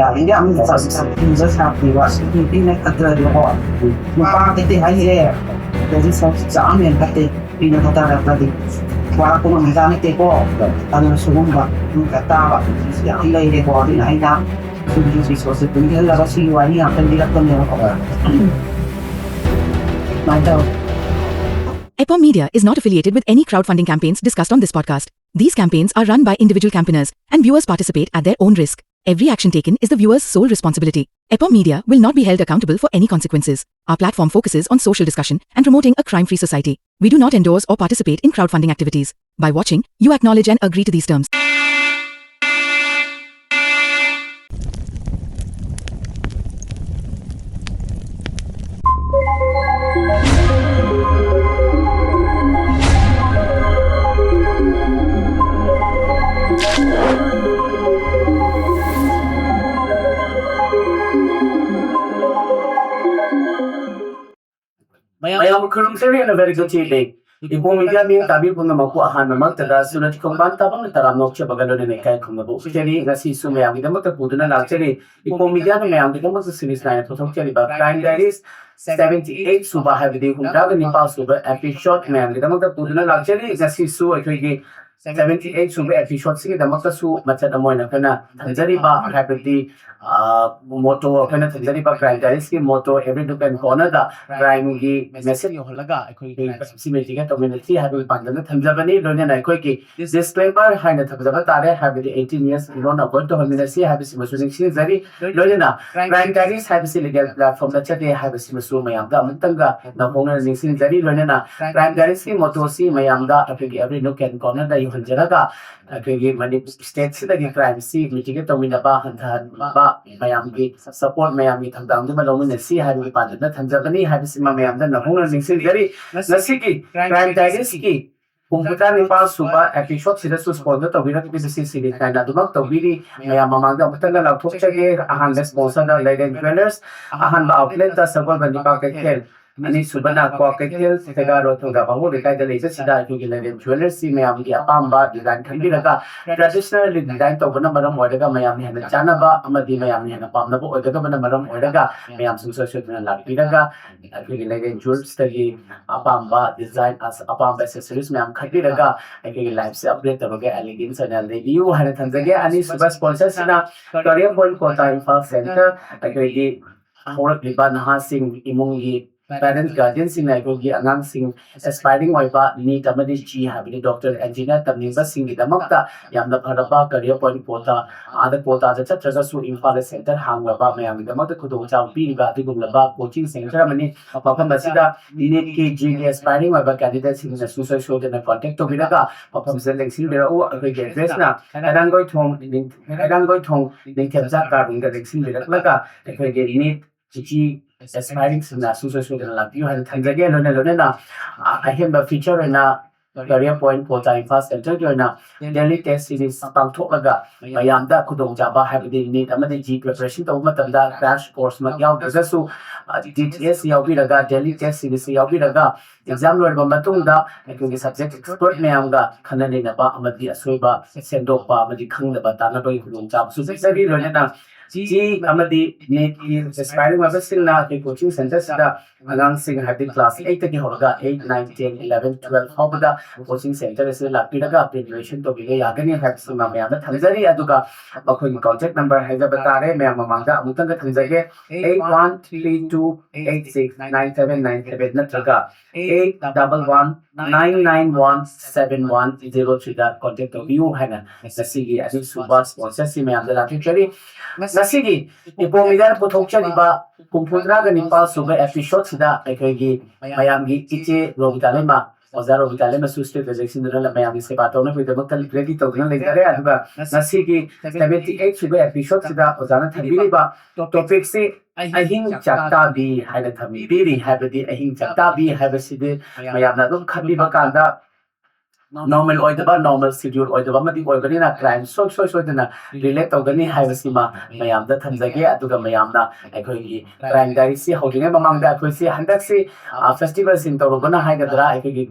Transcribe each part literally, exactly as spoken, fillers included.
ꯌꯥꯔꯤꯉꯩ ꯑꯃꯨꯛ ꯆꯠꯁꯤ ꯆꯠꯁꯤ ꯁꯥꯞꯄꯤꯕ ꯅꯨꯄꯤꯅ ꯐꯠꯇ꯭ꯔꯗꯤꯀꯣ ꯅꯨꯄꯥ ꯀꯩꯗꯤ ꯍꯥꯏꯁꯦ ꯑꯗꯨꯗꯤ ꯆꯥꯝꯃ ꯍꯦꯟ ꯐꯠꯇꯦ꯫ ꯅꯨꯄꯤꯅ ꯐꯠꯇꯔꯛꯄꯗꯤ ꯋꯥꯔꯛꯄ ꯉꯝꯕꯖꯥꯠ ꯅꯠꯇꯦꯀꯣ꯫ ꯑꯗꯨꯅ ꯁꯤꯒꯨꯝꯕ ꯅꯨꯡꯒ ꯇꯥꯕ ꯌꯥꯝ ꯂꯩꯔꯦꯀꯣ꯫ ꯑꯗꯨꯅ ꯑꯩꯅ ꯁꯤꯒꯤ ꯔꯤꯁꯣꯔꯁꯁꯦ ꯄꯨꯟꯁꯤꯜꯂꯒ ꯁꯤꯒꯤ ꯋꯥꯔꯤ ꯉꯥꯛꯇꯪ ꯂꯤꯔꯛꯄꯅꯦꯕꯀꯣ꯫ ꯁꯨꯃꯥꯏꯅ ꯇꯧꯋꯤ꯫ Epom Media is not affiliated with any crowdfunding campaigns discussed on this podcast. These campaigns are run by individual campaigners, and viewers participate at their own risk. Every action taken is the viewer's sole responsibility. Epom Media will not be held accountable for any consequences. Our platform focuses on social discussion and promoting a crime free society. We do not endorse or participate in crowdfunding activities. By watching, you acknowledge and agree to these terms. ꯃꯌꯥꯝ ꯈꯨꯔꯨꯝꯖꯔꯤ꯫ And a very good evening. Epom Media ꯃꯤꯌꯥꯝ ꯇꯥꯕꯤ ꯄꯨꯝꯅꯃꯛꯄꯨ ꯑꯍꯥꯟꯕꯃꯛꯇꯗ ꯁꯨꯅ ꯈꯣꯡꯕꯥꯟ ꯇꯥꯕꯝꯅ ꯇꯔꯥꯝꯅ ꯑꯣꯛꯆꯕꯒ ꯂꯣꯏꯅꯅ ꯏꯀꯥꯏ ꯈꯨꯝꯅꯕ ꯎꯠꯆꯔꯤ꯫ ꯉꯁꯤꯁꯨ ꯃꯌꯥꯝꯒꯤꯗꯃꯛꯇ ꯄꯨꯗꯨꯅ ꯂꯥꯛꯆꯔꯤ꯫ Epom Media ꯅ ꯃꯌꯥꯝꯒꯤꯗꯃꯛꯇ series ꯅꯥꯏꯅ ꯄꯨꯊꯣꯛꯆꯔꯤꯕ Crime Diaries seventy eight ꯁꯨꯕ ꯍꯥꯏꯕꯗꯤ ꯍꯨꯝꯗ꯭ꯔꯥꯒ ꯅꯤꯄꯥꯜ ꯁꯨꯕ episode ꯃꯌꯥꯝꯒꯤꯗꯃꯛꯇ ꯄꯨꯗꯨꯅ ꯂꯥꯛꯆꯔꯤ꯫ ꯉꯁꯤꯁꯨ ꯑꯩꯈꯣꯏꯒꯤ seventy eight ꯁꯨꯕ episode ꯁꯤꯒꯤꯗꯃꯛꯇꯁꯨ ꯃꯆꯠ ꯑꯃ ꯑꯣꯏꯅ ꯑꯩꯈꯣꯏꯅ ꯊꯝꯖꯔꯤꯕ ꯍꯥꯏꯕꯗꯤ motto ꯑꯩꯈꯣꯏꯅ ꯊꯝꯖꯔꯤꯕ Crime Diaries ꯀꯤ motto every nook and corner the crime ꯒꯤ message ꯌꯧꯍꯜꯂꯒ ꯑꯩꯈꯣꯏ ꯁꯤ ꯃꯤꯇꯤꯡꯒ ꯇꯧꯃꯤꯟꯅꯁꯤ ꯍꯥꯏꯕꯒꯤ ꯄꯥꯟꯗꯝꯗ ꯊꯝꯖꯕꯅꯤ꯫ ꯂꯣꯏꯅꯅ ꯑꯩꯈꯣꯏꯒꯤ disclaimer ꯍꯥꯏꯅ ꯊꯝꯖꯕ ꯇꯥꯔꯦ, ꯍꯥꯏꯕꯗꯤ eighteen years ꯏꯔꯣꯟ avoid ꯇꯧꯍꯟꯃꯤꯟꯅꯁꯤ ꯍꯥꯏꯕꯁꯤꯃꯁꯨ ꯅꯤꯡꯁꯤꯡꯖꯔꯤ꯫ ꯂꯣꯏꯅꯅ Crime Diaries ꯍꯥꯏꯕꯁꯤ legal platform ꯅꯠꯆꯗꯦ ꯍꯥꯏꯕꯁꯤꯃꯁꯨ ꯃꯌꯥꯝꯗ ꯑꯃꯨꯛꯇꯪꯒ ꯅꯧꯍꯧꯅꯅ ꯅꯤꯡꯁꯤꯡꯖꯔꯤ꯫ ꯂꯣꯏꯅꯅ Crime Diaries ꯀꯤ motto ꯁꯤ ꯃꯌꯥꯝꯗ ꯑꯩꯈꯣꯏꯒꯤ every nook and corner ꯗ ꯌꯧꯍꯟꯖꯔꯒ ꯑꯩꯈꯣꯏꯒꯤ ꯃꯅꯤꯄꯨꯔ state ꯁꯤꯗꯒꯤ crime ꯁꯤ mitigate ꯇꯧꯃꯤꯟꯅꯕ ꯍꯟꯊꯍꯟꯕ ꯃꯌꯥꯝꯒꯤ support ꯃꯌꯥꯝꯒꯤ ꯊꯧꯗꯥꯡꯗꯨꯃ ꯂꯧꯃꯤꯟꯅꯁꯤ ꯍꯥꯏꯕꯒꯤ ꯄꯥꯟꯗꯝꯗ ꯊꯝꯖꯕꯅꯤ ꯍꯥꯏꯕꯁꯤꯃ ꯃꯌꯥꯝꯗ ꯅꯧꯍꯧꯅ ꯅꯤꯡꯁꯤꯡꯖꯔꯤ꯫ ꯉꯁꯤꯒꯤ Crime Diaries ꯀꯤ ꯍꯨꯝꯐꯨꯇꯔꯥ ꯅꯤꯄꯥꯜ ꯁꯨꯕ episode ꯁꯤꯗꯁꯨ sponsor ꯇꯧꯕꯤꯔꯛꯂꯤꯕꯁꯤ series ꯅꯥꯏꯅ ꯑꯗꯨꯃꯛ ꯇꯧꯕꯤꯔꯤ꯫ ꯃꯌꯥꯝ ꯃꯃꯥꯡꯗ ꯑꯃꯨꯛꯇꯪꯒ ꯂꯥꯎꯊꯣꯛꯆꯒꯦ꯫ ꯑꯍꯥꯟꯕ sponsor ꯗ Leyland Jewellers, ꯑꯍꯥꯟꯕ outlet ꯇ ꯁꯒꯣꯜꯕꯟ ꯅꯤꯄꯥ ꯀꯩꯊꯦꯜ, ꯑꯅꯤꯁꯨꯕꯅ ꯀ꯭ꯋꯥꯀꯩꯊꯦꯜ ꯁꯦꯒꯥꯔꯣ ꯊꯧꯗꯥ ꯕꯥꯃꯣꯟ ꯂꯩꯀꯥꯏꯗ ꯂꯩꯕꯁꯤꯗ ꯑꯩꯈꯣꯏꯒꯤ ꯂꯩꯔꯦꯟ ꯖ꯭ꯋꯦꯂꯔꯁꯤ ꯃꯌꯥꯝꯒꯤ ꯑꯄꯥꯝꯕ ꯗꯤꯖꯥꯏꯟ ꯈꯟꯕꯤꯔꯒ ꯇ꯭ꯔꯦꯗꯤꯁꯅꯦꯜ ꯗꯤꯖꯥꯏꯟ ꯇꯧꯕꯅ ꯃꯔꯝ ꯑꯣꯏꯔꯒ ꯃꯌꯥꯝꯅ ꯍꯦꯟꯅ ꯆꯥꯅꯕ ꯑꯃꯗꯤ ꯃꯌꯥꯝꯅ ꯍꯦꯟꯅ ꯄꯥꯝꯅꯕ ꯑꯣꯏꯒꯗꯕꯅ ꯃꯔꯝ ꯑꯣꯏꯔꯒ ꯃꯌꯥꯝ ꯁꯨꯡꯁꯣꯏ ꯁꯣꯏꯗꯅ ꯂꯥꯛꯄꯤꯔꯒ ꯑꯩꯈꯣꯏꯒꯤ ꯂꯩꯔꯦꯟ ꯖ꯭ꯋꯦꯂꯔꯁꯇꯒꯤ ꯑꯄꯥꯝꯕ ꯗꯤꯖꯥꯏꯟ ꯑꯄꯥꯝꯕ ꯑꯦꯁꯦꯁꯔꯤꯁ ꯃꯌꯥꯝ ꯈꯟꯕꯤꯔꯒ ꯑꯩꯈꯣꯏꯒꯤ ꯂꯥꯏꯐꯁꯦ ꯑꯞꯒ꯭ꯔꯦꯗ ꯇꯧꯔꯒ ꯑꯦꯂꯤꯒꯦꯟꯁ ꯑꯣꯏꯅ ꯂꯩꯕꯤꯌꯨ ꯍꯥꯏꯅ ꯊꯝꯖꯒꯦ꯫ ꯑꯅꯤꯁꯨꯕ ꯁ꯭ꯄꯣꯟꯁꯔꯁꯤꯅ ꯀꯔꯤꯌꯔ ꯄꯣꯏꯟꯠ ꯀꯣꯇꯥ ꯏꯝꯐꯥꯜ ꯁꯦꯟꯇꯔ, ꯑꯩꯈꯣꯏꯒꯤ ꯍꯧꯔꯛꯂꯤꯕ ꯅꯍꯥꯁꯤꯡ ꯏꯃꯨꯡꯒꯤ ꯄꯦꯔꯦꯟꯠꯁ ꯒꯥꯔꯗꯤꯌꯟꯁꯤꯡꯅ ꯑꯩꯈꯣꯏꯒꯤ ꯑꯉꯥꯡꯁꯤꯡ ꯑꯦꯁꯄꯥꯏꯔꯤꯡ ꯑꯣꯏꯕ ꯅꯤꯠ ꯑꯃꯗꯤ ꯖꯤ ꯍꯥꯏꯕꯗꯤ ꯗꯣꯛꯇꯔ ꯏꯟꯖꯤꯅꯤꯌꯥꯔ ꯇꯝꯅꯤꯡꯕꯁꯤꯡꯒꯤꯗꯃꯛꯇ ꯌꯥꯝꯅ ꯐꯔꯕ ꯀꯔꯤꯌꯔ ꯄꯣꯏꯟꯠ ꯀꯣꯇꯥ, ꯑꯥꯗ ꯀꯣꯇꯥꯗ ꯆꯠꯇ꯭ꯔꯒꯁꯨ ꯏꯝꯐꯥꯜꯗ ꯁꯦꯟꯇꯔ ꯍꯥꯡꯂꯕ ꯃꯌꯥꯝꯒꯤꯗꯃꯛꯇ ꯈꯨꯗꯣꯡꯆꯥꯕ ꯄꯤꯔꯤꯕ ꯑꯗꯨꯒꯨꯝꯂꯕ ꯀꯣꯆꯤꯡ ꯁꯦꯟꯇꯔ ꯑꯃꯅꯤ꯫ ꯃꯐꯝ ꯑꯁꯤꯗ ꯅꯤꯠꯀꯤ ꯖꯤꯒꯤ ꯑꯦꯁꯄꯥꯏꯔꯤꯡ ꯑꯣꯏꯕ ꯀꯦꯟꯗꯤꯗꯦꯠꯁꯤꯡꯅ ꯁꯨꯡꯁꯣꯏ ꯁꯣꯏꯗꯅ ꯀꯣꯟꯇꯦꯛ ꯇꯧꯕꯤꯔꯒ ꯃꯐꯝꯁꯤꯗ ꯂꯦꯡꯁꯤꯟꯕꯤꯔꯛꯎ꯫ ꯑꯩꯈꯣꯏꯒꯤ ꯑꯦꯗ꯭ꯔꯦꯁꯅ ꯍꯩꯔꯥꯡꯒꯣꯏꯊꯣꯡ ꯅꯤꯡ-, ꯍꯩꯔꯥꯡꯒꯣꯏꯊꯣꯡ ꯅꯤꯡꯊꯦꯝꯆꯥ ꯀꯥꯔꯣꯡꯗ ꯂꯦꯡꯁꯤꯟꯕꯤꯔꯛꯂꯒ ꯑꯩꯈꯣꯏꯒꯤ ꯅꯤꯠ ꯖꯤ ꯑꯦꯁꯄꯥꯏꯔꯤꯡꯁꯤꯡꯅ ꯁꯨꯡꯁꯣꯏ ꯁꯣꯏꯗꯅ ꯂꯥꯛꯄꯤꯌꯨ ꯍꯥꯏꯅ ꯊꯝꯖꯒꯦ꯫ ꯂꯣꯏꯅ ꯂꯣꯏꯅꯅ, ꯑ, ꯑꯍꯦꯟꯕ ꯐꯤꯆꯔ ꯑꯣꯏꯅ ꯀꯔꯤꯌꯔ ꯄꯣꯏꯟꯠ ꯀꯣꯇꯥ ꯏꯝꯐꯥꯜ ꯁꯦꯟꯇꯔꯒꯤ ꯑꯣꯏꯅ ꯗꯦꯜꯂꯤ ꯇꯦꯁ ꯁꯤꯔꯤꯁ ꯄꯥꯡꯊꯣꯛꯂꯒ ꯃꯌꯥꯝꯗ ꯈꯨꯗꯣꯡꯆꯥꯕ ꯍꯥꯏꯕꯗꯤ ꯅꯤꯠ ꯑꯃꯗꯤ ꯖꯤ ꯄ꯭ꯔꯤꯄꯦꯔꯦꯁꯟ ꯇꯧꯕ ꯃꯇꯝꯗ ꯀ꯭ꯔꯦꯁ ꯀꯣꯔꯁꯃꯛ ꯌꯥꯎꯗ꯭ꯔꯒꯁꯨ, ꯑ, ꯗꯤ ꯇꯤ ꯑꯦꯁ ꯌꯥꯎꯕꯤꯔꯒ ꯗꯦꯜꯂꯤ ꯇꯦꯁ ꯁꯤꯔꯤꯁꯁꯤ ꯌꯥꯎꯕꯤꯔꯒ ꯑꯦꯛꯖꯥꯝ ꯂꯣꯏꯔꯕ ꯃꯇꯨꯡꯗ ꯑꯩꯈꯣꯏꯒꯤ ꯁꯕꯖꯦꯛ ꯑꯦꯛꯁꯄꯔꯠ ꯃꯌꯥꯝꯒ ꯈꯟꯅ ꯅꯩꯅꯕ ꯑꯃꯗꯤ ꯑꯁꯣꯏꯕ ꯁꯦꯝꯗꯣꯛꯄ ꯑꯃꯗꯤ ꯈꯪꯗꯕ ꯇꯥꯟꯅꯕꯒꯤ ꯈꯨꯗꯣꯡꯆꯥꯕꯁꯨ ꯄꯤꯖꯔꯤ꯫ ꯂꯣꯏꯅꯅ ꯖꯤ ꯑꯃꯗꯤ ꯅꯤꯠꯀꯤ ꯑꯦꯁꯄꯥꯏꯔꯤꯡ ꯑꯣꯏꯕꯁꯤꯡꯅ ꯑꯩꯈꯣꯏ ꯀꯣꯆꯤꯡ ꯁꯦꯟꯇꯔꯁꯤꯗ ꯑꯉꯥꯡꯁꯤꯡ ꯍꯥꯏꯕꯗꯤ ꯀ꯭ꯂꯥꯁ ꯑꯩꯠꯇꯒꯤ ꯍꯧꯔꯒ eight, nine, ten, eleven, twelve ꯐꯥꯎꯕꯗ ꯀꯣꯆꯤꯡ ꯁꯦꯟꯇꯔ ꯑꯁꯤꯗ ꯂꯥꯛꯄꯤꯔꯒ ꯄ꯭ꯔꯤꯄꯦꯔꯦꯁꯟ ꯇꯧꯕꯤꯕ ꯌꯥꯒꯅꯤ ꯍꯥꯏꯕꯁꯤꯃ ꯃꯌꯥꯝꯗ ꯊꯝꯖꯔꯤ꯫ ꯑꯗꯨꯒ ꯃꯈꯣꯏꯒꯤ ꯀꯣꯟꯇꯦꯛ ꯅꯝꯕꯔ ꯍꯥꯏꯖꯕ ꯇꯥꯔꯦ, ꯃꯌꯥꯝ ꯃꯃꯥꯡꯗ ꯑꯃꯨꯛꯇꯪꯒ ꯊꯝꯖꯒꯦ, eight one three two eight six nine seven nine seven ꯅꯠꯇ꯭ꯔꯒ eight double one nine nine one seven one zero threeꯗ ꯀꯣꯟꯇꯦꯛ ꯇꯧꯕꯤꯌꯨ ꯍꯥꯏꯅ ꯉꯁꯤꯒꯤ ꯑꯅꯤꯁꯨꯕ ꯁ꯭ꯄꯣꯟꯁꯔꯁꯤ ꯃꯌꯥꯝꯗ ꯂꯥꯛꯄꯤꯖꯔꯤ꯫ ꯉꯁꯤꯒꯤ ꯏꯄꯣꯝ ꯃꯤꯗꯤꯌꯥꯅ ꯄꯨꯊꯣꯛꯆꯔꯤꯕ ꯍꯨꯝꯐꯨꯇꯔꯥꯒ ꯅꯤꯄꯥꯜ ꯁꯨꯕ ꯑꯦꯄꯤꯁꯣꯗꯁꯤꯗ ꯑꯩꯈꯣꯏꯒꯤ ꯃꯌꯥꯝꯒꯤ ꯏꯆꯦ ꯔꯣꯕꯤꯇꯥ ꯂꯩꯃ, ꯑꯣꯖꯥ ꯔꯣꯕꯤꯇꯥ ꯂꯩꯃꯁꯨ ꯁ꯭ꯇꯨꯗꯤꯑꯣꯗ ꯆꯪꯁꯤꯟꯗꯨꯅ ꯃꯌꯥꯝꯒꯤ ꯁꯦꯕꯥ ꯇꯧꯅꯕꯒꯤꯗꯃꯛꯇ ꯔꯦꯗꯤ ꯇꯧꯗꯨꯅ ꯂꯩꯖꯔꯦ꯫ ꯑꯗꯨꯒ ꯉꯁꯤꯒꯤ ꯁꯚꯦꯟꯇꯤ ꯑꯩꯠ ꯁꯨꯕ ꯑꯦꯄꯤꯁꯣꯗꯁꯤꯗ ꯑꯣꯖꯥꯅ ꯊꯝꯕꯤꯔꯤꯕ ꯇꯣꯄꯤꯛꯁꯤ ꯑꯍꯤꯡ ꯆꯥꯛꯇꯥꯕꯤ ꯍꯥꯏꯅ ꯊꯝꯕꯤꯔꯤ꯫ ꯍꯥꯏꯕꯗꯤ ꯑꯍꯤꯡ ꯆꯥꯛꯇꯥꯕꯤ ꯍꯥꯏꯕꯁꯤꯗꯤ ꯃꯌꯥꯝꯅ ꯑꯗꯨꯝ ꯈꯟꯕꯤꯕ ꯀꯥꯟꯗ ꯅꯣꯔꯃꯦꯜ ꯑꯣꯏꯗꯕ, ꯅꯣꯔꯃꯦꯜ ꯁꯦꯗ꯭ꯌꯨꯜ ꯑꯣꯏꯗꯕ ꯑꯃꯗꯤ ꯑꯣꯏꯕꯅꯤꯅ ꯀ꯭ꯔꯥꯏꯝ ꯁꯣꯏ ꯁꯣꯏ ꯁꯣꯏꯗꯅ ꯔꯤꯂꯦꯠ ꯇꯧꯒꯅꯤ ꯍꯥꯏꯕꯁꯤꯃ ꯃꯌꯥꯝꯗ ꯊꯝꯖꯒꯦ꯫ ꯑꯗꯨꯒ ꯃꯌꯥꯝꯅ ꯑꯩꯈꯣꯏꯒꯤ ꯀ꯭ꯔꯥꯏꯝ ꯗꯥꯏꯔꯤꯁꯤ ꯍꯧꯗ꯭ꯔꯤꯉꯩ ꯃꯃꯥꯡꯗ ꯑꯩꯈꯣꯏꯁꯤ ꯍꯟꯗꯛꯁꯤ ꯐꯦꯁꯇꯤꯚꯦꯜꯁꯤꯡ ꯇꯧꯔꯨꯕꯅ ꯍꯥꯏꯒꯗ꯭ꯔꯥ, ꯑꯩꯈꯣꯏꯒꯤ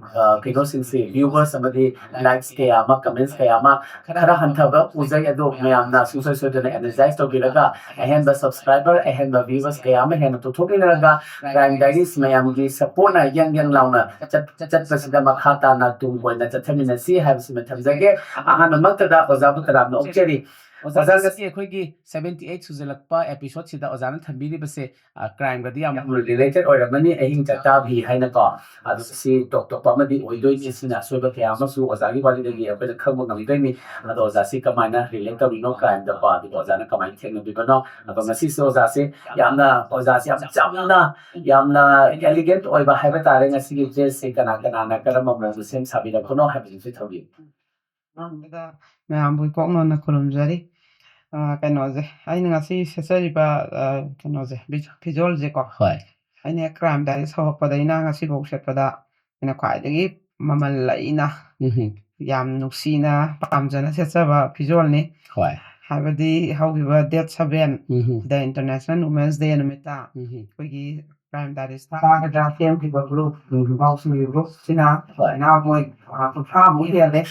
ꯀꯩꯅꯣꯁꯤꯡꯁꯤ, ꯚ꯭ꯌꯨꯋꯔꯁ ꯑꯃꯗꯤ ꯂꯥꯏꯛꯁ ꯀꯌꯥ ꯑꯃ, ꯀꯃꯦꯟꯁ ꯀꯌꯥ ꯑꯃ ꯈꯔ ꯍꯟꯊꯕ ꯎꯖꯩ꯫ ꯑꯗꯣ ꯃꯌꯥꯝꯅ ꯁꯨꯡꯁꯣꯏ ꯁꯣꯏꯗꯅ ꯑꯦꯅꯔꯖꯥꯏꯁ ꯇꯧꯕꯤꯔꯒ ꯑꯍꯦꯟꯕ ꯁꯕꯁꯀ꯭ꯔꯥꯏꯕꯔ, ꯑꯍꯦꯟꯕ ꯚ꯭ꯌꯨꯋꯔꯁ ꯀꯌꯥ ꯑꯃ ꯍꯦꯟꯅ ꯄꯨꯊꯣꯛꯃꯤꯟꯅꯔꯒ ꯀ꯭ꯔꯥꯏꯝ ꯗꯥꯏꯔꯤꯁ ꯃꯌꯥꯝꯒꯤ ꯁꯞꯄꯣꯔꯠꯅ ꯌꯪ ꯌꯪ ꯂꯥꯎꯅ ꯆꯠ- ꯆꯠꯄꯁꯤꯗ ꯃꯈꯥ ꯇꯥꯅ ꯇꯨꯡ ꯀꯣꯏꯅ ꯆꯠꯊꯃꯤꯟꯅꯁꯤ ꯍꯥꯏꯕꯁꯤꯃ ꯊꯝꯖꯒꯦ꯫ ꯑꯍꯥꯟꯕꯃꯛꯇꯗ ꯑꯣꯖꯥꯕꯨ ꯇꯔꯥꯝꯅ ꯑꯣꯛꯆꯔꯤ꯫ ꯑꯣꯖꯥ, ꯑꯣꯖꯥ, ꯉꯁꯤ ꯑꯩꯈꯣꯏꯒꯤ ꯁꯚꯦꯟꯇꯤ ꯑꯩꯠ ꯁꯨꯖꯜꯂꯛꯄ ꯑꯦꯄꯤꯁꯣꯗꯁꯤꯗ ꯑꯣꯖꯥꯅ ꯊꯝꯕꯤꯔꯤꯕꯁꯦ, ꯑ, ꯀ꯭ꯔꯥꯏꯝꯒꯗꯤ ꯌꯥꯝ ꯌꯥꯝ ꯔꯤꯂꯦꯇꯦꯗ ꯑꯣꯏꯔꯝꯒꯅꯤ, ꯑꯍꯤꯡ ꯆꯥꯛꯇꯥꯕꯤ ꯍꯥꯏꯅꯀꯣ꯫ ꯑꯗꯨ ꯁꯤ ꯇꯣꯞ ꯇꯣꯞꯄ ꯑꯃꯗꯤ ꯑꯣꯏꯗꯣꯏꯅꯤ꯫ ꯁꯤꯅ ꯑꯁꯣꯏꯕ ꯀꯌꯥ ꯑꯃꯁꯨ ꯑꯣꯖꯥꯒꯤ ꯋꯥꯔꯤꯗꯒꯤ ꯑꯩꯈꯣꯏꯅ ꯈꯪꯕ ꯉꯝꯗꯣꯏꯅꯤ꯫ ꯑꯗꯣ ꯑꯣꯖꯥꯁꯤ ꯀꯃꯥꯏꯅ ꯔꯤꯂꯦꯠ ꯇꯧꯔꯤꯅꯣ ꯀ꯭ꯔꯥꯏꯝꯗꯀꯣ, ꯑꯗꯨꯒ ꯑꯣꯖꯥꯅ ꯀꯃꯥꯏꯅ ꯊꯦꯡꯅꯕꯤꯕꯅꯣ? ꯑꯗꯣ ꯉꯁꯤꯁꯦ ꯑꯣꯖꯥꯁꯦ ꯌꯥꯝꯅ, ꯑꯣꯖꯥꯁꯦ ꯌꯥꯝ ꯆꯝꯅ, ꯌꯥꯝꯅ ꯑꯦꯂꯤꯒꯦꯟꯠ ꯑꯣꯏꯕ ꯍꯥꯏꯕ ꯇꯥꯔꯦ꯫ ꯉꯁꯤꯒꯤ ꯗ꯭ꯔꯦꯁꯁꯦ ꯀꯅꯥ ꯀꯅꯥꯅ ꯀꯔꯝꯕ ꯃꯑꯣꯡꯗ ꯁꯦꯝ ꯁꯥꯕꯤꯔꯛꯄꯅꯣ ꯍꯥꯏꯕꯗꯨꯁꯨ ꯊꯝꯕꯤꯌꯨ꯫ ꯑꯍꯥꯟꯕꯗ ꯃꯌꯥꯝꯕꯨ ꯏꯀꯣꯛ ꯅꯣꯟꯅ ꯈꯨꯔꯨꯝꯖꯔꯤ꯫ ꯑ, ꯀꯩꯅꯣꯁꯦ, ꯑꯩꯅ ꯉꯁꯤ ꯁꯦꯠꯆꯔꯤꯕ, ꯑ, ꯀꯩꯅꯣꯁꯦ, ꯐꯤ-, ꯐꯤꯖꯣꯜꯁꯦꯀꯣ, ꯍꯣꯏ꯫ ꯑꯩꯅ ꯍꯦꯛ ꯀ꯭ꯔꯥꯏꯝ ꯗꯥꯏꯔꯤꯁ ꯍꯧꯔꯛꯄꯗꯩꯅ ꯉꯁꯤꯐꯥꯎ ꯁꯦꯠꯄꯗ ꯑꯩꯅ ꯈ꯭ꯋꯥꯏꯗꯒꯤ ꯃꯃꯜ ꯂꯩꯅ, ꯎꯝꯍꯨꯝ꯫ ꯌꯥꯝ ꯅꯨꯡꯁꯤꯅ, ꯄꯥꯝꯖꯅ ꯁꯦꯠꯆꯕ ꯐꯤꯖꯣꯜꯅꯤ꯫ ꯍꯣꯏ꯫ ꯍꯥꯏꯕꯗꯤ ꯍꯧꯈꯤꯕ ꯗꯦꯠ ꯁꯚꯦꯟ, ꯎꯝꯍꯨꯝ꯫ ꯗ ꯏꯟꯇꯔꯅꯦꯁꯅꯦꯜ ꯋꯨꯃꯦꯟꯁ ꯗꯦ ꯅꯨꯃꯤꯠꯇ, ꯎꯝꯍꯨꯝ꯫ ꯑꯩꯈꯣꯏꯒꯤ ꯀ꯭ꯔꯥꯏꯝ ꯗꯥꯏꯔꯤꯁ ꯊꯥꯒꯗ꯭ꯔꯥ ꯁꯦꯝꯈꯤꯕ ꯒ꯭ꯔꯨꯞ, ꯎꯝꯍꯨꯝ꯫ ꯄꯥꯎꯁꯤꯡꯒꯤ ꯒ꯭ꯔꯨꯞꯁꯤꯅ ꯍꯣꯏ꯫ ꯂꯥꯏꯅꯥ ꯃꯣꯏ, ꯑ, ꯀꯨꯟꯊ꯭ꯔꯥꯃꯨꯛ ꯍꯦꯜꯂꯦ꯫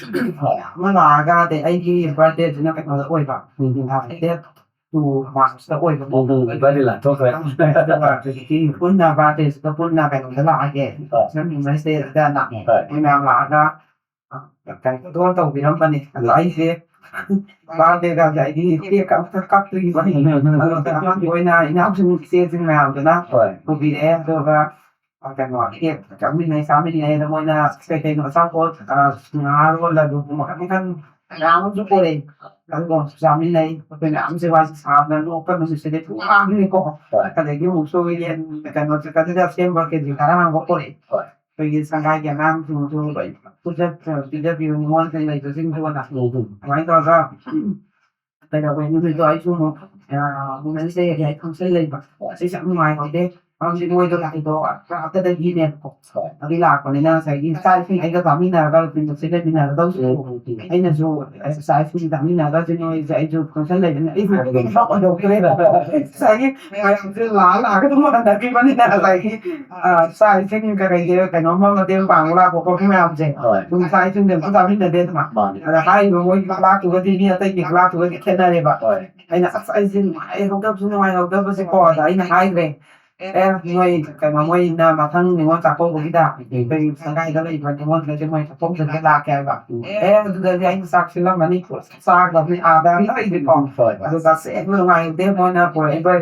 ꯍꯣꯏ꯫ ꯑꯃ ꯂꯥꯛꯑꯒ, ꯑꯗꯩ ꯑꯩꯒꯤ ꯕꯥꯔꯗꯦꯁꯤꯅ ꯀꯩꯅꯣꯗ ꯑꯣꯏꯕ, ꯎꯝꯍꯨꯝ꯫ ꯗꯦꯠ ꯇꯨ ꯃꯥꯔꯆꯇ ꯑꯣꯏꯕ꯫ ꯎꯝꯍꯨꯝ꯫ ꯕꯥꯔꯗꯦ ꯂꯥꯟꯊꯣꯛꯈ꯭ꯔꯦ꯫ ꯑꯗꯨꯒ ꯍꯧꯖꯤꯛꯀꯤ ꯄꯨꯟꯅ ꯕꯥꯔꯗꯦꯁꯤꯗ ꯄꯨꯟꯅ ꯀꯩꯅꯣꯗ ꯂꯥꯛꯑꯒꯦ, ꯍꯣꯏ꯫ ꯁꯦꯝ ꯏꯟꯚꯦꯁꯇꯦ ꯑꯗꯨꯗꯅ ꯍꯣꯏ꯫ ꯃꯣꯏ ꯃꯌꯥꯝ ꯂꯥꯛꯑꯒ, ꯑ, ꯀꯩꯅꯣ ꯇꯧꯕꯤꯔꯝꯕꯅꯦ꯫ ꯑꯗꯣ ꯑꯩꯁꯦ ꯕꯥꯔꯗꯦꯒꯁꯦ ꯑꯩꯗꯤ ꯀꯦꯛꯀ ꯑꯝꯇ ꯀꯛꯇ꯭ꯔꯤꯕꯅꯤ꯫ ꯎꯝ, ꯎꯝ, ꯎꯝ꯫ ꯑꯗꯣ ꯑꯍꯥꯟꯕ ꯑꯣꯏꯅ ꯏꯅꯥꯎꯁꯤꯡ, ꯏꯆꯦꯁꯤꯡ ꯃꯌꯥꯝꯗꯨꯅ ꯍꯣꯏ꯫ ꯄꯨꯕꯤꯔꯛꯑꯦ꯫ ꯑꯗꯨꯒ, ꯑ, ꯀꯩꯅꯣ, ꯀꯦꯛ ꯆꯥꯃꯤꯟꯅꯩ, ꯆꯥꯃꯤꯟꯅꯩ꯫ ꯑꯗꯣ ꯃꯣꯏꯅ ꯀꯩ ꯀꯩꯅꯣ ꯑꯆꯥꯄꯣꯠ, ꯑ, ꯉꯥ ꯔꯣꯜ, ꯑꯗꯨ ꯃꯈꯟ ꯃꯈꯟ ꯃꯌꯥꯝ ꯑꯃꯁꯨ ꯄꯨꯔꯛꯑꯦ꯫ ꯑꯗꯨꯒ ꯑꯃꯨꯛꯁꯨ ꯆꯥꯃꯤꯟꯅꯩ꯫ ꯑꯩꯈꯣꯏ ꯃꯌꯥꯝꯁꯦ ꯋꯥꯔꯤ ꯁꯥꯗꯅ ꯅꯣꯛꯄ ꯅꯨꯃꯤꯠꯁꯤꯗꯤ ꯄꯨꯡꯍꯥꯡꯅꯤꯀꯣ꯫ ꯍꯣꯏ꯫ ꯑꯗꯒꯤ ꯑꯃꯨꯛꯁꯨ ꯌꯦꯟ, ꯀꯩꯅꯣ, ꯆꯤꯛꯀꯟꯗ ꯁꯦꯝꯕ ꯀꯦꯖꯤ ꯇꯔꯥ ꯑꯃ ꯄꯨꯔꯛꯑꯦ꯫ ꯍꯣꯏ꯫ ꯑꯩꯈꯣꯏꯒꯤ ꯁꯪꯒꯥꯏꯒꯤ ꯑꯉꯥꯡꯁꯤꯡꯁꯨ ꯂꯣꯏ ꯄꯨꯖ-, ꯄꯤꯖꯕꯤꯌꯨ, ꯅꯤꯉꯣꯜꯁꯤꯡ ꯂꯩꯕꯁꯤꯡꯗꯨꯅ꯫ ꯎꯝ, ꯎꯝ꯫ ꯑꯗꯨꯃꯥꯏꯅ ꯇꯧꯔꯒ ꯀꯩꯗꯧꯋꯦ, ꯅꯨꯃꯤꯠꯇꯣ ꯑꯩꯁꯨ ꯑꯃꯨꯛ, ꯑ, ꯋꯨꯃꯦꯟꯁ ꯗꯦꯒꯤ ꯑꯩ ꯐꯪꯁꯟ ꯂꯩꯕ꯫ ꯑꯁꯤꯁꯨ ꯌꯥꯝ ꯅꯨꯡꯉꯥꯏꯍꯧꯗꯦ꯫ ꯃꯔꯝꯗꯤ ꯃꯣꯏꯗꯣ ꯂꯥꯛꯏꯗꯣ ꯄꯨꯔꯥ ꯑꯃꯠꯇꯗꯒꯤꯅꯦꯕꯀꯣ꯫ ꯍꯣꯏ꯫ ꯑꯗꯨ ꯂꯥꯛꯄꯅꯤꯅ ꯉꯁꯥꯏꯒꯤ ꯏꯆꯥ ꯏꯁꯤꯡ ꯑꯩꯒ ꯆꯥꯃꯤꯟꯅꯔꯒ ꯅꯨꯄꯤꯗꯨꯁꯨ ꯂꯩꯃꯤꯟꯅꯒꯗꯧꯁꯨ ꯑꯩꯅꯁꯨ ꯏꯆꯥ ꯏꯁꯤꯡ ꯆꯥꯃꯤꯟꯅꯔꯒ ꯅꯣꯏꯁꯦ ꯑꯩꯁꯨ ꯐꯪꯁꯟ ꯂꯩꯕꯅꯤꯅ ꯑꯩꯁꯨ ꯑꯗꯨꯝ ꯍꯥꯞꯄꯗꯧꯈ꯭ꯔꯦꯕ꯫ ꯉꯁꯥꯏꯒꯤ ꯃꯌꯥꯝꯁꯦ ꯂꯥꯛꯑ ꯂꯥꯛꯑꯒ ꯑꯗꯨꯝ ꯃꯥꯟꯅꯈꯤꯕꯅꯤꯅ ꯉꯁꯥꯏꯒꯤ ꯏꯆꯥ ꯏꯁꯤꯡ ꯀꯩꯀꯩꯁꯦ ꯀꯩꯅꯣꯝꯃ ꯃꯇꯦꯡ ꯄꯥꯡꯕ ꯂꯥꯛꯄ ꯈꯣꯠꯄ ꯃꯌꯥꯝꯁꯦ ꯍꯣꯏ꯫ ꯑꯗꯨꯝ ꯏꯆꯥ ꯏꯁꯤꯡꯁꯦ ꯑꯝꯇ ꯆꯥꯃꯤꯟꯅꯗꯦꯗꯅ꯫ ꯃꯥꯅꯤ꯫ ꯑꯗ ꯍꯥꯏꯔꯤꯕ ꯃꯣꯏꯒꯤ ꯃꯅꯥꯛꯇꯨꯒꯗꯤ ꯃꯤ ꯑꯇꯩꯒꯤ ꯃꯅꯥꯛꯇꯨꯒꯗꯤ ꯈꯦꯠꯅꯔꯦꯕ꯫ ꯍꯣꯏ꯫ ꯑꯩꯅ ꯑꯁ ꯑꯩꯁꯦ ꯅꯨꯡꯉꯥꯏꯍꯧꯗꯕꯁꯨ ꯅꯨꯡꯉꯥꯏꯍꯧꯗꯕꯁꯦꯀꯣ ꯑꯗ ꯑꯩꯅ ꯍꯥꯏꯈ꯭ꯔꯦ꯫ ꯑꯦ ꯃꯣꯏ ꯀꯩꯅꯣ ꯃꯣꯏꯅ ꯃꯊꯪ ꯅꯤꯉꯣꯜ ꯆꯥꯛꯀꯧꯕꯒꯤꯗ ꯑꯩꯈꯣꯏ ꯁꯪꯒꯥꯏꯗ ꯂꯩꯕ ꯅꯤꯉꯣꯜꯈꯩꯁꯦ ꯃꯣꯏ ꯆꯥꯛꯀꯧꯕꯗ ꯂꯥꯛꯀꯦ ꯍꯥꯏꯕ꯫ ꯑꯦ ꯑꯗꯨꯗꯗꯤ ꯑꯩꯅ ꯆꯥꯛ ꯁꯤꯜꯂꯝꯃꯅꯤ ꯆꯥꯒꯗꯕꯅꯤ ꯑꯥꯗ ꯍꯥꯏꯅ ꯂꯩꯔꯤꯀꯣ꯫ ꯍꯣꯏ꯫ ꯑꯗꯨ ꯇꯁꯦꯡꯅ ꯅꯨꯡꯉꯥꯏꯍꯧꯗꯦ ꯃꯣꯏꯅ ꯄꯨꯔꯛꯏꯕ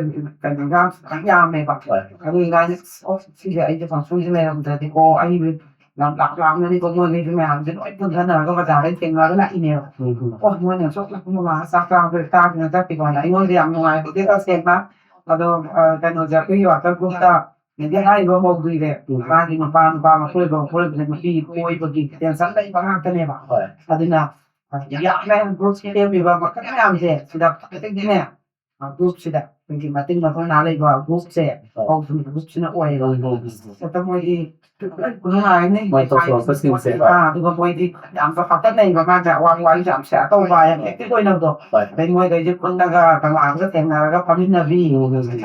ꯀꯩꯅꯣ ꯏꯟꯖꯥꯡꯁꯨ ꯌꯥꯝ ꯌꯥꯝꯃꯦꯕ꯫ ꯍꯣꯏ꯫ ꯑꯗꯨ ꯏꯟꯖꯥꯡꯁꯦ ꯑꯣ ꯁꯤꯁꯦ ꯑꯩꯁꯦ ꯐꯪꯁꯟꯁꯦ ꯂꯩꯔꯝꯗ꯭ꯔꯗꯤꯀꯣ ꯑꯩ ꯌꯥꯝ ꯂꯥꯛ ꯂꯥꯛꯅꯅꯤꯀꯣ ꯃꯣꯏꯒꯤꯁꯨ ꯃꯌꯥꯝꯁꯦ ꯂꯣꯏ ꯄꯨꯟꯊꯅꯔꯒ ꯕꯖꯥꯔꯗꯩ ꯊꯦꯡꯅꯔꯒ ꯂꯥꯛꯏꯅꯦꯕ꯫ ꯎꯝ꯫ ꯑꯣ ꯃꯣꯏꯅ ꯁꯣꯛꯂꯛꯄ ꯃꯃꯥ ꯆꯥꯛ ꯆꯥꯕꯗ ꯆꯥꯗꯅ ꯆꯠꯈꯤꯕ ꯋꯥꯅꯤ ꯑꯩꯉꯣꯟꯗ ꯌꯥꯝ ꯅꯨꯡꯉꯥꯏꯕꯗꯤ ꯇꯁꯦꯡꯅ꯫ ꯑꯗꯣ ꯑ, ꯀꯩꯅꯣꯁꯦ ꯑꯩꯈꯣꯏꯒꯤ ꯋꯥꯆꯞ ꯒ꯭ꯔꯨꯞꯇ ꯃꯦꯗꯤ ꯍꯥꯏꯔꯤꯕ ꯃꯧꯗꯨꯏꯔꯦ ꯃꯥꯒꯤ ꯃꯄꯥ ꯅꯨꯄꯥ ꯃꯈꯣꯏꯕ ꯃꯈꯣꯏꯕꯁꯦ ꯅꯨꯄꯤ ꯀꯣꯏꯕꯒꯤ ꯇꯦꯟꯁꯟ ꯂꯩꯕ ꯉꯥꯛꯇꯅꯦꯕ꯫ ꯍꯣꯏ꯫ ꯑꯗꯨꯅ ꯑ, ꯌꯥꯝꯅ ꯒ꯭ꯔꯨꯞ ꯁꯦꯝꯃꯤꯕ ꯃꯈꯜ ꯃꯌꯥꯝꯁꯦ ꯁꯤꯗ ꯈ꯭ꯋꯥꯏꯗꯒꯤꯅꯦ ꯒ꯭ꯔꯨꯞꯁꯤꯗ ꯑꯩꯈꯣꯏꯒꯤ ꯃꯇꯤꯡ ꯃꯊꯧꯅꯥ ꯂꯩꯕ ꯒ꯭ꯔꯨꯞꯁꯦ ꯍꯧꯗ꯭ꯔꯤꯕ ꯒ꯭ꯔꯨꯞꯁꯤꯅ ꯑꯣꯏꯌꯦꯕ꯫ ꯍꯦꯛꯇ ꯃꯣꯏꯒꯤ ꯅꯨꯡꯉꯥꯏꯅꯤ ꯃꯣꯏ ꯇꯧꯊꯣꯔꯛꯄꯁꯤꯡꯁꯦ꯫ ꯑꯥ, ꯑꯗꯨꯒ ꯃꯣꯏꯗꯤ ꯌꯥꯝꯁꯨ ꯍꯥꯞꯀꯠꯅꯩꯕ ꯃꯥꯁꯦ ꯑꯋꯥ ꯋꯥꯔꯤꯁꯨ ꯌꯥꯝ ꯁꯤꯌꯥꯔ ꯇꯧꯕ ꯌꯥꯝ ꯑꯦꯛꯇꯤꯚ ꯑꯣꯏꯅꯕꯗꯣ꯫ ꯍꯣꯏ꯫ ꯑꯗꯩ ꯃꯣꯏꯈꯩꯁꯦ ꯄꯨꯜꯂꯒ ꯀꯪꯂꯥꯗ ꯊꯦꯡꯅꯔꯒ ꯐꯝꯃꯤꯟꯅꯕꯤ꯫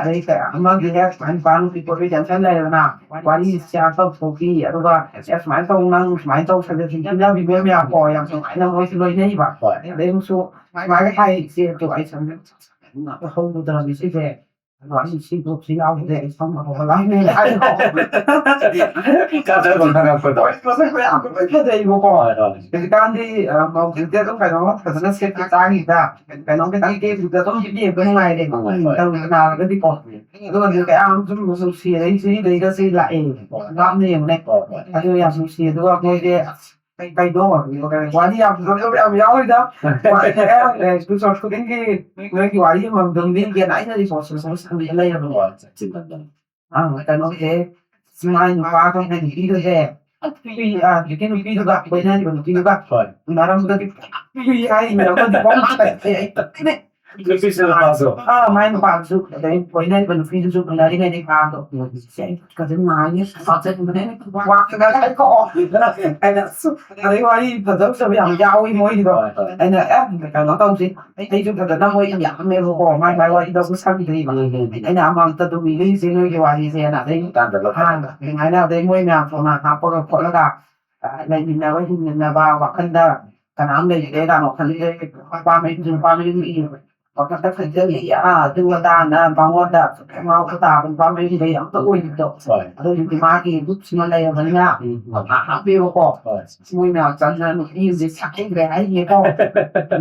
ꯑꯗꯩ ꯀꯌꯥ ꯑꯃꯒꯤ ꯍꯦꯛ ꯁꯨꯃꯥꯏꯅ ꯅꯨꯄꯥ ꯅꯨꯄꯤ ꯀꯣꯏꯕꯤ ꯇꯦꯟꯁꯟ ꯂꯩꯔꯒꯅ ꯋꯥꯔꯤ ꯁꯤꯌꯥꯔ ꯇꯧꯊꯣꯛꯄꯤ ꯑꯗꯨꯒ ꯑꯦ ꯁꯨꯃꯥꯏꯅ ꯇꯧ ꯅꯪ ꯁꯨꯃꯥꯏꯅ ꯇꯧ ꯁꯖꯦꯁꯟ ꯄꯤꯅꯕꯤ ꯃꯌꯥꯝ ꯌꯥꯎꯀꯣ ꯌꯥꯝ ꯅꯨꯡꯉꯥꯏꯅ ꯃꯣꯏꯁꯨ ꯂꯣꯏꯅꯩꯕ꯫ ꯍꯣꯏ꯫ ꯑꯗꯩ ꯑꯃꯨꯛꯁꯨ ꯁꯨꯃꯥꯏꯅ ꯍꯥꯏ ꯏꯆꯦ ꯑꯗꯣ ꯑꯩ ꯁꯝ ꯍꯧꯔꯨꯗ꯭ꯔꯕꯅꯤ ꯁꯤꯁꯦ꯫ ꯑꯗꯣ ꯑꯩ ꯁꯤ ꯒ꯭ꯔꯨꯞꯁꯤ ꯌꯥꯎꯗ꯭ꯔꯦ ꯑꯩ ꯁꯝ ꯍꯧꯒꯠꯂꯛꯑꯅꯤ ꯍꯥꯏꯀꯣ꯫ ꯀꯥꯟꯅꯕ ꯈꯪꯉꯛꯄꯗꯣ꯫ ꯃꯁꯛ ꯃꯌꯥꯝꯗꯣ ꯂꯣꯏ ꯐꯖꯩꯕꯀꯣ꯫ ꯍꯣꯏ, ꯍꯣꯏ꯫ ꯍꯧꯖꯤꯛꯀꯥꯟꯗꯤ ꯑ, ꯃꯧꯁꯤꯡꯁꯦ ꯑꯗꯨꯝ ꯀꯩꯅꯣꯝꯃ ꯐꯖꯅ ꯁꯦꯠꯀꯤ ꯆꯥꯈꯤꯗ ꯀꯩꯅꯣꯝ ꯈꯤꯇꯪ ꯇꯦꯛꯄꯗ ꯑꯗꯨꯝ ꯌꯦꯡꯕ ꯅꯨꯡꯉꯥꯏꯔꯦ꯫ ꯅꯨꯡꯉꯥꯏ, ꯍꯣꯏ꯫ ꯇꯧꯗ ꯅꯥꯔꯒꯗꯤꯀꯣ꯫ ꯑꯗꯨꯒ ꯀꯌꯥꯝ ꯁꯨꯝ ꯅꯨꯡꯁꯤꯔꯦ ꯑꯩ ꯁꯤꯗꯩꯒꯁꯤ ꯂꯥꯛꯑꯦ꯫ ꯂꯥꯞꯅ ꯌꯦꯡꯉꯨꯅꯦ꯫ ꯍꯣꯏ, ꯍꯣꯏ꯫ ꯑꯗꯨ ꯌꯥꯝ ꯅꯨꯡꯁꯤ ꯑꯗꯨꯒ ꯃꯣꯏꯁꯦ ꯀꯩꯅꯣ ꯋꯥꯔꯤ ꯌꯥꯝ ꯐꯖꯕ ꯌꯥꯝ ꯌꯥꯎꯔꯤꯗ꯫ ꯋꯥꯔꯤ ꯑꯦꯄꯤꯁꯣꯗ ꯈꯨꯗꯤꯡꯒꯤ ꯅꯣꯏꯒꯤ ꯋꯥꯔꯤ ꯑꯃꯃꯝꯗꯪ ꯂꯤꯒꯦꯅ ꯑꯩꯅ ꯔꯤꯁꯣꯔꯁ ꯁꯪꯕ ꯂꯩꯔꯕꯅꯦ꯫ ꯍꯣꯏ, ꯆꯠꯁꯤꯟꯅꯕ꯫ ꯑ, ꯀꯩꯅꯣꯁꯦ ꯃꯥꯏ ꯅꯨꯄꯥꯗꯣ ꯍꯥꯏꯗꯤ ꯅꯨꯄꯤꯗꯨꯁꯦ ꯅꯨꯄꯤ ꯑ, ꯍꯧꯖꯤꯛꯀꯤ ꯅꯨꯄꯤꯗꯨꯒ ꯀꯣꯏꯅꯔꯤꯕ ꯅꯨꯄꯤꯗꯨꯒ ꯍꯣꯏ꯫ ꯃꯔꯝꯗꯗꯤ ꯄꯨꯔꯥ ꯄꯤꯔꯤ ꯍꯥꯏꯔꯤꯅꯦ ꯑꯩꯈꯣꯏꯗꯤ ꯄꯥꯎ ꯂꯥꯛꯇꯦ ꯑꯩ ꯇꯞꯄꯤꯅꯦ꯫ ꯅꯨꯄꯤꯁꯨ ꯅꯨꯄꯥꯁꯨ꯫ ꯑꯥ, ꯃꯥꯏ ꯅꯨꯄꯥꯁꯨ, ꯑꯗꯩ ꯀꯣꯏꯅꯔꯤꯕ ꯅꯨꯄꯤꯗꯨꯁꯨ ꯎꯅꯔꯤꯉꯩꯗꯩ ꯃꯥꯗꯣ ꯁꯦ, ꯀꯖꯤꯟ ꯃꯥꯒꯤ ꯆꯥꯛꯆꯟꯕꯅꯦ, ꯋꯥꯛꯇꯒ ꯂꯩꯀꯣ꯫ ꯑꯩꯅ ꯑꯁ, ꯑꯗꯩ ꯋꯥꯔꯤ ꯐꯖ ꯐꯖꯕ ꯌꯥꯝ ꯌꯥꯎꯏ ꯃꯣꯏꯒꯤꯗꯣ꯫ ꯍꯣꯏ, ꯍꯣꯏ꯫ ꯑꯩꯅ ꯑꯦ, ꯀꯩꯅꯣ ꯇꯧꯁꯤ, ꯑꯩꯁꯨ ꯐꯖꯅ ꯃꯣꯏ ꯌꯥꯝꯃꯦꯕꯀꯣ, ꯃꯥꯏ ꯃꯥꯏ ꯋꯥꯔꯤꯗꯕꯨ ꯁꯪꯗ꯭ꯔꯤꯕ꯫ ꯎꯝ, ꯎꯝ, ꯎꯝ꯫ ꯑꯩꯅ ꯑꯃꯃꯝꯇ ꯑꯗꯨꯝ ꯂꯤꯔꯤꯁꯦ ꯅꯣꯏꯒꯤ ꯋꯥꯔꯤꯁꯦꯅ꯫ ꯑꯗꯩ ꯇꯥꯟꯗꯕ ꯑꯥ, ꯑꯗꯨꯃꯥꯏꯅ ꯑꯗꯩ ꯃꯣꯏ ꯃꯌꯥꯝ ꯐꯣꯟ ꯍꯥꯞꯄꯒ ꯈꯣꯠꯂꯒ, ꯑ, ꯂꯩꯃꯤꯟꯅꯕ ꯍꯤꯡꯃꯤꯟꯅꯕ ꯋꯥꯈꯜꯗ ꯀꯅꯥꯝ ꯂꯩꯇ꯭ꯔꯦ ꯀꯥꯏꯅ ꯋꯥꯈꯜꯁꯦ ꯅꯨꯄꯥ ꯃꯌꯨꯝꯁꯨ ꯅꯨꯄꯥ ꯃꯌꯨꯝ ꯏꯕ ꯋꯥꯈꯜꯗ ꯈꯟꯖꯜꯂꯤ, ꯑꯥ, ꯑꯗꯨ ꯑꯗꯥꯅ ꯃꯉꯣꯟꯗ ꯉꯥꯎꯕ ꯇꯥꯕ ꯅꯨꯄꯥ ꯃꯌꯨꯝꯗꯩ ꯑꯝꯇ ꯑꯣꯏꯕꯗꯣ꯫ ꯍꯣꯏ꯫ ꯑꯗꯨ ꯍꯧꯖꯤꯛꯇꯤ ꯃꯥꯒꯤ ꯒ꯭ꯔꯨꯞꯁꯤꯃ ꯂꯩꯔꯕꯅꯤꯅ ꯎꯝ꯫ ꯄꯪꯍꯥꯞ ꯍꯥꯞꯄꯦꯕꯀꯣ꯫ ꯍꯣꯏ꯫ ꯃꯣꯏ ꯃꯌꯥꯝ ꯆꯪꯗꯅ ꯅꯨꯄꯤ ꯑꯃꯁꯦ ꯁꯛꯈꯤꯗ꯭ꯔꯦ ꯍꯥꯏꯔꯤꯅꯦꯀꯣ꯫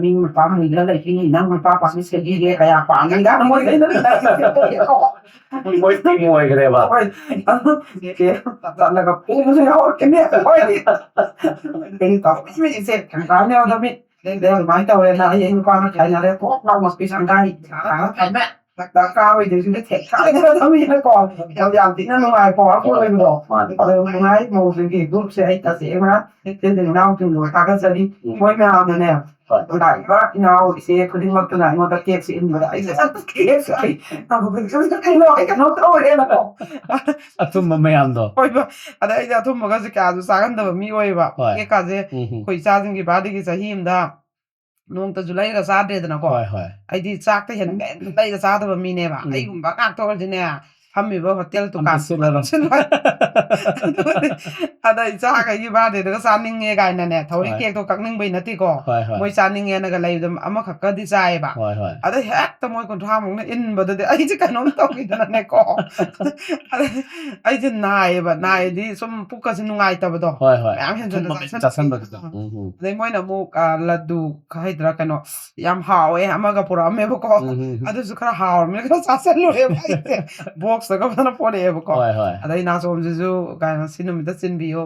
ꯃꯤ ꯅꯨꯄꯥ ꯃꯨꯏꯅ ꯂꯩꯈꯤꯅꯤ, ꯅꯪ ꯅꯨꯄꯥ ꯄꯥꯝꯃꯤ ꯁꯦꯝꯕꯤꯒꯦ ꯀꯌꯥ ꯄꯥꯝꯃꯤ ꯀꯥꯏꯅ ꯃꯣꯏ ꯂꯩꯅ ꯂꯩꯔꯤꯅꯦꯀꯣ꯫ ꯃꯣꯏ ꯇꯤꯝ ꯑꯣꯏꯈ꯭ꯔꯦꯕ꯫ ꯍꯣꯏ꯫ ꯆꯠꯂꯒ ꯄꯨꯕꯁꯨ ꯌꯥꯎꯔꯛꯀꯅꯤ꯫ ꯍꯣꯏ꯫ ꯑꯩ ꯇꯧꯔꯛꯏꯁꯦ ꯀꯅꯥꯝ ꯌꯥꯎꯗꯕꯤ꯫ ꯑꯗꯩ ꯑꯗꯨꯃꯥꯏꯅ ꯇꯧꯔꯦꯅ ꯑꯩ ꯅꯨꯄꯥꯅ ꯈꯥꯏꯅꯔꯦ꯫ ꯀꯣꯛ ꯂꯥꯎ ꯃꯁꯤ ꯁꯪꯒꯥꯏ ꯊꯝꯃꯦ꯫ ꯗꯔꯀꯥꯔ ꯑꯣꯏꯗꯣꯏꯁꯤꯡꯗꯣ ꯊꯦꯛ ꯊꯥꯗꯅ ꯊꯝꯃꯤꯅꯀꯣ꯫ ꯌꯥꯝ ꯌꯥꯝ ꯊꯤꯅ ꯅꯨꯡꯉꯥꯏꯀꯣ꯫ ꯑꯀꯣꯏꯕꯗꯣ꯫ ꯃꯥꯅꯤ꯫ ꯑꯗꯣ ꯅꯨꯡꯉꯥꯏ ꯃꯧꯁꯤꯡꯒꯤ ꯒ꯭ꯔꯨꯞꯁꯦ ꯑꯩ ꯇꯁꯦꯡꯅ ꯏꯆꯤꯜ ꯏꯅꯥꯎꯁꯤꯡꯗꯣ ꯊꯥꯒꯠꯆꯔꯤ꯫ ꯎꯝ꯫ ꯃꯣꯏ ꯃꯌꯥꯝꯅꯅꯦ꯫ ꯍꯣꯏ꯫ ꯂꯥꯛꯏꯕ ꯏꯅꯥꯎ ꯏꯆꯦ ꯈꯨꯗꯤꯡꯃꯛꯇꯨꯅ ꯑꯩꯉꯣꯟꯗ ꯀꯦꯛꯁꯦ ꯏꯟꯕꯗ ꯑꯩꯁꯦ ꯆꯠꯄ ꯀꯦꯛꯁꯦ ꯑꯩ ꯀꯩꯅꯣ ꯀꯩꯅꯣ ꯇꯧꯔꯦꯅꯀꯣ꯫ ꯑꯊꯨꯝꯕ ꯃꯌꯥꯝꯗꯣ꯫ ꯍꯣꯏꯕ꯫ ꯑꯗ ꯑꯩꯁꯦ ꯑꯊꯨꯝꯕꯒꯁꯦ ꯀꯌꯥꯁꯨ ꯆꯥꯒꯟꯗꯕ ꯃꯤ ꯑꯣꯏꯌꯦꯕ꯫ ꯍꯣꯏ꯫ ꯀꯦꯛꯀꯥꯁꯦ ꯎꯝ ꯍꯝ꯫ ꯑꯩꯈꯣꯏ ꯏꯆꯥꯁꯤꯡꯒꯤ ꯕꯥꯔꯗꯦꯒꯤ ꯆꯍꯤ ꯑꯃꯗ ꯅꯣꯡꯇꯁꯨ ꯂꯩꯔꯒ ꯆꯥꯗ꯭ꯔꯦꯗꯅꯀꯣ꯫ ꯍꯣꯏ, ꯍꯣꯏ꯫ ꯑꯩꯗꯤ ꯆꯥꯛꯇ ꯍꯦꯟꯅ ꯀꯩꯝꯇ ꯂꯩꯔ ꯆꯥꯗꯕ ꯃꯤꯅꯦꯕ꯫ ꯎꯝ꯫ ꯑꯩꯒꯨꯝꯕ ꯉꯥꯛꯇ ꯑꯣꯏꯔꯗꯤꯅꯦ, ꯐꯝꯃꯤꯕ ꯍꯣꯇꯦꯜ ꯑꯝꯇ ꯗꯨꯀꯥꯟ ꯁꯤꯠꯂꯔꯣꯏ꯫ ꯑꯗꯨꯅꯦ꯫ ꯑꯗ ꯏꯆꯥꯈꯩꯒꯤ ꯕꯥꯔꯗꯦꯗꯒ ꯆꯥꯅꯤꯡꯉꯦ ꯀꯥꯏꯅꯅꯦ, ꯊꯧꯔꯤ ꯍꯣꯏ꯫ ꯀꯦꯛꯇꯣ ꯀꯛꯅꯤꯡꯕꯩ ꯅꯠꯇꯦꯀꯣ꯫ ꯍꯣꯏ, ꯍꯣꯏ꯫ ꯃꯣꯏ ꯆꯥꯅꯤꯡꯉꯦꯅꯒ ꯂꯩꯕꯗ ꯑꯃꯈꯛꯀꯗꯤ ꯆꯥꯏꯌꯦꯕ꯫ ꯍꯣꯏ, ꯍꯣꯏ꯫ ꯑꯗ ꯍꯦꯛꯇ ꯃꯣꯏ ꯀꯨꯟꯊ꯭ꯔꯥꯃꯨꯛꯅ ꯏꯟꯕꯗꯨꯗꯤ ꯑꯩꯁꯦ ꯀꯩꯅꯣꯝ ꯇꯧꯈꯤꯗꯅꯅꯦꯀꯣ꯫ ꯑꯗ ꯑꯩꯁꯦ ꯅꯥꯏꯌꯦꯕ꯫ ꯅꯥꯏꯗꯤ ꯁꯨꯝ ꯄꯨꯛꯀꯁꯦ ꯅꯨꯡꯉꯥꯏꯇꯕꯗꯣ꯫ ꯍꯣꯏ, ꯍꯣꯏ꯫ ꯃꯌꯥꯝ ꯍꯦꯟꯖꯟꯅ ꯑꯊꯨꯝꯕ ꯃꯌꯥꯝ ꯆꯥꯁꯟꯕꯗꯣ꯫ ꯆꯥꯁꯟꯕꯗꯨꯗ꯫ ꯎꯝ, ꯎꯝ꯫ ꯑꯗꯩ ꯃꯣꯏꯅ ꯑꯃꯨꯛ, ꯑ, ꯂꯗꯨ ꯍꯥꯏꯗ꯭ꯔꯥ ꯀꯩꯅꯣ, ꯌꯥꯝ ꯍꯥꯎꯋꯦ ꯑꯃꯒ ꯄꯨꯔꯛꯑꯝꯃꯦꯕꯀꯣ꯫ ꯎꯝ, ꯎꯝ, ꯎꯝ꯫ ꯑꯗꯨꯁꯨ ꯈꯔ ꯍꯥꯎꯔꯝꯃꯦ, ꯈꯔ ꯆꯥꯁꯜꯂꯨꯔꯦꯕ ꯑꯩꯁꯦ꯫ ꯕꯣꯛꯁꯇꯒ ꯐꯖꯅ ꯄꯣꯔꯛꯑꯦꯕꯀꯣ꯫ ꯍꯣꯏ, ꯍꯣꯏ꯫ ꯑꯗꯩ ꯅꯥꯆꯣꯝꯁꯤꯁꯨ ꯀꯩꯅꯣ, "ꯁꯤ ꯅꯨꯃꯤꯠꯇ ꯆꯤꯟꯕꯤꯌꯣ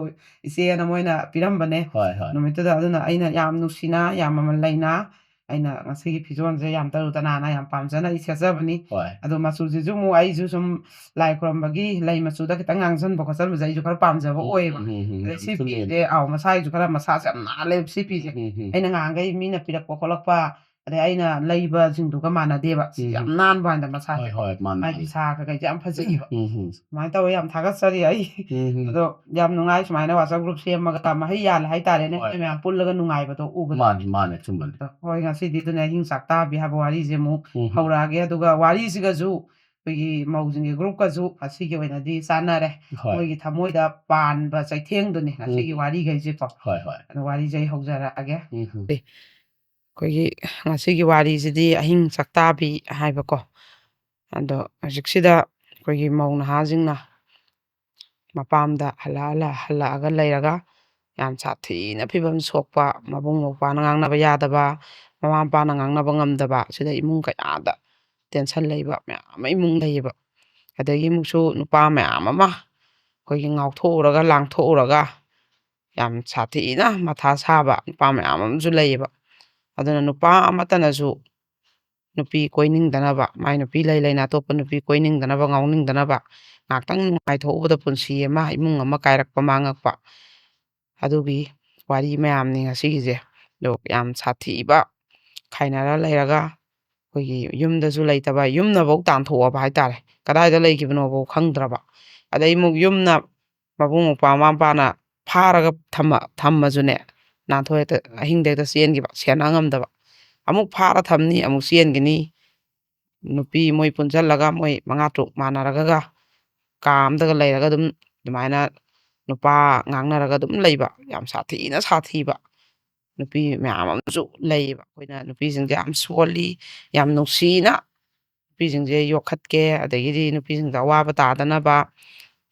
ꯏꯆꯦꯅ" ꯃꯣꯏꯅ ꯄꯤꯔꯝꯕꯅꯦ꯫ ꯍꯣꯏ, ꯍꯣꯏ꯫ ꯅꯨꯃꯤꯠꯇꯨꯗ꯫ ꯑꯗꯨꯅ ꯑꯩꯅ ꯌꯥꯝ ꯅꯨꯡꯁꯤꯅ, ꯌꯥꯝ ꯃꯃꯜ ꯂꯩꯅ ꯑꯩꯅ ꯉꯁꯤꯒꯤ ꯐꯤꯖꯣꯜꯁꯦ ꯌꯥꯝ ꯇꯔꯨ ꯇꯅꯥꯟꯅ, ꯌꯥꯝ ꯄꯥꯝꯖꯅ ꯑꯩ ꯁꯦꯠꯆꯕꯅꯤ꯫ ꯍꯣꯏ꯫ ꯑꯗꯣ ꯃꯆꯨꯁꯤꯁꯨ ꯑꯃꯨꯛ ꯑꯩꯁꯨ ꯁꯨꯝ ꯂꯥꯏ ꯈꯨꯔꯝꯕꯒꯤ ꯂꯩ ꯃꯆꯨꯗ ꯈꯤꯇꯪ ꯉꯥꯡꯁꯟꯕ ꯈꯣꯠꯆꯟꯕꯁꯦ ꯑꯩꯁꯨ ꯈꯔ ꯄꯥꯝꯖꯕ ꯎꯝ, ꯑꯣꯏꯌꯦꯕ꯫ ꯎꯝ, ꯎꯝ, ꯎꯝ, ꯑꯗꯩ ꯌꯥꯝ ꯁꯤ ꯆꯨꯝꯃꯦ꯫ ꯐꯤꯁꯦ, ꯑꯥꯎ, ꯃꯁꯥꯒꯤꯁꯨ ꯈꯔ ꯃꯁꯥꯁꯦ ꯌꯥꯝ ꯅꯥꯜꯂꯦꯕ ꯁꯤ ꯐꯤꯁꯦ꯫ ꯎꯝ, ꯎꯝ꯫ ꯑꯩꯅ ꯉꯍꯥꯟꯈꯩ ꯃꯤꯅ ꯄꯤꯔꯛꯄ ꯈꯣꯠꯂꯛꯄ ꯑꯗꯩ ꯑꯩꯅ ꯂꯩꯕꯁꯤꯡꯗꯨꯒ ꯃꯥꯟꯅꯗꯦꯕ꯫ ꯁꯤ ꯌꯥꯝ ꯎꯝ꯫ ꯅꯥꯟꯕ ꯍꯥꯏꯅ ꯃꯁꯥꯁꯦ꯫ ꯍꯣꯏ, ꯍꯣꯏ, ꯃꯥꯅꯦ, ꯃꯥꯒꯤ ꯃꯥꯅꯦ꯫ ꯁꯥ ꯀꯩꯀꯩꯁꯦ ꯌꯥꯝ ꯐꯖꯩꯌꯦꯕ꯫ ꯎꯝ, ꯎꯝ꯫ ꯁꯨꯃꯥꯏꯅ ꯇꯧꯋꯦ, ꯌꯥꯝ ꯊꯥꯒꯠꯆꯔꯤ ꯑꯩ꯫ ꯎꯝ, ꯎꯝ꯫ ꯑꯗꯣ ꯌꯥꯝ ꯅꯨꯡꯉꯥꯏ ꯁꯨꯃꯥꯏꯅ WhatsApp group ꯁꯦꯝꯃꯒ ꯃꯍꯩ ꯌꯥꯜꯂꯦ ꯍꯥꯏꯇꯥꯔꯦꯅꯦ꯫ ꯍꯣꯏ꯫ ꯑꯩꯈꯣꯏ ꯃꯌꯥꯝ ꯄꯨꯜꯂꯒ ꯅꯨꯡꯉꯥꯏꯕꯗꯣ ꯎꯕꯗ꯫ ꯃꯥꯅꯤ, ꯃꯥꯅꯤ, ꯑꯆꯨꯝꯕꯅꯤ꯫ ꯑꯗꯣ ꯍꯣꯏ, ꯉꯁꯤꯗꯤ ꯑꯗꯨꯅ ꯑꯍꯤꯡ ꯆꯥꯛ ꯇꯥꯕꯤ ꯍꯥꯏꯕ ꯋꯥꯔꯤꯁꯦ ꯑꯃꯨꯛ ꯎꯝ, ꯎꯝ꯫ ꯍꯧꯔꯛꯑꯒꯦ꯫ ꯑꯗꯨꯒ ꯋꯥꯔꯤꯁꯤꯒꯁꯨ ꯑꯩꯈꯣꯏꯒꯤ ꯃꯧꯁꯤꯡꯒꯤ groupꯀꯁꯨ ꯉꯁꯤꯒꯤ ꯑꯣꯏꯅꯗꯤ ꯆꯥꯟꯅꯔꯦ꯫ ꯍꯣꯏ꯫ ꯃꯣꯏꯒꯤ ꯊꯃꯣꯏꯗ ꯄꯥꯟꯕ ꯆꯩꯊꯦꯡꯗꯨꯅꯤ ꯉꯁꯤꯒꯤ ꯎꯝ꯫ ꯋꯥꯔꯤꯈꯩꯁꯦꯀꯣ꯫ ꯍꯣꯏ, ꯍꯣꯏ꯫ ꯑꯗꯣ ꯋꯥꯔꯤꯁꯦ ꯑꯩ ꯍꯧꯖꯔꯛꯑꯒꯦ꯫ ꯎꯝ, ꯎꯝ꯫ ꯑꯩꯈꯣꯏꯒꯤ ꯉꯁꯤꯒꯤ ꯋꯥꯔꯤꯁꯤꯗꯤ ꯑꯍꯤꯡ ꯆꯥꯛꯇꯥꯕꯤ ꯍꯥꯏꯕꯀꯣ꯫ ꯑꯗꯣ ꯍꯧꯖꯤꯛꯁꯤꯗ ꯑꯩꯈꯣꯏꯒꯤ ꯃꯧ ꯅꯍꯥꯁꯤꯡꯅ ꯃꯄꯥꯝꯗ ꯍꯜꯂꯛ-, ꯍꯜꯂꯛ-, ꯍꯜꯂꯛꯑꯒ ꯂꯩꯔꯒ ꯌꯥꯝ ꯁꯥꯊꯤꯅ ꯐꯤꯕꯝ ꯁꯣꯛꯄ, ꯃꯕꯨꯡ ꯃꯧꯄ꯭ꯋꯥꯅ ꯉꯥꯡꯅꯕ ꯌꯥꯗꯕ, ꯃꯃꯥ ꯃꯄꯥꯅ ꯉꯥꯡꯅꯕ ꯉꯝꯗꯕ, ꯁꯤꯗ ꯏꯃꯨꯡ ꯀꯌꯥꯗ tension ꯂꯩꯕ ꯃꯌꯥꯝ ꯑꯃ ꯏꯃꯨꯡ ꯂꯩꯌꯦꯕ꯫ ꯑꯗꯒꯤ ꯑꯃꯨꯛꯁꯨ ꯅꯨꯄꯥ ꯃꯌꯥꯝ ꯑꯃ ꯑꯩꯈꯣꯏꯒꯤ ꯉꯥꯎꯊꯣꯛꯎꯔꯒ ꯂꯥꯡꯊꯣꯛꯎꯔꯒ ꯌꯥꯝ ꯁꯥꯊꯤꯅ ꯃꯊꯥ ꯁꯥꯕ ꯅꯨꯄꯥ ꯃꯌꯥꯝ ꯑꯃꯁꯨ ꯂꯩꯌꯦꯕ꯫ ꯑꯗꯨꯅ ꯅꯨꯄꯥ ꯑꯃꯠꯇꯅꯁꯨ ꯅꯨꯄꯤ ꯀꯣꯏꯅꯤꯡꯗꯅꯕ, ꯃꯥꯏ ꯅꯨꯄꯤ ꯂꯩ ꯂꯩꯅ ꯑꯇꯣꯞꯄ ꯅꯨꯄꯤ ꯀꯣꯏꯅꯤꯡꯗꯅꯕ, ꯉꯥꯎꯅꯤꯡꯗꯅꯕ, ꯉꯥꯛꯇꯪ ꯅꯨꯡꯉꯥꯏꯊꯣꯛꯎꯕꯗ ꯄꯨꯟꯁꯤ ꯑꯃ, ꯏꯃꯨꯡ ꯑꯃ ꯀꯥꯏꯔꯛꯄ ꯃꯥꯡꯉꯛꯄ, ꯑꯗꯨꯒꯤ ꯋꯥꯔꯤ ꯃꯌꯥꯝꯅꯤ ꯉꯁꯤꯒꯤꯁꯦ꯫ ꯑꯗꯣ ꯌꯥꯝ ꯁꯥꯊꯤꯕ, ꯈꯥꯏꯅꯔ ꯂꯩꯔꯒ ꯑꯩꯈꯣꯏꯒꯤ ꯌꯨꯝꯗꯁꯨ ꯂꯩꯇꯕ, ꯌꯨꯝꯅꯐꯧ ꯇꯥꯟꯊꯣꯛꯑꯕ ꯍꯥꯏꯇꯥꯔꯦ꯫ ꯀꯗꯥꯏꯗ ꯂꯩꯈꯤꯕꯅꯣꯐꯧ ꯈꯪꯗ꯭ꯔꯕ꯫ ꯑꯗꯩ ꯑꯃꯨꯛ ꯌꯨꯝꯅ ꯃꯕꯨꯡ ꯃꯧꯄ꯭ꯋꯥ ꯃꯃꯥ ꯃꯄꯥꯅ ꯐꯥꯔꯒ ꯊꯝꯃ-, ꯊꯝꯃꯁꯨꯅꯦ, ꯅꯥꯟꯊꯣꯛ ꯍꯦꯛꯇ ꯑꯍꯤꯡꯗ ꯍꯦꯛꯇ ꯆꯦꯟꯈꯤꯕ, ꯁꯦꯟꯅ ꯉꯝꯗꯕ꯫ ꯑꯃꯨꯛ ꯐꯥꯔ ꯊꯝꯅꯤ, ꯑꯃꯨꯛ ꯆꯦꯟꯈꯤꯅꯤ꯫ ꯅꯨꯄꯤ ꯃꯣꯏ ꯄꯨꯟꯁꯤꯜꯂꯒ ꯃꯣꯏ ꯃꯉꯥ ꯇꯔꯨꯛ ꯃꯥꯟꯅꯔꯒ ꯀꯥ ꯑꯝꯗꯒ ꯂꯩꯔꯒ ꯑꯗꯨꯝ ꯑꯗꯨꯃꯥꯏꯅ ꯅꯨꯄꯥ ꯉꯥꯡꯅꯔꯒ ꯑꯗꯨꯝ ꯂꯩꯕ, ꯌꯥꯝ ꯁꯥꯊꯤꯅ ꯁꯥꯊꯤꯕ ꯅꯨꯄꯤ ꯃꯌꯥꯝ ꯑꯃꯁꯨ ꯂꯩꯌꯦꯕ꯫ ꯑꯩꯈꯣꯏꯅ ꯅꯨꯄꯤꯁꯤꯡꯁꯦ ꯌꯥꯝ ꯁꯣꯜꯂꯤ, ꯌꯥꯝ ꯅꯨꯡꯁꯤꯅ ꯅꯨꯄꯤꯁꯤꯡꯁꯦ ꯌꯣꯛꯈꯠꯀꯦ, ꯑꯗꯒꯤꯗꯤ ꯅꯨꯄꯤꯁꯤꯡꯗ ꯑꯋꯥꯕ ꯇꯥꯗꯅꯕ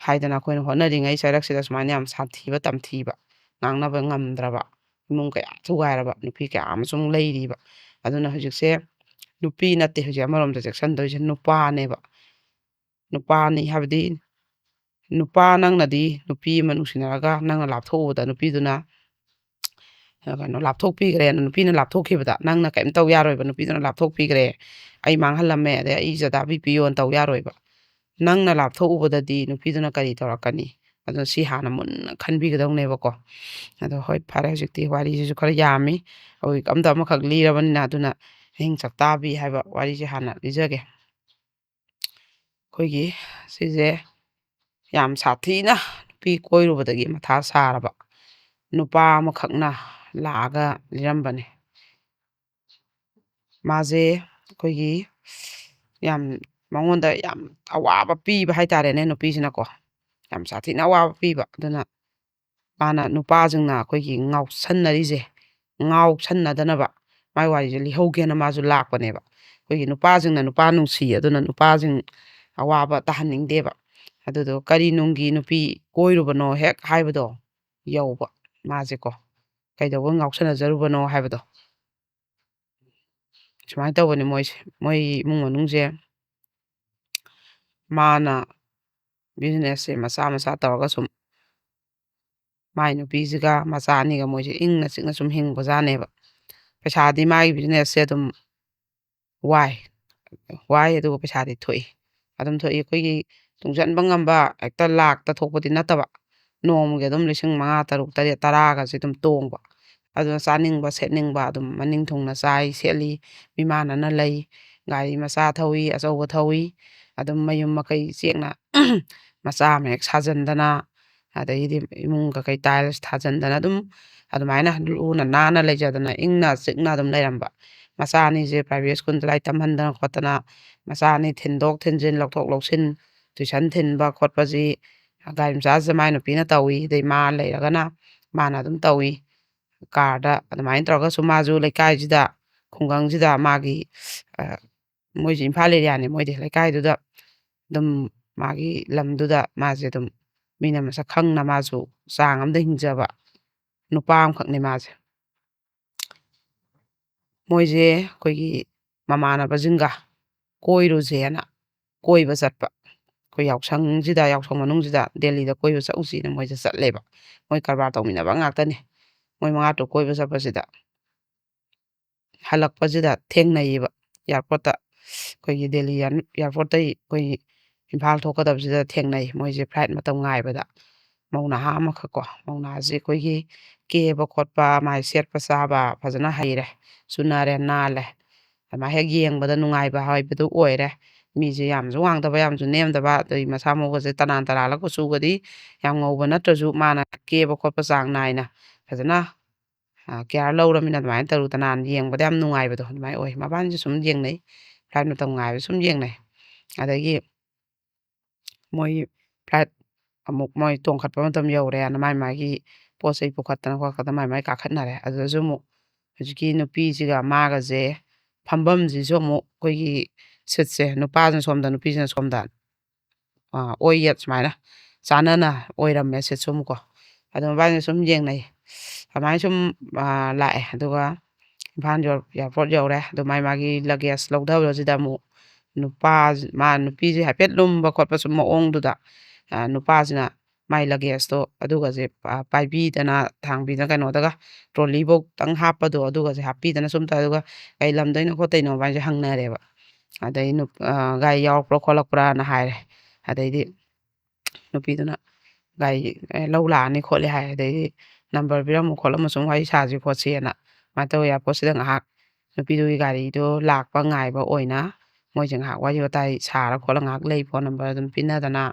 ꯍꯥꯏꯗꯅ ꯑꯩꯈꯣꯏꯅ ꯍꯣꯠꯅꯔꯤꯉꯩ ꯆꯩꯔꯛꯁꯤꯗ ꯁꯨꯃꯥꯏꯅ ꯌꯥꯝ ꯁꯥꯊꯤꯕ ꯇꯝꯊꯤꯕ, ꯉꯥꯡꯅꯕ ꯉꯝꯗ꯭ꯔꯕ ꯏꯃꯨꯡ ꯀꯌꯥ ꯊꯨꯒꯥꯏꯔꯕ ꯅꯨꯄꯤ ꯀꯌꯥ ꯑꯃꯁꯨ ꯑꯃꯨꯛ ꯂꯩꯔꯤꯕ꯫ ꯑꯗꯨꯅ ꯍꯧꯖꯤꯛꯁꯦ ꯅꯨꯄꯤ ꯅꯠꯇꯦ, ꯍꯧꯖꯤꯛ ꯑꯃꯔꯣꯝꯗ ꯆꯦꯛꯁꯤꯟꯗꯣꯏꯁꯦ ꯅꯨꯄꯥꯅꯦꯕ꯫ ꯅꯨꯄꯥꯅꯤ ꯍꯥꯏꯕꯗꯤ ꯅꯨꯄꯥ ꯅꯪꯅꯗꯤ ꯅꯨꯄꯤ ꯑꯃ ꯅꯨꯡꯁꯤꯅꯔꯒ ꯅꯪꯅ ꯂꯥꯞꯊꯣꯛꯎꯕꯗ ꯅꯨꯄꯤꯗꯨꯅ, ꯀꯩꯅꯣ, ꯂꯥꯞꯊꯣꯛꯄꯤꯈ꯭ꯔꯦꯅ, ꯅꯨꯄꯤꯅ ꯂꯥꯞꯊꯣꯛꯈꯤꯕꯗ ꯅꯪꯅ ꯀꯔꯤꯝ ꯇꯧ ꯌꯥꯔꯣꯏꯕ꯫ ꯅꯨꯄꯤꯗꯨꯅ ꯂꯥꯞꯊꯣꯛꯄꯤꯈ꯭ꯔꯦ, "ꯑꯩ ꯃꯥꯡꯍꯜꯂꯝꯃꯦ, ꯑꯗꯩ ꯑꯩ ꯏꯖꯠ ꯍꯥꯞꯄꯤꯌꯣꯅ" ꯇꯧ ꯌꯥꯔꯣꯏꯕ꯫ ꯅꯪꯅ ꯂꯥꯞꯊꯣꯛꯎꯕꯗꯗꯤ ꯅꯨꯄꯤꯗꯨꯅ ꯀꯔꯤ ꯇꯧꯔꯛꯀꯅꯤ? ꯑꯗꯣ ꯁꯤ ꯍꯥꯟꯅ ꯃꯨꯟꯅ ꯈꯟꯕꯤꯒꯗꯧꯅꯦꯕꯀꯣ꯫ ꯑꯗꯣ ꯍꯣꯏ, ꯐꯔꯦ, ꯍꯧꯖꯤꯛꯇꯤ ꯋꯥꯔꯤꯁꯤꯁꯨ ꯈꯔ ꯌꯥꯝꯃꯤ, ꯍꯧꯖꯤꯛ ꯑꯝꯗ ꯑꯃꯈꯛ ꯂꯤꯔꯕꯅꯤꯅ꯫ ꯑꯗꯨꯅ ꯑꯍꯤꯡ ꯆꯥꯛꯇꯥꯕꯤ ꯍꯥꯏꯕ ꯋꯥꯔꯤꯁꯦ ꯍꯥꯟꯅ ꯂꯤꯖꯒꯦ꯫ ꯑꯩꯈꯣꯏꯒꯤ ꯁꯤꯁꯦ ꯌꯥꯝ ꯁꯥꯊꯤꯅ ꯅꯨꯄꯤ ꯀꯣꯏꯔꯨꯕꯗꯒꯤ ꯃꯊꯥ ꯁꯥꯔꯕ ꯅꯨꯄꯥ ꯑꯃꯈꯛꯅ ꯂꯥꯛꯑꯒ ꯂꯤꯔꯝꯕꯅꯦ꯫ ꯃꯥꯁꯦ ꯑꯩꯈꯣꯏꯒꯤ ꯌꯥꯝ, ꯃꯉꯣꯟꯗ ꯌꯥꯝ ꯑꯋꯥꯕ ꯄꯤꯕ ꯍꯥꯏꯇꯥꯔꯦꯅꯦ, ꯅꯨꯄꯤꯁꯤꯅꯀꯣ꯫ ꯌꯥꯝ ꯁꯥꯊꯤꯅ ꯑꯋꯥꯕ ꯄꯤꯕ꯫ ꯑꯗꯨꯅ ꯃꯥꯅ, ꯅꯨꯄꯥꯁꯤꯡꯅ ꯑꯩꯈꯣꯏꯒꯤ ꯉꯥꯎꯁꯟꯅꯔꯤꯁꯦ, ꯉꯥꯎꯁꯟꯅꯗꯅꯕ ꯃꯥꯏ ꯋꯥꯔꯤꯁꯦ ꯂꯤꯍꯧꯒꯦꯅ ꯃꯥꯁꯨ ꯂꯥꯛꯄꯅꯦꯕ꯫ ꯑꯩꯈꯣꯏꯒꯤ ꯅꯨꯄꯥꯁꯤꯡꯅ ꯅꯨꯄꯥ ꯅꯨꯡꯁꯤ, ꯑꯗꯨꯅ ꯅꯨꯄꯥꯁꯤꯡ ꯑꯋꯥꯕ ꯇꯥꯍꯟꯅꯤꯡꯗꯦꯕ꯫ ꯑꯗꯨꯗꯣ ꯀꯔꯤ ꯅꯨꯡꯒꯤ ꯅꯨꯄꯤ ꯀꯣꯏꯔꯨꯕꯅꯣ ꯍꯦꯛ ꯍꯥꯏꯕꯗꯣ ꯌꯧꯕ ꯃꯥꯁꯦꯀꯣ꯫ ꯀꯩꯗꯧꯕ ꯉꯥꯎꯁꯟꯅꯖꯔꯨꯕꯅꯣ ꯍꯥꯏꯕꯗꯣ꯫ ꯁꯨꯃꯥꯏꯅ ꯇꯧꯕꯅꯤ ꯃꯣꯏꯁꯦ, ꯃꯣꯏ ꯏꯃꯨꯡ ꯃꯅꯨꯡꯁꯦ꯫ ꯃꯥꯅ businessꯁꯦ ꯃꯆꯥ ꯃꯆꯥ ꯇꯧꯔꯒ ꯁꯨꯝ ꯃꯥꯏ ꯅꯨꯄꯤꯁꯤꯒ ꯃꯆꯥ ꯑꯅꯤꯒ ꯃꯣꯏꯁꯦ ꯏꯪꯅ ꯆꯤꯛꯅ ꯁꯨꯝ ꯍꯤꯡꯕꯖꯥꯠꯅꯦꯕ꯫ ꯄꯩꯁꯥꯗꯤ ꯃꯥꯒꯤ businessꯁꯦ ꯑꯗꯨꯝ ꯋꯥꯏ, ꯋꯥꯏ, ꯑꯗꯨꯒ ꯄꯩꯁꯥꯗꯤ ꯊꯣꯛꯏ, ꯑꯗꯨꯝ ꯊꯣꯛꯏ꯫ ꯑꯩꯈꯣꯏꯒꯤ ꯇꯨꯡꯁꯤꯟꯕ ꯉꯝꯕ ꯍꯦꯛꯇ ꯂꯥꯛꯇ ꯊꯣꯛꯄꯗꯤ ꯅꯠꯇꯕ, ꯅꯣꯡꯃꯒꯤ ꯑꯗꯨꯝ ꯂꯤꯁꯤꯡ ꯃꯉꯥ, ꯇꯔꯨꯛ, ꯇꯔꯦꯠ, ꯇꯔꯥꯒꯁꯦ ꯑꯗꯨꯝ ꯇꯣꯡꯕ꯫ ꯑꯗꯨꯅ ꯆꯥꯅꯤꯡꯕ ꯁꯦꯠꯅꯤꯡꯕ ꯑꯗꯨꯝ ꯃꯅꯤꯡ ꯊꯨꯡꯅ ꯆꯥꯏ ꯁꯦꯠꯂꯤ, ꯃꯤꯃꯥꯟꯅꯅ ꯂꯩ, ꯒꯥꯔꯤ ꯃꯆꯥ ꯊꯧꯏ, ꯑꯆꯧꯕ ꯊꯧꯏ, ꯑꯗꯨꯝ ꯃꯌꯨꯝ ꯃꯀꯩ ꯆꯦꯛꯅ ꯃꯆꯥ ꯑꯃ ꯍꯦꯛ ꯁꯥꯖꯟꯗꯅ, ꯑꯗꯒꯤꯗꯤ ꯏꯃꯨꯡ ꯀꯀꯩ tiles ꯊꯥꯖꯟꯗꯅ ꯑꯗꯨꯝ ꯑꯗꯨꯃꯥꯏꯅ ꯂꯨꯅ ꯅꯥꯟꯅ ꯂꯩꯖꯗꯅ ꯏꯪꯅ ꯆꯤꯛꯅ ꯑꯗꯨꯝ ꯂꯩꯔꯝꯕ꯫ ꯃꯆꯥ ꯑꯅꯤꯁꯦ private schoolꯗ ꯂꯥꯏꯔꯤꯛ ꯇꯝꯍꯟꯗꯅ ꯈꯣꯠꯇꯅ, ꯃꯆꯥ ꯑꯅꯤ ꯊꯤꯟꯗꯣꯛ ꯊꯤꯟꯖꯤꯟ, ꯂꯧꯊꯣꯛ ꯂꯧꯁꯤꯟ, tuition ꯊꯤꯟꯕ ꯈꯣꯠꯄꯁꯤ ꯒꯥꯔꯤ ꯃꯆꯥꯁꯤꯗ ꯃꯥꯏ ꯅꯨꯄꯤꯅ ꯇꯧꯏ, ꯑꯗꯩ ꯃꯥ ꯂꯩꯔꯒꯅ ꯃꯥꯅ ꯑꯗꯨꯝ ꯇꯧꯏ꯫ Carꯗ ꯑꯗꯨꯃꯥꯏꯅ ꯇꯧꯔꯒꯁꯨ ꯃꯥꯁꯨ ꯂꯩꯀꯥꯏꯁꯤꯗ, ꯈꯨꯡꯒꯪꯁꯤꯗ ꯃꯥꯒꯤ, ꯑ, ꯃꯣꯏꯁꯦ ꯏꯝꯐꯥꯜ areaꯅꯦ, ꯃꯣꯏꯗꯤ ꯂꯩꯀꯥꯏꯗꯨꯗ ꯑꯗꯨꯝ ꯃꯥꯒꯤ ꯂꯝꯗꯨꯗ ꯃꯥꯁꯦ ꯑꯗꯨꯝ ꯃꯤꯅ ꯃꯁꯛ ꯈꯪꯅ ꯃꯥꯁꯨ ꯆꯥꯡ ꯑꯃꯗ ꯍꯤꯡꯖꯕ ꯅꯨꯄꯥ ꯑꯃꯈꯛꯅꯦ ꯃꯥꯁꯦ꯫ ꯃꯣꯏꯁꯦ ꯑꯩꯈꯣꯏꯒꯤ ꯃꯃꯥꯟꯅꯕꯁꯤꯡꯒ ꯀꯣꯏꯔꯨꯁꯦꯅ ꯀꯣꯏꯕ ꯆꯠꯄ꯫ ꯑꯩꯈꯣꯏ ꯌꯥꯎꯁꯪꯁꯤꯗ, ꯌꯥꯎꯁꯪ ꯃꯅꯨꯡꯁꯤꯗ ꯗꯦꯜꯂꯤꯗ ꯀꯣꯏꯕ ꯆꯠꯂꯨꯁꯦꯅ ꯃꯣꯏꯁꯦ ꯆꯠꯂꯦꯕ꯫ ꯃꯣꯏ ꯀꯔꯕꯥꯔ ꯇꯧꯃꯤꯟꯅꯕ ꯉꯥꯛꯇꯅꯤ꯫ ꯃꯣꯏ ꯃꯉꯥ ꯇꯔꯨꯛ ꯀꯣꯏꯕ ꯆꯠꯄꯁꯤꯗ ꯍꯜꯂꯛꯄꯁꯤꯗ ꯊꯦꯡꯅꯩꯌꯦꯕ airportꯇ꯫ ꯑꯩꯈꯣꯏꯒꯤ ꯗꯦꯜꯂꯤ airportꯇꯩ ꯑꯩꯈꯣꯏ ꯏꯝꯐꯥꯜ ꯊꯣꯛꯀꯗꯕꯁꯤꯗ ꯊꯦꯡꯅꯩ꯫ ꯃꯣꯏꯁꯦ flight ꯃꯇꯝ ꯉꯥꯏꯕꯗ ꯃꯧ ꯅꯍꯥ ꯑꯃꯈꯛ ꯀꯣ, ꯃꯧ ꯅꯍꯥꯁꯦ ꯑꯩꯈꯣꯏꯒꯤ ꯀꯦꯕ ꯈꯣꯠꯄ, ꯃꯥꯏ ꯁꯦꯠꯄ ꯆꯥꯕ ꯐꯖꯅ ꯍꯩꯔꯦ, ꯆꯨꯅꯔꯦ, ꯅꯥꯜꯂꯦ꯫ ꯑꯗꯨꯃꯥꯏꯅ ꯍꯦꯛ ꯌꯦꯡꯕꯗ ꯅꯨꯡꯉꯥꯏꯕ ꯍꯥꯏꯕꯗꯨ ꯑꯣꯏꯔꯦ꯫ ꯃꯤꯁꯦ ꯌꯥꯝꯁꯨ ꯋꯥꯡꯗꯕ, ꯌꯥꯝꯁꯨ ꯅꯦꯝꯗꯕ, ꯑꯗꯩ ꯃꯁꯥ ꯃꯎꯒꯁꯦ ꯇꯅꯥꯟ ꯇꯅꯥꯜꯂ, ꯀꯨꯆꯨꯒꯗꯤ ꯌꯥꯝ ꯉꯧꯕ ꯅꯠꯇ꯭ꯔꯁꯨ ꯃꯥꯅ ꯀꯦꯕ ꯈꯣꯠꯄ ꯆꯥꯡ ꯅꯥꯏꯅ ꯐꯖꯅ, ꯑ, care ꯂꯧꯔꯃꯤꯅ ꯑꯗꯨꯃꯥꯏꯅ ꯇꯔꯨ ꯇꯅꯥꯟ ꯌꯦꯡꯕꯗ ꯌꯥꯝ ꯅꯨꯡꯉꯥꯏꯕꯗꯣ ꯑꯗꯨꯃꯥꯏꯅ ꯑꯣꯏ꯫ ꯃꯕꯥꯅꯤꯁꯦ ꯁꯨꯝ ꯌꯦꯡꯅꯩ, flight ꯃꯇꯝ ꯉꯥꯏꯕ ꯁꯨꯝ ꯌꯦꯡꯅꯩ꯫ ꯑꯗꯒꯤ ꯃꯣꯏ flight ꯑꯃꯨꯛ ꯃꯣꯏ ꯇꯣꯡꯈꯠꯄ ꯃꯇꯝ ꯌꯧꯔꯦꯅ ꯃꯥꯏ ꯃꯥꯒꯤ ꯄꯣꯠ ꯆꯩ ꯄꯨꯈꯠꯇꯅ ꯈꯣꯠꯇꯅ ꯃꯥꯏ ꯃꯥꯏ ꯀꯥꯈꯠꯅꯔꯦ꯫ ꯑꯗꯨꯗꯁꯨ ꯑꯃꯨꯛ ꯍꯧꯖꯤꯛꯀꯤ ꯅꯨꯄꯤꯁꯤꯒ ꯃꯥꯒꯁꯦ ꯐꯝꯐꯝꯁꯤꯁꯨ ꯑꯃꯨꯛ ꯑꯩꯈꯣꯏꯒꯤ seatꯁꯦ, ꯅꯨꯄꯥꯁꯤꯅ ꯁꯣꯝꯗ, ꯅꯨꯄꯤꯁꯤꯅ ꯁꯣꯝꯗ, ꯑ, ꯑꯣꯏ ꯌꯦꯠ ꯁꯨꯃꯥꯏꯅ ꯆꯥꯟꯅꯅ ꯑꯣꯏꯔꯝꯃꯦ seatꯁꯨ ꯑꯃꯨꯛꯀꯣ꯫ ꯑꯗꯨ ꯃꯕꯥꯅꯤ ꯁꯨꯝ ꯌꯦꯡꯅꯩ꯫ ꯑꯗꯨꯃꯥꯏꯅ ꯁꯨꯝ, ꯑ, ꯂꯥꯛꯑꯦ꯫ ꯑꯗꯨꯒ ꯏꯝꯐꯥꯜ ꯌꯧ-, airport ꯌꯧꯔꯦ꯫ ꯑꯗꯨ ꯃꯥꯏ ꯃꯥꯒꯤ luggage ꯂꯧꯊꯕꯁꯤꯗ ꯑꯃꯨꯛ ꯅꯨꯄꯥ, ꯃꯥ ꯅꯨꯄꯤꯁꯦ ꯍꯥꯏꯐꯦꯠ ꯂꯨꯝꯕ ꯈꯣꯠꯄ ꯁꯨꯝ ꯃꯑꯣꯡꯗꯨꯗ, ꯑ, ꯅꯨꯄꯥꯁꯤꯅ ꯃꯥꯏ luggageꯇꯣ ꯑꯗꯨꯒꯁꯦ, ꯑ, ꯄꯥꯏꯕꯤꯗꯅ, ꯊꯥꯡꯕꯤꯗꯅ, ꯀꯩꯅꯣꯗꯒ trolleyꯐꯧꯇꯪ ꯍꯥꯞꯄꯗꯣ ꯑꯗꯨꯒꯁꯦ ꯍꯥꯞꯄꯤꯗꯅ ꯁꯨꯝ ꯇꯧꯔꯦ꯫ ꯑꯗꯨꯒ "ꯀꯩ ꯂꯝꯗꯩꯅꯣ ꯈꯣꯠꯇꯩꯅꯣ?" ꯃꯕꯥꯅꯤꯁꯦ ꯍꯪꯅꯔꯦꯕ꯫ ꯑꯗꯩ ꯅꯨꯞ-, ꯑ, "ꯒꯥꯔꯤ ꯌꯥꯎꯔꯛꯄ꯭ꯔꯥ ꯈꯣꯠꯂꯛꯄ꯭ꯔꯥꯅ" ꯍꯥꯏꯔꯦ꯫ ꯑꯗꯩꯗꯤ ꯅꯨꯄꯤꯗꯨꯅ "ꯒꯥꯔꯤ, ꯑꯦ, ꯂꯧ ꯂꯥꯛꯑꯅꯤ ꯈꯣꯠꯂꯦ" ꯍꯥꯏ꯫ ꯑꯗꯩꯗꯤ "number ꯄꯤꯔꯝꯃꯨ ꯈꯣꯠꯂꯝꯃꯨ, ꯁꯨꯝ ꯋꯥꯔꯤ ꯁꯥꯁꯤ ꯈꯣꯠꯁꯤꯅ" ꯑꯗꯨꯃꯥꯏꯅ ꯇꯧꯋꯤ꯫ Airportꯁꯤꯗ ꯉꯥꯏꯍꯥꯛ ꯅꯨꯄꯤꯗꯨꯒꯤ ꯒꯥꯔꯤꯗꯣ ꯂꯥꯛꯄ ꯉꯥꯏꯕ ꯑꯣꯏꯅ ꯃꯣꯏꯁꯦ ꯉꯥꯏꯍꯥꯛ ꯋꯥꯔꯤ ꯋꯥꯇꯥꯏ ꯁꯥꯔ ꯈꯣꯠꯂ ꯉꯥꯏꯍꯥꯛ ꯂꯩ, phone number ꯑꯗꯨꯝ ꯄꯤꯅꯗꯅ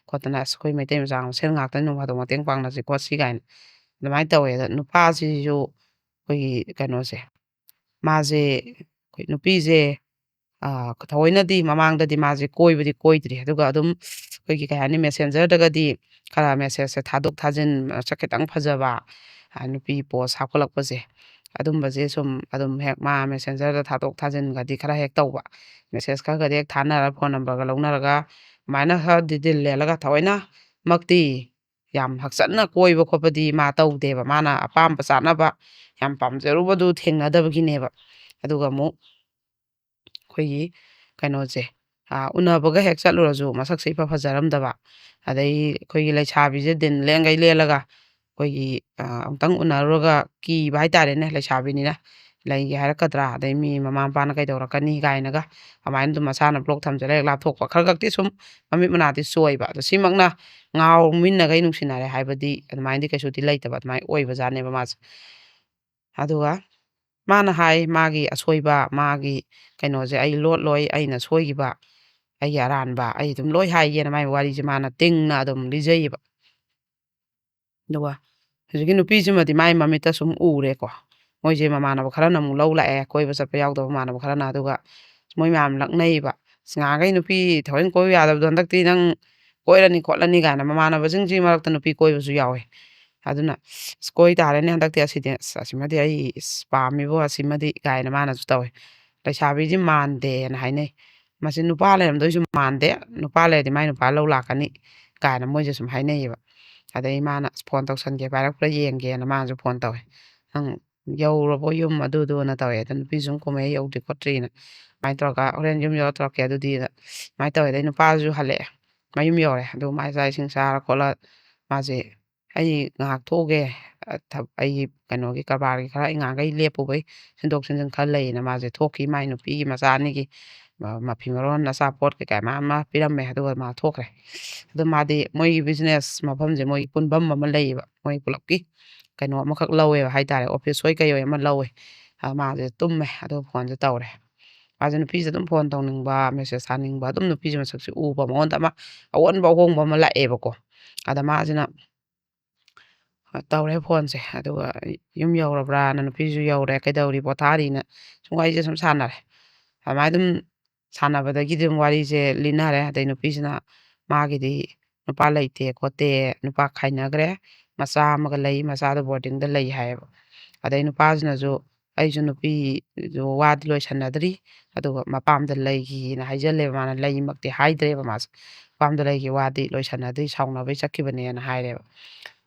ꯈꯣꯠꯇꯅ꯫ ꯑꯁ, ꯑꯩꯈꯣꯏ ꯃꯩꯇꯩ ꯃꯆꯥ ꯃꯁꯦꯜ ꯉꯥꯛꯇꯅꯤ, ꯅꯣꯡ ꯐꯥꯗꯣꯛ ꯃꯇꯦꯡ ꯄꯥꯡꯅꯁꯤ ꯈꯣꯠꯁꯤ ꯀꯥꯏꯅ ꯑꯗꯨꯃꯥꯏꯅ ꯇꯧꯋꯦ꯫ ꯑꯗ ꯅꯨꯄꯥꯁꯤꯁꯨ ꯑꯩꯈꯣꯏꯒꯤ ꯀꯩꯅꯣꯁꯦ, ꯃꯥꯁꯦ, ꯑꯩꯈꯣꯏ ꯅꯨꯄꯤꯁꯦ, ꯑ, ꯊꯑꯣꯏꯅꯗꯤ ꯃꯃꯥꯡꯗꯗꯤ ꯃꯥꯁꯦ ꯀꯣꯏꯕꯗꯤ ꯀꯣꯏꯗ꯭ꯔꯤ꯫ ꯑꯗꯨꯒ ꯑꯗꯨꯝ ꯑꯩꯈꯣꯏꯒꯤ, ꯀꯩ ꯍꯥꯏꯅꯤ, messengerꯗꯒꯗꯤ ꯈꯔ messageꯁꯦ ꯊꯥꯗꯣꯛ ꯊꯥꯖꯤꯟ, ꯃꯁꯛ ꯈꯤꯇꯪ ꯐꯖꯕ, ꯑ, ꯅꯨꯄꯤ post ꯍꯥꯞꯀꯠꯂꯛꯄꯁꯦ, ꯑꯗꯨꯝꯕꯁꯦ ꯁꯨꯝ ꯑꯗꯨꯝ ꯍꯦꯛ ꯃꯥ messengerꯗ ꯊꯥꯗꯣꯛ ꯊꯥꯖꯤꯟꯒꯗꯤ ꯈꯔ ꯍꯦꯛ ꯇꯧꯕ, message ꯈꯔ ꯈꯔꯗꯤ ꯍꯦꯛ ꯊꯥꯅꯔ, phone numberꯒ ꯂꯧꯅꯔꯒ, ꯑꯗꯨꯃꯥꯏꯅ ꯈꯔꯗꯤ ꯗꯤꯜ ꯂꯦꯜꯂꯒ, ꯊꯑꯣꯏꯅꯃꯛꯇꯤ ꯌꯥꯝ ꯍꯛꯆꯟꯅ ꯀꯣꯏꯕ ꯈꯣꯠꯄꯗꯤ ꯃꯥ ꯇꯧꯗꯦꯕ꯫ ꯃꯥꯅ ꯑꯄꯥꯝꯕ ꯆꯥꯅꯕ ꯌꯥꯝ ꯄꯥꯝꯖꯔꯨꯕꯗꯨ ꯊꯦꯡꯅꯗꯕꯒꯤꯅꯦꯕ꯫ ꯑꯗꯨꯒ ꯑꯃꯨꯛ ꯑꯩꯈꯣꯏꯒꯤ ꯀꯩꯅꯣꯁꯦ, ꯑ, ꯎꯅꯕꯒ ꯍꯦꯛ ꯆꯠꯂꯨꯔꯁꯨ ꯃꯁꯛꯁꯦ ꯏꯐ ꯐꯖꯔꯝꯗꯕ, ꯑꯗꯩ ꯑꯩꯈꯣꯏꯒꯤ ꯂꯩꯁꯥꯕꯤꯁꯦ ꯗꯤꯜ ꯂꯦꯡꯒꯩ ꯂꯦꯜꯂꯒ ꯑꯩꯈꯣꯏꯒꯤ, ꯑ, ꯑꯃꯨꯛꯇꯪ ꯎꯅꯔꯨꯔꯒ ꯀꯤꯕ ꯍꯥꯏꯇꯥꯔꯦꯅꯦ, ꯂꯩꯁꯥꯕꯤꯅꯤꯅ ꯂꯩꯒꯦ ꯍꯥꯏꯔꯛꯀꯗ꯭ꯔꯥ, ꯑꯗꯩ ꯃꯤ ꯃꯃꯥ ꯃꯄꯥꯅ ꯀꯩꯗꯧꯔꯛꯀꯅꯤ ꯀꯥꯏꯅꯒ, ꯑꯗꯨꯃꯥꯏꯅ ꯑꯗꯨꯝ ꯃꯁꯥꯅ block ꯊꯝꯖꯜꯂ ꯍꯦꯛ ꯂꯥꯞꯊꯣꯛꯄ꯫ ꯈꯔ ꯈꯛꯇꯤ ꯁꯨꯝ ꯃꯃꯤꯠ ꯃꯅꯥꯗꯤ ꯆꯣꯏꯕ꯫ ꯑꯗꯣ ꯁꯤꯃꯛꯅ ꯉꯥꯎꯃꯤꯟꯅꯈꯩ ꯅꯨꯡꯁꯤꯅꯔꯦ ꯍꯥꯏꯕꯗꯤ ꯑꯗꯨꯃꯥꯏꯅꯗꯤ ꯀꯩꯁꯨꯗꯤ ꯂꯩꯇꯕ, ꯑꯗꯨꯃꯥꯏꯅ ꯑꯣꯏꯕꯖꯥꯠꯅꯦꯕ ꯃꯥꯁꯦ꯫ ꯑꯗꯨꯒ ꯃꯥꯅ ꯍꯥꯏ, ꯃꯥꯒꯤ ꯑꯁꯣꯏꯕ, ꯃꯥꯒꯤ ꯀꯩꯅꯣꯁꯦ ꯑꯩ ꯂꯣꯠꯂꯣꯏ, ꯑꯩꯅ ꯁꯣꯏꯈꯤꯕ, ꯑꯩꯒꯤ ꯑꯔꯥꯟꯕ, ꯑꯩ ꯑꯗꯨꯝ ꯂꯣꯏ ꯍꯥꯏꯒꯦꯅ ꯃꯥꯏ ꯋꯥꯔꯤꯁꯦ ꯃꯥꯅ ꯇꯤꯡꯅ ꯑꯗꯨꯝ ꯂꯤꯖꯩꯌꯦꯕ꯫ ꯑꯗꯨꯒ ꯍꯧꯖꯤꯛꯀꯤ ꯅꯨꯄꯤꯁꯤꯃꯗꯤ ꯃꯥꯏ ꯃꯃꯤꯠꯇ ꯁꯨꯝ ꯎꯔꯦꯀꯣ꯫ ꯃꯣꯏꯁꯦ ꯃꯃꯥꯟꯅꯕ ꯈꯔꯅ ꯑꯃꯨꯛ ꯂꯧ ꯂꯥꯛꯑꯦ, ꯀꯣꯏꯕ ꯆꯠꯄ ꯌꯥꯎꯗꯕ ꯃꯃꯥꯟꯅꯕ ꯈꯔꯅ꯫ ꯑꯗꯨꯒ ꯃꯣꯏ ꯃꯌꯥꯝ ꯂꯛꯅꯩꯕ, "ꯑꯁ, ꯉꯍꯥꯟꯈꯩ ꯅꯨꯄꯤ ꯊꯑꯣꯏꯅ ꯀꯣꯏꯕ ꯌꯥꯗꯕꯗꯣ ꯍꯟꯗꯛꯇꯤ ꯅꯪ ꯀꯣꯏꯔꯅꯤ ꯈꯣꯠꯂꯅꯤ" ꯀꯥꯏꯅ꯫ ꯃꯃꯥꯟꯅꯕꯁꯤꯡꯁꯤ ꯃꯔꯛꯇ ꯅꯨꯄꯤ ꯀꯣꯏꯕꯁꯨ ꯌꯥꯎꯋꯦ꯫ ꯑꯗꯨꯅ, "ꯑꯁ, ꯀꯣꯏ ꯇꯥꯔꯦꯅꯦ ꯍꯟꯗꯛꯇꯤ, ꯑꯁꯤꯗꯤ, ꯑꯁ, ꯑꯁꯤꯃꯗꯤ ꯑꯩ, ꯑꯁ, ꯄꯥꯝꯃꯤꯕꯣ, ꯑꯁꯤꯃꯗꯤ" ꯀꯥꯏꯅ ꯃꯥꯅꯁꯨ ꯇꯧꯋꯦ꯫ "ꯂꯩꯁꯥꯕꯤꯁꯤ ꯃꯥꯟꯗꯦꯅ" ꯍꯥꯏꯅꯩ꯫ "ꯃꯁꯤ ꯅꯨꯄꯥ ꯂꯩꯔꯝꯗꯣꯏꯁꯨ ꯃꯥꯟꯗꯦ, ꯅꯨꯄꯥ ꯂꯩꯔꯗꯤ ꯃꯥꯏ ꯅꯨꯄꯥ ꯂꯧ ꯂꯥꯛꯀꯅꯤ" ꯀꯥꯏꯅ ꯃꯣꯏꯁꯦ ꯁꯨꯝ ꯍꯥꯏꯅꯩꯌꯦꯕ꯫ ꯑꯗꯩ ꯃꯥꯅ, "ꯑꯁ, ꯐꯣꯟ ꯇꯧꯁꯟꯒꯦ, ꯄꯥꯏꯔꯛꯄ꯭ꯔꯥ ꯌꯦꯡꯒꯦꯅ" ꯃꯥꯅꯁꯨ ꯐꯣꯟ ꯇꯧꯋꯦ꯫ "ꯅꯪ ꯌꯧꯔꯕꯣ ꯌꯨꯝ ꯑꯗꯨꯗꯨꯅ?" ꯇꯧꯋꯦ꯫ ꯑꯗ ꯅꯨꯄꯤꯁꯨ ꯑꯗꯨꯝ ꯈꯨꯝꯃꯛꯑꯦ, "ꯌꯧꯗ꯭ꯔꯤ ꯈꯣꯠꯇ꯭ꯔꯤꯅ", ꯑꯗꯨꯃꯥꯏꯅ ꯇꯧꯔꯒ, "ꯍꯣꯔꯦꯟ ꯌꯨꯝ ꯌꯧꯔ ꯇꯧꯔꯛꯀꯦ ꯑꯗꯨꯗꯤꯅ" ꯑꯗꯨꯃꯥꯏꯅ ꯇꯧꯋꯦ꯫ ꯑꯗꯩ ꯅꯨꯄꯥꯁꯨ ꯍꯜꯂꯛꯑꯦ, ꯃꯌꯨꯝ ꯌꯧꯔꯦ꯫ ꯑꯗꯨ ꯃꯥꯏ ꯆꯥꯛ ꯏꯁꯤꯡ ꯆꯥꯔ ꯈꯣꯠꯂ ꯃꯥꯁꯦ, "ꯑꯩ ꯉꯥꯏꯍꯥꯛ ꯊꯣꯛꯎꯒꯦ, ꯑ, ꯊꯕ-, ꯑꯩꯒꯤ ꯀꯩꯅꯣꯒꯤ ꯀꯔꯕꯥꯔꯒꯤ ꯈꯔ ꯑꯩ ꯉꯥꯏꯍꯥꯛꯈꯩ ꯂꯦꯞꯄꯨꯕꯩ ꯁꯤꯟꯗꯣꯛ ꯁꯤꯟꯖꯤꯟ ꯈꯔ ꯂꯩꯌꯦꯅ" ꯃꯥꯁꯦ ꯊꯣꯛꯈꯤ꯫ ꯃꯥꯏ ꯅꯨꯄꯤꯒꯤ ꯃꯆꯥ ꯑꯅꯤꯒꯤ ꯃ-, ꯃꯐꯤ ꯃꯔꯣꯟ, ꯑꯆꯥꯄꯣꯠ ꯀꯩꯀꯥ ꯃꯌꯥꯝ ꯑꯃ ꯄꯤꯔꯝꯃꯦ, ꯑꯗꯨꯒ ꯃꯥ ꯊꯣꯛꯈ꯭ꯔꯦ꯫ ꯑꯗꯣ ꯃꯥꯗꯤ ꯃꯣꯏꯒꯤ business ꯃꯐꯝꯁꯦ ꯃꯣꯏꯒꯤ ꯄꯨꯟꯐꯝ ꯑꯃ ꯂꯩꯌꯦꯕ, ꯃꯣꯏ ꯄꯨꯂꯞꯀꯤ ꯀꯩꯅꯣ ꯑꯃꯈꯛ ꯂꯧꯋꯦꯕ ꯍꯥꯏꯇꯥꯔꯦ, office ꯍꯣꯏ ꯀꯩ ꯍꯣꯏ ꯑꯃ ꯂꯧꯋꯦ꯫ ꯑ, ꯃꯥꯁꯦ ꯇꯨꯝꯃꯦ, ꯑꯗꯨꯒ ꯐꯣꯟꯁꯦ ꯇꯧꯔꯦ꯫ ꯃꯥꯁꯦ ꯅꯨꯄꯤꯁꯦ ꯑꯗꯨꯝ ꯐꯣꯟ ꯇꯧꯅꯤꯡꯕ, message ꯊꯥꯅꯤꯡꯕ, ꯑꯗꯨꯝ ꯅꯨꯄꯤꯁꯦ ꯃꯁꯛꯁꯦ ꯎꯕ ꯃꯉꯣꯟꯗ ꯑꯃ ꯑꯑꯣꯟꯕ ꯑꯍꯣꯡꯕ ꯑꯃ ꯂꯥꯛꯑꯦꯕꯀꯣ꯫ ꯑꯗ ꯃꯥꯁꯤꯅ ꯇꯧꯔꯦ ꯐꯣꯟꯁꯦ꯫ ꯑꯗꯨꯒ "ꯌꯨꯝ ꯌꯧꯔꯕ꯭ꯔꯥꯅ?" ꯅꯨꯄꯤꯁꯨ "ꯌꯧꯔꯦ, ꯀꯩꯗꯧꯔꯤ, ꯄꯣꯊꯥꯔꯤꯅ" ꯁꯨꯝ ꯋꯥꯔꯤꯁꯦ ꯁꯨꯝ ꯁꯥꯟꯅꯔꯦ꯫ ꯑꯗꯨꯃꯥꯏꯅ ꯑꯗꯨꯝ ꯁꯥꯟꯅꯕꯗꯒꯤꯗꯤ ꯑꯗꯨꯝ ꯋꯥꯔꯤꯁꯦ ꯂꯤꯅꯔꯦ꯫ ꯑꯗꯩ ꯅꯨꯄꯤꯁꯤꯅ ꯃꯥꯒꯤꯗꯤ ꯅꯨꯄꯥ ꯂꯩꯇꯦ ꯈꯣꯠꯇꯦ, ꯅꯨꯄꯥ ꯈꯥꯏꯅꯈ꯭ꯔꯦ, ꯃꯆꯥ ꯑꯃꯒ ꯂꯩ, ꯃꯆꯥꯗꯣ boardingꯗ ꯂꯩ ꯍꯥꯏꯌꯦꯕ꯫ ꯑꯗꯩ ꯅꯨꯄꯥꯁꯤꯅꯁꯨ "ꯑꯩꯁꯨ ꯅꯨꯄꯤꯗꯣ ꯋꯥꯗꯤ ꯂꯣꯏꯁꯟꯅꯗ꯭ꯔꯤ, ꯑꯗꯨꯒ ꯃꯄꯥꯝꯗ ꯂꯩꯈꯤꯅ" ꯍꯥꯏꯖꯜꯂꯦꯕ꯫ ꯃꯥꯅ ꯂꯩꯃꯛꯇꯤ ꯍꯥꯏꯗ꯭ꯔꯦꯕ ꯃꯥꯁꯦ꯫ "ꯃꯄꯥꯝꯗ ꯂꯩꯈꯤ, ꯋꯥꯗꯤ ꯂꯣꯏꯁꯟꯅꯗ꯭ꯔꯤ, ꯁꯥꯎꯅꯕꯩ ꯆꯠꯈꯤꯕꯅꯦꯅ" ꯍꯥꯏꯔꯦꯕ꯫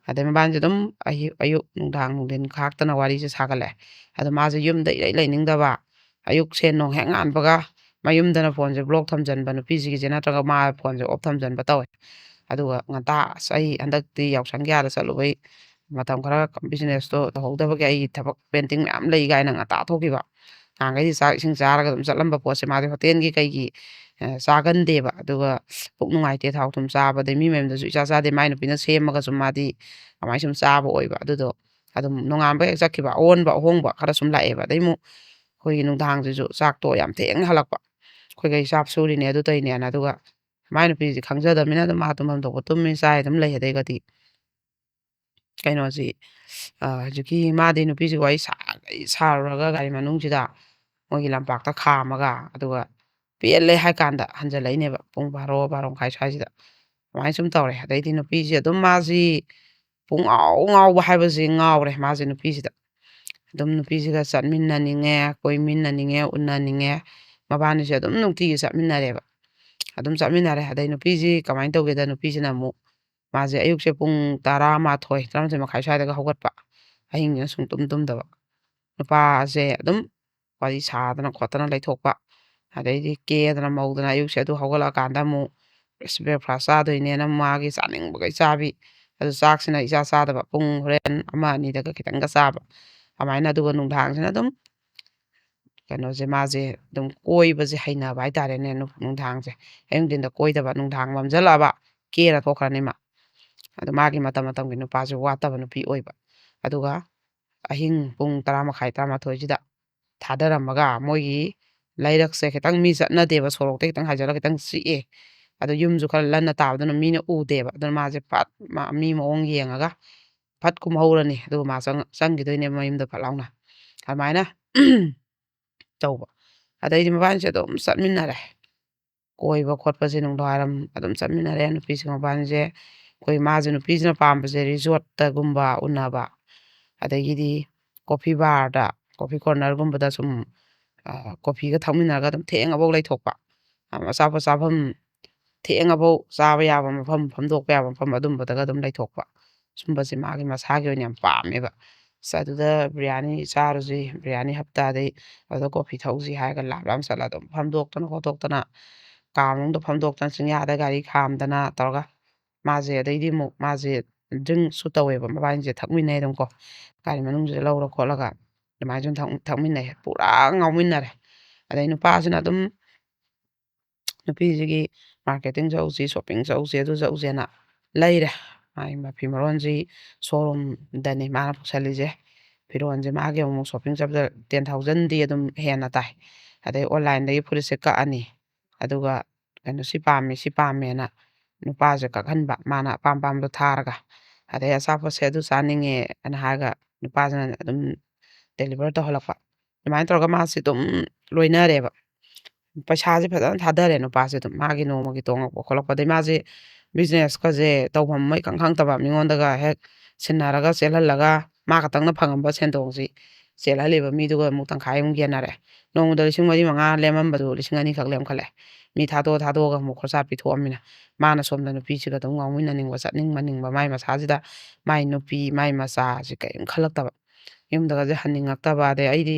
ꯑꯗꯩ ꯃꯕꯥꯅꯤꯁꯦ ꯑꯗꯨꯝ ꯑꯌꯨꯛ, ꯑꯌꯨꯛ, ꯅꯨꯡꯗꯥꯡ, ꯅꯨꯡꯊꯤꯟ ꯈꯥꯛꯇꯅ ꯋꯥꯔꯤꯁꯦ ꯁꯥꯒꯠꯂꯛꯑꯦ꯫ ꯑꯗꯣ ꯃꯥꯁꯦ ꯌꯨꯝꯗ ꯏꯔꯩ ꯂꯩꯅꯤꯡꯗꯕ, ꯑꯌꯨꯛ ꯁꯦꯟ ꯅꯨꯡ ꯍꯦꯛ ꯉꯥꯟꯕꯒ ꯃꯌꯨꯝꯗꯅ ꯐꯣꯟꯁꯦ block ꯊꯝꯖꯟꯕ, ꯅꯨꯄꯤꯁꯤꯒꯤꯁꯦ, ꯅꯠꯇ꯭ꯔꯒ ꯃꯥ ꯐꯣꯟꯁꯦ off ꯊꯝꯖꯟꯕ ꯇꯧꯋꯦ꯫ ꯑꯗꯨꯒ ꯉꯟꯇꯥ, "ꯑꯁ, ꯑꯩ ꯍꯟꯗꯛꯇꯤ ꯌꯥꯎꯁꯪꯒꯤ ꯑꯥꯗ ꯆꯠꯂꯨꯕꯩ ꯃꯇꯝ ꯈꯔ ꯕꯤꯖꯤꯅꯦꯁꯇꯣ ꯇꯧꯍꯧꯗꯕꯒꯤ ꯑꯩꯒꯤ ꯊꯕꯛ ꯄꯦꯟꯗꯤꯡ ꯃꯌꯥꯝ ꯂꯩ ꯀꯥꯏꯅ ꯉꯟꯇꯥ ꯊꯣꯛꯈꯤꯕ꯫ ꯅꯍꯥꯟꯈꯩꯗꯤ ꯆꯥꯛ ꯏꯁꯤꯡ ꯆꯥꯔꯒ ꯑꯗꯨꯝ ꯆꯠꯂꯝꯕ ꯄꯣꯠꯁꯦ ꯃꯥꯗꯤ ꯍꯣꯇꯦꯜꯒꯤ ꯀꯩꯒꯤ, ꯑ, ꯆꯥꯒꯟꯗꯦꯕ꯫ ꯑꯗꯨꯒ ꯄꯨꯛ ꯅꯨꯡꯉꯥꯏꯇꯦ, ꯊꯥꯎ ꯊꯨꯝ ꯆꯥꯕꯗꯩ ꯃꯤ ꯃꯌꯨꯝꯗꯁꯨ ꯏꯆꯥ ꯆꯥꯗꯦ, ꯃꯥꯏ ꯅꯨꯄꯤꯅ ꯁꯦꯝꯃꯒ ꯁꯨꯝ ꯃꯥꯗꯤ ꯑꯗꯨꯃꯥꯏꯅ ꯁꯨꯝ ꯆꯥꯕ ꯑꯣꯏꯕ꯫ ꯑꯗꯨꯗꯣ ꯑꯗꯨꯝ ꯅꯣꯡꯉꯥꯟꯕ ꯍꯦꯛ ꯆꯠꯈꯤꯕ, ꯑꯑꯣꯟꯕ ꯑꯍꯣꯡꯕ ꯈꯔ ꯁꯨꯝ ꯂꯥꯛꯑꯦꯕ꯫ ꯑꯗꯩ ꯑꯃꯨꯛ ꯑꯩꯈꯣꯏꯒꯤ ꯅꯨꯡꯗꯥꯡꯁꯤꯁꯨ ꯆꯥꯛꯇꯣ ꯌꯥꯝ ꯊꯦꯡꯅ ꯍꯜꯂꯛꯄ꯫ ꯑꯩꯈꯣꯏꯒ ꯍꯤꯁꯥꯞ ꯁꯨꯔꯤꯅꯦ, ꯑꯗꯨ ꯇꯧꯔꯤꯅꯦꯅ꯫ ꯑꯗꯨꯒ ꯃꯥꯏ ꯅꯨꯄꯤꯁꯤ ꯈꯪꯖꯗꯕꯅꯤꯅ ꯑꯗꯨꯝ ꯃꯥ ꯇꯨꯝꯐꯝ ꯊꯣꯛꯄ ꯇꯨꯝꯃꯤ ꯆꯥꯏ ꯑꯗꯨꯝ ꯂꯩ꯫ ꯑꯗꯩꯒꯗꯤ ꯀꯩꯅꯣꯁꯤ, ꯑ, ꯍꯧꯖꯤꯛꯀꯤ ꯃꯥꯗꯤ ꯅꯨꯄꯤꯁꯤ ꯋꯥꯔꯤ ꯁꯥꯒꯩ ꯁꯥꯔꯨꯔꯒ ꯒꯥꯔꯤ ꯃꯅꯨꯡꯁꯤꯗ ꯃꯣꯏꯒꯤ ꯂꯝꯄꯥꯛꯇ ꯈꯥꯝꯃꯒ, ꯑꯗꯨꯒ ꯄꯦꯜꯂꯦ ꯍꯥꯏ ꯀꯥꯟꯗ ꯍꯟꯖꯜꯂꯛꯏꯅꯦꯕ꯫ ꯄꯨꯡ ꯕꯥꯔꯣ, ꯕꯥꯔꯣ ꯃꯈꯥꯏ ꯁ꯭ꯋꯥꯏꯁꯤꯗ꯫ ꯑꯗꯨꯃꯥꯏꯅ ꯁꯨꯝ ꯇꯧꯔꯦ꯫ ꯑꯗꯩꯗꯤ ꯅꯨꯄꯤꯁꯦ ꯑꯗꯨꯝ ꯃꯥꯁꯤ ꯄꯨꯡꯉꯥꯎ ꯉꯥꯎꯕ ꯍꯥꯏꯕꯁꯤ ꯉꯥꯎꯔꯦ ꯃꯥꯁꯦ ꯅꯨꯄꯤꯁꯤꯗ꯫ ꯑꯗꯨꯝ ꯅꯨꯄꯤꯁꯤꯒ ꯆꯠꯃꯤꯟꯅꯅꯤꯡꯉꯦ, ꯀꯣꯏꯃꯤꯟꯅꯅꯤꯡꯉꯦ, ꯎꯅꯅꯤꯡꯉꯦ꯫ ꯃꯕꯥꯅꯤꯁꯦ ꯑꯗꯨꯝ ꯅꯨꯡꯇꯤꯒꯤ ꯆꯠꯃꯤꯟꯅꯔꯦꯕ꯫ ꯑꯗꯨꯝ ꯆꯠꯃꯤꯟꯅꯔꯦ꯫ ꯑꯗꯩ ꯅꯨꯄꯤꯁꯤ ꯀꯃꯥꯏꯅ ꯇꯧꯒꯦꯗ, ꯅꯨꯄꯤꯁꯤꯅ ꯑꯃꯨꯛ ꯃꯥꯁꯦ ꯑꯌꯨꯛꯁꯦ ꯄꯨꯡ ꯇꯔꯥꯃꯥꯊꯣꯏ, ꯇꯔꯥꯃꯥꯊꯣꯏ ꯃꯈꯥꯏ ꯁ꯭ꯋꯥꯏꯗꯒ ꯍꯧꯒꯠꯄ꯫ ꯑꯍꯤꯡꯁꯤꯅ ꯁꯨꯡꯇꯨꯝ ꯇꯨꯝꯗꯕ꯫ ꯅꯨꯄꯥꯁꯦ ꯑꯗꯨꯝ ꯋꯥꯔꯤ ꯁꯥꯗꯅ ꯈꯣꯠꯇꯅ ꯂꯩꯊꯣꯛꯄ꯫ ꯑꯗꯩꯗꯤ ꯀꯦꯗꯅ ꯃꯧꯗꯅ ꯑꯌꯨꯛꯁꯦ ꯑꯗꯨ ꯍꯧꯒꯠꯂꯛꯑꯀꯥꯟꯗ ꯑꯃꯨꯛ ꯕ꯭ꯔꯦꯛꯐꯥꯁ ꯆꯥꯗꯣꯏꯅꯦꯅ ꯃꯥꯒꯤ ꯆꯥꯅꯤꯡꯕꯈꯩ ꯆꯥꯕꯤ꯫ ꯑꯗꯨ ꯆꯥꯛꯁꯤꯅ ꯏꯆꯥ ꯆꯥꯗꯕ, ꯄꯨꯡ ꯍꯣꯔꯦꯟ ꯑꯃ ꯑꯅꯤꯗꯒ ꯈꯤꯇꯪꯒ ꯆꯥꯕ꯫ ꯑꯗꯨꯃꯥꯏꯅ꯫ ꯑꯗꯨꯒ ꯅꯨꯡꯗꯥꯡꯁꯤꯅ ꯑꯗꯨꯝ ꯀꯩꯅꯣꯁꯦ, ꯃꯥꯁꯦ ꯑꯗꯨꯝ ꯀꯣꯏꯕꯁꯦ ꯍꯩꯅꯕ ꯍꯥꯏꯇꯥꯔꯦꯅꯦ꯫ ꯅꯨ-, ꯅꯨꯡꯗꯥꯡꯁꯦ ꯑꯌꯨꯛ ꯅꯨꯡꯊꯤꯟꯗ ꯀꯣꯏꯗꯕ, ꯅꯨꯡꯗꯥꯡ ꯃꯝꯁꯤꯜꯂꯛꯑꯕ ꯀꯦꯔ ꯊꯣꯛꯈ꯭ꯔꯅꯤ ꯃꯥ꯫ ꯑꯗꯣ ꯃꯥꯒꯤ ꯃꯇꯝ ꯃꯇꯝꯒꯤ ꯅꯨꯄꯥꯁꯦ ꯋꯥꯠꯇꯕ ꯅꯨꯄꯤ ꯑꯣꯏꯕ꯫ ꯑꯗꯨꯒ ꯑꯍꯤꯡ ꯄꯨꯡ ꯇꯔꯥ ꯃꯈꯥꯏ, ꯇꯔꯥꯃꯥꯊꯣꯏꯁꯤꯗ ꯊꯥꯗꯔꯝꯃꯒ, ꯃꯣꯏꯒꯤ ꯂꯩꯔꯛꯁꯦ ꯈꯤꯇꯪ ꯃꯤ ꯆꯠꯅꯗꯦꯕ, ꯁꯣꯔꯣꯛꯇꯩ ꯈꯤꯇꯪ ꯍꯥꯏꯖꯤꯜꯂꯒ ꯈꯤꯇꯪ ꯆꯤꯛꯑꯦ꯫ ꯑꯗꯣ ꯌꯨꯝꯁꯨ ꯈꯔ ꯂꯟꯅ ꯇꯥꯕꯗꯨꯅ ꯃꯤꯅ ꯎꯗꯦꯕ꯫ ꯑꯗꯨꯅ ꯃꯥꯁꯦ ꯐꯠ ꯃꯥ-, ꯃꯤ ꯃꯑꯣꯡ ꯌꯦꯡꯉꯒ ꯐꯠ ꯀꯨꯝꯍꯧꯔꯅꯤ꯫ ꯑꯗꯨꯒ ꯃꯥ ꯆꯪ-, ꯆꯪꯈꯤꯗꯣꯏꯅꯦꯕ ꯃꯌꯨꯝꯗ ꯐꯠ ꯂꯥꯎꯅ꯫ ꯑꯗꯨꯃꯥꯏꯅ ꯇꯧꯕ꯫ ꯑꯗꯩꯗꯤ ꯃꯕꯥꯅꯤꯁꯦ ꯑꯗꯨꯝ ꯆꯠꯃꯤꯟꯅꯔꯦ꯫ ꯀꯣꯏꯕ ꯈꯣꯠꯄꯁꯦ ꯅꯨꯡꯗꯥꯡꯋꯥꯏꯔꯝ ꯑꯗꯨꯝ ꯆꯠꯃꯤꯟꯅꯔꯦ ꯅꯨꯄꯤꯁꯤꯡ ꯃꯕꯥꯅꯤꯁꯦ꯫ ꯑꯩꯈꯣꯏ ꯃꯥꯁꯦ, ꯅꯨꯄꯤꯁꯤꯅ ꯄꯥꯝꯕꯁꯦ ꯔꯤꯖꯣꯔꯠꯇꯒꯨꯝꯕ ꯎꯅꯕ, ꯑꯗꯒꯤꯗꯤ ꯀꯣꯐꯤ ꯕꯥꯔꯗ, ꯀꯣꯐꯤ ꯀꯣꯔꯅꯔꯒꯨꯝꯕꯗ ꯁꯨꯝ, ꯑ, ꯀꯣꯐꯤꯒ ꯊꯛꯃꯤꯟꯅꯔꯒ ꯑꯗꯨꯝ ꯊꯦꯡꯉꯐꯥꯎ ꯂꯩꯊꯣꯛꯄ꯫ ꯑ, ꯑꯆꯥꯄꯣꯠ ꯆꯥꯐꯝ ꯊꯦꯡꯉꯐꯥꯎ ꯆꯥꯕ ꯌꯥꯕ ꯃꯐꯝ, ꯐꯝꯗꯣꯛꯄ ꯌꯥꯕ ꯃꯐꯝ ꯑꯗꯨꯝꯕꯗꯒ ꯑꯗꯨꯝ ꯂꯩꯊꯣꯛꯄ꯫ ꯁꯨꯝꯕꯁꯦ ꯃꯥꯒꯤ ꯃꯁꯥꯒꯤ ꯑꯣꯏꯅ ꯌꯥꯝ ꯄꯥꯝꯃꯦꯕ꯫ ꯑꯁ, ꯑꯗꯨꯗ ꯕꯤꯔꯌꯥꯅꯤ ꯆꯥꯔꯨꯁꯤ, ꯕꯤꯔꯌꯥꯅꯤ ꯍꯞꯇꯥꯗꯩ, ꯑꯗꯨꯗ ꯀꯣꯐꯤ ꯊꯛꯎꯁꯤ ꯍꯥꯏꯔꯒ ꯂꯥꯞ ꯂꯥꯞ ꯆꯠꯂ ꯑꯗꯨꯝ ꯐꯝꯗꯣꯛꯇꯅ ꯈꯣꯠꯇꯣꯛꯇꯅ, ꯀꯥ ꯃꯅꯨꯡꯗ ꯐꯝꯗꯣꯛꯇꯅ, ꯆꯤꯡꯌꯥꯗ ꯒꯥꯔꯤ ꯈꯥꯝꯗꯅ ꯇꯧꯔꯒ ꯃꯥꯁꯦ, ꯑꯗꯩꯗꯤ ꯑꯃꯨꯛ ꯃꯥꯁꯦ ꯗ꯭ꯔꯤꯡꯁꯨ ꯇꯧꯋꯦꯕ, ꯃꯕꯥꯅꯤꯁꯦ ꯊꯛꯃꯤꯟꯅꯩ ꯑꯗꯨꯝ ꯀꯣ꯫ ꯒꯥꯔꯤ ꯃꯅꯨꯡꯁꯤꯗ ꯂꯧꯔ ꯈꯣꯠꯂꯒ ꯑꯗꯨꯃꯥꯏꯅ ꯁꯨꯝ ꯊꯛ-, ꯊꯛꯃꯤꯟꯅꯩ꯫ ꯄꯨꯔꯥ ꯉꯥꯎꯃꯤꯟꯅꯔꯦ꯫ ꯑꯗꯩ ꯅꯨꯄꯥꯁꯤꯅ ꯑꯗꯨꯝ ꯅꯨꯄꯤꯁꯤꯒꯤ ꯃꯥꯔꯀꯦꯇꯤꯡ ꯆꯧꯁꯤ, ꯁꯣꯞꯄꯤꯡ ꯆꯧꯁꯤ, ꯑꯗꯨ ꯆꯧꯁꯦꯅ ꯂꯩꯔꯦ꯫ ꯃꯥꯒꯤ ꯃꯐꯤ ꯃꯔꯣꯟꯁꯤ ꯁꯣꯔꯨꯝꯗꯅꯤ ꯃꯥꯅ ꯄꯨꯁꯜꯂꯤꯁꯦ꯫ ꯐꯤꯔꯣꯟꯁꯦ ꯃꯥꯒꯤ ꯑꯃꯨꯛ ꯁꯣꯞꯄꯤꯡ ꯆꯠꯄꯗ ꯇꯦꯟ ꯊꯥꯎꯖꯟꯗꯤ ꯑꯗꯨꯝ ꯍꯦꯟꯅ ꯇꯥꯏ꯫ ꯑꯗꯩ ꯑꯣꯟꯂꯥꯏꯟꯗꯒꯤ ꯐꯨꯔꯤꯠꯁꯦ ꯀꯛꯑꯅꯤ꯫ ꯑꯗꯨꯒ ꯀꯩꯅꯣ, "ꯁꯤ ꯄꯥꯝꯃꯤ, ꯁꯤ ꯄꯥꯝꯃꯦꯅ" ꯅꯨꯄꯥꯁꯦ ꯀꯛꯍꯟꯕ, ꯃꯥꯅ ꯑꯄꯥꯝ ꯑꯄꯥꯝꯕꯗꯣ ꯊꯥꯔꯒ꯫ ꯑꯗꯩ "ꯑꯆꯥꯄꯣꯠꯁꯦ ꯑꯗꯨ ꯆꯥꯅꯤꯡꯉꯦ" ꯑꯅ ꯍꯥꯏꯔꯒ ꯅꯨꯄꯥꯁꯤꯅ ꯑꯗꯨꯝ ꯗꯦꯂꯤꯚꯔ ꯇꯧꯍꯜꯂꯛꯄ꯫ ꯑꯗꯨꯃꯥꯏꯅ ꯇꯧꯔꯒ ꯃꯥꯁꯦ ꯑꯗꯨꯝ ꯂꯣꯏꯅꯔꯦꯕ꯫ ꯄꯩꯁꯥꯁꯦ ꯐꯖꯅ ꯊꯥꯗꯔꯦ ꯅꯨꯄꯥꯁꯦ ꯑꯗꯨꯝ, ꯃꯥꯒꯤ ꯅꯣꯡꯃꯒꯤ ꯇꯣꯡꯉꯛꯄ ꯈꯣꯠꯂꯛꯄ꯫ ꯑꯗꯩ ꯃꯥꯁꯦ ꯕꯤꯖꯤꯅꯦꯁꯀꯁꯦ ꯇꯧꯐꯝ ꯑꯃ ꯏꯈꯪ ꯈꯪꯗꯕ, ꯃꯤꯉꯣꯟꯗꯒ ꯍꯦꯛ ꯁꯤꯟꯅꯔꯒ ꯆꯦꯜꯍꯜꯂꯒ ꯃꯥ ꯈꯛꯇꯪꯅ ꯐꯪꯉꯝꯕ ꯁꯦꯟꯗꯣꯡꯁꯤ ꯆꯦꯜꯍꯜꯂꯤꯕ ꯃꯤꯗꯨꯒ ꯑꯃꯨꯛ ꯇꯪꯈꯥꯏ ꯑꯃꯨꯛ ꯌꯦꯟꯅꯔꯦ꯫ ꯅꯣꯡꯃꯗ ꯂꯤꯁꯤꯡ ꯃꯔꯤ ꯃꯉꯥ ꯂꯦꯝꯃꯝꯕꯗꯨ ꯂꯤꯁꯤꯡ ꯑꯅꯤ ꯈꯛ ꯂꯦꯝꯈꯠꯂꯦ꯫ ꯃꯤ ꯊꯥꯗꯣꯛꯑ ꯊꯥꯗꯣꯛꯑꯒ ꯑꯃꯨꯛ ꯈꯣꯔꯁꯥ ꯄꯤꯊꯣꯛꯑꯝꯃꯤꯅ ꯃꯥꯅ ꯁꯣꯝꯗ ꯅꯨꯄꯤꯁꯤꯒ ꯑꯗꯨꯝ ꯉꯥꯎꯃꯤꯟꯅꯅꯤꯡꯕ, ꯆꯠꯅꯤꯡ ꯃꯅꯤꯡꯕ, ꯃꯥꯏ ꯃꯁꯥꯁꯤꯗ ꯃꯥꯏ ꯅꯨꯄꯤ, ꯃꯥꯏ ꯃꯆꯥꯁꯤ ꯀꯔꯤꯝ ꯈꯜꯂꯛꯇꯕ꯫ ꯌꯨꯝꯗꯒꯁꯦ ꯍꯟꯅꯤꯡꯉꯛꯇꯕ꯫ ꯑꯗꯩ ꯑꯩꯗꯤ,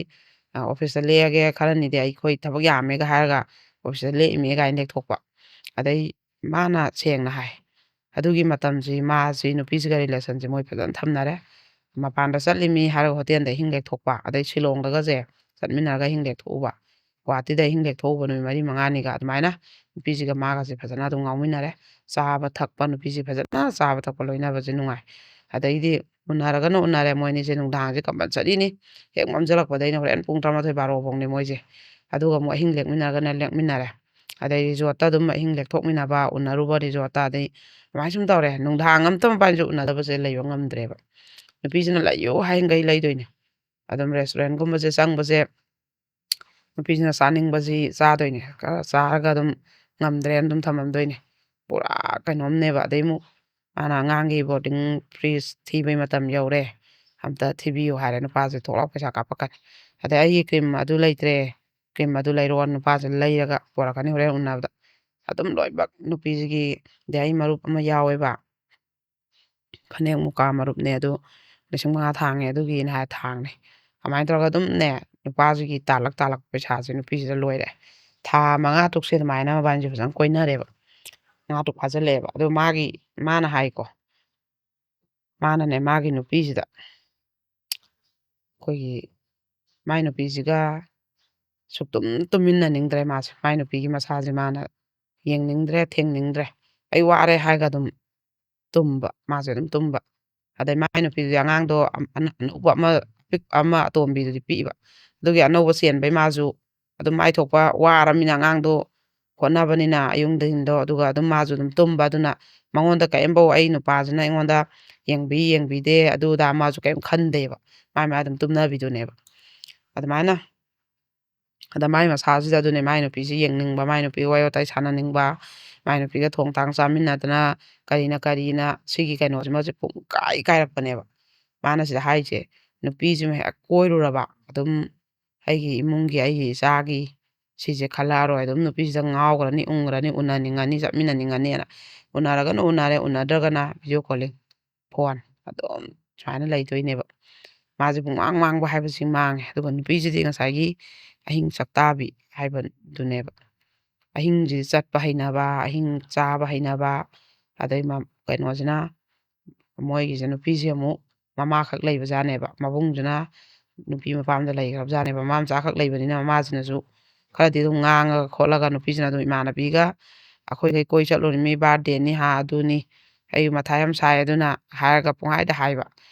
ꯑ, "ꯑꯣꯐꯤꯁꯇ ꯂꯦꯛꯑꯒꯦ ꯈꯔꯅꯤꯗꯤ, ꯑꯩꯈꯣꯏ ꯊꯕꯛ ꯌꯥꯝꯃꯦꯒ" ꯍꯥꯏꯔꯒ ꯑꯣꯐꯤꯁꯇ ꯂꯦꯛꯏꯃꯦ ꯀꯥꯏꯅ ꯂꯦꯛꯊꯣꯛꯄ꯫ ꯑꯗꯩ ꯃꯥꯅ ꯁꯦꯡꯅ ꯍꯥꯏ, ꯑꯗꯨꯒꯤ ꯃꯇꯝꯁꯤ ꯃꯥꯁꯤ ꯅꯨꯄꯤꯁꯤꯒ ꯔꯤꯂꯦꯁꯟꯁꯤ ꯃꯣꯏ ꯐꯖꯅ ꯊꯝꯅꯔꯦ꯫ ꯃꯄꯥꯟꯗ ꯆꯠꯂꯤꯃꯤ ꯍꯥꯏꯔꯒ ꯍꯣꯇꯦꯜꯗ ꯑꯍꯤꯡ ꯂꯦꯛꯊꯣꯛꯄ, ꯑꯗꯩ ꯁꯤꯂꯣꯡꯗꯒꯁꯦ ꯆꯠꯃꯤꯟꯅꯔꯒ ꯑꯍꯤꯡ ꯂꯦꯛꯊꯣꯛꯎꯕ, ꯒꯨꯍꯥꯇꯤꯗ ꯑꯍꯤꯡ ꯂꯦꯛꯊꯣꯛꯎꯕ ꯅꯨꯃꯤꯠ ꯃꯔꯤ ꯃꯉꯥꯅꯤꯒ꯫ ꯑꯗꯨꯃꯥꯏꯅ ꯅꯨꯄꯤꯁꯤꯒ ꯃꯥꯒꯁꯦ ꯐꯖꯅ ꯑꯗꯨꯝ ꯉꯥꯎꯃꯤꯟꯅꯔꯦ꯫ ꯆꯥꯕ ꯊꯛꯄ, ꯅꯨꯄꯤꯁꯤ ꯐꯖꯅ ꯆꯥꯕ ꯊꯛꯄ ꯂꯣꯏꯅꯕꯁꯦ ꯅꯨꯡꯉꯥꯏ꯫ ꯑꯗꯩꯗꯤ ꯎꯅꯔꯒꯅ ꯎꯅꯔꯦ, ꯃꯣꯏ ꯑꯅꯤꯁꯦ ꯅꯨꯡꯗꯥꯡꯁꯦ ꯀꯝꯄꯜꯁꯔꯤꯅꯤ꯫ ꯍꯦꯛ ꯃꯝꯁꯤꯜꯂꯛꯄꯗꯩꯅ ꯍꯣꯔꯦꯟ ꯄꯨꯡ ꯇꯔꯥꯃꯥꯊꯣꯏ ꯕꯥꯔꯣ ꯐꯥꯎꯅꯤ ꯃꯣꯏꯁꯦ꯫ ꯑꯗꯨꯒ ꯑꯃꯨꯛ ꯑꯍꯤꯡ ꯂꯦꯛꯃꯤꯟꯅꯔꯒꯅ ꯂꯦꯛꯃꯤꯟꯅꯔꯦ꯫ ꯑꯗꯩ ꯔꯤꯖꯣꯔꯠꯇ ꯑꯗꯨꯝ ꯑꯍꯤꯡ ꯂꯦꯛꯊꯣꯛꯃꯤꯟꯅꯕ, ꯎꯅꯔꯨꯕ ꯔꯤꯖꯣꯔꯠꯇ꯫ ꯑꯗꯩ ꯑꯗꯨꯃꯥꯏꯅ ꯁꯨꯝ ꯇꯧꯔꯦ꯫ ꯅꯨꯡꯗꯥꯡ ꯑꯝꯇ ꯃꯕꯥꯅꯤꯁꯦ ꯎꯅꯗꯕꯁꯦ ꯂꯩꯕ ꯉꯝꯗ꯭ꯔꯦꯕ꯫ ꯅꯨꯄꯤꯁꯤꯅ "ꯂꯩꯌꯨ" ꯍꯥꯏꯈꯩ ꯂꯩꯗꯣꯏꯅꯦ꯫ ꯑꯗꯨꯝ ꯔꯦꯁꯇꯨꯔꯦꯟꯒꯨꯝꯕꯁꯦ ꯆꯪꯕꯁꯦ ꯅꯨꯄꯤꯁꯤꯅ ꯆꯥꯅꯤꯡꯕꯁꯤ ꯆꯥꯗꯣꯏꯅꯦ꯫ ꯈꯔ ꯆꯥꯔꯒ ꯑꯗꯨꯝ ꯉꯝꯗ꯭ꯔꯦꯅ ꯑꯗꯨꯝ ꯊꯝꯃꯝꯗꯣꯏꯅꯦ꯫ ꯄꯨꯔꯥ ꯀꯩꯅꯣꯝꯅꯦꯕ꯫ ꯑꯗꯩ ꯑꯃꯨꯛ ꯃꯥꯅ ꯑꯉꯥꯡꯒꯤ ꯕꯣꯔꯗꯤꯡ ꯐꯤꯁ ꯊꯤꯕꯩ ꯃꯇꯝ ꯌꯧꯔꯦ, "ꯑꯝꯇ ꯊꯤꯕꯤꯌꯨ" ꯍꯥꯏꯔꯦ, ꯅꯨꯄꯥꯁꯦ ꯊꯣꯛ ꯂꯥꯎ ꯄꯩꯁꯥ ꯀꯥꯞꯄꯛꯀꯅꯤ꯫ ꯑꯗꯩ "ꯑꯩꯒꯤ ꯀ꯭ꯔꯤꯝ ꯑꯗꯨ ꯂꯩꯇ꯭ꯔꯦ, ꯀ꯭ꯔꯤꯝ ꯑꯗꯨ ꯂꯩꯔꯛꯑꯣ" ꯅꯨꯄꯥꯁꯦ ꯂꯩꯔꯒ ꯄꯣꯔꯛꯀꯅꯤ ꯍꯣꯔꯦꯟ ꯎꯅꯕꯗ꯫ ꯑꯗꯨꯝ ꯂꯣꯏꯅꯃꯛ ꯅꯨꯄꯤꯁꯤꯒꯤ꯫ ꯑꯗꯩ ꯑꯩ ꯃꯔꯨꯞ ꯑꯃ ꯌꯥꯎꯋꯦꯕ, ꯐꯅꯦꯛ ꯃꯨꯀꯥ ꯃꯔꯨꯞꯅꯦ ꯑꯗꯨ, ꯂꯤꯁꯤꯡ ꯃꯉꯥ ꯊꯥꯡꯉꯦ ꯑꯗꯨꯒꯤꯅ ꯍꯥꯏꯔ ꯊꯥꯡꯅꯦ꯫ ꯑꯗꯨꯃꯥꯏꯅ ꯇꯧꯔꯒ ꯑꯗꯨꯝꯅꯦ ꯅꯨꯄꯥꯁꯤꯒꯤ ꯇꯥꯜꯂꯛ ꯇꯥꯜꯂꯛꯄ ꯄꯩꯁꯥꯁꯦ ꯅꯨꯄꯤꯁꯤꯗ ꯂꯣꯏꯔꯦ꯫ ꯊꯥ ꯃꯉꯥ ꯇꯔꯨꯛꯁꯦ ꯑꯗꯨꯃꯥꯏꯅ ꯃꯕꯥꯅꯤꯁꯦ ꯐꯖꯅ ꯀꯣꯏꯅꯔꯦꯕ꯫ ꯃꯉꯥ ꯇꯔꯨꯛ ꯐꯥꯖꯤꯜꯂꯛꯑꯦꯕ꯫ ꯑꯗꯣ ꯃꯥꯒꯤ, ꯃꯥꯅ ꯍꯥꯏꯀꯣ, ꯃꯥꯅꯅꯦ ꯃꯥꯒꯤ ꯅꯨꯄꯤꯁꯤꯗ, ꯑꯩꯈꯣꯏꯒꯤ ꯃꯥꯏ ꯅꯨꯄꯤꯁꯤꯒ ꯁꯨꯛꯇꯨꯝ ꯇꯨꯝꯃꯤꯟꯅꯅꯤꯡꯗ꯭ꯔꯦ ꯃꯥꯁꯦ꯫ ꯃꯥꯏ ꯅꯨꯄꯤꯒꯤ ꯃꯁꯥꯁꯦ ꯃꯥꯅ ꯌꯦꯡꯅꯤꯡꯗ꯭ꯔꯦ, ꯊꯦꯡꯅꯤꯡꯗ꯭ꯔꯦ꯫ "ꯑꯩ ꯋꯥꯔꯦ" ꯍꯥꯏꯔꯒ ꯑꯗꯨꯝ ꯇꯨꯝꯕ, ꯃꯥꯁꯦ ꯑꯗꯨꯝ ꯇꯨꯝꯕ꯫ ꯑꯗꯩ ꯃꯥꯏ ꯅꯨꯄꯤꯗꯨꯗꯤ ꯑꯉꯥꯡꯗꯣ ꯑꯝ-, ꯑꯅ-, ꯑꯅꯧꯕ ꯑꯃ, ꯑꯄꯤꯛ-, ꯑꯃ ꯑꯇꯣꯝꯕꯤꯗꯨꯗꯤ ꯄꯤꯛꯏꯕ꯫ ꯑꯗꯨꯒꯤ ꯑꯅꯧꯕ ꯆꯦꯟꯕꯩ ꯃꯥꯁꯨ ꯑꯗꯨꯝ ꯃꯥꯏ ꯊꯣꯛꯄ ꯋꯥꯔꯃꯤꯅ ꯑꯉꯥꯡꯗꯣ ꯍꯣꯠꯅꯕꯅꯤꯅ ꯑꯌꯨꯛ ꯅꯨꯡꯊꯤꯟꯗꯣ, ꯑꯗꯨꯒ ꯑꯗꯨꯝ ꯃꯥꯁꯨ ꯑꯗꯨꯝ ꯇꯨꯝꯕ꯫ ꯑꯗꯨꯅ ꯃꯉꯣꯟꯗ ꯀꯔꯤꯝꯐꯧ ꯑꯩ ꯅꯨꯄꯥꯁꯤꯅ ꯑꯩꯉꯣꯟꯗ ꯌꯦꯡꯕꯤ ꯌꯦꯡꯕꯤꯗꯦ ꯑꯗꯨ ꯑꯗꯥ ꯃꯥꯁꯨ ꯀꯔꯤꯝ ꯈꯟꯗꯦꯕ꯫ ꯃꯥꯏ ꯃꯥꯏ ꯑꯗꯨꯝ ꯇꯨꯝꯅꯕꯤꯗꯨꯅꯦꯕ꯫ ꯑꯗꯨꯃꯥꯏꯅ ꯑꯗ ꯃꯥꯏ ꯃꯁꯥꯁꯤꯗ ꯑꯗꯨꯅꯦ ꯃꯥꯏ ꯅꯨꯄꯤꯁꯤ ꯌꯦꯡꯅꯤꯡꯕ, ꯃꯥꯏ ꯅꯨꯄꯤꯒ ꯋꯥꯔꯤ ꯋꯥꯇꯥꯏ ꯁꯥꯟꯅꯅꯤꯡꯕ, ꯃꯥꯏ ꯅꯨꯄꯤꯒ ꯊꯣꯡ ꯊꯥꯛ ꯆꯥꯃꯤꯟꯅꯗꯅ ꯀꯔꯤꯅ ꯀꯔꯤꯅ ꯁꯤꯒꯤ ꯀꯩꯅꯣꯁꯤꯃꯁꯦ ꯄꯨꯡ ꯀꯥꯏ ꯀꯥꯏꯔꯛꯄꯅꯦꯕ꯫ ꯃꯥꯅ ꯁꯤꯗ ꯍꯥꯏꯔꯤꯁꯦ, ꯅꯨꯄꯤꯁꯤꯃ ꯍꯦꯛ ꯀꯣꯏꯔꯨꯔꯕ ꯑꯗꯨꯝ ꯑꯩꯒꯤ ꯏꯃꯨꯡꯒꯤ, ꯑꯩꯒꯤ ꯏꯆꯥꯒꯤ ꯁꯤꯁꯦ ꯈꯜꯂꯛꯑꯔꯣꯏ꯫ ꯑꯗꯨꯝ ꯅꯨꯄꯤꯁꯤꯗ ꯉꯥꯎꯈ꯭ꯔꯅꯤ, ꯎꯪꯈ꯭ꯔꯅꯤ, ꯎꯅꯅꯤꯡꯉꯅꯤ, ꯆꯠꯃꯤꯟꯅꯅꯤꯡꯉꯅꯤꯅ꯫ ꯎꯅꯔꯒꯅ ꯎꯅꯔꯦ, ꯎꯅꯗ꯭ꯔꯒꯅ video calling, phone ꯑꯗꯨꯝ ꯁꯨꯃꯥꯏꯅ ꯂꯩꯗꯣꯏꯅꯦꯕ꯫ ꯃꯥꯁꯦ ꯄꯨꯡꯃꯥꯡ ꯃꯥꯡꯕ ꯍꯥꯏꯕꯁꯤ ꯃꯥꯡꯉꯦ꯫ ꯑꯗꯨꯒ ꯅꯨꯄꯤꯁꯤꯗꯤ ꯉꯁꯥꯏꯒꯤ ꯑꯍꯤꯡ ꯆꯥꯛꯇꯥꯕꯤ ꯍꯥꯏꯕꯗꯨꯅꯦꯕ꯫ ꯑꯍꯤꯡꯁꯤ ꯆꯠꯄ ꯍꯩꯅꯕ, ꯑꯍꯤꯡ ꯆꯥꯕ ꯍꯩꯅꯕ, ꯑꯗꯩ ꯃ-, ꯀꯩꯅꯣꯁꯤꯅ, ꯃꯣꯏꯒꯤꯁꯦ ꯅꯨꯄꯤꯁꯦ ꯑꯃꯨꯛ ꯃꯃꯥꯈꯛ ꯂꯩꯕꯖꯥꯠꯅꯦꯕ꯫ ꯃꯕꯨꯡꯁꯤꯅ ꯅꯨꯄꯤ ꯃꯄꯥꯝꯗ ꯂꯩꯈ꯭ꯔꯕꯖꯥꯠꯅꯦꯕ꯫ ꯃꯃꯥ ꯃꯆꯥꯈꯛ ꯂꯩꯕꯅꯤꯅ ꯃꯃꯥꯁꯤꯅꯁꯨ ꯈꯔꯗꯤ ꯑꯗꯨꯝ ꯉꯥꯡꯉꯒ ꯈꯣꯠꯂꯒ ꯅꯨꯄꯤꯁꯤꯅ ꯑꯗꯨꯝ ꯏꯃꯥꯟꯅꯕꯤꯒ ꯑꯩꯈꯣꯏꯈꯩ ꯀꯣꯏ ꯆꯠꯂꯨꯔꯤꯃꯤ, birthdayꯅꯤ ꯍꯥ ꯑꯗꯨꯅꯤ, ꯑꯩ ꯃꯊꯥ ꯌꯥꯝ ꯁꯥꯏ ꯑꯗꯨꯅ ꯍꯥꯏꯔꯒ ꯄꯨꯡꯍꯥꯏꯗ ꯍꯥꯏꯕ꯫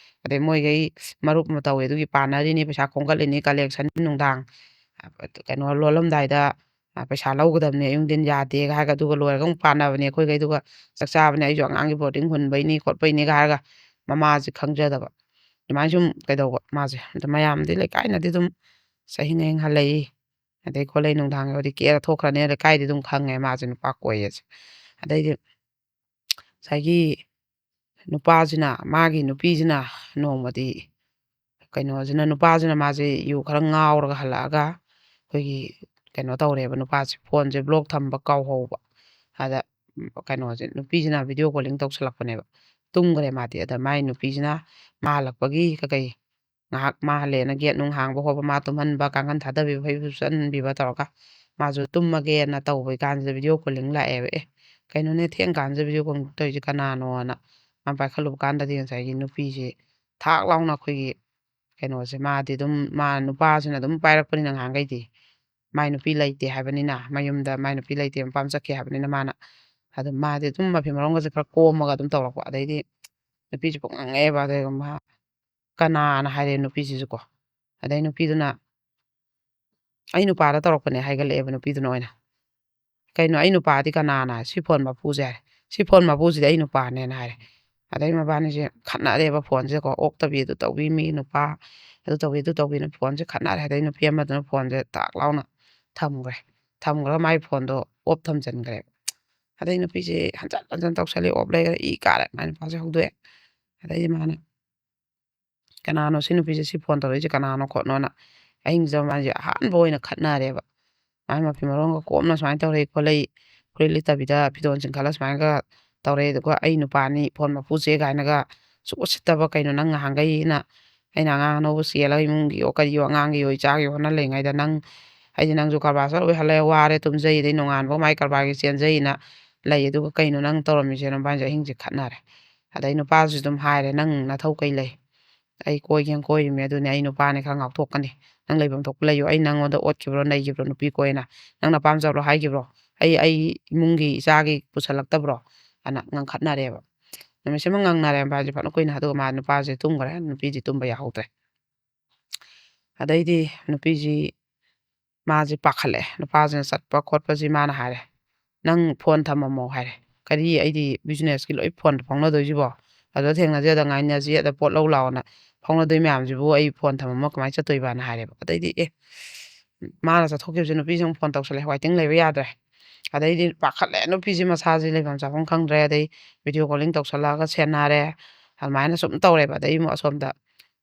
ꯑꯗꯩ ꯃꯣꯏꯈꯩ ꯃꯔꯨꯞ ꯑꯃ ꯇꯧꯋꯦ ꯑꯗꯨꯒꯤ ꯄꯥꯟꯅꯔꯤꯅꯤ, ꯄꯩꯁꯥ ꯈꯣꯝꯒꯠꯂꯤꯅꯤ, collection ꯅꯨꯡꯗꯥꯡ ꯀꯩꯅꯣ ꯂꯣꯜꯂꯝꯗꯥꯏꯗ ꯑ, ꯄꯩꯁꯥ ꯂꯧꯒꯗꯕꯅꯦ ꯑꯌꯨꯛ ꯅꯨꯡꯊꯤꯟ ꯌꯥꯗꯦꯒ ꯍꯥꯏꯔꯒ ꯑꯗꯨꯒ ꯂꯣꯏꯔꯒ ꯑꯃꯨꯛ ꯄꯥꯟꯅꯕꯅꯦ ꯑꯩꯈꯣꯏꯈꯩ꯫ ꯑꯗꯨꯒ ꯆꯥꯛ ꯆꯥꯕꯅꯦ ꯑꯩꯁꯨ ꯑꯉꯥꯡꯒꯤ boarding ꯍꯨꯟꯕꯩꯅꯤ ꯈꯣꯠꯄꯩꯅꯤꯒ ꯍꯥꯏꯔꯒ ꯃꯃꯥꯁꯦ ꯈꯪꯖꯗꯕ꯫ ꯑꯗꯨꯃꯥꯏꯅ ꯁꯨꯝ ꯀꯩꯗꯧꯕ ꯃꯥꯁꯦ꯫ ꯑꯗ ꯃꯌꯥꯝꯗꯤ ꯂꯩꯀꯥꯏꯅꯗꯤ ꯑꯗꯨꯝ ꯆꯍꯤꯡ ꯍꯌꯤꯡ ꯍꯜꯂꯛꯏ꯫ ꯑꯗꯩ ꯈꯣꯠꯂꯛꯏ ꯅꯨꯡꯗꯥꯡ ꯌꯧꯔꯗꯤ ꯀꯦꯔ ꯊꯣꯛꯈ꯭ꯔꯅꯤ꯫ ꯂꯩꯀꯥꯏꯗꯤ ꯑꯗꯨꯝ ꯈꯪꯉꯦ ꯃꯥꯁꯦ ꯅꯨꯄꯥ ꯀꯣꯏꯌꯦꯁꯦ꯫ ꯑꯗꯩꯗꯤ ꯉꯁꯥꯏꯒꯤ ꯅꯨꯄꯥꯁꯤꯅ, ꯃꯥꯒꯤ ꯅꯨꯄꯤꯁꯤꯅ ꯅꯣꯡꯃꯗꯤ ꯀꯩꯅꯣꯁꯤꯅ, ꯅꯨꯄꯥꯁꯤꯅ ꯃꯥꯁꯦ ꯌꯨ ꯈꯔ ꯉꯥꯎꯔꯒ ꯍꯜꯂꯛꯑꯒ ꯑꯩꯈꯣꯏꯒꯤ ꯀꯩꯅꯣ ꯇꯧꯔꯦꯕ, ꯅꯨꯄꯥꯁꯦ phoneꯁꯦ block ꯊꯝꯕ ꯀꯥꯎꯍꯧꯕ꯫ ꯑꯗ ꯀꯩꯅꯣꯁꯦ, ꯅꯨꯄꯤꯁꯤꯅ video calling ꯇꯧꯁꯜꯂꯛꯄꯅꯦꯕ꯫ ꯇꯨꯝꯈ꯭ꯔꯦ ꯃꯥꯗꯤ꯫ ꯑꯗ ꯃꯥꯏ ꯅꯨꯄꯤꯁꯤꯅ ꯃꯥ ꯍꯜꯂꯛꯄꯒꯤ ꯀꯩꯀꯩ ꯉꯥꯏꯍꯥꯛ ꯃꯥ ꯍꯜꯂꯦꯅ gate ꯅꯨꯡ ꯍꯥꯡꯕ ꯈꯣꯠꯄ, ꯃꯥ ꯇꯨꯝꯍꯟꯕ, ꯀꯥꯡꯈꯟ ꯊꯥꯗꯕꯤꯕ, ꯐꯩꯖꯨꯞ ꯁꯨꯞꯆꯟꯕꯤꯕ ꯇꯧꯔꯒ ꯃꯥꯁꯨ ꯇꯨꯝꯃꯒꯦꯅ ꯇꯧꯕ ꯀꯥꯟꯁꯤꯗ video calling ꯂꯥꯛꯑꯦꯕ꯫ "ꯑꯦ, ꯀꯩꯅꯣꯅꯦ, ꯊꯦꯡ ꯀꯥꯟꯁꯤꯗ video calling ꯇꯧꯔꯤꯁꯦ ꯀꯅꯥꯅꯣꯅ?" ꯃꯥꯅ ꯄꯥꯏꯈꯠꯂꯨꯕ ꯀꯥꯟꯗꯗꯤ ꯉꯁꯥꯏꯒꯤ ꯅꯨꯄꯤꯁꯦ ꯊꯥꯛ ꯂꯥꯎꯅ ꯑꯩꯈꯣꯏꯒꯤ ꯀꯩꯅꯣꯁꯦ, ꯃꯥꯗꯤ ꯑꯗꯨꯝ, ꯃꯥ ꯅꯨꯄꯥꯁꯤꯅ ꯑꯗꯨꯝ ꯄꯥꯏꯔꯛꯄꯅꯤꯅ ꯉꯍꯥꯟꯈꯩꯗꯤ꯫ ꯃꯥꯏ ꯅꯨꯄꯤ ꯂꯩꯇꯦ ꯍꯥꯏꯕꯅꯤꯅ, ꯃꯌꯨꯝꯗ ꯃꯥꯏ ꯅꯨꯄꯤ ꯂꯩꯇꯦ, ꯃꯄꯥꯝ ꯆꯠꯈꯤ ꯍꯥꯏꯕꯅꯤꯅ ꯃꯥꯅ, ꯑꯗꯨꯝ ꯃꯥꯗꯤ ꯑꯗꯨꯝ ꯃꯐꯤ ꯃꯔꯣꯟꯒꯁꯦ ꯈꯔ ꯀꯣꯝꯃꯒ ꯑꯗꯨꯝ ꯇꯧꯔꯛꯄ꯫ ꯑꯗꯩꯗꯤ ꯅꯨꯄꯤꯁꯦ ꯄꯨꯡꯉꯛ ꯉꯛꯑꯦꯕ꯫ ꯑꯗꯩ ꯃꯥ ꯀꯅꯥꯅ ꯍꯥꯏꯔꯦ ꯅꯨꯄꯤꯁꯤꯁꯨꯀꯣ꯫ ꯑꯗꯩ ꯅꯨꯄꯤꯗꯨꯅ, "ꯑꯩ ꯅꯨꯄꯥꯗ ꯇꯧꯔꯛꯄꯅꯦ" ꯍꯥꯏꯒꯠꯂꯛꯑꯦꯕ ꯅꯨꯄꯤꯗꯨꯅ ꯑꯣꯏꯅ꯫ "ꯀꯩꯅꯣ, ꯑꯩ ꯅꯨꯄꯥꯗꯤ ꯀꯅꯥꯅ?" "ꯁꯤ ꯐꯣꯟ ꯃꯄꯨꯁꯦ" ꯍꯥꯏꯔꯦ꯫ "ꯁꯤ ꯐꯣꯟ ꯃꯄꯨꯁꯤꯗꯤ ꯑꯩ ꯅꯨꯄꯥꯅꯦꯅ" ꯍꯥꯏꯔꯦ꯫ ꯑꯗꯩ ꯃꯕꯥꯅꯤꯁꯦ ꯈꯠꯅꯔꯦꯕ ꯐꯣꯟꯁꯦꯀꯣ, ꯑꯣꯛꯇꯕꯤ ꯑꯗꯨ ꯇꯧꯕꯤ, ꯃꯤ ꯅꯨꯄꯥ ꯑꯗꯨ ꯇꯧꯕꯤ, ꯑꯗꯨ ꯇꯧꯕꯤꯅ ꯐꯣꯟꯁꯦ ꯈꯠꯅꯔꯦ꯫ ꯑꯗꯩ ꯅꯨꯄꯤ ꯑꯃꯗꯨꯅ ꯐꯣꯟꯁꯦ ꯇꯥꯛ ꯂꯥꯎꯅ ꯊꯝꯈ꯭ꯔꯦ꯫ ꯊꯝꯈ꯭ꯔꯒ ꯃꯥꯏ ꯐꯣꯟꯗꯣ ꯑꯣꯞ ꯊꯝꯖꯤꯟꯈ꯭ꯔꯦꯕ꯫ ꯑꯗꯩ ꯅꯨꯄꯤꯁꯦ ꯍꯟꯖꯟ ꯍꯟꯖꯟ ꯇꯧꯁꯜꯂꯤ, ꯑꯣꯞ ꯂꯩꯈ꯭ꯔꯦ, ꯏ ꯀꯥꯔꯦ꯫ ꯃꯥꯏ ꯅꯨꯄꯥꯁꯦ ꯍꯧꯗꯣꯛꯑꯦ꯫ ꯑꯗꯩꯗꯤ ꯃꯥꯅ, "ꯀꯅꯥꯅꯣ ꯁꯤ ꯅꯨꯄꯤꯁꯦ ꯁꯤ ꯐꯣꯟ ꯇꯧꯔꯛꯏꯁꯦ ꯀꯅꯥꯅꯣ ꯈꯣꯠꯅꯣꯅ?" ꯑꯍꯤꯡꯁꯤꯗ ꯃꯥꯁꯦ ꯑꯍꯥꯟꯕ ꯑꯣꯏꯅ ꯈꯠꯅꯔꯦꯕ꯫ ꯃꯥꯏ ꯃꯐꯤ ꯃꯔꯣꯟꯒ ꯀꯣꯝꯅ ꯁꯨꯃꯥꯏꯅ ꯇꯧꯔꯛꯏ ꯈꯣꯠꯂꯛꯏ, ꯐꯨꯔꯤꯠ ꯂꯤꯠꯇꯕꯤꯗ ꯐꯤꯗꯣꯟ ꯆꯤꯡꯈꯠꯂ ꯁꯨꯃꯥꯏꯅꯒ ꯇꯧꯔꯛꯑꯦ꯫ ꯑꯗꯨꯒ "ꯑꯩ ꯅꯨꯄꯥꯅꯤ, ꯐꯣꯟ ꯃꯄꯨꯁꯦ" ꯀꯥꯏꯅꯒ ꯁꯨꯛ ꯎꯁꯤꯠꯇꯕ, "ꯀꯩꯅꯣ ꯅꯪ ꯉꯍꯥꯟꯈꯩꯅ ꯑꯩꯅ ꯑꯉꯥꯡ ꯑꯅꯧꯕ ꯆꯦꯜꯂꯒ ꯏꯃꯨꯡꯒꯤꯌꯣ ꯀꯔꯤꯌꯣ ꯑꯉꯥꯡꯒꯤꯌꯣ ꯏꯆꯥꯒꯤꯌꯣ ꯍꯣꯠꯅ ꯂꯩꯉꯩꯗ ꯅꯪ, ꯍꯥꯏꯗꯤ ꯅꯪꯁꯨ ꯀꯔꯕꯥꯔ ꯆꯠꯂꯨꯕꯩ ꯍꯜꯂꯛꯑꯦ, ꯋꯥꯔꯦ, ꯇꯨꯝꯖꯩ, ꯑꯗꯩ ꯅꯣꯡꯉꯥꯟꯕ ꯃꯥꯏ ꯀꯔꯕꯥꯔꯒꯤ ꯆꯦꯟꯖꯩꯅ ꯂꯩ, ꯑꯗꯨꯒ ꯀꯩꯅꯣ ꯅꯪ ꯇꯧꯔꯝꯃꯤꯁꯦꯅ?" ꯃꯕꯥꯅꯤꯁꯦ ꯑꯍꯤꯡꯁꯦ ꯈꯠꯅꯔꯦ꯫ ꯑꯗꯩ ꯅꯨꯄꯥꯁꯨ ꯑꯗꯨꯝ ꯍꯥꯏꯔꯦ, "ꯅꯪ ꯅꯊꯧ ꯀꯩ ꯂꯩ? ꯑꯩ ꯀꯣꯏꯒꯦꯅ ꯀꯣꯏꯔꯤꯃꯤ, ꯑꯗꯨꯅꯦ ꯑꯩ ꯅꯨꯄꯥꯅꯤ, ꯈꯔ ꯉꯥꯎꯊꯣꯛꯀꯅꯤ꯫ ꯅꯪ ꯂꯩꯐꯝ ꯊꯣꯛꯄ ꯂꯩꯌꯨ꯫ ꯑꯩ ꯅꯪꯉꯣꯟꯗ ꯑꯣꯠꯈꯤꯕ꯭ꯔꯣ, ꯅꯩꯈꯤꯕ꯭ꯔꯣ, ꯅꯨꯄꯤ ꯀꯣꯏꯅ? ꯅꯪ ꯅꯄꯥꯝ ꯆꯠꯂꯣ ꯍꯥꯏꯈꯤꯕ꯭ꯔꯣ? ꯑꯩ, ꯑꯩ ꯏꯃꯨꯡꯒꯤ ꯏꯆꯥꯒꯤ ꯄꯨꯁꯜꯂꯛꯇꯕ꯭ꯔꯣ?" ꯑꯅ ꯉꯥꯡꯈꯠꯅꯔꯦꯕ꯫ ꯅꯨꯃꯤꯠꯁꯤꯃ ꯉꯥꯡꯅꯔꯦ ꯃꯕꯥꯅꯤꯁꯦ ꯐꯅ ꯀꯨꯏꯅ, ꯑꯗꯨꯒ ꯃꯥ ꯅꯨꯄꯥꯁꯦ ꯇꯨꯝꯈ꯭ꯔꯦ, ꯅꯨꯄꯤꯗꯤ ꯇꯨꯝꯕ ꯌꯥꯍꯧꯗ꯭ꯔꯦ꯫ ꯑꯗꯩꯗꯤ ꯅꯨꯄꯤꯁꯤ, ꯃꯥꯁꯦ ꯄꯥꯈꯠꯂꯛꯑꯦ꯫ ꯅꯨꯄꯥꯁꯤꯅ ꯆꯠꯄ ꯈꯣꯠꯄꯁꯤ ꯃꯥꯅ ꯍꯥꯏꯔꯦ, "ꯅꯪ ꯐꯣꯟ ꯊꯝꯃꯝꯃꯣ" ꯍꯥꯏꯔꯦ꯫ "ꯀꯔꯤ? ꯑꯩꯗꯤ businessꯀꯤ ꯂꯣꯏ ꯐꯣꯟ ꯐꯥꯎꯅꯗꯣꯏꯁꯤꯕꯣ? ꯑꯗꯨꯗ ꯊꯦꯡꯅꯁꯦ, ꯑꯗ ꯉꯥꯏꯅꯁꯤ, ꯑꯗ ꯄꯣꯠ ꯂꯧ ꯂꯥꯛꯑꯣꯅ ꯐꯥꯎꯅꯗꯣꯏ ꯃꯌꯥꯝꯁꯤꯕꯨ ꯑꯩ ꯐꯣꯟ ꯊꯝꯃꯝꯃ ꯀꯃꯥꯏꯅ ꯆꯠꯇꯣꯏꯕꯅ?" ꯍꯥꯏꯔꯦꯕ꯫ ꯑꯗꯩꯗꯤ, ꯑꯦ, ꯃꯥꯅ ꯆꯠꯊꯣꯛꯈꯤꯕꯁꯦ ꯅꯨꯄꯤꯁꯦ ꯑꯃꯨꯛ ꯐꯣꯟ ꯇꯧꯁꯜꯂꯛꯑꯦ, waiting ꯂꯩꯕ ꯌꯥꯗ꯭ꯔꯦ꯫ ꯑꯗꯩꯗꯤ ꯄꯥꯈꯠꯂꯦ, ꯅꯨꯄꯤꯁꯦ ꯃꯁꯥꯁꯦ ꯂꯩꯐꯝ ꯆꯥꯐꯝ ꯈꯪꯗ꯭ꯔꯦ꯫ ꯑꯗꯩ video calling ꯇꯧꯁꯜꯂꯛꯑꯒ ꯁꯦꯟꯅꯔꯦ꯫ ꯑꯗꯨꯃꯥꯏꯅ ꯁꯨꯝ ꯇꯧꯔꯦꯕ꯫ ꯑꯗꯩ ꯑꯃꯨꯛ ꯑꯁꯣꯝꯗ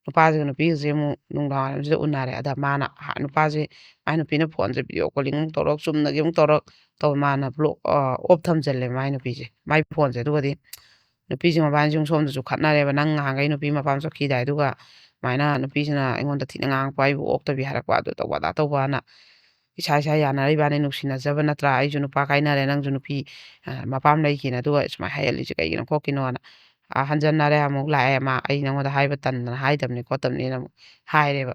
ꯅꯨꯄꯥꯁꯤꯒ ꯅꯨꯄꯤꯒꯁꯦ ꯑꯃꯨꯛ ꯅꯨꯡꯗꯥꯡꯋꯥꯏꯔꯝꯁꯤꯗ ꯎꯅꯔꯦ꯫ ꯑꯗ ꯃꯥꯅ, ꯍꯥ-, ꯅꯨꯄꯥꯁꯦ, ꯃꯥꯏ ꯅꯨꯄꯤꯅ ꯐꯣꯟꯁꯦ video calling ꯑꯃꯨꯛ ꯇꯧꯔꯛ, ꯆꯨꯝꯅꯒꯤ ꯑꯃꯨꯛ ꯇꯧꯔꯛ, ꯇꯧ, ꯃꯥꯅ block, ꯑ, off ꯊꯝꯖꯜꯂꯦ ꯃꯥꯏ ꯅꯨꯄꯤꯁꯦ, ꯃꯥꯏ ꯐꯣꯟꯁꯦ꯫ ꯑꯗꯨꯒꯗꯤ ꯅꯨꯄꯤꯁꯤ ꯃꯕꯥꯅꯤꯁꯤ ꯑꯃꯨꯛ ꯁꯣꯝꯗꯁꯨ ꯈꯠꯅꯔꯦꯕ, "ꯅꯪ ꯉꯍꯥꯟꯈꯩ ꯅꯨꯄꯤ ꯃꯄꯥꯝ ꯆꯠꯈꯤꯗꯥꯏ? ꯑꯗꯨꯒ ꯁꯨꯃꯥꯏꯅ ꯅꯨꯄꯤꯁꯤꯅ ꯑꯩꯉꯣꯟꯗ ꯊꯤꯅ ꯉꯥꯡꯉꯛꯄ, ꯑꯩꯕꯨ ꯑꯣꯛꯇꯕꯤ ꯍꯥꯏꯔꯛꯄ, ꯑꯗꯨ ꯇꯧꯕ ꯑꯗꯥ ꯇꯧꯕꯅ, ꯏꯁꯥ ꯏꯁꯥ ꯌꯥꯅꯔ ꯏꯕꯥꯅꯤ ꯅꯨꯡꯁꯤꯅꯖꯕ ꯅꯠꯇ꯭ꯔꯥ? ꯑꯩꯁꯨ ꯅꯨꯄꯥ ꯀꯥꯏꯅꯔꯦ, ꯅꯪꯁꯨ ꯅꯨꯄꯤ, ꯑ, ꯃꯄꯥꯝ ꯂꯩꯈꯤꯅ, ꯑꯗꯨꯒ ꯁꯨꯃꯥꯏꯅ ꯍꯥꯏꯍꯜꯂꯤꯁꯦ ꯀꯩꯒꯤꯅꯣ ꯈꯣꯠꯀꯤꯅꯣꯅ" ꯑꯥ, ꯍꯟꯖꯟꯅꯔꯦ, ꯑꯃꯨꯛ ꯂꯥꯛꯑꯦ꯫ ꯃꯥ, "ꯑꯩ ꯅꯉꯣꯟꯗ ꯍꯥꯏꯕ ꯇꯟꯗꯅ ꯍꯥꯏꯗꯕꯅꯤ ꯈꯣꯠꯇꯕꯅꯤꯅ" ꯑꯃꯨꯛ ꯍꯥꯏꯔꯦꯕ꯫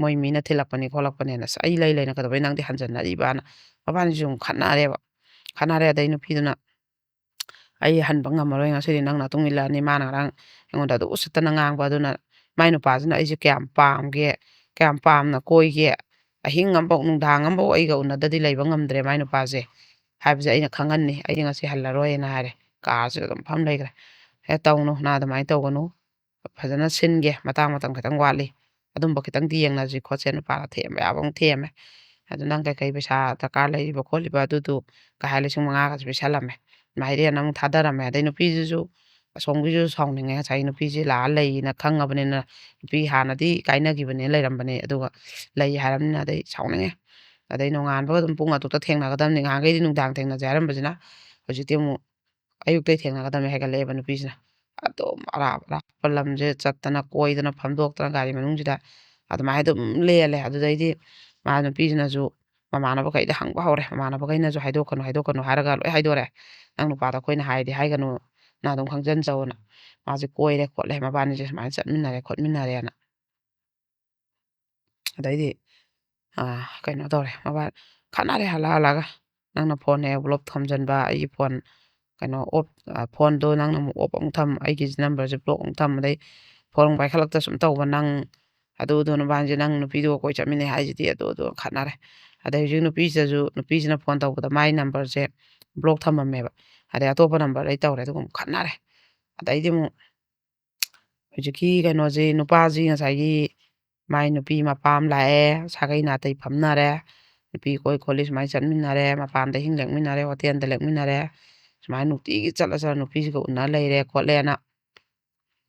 "ꯃꯣꯏ ꯃꯤꯅ ꯊꯤꯜꯂꯛꯄꯅꯤ ꯈꯣꯠꯂꯛꯄꯅꯦꯅ"꯫ "ꯑꯁ, ꯑꯩ ꯂꯩ ꯂꯩꯅ ꯀꯩꯗꯧꯕꯩ ꯅꯪꯗꯤ ꯍꯟꯖꯟꯅꯔꯤꯕꯅ?" ꯃꯕꯥꯅꯤꯁꯨ ꯑꯃꯨꯛ ꯈꯠꯅꯔꯦꯕ꯫ ꯈꯠꯅꯔꯦ, ꯑꯗꯩ ꯅꯨꯄꯤꯗꯨꯅ, "ꯑꯩ ꯍꯟꯕ ꯉꯝꯃꯔꯣꯏ, ꯉꯁꯤꯗꯤ ꯅꯪ ꯅꯇꯨꯡ ꯏꯜꯂꯛꯑꯅꯤ"꯫ ꯃꯥꯅ ꯉꯔꯥꯡ ꯑꯩꯉꯣꯟꯗ ꯑꯗꯨ ꯎꯁꯤꯠꯇꯅ ꯉꯥꯡꯕ꯫ ꯑꯗꯨꯅ ꯃꯥꯏ ꯅꯨꯄꯥꯁꯤꯅ ꯑꯩꯁꯦ ꯀꯌꯥꯝ ꯄꯥꯝꯒꯦ, ꯀꯌꯥꯝ ꯄꯥꯝꯅ ꯀꯣꯏꯒꯦ, ꯑꯍꯤꯡ ꯑꯃꯐꯥꯎ, ꯅꯨꯡꯗꯥꯡ ꯑꯃꯐꯥꯎ ꯑꯩꯒ ꯎꯅꯗꯗꯤ ꯂꯩꯕ ꯉꯝꯗ꯭ꯔꯦ ꯃꯥꯏ ꯅꯨꯄꯥꯁꯦ꯫ ꯍꯥꯏꯕꯁꯦ ꯑꯩꯅ ꯈꯪꯍꯟꯅꯤ꯫ "ꯑꯩꯗꯤ ꯉꯁꯤ ꯍꯜꯂꯔꯣꯏꯅ" ꯍꯥꯏꯔꯦ꯫ ꯀꯥꯁꯤꯗ ꯑꯗꯨꯝ ꯐꯝ ꯂꯩꯈ꯭ꯔꯦ꯫ "ꯍꯦ, ꯇꯧꯅꯨ, ꯅꯪ ꯑꯗꯨꯃꯥꯏꯅ ꯇꯧꯒꯅꯨ꯫ ꯐꯖꯅ ꯁꯤꯟꯒꯦ, ꯃꯇꯥꯡ ꯃꯇꯝ ꯈꯤꯇꯪ ꯋꯥꯠꯂꯤ꯫ ꯑꯗꯨꯝꯕ ꯈꯤꯇꯪꯗꯤ ꯌꯦꯡꯅꯁꯤ ꯈꯣꯠꯁꯦ"꯫ ꯅꯨꯄꯥꯅ ꯊꯦꯝꯕ ꯌꯥꯕ ꯑꯃꯨꯛ ꯊꯦꯝꯃꯦ꯫ "ꯑꯗꯨ ꯅꯪ ꯀꯩꯀꯩ ꯄꯩꯁꯥ ꯗꯔꯀꯥꯔ ꯂꯩꯔꯤꯕ ꯈꯣꯠꯂꯤꯕ ꯑꯗꯨꯗꯨ" ꯀꯥꯏ ꯍꯥꯏ ꯂꯤꯁꯤꯡ ꯃꯉꯥꯒꯁꯨ ꯄꯤꯁꯜꯂꯝꯃꯦ꯫ ꯃꯥꯏꯔꯦꯟ ꯑꯃꯨꯛ ꯊꯥꯗꯔꯝꯃꯦ꯫ ꯑꯗꯩ ꯅꯨꯄꯤꯁꯤꯁꯨ ꯑꯁꯣꯝꯒꯤꯁꯨ ꯁꯥꯎꯅꯤꯡꯉꯦ꯫ ꯉꯁꯥꯏ ꯅꯨꯄꯤꯁꯤ ꯂꯥꯛꯑ ꯂꯩꯌꯦꯅ ꯈꯪꯉꯕꯅꯤꯅ, ꯅꯨꯄꯤ ꯍꯥꯟꯅꯗꯤ ꯀꯥꯏꯅꯈꯤꯕꯅꯦ, ꯂꯩꯔꯝꯕꯅꯦ, ꯑꯗꯨꯒ ꯂꯩ ꯍꯥꯏꯔꯕꯅꯤꯅ ꯑꯗꯩ ꯁꯥꯎꯅꯤꯡꯉꯦ꯫ ꯑꯗꯩ ꯅꯣꯡꯉꯥꯟꯕꯒ ꯑꯗꯨꯝ ꯄꯨꯡ ꯑꯗꯨꯛꯇ ꯊꯦꯡꯅꯒꯗꯕꯅꯤ, ꯉꯍꯥꯟꯈꯩꯗꯤ ꯅꯨꯡꯗꯥꯡ ꯊꯦꯡꯅꯁꯦ ꯍꯥꯏꯔꯝꯕꯁꯤꯅ ꯍꯧꯖꯤꯛꯇꯤ ꯑꯃꯨꯛ ꯑꯌꯨꯛꯇꯩ ꯊꯦꯡꯅꯒꯗꯕꯅꯤ ꯍꯥꯏꯒꯠꯂꯛꯑꯦꯕ ꯅꯨꯄꯤꯁꯤꯅ꯫ ꯑꯗꯨꯝ ꯑꯔꯥꯞ ꯑꯔꯥꯞꯄ ꯂꯝꯁꯦ ꯆꯠꯇꯅ ꯀꯣꯏꯗꯅ ꯐꯝꯗꯣꯛꯇꯅ ꯒꯥꯔꯤ ꯃꯅꯨꯡꯁꯤꯗ ꯑꯗꯨꯃꯥꯏꯅ ꯑꯗꯨꯝ ꯂꯦꯜꯂꯦ꯫ ꯑꯗꯨꯗꯩꯗꯤ ꯃꯥ ꯅꯨꯄꯤꯁꯤꯅꯁꯨ ꯃꯃꯥꯟꯅꯕꯈꯩꯗ ꯍꯪꯕ ꯍꯧꯔꯦ꯫ ꯃꯃꯥꯟꯅꯕꯈꯩꯅꯁꯨ "ꯍꯥꯏꯗꯣꯛꯀꯅꯨ, ꯍꯥꯏꯗꯣꯛꯀꯅꯨ" ꯍꯥꯏꯔꯒ ꯂꯣꯏ ꯍꯥꯏꯗꯣꯔꯦ꯫ "ꯅꯪ ꯅꯨꯄꯥꯗ ꯑꯩꯈꯣꯏꯅ ꯍꯥꯏꯗꯤ ꯍꯥꯏꯒꯅꯨ, ꯅꯪ ꯑꯗꯨꯝ ꯈꯪꯖꯟꯖꯧꯅ꯫ ꯃꯥꯁꯦ ꯀꯣꯏꯔꯦ ꯈꯣꯠꯂꯦ, ꯃꯕꯥꯅꯤꯁꯦ ꯁꯨꯃꯥꯏꯅ ꯆꯠꯃꯤꯟꯅꯔꯦ ꯈꯣꯠꯃꯤꯟꯅꯔꯦꯅ"꯫ ꯑꯗꯩꯗꯤ, ꯑꯥ, ꯀꯩꯅꯣ ꯇꯧꯔꯦ, ꯃꯕꯥ-, ꯈꯠꯅꯔꯦ ꯍꯜꯂꯛ ꯍꯜꯂꯛꯑꯒ꯫ "ꯅꯪꯅ ꯐꯣꯟ ꯍꯦꯛ ꯕ꯭ꯂꯣꯛ ꯊꯝꯖꯟꯕ, ꯑꯩꯒꯤ ꯐꯣꯟ ꯀꯩꯅꯣ ꯑꯣꯞ-, ꯑ, ꯐꯣꯟꯗꯣ ꯅꯪꯅ ꯑꯃꯨꯛ ꯑꯣꯞ ꯑꯃꯨꯛ ꯊꯝ, ꯑꯩꯒꯤ ꯅꯝꯕꯔꯁꯦ ꯕ꯭ꯂꯣꯛ ꯑꯃꯨꯛ ꯊꯝ, ꯑꯗꯩ ꯐꯣꯟ ꯑꯃꯨꯛ ꯄꯥꯏꯈꯠꯂꯛꯇ ꯁꯨꯝ ꯇꯧꯕ ꯅꯪ, ꯑꯗꯨꯗꯣ ꯅꯕꯥꯅꯤꯁꯦ, ꯅꯪ ꯅꯨꯄꯤꯗꯨꯒ ꯀꯣꯏ ꯆꯠꯃꯤꯟꯅꯩ ꯍꯥꯏꯁꯤꯗꯤ", ꯑꯗꯨ ꯑꯗꯨ ꯈꯠꯅꯔꯦ꯫ ꯑꯗꯩ ꯍꯧꯖꯤꯛ ꯅꯨꯄꯤꯁꯤꯗꯁꯨ, ꯅꯨꯄꯤꯁꯤꯅ ꯐꯣꯟ ꯇꯧꯕꯗ ꯃꯥꯏ ꯅꯝꯕꯔꯁꯦ ꯕ꯭ꯂꯣꯛ ꯊꯝꯃꯝꯃꯦꯕ꯫ ꯑꯗꯩ ꯑꯇꯣꯞꯄ ꯅꯝꯕꯔꯗꯩ ꯇꯧꯔꯦ, ꯑꯗꯨꯒ ꯑꯃꯨꯛ ꯈꯠꯅꯔꯦ꯫ ꯑꯗꯩꯗꯤ ꯑꯃꯨꯛ ꯍꯧꯖꯤꯛꯀꯤ ꯀꯩꯅꯣꯁꯤ, ꯅꯨꯄꯥꯁꯤ ꯉꯁꯥꯏꯒꯤ ꯃꯥꯏ ꯅꯨꯄꯤ ꯃꯄꯥꯝ ꯂꯥꯛꯑꯦ, ꯁꯥꯒꯩ ꯅꯥꯇꯩ ꯐꯝꯅꯔꯦ, ꯅꯨꯄꯤ ꯀꯣꯏ ꯈꯣꯠꯂꯤ ꯁꯨꯃꯥꯏꯅ ꯆꯠꯃꯤꯟꯅꯔꯦ, ꯃꯄꯥꯟꯗ ꯑꯍꯤꯡ ꯂꯦꯛꯃꯤꯟꯅꯔꯦ, ꯍꯣꯇꯦꯜꯗ ꯂꯦꯛꯃꯤꯟꯅꯔꯦ, ꯁꯨꯃꯥꯏꯅ ꯅꯨꯡꯇꯤꯒꯤ ꯆꯠꯂ ꯆꯠꯂ ꯅꯨꯄꯤꯁꯤꯒ ꯎꯅ ꯂꯩꯔꯦ ꯈꯣꯠꯂꯦꯅ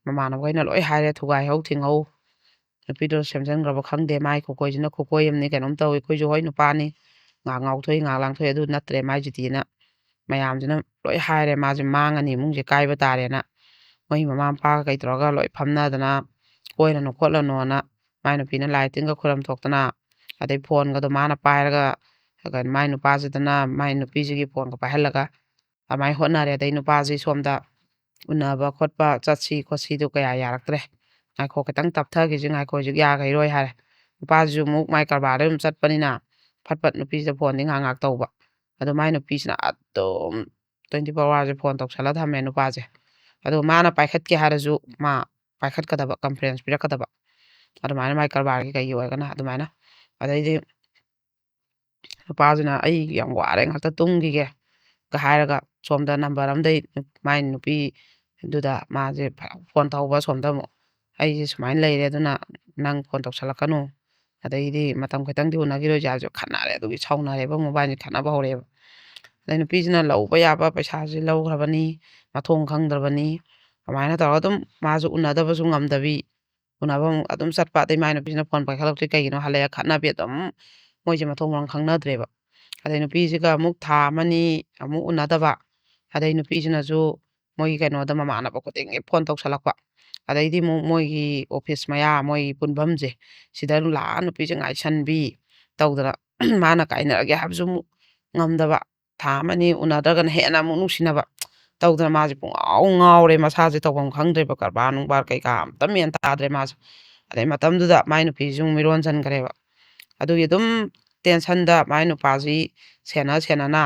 ꯃꯃꯥꯟꯅꯕꯈꯩꯅ ꯂꯣꯏ ꯍꯥꯏꯔꯦ, "ꯊꯨꯒꯥꯏꯍꯧ, ꯊꯤꯡꯍꯧ, ꯅꯨꯄꯤꯗꯣ ꯁꯦꯝꯖꯟꯈ꯭ꯔꯕ ꯈꯪꯗꯦ, ꯃꯥꯏ ꯈꯨꯀꯣꯏꯁꯤꯅ ꯈꯨꯀꯣꯏ ꯑꯃꯅꯤ, ꯀꯩꯅꯣꯝ ꯇꯧꯏ, ꯑꯩꯈꯣꯏꯁꯨ ꯍꯣꯏ ꯅꯨꯄꯥꯅꯤ, ꯉꯥꯏꯍꯥꯛ ꯉꯥꯎꯊꯣꯛꯏ, ꯉꯥꯏꯍꯥꯛ ꯂꯥꯡꯊꯣꯛꯏ, ꯑꯗꯨ ꯅꯠꯇ꯭ꯔꯦ ꯃꯥꯏꯁꯤꯗꯤꯅ" ꯃꯌꯥꯝꯁꯤꯅ ꯂꯣꯏ ꯍꯥꯏꯔꯦ꯫ ꯃꯥꯁꯦ ꯃꯥꯡꯉꯅꯤ, ꯏꯃꯨꯡꯁꯦ ꯀꯥꯏꯕ ꯇꯥꯔꯦꯅ꯫ ꯃꯣꯏ ꯃꯃꯥ ꯃꯄꯥꯒ ꯀꯩ ꯇꯧꯔꯒ ꯂꯣꯏ ꯐꯝꯅꯗꯅ, "ꯀꯣꯏꯔꯅꯨ ꯈꯣꯠꯂꯅꯨꯅ", ꯃꯥꯏ ꯅꯨꯄꯤꯅ ꯂꯥꯏ ꯇꯤꯟꯒ ꯈꯨꯔꯝ ꯊꯣꯛꯇꯅ, ꯑꯗꯩ ꯐꯣꯟꯒꯗꯣ ꯃꯥꯅ ꯄꯥꯏꯔꯒ, ꯃꯥꯏ ꯅꯨꯄꯥꯁꯤꯗꯅ ꯃꯥꯏ ꯅꯨꯄꯤꯁꯤꯒꯤ ꯐꯣꯟꯒ ꯄꯥꯏꯍꯜꯂꯒ ꯑꯗꯨꯃꯥꯏꯅ ꯍꯣꯠꯅꯔꯦ꯫ ꯑꯗꯩ ꯅꯨꯄꯥꯁꯤ ꯁꯣꯝꯗ ꯎꯅꯕ ꯈꯣꯠꯄ ꯆꯠꯁꯤ ꯈꯣꯠꯁꯤꯗꯣ ꯀꯌꯥ ꯌꯥꯔꯛꯇ꯭ꯔꯦ꯫ "ꯉꯥꯏꯈꯣ, ꯈꯤꯇꯪ ꯇꯞꯊꯈꯤꯁꯤ, ꯉꯥꯏꯈꯣ, ꯍꯧꯖꯤꯛ ꯌꯥꯈꯤꯔꯣꯏ" ꯍꯥꯏꯔꯦ꯫ ꯅꯨꯄꯥꯁꯤꯁꯨ ꯑꯃꯨꯛ ꯃꯥꯏ ꯀꯔꯕꯥꯔꯗ ꯑꯗꯨꯝ ꯆꯠꯄꯅꯤꯅ ꯐꯠ ꯐꯠ ꯅꯨꯄꯤꯁꯤꯗ ꯐꯣꯟꯗꯤ ꯉꯥꯏꯍꯥꯛ ꯉꯥꯏꯍꯥꯛ ꯇꯧꯕ꯫ ꯑꯗꯣ ꯃꯥꯏ ꯅꯨꯄꯤꯁꯤꯅ ꯑꯗꯨꯝ twenty four hourꯁꯦ ꯐꯣꯟ ꯇꯧꯁꯜꯂ ꯊꯝꯃꯦ ꯅꯨꯄꯥꯁꯦ꯫ ꯑꯗꯣ ꯃꯥꯅ ꯄꯥꯏꯈꯠꯀꯦ ꯍꯥꯏꯔꯁꯨ ꯃꯥ ꯄꯥꯏꯈꯠꯀꯗꯕ, conference ꯄꯤꯔꯛꯀꯗꯕ꯫ ꯑꯗꯨꯃꯥꯏꯅ ꯃꯥꯏ ꯀꯔꯕꯥꯔꯒꯤ ꯀꯩꯒꯤ ꯑꯣꯏꯔꯒꯅ ꯑꯗꯨꯃꯥꯏꯅ꯫ ꯑꯗꯩꯗꯤ ꯅꯨꯄꯥꯁꯤꯅ "ꯑꯩ ꯌꯥꯝ ꯋꯥꯔꯦ, ꯉꯥꯛꯇ ꯇꯨꯝꯈꯤꯒꯦ" ꯒ ꯍꯥꯏꯔꯒ ꯁꯣꯝꯗ number ꯑꯃꯗꯩ ꯃꯥꯏ ꯅꯨꯄꯤꯗꯨꯗ ꯃꯥꯁꯦ ꯐꯣꯟ ꯇꯧꯕ ꯁꯣꯝꯗ ꯑꯃꯨꯛ, "ꯑꯩꯁꯦ ꯁꯨꯃꯥꯏꯅ ꯂꯩꯔꯦ, ꯑꯗꯨꯅ ꯅꯪ ꯐꯣꯟ ꯇꯧꯁꯜꯂꯛꯀꯅꯨ, ꯑꯗꯩꯗꯤ ꯃꯇꯝ ꯈꯤꯇꯪꯗꯤ ꯎꯅꯈꯤꯔꯣꯏꯁꯦ" ꯍꯥꯏꯕꯁꯨ ꯈꯠꯅꯔꯦ꯫ ꯑꯗꯨꯒꯤ ꯁꯥꯎꯅꯔꯦꯕ ꯃꯣꯏꯕꯥꯅꯤ, ꯈꯠꯅꯕ ꯍꯧꯔꯛꯑꯦꯕ꯫ ꯑꯗꯩ ꯅꯨꯄꯤꯁꯤꯅ ꯂꯧꯕ ꯌꯥꯕ ꯄꯩꯁꯥꯁꯤ ꯂꯧꯈ꯭ꯔꯕꯅꯤ, ꯃꯊꯣꯡ ꯈꯪꯗ꯭ꯔꯕꯅꯤ꯫ ꯑꯗꯨꯃꯥꯏꯅ ꯇꯧꯔꯒ ꯑꯗꯨꯝ ꯃꯥꯁꯨ ꯎꯅꯗꯕꯁꯨ ꯉꯝꯗꯕꯤ, ꯎꯅꯕ ꯑꯃꯨꯛ ꯑꯗꯨꯝ ꯆꯠꯄ꯫ ꯑꯗꯩ ꯃꯥꯏ ꯅꯨꯄꯤꯁꯤꯅ ꯐꯣꯟ ꯄꯥꯏꯈꯠꯂꯛꯇ꯭ꯔꯤ ꯀꯩꯒꯤꯅꯣ, ꯍꯜꯂꯛꯑꯦ, ꯈꯠꯅꯕꯤ ꯑꯗꯨꯝ ꯃꯣꯏꯁꯦ ꯃꯊꯣꯡ ꯃꯔꯝ ꯈꯪꯅꯗ꯭ꯔꯦꯕ꯫ ꯑꯗꯩ ꯅꯨꯄꯤꯁꯤꯒ ꯑꯃꯨꯛ ꯊꯥ ꯑꯃꯅꯤ ꯑꯃꯨꯛ ꯎꯅꯗꯕ꯫ ꯑꯗꯩ ꯅꯨꯄꯤꯁꯤꯅꯁꯨ ꯃꯣꯏꯒꯤ ꯀꯩꯅꯣꯗ ꯃꯃꯥꯟꯅꯕ ꯈꯨꯗꯤꯡꯒꯤ ꯐꯣꯟ ꯇꯧꯁꯜꯂꯛꯄ꯫ ꯑꯗꯩꯗꯤ ꯑꯃꯨꯛ ꯃꯣꯏꯒꯤ office ꯃꯌꯥ, ꯃꯣꯏꯒꯤ ꯄꯨꯟꯐꯝꯁꯦ, ꯁꯤꯗ ꯑꯗꯨꯝ ꯂꯥꯛꯑ ꯅꯨꯄꯤꯁꯦ ꯉꯥꯏꯁꯟꯕꯤ ꯇꯧꯗꯅ ꯃꯥꯅ ꯀꯥꯏꯅꯔꯒꯦ ꯍꯥꯏꯕꯁꯨ ꯑꯃꯨꯛ ꯉꯝꯗꯕ꯫ ꯊꯥ ꯑꯃꯅꯤ ꯎꯅꯗ꯭ꯔꯒꯅ ꯍꯦꯟꯅ ꯑꯃꯨꯛ ꯅꯨꯡꯁꯤꯅꯕ ꯇꯧꯗꯅ ꯃꯥꯁꯦ ꯄꯨꯡꯉꯥꯎ ꯉꯥꯎꯔꯦ, ꯃꯁꯥꯁꯦ ꯇꯧꯐꯝ ꯈꯪꯗ꯭ꯔꯦꯕ, ꯀꯔꯕꯥꯔ ꯅꯨꯡꯕꯥꯔ ꯀꯩꯀꯥ ꯑꯝꯇ ꯃꯦꯟ ꯇꯥꯗ꯭ꯔꯦ ꯃꯥꯁꯦ꯫ ꯑꯗꯩ ꯃꯇꯝꯗꯨꯗ ꯃꯥꯏ ꯅꯨꯄꯤꯁꯤꯁꯨ ꯑꯃꯨꯛ ꯃꯤꯔꯣꯟꯁꯤꯟꯈ꯭ꯔꯦꯕ꯫ ꯑꯗꯨꯒꯤ ꯑꯗꯨꯝ tensionꯗ ꯃꯥꯏ ꯅꯨꯄꯥꯁꯤ ꯁꯦꯟꯅ ꯁꯦꯟꯅꯅ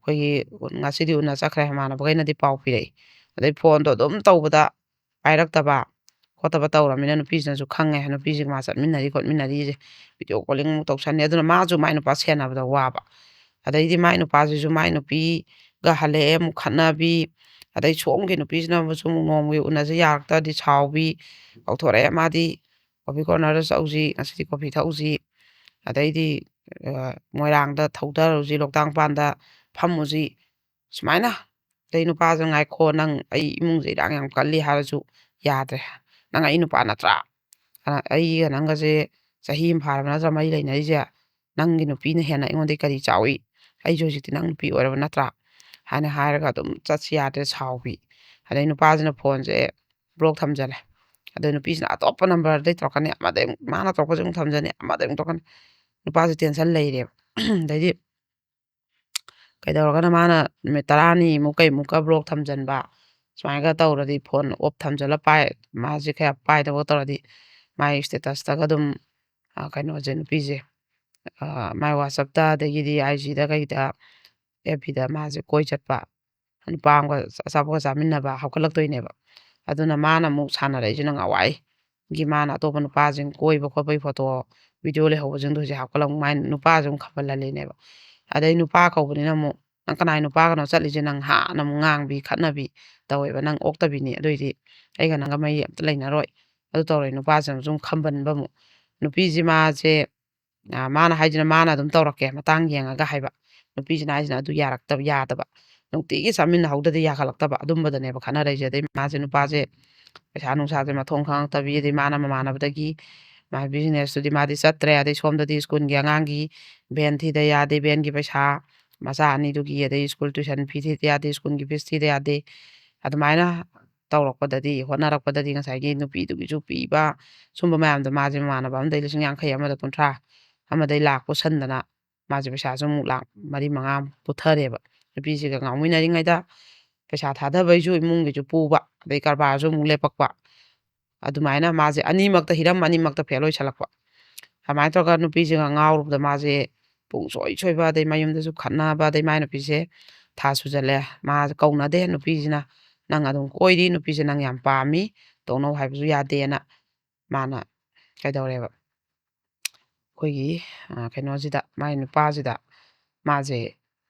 ꯑꯩꯈꯣꯏꯒꯤ ꯉꯁꯤꯗꯤ ꯎꯅ ꯆꯠꯈ꯭ꯔꯦ, ꯃꯃꯥꯟꯅꯕꯈꯩꯅꯗꯤ ꯄꯥꯎ ꯄꯤꯔꯛꯏ꯫ ꯑꯗꯩ ꯐꯣꯟꯗꯣ ꯑꯗꯨꯝ ꯇꯧꯕꯗ ꯄꯥꯏꯔꯛꯇꯕ ꯈꯣꯠꯇꯕ ꯇꯧꯔꯃꯤꯅ ꯅꯨꯄꯤꯁꯤꯅꯁꯨ ꯈꯪꯉꯦ, ꯅꯨꯄꯤꯁꯤꯒ ꯃꯥ ꯆꯠꯃꯤꯟꯅꯔꯤ ꯈꯣꯠꯃꯤꯟꯅꯔꯤꯁꯦ, video calling ꯑꯃꯨꯛ ꯇꯧꯁꯟꯅꯤ꯫ ꯑꯗꯨꯅ ꯃꯥꯁꯨ ꯃꯥꯏ ꯅꯨꯄꯥ ꯁꯦꯟꯅꯕꯗ ꯋꯥꯕ꯫ ꯑꯗꯩꯗꯤ ꯃꯥꯏ ꯅꯨꯄꯥꯁꯤꯁꯨ ꯃꯥꯏ ꯅꯨꯄꯤꯒ ꯍꯜꯂꯛꯑꯦ ꯑꯃꯨꯛ ꯈꯠꯅꯕꯤ, ꯑꯗꯩ ꯁꯣꯝꯒꯤ ꯅꯨꯄꯤꯁꯤꯅꯁꯨ ꯑꯃꯨꯛ ꯅꯣꯡꯃꯒꯤ ꯎꯅꯁꯦ ꯌꯥꯔꯛꯇ꯭ꯔꯗꯤ ꯁꯥꯎꯕꯤ, ꯀꯧꯊꯣꯔꯛꯑꯦ꯫ ꯃꯥꯗꯤ coffee cornerꯗ ꯆꯧꯁꯤ, ꯉꯁꯤꯗꯤ coffee ꯊꯛꯎꯁꯤ, ꯑꯗꯩꯗꯤ, ꯑ, ꯃꯣꯏꯔꯥꯡꯗ ꯊꯧꯗꯔꯨꯁꯤ, ꯂꯣꯛꯇꯥꯛ ꯃꯄꯥꯟꯗ ꯐꯝꯃꯨꯁꯤ, ꯁꯨꯃꯥꯏꯅ꯫ ꯑꯗꯩ ꯅꯨꯄꯥꯁꯨ "ꯉꯥꯏꯈꯣ, ꯅꯪ, ꯑꯩ ꯏꯃꯨꯡꯁꯦ ꯏꯔꯥꯡ ꯌꯥꯝ ꯀꯜꯂꯤ" ꯍꯥꯏꯔꯁꯨ ꯌꯥꯗ꯭ꯔꯦ꯫ "ꯅꯪ ꯑꯩ ꯅꯨꯄꯥ ꯅꯠꯇ꯭ꯔꯥ? ꯑ, ꯑꯩꯒ ꯅꯪꯒꯁꯦ ꯆꯍꯤ ꯑꯃ ꯐꯥꯔꯕ ꯅꯠꯇ꯭ꯔꯥ ꯃꯔꯤ ꯂꯩꯅꯔꯤꯁꯦ? ꯅꯪꯒꯤ ꯅꯨꯄꯤꯅ ꯍꯦꯟꯅ ꯑꯩꯉꯣꯟꯗꯒꯤ ꯀꯔꯤ ꯆꯥꯎꯏ? ꯑꯩꯁꯨ ꯍꯧꯖꯤꯛꯇꯤ ꯅꯪ ꯅꯨꯄꯤ ꯑꯣꯏꯔꯕ ꯅꯠꯇ꯭ꯔꯥ?" ꯍꯥꯏꯅ ꯍꯥꯏꯔꯒ ꯑꯗꯨꯝ ꯆꯠꯁꯤ ꯌꯥꯗ꯭ꯔꯦ, ꯁꯥꯎꯕꯤ꯫ ꯑꯗꯩ ꯅꯨꯄꯥꯁꯤꯅ ꯐꯣꯟꯁꯦ block ꯊꯝꯖꯜꯂꯦ꯫ ꯑꯗꯩ ꯅꯨꯄꯤꯁꯤꯅ ꯑꯇꯣꯞꯄ numberꯗꯩ ꯇꯧꯔꯛꯀꯅꯤ, ꯑꯃꯗꯩ ꯑꯃꯨꯛ, ꯃꯥꯅ ꯇꯧꯔꯛꯄꯁꯦ ꯑꯃꯨꯛ ꯊꯝꯖꯅꯤ, ꯑꯃꯗꯩ ꯑꯃꯨꯛ ꯇꯧꯔꯛꯀꯅꯤ꯫ ꯅꯨꯄꯥꯁꯦ tension ꯂꯩꯔꯦꯕ꯫ ꯑꯗꯩꯗꯤ ꯀꯩꯗꯧꯔꯒꯅ ꯃꯥꯅ ꯅꯨꯃꯤꯠ ꯇꯔꯥꯅꯤꯃꯨꯛ ꯀꯩꯃꯨꯛꯀ block ꯊꯝꯖꯟꯕ, ꯁꯨꯃꯥꯏꯅꯒ ꯇꯧꯔꯗꯤ, ꯐꯣꯟ ꯑꯣꯐ ꯊꯝꯖꯤꯜꯂ ꯄꯥꯏ, ꯃꯥꯁꯦ ꯀꯌꯥ ꯄꯥꯏꯗꯕ ꯇꯧꯔꯗꯤ, ꯃꯥꯒꯤ ꯁ꯭ꯇꯦꯇꯁꯇꯒ ꯑꯗꯨꯝ, ꯑ, ꯀꯩꯅꯣꯁꯦ, ꯅꯨꯄꯤꯁꯦ, ꯑ, ꯃꯥꯏ ꯋꯥꯆꯞꯇ, ꯑꯗꯒꯤꯗꯤ ꯑꯥꯏ ꯖꯤꯗ, ꯀꯩꯗ, ꯑꯦꯐ ꯕꯤꯗ ꯃꯥꯁꯦ ꯀꯣꯏ ꯆꯠꯄ, ꯅꯨꯄꯥ ꯑꯃꯒ ꯑꯆꯥꯄꯣꯠꯀ ꯆꯥꯃꯤꯟꯅꯕ ꯍꯥꯞꯀꯠꯂꯛꯇꯣꯏꯅꯦꯕ꯫ ꯑꯗꯨꯅ ꯃꯥꯅ ꯑꯃꯨꯛ ꯁꯥꯟꯅꯔꯛꯏꯁꯤꯅ ꯉꯍꯥꯟꯋꯥꯏꯒꯤ ꯃꯥꯅ ꯑꯇꯣꯞꯄ ꯅꯨꯄꯥꯁꯤꯡ ꯀꯣꯏꯕ ꯈꯣꯠꯄꯒꯤ ꯐꯣꯇꯣ, ꯚꯤꯗꯤꯑꯣ ꯂꯩꯍꯧꯕꯁꯤꯡꯗꯣ ꯍꯧꯖꯤꯛ ꯍꯥꯞꯀꯠꯂꯒ ꯃꯥꯏ ꯅꯨꯄꯥꯁꯦ ꯑꯃꯨꯛ ꯈꯝꯕꯜꯍꯜꯂꯤꯅꯦꯕ꯫ ꯑꯗꯩ ꯅꯨꯄꯥ ꯀꯧꯕꯅꯤꯅ ꯑꯃꯨꯛ, "ꯅꯪ ꯀꯅꯥꯏ ꯅꯨꯄꯥꯒꯅꯣ ꯆꯠꯂꯤꯁꯦ?" ꯅꯪ ꯍꯥꯟꯅ ꯑꯃꯨꯛ ꯉꯥꯡꯕꯤ ꯈꯠꯅꯕꯤ ꯇꯧꯋꯦꯕ꯫ "ꯅꯪ ꯑꯣꯛꯇꯕꯤꯅꯤ, ꯑꯗꯨꯏꯗꯤ ꯑꯩꯒ ꯅꯪꯒ ꯃꯔꯤ ꯑꯝꯇ ꯂꯩꯅꯔꯣꯏ", ꯑꯗꯨ ꯇꯧꯔꯦ꯫ ꯅꯨꯄꯥꯁꯤꯅ ꯁꯨꯝ ꯈꯝꯕꯟꯕ ꯑꯃꯨꯛ꯫ ꯅꯨꯄꯤꯁꯤ ꯃꯥꯁꯦ, ꯑ, ꯃꯥꯅ ꯍꯥꯏꯁꯤꯅ ꯃꯥꯅ ꯑꯗꯨꯝ ꯇꯧꯔꯛꯀꯦ, ꯃꯇꯥꯡ ꯌꯦꯡꯉꯒ ꯍꯥꯏꯕ꯫ ꯅꯨꯄꯤꯁꯤꯅ ꯍꯥꯏꯁꯤꯅ ꯑꯗꯨ ꯌꯥꯔꯛꯇꯕ, ꯌꯥꯗꯕ꯫ ꯅꯨꯡꯇꯤꯒꯤ ꯆꯥꯃꯤꯟꯅꯍꯧꯗ꯭ꯔꯗꯤ ꯌꯥꯈꯠꯂꯛꯇꯕ, ꯑꯗꯨꯝꯕꯗꯅꯦꯕ ꯈꯠꯅꯔꯛꯏꯁꯦ꯫ ꯑꯗꯩ ꯃꯥꯁꯦ, ꯅꯨꯄꯥꯁꯦ ꯄꯩꯁꯥ ꯅꯨꯡꯁꯥꯁꯦ ꯃꯊꯣꯡ ꯈꯪꯉꯛꯇꯕꯤ, ꯑꯗꯩ ꯃꯥꯅ ꯃꯃꯥꯟꯅꯕꯗꯒꯤ ꯃꯥ ꯕꯤꯖꯤꯅꯦꯁꯇꯨꯗꯤ ꯃꯥꯗꯤ ꯆꯠꯇ꯭ꯔꯦ꯫ ꯑꯗꯩ ꯁꯣꯝꯗꯗꯤ ꯁ꯭ꯀꯨꯜꯒꯤ ꯑꯉꯥꯡꯒꯤ ꯚꯦꯟ ꯊꯤꯗ ꯌꯥꯗꯦ, ꯚꯦꯟꯒꯤ ꯄꯩꯁꯥ, ꯃꯆꯥ ꯑꯅꯤꯗꯨꯒꯤ, ꯑꯗꯩ ꯁ꯭ꯀꯨꯜ ꯇ꯭ꯌꯨꯁꯟ ꯐꯤ ꯊꯤꯗ ꯌꯥꯗꯦ, ꯁ꯭ꯀꯨꯜꯒꯤ ꯐꯤꯁ ꯊꯤꯗ ꯌꯥꯗꯦ꯫ ꯑꯗꯨꯃꯥꯏꯅ ꯇꯧꯔꯛꯄꯗꯗꯤ, ꯍꯣꯠꯅꯔꯛꯄꯗꯗꯤ ꯉꯁꯥꯏꯒꯤ ꯅꯨꯄꯤꯗꯨꯒꯤꯁꯨ ꯄꯤꯕ, ꯁꯨꯝꯕ ꯃꯌꯥꯝꯗꯣ ꯃꯥꯁꯦ ꯃꯃꯥꯟꯅꯕ ꯑꯃꯗꯩ ꯂꯤꯁꯤꯡ ꯌꯥꯡꯈꯩ, ꯑꯃꯗ ꯀꯨꯟꯊ꯭ꯔꯥ, ꯑꯃꯗꯩ ꯂꯥꯛ ꯄꯨꯁꯟꯗꯅ ꯃꯥꯁꯦ ꯄꯩꯁꯥꯁꯨ ꯑꯃꯨꯛ ꯂꯥꯛ ꯃꯔꯤ ꯃꯉꯥ ꯄꯨꯊꯔꯦꯕ꯫ ꯅꯨꯄꯤꯁꯤꯒ ꯉꯥꯎꯃꯤꯟꯅꯔꯤꯉꯩꯗ ꯄꯩꯁꯥ ꯊꯥꯗꯕꯩꯁꯨ ꯏꯃꯨꯡꯒꯤꯁꯨ ꯄꯨꯕ, ꯑꯗꯩ ꯀꯔꯕꯥꯔꯁꯨ ꯑꯃꯨꯛ ꯂꯦꯞꯄꯛꯄ꯫ ꯑꯗꯨꯃꯥꯏꯅ ꯃꯥꯁꯦ ꯑꯅꯤꯃꯛꯇ, ꯍꯤꯔꯝ ꯑꯅꯤꯃꯛꯇ ꯐꯦꯜ ꯑꯣꯏꯁꯜꯂꯛꯄ꯫ ꯑꯗꯨꯃꯥꯏꯅ ꯇꯧꯔꯒ ꯅꯨꯄꯤꯁꯤꯒ ꯉꯥꯎꯔꯨꯕꯗ ꯃꯥꯁꯦ ꯄꯨꯡꯁꯣꯏ ꯁꯣꯏꯕ, ꯑꯗꯩ ꯃꯌꯨꯝꯗꯁꯨ ꯈꯠꯅꯕ, ꯑꯗꯩ ꯃꯥꯏ ꯅꯨꯄꯤꯁꯦ ꯊꯥ ꯁꯨꯖꯜꯂꯦ꯫ ꯃꯥꯁꯦ ꯀꯧꯅꯗꯦ ꯅꯨꯄꯤꯁꯤꯅ, "ꯅꯪ ꯑꯗꯨꯝ ꯀꯣꯏꯔꯤ, ꯅꯨꯄꯤꯁꯦ ꯅꯪ ꯌꯥꯝ ꯄꯥꯝꯃꯤ, ꯇꯣꯛꯅꯧ ꯍꯥꯏꯕꯁꯨ ꯌꯥꯗꯦꯅ" ꯃꯥꯅ ꯀꯩꯗꯧꯔꯦꯕ, ꯑꯩꯈꯣꯏꯒꯤ, ꯑ, ꯀꯩꯅꯣꯁꯤꯗ, ꯃꯥꯏ ꯅꯨꯄꯥꯁꯤꯗ ꯃꯥꯁꯦ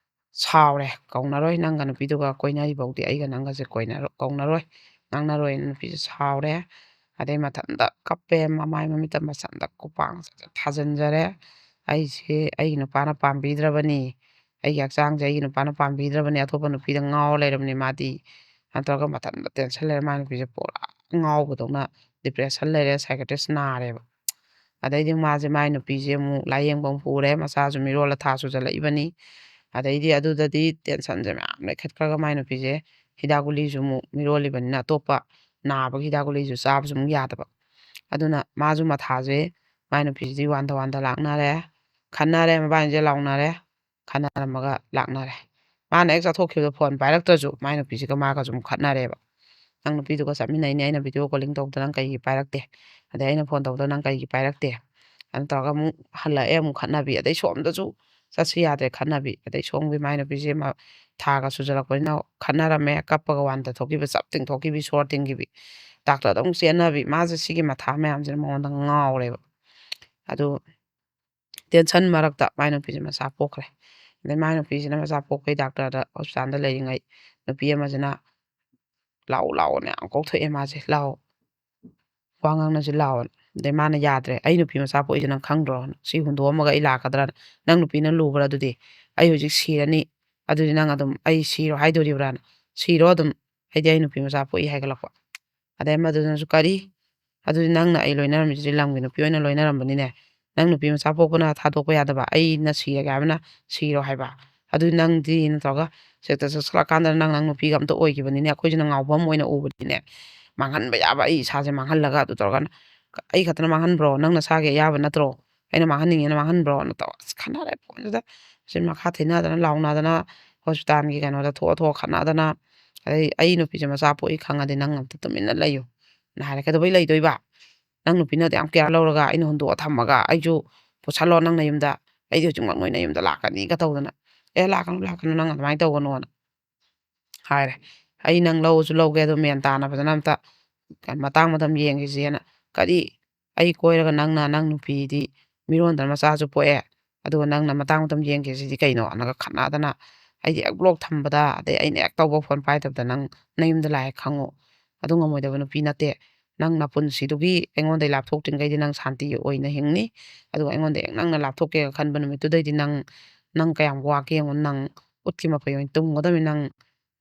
ꯁꯥꯎꯔꯦ꯫ "ꯀꯧꯅꯔꯣꯏ, ꯅꯪꯒ ꯅꯨꯄꯤꯗꯨꯒ ꯀꯣꯏꯅꯔꯤꯐꯥꯎꯗꯤ ꯑꯩꯒ ꯅꯪꯒꯁꯦ ꯀꯣꯏꯅꯔꯣ-, ꯀꯧꯅꯔꯣꯏ, ꯉꯥꯡꯅꯔꯣꯏꯅ" ꯅꯨꯄꯤꯁꯦ ꯁꯥꯎꯔꯦ꯫ ꯑꯗꯩ ꯃꯊꯟꯇ ꯀꯞꯄꯦ, ꯃꯃꯥꯏ ꯃꯃꯤꯠꯇ ꯃꯊꯟꯇ ꯈꯨꯄꯥꯡ ꯊꯥꯖꯤꯟꯖꯔꯦ꯫ "ꯑꯩꯁꯦ ꯑꯩꯒꯤ ꯅꯨꯄꯥꯅ ꯄꯥꯝꯕꯤꯗ꯭ꯔꯕꯅꯤ, ꯑꯩꯒꯤ ꯍꯛꯆꯥꯡꯁꯦ ꯑꯩꯒꯤ ꯅꯨꯄꯥꯅ ꯄꯥꯝꯕꯤꯗ꯭ꯔꯕꯅꯤ, ꯑꯇꯣꯞꯄ ꯅꯨꯄꯤꯗ ꯉꯥꯎꯔ ꯂꯩꯔꯕꯅꯤ ꯃꯥꯗꯤ", ꯅꯠꯇ꯭ꯔꯒ ꯃꯊꯟꯇ ꯇꯦꯟꯁꯟ ꯂꯩꯔꯦ꯫ ꯃꯥꯏ ꯅꯨꯄꯤꯁꯦ ꯄꯨꯔꯥ ꯉꯥꯎꯕꯗꯧꯅ, ꯗꯤꯄ꯭ꯔꯦꯁꯟ ꯂꯩꯔꯦ, ꯁꯥꯏꯀꯦꯇ꯭ꯔꯤꯁ ꯅꯥꯔꯦꯕ꯫ ꯑꯗꯩꯗꯤ ꯃꯥꯁꯦ ꯃꯥꯏ ꯅꯨꯄꯤꯁꯦ ꯑꯃꯨꯛ ꯂꯥꯏꯌꯦꯡꯕ ꯑꯃꯨꯛ ꯄꯨꯔꯦ, ꯃꯆꯥꯁꯨ ꯃꯤꯔꯣꯜꯂ ꯊꯥ ꯁꯨꯖꯜꯂꯛꯏꯕꯅꯤ꯫ ꯑꯗꯩꯗꯤ ꯑꯗꯨꯗꯗꯤ ꯇꯦꯟꯁꯟꯁꯦ ꯃꯌꯥꯝ ꯂꯩꯈꯠꯈ꯭ꯔꯒ ꯃꯥꯏ ꯅꯨꯄꯤꯁꯦ ꯍꯤꯗꯥꯛ ꯒꯨꯂꯤꯁꯨ ꯑꯃꯨꯛ ꯃꯤꯔꯣꯜꯂꯤꯕꯅꯤꯅ ꯑꯇꯣꯞꯄ ꯅꯥꯕꯒꯤ ꯍꯤꯗꯥꯛ ꯒꯨꯂꯤꯁꯨ ꯆꯥꯕꯁꯨ ꯑꯃꯨꯛ ꯌꯥꯗꯕ꯫ ꯑꯗꯨꯅ ꯃꯥꯁꯨ ꯃꯊꯥꯁꯦ, ꯃꯥꯏ ꯅꯨꯄꯤꯁꯤꯗꯤ ꯋꯥꯟꯗ ꯋꯥꯟꯗ ꯂꯥꯛꯅꯔꯦ, ꯈꯟꯅꯔꯦ, ꯃꯕꯥꯅꯤꯁꯦ ꯂꯥꯎꯅꯔꯦ, ꯈꯟꯅꯔꯝꯃꯒ ꯂꯥꯛꯅꯔꯦ꯫ ꯃꯥꯅ ꯍꯦꯛ ꯆꯠꯊꯣꯛꯈꯤꯕꯗ ꯐꯣꯟ ꯄꯥꯏꯔꯛꯇ꯭ꯔꯁꯨ ꯃꯥꯏ ꯅꯨꯄꯤꯁꯤꯒ ꯃꯥꯒꯁꯨ ꯑꯃꯨꯛ ꯈꯠꯅꯔꯦꯕ꯫ "ꯅꯪ ꯅꯨꯄꯤꯗꯨꯒ ꯆꯠꯃꯤꯟꯅꯩꯅꯦ, ꯑꯩꯅ ꯚꯤꯗꯤꯑꯣ ꯀꯣꯂꯤꯡ ꯇꯧꯕꯗ ꯅꯪ ꯀꯩꯒꯤ ꯄꯥꯏꯔꯛꯇꯦ? ꯑꯗꯩ ꯑꯩꯅ ꯐꯣꯟ ꯇꯧꯕꯗ ꯅꯪ ꯀꯩꯒꯤ ꯄꯥꯏꯔꯛꯇꯦ?" ꯑꯗꯨ ꯇꯧꯔꯒ ꯑꯃꯨꯛ ꯍꯜꯂꯛꯑꯦ, ꯑꯃꯨꯛ ꯈꯠꯅꯕꯤ꯫ ꯑꯗꯩ ꯁꯣꯝꯗꯁꯨ ꯆꯠꯁꯤ ꯌꯥꯗ꯭ꯔꯦ, ꯈꯠꯅꯕꯤ꯫ ꯑꯗꯩ ꯁꯣꯝꯒꯤ ꯃꯥꯏ ꯅꯨꯄꯤꯁꯦ ꯃ-, ꯊꯥꯒ ꯁꯨꯖꯜꯂꯛꯄꯅꯤꯅ ꯈꯠꯅꯔꯝꯃꯦ, ꯀꯞꯄꯒ ꯋꯥꯟ ꯇꯥꯊꯣꯛꯈꯤꯕ, ꯆꯞ ꯇꯤꯡꯊꯣꯛꯈꯤꯕꯤ, ꯁꯣꯔ ꯇꯤꯡꯈꯤꯕꯤ, ꯗꯥꯛꯇꯔꯗ ꯑꯃꯨꯛ ꯆꯦꯟꯅꯕꯤ꯫ ꯃꯥꯁꯦ ꯁꯤꯒꯤ ꯃꯊꯥ ꯃꯌꯥꯝꯁꯤꯅ ꯃꯉꯣꯟꯗ ꯉꯥꯎꯔꯦꯕ꯫ ꯑꯗꯨ ꯇꯦꯟꯁꯟ ꯃꯔꯛꯇ ꯃꯥꯏ ꯅꯨꯄꯤꯁꯦ ꯃꯆꯥ ꯄꯣꯛꯈ꯭ꯔꯦ꯫ ꯑꯗꯩ ꯃꯥꯏ ꯅꯨꯄꯤꯁꯤꯅ ꯃꯆꯥ ꯄꯣꯛꯄꯩ ꯗꯥꯛꯇꯔꯗ ꯍꯣꯁꯄꯤꯇꯥꯜꯗ ꯂꯩꯔꯤꯉꯩ ꯅꯨꯄꯤ ꯑꯃꯁꯤꯅ "ꯂꯥꯛꯑꯣ, ꯂꯥꯛꯑꯣꯅ" ꯌꯥꯝ ꯀꯧꯊꯣꯛꯑꯦ ꯃꯥꯁꯦ, "ꯂꯥꯛꯑꯣ, ꯋꯥ ꯉꯥꯡꯅꯁꯤ ꯂꯥꯛꯑꯣꯅ"꯫ ꯑꯗꯩ ꯃꯥꯅ ꯌꯥꯗ꯭ꯔꯦ, "ꯑꯩ ꯅꯨꯄꯤ ꯃꯆꯥ ꯄꯣꯛꯏꯁꯦ ꯅꯪ ꯈꯪꯗ꯭ꯔꯣ? ꯁꯤ ꯍꯨꯟꯗꯣꯛꯑꯝꯃꯒ ꯑꯩ ꯂꯥꯛꯀꯗ꯭ꯔꯥꯅ? ꯅꯪ ꯅꯨꯄꯤꯅ ꯂꯨꯕ꯭ꯔꯥ ꯑꯗꯨꯗꯤ? ꯑꯩ ꯍꯧꯖꯤꯛ ꯁꯤꯔꯅꯤ, ꯑꯗꯨꯗꯤ ꯅꯪ ꯑꯗꯨꯝ ꯑꯩ ꯁꯤꯔꯣ ꯍꯥꯏꯗꯣꯔꯤꯕ꯭ꯔꯥꯅ? ꯁꯤꯔꯣ ꯑꯗꯨꯝ, ꯑꯩꯗꯤ ꯑꯩ ꯅꯨꯄꯤ ꯃꯆꯥ ꯄꯣꯛꯏ" ꯍꯥꯏꯒꯠꯂꯛꯄ꯫ ꯑꯗꯩ ꯑꯃꯗꯨꯅꯁꯨ, "ꯀꯔꯤ? ꯑꯗꯨꯗꯤ ꯅꯪꯅ ꯑꯩ ꯂꯣꯏꯅꯔꯝꯃꯤꯁꯤꯗꯤ ꯂꯝꯒꯤ ꯅꯨꯄꯤ ꯑꯣꯏꯅ ꯂꯣꯏꯅꯔꯝꯕꯅꯤꯅꯦ? ꯅꯪ ꯅꯨꯄꯤ ꯃꯆꯥ ꯄꯣꯛꯄꯅ ꯊꯥꯗꯣꯛꯄ ꯌꯥꯗꯕ? ꯑꯩꯅ ꯁꯤꯔꯒꯦ ꯍꯥꯏꯕꯅ ꯁꯤꯔꯣ ꯍꯥꯏꯕ? ꯑꯗꯨꯗꯤ ꯅꯪꯗꯤ" ꯅꯠꯇ꯭ꯔꯒ ꯁꯦꯛꯇ ꯆꯠꯁꯤꯜꯂꯛꯀꯥꯟꯗ ꯅꯪ, ꯅꯪ ꯅꯨꯄꯤꯒ ꯑꯝꯇ ꯑꯣꯏꯈꯤꯕꯅꯤꯅꯦ, ꯑꯩꯈꯣꯏꯁꯤꯅ ꯉꯥꯎꯕ ꯑꯃ ꯑꯣꯏꯅ ꯎꯕꯅꯤꯅꯦ, ꯃꯥꯡꯍꯟꯕ ꯌꯥꯕ ꯑꯩ ꯏꯁꯥꯁꯦ ꯃꯥꯡꯍꯜꯂꯒ꯫ ꯑꯗꯨ ꯇꯧꯔꯒ "ꯑꯩ ꯈꯛꯇꯅ ꯃꯥꯡꯍꯟꯕ꯭ꯔꯣ? ꯅꯪ ꯅꯁꯥꯒꯤ ꯑꯌꯥꯕ ꯅꯠꯇ꯭ꯔꯣ? ꯑꯩꯅ ꯃꯥꯡꯍꯟꯅꯤꯡꯉꯦꯅ ꯃꯥꯡꯍꯟꯕ꯭ꯔꯣꯅ" ꯇꯧꯔ ꯑꯁ ꯈꯟꯅꯔꯦ ꯄꯣꯠꯁꯤꯗ꯫ ꯃꯆꯤꯟ ꯃꯈꯥ ꯊꯤꯅꯗꯅ, ꯂꯥꯎꯅꯗꯅ, ꯍꯣꯁꯄꯤꯇꯥꯜꯒꯤ ꯀꯩꯅꯣꯗ ꯊꯣꯛꯑ ꯊꯣꯛꯑ ꯈꯠꯅꯗꯅ, ꯑꯗꯩ "ꯑꯩ ꯅꯨꯄꯤꯁꯦ ꯃꯆꯥ ꯄꯣꯛꯏ ꯈꯪꯉꯗꯤ ꯅꯪ ꯑꯝꯇ ꯇꯨꯃꯤꯟꯅ ꯂꯩꯌꯨ" ꯅ ꯍꯥꯏꯔꯦ꯫ "ꯀꯩꯗꯧꯕꯩ ꯂꯩꯗꯣꯏꯕ? ꯅꯪ ꯅꯨꯄꯤꯅꯗꯤ ꯌꯥꯝ ꯀꯤꯌꯔ ꯂꯧꯔꯒ ꯑꯩꯅ ꯍꯨꯟꯗꯣꯛꯑ ꯊꯝꯃꯒ ꯑꯩꯁꯨ ꯄꯨꯁꯜꯂꯣ ꯅꯪ ꯅꯌꯨꯝꯗ, ꯑꯩꯗꯤ ꯍꯧꯖꯤꯛꯃꯛ ꯅꯣꯏ ꯅꯌꯨꯝꯗ ꯂꯥꯛꯀꯅꯤꯒ" ꯇꯧꯗꯅ꯫ "ꯑꯦ, ꯂꯥꯛꯀꯅꯨ, ꯂꯥꯛꯀꯅꯨ, ꯅꯪ ꯑꯗꯨꯃꯥꯏꯅ ꯇꯧꯒꯅꯣꯅ" ꯍꯥꯏꯔꯦ꯫ "ꯑꯩ ꯅꯪ ꯂꯧꯁꯨ ꯂꯧꯒꯦ, ꯑꯗꯣ ꯃꯦꯟ ꯇꯥꯅ ꯐꯖꯅ ꯑꯝꯇ ꯃꯇꯥꯡ ꯃꯇꯝ ꯌꯦꯡꯈꯤꯁꯦꯅ"꯫ "ꯀꯔꯤ? ꯑꯩ ꯀꯣꯏꯔꯒ ꯅꯪꯅ, ꯅꯪ ꯅꯨꯄꯤꯗꯤ ꯃꯤꯔꯣꯟꯗꯅ ꯃꯆꯥꯁꯨ ꯄꯣꯛꯑꯦ, ꯑꯗꯨꯒ ꯅꯪꯅ ꯃꯇꯥꯡ ꯃꯇꯝ ꯌꯦꯡꯈꯤꯁꯤꯗꯤ ꯀꯩꯅꯣ?" ꯅꯒ ꯈꯠꯅꯗꯅ, ꯑꯩꯗꯤ ꯍꯦꯛ ꯕ꯭ꯂꯣꯛ ꯊꯝꯕꯗ, ꯑꯗꯩ ꯑꯩꯅ ꯍꯦꯛ ꯇꯧꯕ ꯐꯣꯟ ꯄꯥꯏꯗꯕꯗ ꯅꯪ ꯅꯌꯨꯝꯗ ꯂꯥꯛꯑꯦ ꯈꯪꯉꯨ꯫ ꯑꯗꯨ ꯉꯝꯃꯣꯏꯗꯕ ꯅꯨꯄꯤ ꯅꯠꯇꯦ꯫ ꯅꯪ ꯅꯄꯨꯟꯁꯤꯗꯨꯒꯤ ꯑꯩꯉꯣꯟꯗꯒꯤ ꯂꯥꯞꯊꯣꯛꯇ꯭ꯔꯤꯉꯩꯗꯤ ꯅꯪ ꯁꯥꯟꯇꯤ ꯑꯣꯏꯅ ꯍꯤꯡꯅꯤ꯫ ꯑꯗꯨꯒ ꯑꯩꯉꯣꯟꯗ ꯍꯦꯛ ꯅꯪꯅ ꯂꯥꯞꯊꯣꯛꯀꯦꯒ ꯈꯟꯕ ꯅꯨꯃꯤꯠꯇꯨꯗꯩꯗꯤ ꯅꯪ, ꯅꯪ ꯀꯌꯥꯝ ꯋꯥꯒꯦ ꯌꯦꯡꯉꯨ꯫ ꯅꯪ ꯎꯠꯀꯤ ꯃꯄꯩ ꯑꯣꯏꯅ ꯇꯨꯝꯒꯗꯕꯅꯤ꯫ ꯅꯪ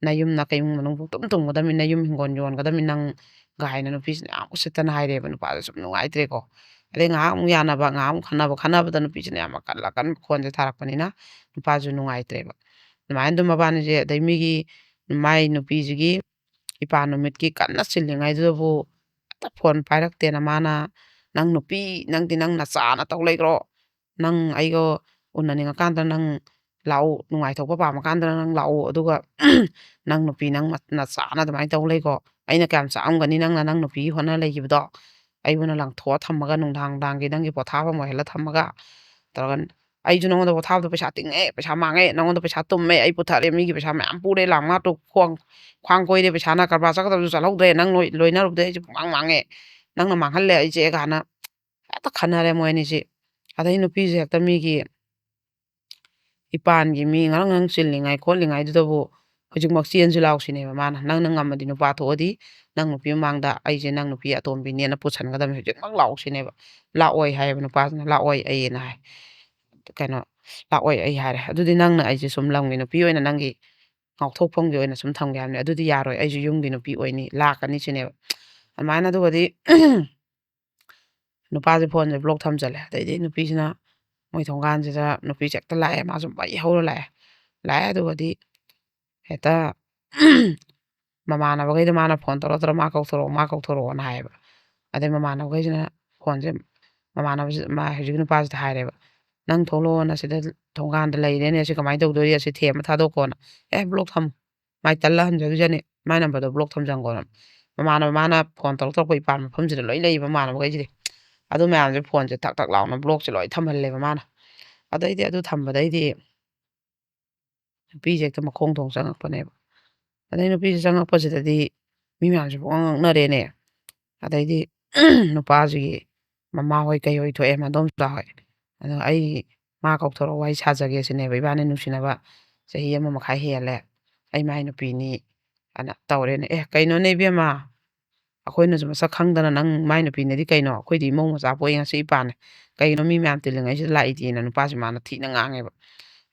ꯅꯌꯨꯝ ꯅꯥꯀꯩ ꯏꯃꯨꯡ ꯃꯅꯨꯡ ꯄꯨꯡꯇꯨꯝ ꯇꯨꯝꯒꯗꯕꯅꯤ, ꯅꯌꯨꯝ ꯍꯤꯡꯒꯣꯜ ꯌꯣꯟꯒꯗꯕꯅꯤ ꯅꯪ ꯒꯥꯏꯅ ꯅꯨꯄꯤꯁꯤꯅ ꯌꯥꯝ ꯎꯁꯤꯠꯇꯅ ꯍꯥꯏꯔꯦꯕ꯫ ꯅꯨꯄꯥꯗꯣ ꯁꯨꯝ ꯅꯨꯡꯉꯥꯏꯇ꯭ꯔꯦꯀꯣ꯫ ꯑꯗꯩ ꯉꯥꯏꯍꯥꯛ ꯑꯃꯨꯛ ꯌꯥꯅꯕ, ꯉꯥꯏꯍꯥꯛ ꯑꯃꯨꯛ ꯈꯠꯅꯕ, ꯈꯠꯅꯕꯗ ꯅꯨꯄꯤꯁꯤꯅ ꯌꯥꯝ ꯑꯀꯟ ꯑꯀꯟꯕ ꯈꯣꯟꯁꯦ ꯊꯥꯔꯛꯄꯅꯤꯅ ꯅꯨꯄꯥꯁꯨ ꯅꯨꯡꯉꯥꯏꯇ꯭ꯔꯦꯕ꯫ ꯑꯗꯨꯃꯥꯏꯅ ꯑꯗꯨꯝ ꯃꯕꯥꯅꯤꯁꯦ, ꯑꯗꯩ ꯃꯤꯒꯤ, ꯃꯥꯏ ꯅꯨꯄꯤꯁꯤꯒꯤ ꯏꯄꯥ ꯅꯨꯃꯤꯠꯀꯤ ꯀꯟꯅ ꯆꯤꯜꯂꯤꯉꯩꯗꯨꯗꯕꯨ ꯍꯦꯛꯇ ꯐꯣꯟ ꯄꯥꯏꯔꯛꯇꯦꯅ ꯃꯥꯅ, "ꯅꯪ ꯅꯨꯄꯤ, ꯅꯪꯗꯤ ꯅꯪ ꯅꯆꯥꯅ ꯇꯧ ꯂꯩꯈ꯭ꯔꯣ꯫ ꯅꯪ ꯑꯩꯒ ꯎꯅꯅꯤꯡꯉꯀꯥꯟꯗ ꯅꯪ ꯂꯥꯛꯎ, ꯅꯨꯡꯉꯥꯏꯊꯣꯛꯄ ꯄꯥꯝꯃꯀꯥꯟꯗꯅ ꯅꯪ ꯂꯥꯛꯎ, ꯑꯗꯨꯒ ꯅꯪ ꯅꯨꯄꯤ ꯅꯪ ꯃ-, ꯅꯆꯥꯅ ꯑꯗꯨꯃꯥꯏꯅ ꯇꯧ ꯂꯩꯀꯣ꯫ ꯑꯩꯅ ꯀꯌꯥꯝ ꯆꯥꯛꯑꯝꯒꯅꯤ ꯅꯪꯅ ꯅꯪ ꯅꯨꯄꯤꯒꯤ ꯍꯣꯠꯅ ꯂꯩꯈꯤꯕꯗꯣ꯫ ꯑꯩꯕꯨꯅ ꯂꯪꯊꯣꯛꯑ ꯊꯝꯃꯒ ꯅꯨꯡꯗꯥꯡ ꯅꯨꯡꯗꯥꯡꯒꯤ ꯅꯪꯒꯤ ꯄꯣꯊꯥꯐꯝ ꯑꯣꯏꯍꯜꯂ ꯊꯝꯃꯒ ꯇꯧꯔꯒ ꯑꯩꯁꯨ ꯅꯉꯣꯟꯗ ꯄꯣꯊꯥꯕꯗꯣ ꯄꯩꯁꯥ ꯇꯤꯡꯉꯦ, ꯄꯩꯁꯥ ꯃꯥꯡꯉꯦ, ꯅꯉꯣꯟꯗ ꯄꯩꯁꯥ ꯇꯨꯝꯃꯦ, ꯑꯩ ꯄꯨꯊꯔꯦ, ꯃꯤꯒꯤ ꯄꯩꯁꯥ ꯃꯌꯥꯝ ꯄꯨꯔꯦ, ꯂꯥꯛ ꯃꯉꯥ ꯇꯔꯨꯛ ꯈ꯭ꯋꯥꯡ, ꯈ꯭ꯋꯥꯡ ꯀꯣꯏꯔꯦ, ꯄꯩꯁꯥꯅ ꯀꯔꯕꯥꯔ ꯆꯠꯀꯗꯕꯁꯨ ꯆꯠꯍꯧꯗ꯭ꯔꯦ, ꯅꯪ ꯂꯣꯏ-, ꯂꯣꯏꯅꯔꯨꯕꯗꯩ ꯑꯩꯁꯦ ꯄꯨꯡꯃꯥꯡ ꯃꯥꯡꯉꯦ, ꯅꯪꯅ ꯃꯥꯡꯍꯜꯂꯦ ꯑꯩꯁꯦ ꯀꯥꯏꯅ ꯍꯦꯛꯇ ꯈꯟꯅꯔꯦ ꯃꯣꯏ ꯑꯅꯤꯁꯤ꯫ ꯑꯗꯩ ꯅꯨꯄꯤꯁꯦ ꯍꯦꯛꯇ ꯃꯤꯒꯤ ꯏꯄꯥꯟꯒꯤ ꯃꯤ ꯉꯔꯪ ꯉꯔꯪ ꯆꯤꯜꯂꯤꯉꯥꯏ ꯈꯣꯠꯂꯤꯉꯥꯏꯗꯨꯗꯕꯨ ꯍꯧꯖꯤꯛꯃꯛ ꯆꯦꯟꯁꯤ ꯂꯥꯎꯁꯤꯅꯦꯕ ꯃꯥꯅ꯫ "ꯅꯪꯅ ꯉꯝꯃꯗꯤ ꯅꯨꯄꯥ ꯊꯣꯛꯑꯗꯤ ꯅꯪ ꯅꯨꯄꯤ ꯃꯃꯥꯡꯗ ꯑꯩꯁꯦ ꯅꯪ ꯅꯨꯄꯤ ꯑꯇꯣꯝꯕꯤꯅꯦꯅ ꯄꯨꯁꯟꯒꯗꯕꯅꯤ ꯍꯧꯖꯤꯛꯃꯛ ꯂꯥꯎꯁꯤꯅꯦꯕ"꯫ "ꯂꯥꯛꯑꯣꯏ" ꯍꯥꯏꯌꯦꯕ ꯅꯨꯄꯥꯁꯤꯅ, "ꯂꯥꯛꯑꯣꯏ ꯑꯩꯅ" ꯍꯥꯏ꯫ ꯀꯩꯅꯣ, "ꯂꯥꯛꯑꯣꯏ ꯑꯩ" ꯍꯥꯏꯔꯦ꯫ "ꯑꯗꯨꯗꯤ ꯅꯪꯅ ꯑꯩꯁꯦ ꯁꯨꯝ ꯂꯝꯒꯤ ꯅꯨꯄꯤ ꯑꯣꯏꯅ ꯅꯪꯒꯤ ꯉꯥꯎꯊꯣꯛꯐꯝꯒꯤ ꯑꯣꯏꯅ ꯁꯨꯝ ꯊꯝꯒꯦ ꯍꯥꯏꯕꯅꯤ꯫ ꯑꯗꯨꯗꯤ ꯌꯥꯔꯣꯏ, ꯑꯩꯁꯨ ꯌꯨꯝꯒꯤ ꯅꯨꯄꯤ ꯑꯣꯏꯅꯤ, ꯂꯥꯛꯀꯅꯤ" ꯁꯤꯅꯦꯕ꯫ ꯑꯗꯨꯃꯥꯏꯅ ꯑꯗꯨꯒꯗꯤ ꯅꯨꯄꯥꯁꯦ ꯐꯣꯟꯁꯦ ꯕ꯭ꯂꯣꯛ ꯊꯝꯖꯜꯂꯦ꯫ ꯑꯗꯩꯗꯤ ꯅꯨꯄꯤꯁꯤꯅ ꯃꯣꯏ ꯊꯣꯡꯒꯥꯟꯁꯤꯗ ꯅꯨꯄꯤꯁꯦ ꯍꯦꯛꯇ ꯂꯥꯛꯑꯦ꯫ ꯃꯥꯁꯨ ꯃꯩ ꯍꯧꯔ ꯂꯥꯛꯑꯦ꯫ ꯂꯥꯛꯑꯦ ꯑꯗꯨꯒꯗꯤ ꯍꯦꯛꯇ ꯃꯃꯥꯟꯅꯕꯈꯩꯗ ꯃꯥꯅ ꯐꯣꯟ ꯇꯧꯔ ꯇꯧꯔ "ꯃꯥ ꯀꯧꯊꯣꯔꯛꯑꯣ, ꯃꯥ ꯀꯧꯊꯣꯔꯛꯑꯣꯅ" ꯍꯥꯏꯌꯦꯕ꯫ ꯑꯗꯩ ꯃꯃꯥꯟꯅꯕꯈꯩꯁꯤꯅ ꯐꯣꯟꯁꯦ ꯃꯃꯥꯟꯅꯕꯁꯤ-, ꯃꯥ ꯍꯧꯖꯤꯛꯀꯤ ꯅꯨꯄꯥꯁꯤꯗ ꯍꯥꯏꯔꯦꯕ, "ꯅꯪ ꯊꯣꯛꯂꯛꯑꯣꯅ ꯁꯤꯗ ꯊꯣꯡꯒꯥꯟꯗ ꯂꯩꯔꯦꯅꯦ, ꯑꯁꯤ ꯀꯃꯥꯏꯅ ꯇꯧꯗꯣꯔꯤ? ꯑꯁꯤ ꯊꯦꯝꯃ ꯊꯥꯗꯣꯛꯈꯣꯅ"꯫ "ꯑꯦ, ꯕ꯭ꯂꯣꯛ ꯊꯝꯃꯨ꯫ ꯃꯥꯏ ꯇꯜꯂ ꯍꯟꯖꯈꯤꯖꯅꯤ꯫ ꯃꯥꯏ ꯅꯝꯕꯔꯗꯣ ꯕ꯭ꯂꯣꯛ ꯊꯝꯖꯟꯈꯣꯅ"꯫ ꯃꯃꯥꯟꯅꯕ ꯃꯥꯅ ꯐꯣꯟ ꯇꯧꯔꯛ ꯇꯧꯔꯛꯄ ꯏꯄꯥꯟ ꯃꯐꯝꯁꯤꯗ ꯂꯣꯏ ꯂꯩꯌꯦꯕ ꯃꯃꯥꯟꯅꯕꯈꯩꯁꯤꯗꯤ꯫ ꯑꯗꯨ ꯃꯌꯥꯝꯁꯦ ꯐꯣꯟꯁꯦ ꯊꯛ ꯊꯛ ꯂꯥꯎꯅ ꯕ꯭ꯂꯣꯛꯁꯦ ꯂꯣꯏ ꯊꯝꯍꯜꯂꯦꯕ ꯃꯥꯅ꯫ ꯑꯗꯩꯗꯤ ꯑꯗꯨ ꯊꯝꯕꯗꯩꯗꯤ ꯅꯨꯄꯤꯁꯦ ꯍꯦꯛꯇ ꯃꯈꯣꯡ ꯊꯣꯡ ꯆꯪꯉꯛꯄꯅꯦꯕ꯫ ꯑꯗꯩ ꯅꯨꯄꯤꯁꯦ ꯆꯪꯉꯛꯄꯁꯤꯗꯗꯤ ꯃꯤ ꯃꯌꯥꯝꯁꯦ ꯄꯨꯡꯉꯥꯡ ꯉꯥꯡꯅꯔꯦꯅꯦ꯫ ꯑꯗꯩꯗꯤ ꯅꯨꯄꯥꯁꯤꯒꯤ ꯃꯃꯥ ꯍꯣꯏ ꯀꯩ ꯍꯣꯏ ꯊꯣꯛꯑꯦ, ꯃꯗꯣꯝꯆꯥ ꯍꯣꯏ꯫ ꯑꯗꯣ ꯑꯩ ꯃꯥ ꯀꯧꯊꯣꯔꯛꯑꯣ, ꯋꯥꯔꯤ ꯁꯥꯖꯒꯦ ꯁꯤꯅꯦꯕ, ꯏꯕꯥꯅꯤ ꯅꯨꯡꯁꯤꯅꯕ ꯆꯍꯤ ꯑꯃ ꯃꯈꯥꯏ ꯍꯦꯜꯂꯦ, ꯑꯩ ꯃꯥꯏ ꯅꯨꯄꯤꯅꯤ ꯑꯅ ꯇꯧꯔꯦꯅꯦ꯫ "ꯑꯦ, ꯀꯩꯅꯣꯅꯦ ꯏꯕꯦꯝꯃ, ꯑꯩꯈꯣꯏꯅꯁꯨ ꯃꯁꯛ ꯈꯪꯗꯅ ꯅꯪ ꯃꯥꯏ ꯅꯨꯄꯤꯅꯗꯤ ꯀꯩꯅꯣ? ꯑꯩꯈꯣꯏꯗꯤ ꯏꯃꯧ ꯃꯆꯥ ꯄꯣꯛꯏ ꯉꯁꯤ ꯏꯄꯥꯅꯦ꯫ ꯀꯩꯒꯤꯅꯣ ꯃꯤ ꯃꯌꯥꯝ ꯇꯤꯜꯂꯤꯉꯩꯁꯤꯗ ꯂꯥꯛꯏꯗꯤꯅ" ꯅꯨꯄꯥꯁꯤ ꯃꯥꯅ ꯊꯤꯅ ꯉꯥꯡꯉꯦꯕ꯫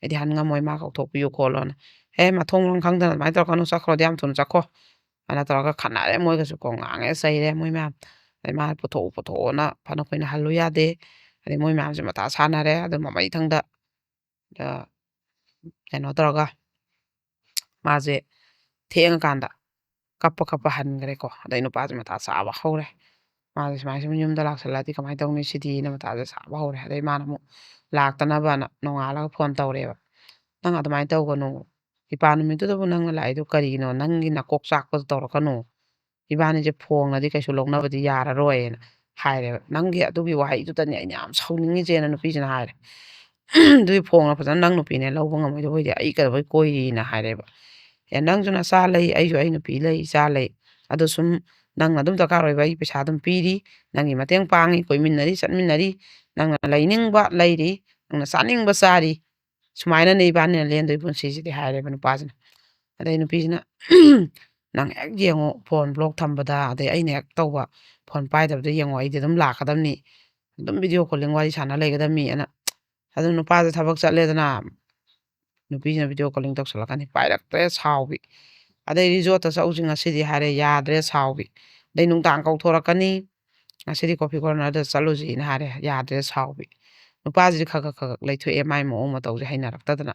"ꯑꯩꯗꯤ ꯍꯟ ꯉꯝꯃꯣꯏ, ꯃꯥ ꯀꯧꯊꯣꯛꯄꯤꯌꯨ ꯈꯣꯠꯂꯣꯅ"꯫ "ꯑꯦ, ꯃꯊꯣꯡ ꯃꯔꯝ ꯈꯪꯗꯅ ꯑꯗꯨꯃꯥꯏꯅ ꯇꯧꯔꯛꯀꯅꯨ, ꯆꯠꯈ꯭ꯔꯣꯗꯤ ꯌꯥꯝ ꯊꯨꯅ ꯆꯠꯈꯣ" ꯑꯅ ꯇꯧꯔꯒ ꯈꯠꯅꯔꯦ ꯃꯣꯏꯒꯁꯨ ꯀꯣ, ꯉꯥꯡꯉꯦ ꯆꯩꯔꯦ ꯃꯣꯏ ꯃꯌꯥꯝ꯫ ꯑꯗꯩ ꯃꯥꯅ "ꯄꯨꯊꯣꯛꯎ, ꯄꯨꯊꯣꯛꯎꯅ ꯐꯅ ꯀꯨꯏꯅ ꯍꯜꯂꯨ ꯌꯥꯗꯦ"꯫ ꯑꯗꯩ ꯃꯣꯏ ꯃꯌꯥꯝꯁꯦ ꯃꯊꯥ ꯁꯥꯟꯅꯔꯦ꯫ ꯑꯗꯨ ꯃꯃꯩ ꯊꯪꯗ, ꯑ, ꯀꯩꯅꯣ ꯇꯧꯔꯒ ꯃꯥꯁꯦ ꯊꯦꯡꯉꯀꯥꯟꯗ ꯀꯞꯄ ꯀꯞꯄ ꯍꯟꯈ꯭ꯔꯦꯀꯣ꯫ ꯑꯗꯩ ꯅꯨꯄꯥꯁꯦ ꯃꯊꯥ ꯁꯥꯕ ꯍꯧꯔꯦ꯫ ꯃꯥꯁꯦ ꯁꯨꯃꯥꯏꯅ ꯁꯨꯝ ꯌꯨꯝꯗ ꯂꯥꯛꯁꯜꯂꯛꯑꯗꯤ ꯀꯃꯥꯏꯅ ꯇꯧꯅꯤ ꯁꯤꯗꯤꯅ ꯃꯊꯥꯁꯦ ꯁꯥꯕ ꯍꯧꯔꯦ꯫ ꯑꯗꯩ ꯃꯥꯅ ꯑꯃꯨꯛ ꯂꯥꯛꯇꯅꯕꯅ ꯅꯣꯡꯉꯥꯜꯂꯒ ꯐꯣꯟ ꯇꯧꯔꯦꯕ꯫ "ꯅꯪ ꯑꯗꯨꯃꯥꯏꯅ ꯇꯧꯒꯅꯨ, ꯏꯄꯥ ꯅꯨꯃꯤꯠꯇꯨꯗꯕꯨ ꯅꯪꯅ ꯂꯥꯛꯏꯗꯣ ꯀꯔꯤꯒꯤꯅꯣ? ꯅꯪꯒꯤ ꯅꯀꯣꯛ ꯆꯥꯛꯄꯗꯣ ꯇꯧꯔꯛꯀꯅꯨ, ꯏꯕꯥꯅꯤꯁꯦ ꯐꯣꯡꯅꯗꯤ ꯀꯩꯁꯨ ꯂꯧꯅꯕꯗꯤ ꯌꯥꯔꯔꯣꯏꯅ" ꯍꯥꯏꯔꯦꯕ꯫ "ꯅꯪꯒꯤ ꯑꯗꯨꯒꯤ ꯋꯥꯍꯩꯗꯨꯗꯅꯦ ꯑꯩꯅ ꯌꯥꯝ ꯁꯥꯎꯅꯤꯡꯉꯤꯁꯦꯅ" ꯅꯨꯄꯤꯁꯤꯅ ꯍꯥꯏꯔꯦ꯫ "ꯑꯗꯨꯒꯤ ꯐꯣꯡꯅ ꯐꯖꯅ ꯅꯪ ꯅꯨꯄꯤꯅꯦ ꯂꯧꯕ ꯉꯝꯃꯣꯏꯗꯕ ꯑꯣꯏꯗꯤ ꯑꯩ ꯀꯩꯗꯧꯕꯩ ꯀꯣꯏꯔꯤꯅ" ꯍꯥꯏꯔꯦꯕ꯫ "ꯑꯦ, ꯅꯪꯁꯨ ꯅꯆꯥ ꯂꯩ, ꯑꯩꯁꯨ ꯑꯩ ꯅꯨꯄꯤ ꯂꯩ, ꯏꯆꯥ ꯂꯩ꯫ ꯑꯗꯣ ꯁꯨꯝ ꯅꯪꯅ ꯑꯗꯨꯝ ꯗꯔꯀꯥꯔ ꯑꯣꯏꯕ ꯑꯩ ꯄꯩꯁꯥ ꯑꯗꯨꯝ ꯄꯤꯔꯤ, ꯅꯪꯒꯤ ꯃꯇꯦꯡ ꯄꯥꯡꯉꯤ, ꯀꯣꯏꯃꯤꯟꯅꯔꯤ, ꯆꯠꯃꯤꯟꯅꯔꯤ, ꯅꯪꯅ ꯂꯩꯅꯤꯡꯕ ꯂꯩꯔꯤ, ꯅꯪꯅ ꯆꯥꯅꯤꯡꯕ ꯆꯥꯔꯤ, ꯁꯨꯃꯥꯏꯅꯅꯦ ꯏꯕꯥꯅꯤꯅ ꯂꯦꯟꯗꯣꯏ ꯄꯨꯟꯁꯤꯁꯤꯗꯤ" ꯍꯥꯏꯔꯦꯕ ꯅꯨꯄꯥꯁꯤꯅ꯫ ꯑꯗꯩ ꯅꯨꯄꯤꯁꯤꯅ, "ꯅꯪ ꯍꯦꯛ ꯌꯦꯡꯉꯣ, ꯐꯣꯟ ꯕ꯭ꯂꯣꯛ ꯊꯝꯕꯗ, ꯑꯗꯩ ꯑꯩꯅ ꯍꯦꯛ ꯇꯧꯕ, ꯐꯣꯟ ꯄꯥꯏꯗꯕꯗ ꯌꯦꯡꯉꯣ, ꯑꯩꯗꯤ ꯑꯗꯨꯝ ꯂꯥꯛꯀꯗꯕꯅꯤ, ꯑꯗꯨꯝ ꯚꯤꯗꯤꯑꯣ ꯀꯣꯂꯤꯡ ꯋꯥꯔꯤ ꯁꯥꯟꯅ ꯂꯩꯒꯗꯕꯅꯤ" ꯑꯅ꯫ ꯑꯗꯨ ꯅꯨꯄꯥꯁꯦ ꯊꯕꯛ ꯆꯠꯂꯦꯗꯅ, ꯅꯨꯄꯤꯁꯤꯅ ꯚꯤꯗꯤꯑꯣ ꯀꯣꯂꯤꯡ ꯇꯧꯁꯜꯂꯛꯀꯅꯤ, ꯄꯥꯏꯔꯛꯇ꯭ꯔꯦ ꯁꯥꯎꯕꯤ꯫ ꯑꯗꯩ ꯔꯤꯖꯣꯔꯠꯇ ꯆꯠꯂꯨꯁꯤ ꯉꯁꯤꯗꯤ ꯍꯥꯏꯔꯦ, ꯌꯥꯗ꯭ꯔꯦ ꯁꯥꯎꯕꯤ꯫ ꯑꯗꯩ ꯅꯨꯡꯗꯥꯡ ꯀꯧꯊꯣꯔꯛꯀꯅꯤ, "ꯉꯁꯤꯗꯤ ꯀꯣꯐꯤ ꯀꯣꯔꯅꯔꯗ ꯆꯠꯂꯨꯁꯤꯅ" ꯍꯥꯏꯔꯦ, ꯌꯥꯗ꯭ꯔꯦ ꯁꯥꯎꯕꯤ꯫ ꯅꯨꯄꯥꯁꯤꯗꯤ ꯈꯔ ꯈꯔ ꯈꯔ ꯈꯔ ꯂꯩꯊꯣꯛꯑꯦ, ꯃꯥꯏ ꯃꯑꯣꯡ ꯃꯇꯧꯁꯦ ꯍꯩꯅꯔꯛꯇꯗꯅ꯫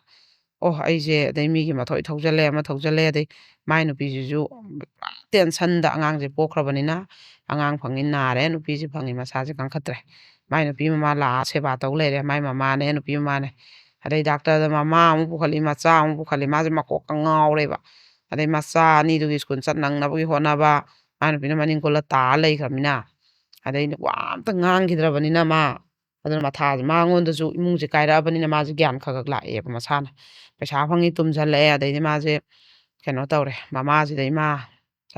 ꯑꯣ, ꯑꯩꯁꯦ ꯑꯗꯩ ꯃꯤꯒꯤ ꯃꯊꯣꯏ ꯊꯧꯖꯜꯂꯦ, ꯑꯃ ꯊꯧꯖꯜꯂꯦ, ꯑꯗꯩ ꯃꯥꯏ ꯅꯨꯄꯤꯁꯤꯁꯨ ꯄꯨꯔꯥ ꯇꯦꯟꯁꯟꯗ, ꯑꯉꯥꯡꯁꯦ ꯄꯣꯛꯈ꯭ꯔꯕꯅꯤꯅ, ꯑꯉꯥꯡ ꯐꯪꯉꯤ ꯅꯥꯔꯦ, ꯅꯨꯄꯤꯁꯦ ꯐꯪꯉꯤ ꯃꯁꯥꯁꯦ ꯀꯟꯈꯠꯇ꯭ꯔꯦ꯫ ꯃꯥꯏ ꯅꯨꯄꯤ ꯃꯃꯥ ꯂꯥꯛꯑ ꯁꯦꯕꯥ ꯇꯧ ꯂꯩꯔꯦ, ꯃꯥꯏ ꯃꯃꯥꯅꯦ, ꯅꯨꯄꯤ ꯃꯃꯥꯅꯦ꯫ ꯑꯗꯩ ꯗꯥꯛꯇꯔꯗ ꯃꯃꯥ ꯑꯃꯨꯛ ꯄꯨꯈꯠꯂꯤ, ꯃꯆꯥ ꯑꯃꯨꯛ ꯄꯨꯈꯠꯂꯤ, ꯃꯥꯁꯦ ꯃꯀꯣꯛꯀ ꯉꯥꯎꯔꯦꯕ꯫ ꯑꯗꯩ ꯃꯆꯥ ꯑꯅꯤꯗꯨꯒꯤ ꯁ꯭ꯀꯨꯜ ꯆꯠ ꯅꯪꯅꯕꯒꯤ ꯍꯣꯠꯅꯕ, ꯃꯥꯏ ꯅꯨꯄꯤꯅ ꯃꯅꯤꯡ ꯀꯨꯜꯂ ꯇꯥꯔ ꯂꯩꯈ꯭ꯔꯕꯅꯤꯅ, ꯑꯗꯩ ꯋꯥ ꯑꯝꯇ ꯉꯥꯡꯈꯤꯗ꯭ꯔꯕꯅꯤꯅ ꯃꯥ, ꯑꯗꯨꯅ ꯃꯊꯥꯁꯦ ꯃꯉꯣꯟꯗꯁꯨ, ꯏꯃꯨꯡꯁꯦ ꯀꯥꯏꯔꯛꯑꯕꯅꯤꯅ ꯃꯥꯁꯦ ꯒ꯭ꯌꯥꯟ ꯈꯔ ꯈꯔ ꯂꯥꯛꯑꯦꯕ ꯃꯁꯥꯅ꯫ ꯄꯩꯁꯥ ꯐꯪꯉꯤ ꯇꯨꯝꯁꯤꯜꯂꯛꯑꯦ, ꯑꯗꯩꯗꯤ ꯃꯥꯁꯦ ꯀꯩꯅꯣ ꯇꯧꯔꯦ, ꯃꯃꯥꯁꯤꯗ, "ꯏꯃꯥ,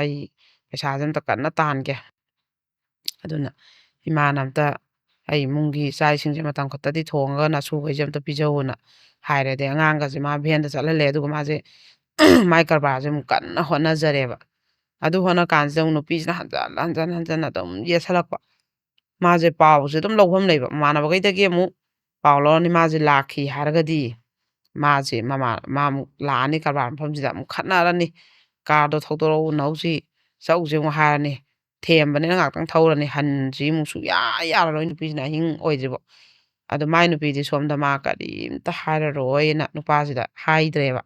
ꯑꯩ ꯄꯩꯁꯥꯁꯦ ꯑꯝꯇ ꯀꯟꯅ ꯇꯥꯟꯒꯦ, ꯑꯗꯨꯅ ꯏꯃꯥꯅ ꯑꯝꯇ ꯑꯩ ꯏꯃꯨꯡꯒꯤ ꯆꯥꯛ ꯏꯁꯤꯡꯁꯦ ꯃꯇꯝ ꯈꯛꯇꯗꯤ ꯊꯣꯡꯉꯒ ꯅꯁꯨꯈꯩꯁꯦ ꯑꯝꯇ ꯄꯤꯖꯧꯅ" ꯍꯥꯏꯔꯦ꯫ ꯑꯗꯩ ꯑꯉꯥꯡꯒꯁꯦ ꯃꯥ ꯚꯦꯟꯗ ꯆꯠꯍꯜꯂꯦ, ꯑꯗꯨꯒ ꯃꯥꯁꯦ ꯃꯥꯏ ꯀꯔꯕꯥꯔꯁꯦ ꯑꯃꯨꯛ ꯀꯟꯅ ꯍꯣꯠꯅꯖꯔꯦꯕ꯫ ꯑꯗꯨ ꯍꯣꯠꯅ ꯀꯥꯟꯁꯤꯗ ꯑꯃꯨꯛ ꯅꯨꯄꯤꯁꯤꯅ ꯍꯟꯖꯟ ꯍꯟꯖꯟ ꯍꯟꯖꯟ ꯑꯗꯨꯝ ꯌꯦꯠꯁꯜꯂꯛꯄ꯫ ꯃꯥꯁꯦ ꯄꯥꯎꯁꯦ ꯑꯗꯨꯝ ꯂꯧꯐꯝ ꯂꯩꯕ, ꯃꯃꯥꯟꯅꯕꯈꯩꯗꯒꯤ ꯑꯃꯨꯛ ꯄꯥꯎ ꯂꯧꯔꯅꯤ, ꯃꯥꯁꯦ ꯂꯥꯛꯈꯤ ꯍꯥꯏꯔꯒꯗꯤ ꯃꯥꯁꯦ ꯃꯃꯥ-, ꯃꯥ ꯑꯃꯨꯛ ꯂꯥꯛꯑꯅꯤ ꯀꯔꯕꯥꯔ ꯃꯐꯝꯁꯤꯗ, ꯑꯃꯨꯛ ꯈꯠꯅꯔꯅꯤ, "ꯀꯥꯔꯗꯣ ꯊꯧꯗꯣꯔꯛꯎ, ꯅꯧꯁꯤ ꯆꯧꯁꯦ" ꯑꯃꯨꯛ ꯍꯥꯏꯔꯅꯤ꯫ ꯊꯦꯝꯕꯅꯤꯅ ꯉꯥꯛꯇꯪ ꯊꯧꯔꯅꯤ, ꯍꯟꯁꯤ ꯑꯃꯨꯛ ꯁꯨꯡꯌꯥ ꯌꯥꯔꯔꯣꯏ ꯅꯨꯄꯤꯁꯤꯅ ꯑꯍꯤꯡ ꯑꯣꯏꯗ꯭ꯔꯤꯕꯣ꯫ ꯑꯗꯣ ꯃꯥꯏ ꯅꯨꯄꯤꯗꯤ ꯁꯣꯝꯗ ꯃꯥ ꯀꯔꯤꯝꯇ ꯍꯥꯏꯔꯔꯣꯏꯅ ꯅꯨꯄꯥꯁꯤꯗ ꯍꯥꯏꯗ꯭ꯔꯦꯕ꯫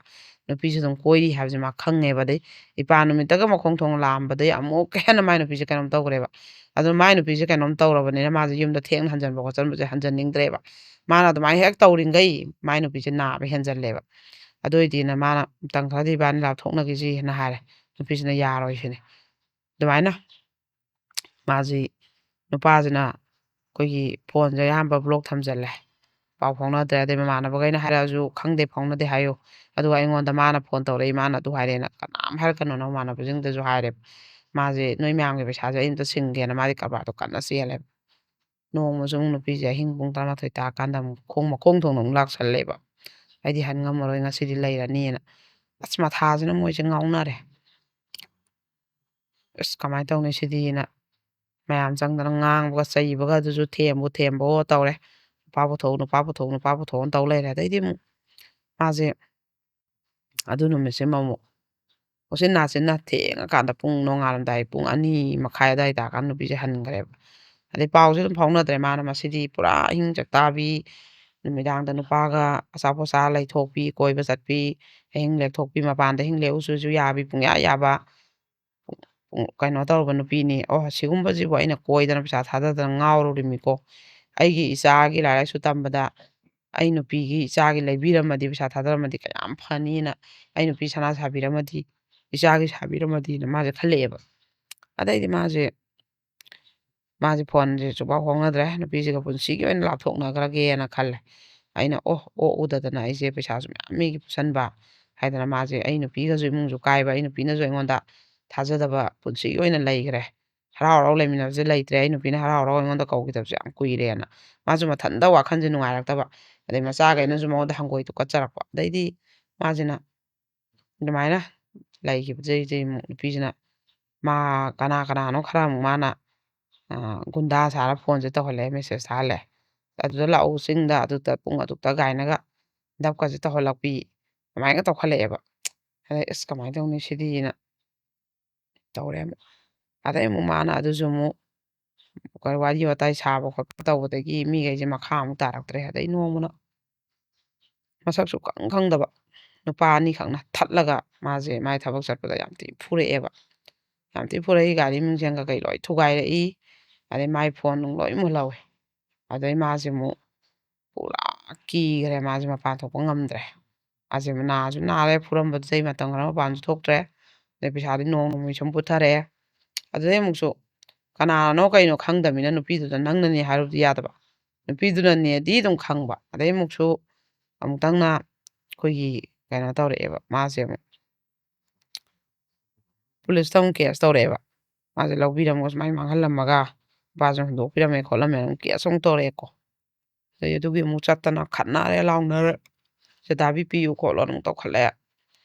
ꯅꯨꯄꯤꯁꯦ ꯑꯗꯨꯝ ꯀꯣꯏꯔꯤ ꯍꯥꯏꯕꯁꯦ ꯃꯥ ꯈꯪꯉꯦꯕ꯫ ꯑꯗꯩ ꯏꯄꯥ ꯅꯨꯃꯤꯠꯇꯒ ꯃꯈꯣꯡ ꯊꯣꯡꯅ ꯂꯥꯛꯑꯝꯕꯗꯩ ꯑꯃꯨꯛꯀ ꯍꯦꯟꯅ ꯃꯥꯏ ꯅꯨꯄꯤꯁꯦ ꯀꯩꯅꯣꯝ ꯇꯧꯈ꯭ꯔꯦꯕ꯫ ꯑꯗꯣ ꯃꯥꯏ ꯅꯨꯄꯤꯁꯦ ꯀꯩꯅꯣꯝ ꯇꯧꯔꯕꯅꯤꯅ ꯃꯥꯁꯦ ꯌꯨꯝꯗ ꯊꯦꯡꯅ ꯍꯟꯖꯟꯕ ꯈꯣꯠꯆꯟꯕꯁꯦ ꯍꯟꯖꯟꯅꯤꯡꯗ꯭ꯔꯦꯕ꯫ ꯃꯥꯅ ꯑꯗꯨꯃꯥꯏꯅ ꯍꯦꯛ ꯇꯧꯔꯤꯈꯩ ꯃꯥꯏ ꯅꯨꯄꯤꯁꯦ ꯅꯥꯕ ꯍꯦꯟꯖꯜꯂꯦꯕ꯫ ꯑꯗꯨ ꯑꯣꯏꯗꯤꯅ ꯃꯥꯅ "ꯃꯇꯝ ꯈꯔꯗꯤ ꯏꯕꯥꯅꯤ ꯂꯥꯞꯊꯣꯛꯅꯈꯤꯁꯤ" ꯍꯥꯏꯅ ꯍꯥꯏꯔꯦ꯫ ꯅꯨꯄꯤꯁꯤꯅ "ꯌꯥꯔꯣꯏ" ꯁꯤꯅꯤ꯫ ꯑꯗꯨꯃꯥꯏꯅ ꯃꯥꯁꯤ, ꯅꯨꯄꯥꯁꯤꯅ ꯑꯩꯈꯣꯏꯒꯤ ꯐꯣꯟꯁꯦ ꯑꯌꯥꯝꯕ ꯕ꯭ꯂꯣꯛ ꯊꯝꯖꯜꯂꯦ꯫ ꯄꯥꯎ ꯐꯥꯎꯅꯗ꯭ꯔꯦ꯫ ꯑꯗꯩ ꯃꯃꯥꯟꯅꯕꯈꯩꯅ ꯍꯥꯏꯔꯛꯑꯁꯨ "ꯈꯪꯗꯦ, ꯐꯥꯎꯅꯗꯦ" ꯍꯥꯏꯌꯨ꯫ ꯑꯗꯨꯒ ꯑꯩꯉꯣꯟꯗ ꯃꯥꯅ ꯐꯣꯟ ꯇꯧꯔꯛꯏ, ꯃꯥꯅ ꯑꯗꯨ ꯍꯥꯏꯔꯦꯅ ꯀꯅꯥꯝ ꯍꯥꯏꯔꯛꯀꯅꯣ, ꯅꯃꯥꯟꯅꯕꯁꯤꯡꯗꯁꯨ ꯍꯥꯏꯔꯦꯕ꯫ ꯃꯥꯁꯦ "ꯅꯣꯏ ꯃꯌꯥꯝꯒꯤ ꯄꯩꯁꯥꯁꯦ ꯑꯩ ꯑꯝꯇ ꯁꯤꯡꯒꯦꯅ" ꯃꯥꯗꯤ ꯀꯔꯕꯥꯔꯗꯣ ꯀꯟꯅ ꯆꯦꯜꯂꯦꯕ꯫ ꯅꯣꯡꯃꯁꯨ ꯑꯃꯨꯛ ꯅꯨꯄꯤꯁꯦ ꯑꯍꯤꯡ ꯄꯨꯡ ꯇꯔꯥꯃꯥꯊꯣꯏ ꯇꯥꯔꯀꯥꯟꯗ ꯑꯃꯨꯛ ꯈꯣꯡ ꯃꯈꯣꯡ ꯊꯣꯡꯅ ꯑꯃꯨꯛ ꯂꯥꯛꯁꯜꯂꯦꯕ꯫ "ꯑꯩꯗꯤ ꯍꯟ ꯉꯝꯃꯔꯣꯏ, ꯉꯁꯤꯗꯤ ꯂꯩꯔꯅꯤꯅ"꯫ ꯑꯁ, ꯃꯊꯥꯁꯤꯅ ꯃꯣꯏꯁꯦ ꯉꯥꯎꯅꯔꯦ꯫ ꯑꯁ, ꯀꯃꯥꯏꯅ ꯇꯧꯅꯤ ꯁꯤꯗꯤꯅ ꯃꯌꯥꯝ ꯆꯪꯗꯅ ꯉꯥꯡꯕꯒ ꯆꯩꯕꯒ, ꯑꯗꯨꯁꯨ "ꯊꯦꯝꯕꯨ ꯊꯦꯝꯕꯑꯣ" ꯇꯧꯔꯦ꯫ "ꯅꯨꯄꯥ ꯄꯨꯊꯣꯛꯎ, ꯅꯨꯄꯥ ꯄꯨꯊꯣꯛꯎ, ꯅꯨꯄꯥ ꯄꯨꯊꯣꯛꯎꯅ" ꯇꯧ ꯂꯩꯔꯦ꯫ ꯑꯗꯩꯗꯤ ꯑꯃꯨꯛ ꯃꯥꯁꯦ ꯑꯗꯨ ꯅꯨꯃꯤꯠꯁꯤꯃ ꯑꯃꯨꯛ ꯎꯆꯤꯟ ꯅꯥꯆꯤꯟꯅ ꯊꯦꯡꯉꯀꯥꯟꯗ ꯄꯨꯡ ꯅꯣꯡꯉꯥꯜꯂꯝꯗꯥꯏ ꯄꯨꯡ ꯑꯅꯤ ꯃꯈꯥꯏ ꯑꯗꯥꯏ ꯇꯥꯔꯀꯥꯟꯗ ꯅꯨꯄꯤꯁꯦ ꯍꯟꯈ꯭ꯔꯦꯕ꯫ ꯑꯗꯩ ꯄꯥꯎꯁꯦ ꯑꯗꯨꯝ ꯐꯥꯎꯅꯗ꯭ꯔꯦ꯫ ꯃꯥꯅ ꯃꯁꯤꯗꯤ ꯄꯨꯔꯥ ꯑꯍꯤꯡ ꯆꯥꯛꯇꯥꯕꯤ, ꯅꯨꯃꯤꯗꯥꯡꯗ ꯅꯨꯄꯥꯒ ꯑꯆꯥꯄꯣꯠ ꯆꯥ ꯂꯩꯊꯣꯛꯄꯤ, ꯀꯣꯏꯕ ꯆꯠꯄꯤ, ꯑꯍꯤꯡ ꯂꯦꯛꯊꯣꯛꯄꯤ, ꯃꯄꯥꯟꯗ ꯑꯍꯤꯡ ꯂꯦꯛꯎꯁꯨꯁꯨ ꯌꯥꯕꯤ, ꯄꯨꯡꯌꯥ ꯌꯥꯕ, ꯄꯨꯡ-, ꯀꯩꯅꯣ ꯇꯧꯔꯕ ꯅꯨꯄꯤꯅꯤ꯫ ꯑꯣ, ꯁꯤꯒꯨꯝꯕꯁꯤꯕꯨ ꯑꯩꯅ ꯀꯣꯏꯗꯅ ꯄꯩꯁꯥ ꯊꯥꯗꯗꯅ ꯉꯥꯎꯔꯨꯔꯤꯃꯤꯀꯣ꯫ ꯑꯩꯒꯤ ꯏꯆꯥꯒꯤ ꯂꯥꯏꯔꯤꯛ ꯂꯥꯏꯁꯨ ꯇꯝꯕꯗ ꯑꯩ ꯅꯨꯄꯤꯒꯤ ꯏꯆꯥꯒꯤ ꯂꯩꯕꯤꯔꯝꯃꯗꯤ, ꯄꯩꯁꯥ ꯊꯥꯗꯔꯝꯃꯗꯤ ꯀꯌꯥꯝ ꯐꯅꯤꯅ, ꯑꯩ ꯅꯨꯄꯤ ꯁꯅꯥ ꯁꯥꯕꯤꯔꯝꯃꯗꯤ, ꯏꯆꯥꯒꯤ ꯁꯥꯕꯤꯔꯝꯃꯗꯤꯅ ꯃꯥꯁꯦ ꯈꯜꯂꯛꯑꯦꯕ꯫ ꯑꯗꯩꯗꯤ ꯃꯥꯁꯦ, ꯃꯥꯁꯦ ꯐꯣꯟꯁꯦ ꯁꯨꯡꯄꯥꯎ ꯐꯥꯎꯅꯗ꯭ꯔꯦ꯫ ꯅꯨꯄꯤꯁꯤꯒ ꯄꯨꯟꯁꯤꯒꯤ ꯑꯣꯏꯅ ꯂꯥꯞꯊꯣꯛꯅꯈ꯭ꯔꯒꯦꯅ ꯈꯜꯂꯦ꯫ ꯑꯩꯅ ꯑꯣ, ꯑꯣꯛ ꯎꯗꯗꯅ ꯑꯩꯁꯦ ꯄꯩꯁꯥꯁꯨ ꯃꯌꯥꯝ ꯃꯤꯒꯤ ꯄꯨꯁꯟꯕ ꯍꯥꯏꯗꯅ ꯃꯥꯁꯦ, ꯑꯩ ꯅꯨꯄꯤꯒꯁꯨ ꯏꯃꯨꯡꯁꯨ ꯀꯥꯏꯕ, ꯑꯩ ꯅꯨꯄꯤꯅꯁꯨ ꯑꯩꯉꯣꯟꯗ ꯊꯥꯖꯗꯕ ꯄꯨꯟꯁꯤꯒꯤ ꯑꯣꯏꯅ ꯂꯩꯈ꯭ꯔꯦ꯫ ꯍꯔꯥꯎ ꯍꯔꯥꯎ ꯂꯩꯃꯤꯟꯅꯕꯁꯦ ꯂꯩꯇ꯭ꯔꯦ꯫ ꯑꯩ ꯅꯨꯄꯤꯅ ꯍꯔꯥꯎ ꯍꯔꯥꯎ ꯑꯩꯉꯣꯟꯗ ꯀꯧꯈꯤꯗꯕꯁꯦ ꯌꯥꯝ ꯀꯨꯏꯔꯦꯅ꯫ ꯃꯥꯁꯨ ꯃꯊꯟꯇ ꯋꯥꯈꯜꯁꯦ ꯅꯨꯡꯉꯥꯏꯔꯛꯇꯕ꯫ ꯑꯗꯩ ꯃꯆꯥꯈꯩꯅꯁꯨ ꯃꯉꯣꯟꯗ ꯍꯪꯒꯣꯏ ꯇꯨꯀꯠꯆꯔꯛꯄ꯫ ꯑꯗꯩꯗꯤ ꯃꯥꯁꯤꯅ ꯑꯗꯨꯃꯥꯏꯅ ꯂꯩꯈꯤꯕꯗꯩꯗꯤ ꯑꯃꯨꯛ ꯅꯨꯄꯤꯁꯤꯅ ꯃꯥ ꯀꯅꯥ ꯀꯅꯥꯅꯣ ꯈꯔ ꯑꯃꯨꯛ ꯃꯥꯅ, ꯑ, ꯒꯨꯟꯗꯥ ꯁꯥꯔ ꯐꯣꯟꯁꯦ ꯇꯧꯍꯜꯂꯦ, ꯃꯦꯁꯦꯖ ꯊꯥꯍꯜꯂꯦ꯫ "ꯑꯗꯨꯗ ꯂꯥꯛꯎ, ꯆꯤꯡꯗ, ꯑꯗꯨꯗ ꯄꯨꯡ ꯑꯗꯨꯛꯇ" ꯀꯥꯏꯅꯒ ꯗꯞꯀꯁꯦ ꯇꯧꯍꯜꯂꯛꯄꯤ, ꯑꯗꯨꯃꯥꯏꯅ ꯇꯧꯈꯠꯂꯛꯑꯦꯕ꯫ ꯑꯗꯩ "ꯑꯁ, ꯀꯃꯥꯏꯅ ꯇꯧꯅꯤ ꯁꯤꯗꯤꯅ" ꯇꯧꯔꯦ ꯑꯃꯨꯛ꯫ ꯑꯗꯩ ꯑꯃꯨꯛ ꯃꯥꯅ ꯑꯗꯨꯁꯨ ꯑꯃꯨꯛ ꯀ-, ꯋꯥꯔꯤ ꯋꯥꯇꯥꯏ ꯁꯥꯕ ꯈꯣꯠꯄ ꯇꯧꯕꯗꯒꯤ ꯃꯤꯈꯩꯁꯦ ꯃꯈꯥ ꯑꯃꯨꯛ ꯇꯥꯔꯛꯇ꯭ꯔꯦ꯫ ꯑꯗꯩ ꯅꯣꯡꯃꯅ ꯃꯁꯛꯁꯨ ꯈꯪ ꯈꯪꯗꯕ ꯅꯨꯄꯥ ꯑꯅꯤꯈꯛꯅ ꯊꯠꯂꯒ ꯃꯥꯁꯦ ꯃꯥꯏ ꯊꯕꯛ ꯆꯠꯄꯗ ꯌꯥꯝ ꯊꯤ ꯐꯨꯔꯛꯑꯦꯕ꯫ ꯌꯥꯝ ꯊꯤ ꯐꯨꯔꯛꯏ, ꯒꯥꯔꯤ ꯃꯤꯡꯁꯦꯜ ꯀꯩꯀꯩ ꯂꯣꯏ ꯊꯨꯒꯥꯏꯔꯛꯏ, ꯑꯗꯩ ꯃꯥꯏ ꯐꯣꯟ ꯅꯨꯡ ꯂꯣꯏ ꯃꯨꯜꯍꯧꯋꯦ꯫ ꯑꯗꯩ ꯃꯥꯁꯦ ꯑꯃꯨꯛ ꯄꯨꯔꯥ ꯀꯤꯈ꯭ꯔꯦ, ꯃꯥꯁꯦ ꯃꯄꯥꯟ ꯊꯣꯛꯄ ꯉꯝꯗ꯭ꯔꯦ꯫ ꯃꯥꯁꯦ ꯅꯥꯁꯨ ꯅꯥꯔꯦ, ꯐꯨꯔꯝꯕꯗꯨꯗꯩ ꯃꯇꯝ ꯈꯔ ꯃꯄꯥꯟꯁꯨ ꯊꯣꯛꯇ꯭ꯔꯦ꯫ ꯑꯗꯩ ꯄꯩꯁꯥꯗꯤ ꯅꯣꯡ ꯅꯣꯡꯃꯒꯤ ꯁꯨꯝ ꯄꯨꯊꯔꯛꯑꯦ꯫ ꯑꯗꯨꯗꯩ ꯑꯃꯨꯛꯁꯨ ꯀꯅꯥꯅꯣ ꯀꯩꯅꯣ ꯈꯪꯗꯕꯅꯤꯅ ꯅꯨꯄꯤꯗꯨꯗ ꯅꯪꯅꯅꯦ ꯍꯥꯏꯔꯨꯕꯗꯤ ꯌꯥꯗꯕ, ꯅꯨꯄꯤꯗꯨꯅꯅꯦꯗꯤ ꯑꯗꯨꯝ ꯈꯪꯕ꯫ ꯑꯗꯩ ꯑꯃꯨꯛꯁꯨ ꯑꯃꯨꯛꯇꯪꯅ ꯑꯩꯈꯣꯏꯒꯤ ꯀꯩꯅꯣ ꯇꯧꯔꯛꯑꯦꯕ, ꯃꯥꯁꯦ ꯑꯃꯨꯛ ꯄꯨꯂꯤꯁꯇ ꯑꯃꯨꯛ ꯀꯦꯁ ꯇꯧꯔꯛꯑꯦꯕ꯫ ꯃꯥꯁꯦ ꯂꯧꯕꯤꯔꯝꯃꯒ ꯁꯨꯃꯥꯏꯅ ꯃꯥꯡꯍꯜꯂꯝꯃꯒ ꯅꯨꯄꯥꯁꯤꯅ ꯍꯨꯟꯗꯣꯛꯄꯤꯔꯝꯃꯦ ꯈꯣꯠꯂꯝꯃꯦꯅ ꯑꯃꯨꯛ ꯀꯦꯁ ꯑꯃꯨꯛ ꯇꯧꯔꯛꯑꯦꯀꯣ꯫ ꯑꯗꯩ ꯑꯗꯨꯒꯤ ꯑꯃꯨꯛ ꯆꯠꯇꯅ ꯈꯠꯅꯔꯦ ꯂꯥꯎꯅꯔꯦ, ꯆꯦ ꯗꯥꯕꯤ ꯄꯤꯌꯨ ꯈꯣꯠꯂꯣꯅ ꯑꯃꯨꯛ ꯇꯧꯈꯠꯂꯛꯑꯦ꯫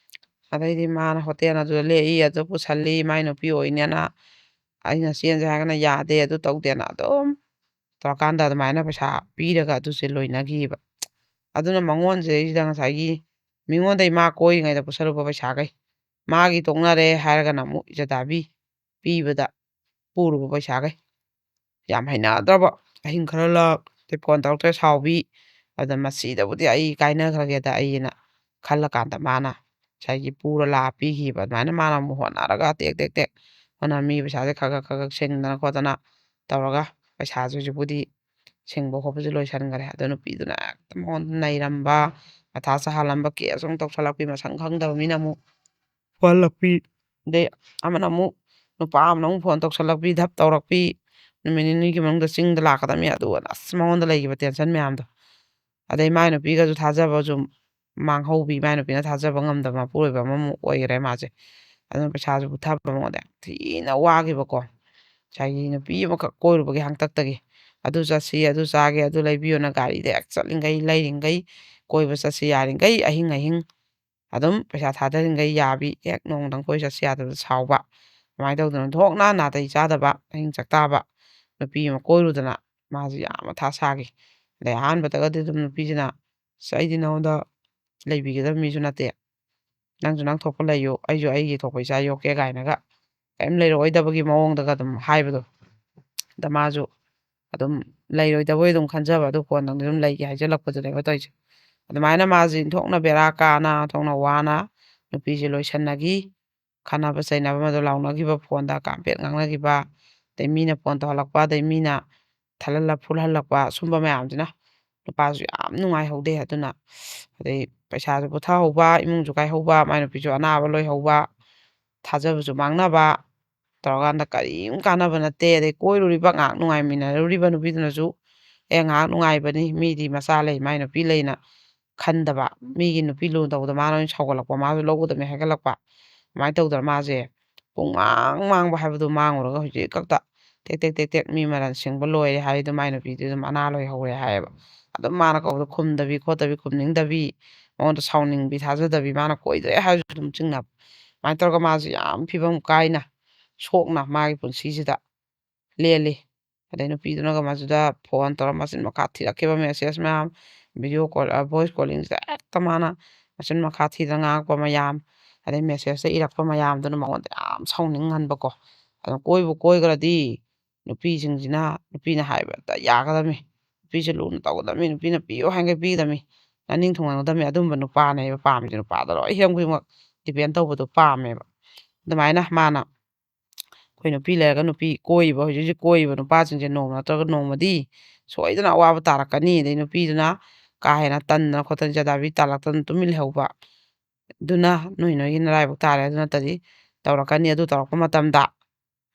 ꯑꯗꯩꯗꯤ ꯃꯥꯅ ꯍꯣꯇꯦꯜ ꯑꯗꯨꯗ ꯂꯦꯛꯏ, ꯑꯗꯨ ꯄꯨꯁꯜꯂꯤ, ꯃꯥꯏ ꯅꯨꯄꯤ ꯑꯣꯏꯅꯦꯅ ꯑꯩꯅ ꯆꯦꯟꯁꯦ ꯍꯥꯏꯔꯒꯅ ꯌꯥꯗꯦ, ꯑꯗꯨ ꯇꯧꯗꯦꯅ ꯑꯗꯨꯝ ꯇꯧꯔꯀꯥꯟꯗ ꯑꯗꯨꯃꯥꯏꯅ ꯄꯩꯁꯥ ꯄꯤꯔꯒ ꯑꯗꯨꯁꯦ ꯂꯣꯏꯅꯈꯤꯕ꯫ ꯑꯗꯨꯅ ꯃꯉꯣꯟꯁꯤꯗꯩꯁꯤꯗ ꯉꯁꯥꯏꯒꯤ ꯃꯤꯉꯣꯟꯗꯩ ꯃꯥ ꯀꯣꯏꯔꯤꯉꯩꯗ ꯄꯨꯁꯜꯂꯨꯕ ꯄꯩꯁꯥꯈꯩ, ꯃꯥꯒꯤ ꯇꯣꯛꯅꯔꯦ ꯍꯥꯏꯔꯒꯅ ꯑꯃꯨꯛ ꯏꯆꯥ ꯗꯥꯕꯤ ꯄꯤꯕꯗ ꯄꯨꯔꯨꯕ ꯄꯩꯁꯥꯈꯩ꯫ ꯌꯥꯝ ꯍꯩꯅꯗ꯭ꯔꯕ, ꯑꯍꯤꯡ ꯈꯔ ꯂꯥꯛ, ꯑꯗꯩ ꯐꯣꯟ ꯇꯧꯔꯛꯇ꯭ꯔꯦ ꯁꯥꯎꯕꯤ꯫ ꯑꯗ ꯃꯁꯤꯗꯕꯨꯗꯤ ꯑꯩ ꯀꯥꯏꯅꯈ꯭ꯔꯒꯦꯗ ꯑꯩꯅ ꯈꯜꯂꯀꯥꯟꯗ ꯃꯥꯅ ꯉꯁꯥꯏꯒꯤ ꯄꯨꯔ ꯂꯥꯛꯑ ꯄꯤꯈꯤꯕ꯫ ꯑꯗꯨꯃꯥꯏꯅ ꯃꯥꯅ ꯑꯃꯨꯛ ꯍꯣꯠꯅꯔꯒ ꯇꯦꯛ ꯇꯦꯛ ꯇꯦꯛ ꯍꯣꯠꯅ ꯃꯤ ꯄꯩꯁꯥꯁꯦ ꯈꯔ ꯈꯔ ꯈꯔ ꯈꯔ ꯁꯤꯡꯗꯅ ꯈꯣꯠꯇꯅ ꯇꯧꯔꯒ ꯄꯩꯁꯥꯁꯦ ꯍꯧꯖꯤꯛꯄꯨꯗꯤ ꯁꯤꯡꯕ ꯈꯣꯠꯄꯁꯦ ꯂꯣꯏꯁꯤꯟꯈꯔꯦ꯫ ꯑꯗꯣ ꯅꯨꯄꯤꯗꯨꯅ ꯍꯦꯛꯇ ꯃꯉꯣꯟꯗ ꯅꯩꯔꯝꯕ, ꯃꯊꯥ ꯁꯥꯍꯜꯂꯝꯕ, ꯀꯦꯁ ꯑꯃꯨꯛ ꯇꯧꯁꯜꯂꯛꯄꯤ, ꯃꯁꯪ ꯈꯪꯗꯕ ꯃꯤꯅ ꯑꯃꯨꯛ ꯐꯨꯍꯜꯂꯛꯄꯤ, ꯑꯗꯩ ꯑꯃꯅ ꯑꯃꯨꯛ ꯅꯨꯄꯥ ꯑꯃꯅ ꯑꯃꯨꯛ ꯐꯣꯟ ꯇꯧꯁꯜꯂꯛꯄꯤ, ꯙꯞ ꯇꯧꯔꯛꯄꯤ, ꯅꯨꯃꯤꯠ ꯅꯤꯅꯤꯒꯤ ꯃꯅꯨꯡꯗ ꯆꯤꯡꯗ ꯂꯥꯛꯀꯗꯕꯅꯤ, ꯑꯗꯨ ꯑꯅ ꯑꯁ ꯃꯉꯣꯟꯗ ꯂꯩꯈꯤꯕ ꯇꯦꯟꯁꯟ ꯃꯌꯥꯝꯗꯣ꯫ ꯑꯗꯩ ꯃꯥꯏ ꯅꯨꯄꯤꯒꯁꯨ ꯊꯥꯖꯕꯁꯨ ꯃꯥꯡꯍꯧꯕꯤ, ꯃꯥꯏ ꯅꯨꯄꯤꯅ ꯊꯥꯖꯕ ꯉꯝꯗꯕ ꯃꯄꯨꯔꯣꯏꯕ ꯑꯃꯃꯨꯛ ꯑꯣꯏꯈ꯭ꯔꯦ ꯃꯥꯁꯦ꯫ ꯑꯗꯨꯅ ꯄꯩꯁꯥꯁꯨ ꯄꯨꯊꯕ ꯃꯉꯣꯟꯗ ꯌꯥꯝ ꯊꯤꯅ ꯋꯥꯈꯤꯕꯀꯣ꯫ ꯉꯁꯥꯏꯒꯤ ꯅꯨꯄꯤ ꯑꯃꯈꯛ ꯀꯣꯏꯔꯨꯕꯒꯤ ꯍꯥꯡꯇꯛꯇꯒꯤ ꯑꯗꯨ ꯆꯠꯁꯤ, ꯑꯗꯨ ꯆꯥꯒꯦ, ꯑꯗꯨ ꯂꯩꯕꯤꯌꯣꯅ ꯒꯥꯔꯤꯗ ꯍꯦꯛ ꯆꯠꯂꯤꯉꯩ, ꯂꯩꯔꯤꯉꯩ, ꯀꯣꯏꯕ ꯆꯠꯁꯤ ꯌꯥꯔꯤꯉꯩ ꯑꯍꯤꯡ ꯑꯍꯤꯡ ꯑꯗꯨꯝ ꯄꯩꯁꯥ ꯊꯥꯗꯔꯤꯉꯩ ꯌꯥꯕꯤ, ꯍꯦꯛ ꯅꯣꯡꯃꯗꯪ ꯀꯣꯏ ꯆꯠꯁꯤ ꯌꯥꯗꯕꯗ ꯁꯥꯎꯕ꯫ ꯑꯗꯨꯃꯥꯏꯅ ꯇꯧꯗꯅ ꯊꯣꯛꯅ ꯅꯥꯇꯩ ꯆꯥꯗꯕ ꯑꯍꯤꯡ ꯆꯥꯛꯇꯥꯕ ꯅꯨꯄꯤ ꯑꯃ ꯀꯣꯏꯔꯨꯗꯅ ꯃꯥꯁꯤ ꯌꯥꯝ ꯃꯊꯥ ꯁꯥꯈꯤ꯫ ꯑꯗꯩ ꯑꯍꯥꯟꯕꯗꯒꯗꯤ ꯑꯗꯨꯝ ꯅꯨꯄꯤꯁꯤꯅ "ꯑꯁ, ꯑꯩꯗꯤ ꯅꯉꯣꯟꯗ ꯂꯩꯕꯤꯒꯗꯕ ꯃꯤꯁꯨ ꯅꯠꯇꯦ, ꯅꯪꯁꯨ ꯅꯪ ꯊꯣꯛꯄ ꯂꯩꯌꯨ, ꯑꯩꯁꯨ ꯑꯩꯒꯤ ꯊꯣꯛꯄ ꯏꯆꯥ ꯌꯣꯛꯀꯦ" ꯀꯥꯏꯅꯒ ꯀꯔꯤꯝ ꯂꯩꯔꯛꯑꯣꯏꯗꯕꯒꯤ ꯃꯑꯣꯡꯗꯒ ꯑꯗꯨꯝ ꯍꯥꯏꯕꯗꯣ꯫ ꯑꯗ ꯃꯥꯁꯨ ꯑꯗꯨꯝ ꯂꯩꯔꯣꯏꯗꯕꯣꯏ ꯑꯗꯨꯝ ꯈꯟꯖꯕ, ꯑꯗꯨ ꯀꯣꯟꯅꯗꯤ ꯑꯗꯨꯝ ꯂꯩꯒꯦ ꯍꯥꯏꯖꯜꯂꯛꯄꯗꯨꯅꯦꯕ ꯇꯧꯔꯤꯁꯦ꯫ ꯑꯗꯨꯃꯥꯏꯅ ꯃꯥꯁꯦ ꯏꯟꯊꯣꯛꯅ ꯕꯦꯔꯥ ꯀꯥꯅ, ꯏꯟꯊꯣꯛꯅ ꯋꯥꯅ ꯅꯨꯄꯤꯁꯦ ꯂꯣꯏꯁꯟꯅꯈꯤ꯫ ꯈꯠꯅꯕ ꯆꯩꯅꯕ ꯑꯃꯗꯣ ꯂꯥꯎꯅꯈꯤꯕ, ꯐꯣꯟꯗ ꯀꯥꯝꯄꯦꯠ ꯉꯥꯡꯅꯈꯤꯕ, ꯑꯗꯩ ꯃꯤꯅ ꯐꯣꯟ ꯇꯧꯍꯜꯂꯛꯄ, ꯑꯗꯩ ꯃꯤꯅ ꯊꯜꯍꯜꯂ ꯐꯨꯜꯍꯜꯂꯛꯄ, ꯁꯨꯝꯕ ꯃꯌꯥꯝꯁꯤꯅ ꯅꯨꯄꯥꯁꯨ ꯌꯥꯝ ꯅꯨꯡꯉꯥꯏꯍꯧꯗꯦ꯫ ꯑꯗꯨꯅ ꯑꯗꯩ ꯄꯩꯁꯥꯁꯨ ꯄꯨꯊꯍꯧꯕ, ꯏꯃꯨꯡꯁꯨ ꯀꯥꯏꯍꯧꯕ, ꯃꯥꯏ ꯅꯨꯄꯤꯁꯨ ꯑꯅꯥꯕ ꯂꯣꯏꯍꯧꯕ, ꯊꯥꯖꯕꯁꯨ ꯃꯥꯡꯅꯕ ꯇꯧꯔꯀꯥꯟꯗ ꯀꯔꯤꯝ ꯀꯥꯟꯅꯕ ꯅꯠꯇꯦ꯫ ꯑꯗꯩ ꯀꯣꯏꯔꯨꯔꯤꯕ, ꯉꯥꯏꯍꯥꯛ ꯅꯨꯡꯉꯥꯏꯃꯤꯟꯅꯔꯨꯔꯤꯕ ꯅꯨꯄꯤꯗꯨꯅꯁꯨ, "ꯑꯦ, ꯉꯥꯏꯍꯥꯛ ꯅꯨꯡꯉꯥꯏꯕꯅꯤ, ꯃꯤꯗꯤ ꯃꯆꯥ ꯂꯩ, ꯃꯥꯏ ꯅꯨꯄꯤ ꯂꯩꯅ" ꯈꯟꯗꯕ, ꯃꯤꯒꯤ ꯅꯨꯄꯤ ꯂꯨꯅ ꯇꯧꯕꯗ ꯃꯥꯅ ꯑꯣꯏꯅ ꯁꯥꯎꯒꯠꯂꯛꯄ, ꯃꯥꯁꯨ ꯂꯧꯒꯗꯕꯅꯤ ꯍꯥꯏꯒꯠꯂꯛꯄ, ꯑꯗꯨꯃꯥꯏꯅ ꯇꯧꯗꯅ ꯃꯥꯁꯦ ꯄꯨꯡ ꯃꯥꯡ ꯃꯥꯡꯕ ꯍꯥꯏꯕꯗꯨ ꯃꯥꯡꯉꯨꯔꯒ ꯍꯧꯖꯤꯛ ꯈꯛꯇ ꯇꯦꯛ ꯇꯦꯛ ꯇꯦꯛ ꯇꯦꯛ ꯃꯤ ꯃꯔꯟ ꯁꯤꯡꯕ ꯂꯣꯏꯔꯦ ꯍꯥꯏꯗꯣ, ꯃꯥꯏ ꯅꯨꯄꯤꯗꯨ ꯑꯗꯨꯝ ꯑꯅꯥ ꯂꯣꯏꯍꯧꯔꯦ ꯍꯥꯏꯌꯦꯕ꯫ ꯑꯗꯨꯝ ꯃꯥꯅ ꯀꯧꯕꯗ ꯈꯨꯝꯗꯕꯤ ꯈꯣꯠꯇꯕꯤ, ꯈꯨꯝꯅꯤꯡꯗꯕꯤ, ꯃꯉꯣꯟꯗ ꯁꯥꯎꯅꯤꯡꯕꯤ, ꯊꯥꯖꯗꯕꯤ, ꯃꯥꯅ ꯀꯣꯏꯗ꯭ꯔꯦ ꯍꯥꯏꯔꯁꯨ ꯑꯗꯨꯝ ꯆꯤꯡꯅꯕ, ꯑꯗꯨꯃꯥꯏꯅ ꯇꯧꯔꯒ ꯃꯥꯁꯦ ꯌꯥꯝ ꯐꯤꯕꯝ ꯀꯥꯏꯅ, ꯁꯣꯛꯅ ꯃꯥꯒꯤ ꯄꯨꯟꯁꯤꯁꯤꯗ ꯂꯦꯜꯂꯤ꯫ ꯑꯗꯩ ꯅꯨꯄꯤꯗꯨꯅꯒ ꯃꯗꯨꯗ ꯐꯣꯟ ꯇꯧꯔ ꯃꯆꯤꯟ ꯃꯈꯥ ꯊꯤꯔꯛꯈꯤꯕ, ꯃꯦꯁꯦꯖ ꯃꯌꯥꯝ, ꯚꯤꯗꯤꯑꯣ ꯀꯣꯜ, ꯑ, ꯚꯣꯏꯁ ꯀꯣꯂꯤꯡꯁꯤꯗ ꯍꯦꯛꯇ ꯃꯥꯅ ꯃꯆꯤꯟ ꯃꯈꯥ ꯊꯤꯗꯅ ꯉꯥꯡꯉꯛꯄ ꯃꯌꯥꯝ, ꯑꯗꯩ ꯃꯦꯁꯦꯖꯇ ꯏꯔꯛꯄ ꯃꯌꯥꯝꯗꯨꯅ ꯃꯉꯣꯟꯗ ꯌꯥꯝ ꯁꯥꯎꯅꯤꯡꯍꯟꯕꯀꯣ꯫ ꯑꯗꯨ ꯀꯣꯏꯕꯨ ꯀꯣꯏꯈ꯭ꯔꯗꯤ ꯅꯨꯄꯤꯁꯤꯡꯁꯤꯅ, ꯅꯨꯄꯤꯅ ꯍꯥꯏꯕꯗ ꯌꯥꯒꯗꯕꯅꯤ, ꯅꯨꯄꯤꯁꯦ ꯂꯨꯅ ꯇꯧꯒꯗꯕꯅꯤ, ꯅꯨꯄꯤꯅ ꯄꯤꯌꯨ ꯍꯥꯏꯈꯩ ꯄꯤꯒꯗꯕꯅꯤ, ꯅꯅꯤꯡ ꯊꯨꯡꯍꯟꯒꯗꯕꯅꯤ, ꯑꯗꯨꯝꯕ ꯅꯨꯄꯥꯅꯦꯕ ꯄꯥꯝꯃꯤꯁꯦ꯫ ꯅꯨꯄꯥꯗ ꯂꯣꯏ ꯍꯤꯔꯝ ꯈꯨꯗꯤꯡꯃꯛ ꯗꯤꯄꯦꯟ ꯇꯧꯕꯗꯣ ꯄꯥꯝꯃꯦꯕ꯫ ꯑꯗꯨꯃꯥꯏꯅ ꯃꯥꯅ ꯑꯩꯈꯣꯏ ꯅꯨꯄꯤ ꯂꯩꯔꯒ ꯅꯨꯄꯤ ꯀꯣꯏꯔꯤꯕ, ꯍꯧꯖꯤꯛ ꯍꯧꯖꯤꯛ ꯀꯣꯏꯔꯤꯕ ꯅꯨꯄꯥꯁꯤꯡꯁꯦ ꯅꯣꯡꯃ ꯅꯠꯇ꯭ꯔꯒ ꯅꯣꯡꯃꯗꯤ ꯁꯣꯏꯗꯅ ꯑꯋꯥꯕ ꯇꯥꯔꯛꯀꯅꯤ꯫ ꯑꯗꯩ ꯅꯨꯄꯤꯗꯨꯅ ꯀꯥ ꯍꯦꯟꯅ ꯇꯟꯗꯅ ꯈꯣꯠꯇꯅ ꯖꯗꯥꯕꯤ ꯇꯥꯜꯂꯛꯇꯅ ꯇꯨꯃꯤꯟ ꯂꯩꯍꯧꯕ, ꯑꯗꯨꯅ ꯅꯣꯏ ꯅꯣꯏꯒꯤ ꯅꯔꯥꯏꯕꯛ ꯇꯥꯔꯦ꯫ ꯑꯗꯨ ꯅꯠꯇꯗꯤ ꯇꯧꯔꯛꯀꯅꯤ꯫ ꯑꯗꯨ ꯇꯧꯔꯛꯄ ꯃꯇꯝꯗ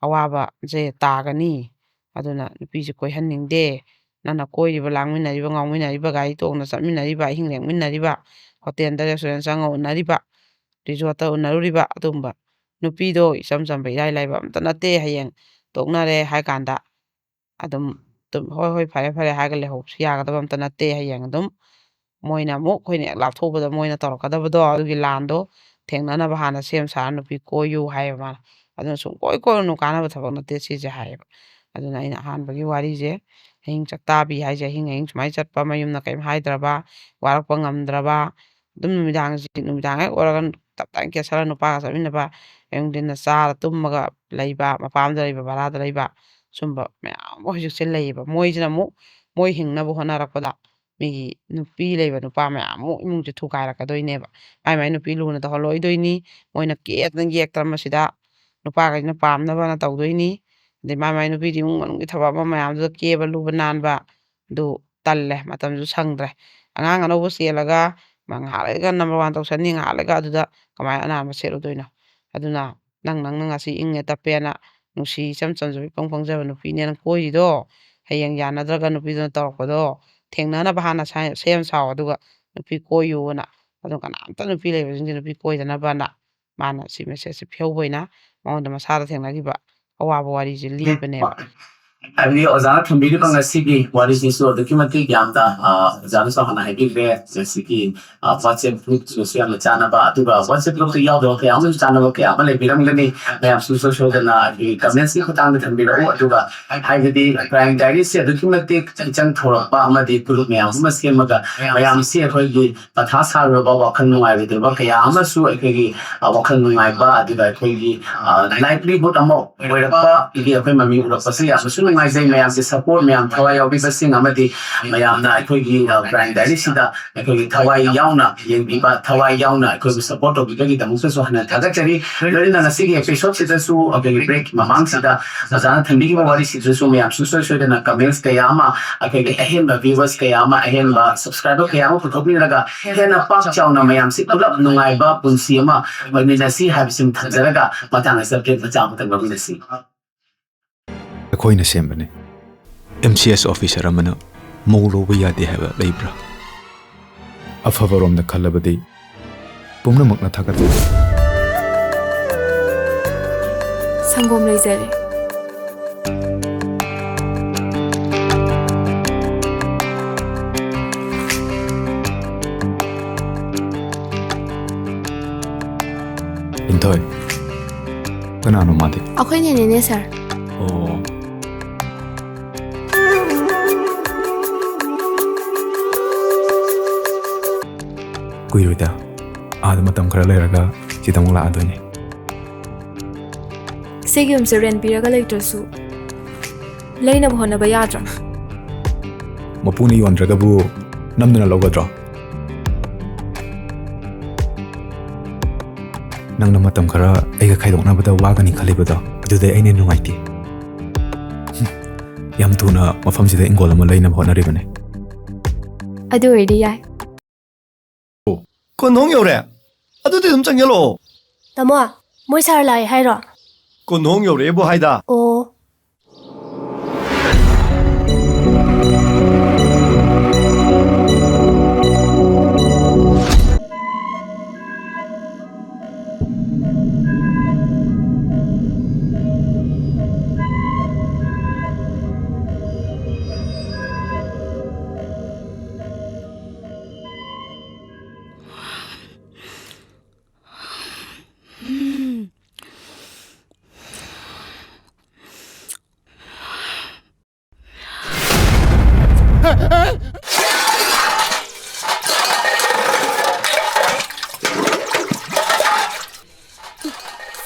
ꯑꯋꯥꯕꯁꯦ ꯇꯥꯒꯅꯤ꯫ ꯑꯗꯨꯅ ꯅꯨꯄꯤꯁꯦ ꯀꯣꯏꯍꯟꯅꯤꯡꯗꯦ꯫ ꯅꯪꯅ ꯀꯣꯏꯔꯤꯕ, ꯂꯥꯡꯃꯤꯟꯅꯔꯤꯕ, ꯉꯥꯎꯃꯤꯟꯅꯔꯤꯕ, ꯒꯥꯔꯤ ꯇꯣꯡꯅ ꯆꯠꯃꯤꯟꯅꯔꯤꯕ, ꯑꯍꯤꯡ ꯂꯦꯛꯃꯤꯟꯅꯔꯤꯕ, ꯍꯣꯇꯦꯜꯗ, ꯔꯦꯁꯇꯨꯔꯦꯟ ꯆꯪꯉ ꯎꯅꯔꯤꯕ, ꯔꯤꯖꯣꯔꯠꯇ ꯎꯅꯔꯨꯔꯤꯕ, ꯑꯗꯨꯒꯨꯝꯕ ꯅꯨꯄꯤꯗꯣ ꯏꯆꯝ ꯆꯝꯕ, ꯏꯔꯥꯏ ꯂꯥꯏꯕ ꯑꯝꯇ ꯅꯠꯇꯦ꯫ ꯍꯌꯦꯡ ꯇꯣꯛꯅꯔꯦ ꯍꯥꯏ ꯀꯥꯟꯗ ꯑꯗꯨꯝ, ꯑꯗꯨꯝ "ꯍꯣꯏ, ꯍꯣꯏ, ꯐꯔꯦ, ꯐꯔꯦ" ꯍꯥꯏꯔꯒ ꯂꯩꯍꯧꯕꯁꯨ ꯌꯥꯒꯗꯕ ꯑꯝꯇ ꯅꯠꯇꯦ꯫ ꯍꯌꯦꯡ ꯑꯗꯨꯝ ꯃꯣꯏꯅ ꯑꯃꯨꯛ, ꯑꯩꯈꯣꯏꯅ ꯍꯦꯛ ꯂꯥꯞꯊꯣꯛꯄꯗ ꯃꯣꯏꯅ ꯇꯧꯔꯛꯀꯗꯕꯗꯣ, ꯑꯗꯨꯒꯤ ꯂꯥꯟꯗꯣ ꯊꯦꯡꯅꯅꯕ ꯍꯥꯟꯅ ꯁꯦꯝ ꯁꯥꯔ ꯅꯨꯄꯤ ꯀꯣꯏꯌꯨ ꯍꯥꯏꯌꯦꯕ ꯃꯥꯅ꯫ ꯑꯗꯨꯅ "ꯁꯨꯡꯀꯣꯏ ꯀꯣꯏꯔꯨꯅꯨ, ꯀꯥꯟꯅꯕ ꯊꯕꯛ ꯅꯠꯇꯦ ꯁꯤꯁꯦ" ꯍꯥꯏꯌꯦꯕ꯫ ꯑꯗꯨꯅ ꯑꯩꯅ ꯑꯍꯥꯟꯕꯒꯤ ꯋꯥꯔꯤꯁꯦ, ꯑꯍꯤꯡ ꯆꯥꯛꯇꯥꯕꯤ ꯍꯥꯏꯁꯦ, ꯑꯍꯤꯡ ꯑꯍꯤꯡ ꯁꯨꯃꯥꯏꯅ ꯆꯠꯄ, ꯃꯌꯨꯝꯗ ꯀꯔꯤꯝ ꯍꯥꯏꯗ꯭ꯔꯕ, ꯋꯥꯔꯛꯄ ꯉꯝꯗ꯭ꯔꯕ, ꯑꯗꯨꯝ ꯅꯨꯃꯤꯗꯥꯡꯁꯤ, ꯅꯨꯃꯤꯗꯥꯡ ꯍꯦꯛ ꯑꯣꯏꯔꯒ ꯇꯞ ꯇꯥꯏꯅ ꯀꯦꯁꯜꯂ ꯅꯨꯄꯥꯒ ꯆꯠꯃꯤꯟꯅꯕ, ꯑꯌꯨꯛ ꯅꯨꯡꯊꯤꯟꯅ ꯆꯥꯔ ꯇꯨꯝꯃꯒ ꯂꯩꯕ, ꯃꯄꯥꯝꯗ ꯂꯩꯕ, ꯚꯔꯥꯗ ꯂꯩꯕ, ꯁꯨꯝꯕ ꯃꯌꯥꯝ ꯑꯃ ꯍꯧꯖꯤꯛꯁꯦ ꯂꯩꯌꯦꯕ꯫ ꯃꯣꯏꯁꯤꯅ ꯑꯃꯨꯛ ꯃꯣꯏ ꯍꯤꯡꯅꯕ ꯍꯣꯠꯅꯔꯛꯄꯗ ꯃꯤꯒꯤ ꯅꯨꯄꯤ ꯂꯩꯕ ꯅꯨꯄꯥ ꯃꯌꯥꯝ ꯑꯃꯨꯛ ꯏꯃꯨꯡꯁꯦ ꯊꯨꯒꯥꯏꯔꯛꯀꯗꯣꯏꯅꯦꯕ꯫ ꯃꯥꯏ ꯃꯥꯏ ꯅꯨꯄꯤ ꯂꯨꯅ ꯇꯧꯍꯜꯂꯣꯏꯗꯣꯏꯅꯤ꯫ ꯃꯣꯏꯅ ꯀꯦꯗꯅ ꯌꯦꯛꯇꯅ ꯃꯁꯤꯗ ꯅꯨꯄꯥꯈꯩꯁꯤꯅ ꯄꯥꯝꯅꯕꯅ ꯇꯧꯗꯣꯏꯅꯤ꯫ ꯑꯗꯩ ꯃꯥꯏ ꯃꯥꯏ ꯅꯨꯄꯤꯗꯤ ꯏꯃꯨꯡ ꯃꯅꯨꯡꯒꯤ ꯊꯕꯛ ꯑꯃ ꯃꯌꯥꯝꯗꯨꯗ ꯀꯦꯕ ꯂꯨꯕ ꯅꯥꯟꯕ ꯑꯗꯨ ꯇꯜꯂꯦ, ꯃꯇꯝꯁꯨ ꯁꯪꯗ꯭ꯔꯦ꯫ ꯑꯉꯥꯡ ꯑꯅꯧꯕ ꯆꯦꯜꯂꯒ ꯃꯥ ꯉꯥꯏꯍꯥꯛ ꯂꯩꯔꯒ number one ꯇꯧꯁꯟꯅꯤ, ꯉꯥꯏꯍꯥꯛ ꯂꯩꯔꯒ ꯑꯗꯨꯗ ꯀꯃꯥꯏꯅ ꯑꯅꯥꯟꯕ ꯁꯦꯠꯂꯨꯗꯣꯏꯅꯣ? ꯑꯗꯨꯅ ꯅꯪ, ꯅꯪꯅ ꯉꯁꯤ ꯏꯪꯉꯦ ꯇꯞꯄꯦꯅ ꯅꯨꯡꯁꯤ ꯏꯆꯝ ꯆꯝꯖꯕ ꯏꯄꯪ ꯄꯪꯖꯕ ꯅꯨꯄꯤꯅꯦꯅ ꯀꯣꯏꯔꯤꯗꯣ, ꯍꯌꯦꯡ ꯌꯥꯅꯗ꯭ꯔꯒ ꯅꯨꯄꯤꯗꯨꯅ ꯇꯧꯔꯛꯄꯗꯣ ꯊꯦꯡꯅꯅꯕ ꯍꯥꯟꯅ ꯁꯥ-, ꯁꯦꯝ ꯁꯥꯎ, ꯑꯗꯨꯒ ꯅꯨꯄꯤ ꯀꯣꯏꯌꯨꯅ꯫ ꯑꯗꯨ ꯀꯅꯥꯝꯇ ꯅꯨꯄꯤ ꯂꯩꯕꯁꯤꯡꯁꯦ ꯅꯨꯄꯤ ꯀꯣꯏꯗꯅꯕꯅ ꯃꯥꯅ ꯁꯤ message ꯁꯦ ꯄꯤꯍꯧꯕ ꯑꯣꯏꯅ ꯃꯉꯣꯟꯗ ꯃꯁꯥꯗ ꯊꯦꯡꯅꯈꯤꯕ ꯑꯋꯥꯕ ꯋꯥꯔꯤꯁꯦ ꯂꯤꯕꯅꯦꯕ꯫ ꯍꯥꯏꯕꯗꯤ ꯑꯣꯖꯥꯅ ꯊꯝꯕꯤꯔꯤꯕ ꯉꯁꯤꯒꯤ ꯋꯥꯔꯤꯁꯤꯁꯨ ꯑꯗꯨꯛꯀꯤ ꯃꯇꯤꯛ ꯌꯥꯝꯅ, ꯑ, ꯑꯣꯖꯥꯅꯁꯨ ꯍꯥꯟꯅ ꯍꯥꯏꯕꯤꯈ꯭ꯔꯦ, ꯉꯁꯤꯒꯤ, ꯑ, WhatsApp group ꯁꯤꯒꯁꯨ ꯌꯥꯝꯅ ꯆꯥꯟꯅꯕ, ꯑꯗꯨꯒ WhatsApp group ꯇ ꯌꯥꯎꯗꯕ ꯀꯌꯥ ꯑꯃꯁꯨ ꯆꯥꯟꯅꯕ ꯀꯌꯥ ꯑꯃ ꯂꯩꯕꯤꯔꯝꯒꯅꯤ꯫ ꯃꯌꯥꯝꯁꯨ ꯁꯣꯏ ꯁꯣꯏꯗꯅ ꯑꯩꯈꯣꯏꯒꯤ comments ꯀꯤ ꯈꯨꯠꯊꯥꯡꯗ ꯊꯝꯕꯤꯔꯛꯎ꯫ ꯑꯗꯨꯒ ꯍꯥꯏꯕꯗꯤ Crime Diaries ꯁꯦ ꯑꯗꯨꯛꯀꯤ ꯃꯇꯤꯛ ꯏꯆꯪ ꯊꯧꯔꯛꯄ ꯑꯃꯗꯤ group ꯃꯌꯥꯝ ꯑꯃ ꯁꯦꯝꯃꯒ ꯃꯌꯥꯝꯁꯤ ꯑꯩꯈꯣꯏꯒꯤ ꯃꯊꯥ ꯁꯥꯔꯨꯔꯕ, ꯋꯥꯈꯜ ꯅꯨꯡꯉꯥꯏꯔꯣꯏꯗꯕ ꯀꯌꯥ ꯑꯃꯁꯨ ꯑꯩꯈꯣꯏꯒꯤ, ꯑ, ꯋꯥꯈꯜ ꯅꯨꯡꯉꯥꯏꯕ, ꯑꯗꯨꯒ ꯑꯩꯈꯣꯏꯒꯤ, ꯑ, livelihood ꯑꯃ ꯑꯣꯏꯔꯛꯄꯒꯤ ꯑꯩꯈꯣꯏ ꯃꯃꯤ ꯎꯔꯛꯄꯁꯤ ꯌꯥꯝꯅꯁꯨ ꯅꯨꯡꯉꯥꯏꯖꯩ꯫ ꯃꯌꯥꯝꯁꯦ support, ꯃꯌꯥꯝ ꯊꯋꯥꯏ ꯌꯥꯎꯕꯤꯕꯁꯤꯡ ꯑꯃꯗꯤ ꯃꯌꯥꯝꯅ ꯑꯩꯈꯣꯏꯒꯤ, ꯑ, Crime Diaries ꯁꯤꯗ ꯑꯩꯈꯣꯏꯒꯤ ꯊꯋꯥꯏ ꯌꯥꯎꯅ ꯌꯦꯡꯕꯤꯕ, ꯊꯋꯥꯏ ꯌꯥꯎꯅ ꯑꯩꯈꯣꯏꯕꯨ support ꯇꯧꯕꯤꯕꯒꯤꯗꯃꯛꯇꯁꯨ ꯍꯟꯅ ꯊꯥꯒꯠꯆꯔꯤ꯫ ꯂꯣꯏꯅꯅ ꯉꯁꯤꯒꯤ episode ꯁꯤꯗꯁꯨ ꯑꯩꯈꯣꯏꯒꯤ break ꯀꯤ ꯃꯃꯥꯡꯁꯤꯗ ꯑꯣꯖꯥꯅ ꯊꯝꯕꯤꯈꯤꯕ ꯋꯥꯔꯤꯁꯤꯗꯁꯨ ꯃꯌꯥꯝ ꯁꯨꯡꯁꯣꯏ ꯁꯣꯏꯗꯅ comments ꯀꯌꯥ ꯑꯃ, ꯑꯩꯈꯣꯏꯒꯤ ꯑꯍꯦꯟꯕ viewers ꯀꯌꯥ ꯑꯃ, ꯑꯍꯦꯟꯕ subscriber ꯀꯌꯥ ꯑꯃ ꯄꯨꯊꯣꯛꯄꯤꯔꯒ ꯍꯦꯟꯅ ꯄꯥꯛ ꯆꯥꯎꯅ ꯃꯌꯥꯝꯁꯤ ꯄꯨꯂꯞ ꯅꯨꯡꯉꯥꯏꯕ ꯄꯨꯟꯁꯤ ꯑꯃ ꯑꯣꯏꯃꯤꯟꯅꯁꯤ ꯍꯥꯏꯕꯁꯤꯃ ꯊꯝꯖꯔꯒ ꯃꯇꯥꯡ ꯑꯁꯤꯗ break ꯃꯆꯥ ꯑꯃꯇꯪ ꯂꯧꯃꯤꯟꯅꯁꯤ꯫ ꯑꯩꯈꯣꯏꯅ ꯁꯦꯝꯕꯅꯤ꯫ M C S officer ꯑꯃꯅ ꯃꯧ ꯂꯧꯕ ꯌꯥꯗꯦ ꯍꯥꯏꯕ ꯂꯩꯕ꯭ꯔꯥ? ꯑꯐꯕꯔꯣꯝꯗ ꯈꯜꯂꯕꯗꯤ ꯄꯨꯝꯅꯃꯛꯅ ꯊꯥꯒꯠꯂꯤ꯫ ꯁꯪꯒꯣꯝ ꯂꯩꯖꯔꯦ꯫ ꯂꯤꯟꯊꯣꯏ, ꯀꯅꯥꯅꯣ ꯃꯥꯗꯤ? ꯑꯩꯈꯣꯏ ꯅꯦꯅꯦꯅꯦ ꯁꯥꯔ꯫ ꯑꯣ꯫ ꯀꯨꯏꯔꯣꯏꯗ, ꯑꯥꯗ ꯃꯇꯝ ꯈꯔ ꯂꯩꯔꯒ ꯁꯤꯗ ꯑꯃꯨꯛ ꯂꯥꯛꯑꯗꯣꯏꯅꯦ꯫ ꯁꯤꯒꯤ ꯌꯨꯝꯁꯦ rent ꯄꯤꯔꯒ ꯂꯩꯇ꯭ꯔꯁꯨ ꯂꯩꯅꯕ ꯍꯣꯠꯅꯕ ꯌꯥꯗ꯭ꯔꯥ? ꯃꯄꯨꯅ ꯌꯣꯟꯗ꯭ꯔꯒꯕꯨ ꯅꯝꯗꯨꯅ ꯂꯧꯒꯗ꯭ꯔꯣ? ꯅꯪꯅ ꯃꯇꯝ ꯈꯔ ꯑꯩꯒ ꯈꯥꯏꯗꯣꯛꯅꯕꯗ ꯋꯥꯒꯅꯤ ꯈꯜꯂꯤꯕꯗꯣ, ꯑꯗꯨꯗꯩ ꯑꯩꯅ ꯅꯨꯡꯉꯥꯏꯇꯦ꯫ ꯌꯥꯝ ꯊꯨꯅ ꯃꯐꯝꯁꯤꯗ ꯏꯪꯒꯣꯜ ꯑꯃ ꯂꯩꯅꯕ ꯍꯣꯠꯅꯔꯤꯕꯅꯦ꯫ ꯑꯗꯨ ꯑꯣꯏꯔꯗꯤ ꯌꯥꯏ꯫ ꯀꯣꯟꯊꯣꯡ ꯌꯧꯔꯦ꯫ ꯑꯗꯨꯗꯤ ꯑꯗꯨꯝ ꯆꯪꯁꯤꯜꯂꯛꯑꯣ꯫ ꯇꯥꯃꯣ, ꯃꯣꯏ ꯁꯥꯔ ꯂꯥꯛꯑꯦ ꯍꯥꯏꯔꯣ? ꯀꯣꯟꯊꯣꯡ ꯌꯧꯔꯛꯑꯦꯕꯨ ꯍꯥꯏꯗ꯫ ꯑꯣ꯫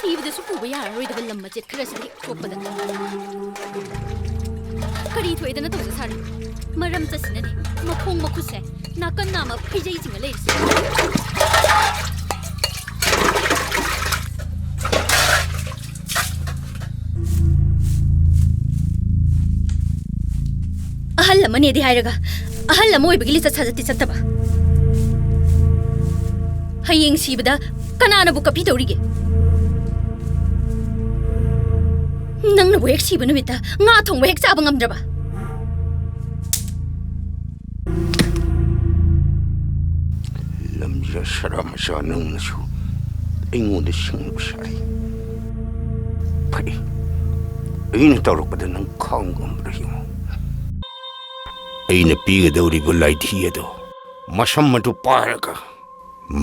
ꯁꯤꯕꯗꯁꯨ ꯄꯨꯕ ꯌꯥꯔꯔꯣꯏꯗꯕ ꯂꯝ ꯃꯆꯦꯠ ꯈꯔꯁꯤꯗꯤ ꯊꯣꯛꯄꯗ ꯀꯔꯤ ꯊꯣꯛꯑꯦꯗꯅ ꯇꯧꯖ ꯁꯥꯔꯤ? ꯃꯔꯝ ꯆꯠꯁꯤꯅꯅꯦ ꯃꯈꯣꯡ ꯃꯈꯨꯠꯁꯦ ꯅꯥꯀꯟ ꯅꯥꯝꯃ ꯐꯩꯖꯩ ꯆꯤꯡꯉ ꯂꯩꯔꯤꯁꯦ꯫ ꯑꯍꯜ ꯑꯃꯅꯦꯗꯤ ꯍꯥꯏꯔꯒ ꯑꯍꯜ ꯑꯃ ꯑꯣꯏꯕꯒꯤ ꯂꯤꯆꯠ ꯁꯥꯖꯠꯇꯤ ꯆꯠꯇꯕ꯫ ꯍꯌꯦꯡ ꯁꯤꯕꯗ ꯀꯅꯥꯅꯕꯨ ꯀꯞꯄꯤ ꯇꯧꯔꯤꯒꯦ? ꯅꯪꯅꯕꯨ ꯍꯦꯛ ꯁꯤꯕ ꯅꯨꯃꯤꯠꯇ ꯉꯥ ꯊꯣꯡꯕ ꯍꯦꯛ ꯆꯥꯕ ꯉꯝꯗ꯭ꯔꯕ? ꯂꯝꯖꯥ ꯁꯔꯥ ꯃꯆꯥ ꯅꯪꯅꯁꯨ ꯑꯩꯉꯣꯟꯗ ꯁꯤꯡꯅꯕ ꯁꯥꯏ꯫ ꯐꯩ, ꯑꯩꯅ ꯇꯧꯔꯛꯄꯗ ꯅꯪ ꯈꯥꯡꯕ ꯉꯝꯕ꯭ꯔꯥ ꯌꯦꯡꯉꯨ꯫ ꯑꯩꯅ ꯄꯤꯒꯗꯧꯔꯤꯕ ꯂꯥꯏꯙꯤ ꯑꯗꯣ ꯃꯁꯝ ꯑꯗꯨ ꯄꯥꯏꯔꯒ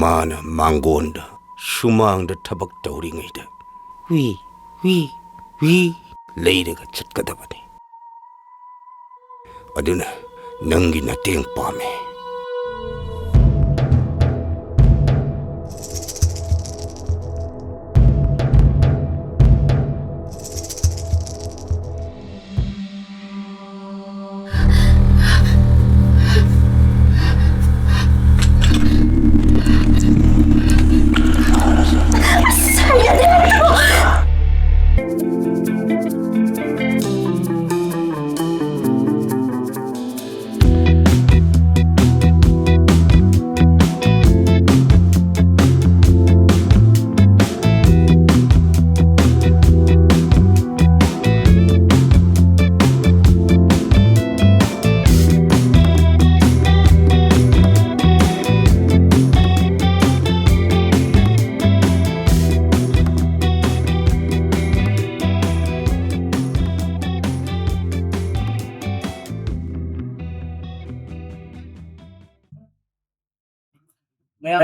ꯃꯥꯅ ꯃꯥꯡꯒꯣꯟꯗ ꯁꯨꯃꯥꯡꯗ ꯊꯕꯛ ꯇꯧꯔꯤꯉꯩꯗ ꯋꯤ, ꯋꯤ, ꯋꯤ ꯂꯩꯔꯒ ꯆꯠꯀꯗꯕꯅꯤ꯫ ꯑꯗꯨꯅ ꯅꯪꯒꯤ ꯃꯇꯦꯡ ꯄꯥꯝꯃꯤ꯫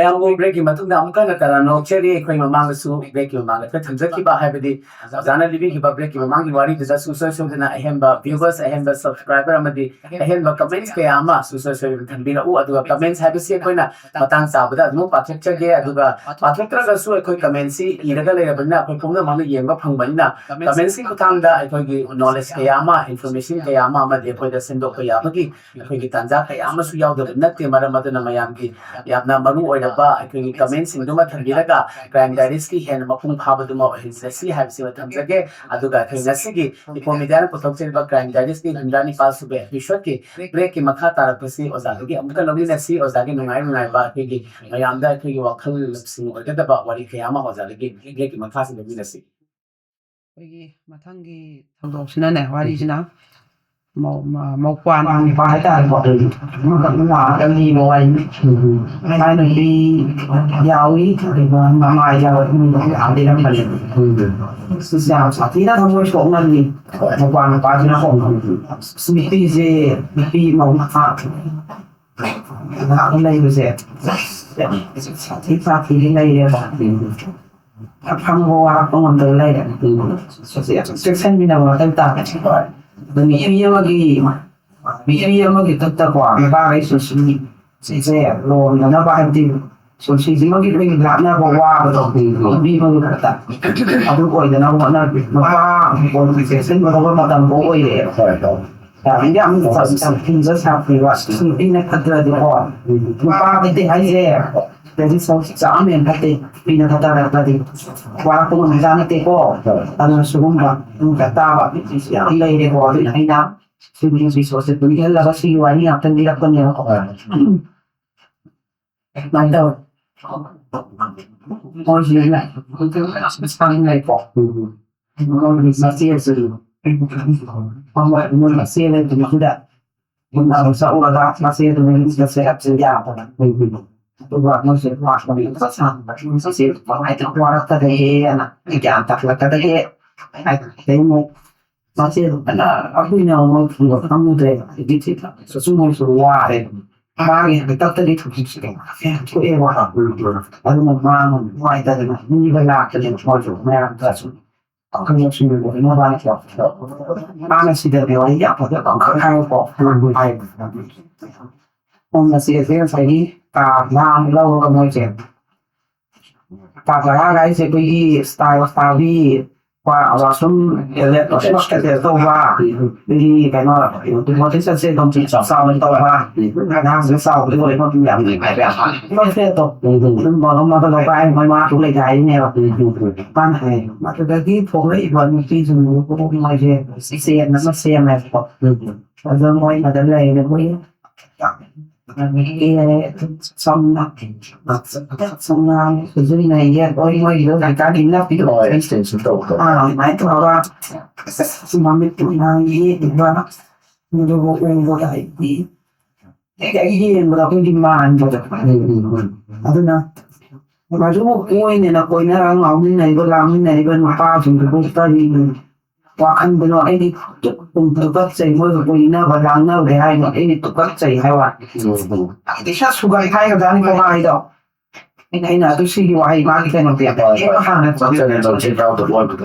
ꯌꯥꯝ ꯀꯨꯏ ꯕ꯭ꯔꯦꯛꯀꯤ ꯃꯇꯨꯡꯗ ꯑꯃꯨꯛꯀ ꯍꯟꯅ ꯇꯔꯥꯝꯅ ꯑꯣꯛꯆꯔꯤ꯫ ꯑꯩꯈꯣꯏ ꯃꯃꯥꯡꯗꯁꯨ ꯕ꯭ꯔꯦꯛꯀꯤ ꯃꯃꯥꯡꯗ ꯑꯩꯈꯣꯏ ꯊꯝꯖꯈꯤꯕ, ꯍꯥꯏꯕꯗꯤ ꯑꯣꯖꯥꯅ ꯂꯤꯕꯤꯈꯤꯕ ꯕ꯭ꯔꯦꯛꯀꯤ ꯃꯃꯥꯡꯒꯤ ꯋꯥꯔꯤꯗꯨꯗ ꯁꯨꯡꯁꯣꯏ ꯁꯣꯏꯗꯅ ꯑꯍꯦꯟꯕ ꯚ꯭ꯌꯨꯋꯔꯁ, ꯑꯍꯦꯟꯕ ꯁꯕꯁꯀ꯭ꯔꯥꯏꯕꯔ ꯑꯃꯗꯤ ꯑꯍꯦꯟꯕ ꯀꯃꯦꯟꯁ ꯀꯌꯥ ꯑꯃ ꯁꯨꯡꯁꯣꯏ ꯁꯣꯏꯗꯅ ꯊꯝꯕꯤꯔꯛꯎ꯫ ꯑꯗꯨꯒ ꯀꯃꯦꯟꯁ ꯍꯥꯏꯕꯁꯤ ꯑꯩꯈꯣꯏꯅ ꯃꯇꯥꯡ ꯆꯥꯕꯗ ꯑꯗꯨꯝ ꯄꯥꯊꯣꯛꯆꯒꯦ꯫ ꯑꯗꯨꯒ ꯄꯥꯊꯣꯛꯇ꯭ꯔꯒꯁꯨ ꯑꯩꯈꯣꯏ ꯀꯃꯦꯟꯁꯤ ꯏꯔꯒ ꯂꯩꯔꯕꯅꯤꯅ ꯑꯩꯈꯣꯏ ꯄꯨꯝꯅꯃꯛꯅ ꯌꯦꯡꯕ ꯐꯪꯕꯅꯤꯅ ꯀꯃꯦꯟꯁꯀꯤ ꯈꯨꯠꯊꯥꯡꯗ ꯑꯩꯈꯣꯏꯒꯤ ꯅꯣꯂꯦꯖ ꯀꯌꯥ ꯑꯃ, ꯏꯟꯐꯣꯔꯃꯦꯁꯟ ꯀꯌꯥ ꯑꯃ ꯑꯃꯗꯤ ꯑꯩꯈꯣꯏꯗ ꯁꯦꯝꯗꯣꯛꯄ ꯌꯥꯕꯒꯤ ꯑꯩꯈꯣꯏꯒꯤ ꯇꯥꯟꯖꯥ ꯀꯌꯥ ꯑꯃꯁꯨ ꯌꯥꯎꯗꯕ ꯅꯠꯇꯦ꯫ ꯃꯔꯝ ꯑꯗꯨꯅ ꯃꯌꯥꯝꯒꯤ ꯌꯥꯝꯅ ꯃꯔꯨ ꯑꯣꯏꯔꯕ ꯑꯩꯈꯣꯏꯒꯤ ꯀꯃꯦꯟꯁꯤꯡꯗꯨꯃ ꯊꯝꯕꯤꯔꯒ ꯀ꯭ꯔꯥꯏꯝ ꯗꯥꯏꯔꯤꯁꯀꯤ ꯍꯦꯟꯅ ꯃꯄꯨꯡ ꯐꯥꯕꯗꯨꯃ ꯑꯣꯏꯍꯟꯖꯁꯤ ꯍꯥꯏꯕꯁꯤꯃ ꯊꯝꯖꯒꯦ꯫ ꯑꯗꯨꯒ ꯑꯩꯈꯣꯏ ꯉꯁꯤꯒꯤ ꯏꯀꯣ ꯃꯤꯗꯤꯌꯥꯅ ꯄꯨꯊꯣꯛꯆꯔꯤꯕ ꯀ꯭ꯔꯥꯏꯝ ꯗꯥꯏꯔꯤꯁꯀꯤ ꯍꯨꯝꯗ꯭ꯔꯥ ꯅꯤꯄꯥꯜ ꯁꯨꯕ ꯏꯄꯤꯁꯣꯗꯀꯤ ꯕ꯭ꯔꯦꯛꯀꯤ ꯃꯈꯥ ꯇꯥꯔꯛꯄꯁꯤ ꯑꯣꯖꯥꯗꯒꯤ ꯑꯃꯨꯛꯀ ꯂꯧꯃꯤꯟꯅꯁꯤ꯫ ꯑꯣꯖꯥꯒꯤ ꯅꯨꯡꯉꯥꯏ ꯅꯨꯡꯉꯥꯏꯕ ꯑꯩꯈꯣꯏꯒꯤ ꯃꯌꯥꯝꯗ ꯑꯩꯈꯣꯏꯒꯤ ꯋꯥꯈꯜ ꯂꯧꯁꯤꯡ ꯑꯣꯏꯒꯗꯕ ꯋꯥꯔꯤ ꯀꯌꯥ ꯑꯃ ꯑꯣꯖꯥꯗꯒꯤ ꯕ꯭ꯔꯦꯛꯀꯤ ꯃꯈꯥꯁꯤ ꯂꯧꯃꯤꯟꯅꯁꯤ꯫ ꯑꯩꯈꯣꯏꯒꯤ ꯃꯊꯪꯒꯤ ꯊꯧꯗꯣꯛꯁꯤꯅꯅꯦ, ꯋꯥꯔꯤꯁꯤꯅ ꯃꯧ-, ꯃ-, ꯃꯧꯄ꯭ꯋꯥ ꯅꯨꯄꯥ ꯍꯥꯏꯇꯥꯔꯦꯀꯣ, ꯑꯃꯈꯛꯅ ꯂꯥꯛꯑꯒ ꯂꯤꯕ ꯋꯥꯔꯤꯅꯤ꯫ ꯃꯥꯏ ꯅꯨꯄꯤ ꯌꯥꯎꯏ, ꯑꯗꯨꯒ ꯃꯃꯥ ꯌꯥꯎꯏ, ꯏꯃꯨꯡꯗ ꯂꯥꯛꯑ ꯂꯩꯔꯝꯕꯅꯦꯕ꯫ ꯁꯤꯁꯦ ꯌꯥꯝ ꯁꯥꯊꯤꯅ ꯊꯃꯣꯏ ꯁꯣꯛꯅꯕꯤ ꯃꯧꯄ꯭ꯋꯥ ꯅꯨꯄꯥꯁꯤꯅ ꯍꯣꯡꯕ꯫ ꯅꯨꯄꯤꯁꯦ, ꯅꯨꯄꯤ ꯃꯧ ꯅꯍꯥ ꯉꯥꯏꯍꯥꯛ ꯂꯩꯕꯁꯦ ꯁꯥꯊꯤ ꯁꯥꯊꯤꯗꯤ ꯂꯩꯔꯦꯕ꯫ ꯑꯐꯪꯕ ꯋꯥꯔꯛꯄ ꯉꯝꯗꯕ ꯂꯩꯔꯦ꯫ ꯆꯦꯛꯁꯤꯟꯃꯤꯟꯅꯕ ꯃꯊꯧ ꯇꯥꯔꯦ꯫ ꯑꯗꯨ ꯅꯨꯄꯤ ꯑꯃꯒꯤ, ꯅꯨꯄꯤ ꯑꯃꯒꯤ ꯈꯨꯠꯇꯀꯣ ꯅꯨꯄꯥꯈꯩꯁꯨ ꯁꯨꯝ ꯁꯤꯁꯦ ꯂꯣꯟꯅꯅꯕ, ꯍꯥꯏꯕꯗꯤ ꯁꯨꯝ ꯁꯤꯁꯤꯃꯒꯤ ꯑꯩꯈꯣꯏꯒꯤ ꯂꯥꯛꯅꯕ ꯋꯥꯕꯗꯣ ꯅꯨꯄꯤ ꯑꯃꯒꯤ ꯈꯛꯇ ꯑꯗꯨ ꯑꯣꯏꯗꯅꯕ ꯍꯣꯠꯅꯕꯤ꯫ ꯅꯨꯄꯥ ꯑꯣꯏꯕꯁꯦ ꯆꯦꯛꯁꯤꯟꯒꯗꯕ ꯃꯇꯝꯗꯣ ꯑꯣꯏꯔꯦ꯫ ꯌꯥꯝ, ꯌꯥꯝ ꯌꯥꯝ ꯊꯤꯟꯖ ꯁꯥꯊꯤꯕ ꯅꯨꯄꯤꯅ ꯐꯠꯇ꯭ꯔꯗꯤꯀꯣ, ꯅꯨꯄꯥ ꯐꯠꯇꯦ ꯍꯥꯏꯁꯦ꯫ ꯁꯤꯗꯗꯤ ꯆꯥꯝꯃ ꯍꯦꯟꯅ ꯐꯠꯇꯦ꯫ ꯅꯨꯄꯤꯅ ꯐꯠꯇꯔꯛꯇ꯭ꯔꯗꯤ ꯋꯥꯔꯛꯄ ꯉꯝꯕꯖꯥꯠ ꯅꯠꯇꯦꯀꯣ꯫ ꯑꯗꯨꯅ ꯁꯤꯒꯨꯝꯕ ꯇꯥꯕ ꯌꯥꯝ ꯂꯩꯔꯦꯀꯣ꯫ ꯑꯗꯨꯅ ꯑꯩꯅ ꯁꯤꯒꯤ ꯔꯤꯁꯣꯔꯁꯁꯦ ꯄꯨꯟꯁꯤꯜꯂꯒ ꯁꯤꯒꯤ ꯋꯥꯔꯤ ꯉꯥꯛꯇꯪ ꯂꯤꯔꯛꯄꯅꯦꯕꯀꯣ꯫ ꯑꯗꯨꯃꯥꯏꯅ ꯇꯧꯋꯦ꯫ ꯃꯣꯏꯁꯤꯅ ꯁꯥꯡꯅ ꯂꯩꯀꯣ꯫ ꯃꯣꯏꯒꯤ ꯃꯆꯦꯁꯨ, ꯃꯣꯏ ꯃꯆꯦ ꯂꯩꯕꯗꯨꯗ ꯆꯠꯂꯨꯔꯒ ꯃꯆꯦꯗꯨꯅ ꯌꯨꯝꯗ ꯆꯦꯔꯛꯁꯦ ꯌꯥꯗꯅ ꯂꯩꯕꯗꯣ꯫ ꯑꯗꯨꯒ ꯃꯣꯏꯁꯦ ꯂꯥꯛꯄꯅꯦ, ꯃꯆꯦ ꯀꯃꯥꯏꯅ ꯇꯧꯔꯛꯀꯗꯒꯦꯅ ꯒ꯭ꯌꯥꯟ ꯇꯥꯈꯠꯂꯛꯀꯗꯒꯦ ꯍꯥꯏꯗꯅ ꯑꯗꯩ ꯑꯃꯨꯛ ꯃꯆꯦꯗꯣ ꯐꯅ ꯀꯨꯏꯅ ꯑꯃꯨꯛ ꯐꯪꯕ ꯈꯪꯉꯨꯗ꯭ꯔꯦ꯫ ꯑꯗꯒꯤ ꯆꯠꯁꯨ ꯃꯣꯏꯁꯨ ꯋꯥꯔꯦ꯫ ꯃꯥꯒꯤ ꯍꯟꯗꯛꯇꯗꯤ ꯊꯣꯛꯈꯤꯕꯁꯦ ꯌꯥꯝ ꯊꯣꯛꯑꯦꯕ꯫ ꯑꯗꯨꯅ ꯃꯥꯅ ꯅꯨꯡꯉꯥꯏꯇꯗꯅ ꯃꯤꯒ ꯂꯥꯛꯇꯅ ꯃꯣꯏꯁꯨ ꯃꯌꯥꯝꯗ ꯁꯨꯝ ꯋꯥꯈꯜ ꯂꯧꯁꯤꯡ ꯑꯣꯏꯅꯕ ꯃꯥꯅ ꯁꯤꯗꯗꯤ ꯋꯥꯔꯤ ꯌꯥꯝ ꯐꯖꯕ ꯑꯃꯈꯛ ꯍꯥꯏꯔꯛꯄ ꯍꯥꯏꯕ꯫ ꯃꯣꯏ ꯃꯆꯦꯁꯦ ꯉꯁꯥꯏꯒꯤ ꯀꯥ ꯂꯥꯡ ꯂꯧꯔꯒ ꯃꯣꯏꯁꯦ ꯀꯥ ꯕꯔꯥꯒ ꯍꯥꯏꯁꯦ ꯑꯩꯈꯣꯏꯒꯤ ꯁ꯭ꯇꯥꯏꯜ ꯁ꯭ꯇꯥꯏꯜꯒꯤ ꯋꯥꯁꯔꯨꯝ ꯇꯣꯏꯂꯦꯠ ꯇꯧꯕ, ꯑꯩꯈꯣꯏꯒꯤ ꯀꯩꯅꯣ ꯗꯤꯃꯣꯟꯁꯇ꯭ꯔꯦꯁꯟꯁꯦ ꯑꯗꯨꯝ ꯆꯥꯎꯅ ꯇꯧꯕ, ꯑꯉꯥꯡꯁꯨ ꯆꯥꯎꯕꯗꯤ ꯑꯣꯏꯕ ꯌꯥꯝ ꯅꯨꯡꯉꯥꯏꯕ ꯌꯥꯝ ꯃꯣꯏꯁꯦ ꯑꯗꯨꯝ ꯃꯔꯝ ꯑꯃ ꯂꯧꯕ ꯍꯥꯏ ꯃꯣꯏ ꯃꯥꯁꯨ ꯂꯩꯇꯦ ꯍꯥꯏꯔꯤꯅꯦꯕ꯫ ꯃꯥꯅ ꯍꯥꯏ ꯃꯗꯨꯗꯒꯤ ꯊꯣꯛꯂꯛꯏꯕ ꯅꯨꯄꯤꯁꯤꯡꯗꯨꯕꯨ ꯃꯣꯏꯁꯦ ꯆꯦꯟ ꯑꯃ ꯁꯦꯝꯃꯦꯕꯀꯣ꯫ ꯑꯗꯣ ꯃꯣꯏ ꯃꯗ ꯂꯩꯔꯦ ꯃꯣꯏ ꯆꯝꯅ ꯁꯤꯖꯤꯟꯅꯩꯌꯦ ꯂꯣꯏ ꯃꯣꯏꯒꯤꯗꯣ ꯂꯩꯀꯥꯏꯒꯤ ꯅꯛꯄꯤꯗꯣ꯫ ꯑꯥ, ꯑꯗꯨꯃꯥꯏꯅ ꯇꯧꯔꯒ ꯑꯁ ꯃꯃꯤꯠꯇꯨ ꯅꯍꯥꯟ ꯌꯦꯛꯂꯤꯕ ꯑꯗꯨꯕꯨ ꯎꯕꯗ ꯑꯩꯗꯤ ꯍꯦꯛ ꯍꯦꯛ ꯌꯦꯡꯕꯗ ꯑꯩꯈꯣꯏꯒꯤ ꯃꯥꯟꯕꯗꯣ꯫ ꯑꯗꯨꯅ ꯃꯗꯨꯕꯨ ꯀꯣꯏꯅꯅ ꯀꯣꯏꯅꯔ ꯉꯥꯎꯃꯤꯟꯅꯔꯤꯕ ꯂꯥꯡꯃꯤꯟꯅꯔꯤꯕ ꯅꯨꯄꯥꯁꯤꯡꯗꯨꯕꯨ ꯀꯔꯤ ꯋꯥꯈꯟꯗꯨꯅꯣ? ꯑꯩꯗꯤ ꯇꯨꯀꯠꯆꯩ, ꯃꯣꯏꯒ ꯀꯣꯏꯅꯕ ꯂꯥꯡꯅꯕꯗꯤ ꯍꯥꯏꯅꯣ, ꯑꯩꯗꯤ ꯇꯨꯀꯠꯆꯩ ꯍꯥꯏ ꯋꯥꯅꯤ꯫ ꯏꯁꯥ ꯁꯨꯒꯥꯏ ꯍꯥꯏꯒꯗ꯭ꯔꯥꯅꯤ ꯀꯣ ꯃꯥꯒꯤꯗꯣ꯫ ꯑꯩꯅ, ꯑꯩꯅ ꯑꯗꯨ ꯁꯤꯒꯤ ꯋꯥꯍꯩ ꯃꯥꯒꯤ ꯀꯩꯅꯣꯗꯤ ꯌꯥꯝ ꯍꯥꯟꯅ ꯆꯠꯆꯔꯦ꯫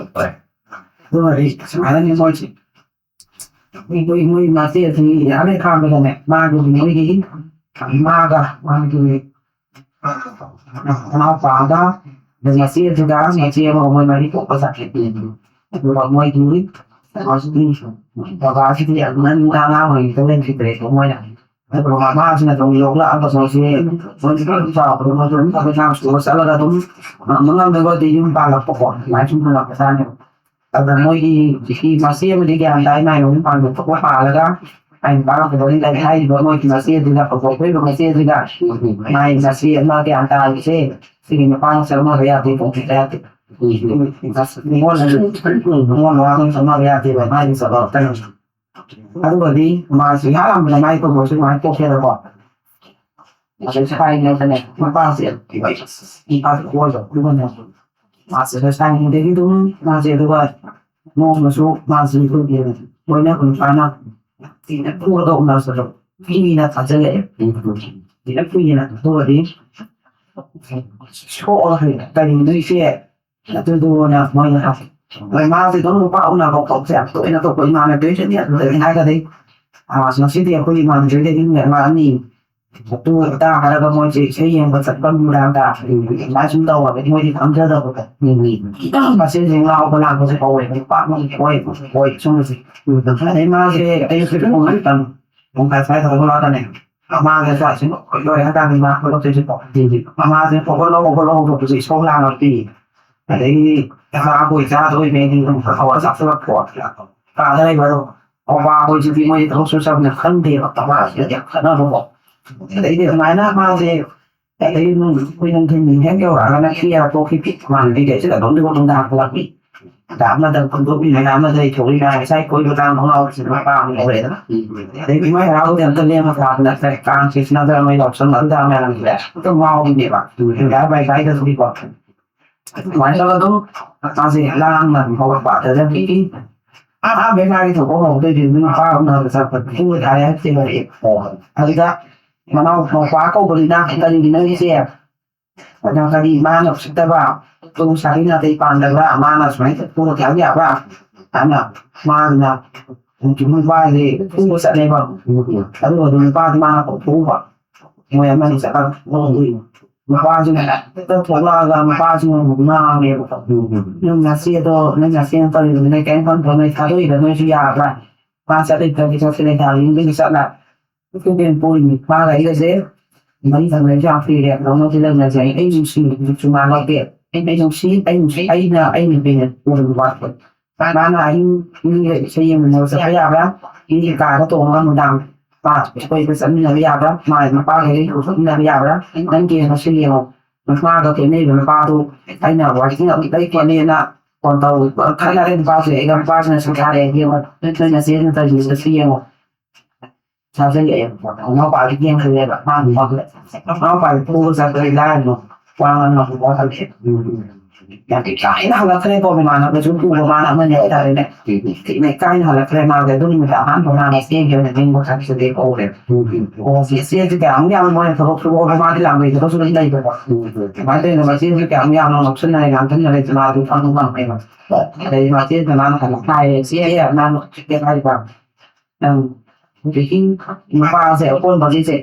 ꯑꯗꯨꯃꯗꯤ ꯁꯨꯃꯥꯏꯅꯅꯤ ꯃꯣꯏꯁꯦ꯫ ꯃꯣꯏ, ꯃꯣꯏ, ꯃꯣꯏ ꯃꯆꯦ ꯑꯁꯤ ꯌꯥꯝ ꯍꯦꯛ ꯈꯥꯡꯕꯗꯅꯦ, ꯃꯥꯒꯤ, ꯃꯣꯏꯒꯤ ꯏꯃꯥꯒ ꯃꯥꯒꯤ ꯃꯅꯥꯎꯄꯥꯒ, ꯑꯗꯩ ꯃꯆꯦ ꯑꯗꯨꯒ ꯃꯆꯦ ꯑꯃꯒ ꯃꯣꯏ ꯃꯔꯤ ꯄꯣꯛꯄ ꯖꯥꯠꯅꯤ꯫ ꯑꯗꯨꯒ ꯃꯣꯏꯒꯤ ꯕꯕꯥꯁꯤꯗꯤ ꯌꯥꯝ ꯑꯉꯥꯡ ꯑꯣꯏꯔꯤꯉꯩꯗ ꯂꯩꯈꯤꯗ꯭ꯔꯦꯀꯣ ꯃꯣꯏꯅ꯫ ꯑꯗꯨꯒ ꯃꯃꯥꯁꯤꯅ ꯑꯗꯨꯝ ꯌꯣꯛꯂꯛꯑꯒ ꯃꯣꯏꯁꯤ, ꯃꯣꯏꯁꯤ ꯑꯗꯨꯝ ꯆꯥꯎꯔꯛꯄꯗ ꯃꯣꯏꯁꯨ ꯑꯗꯨꯝ ꯊꯕꯛ ꯏꯪꯈꯥꯡ ꯁꯨꯕ ꯆꯠꯂꯒ ꯑꯗꯨꯝ ꯉꯝꯅ ꯉꯝꯅꯕꯗꯤ ꯌꯨꯝ ꯄꯥꯜꯂꯛꯄꯀꯣ, ꯑꯗꯨꯃꯥꯏꯅ ꯁꯨꯝ ꯍꯜꯂꯛꯄꯖꯥꯠꯅꯦꯕ꯫ ꯑꯗ ꯃꯣꯏꯒꯤ ꯍꯧꯖꯤꯛꯀꯤ ꯃꯆꯦ ꯑꯃꯗꯤ ꯒ꯭ꯌꯥꯟ ꯇꯥꯏ, ꯃꯥꯏ ꯃꯌꯨꯝ ꯄꯥꯟꯕ ꯊꯣꯛꯄ ꯄꯥꯜꯂꯒ ꯑꯩꯅ ꯄꯥꯜꯂꯛꯄꯗ ꯂꯩ ꯍꯥꯏꯔꯤꯕ ꯃꯣꯏꯒꯤ ꯃꯆꯦ ꯑꯗꯨꯒ ꯍꯧꯗꯣꯛꯄꯤꯕ ꯃꯆꯦ ꯑꯗꯨꯒ ꯃꯥꯏ ꯃꯆꯦ ꯑꯃ ꯒ꯭ꯌꯥꯟ ꯇꯥꯔꯤꯁꯦ ꯁꯤꯒꯤ ꯅꯨꯄꯥꯅ ꯆꯪꯅꯕ ꯌꯥꯗꯦ, ꯄꯣꯛꯄꯤꯕ ꯌꯥꯗꯦ꯫ ꯅꯤꯉꯣꯜ ꯅꯤꯉꯣꯜ ꯅꯋꯥꯅ ꯆꯪꯅꯕ ꯌꯥꯗꯦꯕ ꯃꯥꯒꯤ ꯆꯠꯂꯣ꯫ ꯑꯗꯨꯒꯗꯤ ꯃꯥꯁꯤ ꯏꯍꯥꯟ ꯍꯥꯟꯕꯗ ꯃꯥꯏ ꯀꯣꯛꯄꯁꯨ ꯑꯗꯨꯃꯥꯏꯅ ꯄꯣꯛꯈ꯭ꯔꯦꯕꯀꯣ꯫ ꯑꯗꯩ ꯁꯥꯏꯅꯦꯕꯅꯦ ꯅꯨꯄꯥꯁꯦ, ꯅꯨꯄꯥꯁꯦ ꯀꯣꯏꯕ ꯑꯗꯨꯒꯅꯦ ꯃꯥꯁꯦ ꯁꯥꯏꯅꯤꯡꯗꯒꯤ ꯑꯗꯨꯝ ꯃꯥꯁꯦ ꯑꯗꯨꯒ ꯅꯣꯡꯃꯁꯨ ꯃꯥꯁꯦ ꯑꯩꯈꯣꯏꯒꯤ ꯂꯣꯏꯅ ꯅꯨꯄꯥꯅ ꯊꯤꯅ ꯐꯨꯔꯒ ꯎꯅꯕꯗꯣ꯫ ꯀꯨꯏꯅ ꯊꯥꯖꯤꯜꯂꯛꯑꯦ꯫ ꯁꯤꯅ ꯀꯨꯏꯅ ꯊꯥꯖꯤꯜꯂꯛꯑꯗꯤ ꯁꯣꯛꯑꯒ ꯍꯌꯦꯡ ꯀꯔꯤꯅꯣ ꯏꯆꯦ ꯑꯗꯨꯗꯨꯅ ꯃꯣꯏꯅ ꯍꯥꯏ꯫ ꯍꯣꯏ, ꯃꯥꯁꯦ ꯑꯗꯨꯝ ꯅꯨꯄꯥ ꯎꯅꯕ ꯈꯣꯠꯄꯁꯦ ꯌꯥꯝ ꯇꯣꯏꯅ ꯇꯧꯕ ꯏꯃꯥꯟꯅꯕꯤꯁꯤꯅ ꯑꯗꯨꯗꯒꯤ ꯍꯥꯏꯔꯒꯗꯤ, ꯑꯥ, ꯉꯁꯤꯗꯤ ꯑꯩꯈꯣꯏ ꯏꯃꯥꯟꯅꯕꯤꯗꯒꯤ ꯃꯤ ꯑꯃ ꯑꯅꯤ ꯑꯗꯨ ꯑꯗꯥ ꯍꯥꯏꯔꯒ ꯃꯣꯏꯁꯦ ꯏꯁꯩ ꯌꯦꯡꯕ ꯆꯠꯄ ꯃꯔꯛꯇ ꯑꯗꯨꯃꯥꯏꯅ ꯁꯨꯝ ꯇꯧꯔꯒ ꯃꯣꯏꯗꯤ ꯈꯪꯖꯗꯕꯗꯣ꯫ ꯃꯁꯦꯟꯁꯦ ꯉꯥꯎꯕ ꯂꯥꯡꯕꯁꯦ ꯍꯧꯋꯦ, ꯅꯨꯄꯥ ꯑꯃ ꯍꯣꯏ ꯍꯣꯏ ꯁꯨꯝꯕꯁꯦ꯫ ꯑꯗꯩ ꯃꯥꯁꯦ ꯑꯌꯨꯛꯇ ꯄꯨꯡ ꯑꯃꯇꯪ ꯄꯨꯡ ꯈꯥꯏ ꯁ꯭ꯋꯥꯏꯗ ꯍꯧꯒꯠꯂꯛꯑꯒꯅꯦ, ꯃꯃꯥꯁꯦ ꯁ꯭ꯋꯥꯏꯁꯦ ꯂꯣꯏ ꯂꯣꯏꯔꯦ ꯍꯥꯏꯔꯀꯥꯟꯗ ꯃꯥ ꯍꯧꯒꯠꯂꯛꯇꯣꯏꯁꯦꯀꯣ꯫ ꯃꯃꯥꯁꯦ ꯍꯧꯒꯠꯂꯣ ꯍꯧꯒꯠꯂꯣ ꯍꯧꯗꯣꯛꯄꯁꯦ ꯏꯁꯧ ꯂꯥꯡꯉꯛꯄꯤ꯫ ꯑꯗꯒꯤ ꯆꯥꯛ ꯆꯥꯕꯣꯏ ꯆꯥꯗꯣꯏ ꯃꯩꯗꯤ ꯑꯗꯨꯝ ꯈꯔ ꯈꯔ ꯆꯥꯁꯤꯜꯂꯛꯄ꯫ ꯀꯥꯗ ꯂꯩꯕ ꯑꯗꯨꯝ ꯃꯄꯥ ꯍꯣꯏꯁꯤꯗꯤ ꯃꯣꯏꯗꯤ ꯊꯕꯛ ꯁꯨ ꯆꯠꯄꯅꯤꯅ ꯈꯪꯗꯦꯕ, ꯃꯃꯥꯁꯤꯗ ꯌꯥꯝ ꯈꯠꯅꯕꯀꯣ꯫ ꯑꯗꯩꯗꯤ ꯑꯗꯨꯃꯥꯏꯅ ꯃꯥꯁꯦ ꯑꯗꯩ ꯑꯗꯨꯝ ꯑꯩꯈꯣꯏ ꯅꯨꯡꯊꯤꯜ ꯍꯦꯛ ꯌꯧꯔꯛꯑꯒꯅ ꯀꯦꯔ ꯊꯣꯛꯈꯤꯕꯤ꯫ ꯏꯃꯥꯟꯅꯕꯤꯈꯩꯁꯤꯗ ꯑꯗꯨꯝ ꯅꯨꯡꯗꯥꯡ ꯍꯜꯂꯛꯄꯤ꯫ ꯑꯗ ꯑꯃꯗ ꯈꯨꯟꯗꯣꯛꯄꯤ, ꯃꯌꯥꯝ ꯑꯃꯗ ꯂꯩꯊꯣꯛꯏ, ꯃꯌꯥꯝ ꯉꯁꯥꯏ ꯀꯣꯏꯕ ꯂꯥꯡꯕ ꯉꯥꯎꯕꯁꯤꯅ ꯃꯄꯥ ꯑꯃ ꯑꯣꯏꯔꯦꯗꯅ꯫ ꯑꯗꯩ ꯀꯨꯝꯍꯩ ꯍꯔꯥꯎꯕꯗꯤ ꯑꯝꯇ ꯂꯦꯝꯃ ꯊꯥꯕ ꯅꯠꯇ꯭ꯔꯦ꯫ ꯀꯥꯡ ꯈꯦꯆꯤ ꯅꯠꯇ꯭ꯔꯒ ꯃꯣꯏ ꯌꯥꯎꯁꯪ ꯑꯗꯨꯗ ꯃꯌꯥꯝꯁꯦ ꯑꯝꯇ ꯉꯥꯎꯕꯤꯅꯦꯕ꯫ ꯑꯗꯨꯗ ꯕꯥꯏ ꯕꯥꯏꯗꯁꯨꯀꯣ꯫ ꯑꯗꯨꯃꯥꯏꯅ ꯇꯧꯔꯒ ꯑꯗꯨꯝ ꯃꯥꯁꯦ ꯂꯥꯡꯅ ꯑꯗꯨꯝ ꯍꯧꯔꯛꯄ꯫ ꯑꯗꯨꯗꯒꯤ ꯑꯥ ꯑꯥ ꯕꯦꯀꯥꯔꯤ ꯊꯣꯛꯄ ꯍꯧꯔꯛꯇꯣꯏꯗꯤ ꯑꯗꯨꯝ ꯅꯨꯄꯥ ꯎꯅꯕ ꯆꯠꯄ ꯄꯨꯡ ꯇꯔꯥ ꯍꯦꯛ ꯆꯦꯜꯂꯛꯑꯦ꯫ ꯑꯗꯨꯗ ꯃꯅꯥꯎ ꯃꯧꯄ꯭ꯋꯥ ꯀꯧꯕꯅꯤꯅ ꯀꯔꯤꯒꯤꯅꯣ ꯏꯆꯦ? ꯑꯗ ꯀꯔꯤ ꯃꯥꯅ ꯎꯁꯤꯠꯇꯕ, ꯇꯨ ꯁꯥꯔꯤ ꯅꯥꯇꯩ ꯄꯥꯟꯗꯕ, ꯃꯥꯅ ꯁꯨꯃꯥꯏꯅ ꯄꯨꯔ ꯊꯥꯕ ꯌꯥꯕ꯭ꯔꯥ? ꯍꯥꯏꯅ ꯃꯥꯅ ꯅꯨꯄꯥꯁꯦ ꯄꯨꯕ ꯆꯠꯂꯦꯕ꯫ ꯑꯗꯨꯒ ꯑꯗꯨ ꯅꯨꯄꯥꯗꯨ ꯃꯥꯅ ꯀꯧꯊꯣꯛꯎꯕ꯫ ꯃꯣꯏ ꯑꯃꯅꯤ ꯆꯠꯂꯒ ꯅꯨꯄꯥꯁꯤꯅ ꯍꯦꯛꯇ ꯊꯣꯛꯂꯛꯑꯒ ꯅꯨꯄꯥꯁꯤꯅ ꯑꯃꯨꯛ ꯉꯥꯡꯉꯦꯕꯀꯣ꯫ "ꯅꯪ ꯅꯆꯦꯗꯣ, ꯅꯪ ꯅꯆꯦꯅ ꯇꯧꯔꯤꯕꯗꯨ ꯅꯣꯏ ꯀꯔꯤꯝ ꯈꯪꯗ꯭ꯔꯣ? ꯅꯣꯏ ꯊꯥꯗꯣꯛꯏꯗꯣ ꯅꯣꯏꯁꯨ ꯌꯥꯕ꯭ꯔꯥ? ꯃꯥ ꯆꯠꯂꯤꯗꯨꯗꯒꯤ ꯆꯠꯁꯤ ꯂꯩꯇꯥꯕꯤ ꯌꯨꯝꯗꯒꯤ ꯆꯠꯂ ꯏꯁꯇꯨꯗꯦꯟ ꯄꯨꯔꯤꯅꯤ꯫ ꯃꯥꯒ ꯑꯩꯒꯁꯦ ꯃꯔꯤ ꯊꯝꯅꯕꯁꯦ ꯌꯥꯝ ꯀꯨꯏꯔꯦ꯫ ꯂꯧꯅꯁꯤ ꯂꯩꯅꯁꯦ꯫ ꯑꯩ ꯅꯨꯡꯁꯤ ꯅꯨꯡꯁꯤ ꯃꯥ ꯂꯧꯗꯦ꯫ ꯑꯩ ꯑꯩ ꯅꯨꯡꯁꯤ ꯑꯩ ꯅꯨꯡꯁꯤ ꯑꯩꯅ ꯑꯩ ꯅꯨꯄꯤꯅ ꯄꯨꯔꯤꯕ ꯋꯥꯠꯄ꯫ ꯃꯥꯅ ꯑꯍꯤꯡ ꯃꯤꯒ ꯏꯁꯩ ꯌꯦꯡꯃꯤꯟꯅꯕ ꯆꯠꯄ ꯌꯥꯕ꯭ꯔꯥ? ꯃꯤꯒꯤ ꯀꯥꯗ ꯇꯣꯡꯉꯒ ꯅꯨꯡꯗꯥꯡ ꯃꯥ ꯀꯣꯏꯕ ꯆꯠꯃꯤꯟꯅꯕ ꯌꯥꯕ꯭ꯔꯥ? ꯃꯥ ꯅꯨꯄꯥꯈꯩ ꯆꯠꯃꯤꯟꯅꯕ ꯌꯥꯕ꯭ꯔꯥ? ꯅꯪꯒꯤ ꯃꯁꯤ ꯌꯦꯡꯉꯣ꯫ ꯅꯨꯄꯥꯒ ꯀꯣꯏꯅꯔꯤꯕ ꯅꯨꯄꯥꯗꯨ ꯑꯩꯅ ꯋꯥꯔꯤ ꯑꯗꯨꯝ ꯂꯩ ꯈꯣꯠꯂꯦꯅ ꯐꯣꯟ ꯇꯧ ꯈꯠꯅꯔꯦ꯫ ꯅꯨꯄꯥꯁꯦ ꯑꯩꯒ ꯅꯨꯄꯥꯁꯤꯅ ꯁꯨꯝ ꯊꯥꯔꯛꯑꯦ꯫ ꯌꯦꯡꯉꯣ ꯅꯣꯏ ꯅꯣꯏ ꯅꯆꯦꯅ ꯇꯧꯔꯤꯁꯦ ꯁꯤ ꯌꯦꯡꯉꯣ꯫ ꯊꯥꯖꯤꯜꯂꯛꯑꯦ꯫ ꯃꯅꯥꯎꯄꯥꯗꯤ ꯌꯦꯡꯈꯠꯂꯦꯕ꯫ ꯃꯥ ꯅꯨꯄꯥꯗꯨ ꯃꯅꯥꯎꯄꯥꯗꯤ ꯄꯨꯔ ꯆꯠꯄꯗꯤ ꯂꯥꯏꯔꯗꯅ ꯋꯥ ꯉꯥꯡꯅꯕ ꯋꯥꯍꯜꯂꯦ꯫ ꯌꯥꯝ ꯏꯀꯥꯏꯅ ꯍꯜꯂꯛꯈ꯭ꯔꯦꯀꯣ꯫ ꯃꯃꯥꯟꯅꯕꯁꯨ ꯄꯨꯕ ꯃꯥꯅ ꯑꯃꯅꯤ ꯍꯥꯏꯇꯥꯔꯦꯅꯦ꯫ ꯊꯤꯅ ꯏꯀꯥꯏꯅ ꯍꯜꯂꯛꯈ꯭ꯔꯦ ꯃꯥꯁꯦ꯫ ꯑꯗꯨ ꯅꯨꯃꯤꯠꯇ ꯑꯍꯥꯟꯕ ꯃꯥꯅ ꯆꯦꯟꯈꯤꯕ ꯅꯤꯡꯕ ꯈꯛꯁꯤꯗꯤ ꯍꯧꯔꯦ꯫ ꯑꯣ, ꯆꯦꯁꯦ ꯀꯌꯥꯃꯨꯛ ꯌꯥꯝꯅ ꯃꯣꯏꯅ ꯊꯕꯛ ꯁꯨꯕ ꯍꯧꯔꯦ꯫ ꯃꯥꯗꯤ ꯂꯥꯡꯕꯩ ꯊꯕꯛꯁꯨ ꯑꯗꯨꯝ ꯂꯩꯕꯀꯣ꯫ ꯑꯗꯨꯃꯥꯏꯅ ꯇꯧꯗꯅ ꯃꯆꯦꯁꯦ ꯀꯌꯥꯃꯨꯛ ꯌꯥꯝꯅ ꯉꯥꯎꯁꯤꯟꯅꯔꯦ, ꯉꯥꯡꯁꯤꯟꯅꯔꯦ, ꯃꯥꯗꯤ ꯈꯪꯕ ꯉꯝꯃꯦꯕ꯫ ꯑꯗꯩ ꯃꯆꯦꯗ ꯃꯥꯅ ꯀꯩꯅꯣ ꯍꯥꯏꯔꯦ, "ꯆꯦ, ꯅꯪ ꯆꯦ ꯍꯥꯏꯕ, ꯅꯪ ꯍꯧꯖꯤꯛꯀꯤ ꯅꯨꯄꯥꯁꯦ ꯑꯀꯣꯟꯕꯒꯤꯁꯦ,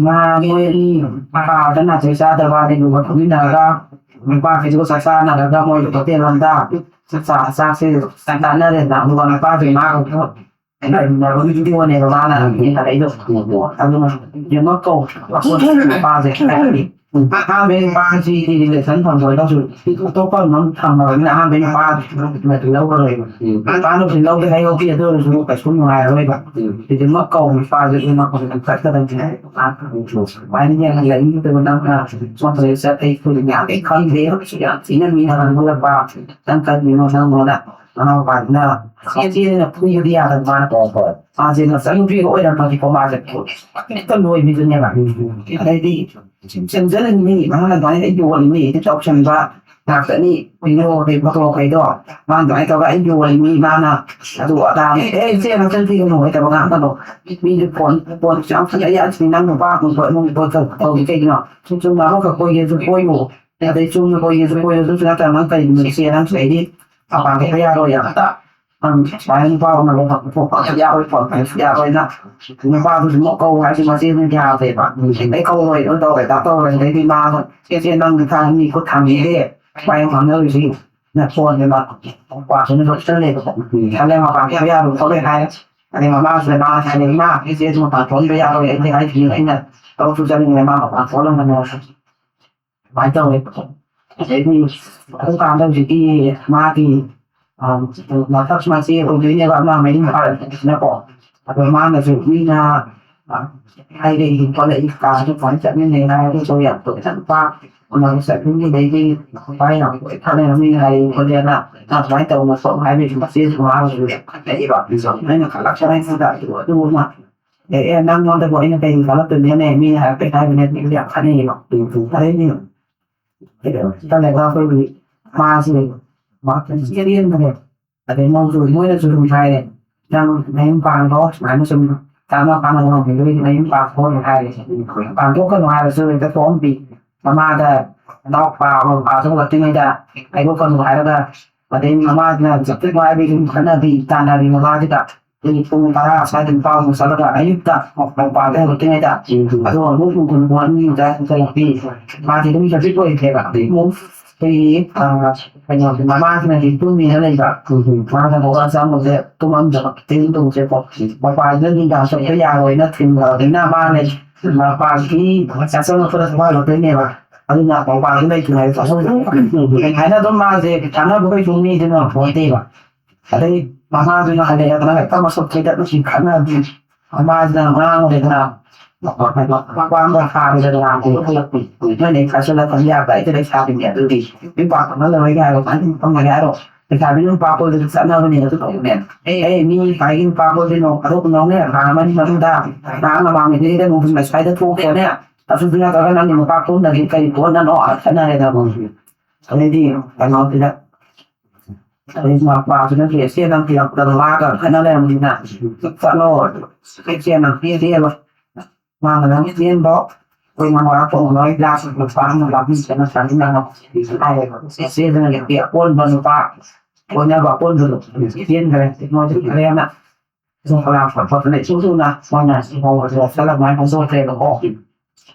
ꯃꯥ ꯃꯣꯏ ꯑꯅꯤ ꯀꯥꯗ ꯅꯥꯇꯩ ꯆꯥꯗꯕ, ꯑꯗꯩ ꯂꯨꯕ ꯐꯝꯃꯤꯟꯅꯔꯒ ꯅꯨꯄꯥꯁꯤꯡꯗꯨꯒ ꯆꯥꯛ ꯆꯥꯅꯔꯒ ꯃꯣꯏ ꯍꯣꯇꯦꯜ ꯑꯃꯗ ꯆꯥꯛ ꯆꯥ-, ꯆꯥꯛꯁꯦ ꯆꯥꯅꯔꯦꯗꯅ꯫ ꯑꯗꯨꯒ ꯅꯨꯄꯥꯁꯦ ꯃꯥꯒ ꯂꯩꯃꯤꯟꯅꯕꯒꯤ ꯚꯤꯗꯤꯑꯣꯅꯦꯕ ꯃꯥꯅ ꯍꯦꯟꯒꯠꯂꯛꯏꯗꯣ꯫ ꯑꯗꯨꯅ ꯌꯦꯡꯉꯣ ꯀꯧ, ꯅꯨꯄꯥꯁꯦ꯫ ꯑꯍꯥꯟꯕꯩ ꯅꯨꯄꯥꯁꯤꯗꯤ ꯔꯤꯂꯦꯁꯟ ꯊꯝꯈ꯭ꯔꯒꯁꯨ ꯑꯇꯣꯞꯄ ꯑꯃ ꯊꯝꯃꯕꯅꯤꯅ ꯑꯍꯥꯟꯕꯩ ꯅꯨꯄꯥꯗꯨ ꯂꯧꯔꯔꯣꯏꯕ꯫ ꯅꯨꯄꯥꯅꯕꯨꯗꯤ ꯂꯧꯒꯦ ꯍꯥꯏꯍꯧꯗꯦ, ꯑꯗꯨ ꯑꯣꯏꯔꯁꯨ ꯀꯩꯁꯨ ꯅꯨꯡꯉꯥꯏꯔꯔꯣꯏꯕ꯫ ꯍꯧꯖꯤꯛꯃꯛ ꯀꯧ ꯅꯨꯄꯥꯁꯦ, ꯑꯗꯨꯃꯛ ꯍꯧꯖꯤꯛ ꯆꯠꯀꯗꯕꯅꯦ ꯍꯥꯏ꯫ ꯑꯗꯨꯃꯥꯏꯅ ꯌꯦꯡꯍꯜꯂꯛꯏꯗꯨꯕꯨ ꯅꯪꯅ ꯁꯣꯝꯗ ꯆꯠ-, ꯑꯩ ꯈꯨꯗꯤꯡ ꯌꯥꯝ ꯈꯪꯗꯦ, ꯌꯥꯝ ꯊꯤꯅ ꯃꯤꯅ ꯉꯥꯡꯍꯜꯂꯛꯄ꯫ ꯅꯪ ꯀꯔꯤꯅꯣ ꯅꯪꯉꯣꯟꯗ ꯃꯃꯥ ꯃꯄꯥꯗꯨꯅ ꯆꯦꯟ ꯆꯦꯟꯅ ꯐꯨꯕꯗꯤ ꯌꯥꯗꯕ ꯃꯥꯅ꯫ ꯍꯣꯏ, ꯍꯣꯏ꯫ ꯃꯥꯁꯦ ꯃꯆꯟꯅꯨꯄꯤꯒ ꯑꯣꯏꯔꯝꯃꯗꯤꯀꯣ ꯃꯥꯁꯦ ꯍꯦꯛꯇ ꯂꯣꯏꯕꯤꯗꯨꯅꯦꯕ꯫ ꯎꯝ, ꯎꯝ꯫ ꯑꯗꯩꯗꯤ ꯆꯦꯟꯁꯤꯜꯂꯅꯤ, ꯃꯥꯅ ꯑꯗꯨꯃꯥꯏꯅ ꯌꯣꯜꯂꯅꯤ, ꯍꯦꯛꯇ ꯆꯥꯎꯁꯟꯕ ꯉꯥꯛꯇꯅꯤ꯫ ꯀꯩꯅꯣ, ꯀꯩ ꯐꯣꯇꯣ ꯀꯩꯗꯣ ꯃꯥꯅ ꯑꯗꯨꯃꯥꯏꯅ ꯇꯧꯔꯒ ꯑꯩ ꯌꯣꯜꯂꯤꯅꯤ꯫ ꯃꯥꯅ ꯑꯗꯨ ꯑꯗꯥ, ꯑꯦ, ꯏꯆꯦ ꯅꯆꯟꯅꯨꯄꯤꯒ ꯅꯨꯡꯉꯥꯏꯇꯕ ꯉꯥꯡꯒꯅꯨ꯫ ꯃꯤꯗꯤ ꯐꯣꯟ, ꯐꯣꯟ ꯌꯥꯝ ꯐꯖꯩ ꯌꯥꯁꯤꯅꯤ, ꯅꯪ ꯅꯨꯄꯥ ꯑꯃ ꯀꯣꯏ-, ꯑꯃ ꯀꯣꯏ-, ꯇꯧ-, ꯇꯧꯔꯤ ꯀꯩꯒꯤꯅꯣ? ꯁꯨꯝ ꯆꯨꯝꯅ ꯑꯃꯈꯛ ꯀꯣꯏꯒꯦꯁꯨ ꯀꯣꯏꯌꯣ꯫ ꯑꯗꯩ ꯆꯨꯝꯅ ꯀꯣꯏꯒꯦꯁꯨ ꯀꯣꯏꯌꯣ꯫ ꯑꯗꯨꯁꯨ ꯅꯠꯇ꯭ꯔꯒ ꯅꯪ ꯀꯩꯒꯤꯅꯣ ꯏꯆꯦ ꯅꯪꯁꯨ ꯑꯩꯗꯤ ꯃꯄꯥꯟ ꯊꯣꯛꯄ ꯌꯥꯔꯣꯏ ꯑꯝꯇ꯫ ꯅꯪ ꯁꯨꯃꯥꯏꯅ ꯅꯨꯄꯥ ꯑꯃ ꯂꯧꯕ ꯊꯣꯛꯄ ꯌꯥꯔꯣꯏ, ꯈꯣꯠꯄ ꯌꯥꯔꯣꯏꯅ ꯅꯨꯄꯥꯗꯨꯁꯨ ꯃꯣꯛ ꯀꯧ ꯍꯥꯏꯁꯤ ꯃꯆꯦꯅ ꯌꯥꯗꯦꯕ꯫ ꯑꯩ ꯀꯧꯔꯣꯏ, ꯑꯗꯨ ꯇꯧꯔꯣꯏ, ꯗꯥ ꯇꯧꯔꯣꯏ꯫ ꯑꯗꯩꯗꯤ ꯃꯥꯗꯣ ꯏꯆꯦ ꯅꯪ ꯅꯊꯥ ꯃꯤ ꯈꯨꯠ ꯊꯥꯡꯕꯤꯗꯦ꯫ ꯁꯨꯃꯥꯏꯅ ꯉꯥꯡꯅꯔꯤꯁꯤ꯫ ꯅ ꯐꯣꯟꯁꯦ ꯃꯥ ꯄꯥꯁꯁꯤꯅ ꯂꯣꯏꯁꯤꯜꯂꯦꯕꯀꯣ꯫ ꯎꯝ꯫ ꯈꯜꯂꯦ ꯃꯄꯥꯟ ꯊꯣꯛꯄ ꯌꯥꯔꯣꯏ ꯈꯣꯠꯂꯣꯏ ꯍꯥꯏꯔꯦ꯫ ꯑꯗꯩ ꯃꯃꯥꯁꯤꯅ ꯃꯥꯅ ꯍꯥꯏꯔꯦ, "ꯏꯃꯥ, ꯏꯆꯦꯁꯨ ꯃꯄꯥꯟ ꯊꯣꯛꯍꯟꯕ ꯌꯥꯔꯣꯏ꯫ ꯑꯩꯗꯤ ꯍꯥꯏꯁꯤꯅꯤ ꯑꯩꯅ ꯊꯕꯛꯁꯨ ꯆꯠꯅꯤꯡꯉꯦ, ꯃꯥ ꯃꯄꯥꯟ ꯊꯣꯛꯍꯜꯂꯝꯒꯅꯣ"꯫ ꯑꯗꯨꯃꯥꯏꯅ ꯇꯧꯋꯦꯕꯀꯣ꯫ ꯑꯗꯩꯗꯤ ꯑꯗꯨꯀꯥꯟꯗ ꯍꯧꯖꯤꯛꯀꯤ ꯃꯥꯒꯤ, ꯑ, ꯃꯊꯛ ꯃꯆꯦ ꯑꯣꯏꯗꯣꯏꯅꯦꯕ ꯑꯃ ꯃꯌꯨꯝ ꯄꯥꯜꯂꯛꯄꯁꯤꯅꯀꯣ꯫ ꯑꯗꯣ ꯃꯥꯅꯁꯨ ꯃꯤꯅ, ꯑ, ꯍꯥꯏꯔꯛꯏ ꯈꯣꯠꯂꯛꯏ ꯀꯥꯁꯨ ꯀꯃꯥꯏꯅ ꯆꯠꯃꯤꯟꯅꯩ ꯍꯥꯏꯔꯒꯁꯨ ꯌꯥꯝ ꯇꯣꯏꯅ ꯅꯨꯄꯥ ꯎꯅꯕ ꯆꯠꯃꯤꯟꯅꯩ, ꯑꯗꯩꯗꯤ ꯅꯨꯄꯥ ꯌꯥꯝ ꯇꯣꯏꯅ ꯈꯠꯅꯔꯝꯃꯤ ꯍꯥꯏ ꯈꯣꯠꯂꯦꯅ ꯃꯥ ꯁꯨꯃꯥꯏꯅ ꯇꯧꯕ ꯈꯣꯠꯄ ꯍꯥꯏꯕꯒꯤ ꯃꯆꯦꯁꯨ ꯃꯥꯒꯁꯨ ꯌꯥꯝ ꯈꯠꯅꯩꯕ꯫ ꯑꯩꯅ ꯈꯜꯂꯛꯄꯗ ꯑꯩꯉꯣꯟꯗ ꯑꯗꯨ ꯑꯗꯨ ꯑꯃ ꯑꯦ, ꯑꯦ, ꯅꯪꯉꯣꯟꯗꯕꯨ ꯑꯩꯅ ꯀꯩ ꯀꯥꯟꯅꯗꯣꯏꯅꯣꯅꯦ? ꯃꯤꯅ ꯍꯥꯏꯔꯛꯄꯩ ꯍꯥꯏꯕꯅꯦ, ꯑꯗꯨ ꯌꯥꯝ ꯈꯠꯅꯩꯌꯦꯕ꯫ ꯑꯗꯩꯗꯤ ꯈꯜꯂꯦꯕ ꯑꯩꯈꯣꯏꯒꯤ ꯃꯥꯁꯤ ꯃꯍꯥꯛ ꯌꯥꯝ ꯊꯤꯅ ꯂꯦꯝꯕꯅꯦ꯫ ꯑꯗꯩ ꯃꯣꯏꯁꯨ ꯃꯣꯏꯅꯁꯨ ꯑꯗꯨꯝ ꯍꯥꯏꯔꯦ, "ꯅꯪ ꯅꯌꯨꯝ ꯄꯥꯟꯈ꯭ꯔꯣ", ꯁꯨꯃꯥꯏꯅ ꯁꯨꯝ ꯇꯥꯅ ꯇꯥꯅ ꯍꯧꯔꯝꯃꯤꯕꯒꯤ "ꯅꯌꯨꯝ ꯄꯥꯟꯈ꯭ꯔꯣ" ꯑꯗꯨꯝ ꯍꯥꯏꯔꯦ꯫ ꯄꯥꯟꯊꯣꯛꯀꯅꯨ ꯍꯥꯏꯔꯁꯨ ꯍꯦꯛꯇ ꯊꯣꯛꯑꯝꯕꯤ꯫ ꯃꯃꯥꯗ ꯃꯅꯥꯎꯄꯥ ꯑꯃ ꯄꯥꯟꯊꯣꯛꯂꯛꯇ꯭ꯔꯤꯉꯩꯗ ꯍꯥꯏꯗꯣꯛꯀꯅꯨ ꯍꯥꯏꯔꯒ, ꯑꯗꯩ ꯃꯃꯥꯁꯤꯅ ꯆꯠꯄꯤꯕ ꯍꯥꯏꯕꯒꯤ ꯑꯗꯨꯝ ꯈꯠꯅꯕꯤ ꯇꯥꯟꯅꯕꯤ ꯃꯃꯥꯁꯤꯗ꯫ ꯑꯩꯈꯣꯏꯒꯤ ꯄꯨꯡ ꯇꯔꯥ ꯁ꯭ꯋꯥꯏꯗ ꯅꯨꯄꯥ ꯑꯃꯨꯛ ꯆꯠꯂꯒ ꯑꯌꯨꯛꯇ ꯃꯄꯥꯟꯗ ꯍꯜꯂꯛꯇ꯭ꯔꯤꯉꯩꯗ, ꯑꯗꯨꯒ ꯑꯃꯨꯛ ꯄꯨꯡ ꯀꯨꯟ ꯑꯅꯤ ꯑꯗꯨꯋꯥꯏꯗ ꯍꯜꯂꯛꯄꯤ꯫ ꯃꯥꯁꯦ ꯑꯗꯨꯝ ꯆꯠꯄꯤꯕ ꯑꯣꯏꯗ꯭ꯔꯦꯕ꯫ ꯑꯗꯩ ꯑꯃꯨꯛ ꯑꯩꯈꯣꯏꯒꯤ, ꯑ, ꯀꯩꯅꯣꯁꯦ, ꯃꯃꯥꯁꯤꯅꯗꯤ ꯇꯨꯝꯃꯤꯅ ꯂꯩꯕ꯫ ꯃꯥꯅ ꯍꯧꯒꯠꯂ ꯆꯪꯕꯁꯦ ꯇꯨꯝꯃꯝꯗꯕ꯫ ꯇꯤꯟ ꯇꯨꯝꯁꯦꯀꯣ꯫ ꯃꯄꯥꯁꯤꯅ ꯅꯨꯡꯗꯥꯡ ꯆꯠꯄ ꯌꯥꯔꯣꯏꯅ ꯊꯤꯡꯕꯅꯤꯅ ꯃꯥꯅ ꯃꯄꯥꯒꯤ ꯆꯥꯛ ꯆꯪꯉꯛꯄꯗ ꯊꯣꯡ ꯍꯜꯂꯛꯇꯣꯏꯅꯦꯕ꯫ ꯑꯗꯨꯅ ꯃꯄꯥꯁꯨ ꯂꯩꯇ꯭ꯔꯤꯉꯩꯗ ꯆꯠꯍꯧꯕ꯫ ꯀꯩ ꯍꯥꯏꯅ ꯑꯗꯨꯝ ꯃꯥꯁꯦ ꯀꯥꯟꯅꯕ ꯀꯩꯁꯨ ꯃꯤꯗꯨꯅ ꯄꯣꯟꯇꯦꯕ꯫ ꯑꯗꯩ ꯃꯃꯥꯗꯨꯅ ꯍꯜꯂꯛꯑꯦꯗꯅ ꯍꯦꯛꯇ ꯃꯁꯛ ꯊꯤꯗꯠꯅ ꯁꯤ ꯈꯠꯅꯕꯤ꯫ ꯃꯃꯥꯁꯤꯅ ꯉꯥꯡꯉꯨꯔꯦꯗꯅ, ꯃꯄꯥꯝꯗ ꯍꯥꯟꯅꯗꯅ ꯍꯜꯂꯛꯄꯤ꯫ ꯅꯣꯏꯅ ꯍꯦꯛ ꯈꯥꯏꯁꯤꯜꯂꯛꯄ ꯌꯥꯕ ꯑꯩꯗꯤ ꯂꯩꯁꯥꯕꯤꯅꯦ ꯑꯗꯨꯗꯤ꯫ ꯌꯨꯝ ꯄꯥꯟ ꯈꯪꯍꯜꯂꯔꯣꯏꯒꯦ ꯍꯥꯏꯔꯣ, ꯀꯃꯥꯏꯅ ꯈꯪꯍꯜꯂꯦ ꯍꯥꯏꯔꯣ? ꯂꯩꯁꯥꯕꯤ ꯌꯨꯝ ꯄꯥꯟ ꯀꯣꯏꯕꯗꯤ ꯆꯠꯅꯕꯅꯦ ꯑꯗꯨ ꯇꯧꯕꯅꯦ꯫ ꯑꯦ, ꯑꯦ, ꯃꯤ ꯄꯥꯏꯒꯤ ꯅꯨꯄꯥ ꯀꯣꯏꯗꯣꯏꯅꯣ? ꯑꯗꯨ ꯅꯣꯡꯅꯦ ꯊꯥ ꯑꯃꯅꯤ ꯃꯇꯨꯡꯗ ꯉꯔꯥꯡ ꯃꯃꯥꯡꯒꯤꯗꯨꯗ ꯅꯨꯡꯊꯤꯜ ꯁ꯭ꯋꯥꯏꯗ ꯊꯣꯛꯈ꯭ꯔꯣꯅꯦ꯫ ꯑꯗꯨꯁꯨ ꯅꯠꯇ꯭ꯔꯒ ꯅꯪꯒꯤ ꯅꯨꯄꯥ ꯀꯣꯏꯅꯗꯤ ꯀꯔꯤ ꯀꯣꯟꯅꯅꯣ? ꯈꯠꯅꯔꯦꯗꯅ ꯃꯣꯏꯁꯨ꯫ ꯑꯗꯩꯗꯤ ꯀꯩꯅꯣꯁꯤꯗ ꯑꯗꯩ ꯃꯄꯥꯁꯤꯅ ꯆꯦ ꯆꯦ ꯅꯪ ꯄꯤꯔꯛꯄꯗ ꯃꯥꯒ ꯈꯠꯅ ꯂꯩꯔꯝꯅꯤꯅ ꯆꯠꯂꯣ꯫ ꯆꯦ ꯆꯦ ꯅꯪ ꯄꯤꯔꯦꯕ꯫ ꯃꯥꯅ ꯅꯪ ꯆꯦꯟꯕꯣ꯫ ꯑꯩꯈꯣꯏ ꯃꯃꯥ ꯄꯣꯛꯅꯕ ꯒ꯭ꯂꯥꯁ ꯂꯨꯄꯥ ꯑꯃ ꯂꯥꯛꯄꯤꯁꯦꯅ ꯆꯥꯃꯤꯟꯅꯔꯣ ꯍꯥꯏꯌꯦꯕ꯫ ꯆꯦ ꯆꯦꯗꯨꯅ ꯅꯨꯄꯤ ꯑꯀꯣꯟꯕ ꯅꯨꯄꯥ ꯀꯣꯏꯅꯕ ꯑꯀꯣꯟꯕꯗꯣ ꯆꯦꯟꯈ꯭ꯔꯦ꯫ ꯃꯣꯏꯁꯨ ꯐꯔꯦꯅ ꯁꯨꯝ ꯀꯂꯥ ꯐꯠ ꯐꯠꯇꯅ ꯏꯁꯨ ꯁꯨꯅ ꯃꯣꯏꯅ ꯁꯤꯐꯥꯎꯕꯁꯦ ꯆꯠꯂ ꯑꯗꯨꯃꯥꯏꯅ ꯐꯣꯡꯗꯣꯛꯈ꯭ꯔꯦꯕꯀꯣ꯫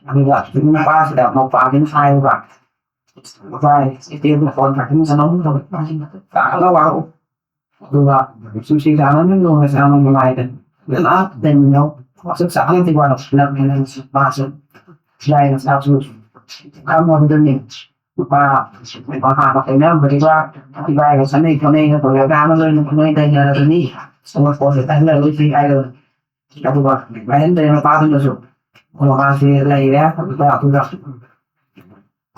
ꯑꯗꯨꯒ ꯅꯨꯄꯥꯁꯤꯗ ꯃꯧꯄꯥꯁꯤꯅ ꯍꯥꯏꯌꯦꯕ, "ꯚꯥꯏ, ꯏꯆꯦꯕꯨ ꯐꯣꯟ ꯊꯥꯖꯤꯟꯒꯅꯨ, ꯇꯥꯅ ꯋꯥꯔꯛꯎ"꯫ ꯑꯗꯨꯒ ꯁꯨꯝꯁꯤ ꯆꯥꯅ ꯅꯨꯡ ꯅꯨꯡꯅ ꯆꯥꯅ ꯅꯨꯡꯉꯥꯏꯗꯅ ꯂꯥꯛ ꯂꯩꯃꯤꯟꯅꯧ꯫ ꯋꯥꯁꯛ ꯆꯥꯅꯗꯤ ꯋꯥꯔꯛꯁꯤꯜꯂꯛꯄꯅꯤꯅ ꯃꯥꯁꯨ ꯁꯤꯂꯥꯏꯅ ꯆꯥꯛꯁꯨ ꯈꯪꯉꯝꯗꯅꯤ꯫ ꯅꯨꯄꯥ ꯅꯨꯄꯥ ꯍꯥꯟꯅ ꯀꯣꯏꯅꯔꯝꯕꯗꯨꯒ ꯏꯕꯥꯏꯒ ꯈꯠꯅꯩ ꯈꯣꯠꯅꯩꯅ ꯇꯧꯔꯒ ꯑꯃ ꯂꯣꯏꯅ ꯈꯪꯅꯩ ꯂꯩꯅꯔꯕꯅꯤ꯫ ꯑꯃ ꯐꯣꯟꯁꯦ ꯇꯥꯍꯜꯂꯔꯣꯏꯁꯤ ꯍꯥꯏꯔꯒ ꯑꯗꯨꯒ ꯂꯥꯏꯍꯟꯗ꯭ꯔꯦ ꯅꯨꯄꯥꯗꯨꯅꯁꯨ꯫ ꯃꯃꯥꯁꯦ ꯂꯩꯔꯦ꯫ ꯑꯗꯨꯒ ꯑꯗꯨꯒ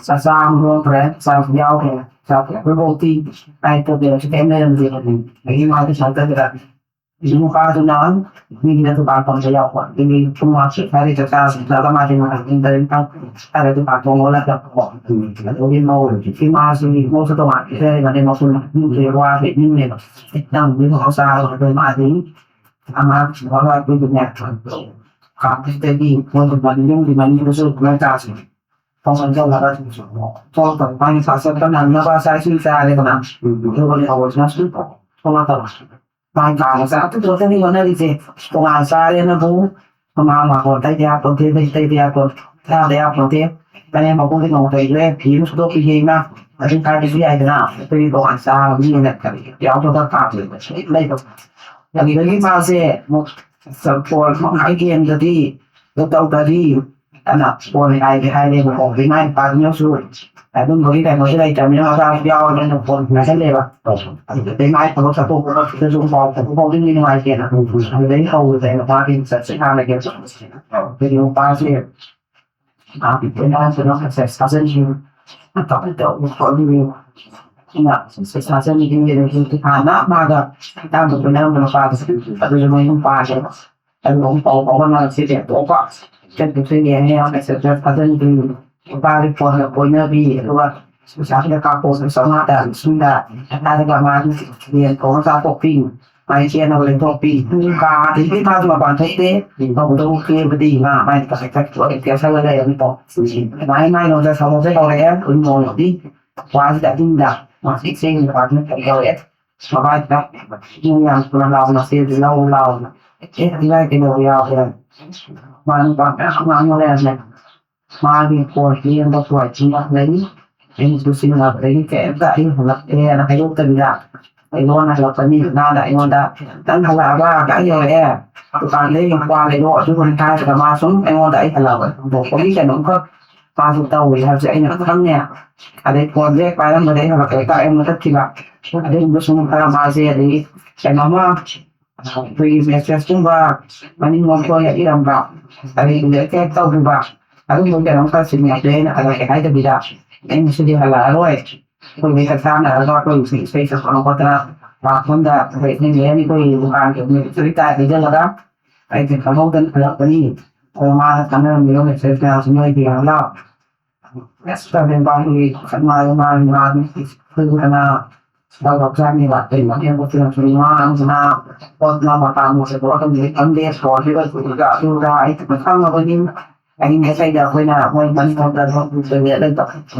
ꯆꯥꯛꯆꯥ ꯑꯃ ꯂꯣꯟꯈ꯭ꯔꯦ꯫ ꯆꯥꯛ ꯌꯥꯎꯈ꯭ꯔꯦ꯫ ꯆꯥꯛ ꯑꯩꯈꯣꯏꯐꯥꯎꯗꯤ ꯀꯥꯏ ꯇꯧꯗꯦ ꯀꯩꯝ ꯂꯩꯔꯝꯗꯦ꯫ ꯑꯗꯒꯤ ꯃꯥꯗꯤ ꯁꯥꯟꯇꯗ꯭ꯔ ꯅꯨꯄꯥꯗꯨꯅ ꯃꯤꯒꯤꯗ ꯗꯨꯀꯥꯟ ꯐꯝꯕ ꯌꯥꯎꯕ, ꯑꯗꯨꯒꯤ ꯄꯨꯡ ꯃꯉꯥ ꯍꯥꯏꯔꯦ ꯆꯥꯛ ꯆꯥꯔꯁꯤ ꯆꯠꯂꯒ ꯃꯥꯁꯦ ꯅꯨꯡꯉꯥꯏ ꯄꯨꯡ ꯇꯔꯦꯠ ꯅꯤꯄꯥꯟ ꯁ꯭ꯋꯥꯏꯗ ꯗꯨꯀꯥꯟ ꯊꯣꯡ ꯂꯣꯜꯂꯒ ꯀꯣ꯫ ꯑꯗꯨꯒꯤ ꯃꯧ ꯅꯨꯄꯤ ꯃꯥꯁꯤ ꯃꯧꯁꯨ ꯇꯣꯉꯥꯟ ꯄꯤꯖꯔꯦ ꯃꯅꯦ ꯃꯄꯨꯅ ꯏꯃꯨꯡꯁꯦ ꯋꯥꯕ ꯏꯃꯨꯡꯅꯦꯕ꯫ ꯅꯪ ꯃꯤ ꯃꯧ ꯆꯥꯔꯒ ꯑꯗꯨ ꯃꯥꯗꯤ ꯑꯉꯥꯡ ꯁꯨꯃꯥꯏꯅ ꯑꯗꯨꯒꯤꯅꯦ ꯀꯥꯞꯄꯤꯁꯤꯗꯒꯤ ꯃꯣꯏ ꯌꯨꯝꯒꯤ ꯃꯅꯤꯡꯗꯁꯨ ꯂꯣꯏ ꯆꯥꯁꯤ꯫ ꯊꯣꯡ ꯂꯣꯟꯁꯤꯜꯂꯒ ꯊꯣꯛꯂꯛꯇꯕ ꯃꯥꯒꯤ ꯆꯥꯛ ꯆꯠꯄ ꯅꯪꯅꯕ ꯆꯥꯛ ꯏꯁꯤꯡ ꯆꯥꯔꯦꯗꯅ꯫ ꯑꯗꯨꯒ ꯂꯩꯍꯧꯕꯁꯤꯅ ꯁꯨꯝ ꯊꯣꯛꯂꯛꯇꯕ꯫ ꯃꯥꯒꯤ ꯀꯥ ꯃꯆꯥ ꯑꯗꯨ ꯈꯛꯇꯅꯤ ꯍꯣꯠꯅꯔꯤꯁꯦ꯫ ꯇꯣꯉꯥꯟ ꯆꯥꯔꯦꯅꯕꯨ ꯃꯃꯥ ꯃꯄꯥ ꯇꯩꯗ ꯌꯥꯄꯣꯟꯇꯦ, ꯃꯩ ꯇꯩꯗ ꯌꯥꯄꯣꯟꯇꯦ, ꯆꯥꯗ ꯌꯥꯄꯣꯟꯇꯦ꯫ ꯃꯅꯦꯝ ꯃꯀꯨꯒꯤ ꯅꯣꯡꯃ ꯇꯧꯔꯤꯁꯦ ꯐꯤ ꯑꯃ ꯁꯨꯗꯣꯛꯄꯤꯒꯦ ꯏꯃꯥ꯫ ꯑꯗꯨ ꯍꯥꯏꯕꯁꯨ ꯌꯥꯏꯗꯅ꯫ ꯑꯩꯈꯣꯏꯒꯤ ꯇꯣꯉꯥꯟ ꯆꯥꯕ ꯃꯤ ꯑꯣꯏꯅ ꯀꯔꯤ ꯌꯥꯎꯗꯕ ꯀꯥꯞꯄꯤꯕ ꯁꯨꯝ ꯂꯩꯕ꯫ ꯑꯗꯨꯗꯒꯤ ꯃꯥꯁꯦ ꯑꯃꯨꯛ ꯐꯣꯟ ꯍꯦꯛ ꯌꯦꯡꯗꯗꯤ, ꯑꯗꯨ ꯇꯧꯗ꯭ꯔꯗꯤ ꯑꯅ ꯐꯣꯟ ꯍꯥꯏꯒꯦ ꯍꯥꯏꯔꯦꯕꯀꯣ꯫ ꯑꯗꯩ ꯃꯥꯏ ꯅꯨꯄꯥꯗꯨꯅꯁꯨ ꯑꯗꯨꯝꯕꯒꯤ ꯀꯩꯅꯣꯁꯨ ꯂꯩꯇꯕꯅꯤꯅ ꯃꯆꯥꯁꯨ ꯌꯥꯎꯔꯕꯅꯤꯅ ꯐꯣꯟ ꯄꯥꯏꯁꯜꯂꯦꯕ꯫ ꯑꯗꯨꯗꯩ ꯃꯥꯏ ꯊꯕꯛ ꯆꯠꯊꯣꯛꯄꯗꯁꯨ ꯄꯥꯎ ꯆꯠꯊꯣꯛ ꯐꯥꯎꯗꯤ ꯅꯨꯡꯉꯥꯏꯇꯦꯅ꯫ ꯑꯗꯨꯗꯩ ꯍꯧꯕꯗ ꯅꯨꯄꯥꯒꯤ ꯆꯠꯁꯦ ꯍꯥꯟꯅꯒꯤ ꯑꯗꯨꯗꯤ ꯅꯨꯄꯥꯁꯦ ꯃꯥꯒꯤ ꯐ꯭ꯔꯤꯂꯥꯟꯁꯇꯨꯅ ꯁꯛꯁꯦꯁ ꯁꯥꯖꯟꯈꯤ꯫ ꯇꯧꯏ ꯇꯧꯏ ꯈꯣꯠꯂꯤ꯫ ꯑꯩꯅ ꯁꯛꯁꯦꯁ ꯁꯥꯖꯟꯈꯤ꯫ ꯑꯗꯨꯗꯤ ꯍꯥꯟꯅ ꯃꯥꯒ ꯑꯌꯥꯝꯕ ꯀꯣꯏꯅꯔꯝꯕ ꯅꯨꯄꯥꯗꯨꯁꯨ ꯑꯗꯨꯁꯨ ꯃꯌꯨꯝ ꯄꯥꯜꯂꯦꯕ꯫ ꯑꯗꯨꯒ ꯑꯃꯨꯛ ꯄꯥꯎ ꯐꯥꯎꯅꯔꯛꯈꯤꯗ꯭ꯔꯦ꯫ ꯑꯇꯣꯞꯄ ꯆꯠꯈꯤꯕꯁꯨ ꯌꯦꯡꯉꯦ꯫ ꯌꯥꯝ ꯁꯛꯁꯦꯁ ꯁꯥꯖꯟꯈꯤ꯫ ꯅꯨꯄꯥꯒꯤ ꯐꯣꯟꯗ ꯀꯣꯏꯅꯕꯤ, ꯑꯗꯨꯒ ꯄꯩꯁꯥꯁꯤꯗ ꯀꯥꯞꯄꯣꯛ ꯆꯥꯝꯃꯉꯥ ꯇꯔꯥ ꯂꯤꯁꯤꯡꯗ ꯍꯥꯏꯔꯒ ꯃꯥꯒꯤ ꯌꯦꯟ ꯊꯣꯡꯉ ꯆꯥꯊꯣꯛꯄꯤ꯫ ꯃꯥꯏ ꯆꯦꯟꯅꯕ ꯂꯩꯊꯣꯛꯄꯤ꯫ ꯀꯥꯗꯒꯤ ꯃꯥꯁꯨ ꯃꯄꯥꯟ ꯊꯣꯛꯇꯦ꯫ ꯇꯧꯕꯇꯕꯨ ꯀꯦꯕꯗꯤ ꯃꯥ ꯃꯥꯏ ꯀꯦꯁꯜꯂ ꯂꯩꯔꯝꯃꯤꯀꯣ꯫ ꯑꯗꯨꯃꯥꯏꯅ ꯃꯥꯏ ꯅꯣꯡꯗ ꯁꯥꯎꯕꯁꯦ ꯍꯧꯔꯛꯑꯦ꯫ ꯑꯩꯈꯣꯏ ꯃꯣꯡꯗꯤ ꯋꯥꯁꯤꯗ ꯑꯍꯤꯡꯗ ꯃꯥꯁꯤ ꯏꯁꯩꯒꯤ ꯗꯤꯄꯥꯔꯠꯃꯦꯟ ꯇꯧ ꯌꯥꯎꯔꯛꯑꯦ꯫ ꯃꯕꯥꯏꯗ ꯃꯤ ꯌꯥꯝ ꯊꯨꯅ ꯂꯥꯎꯅ ꯆꯦꯟꯁꯤ ꯂꯧ ꯂꯥꯎꯅ꯫ ꯑꯦ, ꯏꯕꯥꯏ ꯀꯩꯗꯧꯕ ꯌꯥꯎꯔꯦ? ꯃꯥ ꯅꯨꯄꯥ ꯃꯌꯥꯝ ꯉꯥꯡꯅ ꯂꯩꯔꯝꯃꯦ꯫ ꯃꯥꯒꯤ ꯐꯣꯟ ꯌꯦꯡꯕ ꯈꯣꯠꯄ ꯂꯩ꯫ ꯑꯩꯅꯁꯨ ꯁꯤꯖꯤꯟꯅꯕꯗꯒꯤ ꯀꯩꯝꯇ ꯑꯩ ꯍꯜꯂꯛꯇꯦꯅ ꯍꯥꯏꯗꯣꯛꯇꯕꯤꯗ ꯑꯩꯉꯣꯟꯗ ꯍꯜꯂꯛꯄꯅꯤ꯫ ꯃꯥꯅ ꯑꯩꯉꯣꯟꯗ "ꯅꯪ ꯍꯜꯂꯛꯑꯕ? ꯀꯥꯏ ꯌꯧꯔꯛꯑꯦ? ꯗꯨꯀꯥꯟꯗꯩ ꯅꯨꯄꯥ ꯂꯩꯔꯣ?" ꯑꯗꯨꯒꯨꯝꯕ ꯍꯥꯏꯔꯒ ꯃꯥ ꯁꯨꯝ ꯑꯩꯉꯣꯟꯗ ꯑꯩ ꯍꯜꯂꯛꯑꯕ ꯍꯟꯗꯣꯛꯄꯒꯤ ꯀꯩꯅꯣꯝꯈꯛ ꯃꯥꯁꯨ ꯇꯧꯔꯤ ꯍꯥꯏꯕꯁꯦ ꯑꯩꯅ ꯈꯪꯉꯦ꯫ ꯑꯗꯩ ꯐꯣꯟꯁꯦ ꯄꯥꯏꯔꯝꯕꯗꯩ ꯍꯜꯂꯛꯄꯗ ꯇꯥꯛꯑꯦ ꯃꯨꯊꯠꯈꯤꯕ꯫ ꯑꯗꯨꯒꯨꯝꯕ ꯁꯨꯝ ꯈꯔ ꯃꯥꯁꯦ ꯑꯗꯒꯤ ꯀꯩꯅꯣꯝꯃ ꯑꯩꯈꯣꯏꯒꯤ ꯃꯦꯁꯦꯁꯀꯨꯝꯕ ꯃꯅꯤꯡꯂꯣꯝ ꯊꯣꯛꯑꯒ ꯏꯔꯝꯕ, ꯑꯗꯩ ꯂꯦꯇꯦꯛ ꯇꯧꯈꯤꯕ, ꯑꯗꯨꯝꯕ ꯀꯩꯅꯣꯝ ꯈꯔ ꯁꯤꯖꯤꯟꯅꯈ꯭ꯔꯦ꯫ ꯑꯩꯅ ꯍꯜꯂꯛꯀꯦ ꯍꯥꯏꯗꯕꯤꯗ ꯑꯩꯅ ꯁꯤꯗꯤ ꯍꯜꯂꯛꯑꯔꯣꯏ, ꯑꯩꯈꯣꯏ ꯃꯤ ꯆꯥꯛ ꯆꯥꯅꯔꯒ ꯑꯩꯈꯣꯏ ꯏꯁꯩ ꯏꯁꯩ ꯁꯛꯄ ꯈꯣꯠꯇꯅ ꯂꯥꯛꯐꯝꯗ ꯑꯩꯈꯣꯏ ꯏꯅꯦ ꯑꯩꯈꯣꯏ ꯗꯨꯀꯥꯟꯒꯤ ꯃꯦꯅꯦꯖꯔ ꯇꯥꯏ ꯄꯤꯖꯜꯂꯒ ꯑꯩꯁꯦ ꯈꯪꯍꯧꯗꯅ ꯍꯜꯂꯛꯄꯅꯤ꯫ ꯑꯗꯣ ꯃꯥꯅ ꯊꯥꯅꯔꯝꯃꯤꯕ ꯃꯦꯁꯦꯖ ꯃꯌꯥꯝꯁꯤ ꯅꯣꯏꯒꯤ ꯌꯥꯝꯅ ꯑꯦꯁ ꯄ꯭ꯔꯕꯤꯟ ꯄꯥꯟꯒꯤ ꯈꯠꯅ ꯃꯥꯒꯤ ꯃꯥꯒꯤ ꯐꯨꯗꯅ ꯇꯧꯔꯛꯆꯥꯅꯤꯕ꯫ ꯑꯩ ꯃꯇꯦꯡ ꯃꯇꯦꯡꯁꯨ ꯉꯥꯡꯗꯅ ꯈꯣꯠꯅ ꯃꯇꯥꯡ ꯃꯁꯛ ꯑꯗꯨꯝ ꯈꯪꯗꯦ꯫ ꯁꯣꯔꯁꯤꯗ ꯑꯗꯨꯗ ꯑꯩ ꯈꯪꯉꯕꯅꯤ꯫ ꯑꯍꯤꯡ ꯍꯦꯛ ꯀꯩꯗ ꯑꯩꯈꯣꯏꯅ ꯃꯣꯏ ꯃꯅꯤꯡꯂꯣꯝꯗ ꯂꯩꯕ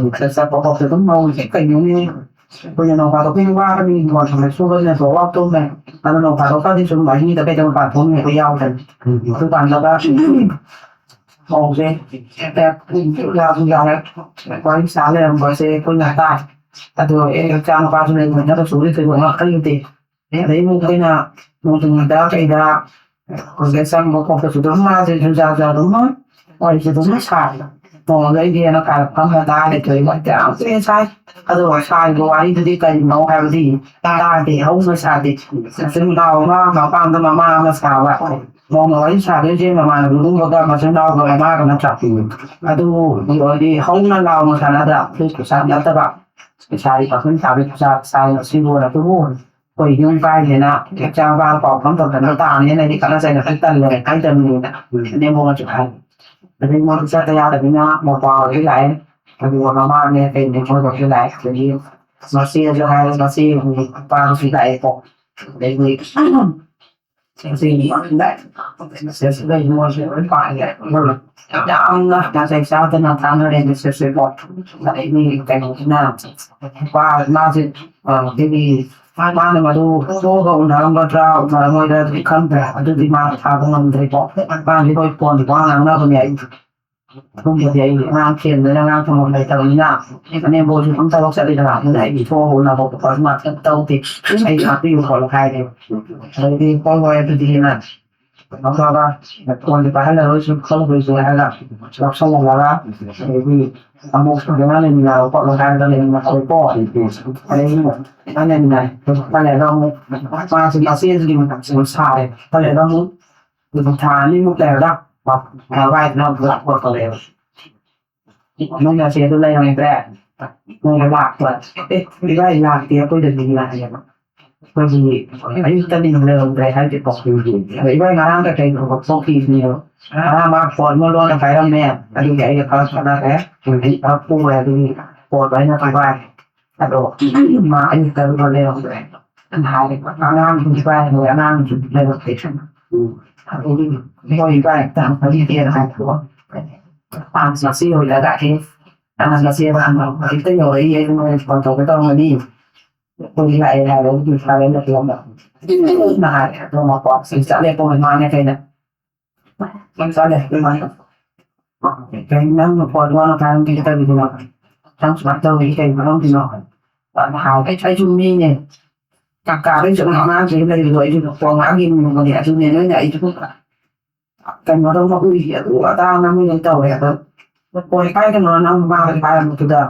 ꯆꯠꯄ ꯈꯣꯠꯄ ꯑꯗꯨꯝ ꯃꯧꯁꯦ ꯀꯩꯅꯣꯅꯦ꯫ ꯑꯩꯈꯣꯏꯅ ꯅꯣꯡ ꯐꯥꯗꯣꯛ ꯑꯩꯈꯣꯏ ꯋꯥꯔꯕꯅꯤ, ꯍꯤꯡꯒꯣꯜ ꯁꯝꯕꯜ ꯁꯨꯕꯅꯤꯅ ꯊꯣꯛꯑ ꯇꯨꯝꯃꯦ꯫ ꯑꯗꯨ ꯅꯣꯡ ꯐꯥꯗꯣꯛꯀꯗꯤ ꯁꯨꯝ ꯑꯍꯤꯡꯗ ꯀꯩꯗꯧ ꯄꯥꯟꯊꯣꯛꯅꯤ ꯑꯩꯈꯣꯏ ꯌꯥꯎꯗꯅ꯫ ꯑꯗꯨꯀꯥꯟꯗꯒ ꯃꯧꯁꯦ ꯍꯦꯛꯇ ꯌꯥꯁꯨ ꯌꯥꯔꯦ, ꯋꯥꯔꯤ ꯁꯥ ꯂꯩꯔꯝꯕꯁꯦ ꯑꯩꯈꯣꯏꯅ ꯇꯥꯏ꯫ ꯑꯗꯣ ꯑꯦ ꯏꯆꯥ ꯅꯨꯄꯥꯁꯨ ꯂꯩꯕꯅꯤꯅ ꯀꯩꯁꯨ ꯂꯩꯇꯦ ꯈꯜꯂꯨꯗꯦ꯫ ꯑꯗꯩ ꯑꯃꯨꯛ ꯑꯩꯈꯣꯏꯅ ꯅꯨꯡꯊꯤꯟꯗ ꯀꯩꯗ ꯍꯧꯖꯤꯛ ꯆꯪꯕ ꯈꯣꯠꯄꯁꯨ ꯑꯗꯨꯝ ꯃꯥꯁꯦ ꯖꯨꯖꯥ ꯖꯥ ꯑꯗꯨꯝ ꯋꯥꯔꯤꯁꯦ ꯑꯗꯨꯝ ꯁꯥꯏ꯫ ꯅꯣꯡꯃꯗ ꯑꯩꯗꯤ ꯑꯩꯅ ꯀꯥꯔꯛ ꯐꯝꯃ ꯇꯥꯔ ꯂꯩꯊꯣꯛꯏ, ꯋꯥꯔꯤꯁꯦ ꯌꯥꯝ ꯊꯤꯅ ꯁꯥꯏ꯫ ꯑꯗꯣ ꯁꯥꯔꯤꯕ ꯋꯥꯔꯤꯗꯨꯗꯤ ꯀꯔꯤꯅꯣ ꯍꯥꯏꯕꯗꯤ ꯇꯥꯗꯦ, ꯍꯧꯅ ꯁꯥꯗꯦ꯫ ꯃꯆꯤꯟ ꯃꯅꯥꯎ ꯑꯃ ꯃꯄꯥꯝꯗ ꯃꯃꯥ ꯑꯃ ꯁꯥꯕ, ꯃꯧꯅ ꯋꯥꯔꯤ ꯁꯥꯗꯣꯏꯁꯦ ꯃꯃꯥꯟꯅꯕꯤꯒꯨꯝꯕꯒ ꯃꯆꯤꯟ ꯃꯅꯥꯎꯒ ꯃꯃꯥꯒ ꯅꯠꯇ꯭ꯔꯥ? ꯑꯗꯨ ꯑꯣꯏꯔꯗꯤ ꯍꯧꯅ ꯂꯥꯎꯅ ꯁꯥꯟꯅꯗ꯭ꯔꯥ? ꯑꯗꯨ ꯈꯨꯠꯁꯥ ꯅꯠꯇꯕ ꯏꯁꯥꯒꯤ ꯄꯥꯈꯪ ꯁꯥꯕꯒꯤ ꯈꯨꯠꯁꯥ ꯁꯥꯏ꯫ ꯉꯁꯤꯕꯨ ꯑꯣꯏꯔꯛꯄꯕꯨ ꯑꯩꯈꯣꯏ ꯌꯨꯝ ꯀꯥꯏꯗꯦꯅ ꯏꯆꯥ ꯅꯨꯄꯥ ꯄꯥꯎ ꯐꯥꯎꯅꯗꯅ ꯇꯥꯅꯤꯅ ꯑꯩꯗꯤ ꯈꯠꯅ ꯆꯩꯅ ꯈꯔ ꯇꯜꯂꯦ ꯍꯥꯏꯗꯕꯅꯤꯅ ꯅꯦꯝꯕꯣꯛꯅꯁꯨ ꯍꯥꯏ꯫ ꯑꯗꯩ ꯃꯣꯏ ꯆꯠꯇ ꯌꯥꯗꯕꯅꯤꯅ ꯃꯄꯥ ꯍꯣꯏꯁꯨ ꯂꯥꯛꯑꯦ, ꯑꯗꯨꯒ ꯃꯃꯥꯅꯦ ꯀꯩꯅꯦ ꯃꯣꯏ ꯍꯣꯏꯁꯨ ꯂꯥꯛꯑꯦ꯫ ꯑꯗꯒꯤ ꯃꯆꯦꯁꯨ ꯍꯥꯏꯔꯦ, ꯃꯆꯦ ꯅꯨꯄꯥꯁꯨ ꯂꯥꯛꯑꯦꯀꯣ꯫ ꯑꯗꯩꯗꯤ ꯃꯆꯦ ꯃꯆꯦꯁꯨ ꯂꯩ, ꯃꯣꯏꯁꯨ ꯂꯣꯏ ꯄꯥꯏꯔꯦ꯫ ꯌꯥꯝꯅ ꯅꯥꯇꯩ ꯆꯥꯗꯅ ꯇꯥꯟꯅꯔꯦ ꯃꯦꯁꯦꯖꯁꯦꯀꯣ꯫ ꯑꯗꯩꯗꯤ ꯀꯩꯅꯣꯁꯤꯅ ꯅꯨꯄꯥ ꯃꯥꯁꯦ ꯑ, ꯑꯗꯒꯤ ꯃꯥꯅ ꯃꯗꯨ ꯊꯣꯛꯑꯒ ꯎꯅꯔꯝꯒꯗ꯭ꯔꯥ ꯎꯅꯔꯝꯃꯣꯏꯗ꯭ꯔꯥ ꯑꯗꯨꯗꯤ ꯈꯪꯗ꯭ꯔꯦ꯫ ꯑꯗꯨꯗꯤ ꯃꯥ ꯊꯥꯕ ꯉꯝꯗ꯭ꯔꯦꯀꯣ꯫ ꯃꯥꯗꯤ ꯍꯣꯏ ꯐꯣꯟꯗ ꯋꯥ ꯉꯥꯡꯅꯕꯅꯦ꯫ ꯑꯩ ꯑꯗꯨꯝꯕꯗꯤ ꯑꯩ ꯑꯉꯥꯡ ꯊꯦꯝꯗꯅ ꯑꯉꯥꯡ ꯊꯝꯐꯝ ꯂꯩꯇꯕꯅꯤꯅ ꯑꯅꯦꯝꯕꯣꯏꯁꯨ ꯑꯗꯨꯝ ꯊꯕꯛ ꯆꯠꯂꯤꯗꯅ ꯑꯗꯨꯅ ꯑꯩ ꯊꯣꯛꯑꯒ ꯎꯅꯕ ꯈꯣꯠꯄ ꯑꯗꯨꯃꯥꯏꯅ ꯇꯧꯗꯦ꯫ ꯑꯩ ꯉꯥꯛꯄꯤꯌꯨ ꯈꯣꯠꯂꯨ ꯍꯥꯏꯔꯦ꯫ ꯑꯗꯩꯗꯤ ꯍꯣꯏ ꯍꯣꯏ ꯑꯗꯨꯗꯤ ꯅ ꯀꯩꯅꯣ ꯇꯧꯔꯒ ꯐꯣꯟꯗꯤ ꯄꯥꯏꯍꯜꯂꯔꯣꯏꯁꯨ ꯈꯪꯗꯣꯏꯁꯨ ꯍꯥꯏꯔꯒ ꯂꯧꯁꯜꯂꯝꯃꯒ ꯑꯗꯩꯗꯤ ꯑꯃꯨꯛ ꯐꯖꯅ ꯂꯩꯃꯤꯟꯅꯔꯣ ꯈꯣꯠꯂꯣ ꯍꯥꯏꯔꯒ ꯂꯩꯃꯤꯟꯅꯔꯦꯀꯣ꯫ ꯑꯗꯩ ꯐꯖꯅ ꯂꯩꯃꯤꯟꯅꯔꯦ꯫ ꯈꯔ ꯂꯩꯔꯒ ꯑꯃꯨꯛ ꯃꯥꯁꯦ ꯃꯆꯦꯁꯤꯒꯤ ꯃꯇꯝꯁꯦ ꯑꯃꯨꯛ ꯁꯥꯔꯦ꯫ ꯈꯔ ꯂꯩꯔꯒ ꯑꯃꯨꯛ ꯊꯥ ꯑꯅꯤꯃꯨꯛ ꯂꯩꯔꯒ ꯃꯕꯥꯏꯗꯨꯅ ꯑꯃꯨꯛ ꯂꯥꯛꯄ ꯇꯧꯔꯛꯑꯦꯕ꯫ ꯅꯣꯏ ꯅꯆꯦꯗꯣ ꯂꯩꯔꯝꯗ꯭ꯔꯦ꯫ ꯅꯣꯏꯗ ꯂꯥꯛꯄ꯫ ꯑꯦ, ꯏꯕꯥꯏ ꯂꯥꯛꯇꯦ, ꯑꯩꯈꯣꯏꯗꯗꯤ ꯂꯥꯛꯑꯦꯕ꯫ ꯑꯩꯈꯣꯏꯒꯤ ꯑꯌꯨꯛꯇꯗꯤ ꯂꯩꯔꯝꯗ꯭ꯔꯦ ꯍꯥꯏꯗꯤꯀꯣ꯫ ꯑꯗꯣ ꯏꯕꯥꯏ ꯉꯔꯥꯡ ꯀꯩꯀꯩ ꯊꯣꯛꯈꯤꯕꯅꯦꯕ? ꯉꯔꯥꯡ ꯃꯥ ꯐꯣꯟ ꯑꯃ ꯂꯣꯟꯅ ꯄꯥꯏꯔꯝꯃꯦ, ꯑꯗꯨꯒꯤ ꯑꯩꯒ ꯈꯔ ꯈꯠꯅꯔꯦ꯫ ꯑꯗꯨꯗꯤ ꯈꯔ ꯐꯨꯔꯦ, ꯑꯗꯨꯒꯤ ꯐꯣꯟꯗꯣ ꯑꯩꯅ ꯊꯨꯒꯥꯏ꯫ ꯑꯗꯣ ꯃꯥ ꯑꯌꯨꯛꯇ ꯑꯗꯨꯒ ꯂꯩꯔꯝꯗ꯭ꯔꯦ꯫ ꯑꯩꯅ ꯍꯥꯏꯔꯦ, "ꯑꯉꯥꯡꯗꯨꯗꯤ ꯀꯥꯏ ꯂꯩ? ꯑꯉꯥꯡꯗꯨꯗꯤ ꯂꯩꯔꯝꯗꯦ꯫" ꯑꯗꯨꯒꯤ ꯃꯣꯏ ꯏꯕꯥꯏ ꯑꯝꯇ ꯍꯪꯕꯤꯒꯦꯅ ꯍꯥꯏꯕꯀꯣ꯫ ꯄꯥꯝ ꯉꯁꯤ ꯌꯧꯔꯛꯑꯦ꯫ ꯑ, ꯉꯁꯤ ꯍꯦꯛꯇ ꯌꯧꯔꯛꯏ꯫ ꯑꯩ ꯃꯣꯏ ꯐꯣꯟ ꯇꯧꯒꯦ ꯇꯧꯔꯝꯒꯅꯤ꯫ ꯑꯩꯈꯣꯏ ꯂꯥꯛꯑꯦ ꯍꯥꯏꯔꯦ, ꯑꯗꯨꯝ ꯐꯔꯦ, ꯅꯠꯇ꯭ꯔꯒ ꯅ ꯍꯥꯏꯔꯦ꯫ ꯑꯗꯣ ꯃꯄꯥꯟꯁꯤ ꯆꯠꯂꯦ, ꯄꯨꯡ ꯃꯉꯥꯅꯦ ꯀꯩꯅ꯫ ꯅꯪ ꯆꯠꯂꯦ, ꯑꯗꯨꯃꯥꯏꯅ꯫ ꯀꯩ ꯅꯪ ꯐꯣꯟ ꯋꯥꯅ ꯀꯥꯏꯔꯝꯒꯦ ꯇꯧꯔꯤꯗꯨꯅ? ꯅꯪ ꯁꯨꯃꯥꯏꯅ ꯇꯧꯔꯤ, ꯀꯩ ꯃꯔꯝꯒꯤꯅꯣ? ꯑꯗꯨꯃꯥꯏꯅ ꯍꯥꯏ꯫ ꯑꯩ, ꯑꯩꯁꯨ ꯃꯤꯅꯦ꯫ ꯀꯀꯥꯗꯩ ꯁꯨꯝ ꯑꯉꯥꯡꯁꯤꯡ ꯂꯩꯕꯗꯣ ꯑꯩꯁꯨ ꯐꯣꯟ ꯉꯥꯏꯍꯥꯛ ꯌꯦꯡꯅꯤꯡꯕꯅꯦ꯫ ꯑꯗꯨꯅꯦ ꯅꯣꯏꯅ ꯑꯩꯁꯨ ꯀꯩꯅꯣ ꯇꯧꯕ ꯎꯏ, ꯑꯗꯨ ꯑꯗꯥ ꯅꯪ ꯇꯧꯋꯦ꯫ ꯑꯗꯣ ꯀꯣꯏ ꯀꯥꯏꯗꯅꯣ ꯅꯪ ꯃꯥꯒꯤ ꯍꯥꯏꯔꯝꯕꯗꯨꯗ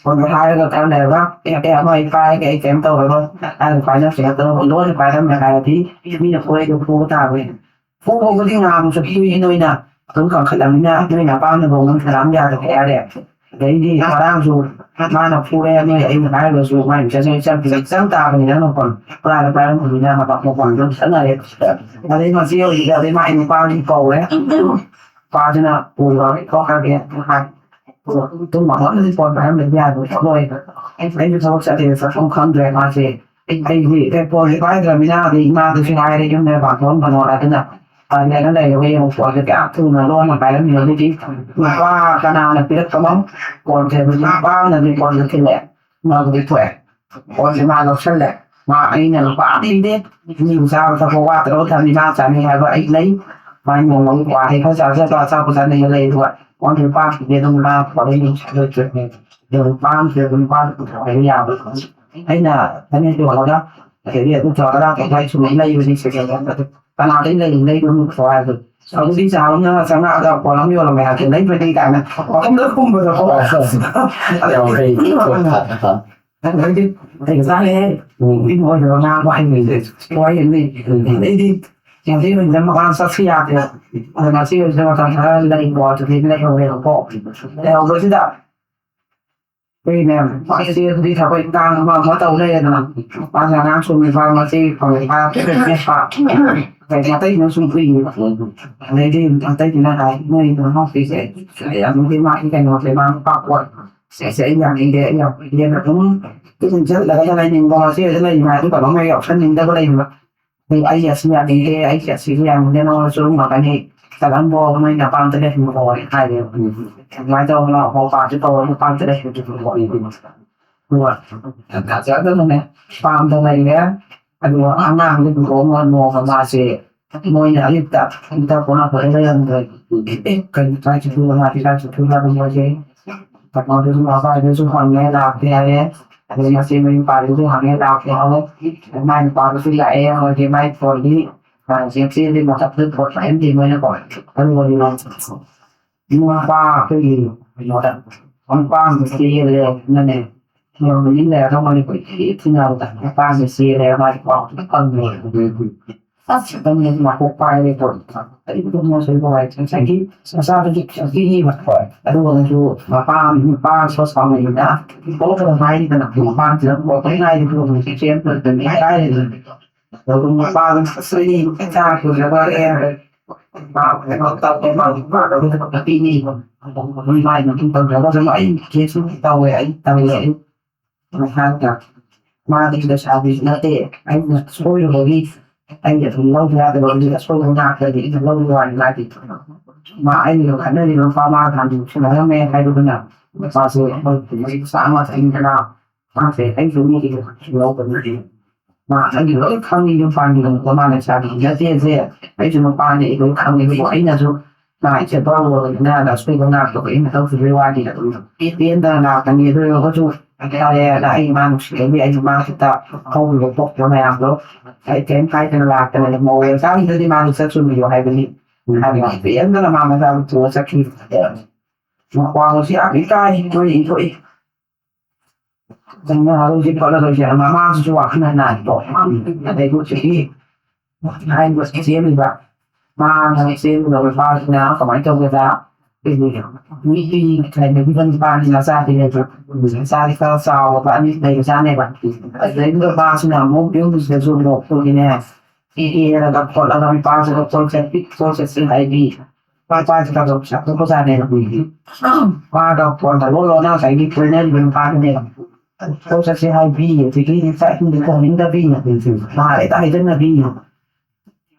ꯐꯣꯟꯗꯣ ꯍꯥꯏꯔꯒ ꯈꯔ ꯂꯩꯔꯒ, "ꯑꯦ, ꯑꯦ, ꯑꯃ ꯑꯩ ꯄꯥꯏꯔꯒꯦ, ꯑꯩ ꯀꯩꯝ ꯇꯧꯔꯔꯣꯏ, ꯑꯩ ꯄꯥꯏꯅꯁꯦ" ꯍꯥꯏꯔꯒ ꯂꯣꯟꯅ ꯄꯥꯏꯔꯝꯃꯦ ꯍꯥꯏꯔꯗꯤ ꯃꯤꯅ ꯀꯣꯏꯗꯣ ꯐꯨꯕ ꯇꯥꯕꯅꯤ꯫ ꯐꯨꯕꯕꯨꯗꯤ ꯉꯥꯃꯨꯛꯁꯨ ꯐꯨꯏ ꯅꯣꯏꯅ, ꯑꯗꯨꯝ ꯀꯟꯈꯠꯂꯝꯅꯤꯅ ꯅꯣꯏꯅ ꯑꯄꯥꯝꯕ ꯃꯑꯣꯡꯗ ꯁꯂꯥꯝ ꯌꯥꯗꯕ ꯌꯥꯔꯦ꯫ ꯑꯗꯩꯗꯤ ꯉꯔꯥꯡꯁꯨ ꯃꯥꯅ ꯐꯨꯔꯦ, ꯅꯣꯏ ꯑꯩꯅ ꯍꯥꯏꯔꯒꯁꯨ ꯃꯥꯏ ꯃꯤꯆꯪ ꯆꯪ ꯆꯪ ꯇꯥꯕꯅꯤꯅ ꯃꯈꯣꯟ ꯄꯨꯔꯥꯗ ꯄꯥꯏꯔꯝꯕꯅꯤꯅ ꯃꯄꯥ-, ꯃꯄꯥꯟꯗ ꯑꯗꯨꯝ ꯆꯠꯅꯔꯦ꯫ ꯑꯗꯩ ꯃꯁꯤ ꯍꯧꯖꯤꯛ ꯑꯗꯩ ꯃꯥꯏ ꯅꯨꯄꯥꯒꯤ ꯀꯧꯔꯦ꯫ ꯅꯨꯄꯥꯁꯤꯅ ꯄꯨꯔꯒ ꯊꯣꯛꯈ꯭ꯔꯒꯦ ꯍꯥꯏ꯫ ꯇꯨꯝ ꯃꯈꯣꯟꯗꯗꯤ ꯐꯣꯟ ꯄꯥꯏꯔꯝꯕꯗꯤ ꯌꯥꯗꯦ, ꯊꯣꯛꯂꯛꯑꯣꯏ꯫ ꯑꯩꯁꯨ ꯊꯕꯛ ꯆꯠꯂꯦ, ꯆꯠꯐꯝ ꯈꯪꯗ꯭ꯔꯦ ꯃꯥꯁꯦ꯫ ꯑꯩ, ꯑꯩꯗꯤ ꯀꯩ ꯐꯣꯟꯁꯦ ꯄꯥꯏꯗ꯭ꯔꯕꯅꯤꯅ ꯑꯗꯩ ꯏꯃꯥꯗꯁꯨ ꯍꯥꯏꯔꯦ ꯌꯨꯝꯗ ꯃꯄꯥꯟ ꯊꯣꯛꯍꯟꯒꯅꯣꯅ꯫ ꯑꯗꯨꯅ ꯇꯜꯂꯦꯅ ꯂꯩꯔꯒ ꯌꯦꯡꯉꯨ ꯐꯣꯟꯁꯦ ꯀꯌꯥꯝ ꯊꯨꯅ ꯂꯣꯟꯅ ꯄꯥꯏꯔꯝꯃꯤꯅꯣ꯫ ꯑꯗꯨꯗꯤ ꯅꯨꯄꯥ ꯀꯅꯥꯅ ꯄꯤꯔꯛꯄꯅꯣ ꯐꯣꯟꯁꯦ? ꯅꯨꯄꯥ ꯑꯃꯅꯗꯤ ꯐꯣꯟꯁꯦ ꯊꯤꯜꯂꯛꯑꯦ꯫ ꯃꯥꯕꯨꯗꯤ ꯊꯣꯛꯑꯦ꯫ ꯐꯣꯟꯁꯦ ꯃꯥ ꯂꯧꯁꯜꯂꯦ꯫ ꯃꯥ ꯑꯩꯅ ꯂꯨꯄꯥ ꯑꯃ ꯄꯤꯗꯦ꯫ ꯃꯤꯕꯨ ꯆꯥꯕ ꯊꯛꯄ ꯋꯥꯠꯇ꯭ꯔꯕ ꯊꯝꯃꯤ꯫ ꯃꯥ ꯆꯥꯅꯤꯡꯉꯦ ꯍꯥꯏꯕ ꯑꯩ ꯂꯩ꯫ ꯃꯥꯏ ꯅꯣꯡꯃꯒꯤ ꯀ꯭ꯋꯥ ꯍꯩ ꯈꯔ ꯆꯥꯖꯕ ꯑꯆꯥꯄꯣꯠ ꯆꯥꯅꯤꯡꯕ ꯂꯩ꯫ ꯑꯗꯨꯒ ꯐꯣꯟꯁꯦ ꯂꯨꯄꯥ ꯑꯃ ꯄꯤꯗꯦ꯫ ꯑꯗꯨꯝ ꯃꯥ ꯐꯣꯟ ꯑꯗꯨꯝ ꯁꯤꯜꯂꯛꯇ꯭ꯔꯦ꯫ ꯑꯗꯨꯒ ꯂꯨꯄꯥ ꯑꯃ ꯄꯤꯔꯒ ꯂꯨꯄꯥ ꯑꯃ ꯄꯨꯊꯣꯛꯑꯦ ꯌꯥꯕ꯫ ꯑꯩꯅ ꯐꯅꯦꯛ ꯌꯣꯜꯂꯒ ꯑꯗꯒꯤ ꯑꯗꯨ ꯇꯧꯔꯒ ꯀꯩ ꯍꯥꯏ ꯁꯨꯝ ꯂꯩꯕꯅꯤ ꯁꯦꯀꯦꯟ ꯍꯦꯟ꯫ ꯑꯗꯨ ꯀꯅꯥꯗꯩ ꯂꯩ? ꯂꯩꯕ ꯑꯃ ꯄꯨꯊꯣꯛꯑꯣ ꯍꯥꯏꯕꯗꯣ꯫ ꯑꯗꯨꯗꯤ ꯆꯥꯎꯅ ꯆꯪꯉꯛꯑꯒ ꯄꯣꯠ ꯑꯃ ꯌꯣꯜꯂꯝꯃꯦ ꯍꯥꯏꯕꯗꯤ ꯂꯩꯕꯗꯤ ꯀꯥꯏꯅ ꯋꯥꯈꯜꯗ ꯈꯨꯝꯕꯗꯣ꯫ ꯑꯗꯩꯗꯤ ꯑꯩ ꯆꯥꯔꯦꯍꯦ꯫ ꯃꯤ ꯑꯣꯏꯗꯕ ꯉꯥꯡꯕ ꯍꯩꯕꯁꯦ ꯋꯥꯍꯩꯅꯤ꯫ ꯑꯗꯩꯗꯤ ꯉꯁꯤ ꯅꯨꯃꯤꯠꯁꯤꯗ ꯃꯄꯥꯟ ꯆꯠꯁꯨ ꯌꯥꯗꯦ꯫ ꯑꯗꯣ ꯉꯁꯤ ꯅꯨꯃꯤꯠꯁꯤꯗ ꯃꯇꯝ ꯈꯔ ꯂꯩꯀꯣ꯫ ꯑꯗꯨꯗꯤ ꯂꯩꯍꯧꯔꯦꯕꯀꯣ꯫ ꯂꯩꯍꯧꯕꯁꯤꯗ ꯑꯩꯈꯣꯏꯅꯦ, ꯃꯆꯦꯗꯨꯗꯤ ꯊꯕꯛ ꯏꯪꯈꯥꯡ ꯑꯃ ꯑꯃ ꯇꯧ ꯂꯩꯔꯦꯗꯅ, ꯃꯥꯁꯦ ꯑꯉꯥꯡ ꯁꯨꯝ ꯃꯤꯄꯥ ꯃꯆꯦꯒꯤ ꯐꯪꯉꯤꯕ ꯃꯦꯠꯄ, ꯑꯗꯩ ꯃꯇꯩꯅ ꯁꯨꯝ ꯎꯏꯕ, ꯑꯗꯩꯗꯤ ꯃꯇꯩꯗꯨꯅ ꯍꯥꯏ, "ꯅꯣꯏ ꯅꯅꯥꯎꯄꯤꯁꯦ ꯌꯥꯝꯅꯗꯤ ꯃꯥꯒꯤ ꯀꯩꯅꯣꯁꯦ, ꯃꯥ ꯅꯨꯄꯥ ꯀꯣꯏ ꯁꯦ, ꯁꯦ, ꯑꯩ ꯌꯥꯅꯤꯡꯗꯦ, ꯑꯩ ꯌꯥꯝ ꯀꯨꯏꯔꯦꯅ ꯑꯗꯨꯝ ꯏꯟ ꯆꯠꯂꯒ ꯂꯩꯅꯤꯡꯕ, ꯃꯆꯦꯗ ꯂꯩꯅꯤꯡꯕ ꯍꯥꯏꯗꯨ ꯀꯩꯅꯣꯝ ꯍꯦꯛ ꯌꯥꯎꯁꯟꯅꯤꯡꯗꯕ ꯂꯩꯕ꯫ ꯑꯩ, ꯑꯩ ꯑꯁꯤ ꯌꯥꯅꯤꯡꯗꯦ, ꯑꯩ ꯑꯁꯤꯁꯨ ꯌꯥꯅꯤꯡꯗꯦ, ꯅꯉꯣꯟꯗꯁꯨ ꯑꯗꯨꯝ ꯉꯥꯛꯀꯅꯤ, ꯀꯔꯝꯕ ꯅꯣꯏ ꯅꯄꯥꯝꯗ ꯂꯩꯍꯟꯕ ꯍꯥꯏꯔꯦꯕ꯫ ꯑꯗꯨꯃꯥꯏꯅ ꯇꯧꯗꯅ ꯃꯄꯥꯁꯨ ꯇꯧꯔ ꯅꯨꯄꯥꯝꯗ ꯂꯩꯍꯟꯕ꯫ ꯑꯗꯨꯒ ꯐꯖꯗꯅꯅꯦ ꯄꯥꯝꯗ ꯂꯩꯔꯦ꯫ ꯑꯗꯨꯒ ꯑꯉꯥꯡꯗꯨ ꯂꯨꯍꯣꯡꯉ ꯅꯣꯡꯃ ꯃꯥꯁꯦ ꯃꯣꯏꯅ ꯑꯌꯨꯛꯇ ꯏꯟꯊ ꯄꯣꯅ ꯐꯖꯅ ꯂꯩꯔꯝꯗ꯭ꯔꯦ꯫ ꯑꯦ, ꯀꯩꯅꯣ ꯇ꯭ꯔꯥꯏ ꯆꯠꯊꯣꯛꯑꯒ ꯃꯥꯗꯤ ꯇ꯭ꯔꯥꯏ ꯆꯠꯊꯣꯛꯑꯒ ꯑꯗꯨꯝ ꯃꯣꯏꯁꯦ ꯀꯩꯅꯣꯗꯨꯁꯨ ꯃꯄꯥꯗꯨꯁꯨ ꯍꯪꯉꯦ ꯂꯥꯛꯇꯦ ꯍꯥꯏꯔꯦ꯫ ꯑꯗꯩ ꯃꯆꯦ ꯃꯌꯨꯝ ꯄꯥꯜꯂꯤꯁꯨ ꯍꯪꯉꯦ ꯂꯥꯛꯇꯦ ꯍꯥꯏꯔꯦ꯫ ꯃꯥꯏ ꯅꯨꯄꯥꯗꯨꯁꯨ ꯂꯥꯛꯑꯦ꯫ ꯃꯣꯏꯒꯤ ꯃꯥꯏ ꯐꯣꯟꯗꯤ ꯆꯦꯟꯗꯤ ꯃꯊꯛꯇ ꯐꯣꯟ ꯄꯥꯏꯍꯟꯗꯦ ꯃꯣꯏꯅꯀꯣ꯫ ꯑꯗꯨꯒ ꯅꯨꯄꯥ ꯑꯩꯈꯣꯏꯒꯤ ꯀꯩꯅꯣꯗ ꯃꯄꯥꯝꯗ ꯆꯦꯜꯂꯦ꯫ ꯅꯅꯦ ꯅꯣꯡ ꯅꯤꯅꯤ ꯂꯩꯔꯒ ꯃꯅꯤꯄꯨꯔꯤ ꯊꯤ ꯊꯤꯅꯕꯗ ꯃꯄꯥꯝꯗ ꯆꯦꯜꯂꯦ꯫ ꯃꯥꯒꯤ ꯄꯥꯎ ꯑꯝꯇ ꯐꯪꯗꯦ꯫ ꯑꯁ, ꯈꯤꯇꯪ ꯃꯀꯣꯛ ꯄꯥꯏꯔꯦ ꯇꯧꯔꯦ꯫ ꯑꯩ ꯀꯩꯅꯣ ꯁꯣꯏꯕ ꯍꯥꯏ ꯉꯁꯥꯏꯒꯤ ꯃꯆꯥꯗꯨꯗꯤ ꯈꯤꯇꯪ ꯄꯤꯛꯏꯕ꯫ ꯑꯗꯨꯒꯁꯨ ꯃꯄꯥ ꯃꯄꯥ ꯁꯣ ꯁꯥꯎꯅꯩꯗꯅ ꯄꯣꯛꯄꯗ ꯉꯥꯏꯔꯤꯗꯅ ꯃꯄꯥꯁꯤꯗ ꯄꯣꯛꯄꯗ ꯉꯥꯏꯔꯤꯕ ꯍꯧꯖꯤꯛ ꯆꯦꯟꯕꯗ ꯉꯥꯏꯔꯤꯕ꯫ ꯑꯗꯨꯒ ꯃꯄꯥꯗꯨꯅ ꯑꯁ ꯑꯩ ꯏꯆꯥ ꯄꯨꯖꯕ ꯀꯩꯅꯣ ꯇꯧꯋꯦ ꯃꯥ ꯄꯤꯅꯤ꯫ ꯑꯗꯨꯝ ꯃꯥꯏ ꯃꯇꯨꯡ ꯇꯧꯖꯔꯒꯁꯨ ꯑꯩ ꯀꯦꯁꯁꯨ ꯇꯧꯋꯦ ꯑꯩ ꯇꯧꯋꯦ ꯑꯩ ꯍꯥꯏꯔꯒ ꯃꯥꯗꯤ ꯂꯩꯁꯥꯕꯤꯁꯨ ꯅꯠꯇꯦ꯫ ꯑꯩꯅ ꯁꯣꯏꯔꯨꯕꯒꯤ ꯑꯩꯅ ꯑꯗꯨꯝ ꯂꯧꯕ ꯌꯥꯗꯕ ꯑꯗꯨꯗꯤ ꯑꯁꯣꯏꯕ ꯉꯥꯛꯇꯗꯤ ꯑꯩꯅ ꯂꯧꯕ ꯋꯥꯅꯤ꯫ ꯃꯥꯗꯤ ꯃꯥ ꯑꯩꯒ ꯈꯠꯅꯔꯤꯕ ꯅꯨꯄꯥ ꯃꯥ ꯍꯥꯟꯅ ꯅꯨꯡꯁꯤꯅꯔꯝꯃꯦ ꯍꯥꯏꯕꯗꯨꯅ ꯅꯨꯄꯥꯁꯦ ꯑꯩꯈꯣꯏ ꯄꯩꯁꯥ ꯑꯃ ꯊꯤꯗꯅ ꯃꯥꯁꯦ ꯑꯩꯁꯨ ꯃꯤꯒꯤ ꯂꯧꯕꯅꯤ꯫ ꯃꯥ ꯑꯩꯒꯤ ꯂꯣꯏ ꯈꯪꯉꯤ꯫ ꯌꯨꯝ ꯄꯥꯟꯈꯤꯕ ꯅꯨꯄꯥ ꯃꯥ ꯂꯩꯁꯥꯕꯤ ꯅꯠꯇꯦꯁꯦ ꯑꯩꯁꯨ ꯅꯨꯄꯥꯅꯤ ꯑꯩ ꯂꯣꯏ ꯈꯪꯉꯤ꯫ ꯑꯗꯨꯕꯨ ꯑꯩꯅꯁꯨ ꯃꯥ ꯑꯩꯁꯦ ꯕꯥꯎ ꯂꯣꯏꯕꯅꯤꯅ ꯑꯁꯣꯏꯕ ꯉꯥꯛꯇꯕ ꯑꯩꯅ ꯇꯧꯈꯤꯕꯒꯤ ꯋꯥꯅꯤ꯫ ꯑꯗꯨꯝ ꯄꯦꯟꯗꯅ ꯂꯥꯛꯀꯅꯤ꯫ ꯑꯗꯨ ꯑꯣꯏꯔꯒꯁꯨ ꯍꯥꯏꯇꯥꯔꯦ ꯑꯩ ꯃꯥ ꯅꯨꯡꯁꯤꯕꯒꯤ ꯑꯩꯁꯨ ꯃꯥ ꯈꯛꯇ ꯍꯧꯔꯤꯕ ꯄꯣꯛꯄ ꯃꯌꯥꯝꯗꯣ ꯑꯩ ꯀꯔꯤꯝ ꯍꯥꯏꯗꯅ ꯂꯥꯛꯇꯅ ꯃꯧ ꯑꯣꯏꯔꯀꯥꯟꯗꯗꯤ ꯃꯥꯁꯨ ꯆꯠꯆꯨꯝꯕꯤꯌꯣ ꯍꯥꯏꯕꯅꯤ꯫ ꯍꯥꯏꯕ ꯄꯦꯟꯗꯅ ꯃꯥ ꯃꯆꯥꯗꯨ ꯄꯨꯔ ꯆꯠꯈꯤꯕ꯫ ꯃꯄꯥꯟꯁꯤ ꯌꯥꯝ ꯏꯀꯥꯏ ꯃꯣꯏ ꯏꯟꯊꯣꯛꯏ꯫ ꯍꯧꯖꯤꯛ ꯐꯠꯂꯔꯣꯏꯁꯦ ꯃꯃꯥꯁꯤꯁꯨ ꯋꯥꯈꯜ ꯅꯥꯏꯀꯣ꯫ ꯑꯗꯩ ꯍꯧꯖꯤꯛꯀꯤ ꯍꯥꯏꯔꯤꯕ ꯆꯦꯜꯂꯤꯕ ꯃꯥꯅ ꯆꯦꯜꯂꯤꯕ ꯅꯨꯄꯥꯁꯤꯅ ꯀꯃꯥꯏꯅ ꯇꯧꯒꯦꯗ ꯅꯨꯄꯤ ꯂꯩꯕꯒꯤ ꯅꯨꯄꯥꯅꯤ ꯃꯆꯥꯗꯤ ꯂꯩꯕ꯫ ꯃꯆꯥꯗꯤ ꯈꯔ ꯆꯥꯎꯔꯕ ꯑꯅꯤ ꯂꯩꯕꯖꯥꯠꯅꯦꯕ꯫ ꯑꯗꯨꯗꯩꯗꯨꯗ ꯃꯥꯁꯤꯅ ꯑꯃꯨꯛ ꯌꯨꯝꯁꯤꯗꯁꯨ ꯑꯃꯨꯛ ꯑꯩꯈꯣꯏꯒꯤꯅꯦ, ꯀꯦꯔꯒ ꯈꯣꯠꯂꯒ ꯅꯨꯄꯥꯁꯤꯒ ꯀꯣꯏ ꯆꯠꯄꯤ, ꯀꯣꯏ ꯆꯠꯁꯤ ꯍꯥꯏꯕꯤ꯫ ꯃꯄꯥꯁꯤ ꯈꯔ ꯈꯔ ꯄꯩꯁꯥ ꯊꯣꯛꯄꯖꯥꯠꯅꯦꯕ꯫ ꯃꯥꯒ ꯐꯣꯟ ꯇꯧꯔꯛꯑꯣ ꯅ ꯉꯁꯥꯏꯒꯤ ꯀꯣꯏꯅꯔꯤꯕ ꯅꯨꯄꯥꯗꯨꯅꯦꯕ꯫ ꯀꯣꯏ ꯆꯠꯁꯤ ꯍꯥꯏꯕꯤ, ꯑꯗꯒꯤ ꯆꯥꯛ ꯏꯁꯤꯡꯗꯤ ꯊꯣꯡꯅꯤꯡꯗꯕꯤ, ꯃꯥ ꯍꯦꯛꯇ ꯍꯥꯏꯖꯟꯅꯕꯤ꯫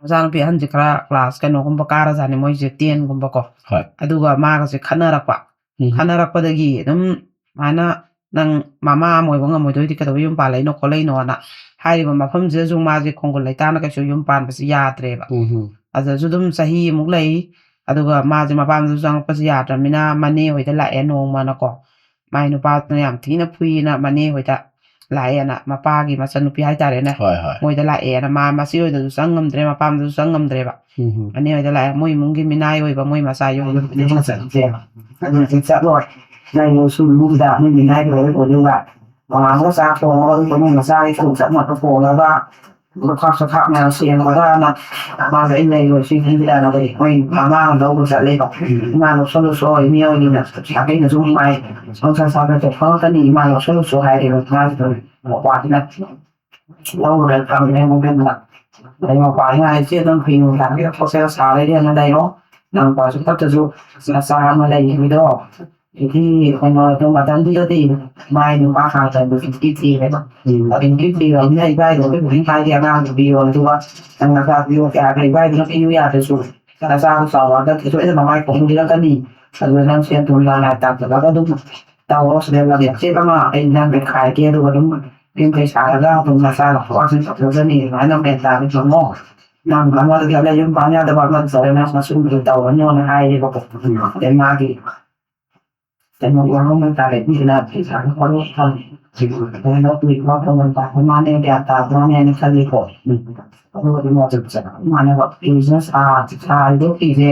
ꯃꯆꯥꯅꯨꯄꯤ ꯑꯍꯟꯁꯦ ꯈꯔ ꯀ꯭ꯂꯥꯁ ꯀꯩꯅꯣꯒꯨꯝꯕ ꯀꯥꯔꯖꯥꯠꯅꯤ, ꯃꯣꯏꯁꯦ ꯇꯦꯟꯒꯨꯝꯕꯀꯣ꯫ ꯍꯣꯏ꯫ ꯑꯗꯨꯒ ꯃꯥꯒꯁꯦ ꯈꯠꯅꯔꯛꯄ꯫ ꯎꯝ꯫ ꯈꯠꯅꯔꯛꯄꯗꯒꯤ ꯑꯗꯨꯝ ꯁꯨꯃꯥꯏꯅ, "ꯅꯪ ꯃꯃꯥ ꯑꯃ ꯑꯣꯏꯕ ꯉꯝꯃꯣꯏꯗꯣꯏꯗꯤ ꯀꯩꯗꯧꯕ ꯌꯨꯝ ꯄꯥꯜꯂꯛꯏꯅꯣ ꯈꯣꯠꯂꯛꯏꯅꯣꯅ" ꯍꯥꯏꯔꯤꯕ ꯃꯐꯝꯁꯤꯗꯁꯨ ꯃꯥꯁꯦ ꯈꯣꯡꯒꯨꯜ ꯂꯩꯇꯥꯅ ꯀꯩꯁꯨ ꯌꯨꯝ ꯄꯥꯟꯕꯁꯦ ꯌꯥꯗ꯭ꯔꯦꯕ꯫ ꯎꯝ꯫ ꯑꯗꯨꯗꯁꯨ ꯑꯗꯨꯝ ꯆꯍꯤ ꯑꯃꯨꯛ ꯂꯩ꯫ ꯑꯗꯨꯒ ꯃꯥꯁꯦ ꯃꯄꯥꯝꯗꯁꯨ ꯆꯪꯉꯛꯄꯁꯦ ꯌꯥꯗ꯭ꯔꯕꯅꯤꯅ ꯃꯅꯦ ꯍꯣꯏꯗ ꯂꯥꯛꯑꯦ ꯅꯣꯡꯃꯅꯀꯣ꯫ ꯃꯥꯏ ꯅꯨꯄꯥꯗꯨꯅ ꯌꯥꯝ ꯊꯤꯅ ꯐꯨꯏꯅ ꯃꯅꯦ ꯍꯣꯏꯗ ꯂꯥꯛꯑꯦꯅ, ꯃꯄꯥꯒꯤ ꯃꯆꯟꯅꯨꯄꯤ ꯍꯥꯏꯇꯥꯔꯦꯅꯦ꯫ ꯍꯣꯏ, ꯍꯣꯏ꯫ ꯃꯣꯏꯗ ꯂꯥꯛꯑꯦꯅ, ꯃꯥ ꯃꯆꯦ ꯍꯣꯏꯗꯁꯨ ꯆꯪ ꯉꯝꯗ꯭ꯔꯦ, ꯃꯄꯥꯝꯗꯁꯨ ꯆꯪ ꯉꯝꯗ꯭ꯔꯦꯕ꯫ ꯎꯝ꯫ ꯃꯅꯦ ꯍꯣꯏꯗ ꯂꯥꯛꯑꯦ, ꯃꯣꯏ ꯏꯃꯨꯡꯒꯤ ꯃꯤꯅꯥꯏ ꯑꯣꯏꯕ ꯃꯣꯏ ꯃꯆꯥ ꯌꯨꯝ ꯑꯗꯨꯗꯤ ꯆꯠꯂꯣꯏ꯫ ꯅꯪ ꯁꯨꯝ ꯏꯃꯨꯡꯗ ꯃꯣꯏ ꯃꯤꯅꯥꯏ ꯑꯣꯏꯕ ꯑꯣꯏꯗꯣꯏꯕ꯫ ꯃꯃꯥꯡꯗ ꯆꯥꯛ ꯊꯣꯡꯉꯒ ꯑꯗꯨꯝ ꯃꯣꯏ ꯃꯆꯥꯒꯤ ꯊꯣꯡ ꯆꯞ ꯃꯥꯟꯅ ꯊꯣꯡꯉꯒ ꯂꯨꯈꯥꯛ ꯆꯈꯥꯛ ꯃꯌꯥꯝ ꯁꯦꯡꯕꯗꯅ ꯃꯥꯒ ꯑꯩ ꯂꯩꯔꯣꯏ ꯁꯤ ꯈꯟꯕꯤꯔꯛꯑꯅ ꯃꯣꯏ ꯃꯃꯥꯅ ꯂꯧꯕ ꯆꯠꯂꯦꯕ꯫ ꯏꯃꯥ ꯂꯧꯁꯜꯂꯨꯁꯣ ꯏꯅꯦ ꯍꯣꯏꯒꯤꯅ ꯁꯥꯒꯩꯅꯁꯨ ꯅꯨꯡꯉꯥꯏ꯫ ꯁꯣꯝ ꯁꯥ ꯁꯥꯒ ꯆꯠ ꯐꯪꯉꯛꯀꯅꯤ ꯏꯃꯥ ꯂꯧꯁꯜꯂꯨꯁꯣ ꯍꯥꯏꯔꯦꯕ ꯃꯥꯁꯤꯗ ꯃꯄꯥꯁꯤꯅ꯫ ꯂꯧꯔꯦ ꯊꯝꯃꯦ ꯃꯣꯕꯦꯜꯗ꯫ ꯑꯗꯩ ꯃꯄꯥꯁꯤꯅ ꯍꯥꯏ ꯏꯆꯦ ꯅꯪ ꯐꯤ ꯅꯨꯡ ꯁꯥꯕꯒꯤ ꯍꯣꯁꯇꯦꯜ ꯁꯥ ꯂꯩꯔꯦꯅ ꯂꯩꯔꯣ꯫ ꯅꯪ ꯅꯨꯄꯥꯁꯨ ꯐꯠꯇꯁꯨ ꯅꯆꯥ ꯑꯃ ꯂꯩꯔꯤꯗꯣ꯫ ꯑꯗꯒꯤ ꯀꯩꯅꯣꯗꯣ ꯃꯇꯝꯗꯨꯗꯗꯤ ꯃꯥꯏ ꯅꯨꯄꯥ ꯍꯥꯟꯅ ꯇꯧꯕꯁꯨ ꯊꯤꯔꯦꯕ꯫ ꯎꯝ꯫ ꯑꯗꯨꯗꯒꯤ ꯊꯤꯔꯕꯅꯤꯅ ꯏꯕꯥꯏꯗꯣ ꯑꯩꯈꯣꯏ ꯕꯨꯡ ꯍꯥꯏꯗꯤ ꯑꯉꯥꯡꯗꯨ ꯄꯤꯌꯣ ꯑꯗꯨꯒ ꯅꯪ ꯅꯆꯥ ꯄꯤꯌꯣ ꯀꯌꯥ ꯏꯕꯥꯏꯗꯨꯅ ꯄꯤꯌꯨ ꯌꯥꯗ꯭ꯔꯁꯨ ꯅꯆꯥꯗꯣ ꯆꯥꯎꯔꯛꯑꯒ ꯁꯣꯏꯗꯅ ꯃꯃꯥꯏ ꯀꯣꯟꯕꯤꯔꯛꯀꯅꯤ꯫ ꯑꯗꯨꯗ ꯅꯪ ꯁꯦꯟ ꯊꯨꯝ ꯂꯥꯟ ꯂꯥꯏ ꯇꯥꯛꯄꯗ ꯑꯗꯨꯝ ꯇꯧꯔꯣ ꯁꯤꯗ ꯂꯝ ꯌꯥꯝ ꯆꯦꯠ ꯑꯃ ꯑꯩ ꯅꯪ ꯈꯥꯏꯒꯦ ꯑꯗꯨꯒ ꯑꯗꯨꯝ ꯌꯨꯝ ꯀꯩ ꯁꯥꯔꯒ ꯑꯗꯨꯝ ꯅꯆꯥ ꯂꯧꯊꯣꯛꯑꯁꯤ ꯆꯠꯊꯣꯛꯆꯅꯤ ꯑꯗꯨꯃꯥꯏꯅ ꯃꯦꯟ ꯇꯥꯅ ꯆꯨꯝꯃꯣ꯫ ꯅꯪ ꯑꯃꯗ ꯌꯨꯝ ꯄꯥꯟ ꯌꯥꯗꯕ ꯑꯃ ꯇꯧꯔꯦ ꯅꯪ ꯃꯁꯨꯝꯗꯨ ꯇꯧꯔꯅꯣꯅ ꯍꯥꯏꯔꯦꯕꯀꯣ꯫ ꯑꯗꯩ ꯃꯥꯒꯤ ꯀꯩꯅꯣ ꯋꯥꯍꯪ ꯍꯥꯏꯇꯥꯔꯦ ꯃꯤꯗꯨꯅ ꯄꯩꯁꯥ ꯈꯔ ꯐꯪꯉꯦ꯫ ꯀꯩꯅꯣ ꯀꯨꯏ ꯈꯔ ꯐꯪꯉꯦ ꯃꯥꯅꯦ ꯒ꯭ꯌꯥꯟ ꯇꯥꯕ ꯃꯥꯅꯦꯅ ꯈꯜꯂꯤꯀꯣ꯫ ꯑꯗꯨꯒ ꯃꯥꯅꯦꯕ ꯐꯤꯁꯤꯅ ꯁꯥ ꯁꯥꯔꯤꯕ ꯐꯤꯁꯦ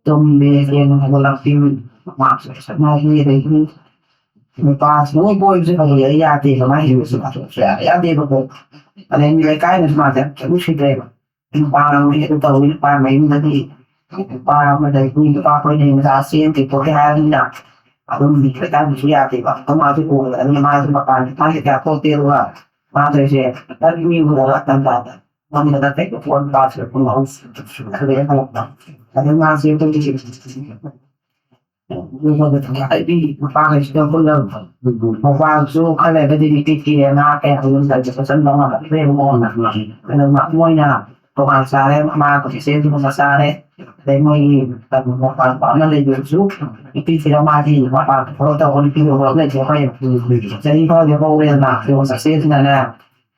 ꯇꯨꯝꯕꯤ ꯌꯦꯡ ꯍꯧꯒꯠꯂꯛꯄꯤ ꯃꯥꯁꯨ ꯁꯛꯅꯕꯤ ꯑꯗꯒꯤ ꯅꯨꯄꯥꯁꯤ ꯂꯣꯏ ꯀꯣꯏꯕꯁꯦ ꯍꯧꯔꯛꯑꯦ ꯌꯥꯗꯦꯕ ꯃꯥꯏ ꯍꯤꯡꯕꯁꯦ ꯃꯥꯁꯨ ꯁꯨꯡꯌꯥ ꯌꯥꯗꯦꯕꯀꯣ꯫ ꯑꯗꯩ ꯃꯤ ꯂꯩꯀꯥꯏꯅꯁꯨ ꯃꯥꯁꯦ ꯌꯥꯝ ꯀꯩꯝ ꯎꯁꯤꯠꯇ꯭ꯔꯦꯕ꯫ ꯅꯨꯄꯥ ꯂꯧꯔꯤ ꯑꯗꯨ ꯇꯧꯔꯤ ꯅꯨꯄꯥ ꯃꯌꯨꯝꯗꯗꯤ ꯅꯨꯄꯥ ꯑꯃꯗꯒꯤ ꯅꯨꯄꯥ ꯀꯣꯏꯅꯩ ꯃꯆꯥ ꯆꯦꯟꯗꯦ ꯈꯣꯠꯇꯦ ꯍꯥꯏꯔꯕꯅꯤꯅ ꯑꯗꯨꯝ ꯂꯩꯀꯥꯏꯗꯁꯨ ꯌꯥꯗꯦꯕ꯫ ꯑꯩꯈꯣꯏ ꯃꯥꯁꯨ ꯎꯕꯗ ꯑꯗꯨꯝ ꯃꯥꯁꯨ ꯃꯄꯥꯟ ꯊꯣꯛꯄ ꯀꯌꯥ ꯊꯣꯛꯇꯦ꯫ ꯑꯗꯨꯒ ꯃꯥ ꯇꯧꯔꯤꯁꯦ ꯇꯟ ꯃꯤ ꯎꯔꯒ ꯇꯟ ꯇꯥꯗ ꯃꯝꯕꯗ ꯀꯩ ꯐꯣꯟ ꯄꯥꯁ ꯄꯨꯡ ꯑꯍꯨꯝ ꯑꯗꯨꯗꯩ ꯍꯜꯂꯛꯄ꯫ ꯑꯗꯩ ꯃꯥꯁꯦ ꯑꯩꯈꯣꯏꯒꯤ ꯑꯩꯗꯤ ꯅꯨꯄꯥꯈꯩꯁꯤꯒ ꯄꯨꯜꯂꯒ ꯃꯄꯥꯁꯨ ꯈꯔ ꯂꯩꯔꯒꯗꯤ ꯅꯨꯄꯤ ꯊꯤꯔꯦ, ꯉꯥ ꯀꯌꯥ ꯍꯧꯖꯤꯛ ꯂꯩꯕ ꯆꯠꯆꯟꯕ ꯉꯝꯃꯛꯇ꯭ꯔꯦꯕꯀꯣ꯫ ꯑꯗꯨ ꯃꯣꯏꯅ ꯇꯣꯉꯥꯟ ꯆꯥꯔꯦ, ꯃꯥ ꯆꯦꯆꯦꯁꯨ ꯆꯥꯔꯦ, ꯑꯗꯩ ꯃꯣꯏꯒꯤ ꯀꯩꯅꯣ ꯃꯄꯥꯟ ꯄꯥꯛꯅ ꯂꯩꯕꯗꯨꯁꯨ ꯅꯨꯄꯤ ꯊꯤꯔ ꯃꯥꯗꯤ ꯃꯄꯥꯟ ꯊꯕꯛ ꯇꯧꯕ ꯅꯨꯄꯤ ꯍꯧꯔ ꯂꯩꯊꯣꯛꯈ꯭ꯔꯦ꯫ ꯆꯍꯤ ꯈꯔꯗꯤ ꯍꯧꯔꯦꯗꯅ꯫ ꯑꯗꯨꯒ ꯆꯦꯆꯦꯁꯤꯅꯅꯦ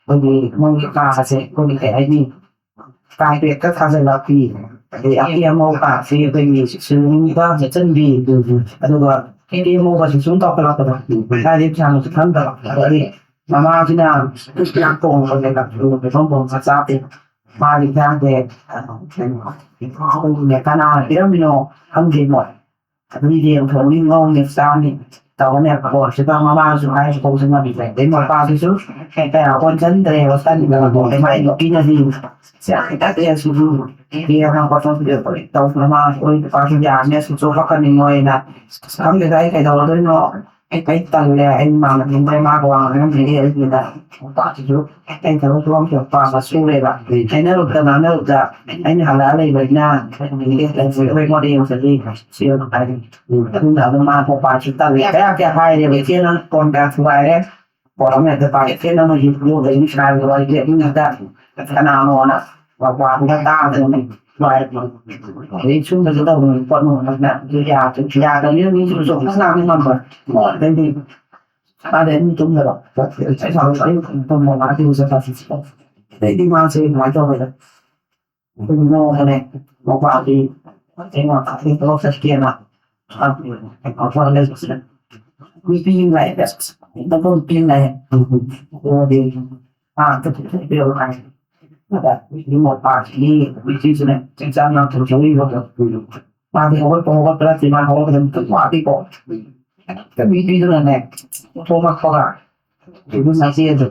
ꯑꯩꯈꯣꯏꯒꯤ ꯃꯣꯏꯒꯤ ꯀꯥꯁꯦ ꯑꯩꯈꯣꯏꯒꯤ ꯀꯩ ꯍꯥꯏꯅꯤ, ꯀꯥꯔꯄꯦꯠꯀ ꯊꯥꯖꯤꯜꯂꯛꯄꯤ, ꯑꯗꯩ ꯑꯀꯦ ꯑꯃꯧ ꯀꯥꯁꯦ ꯑꯩꯈꯣꯏꯒꯤ ꯁꯤꯂꯤꯡꯒ ꯍꯦꯠꯆꯟꯕꯤ, ꯑꯗꯨꯒ ꯑꯀꯦ ꯑꯃꯧꯒꯁꯨ ꯁꯨꯝ ꯇꯧꯈꯠꯂꯛꯄꯗꯣ ꯍꯥꯏꯗꯤ ꯄꯩꯁꯥꯁꯨ ꯈꯟꯗꯕ꯫ ꯑꯗꯒꯤ ꯃꯃꯥꯁꯤꯅ ꯆꯥꯛ ꯊꯣꯡꯕꯁꯦ ꯄꯩꯁꯥ ꯊꯣꯡꯕ ꯆꯥꯗꯦ꯫ ꯃꯥꯒꯤ ꯏꯟꯁꯥꯡꯁꯦ ꯀꯩꯅꯣ ꯑꯩꯈꯣꯏꯒꯤꯅꯦ ꯀꯅꯥꯅ ꯄꯤꯔꯝꯃꯤꯅꯣ ꯈꯪꯗꯦ꯫ ꯃꯣꯏ ꯑꯗꯨꯝ ꯌꯦꯟ ꯊꯣꯡꯅꯤ ꯉꯧꯅꯤ ꯆꯥꯅꯤ ꯇꯧꯅꯦꯕꯀꯣ꯫ ꯁꯤꯗ ꯃꯃꯥꯁꯨ ꯍꯥꯏ ꯍꯧꯕꯁꯨ ꯉꯝꯗ꯭ꯔꯦ, ꯑꯗꯩ ꯃꯄꯥꯗꯨꯁꯨ ꯀꯌꯥ ꯑꯣꯟꯁꯤꯟꯗ꯭ꯔꯦꯕ꯫ ꯇꯟꯗꯅꯀꯣ ꯑꯗꯩ ꯃꯥꯏ ꯅꯨꯄꯤꯅꯗꯤ ꯁꯦ ꯍꯦꯛꯇ ꯁꯨ ꯌꯦꯡꯉ ꯈꯣꯠꯇꯅ ꯇꯧꯗꯅ ꯃꯥ ꯑꯩꯈꯣꯏ ꯅꯨꯄꯥꯁꯨ ꯌꯥꯝꯃꯦ ꯁꯨ ꯆꯣꯛꯂꯛꯀꯅꯤ ꯃꯣꯏꯅ꯫ ꯑꯁ ꯈꯪꯗꯦꯗ ꯑꯩ ꯀꯩꯗꯧꯔꯗꯣꯏꯅꯣ꯫ ꯑꯩ ꯀꯩ ꯇꯜꯂꯦ꯫ ꯑꯩ ꯃꯥꯟꯅꯅꯤꯡꯗ꯭ꯔꯦ꯫ ꯃꯥꯒ ꯋꯥ ꯉꯥꯡꯅꯤꯡꯗꯦ꯫ ꯑꯩꯒꯤꯗ ꯅꯨꯄꯥꯁꯤꯁꯨ ꯑꯩ ꯊꯕꯛ ꯁꯨꯐꯝ ꯊꯣꯛꯄ ꯃꯆꯨ ꯂꯩꯕ꯫ ꯍꯥꯏꯅꯔꯨꯕꯗ ꯉꯥꯡꯅꯔꯨꯕꯗ ꯑꯩꯅ ꯍꯜꯂꯛꯑ ꯂꯩꯕꯅꯤꯅ ꯑꯩꯈꯣꯏ ꯃꯣꯔꯦ ꯌꯦꯡꯕꯗꯤ ꯁꯤ ꯍꯥꯏꯔꯤ꯫ ꯑꯗꯨꯅ ꯑꯗꯨꯝ ꯃꯥ ꯊꯣꯛꯄ ꯍꯥꯏꯁꯨ ꯇꯜꯂꯦ꯫ ꯀꯌꯥ ꯀꯌꯥ ꯍꯥꯏꯔꯦꯕ ꯏꯆꯦ ꯅꯪ ꯐꯣꯟ ꯀꯌꯥ ꯊꯨꯒꯥꯏꯔꯦ꯫ ꯄꯣꯔꯛꯑꯝꯃꯦ ꯑꯗ ꯄꯥꯏ ꯏꯆꯦ ꯅꯪꯅ ꯌꯨꯝ ꯌꯣꯛ ꯂꯩ ꯁꯥꯔꯤꯕ ꯋꯥꯔꯤꯁꯦ ꯃꯤꯉꯣꯟꯗ ꯀꯅꯥꯅꯣꯅ ꯃꯄꯥꯟꯗ ꯇꯥꯗꯅ ꯂꯣꯏꯔꯦ꯫ ꯑꯗꯩ ꯁꯨꯝꯕꯁꯨ ꯇꯧꯕꯅꯤ ꯈꯣꯠꯅꯨ ꯍꯥꯏꯅ ꯑꯗꯨ ꯌꯥꯗ꯭ꯔꯦ꯫ ꯌꯥꯗꯕꯅꯤꯅ ꯃꯤꯁꯨ ꯆꯣꯡꯊꯅꯕ ꯉꯝꯕ꯫ ꯑꯗꯩꯗꯤ ꯃꯥꯗꯤ ꯑꯗꯨꯝ ꯇꯨꯝꯗꯕ꯫ ꯑꯩ ꯁꯥꯎꯔꯛꯄ ꯑꯩ ꯇꯨꯝꯕ ꯃꯥꯗꯤ ꯆꯠꯄ꯫ ꯑꯗꯩꯗꯤ ꯃꯥꯁꯦ ꯑꯗꯨꯃꯥꯏꯅ ꯇꯧꯔꯦ꯫ ꯑꯩꯈꯣꯏ ꯅꯣꯡꯃꯅꯦ ꯃꯄꯥꯒꯤ ꯑꯩꯉꯣꯟꯗ ꯑꯩ ꯊꯕꯛ ꯆꯠꯀꯦꯅ ꯅꯨꯄꯤ ꯑꯃ ꯂꯩꯕꯁꯤꯗ ꯅꯨꯄꯤ ꯑꯃ ꯂꯥꯛꯑꯦ꯫ ꯅꯨꯄꯤ ꯑꯃ ꯂꯥꯛꯑꯦ꯫ ꯑꯗꯨꯗꯤ ꯑꯥ ꯊꯣꯛꯄꯤꯔꯣ ꯍꯥꯏ꯫ ꯑꯗ ꯌꯨꯝ ꯃꯄꯥꯁꯤꯒꯤ ꯅꯨꯄꯤꯁꯤꯅ ꯆꯤꯟꯖꯥꯛ ꯉꯥꯛꯇꯪ ꯆꯧꯔꯤꯕꯗꯣ ꯃꯥꯗꯤ ꯍꯧꯒꯠꯄ ꯍꯧꯒꯠꯄ ꯅꯠꯇꯦ꯫ ꯃꯥ ꯍꯧꯒꯠꯄꯗ ꯃꯇꯝ ꯋꯥꯠꯂꯤꯀꯣ꯫ ꯍꯦꯛꯇ ꯅꯨꯄꯤꯗꯨꯅꯅꯦ ꯊꯣꯛꯂꯛꯄꯒ ꯏꯕꯨꯡ ꯅꯆꯦꯗꯣ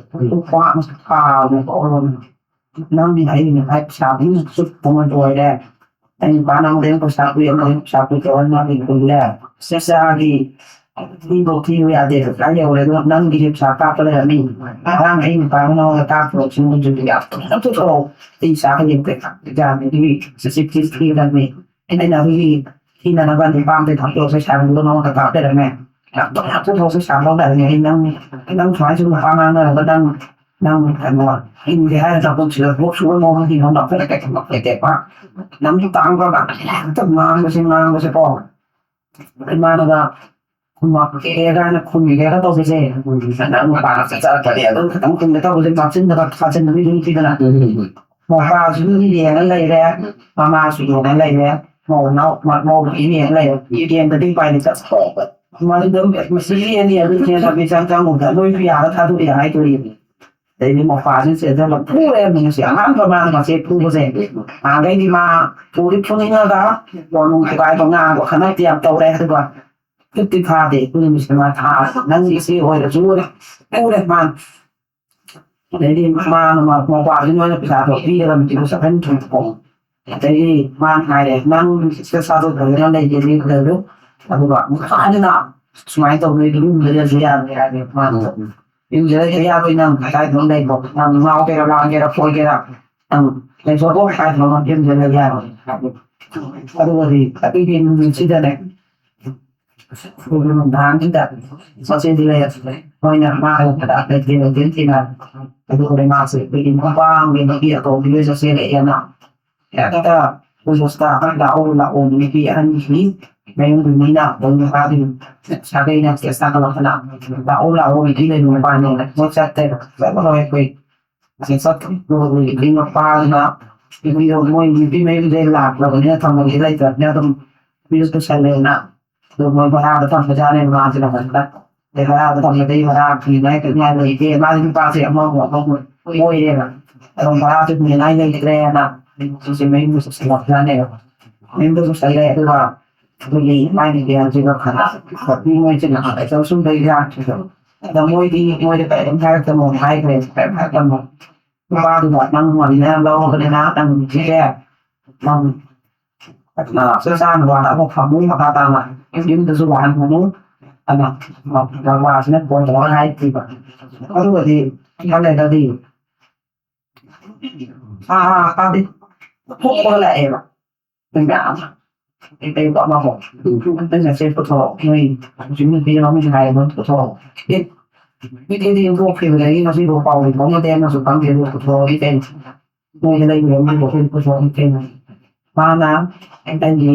ꯈ꯭ꯋꯥꯡ ꯀꯥꯕꯅꯦ ꯀꯧꯔꯕꯅꯦ꯫ ꯅꯪꯗꯤ ꯍꯌꯦꯡ ꯉꯁꯥꯏ ꯄꯩꯁꯥꯗꯨ ꯆꯨꯞꯄ ꯑꯣꯏꯔꯦ꯫ ꯑꯩ ꯅꯨꯄꯥ ꯅꯪꯗꯤ ꯄꯩꯁꯥ ꯄꯨꯏ, ꯑꯃꯗꯤ ꯄꯩꯁꯥ ꯄꯨꯏ ꯇꯧꯔ ꯃꯥꯒꯤ ꯄꯨꯏ ꯂꯩ꯫ ꯆꯥꯛ ꯆꯥꯒꯤ ꯊꯤꯕꯧ ꯊꯤꯕ ꯌꯥꯗꯦ꯫ ꯄꯩꯁꯥ ꯌꯧꯔꯦ ꯑꯗꯨꯒ ꯅꯪꯒꯤ ꯄꯩꯁꯥ ꯀꯥꯞꯄ ꯂꯩꯔꯝꯃꯤ꯫ ꯉꯔꯥꯡ ꯑꯩ ꯅꯨꯄꯥ ꯅꯉꯣꯟꯗ ꯀꯥꯞꯄ ꯁꯤꯡꯗꯨꯗꯤ ꯌꯥꯝ ꯊꯨꯅ ꯄꯨꯊꯣꯔꯛꯑꯣ꯫ ꯑꯩ ꯆꯥ ꯍꯌꯦꯡ ꯄꯩꯁꯥ ꯌꯥꯗꯦ꯫ ꯑꯗꯨꯒꯤ ꯆꯤꯆꯤ ꯊꯤꯕꯅꯤ꯫ ꯑꯩꯅ ꯑꯗꯨꯒꯤ ꯊꯤꯅꯅꯕ ꯅꯨꯄꯥ ꯑꯃꯗꯤ ꯊꯝꯗꯣꯛꯑꯁꯦ ꯁꯥꯕꯗꯣ ꯅꯉꯣꯟꯗ ꯀꯥꯞ ꯂꯩꯔꯝꯃꯦ꯫ ꯌꯥꯝ ꯊꯨꯅ ꯄꯨꯊꯣꯛꯑꯁꯦ ꯁꯥꯕ ꯂꯩꯔꯝꯃꯦ꯫ ꯑꯩ ꯅꯪ, ꯅꯪ ꯁꯨꯃꯥꯏꯅ ꯁꯨꯝ ꯋꯥ ꯉꯥꯡꯅꯔꯒ ꯅꯪ, ꯅꯪ ꯀꯩꯅꯣ ꯍꯤꯡꯒꯦ ꯍꯥꯏꯔ ꯊꯕꯛꯁꯤꯗ ꯊꯕꯛ ꯁꯨꯕ ꯃꯑꯣꯡ ꯍꯤꯡꯕ ꯉꯝꯗꯕ ꯂꯩꯇꯦ꯫ ꯅꯪꯁꯨ ꯇꯥꯡꯕ ꯉꯥꯛꯇ ꯉꯥꯡꯕꯁꯦ, ꯉꯥꯡꯕꯁꯦ ꯀꯣ꯫ ꯏꯃꯥꯅꯒ ꯈꯨꯝꯃꯛꯀꯦ ꯀꯥꯏꯅ ꯈꯨꯝꯒꯦꯒ ꯇꯧꯕꯁꯦ, ꯅꯪ ꯃꯄꯥꯟ ꯆꯠꯆꯔꯛꯄꯗꯤ ꯑꯗꯨꯝ ꯈꯤꯇꯪ ꯈꯨꯝꯒꯦ ꯇꯧꯕꯁꯦ ꯃꯆꯤꯟꯗꯒ ꯊꯥꯖꯤꯟꯕꯗꯤ ꯑꯗꯨꯝ ꯄꯤꯗꯅ꯫ ꯃꯄꯥꯁꯨ ꯑꯗꯨꯝ ꯌꯦꯡꯉ ꯂꯩꯔꯦ, ꯃꯃꯥꯁꯨ ꯌꯦꯡꯉ ꯂꯩꯔꯦ, ꯃꯧ ꯅꯥꯎ-, ꯃ-, ꯃꯧ ꯌꯦꯡꯉ ꯂꯩꯔꯦ꯫ ꯌꯦꯡꯗꯗꯤ ꯎꯄꯥꯏ ꯂꯩꯇꯦ꯫ ꯃꯗꯨꯗ ꯃꯁꯤꯒꯤ ꯑꯅꯤ ꯑꯗꯨ ꯆꯦꯟꯅꯕꯤ ꯆꯪ ꯆꯪꯉꯨꯕꯗ ꯂꯣꯏꯁꯨ ꯌꯥꯔ ꯊꯥꯗꯣꯛꯑꯦ ꯍꯥꯏꯗꯣꯔꯤꯕꯅꯤ꯫ ꯑꯗꯩꯗꯤ ꯃꯄꯥꯁꯤ ꯆꯦꯟꯁꯤꯜꯂ ꯐꯨꯔꯦ꯫ ꯃꯤꯁꯦ ꯑꯍꯥꯟꯕ ꯃꯥꯅ ꯃꯆꯦ ꯐꯨꯕꯁꯦ꯫ ꯅꯍꯥꯟꯈꯩꯗꯤ ꯃꯥ ꯐꯨꯗꯤ ꯐꯨꯅꯤꯡꯉꯒ ꯋꯥꯅꯨꯡ ꯊꯨꯒꯥꯏꯕ ꯉꯥꯡꯕ ꯈꯠꯅꯕꯗꯤ ꯌꯥꯝ ꯇꯧꯔꯦ꯫ ꯑꯗꯨꯒ ꯐꯤꯐꯇꯤ ꯐꯥꯗꯦ꯫ ꯑꯗꯨ ꯅꯨꯃꯤꯠꯁꯤꯗ ꯃꯥ ꯊꯥ ꯅꯪꯒꯤ ꯏꯆꯦ ꯑꯣꯏꯔꯁꯨ ꯎꯔꯦ꯫ ꯎꯔꯦ ꯃꯥꯅ꯫ ꯑꯗꯩꯗꯤ ꯃꯥꯅ ꯃ-, ꯃꯧꯄ꯭ꯋꯥꯁꯤꯅ ꯑꯣꯏꯅ ꯄꯩꯁꯥꯗꯣ ꯄꯤꯔꯒ ꯃꯤꯇꯤꯡꯗꯣ ꯆꯠꯍꯟꯈꯤꯕꯀꯣ꯫ ꯑꯗꯩꯗꯤ ꯃꯥꯅ ꯍꯥꯏꯔꯦ, "ꯅꯪ ꯁꯤꯗ ꯆꯥꯗꯣꯛ ꯐꯖꯅ ꯂꯩꯒꯦꯗꯤ ꯂꯩꯔꯨ꯫ ꯑꯗꯨꯒ ꯑꯃꯨꯛ ꯍꯟꯅ ꯁꯨꯃꯥꯏꯅ ꯇꯧꯗꯣꯏ ꯌꯨꯝꯗ ꯂꯩꯕ ꯌꯥꯔꯣꯏ" ꯍꯥꯏꯔꯦ ꯃꯥꯅ꯫ "ꯌꯨꯝꯗ ꯂꯩꯕ ꯌꯥꯔꯣꯏ, ꯅꯪ ꯀꯗꯥꯏꯗ ꯂꯩꯕ? ꯅꯪ ꯉꯥꯎꯒꯦꯔꯥ, ꯂꯥꯡꯒꯦꯔꯥ, ꯀꯣꯏꯒꯦꯔꯥ, ꯅꯪ ꯂꯩꯊꯣꯛꯑꯣ ꯍꯥꯏꯕ ꯌꯨꯝꯗ ꯂꯩꯕ ꯌꯥꯔꯣꯏ" ꯍꯥꯏꯔꯦ꯫ ꯑꯗꯨꯒꯗꯤ ꯑꯗꯨꯒꯤ ꯅꯨꯃꯤꯠꯁꯤꯗꯅꯦ, ꯑꯩꯈꯣꯏꯒꯤ ꯅꯨꯡꯗꯥꯡꯁꯤꯗ ꯃꯆꯦꯗꯤ ꯂꯩꯔꯛꯇ꯭ꯔꯦ꯫ ꯃꯣꯏꯅ ꯃꯥ ꯍꯜꯂꯛꯄꯗ ꯀꯩꯊꯦꯜ ꯂꯩꯇꯦꯅ ꯊꯤꯅꯔꯦ꯫ ꯑꯗꯨꯒ ꯃꯥꯁꯦ ꯑꯩꯈꯣꯏꯒꯤ ꯅꯨꯄꯥ ꯑꯃꯒꯤ ꯅꯨꯄꯤ ꯑꯇꯣꯝꯕꯤ ꯑꯣꯏꯅ ꯆꯦꯜꯂꯛꯑꯦꯅ ꯍꯦꯛꯇ ꯄꯨꯂꯤꯁꯇ ꯂꯥꯛꯑꯣ ꯂꯥꯛꯑꯣ ꯅꯨꯄꯤ ꯑꯍꯟꯒꯤ ꯃꯌꯨꯝꯒꯤ ꯃꯤꯅ ꯑꯗꯨꯝ ꯅꯨꯄꯥꯗꯨ ꯁꯥꯒꯩꯅ ꯀꯦꯁ ꯊꯥꯒꯠꯂꯛꯇꯅ ꯂꯥꯛꯑꯣ ꯂꯥꯛꯑꯣ ꯅꯨꯄꯤ ꯂꯩꯕ ꯅꯨꯄꯥꯅꯦꯅ ꯃꯣꯏ ꯆꯠꯇꯦꯕ꯫ ꯆꯠꯂꯔꯣꯏ ꯑꯩꯈꯣꯏ꯫ ꯑꯁꯤ ꯆꯠꯈ꯭ꯔꯤꯕ ꯅꯨꯄꯤ ꯃꯄꯥꯗꯨꯅ ꯅꯨꯄꯤꯗꯣ ꯃꯣꯏ ꯅꯨꯄꯤ ꯃꯌꯨꯝꯗꯩ ꯂꯥꯛꯇ꯭ꯔꯕꯅꯤꯅ ꯊꯝꯐꯝꯗꯤ ꯂꯩꯇ꯭ꯔꯕꯅꯤꯅ ꯑꯗꯨꯝ ꯅꯨꯄꯤꯗꯣ ꯄꯨꯁꯜꯂꯦꯅ꯫ ꯑꯗꯨ ꯃꯣꯏ ꯚꯔꯥꯗ ꯊꯝꯕꯖꯥꯠꯅꯦ ꯃꯥꯁꯦ ꯅꯥꯀꯟꯗ꯫ ꯑꯗꯩ ꯚꯔꯥꯗ ꯊꯝꯕꯗꯩ ꯚꯔꯥ ꯊꯤꯅꯤꯡꯉꯥꯏ ꯈꯣꯠꯅꯤꯡꯉꯥꯏ ꯂꯩꯇꯦ꯫ ꯃꯥꯁꯦ ꯅꯨꯄꯥꯁꯦ ꯑꯃꯃꯨꯛ ꯑꯃꯃꯨꯛ ꯀꯣꯏꯔꯦꯕ꯫ ꯑꯗꯨꯝ ꯚꯔꯥꯁꯦ ꯊꯤꯅꯤꯡꯉꯥꯏ ꯂꯩꯇ꯭ꯔꯦꯅ ꯍꯧꯖꯤꯛꯁꯦ ꯃꯌꯨꯝꯗ ꯄꯨꯁꯜꯂꯛꯄꯖꯥꯠꯅꯦꯕ꯫ ꯃꯌꯨꯝꯗ ꯄꯨꯁꯜꯂꯦ꯫ ꯑꯗꯨꯒ ꯑꯩꯈꯣꯏꯒꯤ ꯃꯥꯏ ꯅꯨꯄꯤ ꯑꯃꯁꯤꯒ ꯈꯟꯅ ꯈꯣꯠꯄꯤ ꯃꯣꯏꯁꯦ ꯅꯍꯥꯟ ꯑꯦꯛꯖꯥꯝ ꯁꯨꯝ ꯂꯩ ꯌꯥꯈꯤꯗꯕ꯫ ꯑꯗ ꯃꯣꯏꯗꯤ ꯃꯣꯏꯗ ꯀꯔꯤꯝ ꯍꯥꯏꯔꯛꯇꯕ ꯍꯥꯏꯈ꯭ꯔꯦ꯫ ꯀꯔꯤꯝ ꯍꯥꯏꯔꯛꯇꯕ꯫ ꯅꯨꯄꯥꯗꯨꯅ ꯅꯪ ꯃꯣꯏꯅ ꯂꯧꯔꯕꯅꯤꯅ ꯅꯪ ꯅꯨꯄꯤꯁꯦ ꯅꯪ ꯆꯥꯛ ꯆꯥꯅꯕ ꯑꯃ ꯐꯃꯨꯡ ꯃꯈꯥ ꯇꯥꯅ ꯌꯨꯝꯗꯁꯨ ꯋꯥꯍꯟꯒꯅꯨ ꯑꯅ ꯃꯃꯥꯁꯤꯅ ꯐꯣꯟ ꯇꯧꯔꯒ ꯍꯥꯏꯈꯤꯕ꯫ ꯑꯗꯨꯒꯗꯤ ꯈꯜꯂꯦꯗꯗꯤ ꯑꯥ ꯑꯥ ꯇꯥꯗꯦ꯫ ꯊꯣꯛꯄꯒ ꯂꯥꯛꯑꯦꯕ꯫ ꯃꯌꯥꯝ ꯑꯃ ꯀꯩꯀꯩ ꯑꯃꯐꯥꯎ ꯑꯩꯅ ꯁꯦ ꯄꯨꯊꯣꯔꯛꯑꯣ ꯅꯣꯏ ꯍꯧꯖꯤꯛ ꯅꯨꯄꯤ ꯑꯃ ꯍꯥꯏꯕ ꯄꯨꯊꯣꯔꯛꯑꯣ꯫ ꯑꯦ ꯃꯤꯗꯤ ꯌꯨꯝꯊꯣꯛꯈꯤꯕꯗꯒꯤ ꯉꯁꯤꯐꯥꯎ ꯄꯥꯎ ꯐꯥꯎꯅꯗꯦ ꯑꯃꯁꯨ ꯈꯪꯗꯦ ꯑꯗꯨ ꯄꯨꯊꯣꯔꯛꯑꯣ ꯀꯩꯅꯣ꯫ ꯃꯣꯏꯗ ꯂꯩꯕ ꯃꯤꯕꯨ ꯑꯩꯈꯣꯏ ꯄꯨꯊꯣꯛꯑꯝꯃꯤ ꯀꯩꯅꯣ꯫ ꯃꯥꯅ ꯑꯩꯒꯤ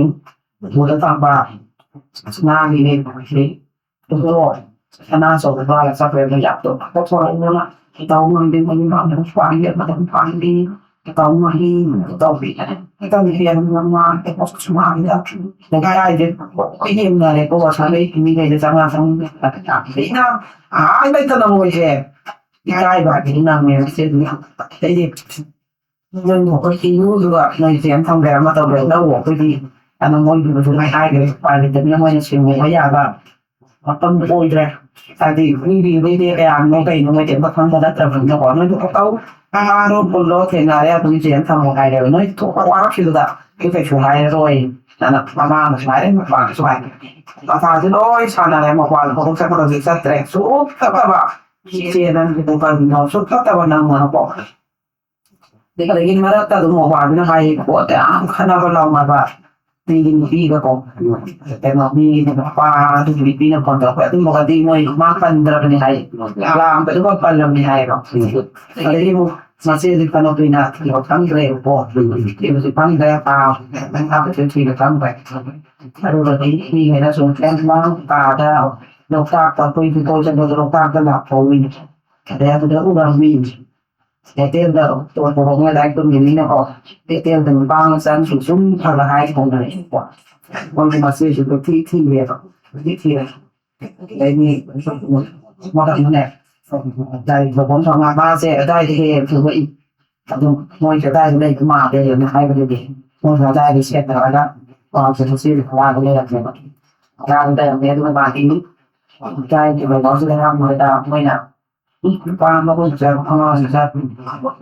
ꯎꯗ ꯇꯥꯕ ꯁꯅꯥꯒꯤ ꯂꯩꯕꯁꯤ ꯄꯨꯊꯣꯛꯑꯣ꯫ ꯁꯅꯥ ꯑꯆꯧꯕ ꯄꯥꯏꯔ ꯆꯠꯈ꯭ꯔꯦ ꯑꯗꯨ ꯌꯥꯝ ꯇꯧꯕ ꯄꯨꯊꯣꯔꯛꯑꯣꯅ ꯇꯧ ꯉꯝꯗꯦ ꯃꯌꯨꯝ ꯄꯥꯟꯕ ꯄꯥꯟꯕꯤ ꯑꯃꯗ ꯄꯥꯟꯕꯤ ꯇꯧ ꯉꯝꯕꯤ ꯇꯧꯕꯤ꯫ ꯇꯧꯕꯤ ꯌꯥꯝ ꯉꯝꯃ ꯁꯨꯃꯥꯡꯗ ꯂꯩꯀꯥꯏ ꯍꯥꯏꯁꯦ ꯂꯣꯏ ꯌꯦꯡꯅꯔꯦꯀꯣ ꯁꯥꯒꯩ ꯃꯤꯈꯩꯗ ꯆꯪꯉꯛ ꯆꯪꯉꯛ ꯌꯥꯝ ꯊꯤꯅ ꯑꯥ ꯂꯩꯇꯅ ꯃꯣꯏꯁꯦ ꯏꯀꯥꯏꯕ ꯍꯥꯏꯕꯗꯤ ꯅꯪꯉꯦ ꯏꯆꯦꯗꯨꯅ꯫ ꯑꯩꯗꯤ ꯅꯪꯕꯨ ꯑꯩꯈꯣꯏ ꯏꯃꯨꯡꯗꯨꯒ ꯅꯣꯏꯁꯦ ꯌꯥꯝ ꯊꯝꯒꯦ ꯑꯃ ꯇꯧꯒꯦ ꯂꯧ ꯑꯩꯈꯣꯏꯗꯤ ꯑꯗꯨ ꯃꯣꯏꯗꯨꯗꯁꯨ ꯂꯣꯏ ꯍꯥꯏꯈ꯭ꯔꯦ ꯎꯄꯥꯏ ꯂꯩꯇꯕꯅꯤꯅ ꯃꯣꯏꯅ ꯁꯤꯡꯉꯨꯕ ꯌꯥꯕ ꯃꯐꯝ ꯑꯣꯏꯗ꯭ꯔꯦ꯫ ꯍꯥꯏꯗꯤ ꯃꯤꯒꯤ ꯃꯤꯗꯤ ꯀꯌꯥꯅꯣ ꯀꯩꯅꯣ ꯃꯣꯏꯗꯤ ꯑꯝꯇ ꯈꯪꯕ ꯅꯠꯇ꯭ꯔꯕꯅꯤꯅꯀꯣ ꯅꯣꯏꯗꯣ ꯈꯛꯇꯧ ꯀꯅꯥꯅꯣ ꯄꯨꯜꯂꯣ ꯊꯦꯡꯅꯔꯦ ꯑꯗꯨꯝ ꯆꯦꯟ ꯊꯝꯃꯣ ꯍꯥꯏꯔꯦꯕ ꯅꯣꯏ ꯊꯣꯛꯄ ꯋꯥꯔꯛꯈꯤꯕꯗ ꯑꯩ ꯀꯩꯁꯨ ꯍꯥꯏꯔꯔꯣꯏ꯫ ꯑꯅ ꯃꯃꯥꯅꯁꯨ ꯍꯥꯏꯔꯦ ꯃꯄꯥꯅꯁꯨ ꯍꯥꯏꯔꯦ꯫ ꯃꯊꯥꯁꯦ ꯂꯣꯏ ꯁꯥꯟꯅꯔꯦ ꯃꯄꯥꯟ ꯊꯕꯛ ꯆꯠꯄꯗꯁꯨ ꯆꯠꯇ꯭ꯔꯦ ꯁꯨꯡꯆꯠꯇꯕ꯫ ꯏꯆꯦ ꯅꯪꯒꯤꯗꯣ ꯀꯔꯤꯅꯣ ꯁꯨꯡꯆꯠꯇꯕ ꯅꯪꯅꯀꯣ꯫ ꯑꯗꯒꯤ ꯃꯔꯛꯇ ꯑꯗꯨꯝ ꯃꯧꯄꯥꯗꯨꯅ ꯍꯥꯏ ꯄꯣꯠꯇ ꯌꯥꯝ ꯈꯠꯅꯕ ꯂꯥꯎꯅꯕ꯫ ꯃꯤꯒꯤ ꯅꯨꯄꯤꯒꯀꯣ ꯀꯩꯅꯣ ꯃꯤꯒꯤ ꯅꯨꯄꯥ ꯑꯗꯨꯒꯤ ꯅꯨꯄꯤꯅ ꯐꯣꯟ ꯇꯧꯔꯛꯄ ꯑꯗꯨꯝꯕꯒꯗꯤ ꯃꯣꯏ ꯃꯥ ꯄꯟꯗ꯭ꯔꯕꯅꯤ ꯍꯥꯏ꯫ ꯂꯥꯝꯕꯗꯨꯒ ꯄꯜꯂꯕꯅꯤ ꯍꯥꯏꯌꯦꯕ꯫ ꯑꯗꯒꯤ ꯑꯃꯨꯛ ꯃꯆꯦꯗꯤ ꯐꯅ ꯀꯨꯏꯅ ꯊꯤꯕ ꯈꯪꯗ꯭ꯔꯦꯕꯀꯣ꯫ ꯊꯤꯕꯁꯨ ꯈꯪꯗ꯭ꯔꯦ ꯊꯥ ꯈꯤꯇꯪ ꯊꯥꯕꯁꯨ ꯊꯤꯕ ꯈꯪꯗ꯭ꯔꯦ꯫ ꯑꯗꯨꯒꯗꯤ ꯃꯤꯈꯩꯅ ꯁꯨꯝ ꯀꯥꯗ ꯂꯣꯛꯇꯥꯛꯇ ꯑꯩꯈꯣꯏ ꯀꯣꯏ ꯆꯠꯄꯗ ꯂꯣꯛꯇꯥꯛꯇ ꯂꯥꯛꯍꯧꯋꯤ꯫ ꯑꯗꯩ ꯑꯗꯨꯗ ꯎꯔꯝꯃꯤ꯫ ꯍꯣꯇꯦꯜꯗ ꯇꯣꯟ ꯇꯣꯟ ꯂꯥꯏꯔꯤꯛ ꯇꯝꯃꯤꯅꯤꯅꯀꯣ ꯍꯣꯇꯦꯜꯗ ꯅꯨꯄꯥ ꯑꯃ ꯆꯪꯉꯁꯨ ꯁꯨꯝ ꯐꯅ ꯍꯥꯏ ꯈꯣꯡꯅꯔꯦꯀꯣ꯫ ꯃꯣꯏꯒꯤ ꯃꯆꯦꯁꯨ ꯀꯣꯏꯊꯤ ꯊꯤꯔꯦꯕ ꯀꯣꯏꯊꯤ ꯊꯤꯔꯦ꯫ ꯑꯗꯩꯗꯤ ꯃꯔꯛꯅꯦ ꯂꯥꯏꯔꯤꯛ ꯂꯧꯕ ꯑꯃ ꯃꯥꯁꯦ ꯑꯗꯥꯏꯗ ꯍꯦꯛ ꯍꯦꯛ ꯊꯣꯛꯂꯛꯏ꯫ ꯑꯗꯨꯝ ꯃꯣꯏꯁꯦ ꯑꯗꯥꯏꯗ ꯂꯩꯕ ꯃꯥꯜꯂꯦꯅ ꯍꯥꯏꯕꯗꯒꯤ ꯃꯣꯏꯁꯨ ꯑꯗꯥꯏꯗ ꯁꯦꯠꯅꯔꯒ ꯃꯥꯁꯦ ꯍꯣꯁꯇꯦꯜꯗ ꯂꯩꯔꯝꯃꯦꯕ꯫ ꯑꯉꯥꯡ ꯂꯩꯔꯝꯃꯦ ꯑꯗꯨꯒ ꯃꯥꯗꯤ ꯂꯩꯀꯥꯏꯒꯤ ꯂꯩꯕꯥꯛꯁꯤꯗ ꯉꯥꯡꯕꯗ ꯃꯣꯏꯅ ꯅꯨꯄꯥ ꯃꯒꯨꯟ ꯆꯠ ꯑꯉꯥꯡꯁꯨ ꯆꯠ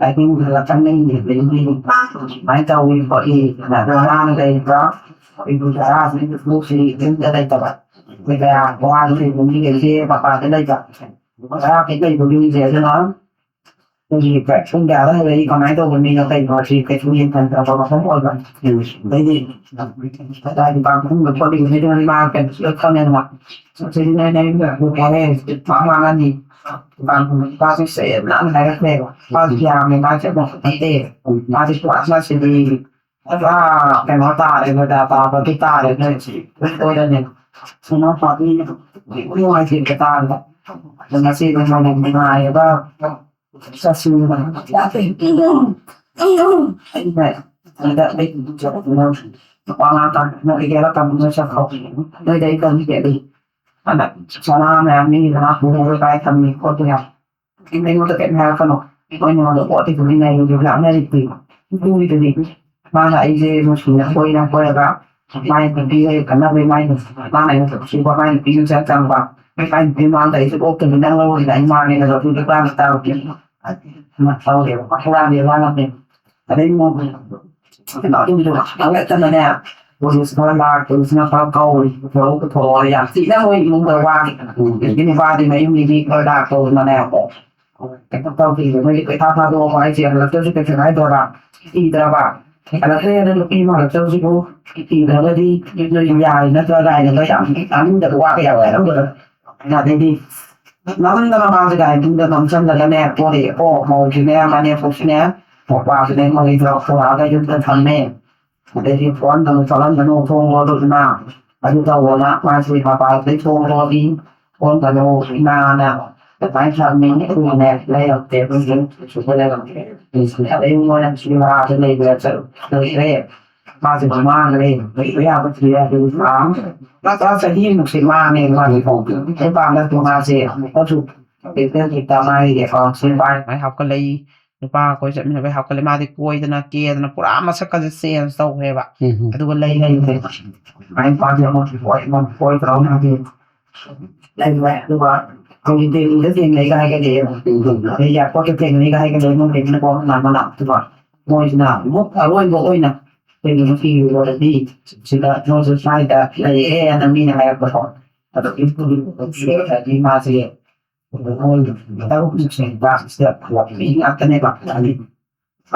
ꯑꯍꯤꯡꯗꯨꯗ ꯆꯪꯅꯤꯡꯗꯦ꯫ ꯑꯗꯒꯤꯗꯤ ꯁꯨꯃꯥꯏꯅ ꯇꯧꯏ ꯈꯣꯠꯂꯤ ꯑꯗꯣ ꯑꯉꯥꯡ ꯂꯩꯕ꯭ꯔꯥ? ꯑꯩꯕꯨ ꯇꯔꯥꯁꯤ ꯅꯨꯄꯨꯁꯤ ꯌꯨꯝꯗ ꯂꯩꯇꯕ꯫ ꯑꯩꯈꯣꯏ ꯀꯌꯥ ꯋꯥꯅ ꯂꯩꯕ ꯃꯤꯈꯩꯁꯦ ꯃꯄꯥꯟꯗ ꯂꯩꯕ꯫ ꯇꯔꯥ ꯈꯛ ꯂꯩꯕ ꯌꯨꯝꯁꯦ ꯑꯗꯨꯅ ꯑꯩꯈꯣꯏꯒꯤ ꯄꯨꯡ ꯀꯌꯥꯗ ꯍꯜꯂꯛꯏ, ꯀꯃꯥꯏꯅ ꯇꯧꯕ ꯃꯤꯅꯣ ꯀꯩꯅꯣ ꯁꯤ ꯀꯩꯁꯨ ꯌꯦꯡꯁꯤꯟꯗ꯭ꯔꯕ ꯃꯐꯝ ꯑꯣꯏꯕ꯫ ꯑꯗꯩꯗꯤ ꯀꯗꯥꯏ ꯗꯨꯀꯥꯟ ꯐꯝꯕ ꯈꯣꯠꯂꯤꯕ ꯃꯤꯗꯨꯅ ꯃꯥ ꯀꯩꯅꯣꯁꯨ ꯂꯣꯏ ꯈꯪꯉꯦꯗꯅ꯫ ꯁꯤꯗꯤ ꯅꯣꯏ ꯅꯌꯨꯝꯗ ꯍꯜꯂꯛꯑꯦ ꯍꯥꯏꯔꯦ ꯍꯧꯖꯤꯛꯇꯤ ꯄꯥꯛ ꯂꯥꯡꯉꯅꯤ꯫ ꯗꯨꯀꯥꯟ ꯐꯝꯕ ꯅꯨꯄꯥꯁꯤ ꯆꯌꯦꯠꯅ ꯍꯥꯏꯔꯛꯈ꯭ꯔꯦꯕ꯫ ꯃꯥꯁꯨ ꯌꯥꯝꯃꯦ, ꯃꯥ ꯆꯠꯄ ꯈꯣꯠꯄ ꯅꯠꯇꯦ꯫ ꯃꯥꯁꯦ ꯄꯨꯔꯥ ꯃꯁꯤꯗꯤ ꯄꯨꯔꯥ ꯀꯩꯅꯣ ꯇꯥꯔꯦ, ꯃꯣꯏꯗ ꯇꯥꯕꯗꯤ ꯇꯥꯔꯦ ꯅꯣꯏꯁꯤ꯫ ꯑꯣꯏꯔꯅꯤ꯫ ꯁꯨꯃꯥꯏ ꯄꯥꯕꯤ ꯅꯨꯡꯉꯥꯏꯇꯦ ꯇꯥꯔꯦ꯫ ꯑꯗꯨ ꯉꯁꯤꯗꯤ ꯃꯣꯏꯅ ꯅꯨꯡꯉꯥꯏꯔꯒ ꯆꯠꯁꯤꯟꯕ ꯑꯩꯅ ꯑꯗ ꯑꯩ ꯅꯨꯄꯥ ꯉꯥꯛꯇ ꯅꯣꯏ ꯍꯦꯜꯂ ꯇꯝꯕꯅ ꯆꯠꯈ꯭ꯔꯣ꯫ ꯅꯣꯏꯗ ꯑꯩ ꯀꯔꯤ ꯍꯦꯜꯂꯤ? ꯑꯗ ꯁꯅꯥ ꯃꯌꯥꯝ ꯃꯤ ꯂꯥꯛ ꯄꯨꯔꯒ ꯀꯥꯏ ꯊꯝꯃꯤ ꯈꯣꯠꯂꯤ ꯌꯥꯝ꯫ ꯑꯩꯉꯣꯟꯗ ꯀꯩꯝ ꯍꯥꯏꯔꯛꯀꯅꯣ꯫ ꯑꯩꯈꯣꯏ ꯃꯉꯣꯟꯗ ꯄꯣꯠ ꯇꯤꯛ ꯇꯤꯛ ꯏꯟꯅꯔꯤꯗꯨ ꯂꯥꯛꯅꯔꯤꯗꯨ꯫ ꯏꯇꯨꯒꯤꯗꯨꯗꯤ ꯃꯥꯅ ꯑꯩꯁꯦ ꯅꯨꯡꯁꯤꯅ ꯀꯣꯏꯅ ꯀꯣꯏꯔꯒ ꯃꯥꯏ ꯅꯨꯄꯤꯒ ꯈꯠꯅꯕꯩ ꯃꯥꯏ ꯅꯨꯄꯤ ꯃꯥꯅ ꯑꯩꯉꯣꯟꯗ ꯐꯨꯕ ꯃꯥꯏ ꯅꯨꯄꯤ ꯃꯤꯡꯆꯠ ꯆꯪꯕ꯫ ꯃꯥꯏ ꯅꯨꯄꯤ ꯃꯃꯥꯡꯗ ꯑꯩꯁꯦ ꯑꯣꯛꯇꯕꯤ ꯅꯪ ꯂꯧꯔꯤꯗ ꯑꯩ ꯃꯥꯡꯉꯦꯅ ꯑꯗꯨ ꯅꯨꯄꯥꯅ ꯇꯥꯔꯨꯒꯦ꯫ ꯑꯗꯨꯃꯥꯏꯅ ꯇꯧꯔꯦꯕ ꯍꯨꯔꯥꯟꯕꯤ ꯍꯨꯔꯥꯜꯂꯝꯃꯦ꯫ ꯑꯗꯩ ꯅꯣꯡꯃ ꯀꯩꯅꯣ ꯑꯗꯨꯝꯗꯣ ꯉꯥꯡꯂꯛꯇꯅꯅꯦ꯫ ꯄꯨꯂꯤꯁ ꯈꯔ ꯂꯥꯛ ꯄꯨꯂꯤꯁꯅ ꯈꯔ ꯀꯧꯔꯤ ꯄꯨꯊꯣꯔꯛꯎ ꯄꯨꯊꯣꯔꯛꯑꯣ ꯌꯥꯝ ꯊꯤꯅ ꯃꯣꯏ ꯏꯃꯨꯡꯗ ꯋꯥꯈꯤ꯫ ꯎꯝ꯫ ꯅꯨꯄꯤ ꯅꯨꯄꯥꯗꯤ ꯃꯌꯨꯝꯒꯤ ꯃꯤ ꯈꯔ ꯂꯥꯛꯇꯧꯗꯅꯅꯦꯀꯣ꯫ ꯀꯩꯅꯣ ꯇꯧꯈꯤꯕ ꯃꯣꯏꯒꯤ ꯄꯩꯁꯥ ꯊꯥꯗꯣꯛꯑꯣ ꯍꯥꯏꯁꯦ ꯍꯜꯂꯛꯇ꯭ꯔꯁꯨ ꯀꯩꯁꯨ ꯍꯥꯏꯗꯣꯏꯔꯥ? ꯏꯗ꯭ꯔꯕ? ꯍꯜꯂꯛꯇ꯭ꯔꯦꯅ ꯅꯨꯄꯤ ꯑꯃ ꯍꯜꯂꯛꯇꯕꯁꯤꯕꯨ ꯏꯗ꯭ꯔꯒꯗꯤ ꯅꯣꯏ ꯌꯥꯔꯤ ꯅꯠꯇ꯭ꯔꯥ ꯀꯥꯏꯅꯒ ꯌꯥꯝ ꯇꯥꯅꯤꯡꯗꯕ ꯋꯥꯒ ꯌꯥꯝ ꯍꯥꯏꯔꯝꯕꯗꯣ꯫ ꯑꯗꯩꯗꯤ ꯅꯝꯗꯅ ꯃꯥꯁꯦ ꯒꯥꯔꯤ ꯃꯅꯨꯡꯗ ꯅꯝꯁꯤꯜꯂꯒꯅꯦ ꯄꯣꯔꯛꯑꯦꯀꯣ꯫ ꯃꯧꯁꯤꯅꯦ ꯃꯅꯦꯝꯄꯣꯛꯁꯤꯅꯦ ꯃꯧꯄꯥꯁꯤꯅꯦ ꯃꯣꯏꯒꯤꯗꯣ ꯄꯨꯔꯛꯑꯒ ꯌꯨꯝꯗ ꯊꯝꯃꯦ꯫ ꯑꯗꯩꯗꯤ ꯊꯣꯛꯍꯟꯒꯅꯨ ꯈꯣꯠꯍꯟꯒꯅꯨ ꯊꯣꯡ ꯂꯣꯜꯂꯨ ꯏꯃꯥ꯫ ꯑꯗꯨ ꯇꯧꯑꯣꯅ ꯃꯥꯁꯦ ꯃꯄꯥꯗꯩ ꯊꯣꯡ ꯂꯣꯜꯂꯤ꯫ ꯊꯣꯡꯒꯅꯨ ꯏꯃꯥꯅ ꯑꯗꯨꯃꯥꯏꯅ ꯊꯝꯃꯤ꯫ ꯑꯗꯨꯒꯅꯦ ꯂꯩꯔꯛꯇꯦ ꯑꯗꯨꯝ ꯌꯨꯝ ꯁꯨꯕ ꯂꯩꯔꯝꯗꯦ꯫ ꯑꯗꯩ ꯃꯣꯏꯅ ꯁꯤ ꯚꯔꯥꯗ ꯂꯩꯕ ꯆꯠꯂꯨ ꯂꯩꯈ꯭ꯔꯦ꯫ ꯃꯥꯁꯦ ꯃꯃꯥꯡꯗ ꯂꯩ ꯂꯩꯕ ꯌꯥꯕ ꯊꯤꯔꯦ꯫ ꯑꯗꯨ ꯊꯥ ꯑꯃ ꯅꯠꯇ꯭ꯔ ꯆꯍꯤ ꯑꯃꯃꯨꯛꯁꯦ ꯃꯥꯡꯉꯦ ꯃꯥꯒꯤ ꯐꯣꯟꯗꯨ꯫ ꯑꯩ ꯄꯥꯝꯕ ꯃꯥꯁꯦ ꯑꯃꯨꯛꯀꯁꯨ ꯀꯩꯝꯇ ꯍꯦꯛꯇ ꯃꯥꯒꯤ ꯑꯦꯀꯥꯎꯟꯁꯦ ꯄꯥꯏ꯫ ꯃꯥꯏ ꯍꯥꯞꯀꯠꯂꯛꯏ꯫ ꯅꯨꯄꯥ ꯑꯩꯈꯣꯏ ꯆꯠꯃꯤꯟꯅꯕꯩ ꯍꯥꯞꯀꯠꯂꯦ꯫ ꯃꯥꯗꯤ ꯀꯣꯏꯗꯅ ꯀꯦꯗꯅ ꯄꯨꯔꯥ ꯃꯁꯛꯀꯁꯦ ꯆꯦꯟꯖ ꯇꯧꯈ꯭ꯔꯦꯕ꯫ ꯎꯝ꯫ ꯑꯗꯨꯒ ꯂꯩ ꯂꯩ ꯂꯩ꯫ ꯃꯥꯏ ꯅꯨꯄꯥꯁꯦ ꯑꯃꯨꯛ ꯀꯣꯏ ꯑꯃꯨꯛ ꯀꯣꯏꯗ꯭ꯔꯣ ꯃꯥꯗꯤ? ꯂꯩ ꯂꯩ꯫ ꯑꯗꯨꯒ ꯑꯩꯈꯣꯏꯒꯤ ꯗꯦꯜꯂꯤꯗ ꯊꯦꯡꯅꯩꯒ ꯍꯥꯏꯒꯠꯂꯛꯑꯦꯕ꯫ ꯑꯗꯩ ꯑꯦꯌꯥꯔꯄꯣꯔꯠꯇ ꯊꯦꯡꯅꯩꯒ ꯍꯥꯏꯒꯠꯂꯛꯑꯦ, ꯃꯣꯏ ꯀꯩꯅꯣ ꯃꯅꯥꯛꯇꯨꯀꯣ꯫ ꯃꯣꯏꯁꯤꯅ ꯑꯃꯨꯛ ꯑꯔꯣꯏꯕ ꯑꯣꯏꯅ ꯀꯩꯅꯣ ꯄꯤꯔꯨꯔꯗꯤ ꯁꯤꯗ ꯃꯣꯏꯁꯨ ꯁ꯭ꯋꯥꯏꯗ ꯂꯩꯔꯛꯑꯦꯅ ꯃꯤꯅ ꯍꯥꯏꯔꯛꯄꯀꯣ꯫ ꯑꯗꯣ ꯏꯝꯐꯥꯜꯒꯤ ꯃꯥꯁꯦ ꯇꯔꯨꯛ ꯁꯦꯡꯕ ꯁꯤꯗ ꯃꯤ ꯉꯥꯛꯇꯅꯦꯕ꯫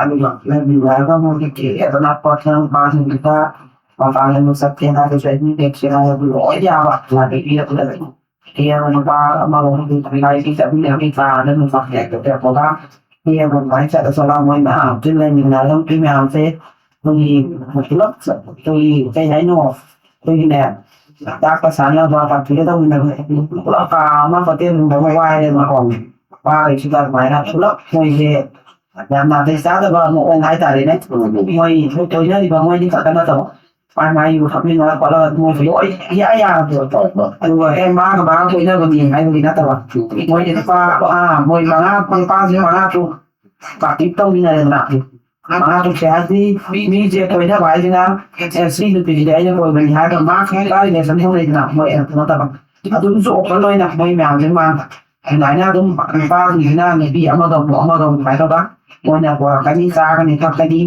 ꯑꯗꯨꯒ ꯂꯩꯃꯤꯟꯅꯔꯒ ꯃꯣꯏꯒꯤ ꯀꯦꯔꯤꯌꯔꯗꯅ ꯄꯥꯔꯁꯣꯅꯦꯜ ꯄꯥꯁꯤꯡꯗꯨꯗ ꯃꯄꯥꯟ ꯂꯝꯗ ꯆꯠꯀꯦ ꯍꯥꯏꯔꯁꯨ ꯑꯦꯗꯃꯤꯠ ꯂꯦꯞꯁꯦ ꯍꯥꯏꯔꯁꯨ ꯂꯣꯏ ꯌꯥꯕ ꯂꯥꯏꯔꯤꯛ ꯄꯤꯔꯛꯄꯗ ꯀꯦꯔꯤꯌꯔ ꯅꯨꯄꯥ ꯑꯃꯔꯣꯝꯗ ꯂꯥꯏꯔꯤꯛ ꯆꯠꯃꯤꯟꯅꯕꯒꯤ ꯀꯥꯗ ꯅꯨꯄꯥ ꯀꯌꯥ ꯄꯤꯔꯛꯄꯒ ꯀꯦꯔꯤꯌꯔ ꯑꯗꯨꯃꯥꯏꯅ ꯆꯠꯂ ꯆꯠꯂ ꯃꯣꯏ ꯃꯌꯥꯝꯁꯦ ꯂꯩꯃꯤꯟꯅꯔꯒ ꯅꯨꯄꯤ ꯃꯌꯥꯝꯁꯦ ꯑꯩꯈꯣꯏꯒꯤ ꯄꯨꯂꯞ ꯑꯩꯈꯣꯏꯒꯤ ꯀꯩ ꯍꯥꯏꯅꯣ ꯑꯩꯈꯣꯏꯒꯤꯅꯦ ꯆꯥꯛꯀ ꯆꯥꯅꯕ ꯄꯥꯔꯇꯤꯒ ꯇꯧꯃꯤꯟꯅꯕ ꯄꯨꯂꯞ ꯀꯥ ꯑꯃ ꯍꯣꯇꯦꯜꯒꯨꯝꯕ ꯑꯃ ꯋꯥꯏꯔꯦꯗꯅꯀꯣ꯫ ꯋꯥꯔꯤꯁꯤꯗ ꯑꯗꯨꯃꯥꯏꯅ ꯄꯨꯂꯞ ꯃꯣꯏꯁꯦ ꯌꯥꯝ ꯅꯥꯇꯩ ꯆꯥꯗꯕ ꯃꯑꯣꯡ ꯍꯥꯏꯇꯥꯔꯦꯅꯦ꯫ ꯃꯣꯏ ꯀꯣꯏꯅꯔꯤꯕ ꯃꯣꯏꯅꯤ ꯈꯛꯇ ꯅꯠꯇꯕ ꯃꯥꯏ ꯃꯥꯏ ꯌꯨ ꯊꯛꯃꯤꯟꯅꯔ ꯈꯣꯠꯂꯒ ꯃꯣꯏꯁꯨ ꯂꯣꯏ ꯏꯌꯥ ꯌꯥꯔꯕꯗꯣ꯫ ꯑꯗꯨꯒ ꯑꯦ ꯃꯥꯒ ꯃꯥꯒ ꯀꯣꯏꯅꯕꯅꯤ ꯍꯥꯏꯕꯒꯤ ꯅꯠꯇꯕ ꯃꯣꯏꯁꯦ ꯅꯨꯄꯥ ꯑꯥ ꯃꯣꯏ ꯃꯉꯥ ꯅꯨꯄꯥꯁꯤ ꯃꯉꯥ ꯇꯔꯨꯛ ꯄꯥꯔꯇꯤ ꯇꯧꯃꯤꯟꯅꯔꯦꯗꯅ꯫ ꯃꯉꯥ ꯇꯔꯨꯛꯁꯦ ꯍꯥꯏꯗꯤ ꯃꯤꯁꯦ ꯀꯣꯏꯅꯕ ꯍꯥꯏꯁꯤꯅ ꯑꯦ ꯁꯤ ꯅꯨꯄꯤꯁꯤꯗꯤ ꯑꯩꯅ ꯀꯣꯏꯕꯅꯤ ꯍꯥꯏꯔꯒ ꯃꯥ ꯈꯪꯉꯦ ꯀꯥꯏ ꯔꯤꯂꯦꯁꯟ ꯇꯧꯅꯩꯗꯅ ꯃꯣꯏ ꯅꯠꯇꯕ ꯑꯗꯨꯝꯁꯨ ꯑꯣꯄꯟ ꯑꯣꯏꯅ ꯃꯣꯏ ꯃꯌꯥꯝꯁꯦ ꯃꯥꯡ ꯑꯗꯨꯃꯥꯏꯅ ꯑꯗꯨꯝ ꯅꯨꯄꯥꯁꯤꯡꯁꯤꯅ ꯅꯨꯄꯤ ꯑꯃꯒ ꯑꯃꯨꯛ ꯑꯃꯒ ꯑꯃꯨꯛ ꯁꯨꯃꯥꯏꯅ ꯇꯧꯔꯒ ꯃꯣꯏꯅ ꯄꯨꯔꯛꯀꯅꯤ ꯆꯥꯒꯅꯤ ꯊꯛꯀꯅꯤ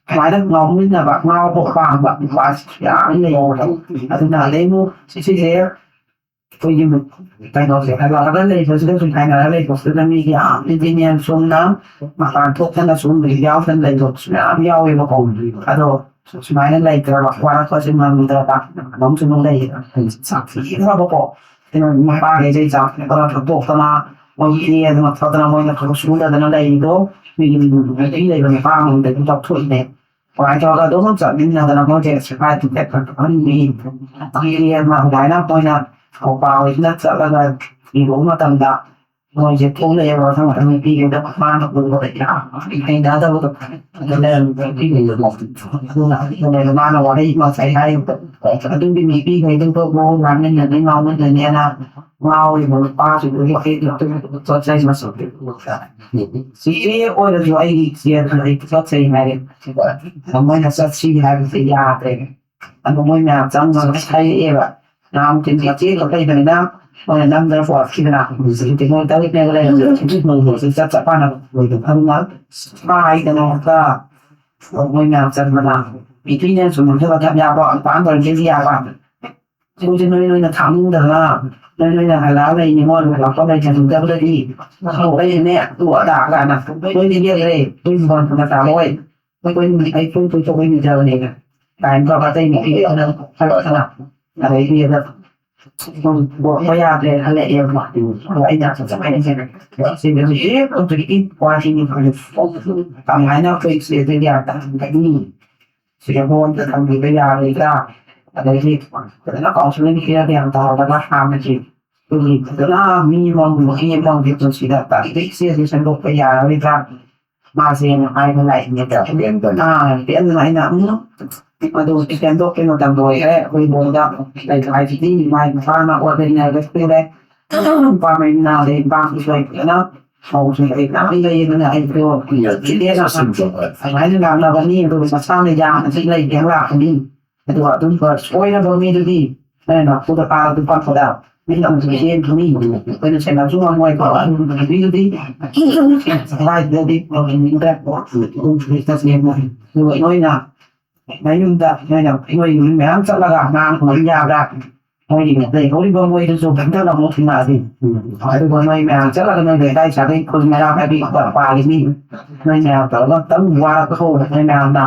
ꯁꯨꯃꯥꯏꯅ ꯉꯥꯎꯃꯤꯟꯅꯕ ꯉꯥꯎꯕ ꯄꯥꯝꯕ ꯅꯨꯄꯥꯁꯤꯁꯨ ꯌꯥꯝ ꯂꯩꯌꯦꯕ꯫ ꯑꯗꯨꯅ ꯑꯗꯩ ꯑꯃꯨꯛ ꯁꯤꯁꯦ ꯑꯩꯈꯣꯏꯒꯤ ꯀꯩꯅꯣꯁꯦ ꯍꯥꯏꯗꯣꯛꯑꯒ ꯂꯩꯕꯁꯤꯗ ꯁꯨꯝ ꯍꯥꯏꯅꯔꯒ ꯂꯩꯕꯁꯤꯗ ꯃꯤꯒꯤ ꯌꯥꯝ ꯏꯟꯖꯤꯅꯤꯌꯥꯔ ꯆꯨꯝꯅ ꯃꯄꯥꯟ ꯊꯣꯛꯇꯅ ꯁꯨꯝ ꯌꯥꯎꯗꯅ ꯂꯩꯕꯁꯨ ꯃꯌꯥꯝ ꯌꯥꯎꯋꯦꯕꯀꯣ꯫ ꯑꯗꯣ ꯁꯨꯃꯥꯏꯅ ꯂꯩꯇ꯭ꯔꯕ ꯋꯥꯔꯛꯄꯁꯦ ꯉꯝꯗ꯭ꯔꯕ ꯑꯗꯨꯝꯁꯨ ꯑꯗꯨꯝ ꯂꯩꯌꯦꯕ꯫ ꯁꯥꯊꯤꯈ꯭ꯔꯕꯀꯣ ꯀꯩꯅꯣ ꯃꯄꯥꯈꯩꯁꯦ ꯆꯥꯛ ꯈꯔ ꯊꯛꯇꯣꯛꯇꯅ ꯃꯣꯏꯒꯤ ꯏꯅꯦ ꯑꯗꯨꯅ ꯐꯗꯅ ꯃꯣꯏꯅ ꯊꯕꯛ ꯁꯨꯗꯗꯅ ꯂꯩꯔꯤꯗꯣ ꯃꯤꯒꯤ ꯅꯨꯄꯤ ꯂꯩꯕ ꯅꯨꯄꯥ ꯑꯃꯗꯒꯤ ꯂꯧꯊꯣꯛꯏꯅꯦ꯫ ꯀꯃꯥꯏꯅ ꯇꯧꯔꯒ ꯑꯗꯨꯝ ꯆꯠꯃꯤꯟꯅꯗꯅ ꯃꯣꯏꯁꯦ ꯁꯤꯐꯥꯏ ꯇꯤꯀꯦꯠ ꯈꯛꯇ ꯐꯪꯉꯤ꯫ ꯑꯗꯨꯃꯥꯏꯅ ꯑꯩꯈꯣꯏꯅ ꯊꯧꯕꯥꯜ ꯍꯣꯏꯁꯤꯅ ꯆꯠꯂꯒ ꯊꯤꯔꯨꯕ ꯃꯇꯝꯗ ꯃꯣꯏꯁꯦ ꯊꯣꯛꯂꯛꯑꯦꯕ ꯃꯊꯪ ꯃꯊꯪ ꯅꯨꯄꯤꯈꯩꯗ ꯃꯥꯅ ꯎꯕꯗ ꯌꯥꯝ ꯍꯩꯅꯗꯕꯗꯣ꯫ ꯑꯗꯨꯅ ꯅꯨꯄꯤꯈꯩꯗꯣ ꯑꯗꯨꯅ ꯑꯗꯨꯅ ꯃꯥꯅ ꯋꯥꯍꯩ ꯉꯁꯥꯏ ꯍꯥꯏꯔꯤꯕꯗꯣ ꯑꯗꯨꯒꯤ ꯅꯨꯄꯤꯈꯩꯗꯨꯒ ꯃꯑꯣꯡ ꯂꯥꯡꯃꯤꯟꯅꯅꯤ ꯉꯥꯎꯃꯤꯟꯅꯅꯦꯅ ꯉꯥꯎꯔꯤꯕ ꯅꯨꯄꯥꯁꯤꯡꯗꯨꯒꯤ ꯋꯥꯍꯩꯗꯣ ꯑꯗꯨꯝ ꯆꯠꯆꯩ ꯃꯁꯛꯇꯨ꯫ ꯆꯤꯆꯦ ꯑꯣꯏꯔꯁꯨ ꯑꯩꯒꯤ ꯏꯆꯦ ꯑꯗꯨꯅ ꯑꯩ ꯆꯠꯆꯩ ꯍꯥꯏꯔꯦ꯫ ꯃꯣꯏꯅ ꯆꯠꯁꯤ ꯍꯥꯏꯕꯁꯦ ꯌꯥꯗ꯭ꯔꯦ꯫ ꯑꯗꯣ ꯃꯣꯏ ꯃꯌꯥꯝ ꯆꯪꯉꯒ ꯍꯥꯏꯔꯛꯑꯦꯕ ꯅꯍꯥꯟꯃꯨꯛꯇꯤ ꯃꯆꯦ ꯈꯛ ꯂꯩꯕꯅꯤꯅ ꯃꯣꯏꯅ ꯅꯝꯗꯅ ꯄꯨꯔꯛꯈꯤꯗꯅ꯫ ꯍꯧꯖꯤꯛꯇꯤ ꯃꯣꯏ ꯇꯔꯦꯠꯅꯦꯕ ꯂꯩꯔꯝꯕꯗꯣ꯫ ꯍꯧꯖꯤꯛ ꯃꯣꯏ ꯍꯧꯖꯤꯛ ꯆꯞ ꯆꯞ ꯃꯥꯟꯅꯕ ꯑꯣꯏꯗꯣ꯫ ꯑꯗꯨꯅ ꯍꯥꯏꯗꯅ ꯑꯃꯨꯛꯀ ꯃꯣꯏ ꯃꯌꯥꯝ ꯆꯠꯄꯗ ꯅꯨꯄꯤꯅ ꯆꯨꯝꯃꯝꯗꯕ ꯊꯛ ꯌꯥꯕ, ꯅꯨꯄꯥ ꯑꯃ ꯇꯧꯔꯝꯗ꯭ꯔꯗꯤ ꯌꯥꯕ꯫ ꯃꯣꯏꯁꯦ ꯅꯣꯏ ꯅꯣꯏꯅ ꯊꯥꯛꯅꯤꯡꯗꯅ ꯅꯣꯏ ꯅꯣꯏꯅ ꯍꯜꯂꯛꯑ ꯂꯩꯅꯤ, ꯃꯣꯏ ꯍꯜꯂꯛꯄ ꯂꯩꯊꯅꯤꯡꯗꯕꯗꯒꯤ ꯍꯧꯔꯛꯏꯅꯦ꯫ ꯑꯗꯨ ꯑꯗꯥ ꯀꯥꯏꯅ ꯅꯣꯏ ꯅꯣꯏꯗꯤ ꯂꯦꯞꯈ꯭ꯔꯦ꯫ ꯅꯣꯏ ꯃꯇꯥ ꯃꯣꯏ ꯑꯩꯈꯣꯏ ꯑꯩ ꯄꯨꯡ ꯀꯨꯟ ꯊꯣꯛꯄꯩ ꯃꯤꯡꯆꯠꯅꯦꯅ ꯀꯥꯏꯅ ꯇꯧꯔꯒ ꯑꯇꯩ ꯅꯨꯄꯤ ꯈꯔ ꯈꯔ ꯈꯔ ꯑꯗꯩꯗꯤ ꯑꯗ ꯄꯣꯛꯄ ꯌꯥꯗ꯭ꯔꯦ ꯈꯜꯂꯛꯑꯦꯕ꯫ ꯑꯗꯣ ꯑꯩꯅ ꯁꯨꯃꯥꯏꯅ ꯁꯤꯗ ꯍꯧꯖꯤꯛ ꯍꯧꯖꯤꯛꯀꯤ ꯋꯥꯁꯤꯅꯤ꯫ ꯀꯃꯥꯏꯅ ꯑꯩꯈꯣꯏ ꯁꯤꯗ ꯒ꯭ꯌꯥꯟ ꯇꯥꯍꯟꯒꯅꯤ? ꯁꯤꯗ ꯃꯉꯣꯟꯗ ꯊꯝꯕꯤꯕ ꯌꯥꯔꯣꯏꯗ꯭ꯔꯥ? ꯑꯗꯩꯗꯤ ꯐꯖꯅ ꯀꯥꯎꯟꯁꯤꯂꯤꯡ ꯄꯤꯔꯒ ꯒ꯭ꯌꯥꯟ ꯇꯥꯍꯜꯂꯒ ꯍꯥꯟꯅꯒꯤ ꯑꯩꯈꯣꯏꯒꯤ ꯐꯖꯅ ꯃꯤ ꯑꯃꯒꯤ ꯃꯤ ꯑꯃꯒꯤ ꯄꯨꯟꯁꯤꯗ ꯇꯥꯔꯤꯛ ꯆꯦꯁꯦ ꯁꯦꯝꯗꯣꯛꯄ ꯌꯥꯔꯣꯏꯗ꯭ꯔꯥ? ꯃꯥꯁꯦꯅ ꯍꯥꯏꯕ ꯂꯥꯛꯏꯅꯦꯕ꯫ ꯑꯥ, ꯄꯦꯟꯗꯅ ꯑꯩꯅ, "ꯎꯝ, ꯑꯗꯨ ꯁꯦꯝꯗꯣꯛꯄꯩ ꯃꯇꯝ ꯂꯣꯏꯈ꯭ꯔꯦ, ꯑꯩꯈꯣꯏ ꯏꯃꯣꯟꯗ ꯂꯩꯕ ꯍꯥꯏꯁꯤꯗꯤ ꯃꯥꯏ ꯅꯨꯄꯥꯅ ꯑꯣꯔꯗꯔ ꯄꯤꯔꯦ, ꯅꯨꯄꯥ ꯃꯌꯨꯝꯅ ꯑꯗꯩ ꯅꯨꯄꯥꯁꯨ ꯂꯩꯇꯅ ꯃꯧꯁꯨ ꯂꯩꯇꯅ ꯂꯩꯌꯦꯗꯅ ꯑꯩꯁꯨ ꯏꯆꯦꯅ ꯑꯗꯨꯃꯥꯏꯅ ꯂꯥꯛꯅꯕꯅꯤ, ꯑꯗꯨꯒ ꯃꯁꯥꯅ ꯌꯥꯅ ꯁꯤ ꯂꯩꯒꯦ ꯂꯥꯛꯄꯅꯤ꯫ ꯑꯗꯨꯒ ꯑꯗꯨꯝꯕ ꯁꯣꯏꯔꯕ ꯃꯤꯗꯨꯗꯤ ꯅꯪꯅ ꯅꯝꯐꯨꯗ ꯐꯥꯔ ꯑꯗꯨꯝ ꯄꯥꯛꯄꯗ ꯃꯤꯅ ꯑꯃꯨꯛ ꯆꯦꯟꯈꯤꯅꯤ, ꯑꯩꯈꯣꯏꯅ ꯁꯦꯟꯅꯕꯁꯨ ꯉꯝꯃꯣꯏꯀꯣ꯫ ꯑꯗꯨꯒꯨꯝꯕ ꯃꯤꯗꯨꯗꯤ ꯀꯗꯥꯏꯗꯗꯤ ꯇꯧꯍꯟꯅꯤꯡꯗ꯭ꯔꯦ꯫ ꯑꯗꯨꯒ ꯅꯣꯏꯅ ꯅꯌꯨꯝꯗ ꯅꯣꯏꯅ ꯅꯣꯏ ꯃꯤ ꯃꯌꯥꯝ ꯆꯠꯂꯒ ꯑꯉꯥꯡ ꯌꯥꯕ꯭ꯔꯥ? ꯃꯣꯏꯒꯤ ꯂꯩꯍꯧꯔꯤꯕ ꯃꯣꯏꯗꯨꯁꯨ ꯍꯟꯗꯛ ꯑꯃꯨꯛ ꯊꯤꯡꯉꯛꯑꯗꯤ, ꯑꯗꯨꯒ ꯅꯣꯏ ꯃꯌꯥꯝ ꯆꯠꯂꯒ ꯅꯣꯏ ꯂꯩꯀꯥꯏ ꯁꯥꯒꯩ ꯈꯨꯜ ꯃꯌꯥꯝ ꯍꯥꯏꯗꯤ ꯄꯥꯜꯂꯤꯅꯤ, ꯅꯣꯏ ꯃꯌꯥꯝ ꯇꯧꯔꯒ ꯑꯃꯨꯛꯇꯪ ꯋꯥꯔꯒ ꯍꯧꯕ ꯅꯣꯏ ꯃꯌꯥꯝꯅ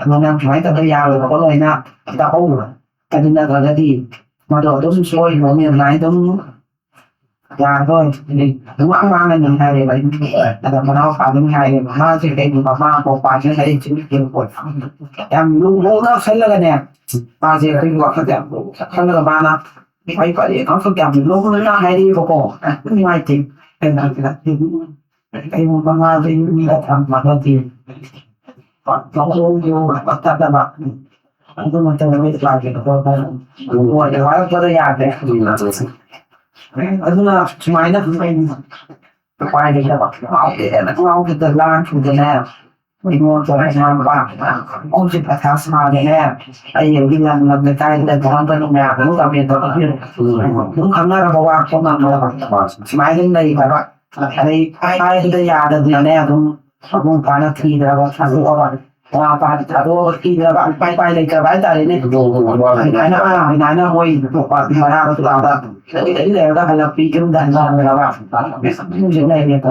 ꯑꯗꯣ ꯅꯪ ꯁꯨꯃꯥꯏꯅ ꯇꯧꯕ ꯌꯥꯔꯣꯏ ꯈꯣꯠꯂꯣꯏꯅ ꯑꯝꯇ ꯍꯧꯔꯣ꯫ ꯑꯗꯨ ꯅꯠꯇ꯭ꯔꯒꯗꯤ ꯃꯗꯣ ꯑꯗꯨꯝ ꯁꯣꯏꯈ꯭ꯔꯅꯤ꯫ ꯑꯗꯨꯃꯥꯏꯅ ꯑꯗꯨꯝ ꯌꯥꯔꯔꯣꯏ꯫ ꯑꯗꯨꯝ ꯋꯥ ꯉꯥꯡꯉꯅꯤ ꯍꯥꯏꯔꯦꯕ ꯑꯩꯅ꯫ ꯑꯗ ꯃꯅꯥꯎꯄꯥ ꯑꯗꯨꯝ ꯍꯥꯏꯔꯦꯕ, ꯃꯥꯁꯦ ꯀꯩꯒꯨꯝꯕ ꯃꯥ ꯃꯄꯥꯟꯁꯤꯗ ꯂꯩꯔꯤꯁꯤꯅ ꯌꯦꯡꯉꯨꯀꯣ꯫ ꯌꯥꯝ ꯂꯨꯅ ꯈꯜꯂꯒꯅꯦ, ꯃꯥꯁꯦ ꯑꯩꯈꯣꯏꯒꯤ ꯋꯥꯈꯜꯗ ꯌꯥꯝ ꯂꯨꯅ ꯈꯜꯂꯒ ꯃꯥꯅ ꯐꯩ ꯐꯔꯦ ꯈꯪꯁꯨ ꯌꯥꯝ ꯂꯨꯅ ꯍꯥꯏꯔꯛꯑꯦꯕꯀꯣ꯫ ꯌꯥꯝ ꯅꯨꯡꯉꯥꯏꯇꯦ꯫ ꯑꯩꯅ ꯍꯥꯏꯁꯤꯅ ꯀꯩꯒꯨꯝꯕ ꯃꯥꯁꯦ ꯌꯨꯝꯗ ꯊꯝꯃꯒꯗꯤ ꯃꯈꯣꯡꯁꯨ ꯄꯠꯊꯗꯕ꯫ ꯑꯗꯨꯃꯛꯇ ꯃꯣꯏ ꯄꯥꯏꯒꯦ ꯈꯣꯠꯄ ꯃꯣꯏꯗ ꯋꯥꯔꯛꯄꯗ ꯌꯥꯗ꯭ꯔꯦ꯫ ꯑꯗꯨꯅ ꯁꯨꯃꯥꯏꯅ ꯎꯄꯥꯏ ꯂꯩꯇꯕ ꯉꯥꯎꯗꯦꯅ ꯉꯥꯎꯗꯦꯗ ꯂꯥꯟ ꯊꯨꯗꯅ ꯏꯉꯣꯟꯗ ꯉꯥꯡꯕ ꯍꯧꯖꯤꯛ ꯃꯊꯥ ꯁꯥꯔꯦꯅꯦ꯫ ꯑꯩ ꯌꯧꯗꯤ ꯂꯝ ꯂꯝ ꯂꯩꯀꯥꯏꯗ ꯊꯣꯛꯂꯛꯄꯅꯤ ꯃꯌꯥꯝ ꯑꯗꯨꯝ ꯀꯃꯦꯟ ꯇꯧꯔꯛꯄꯤꯔꯣ꯫ ꯑꯗꯨꯝ ꯈꯪꯅꯔꯕ ꯋꯥ ꯈꯣꯠꯅꯕ ꯁꯨꯃꯥꯏꯅ ꯑꯗꯨꯝ ꯂꯩꯈ꯭ꯔꯕ꯫ ꯑꯗꯩ ꯍꯥꯏꯕꯗ ꯌꯥꯗꯗꯅꯅꯦ ꯑꯗꯨꯝ ꯃꯕꯨꯡ ꯐꯥꯅ ꯊꯤꯗ꯭ꯔꯕ ꯊꯥꯗꯣꯛꯑꯕ꯫ ꯃꯃꯥ ꯃꯄꯥꯅ ꯊꯥꯗꯣꯛꯑꯒ ꯊꯤꯗ꯭ꯔꯕ ꯎꯄꯥꯏ ꯎꯄꯥꯏ ꯂꯩꯇ꯭ꯔꯕ ꯍꯥꯏꯇꯥꯔꯦꯅꯦ꯫ ꯑꯗꯨꯃꯥꯏꯅ ꯑꯥ ꯑꯗꯨꯃꯥꯏꯅ ꯍꯣꯏ ꯊꯣꯛꯄ ꯃꯔꯥꯒ ꯇꯨꯔꯥꯗ ꯂꯩ ꯂꯩꯔꯒ ꯍꯜꯂꯛꯄꯤ ꯌꯨꯝꯗ ꯍꯟꯖꯔꯝꯗ꯭ꯔꯕ ꯍꯧꯖꯤꯛ ꯂꯩꯔꯦꯀꯣ꯫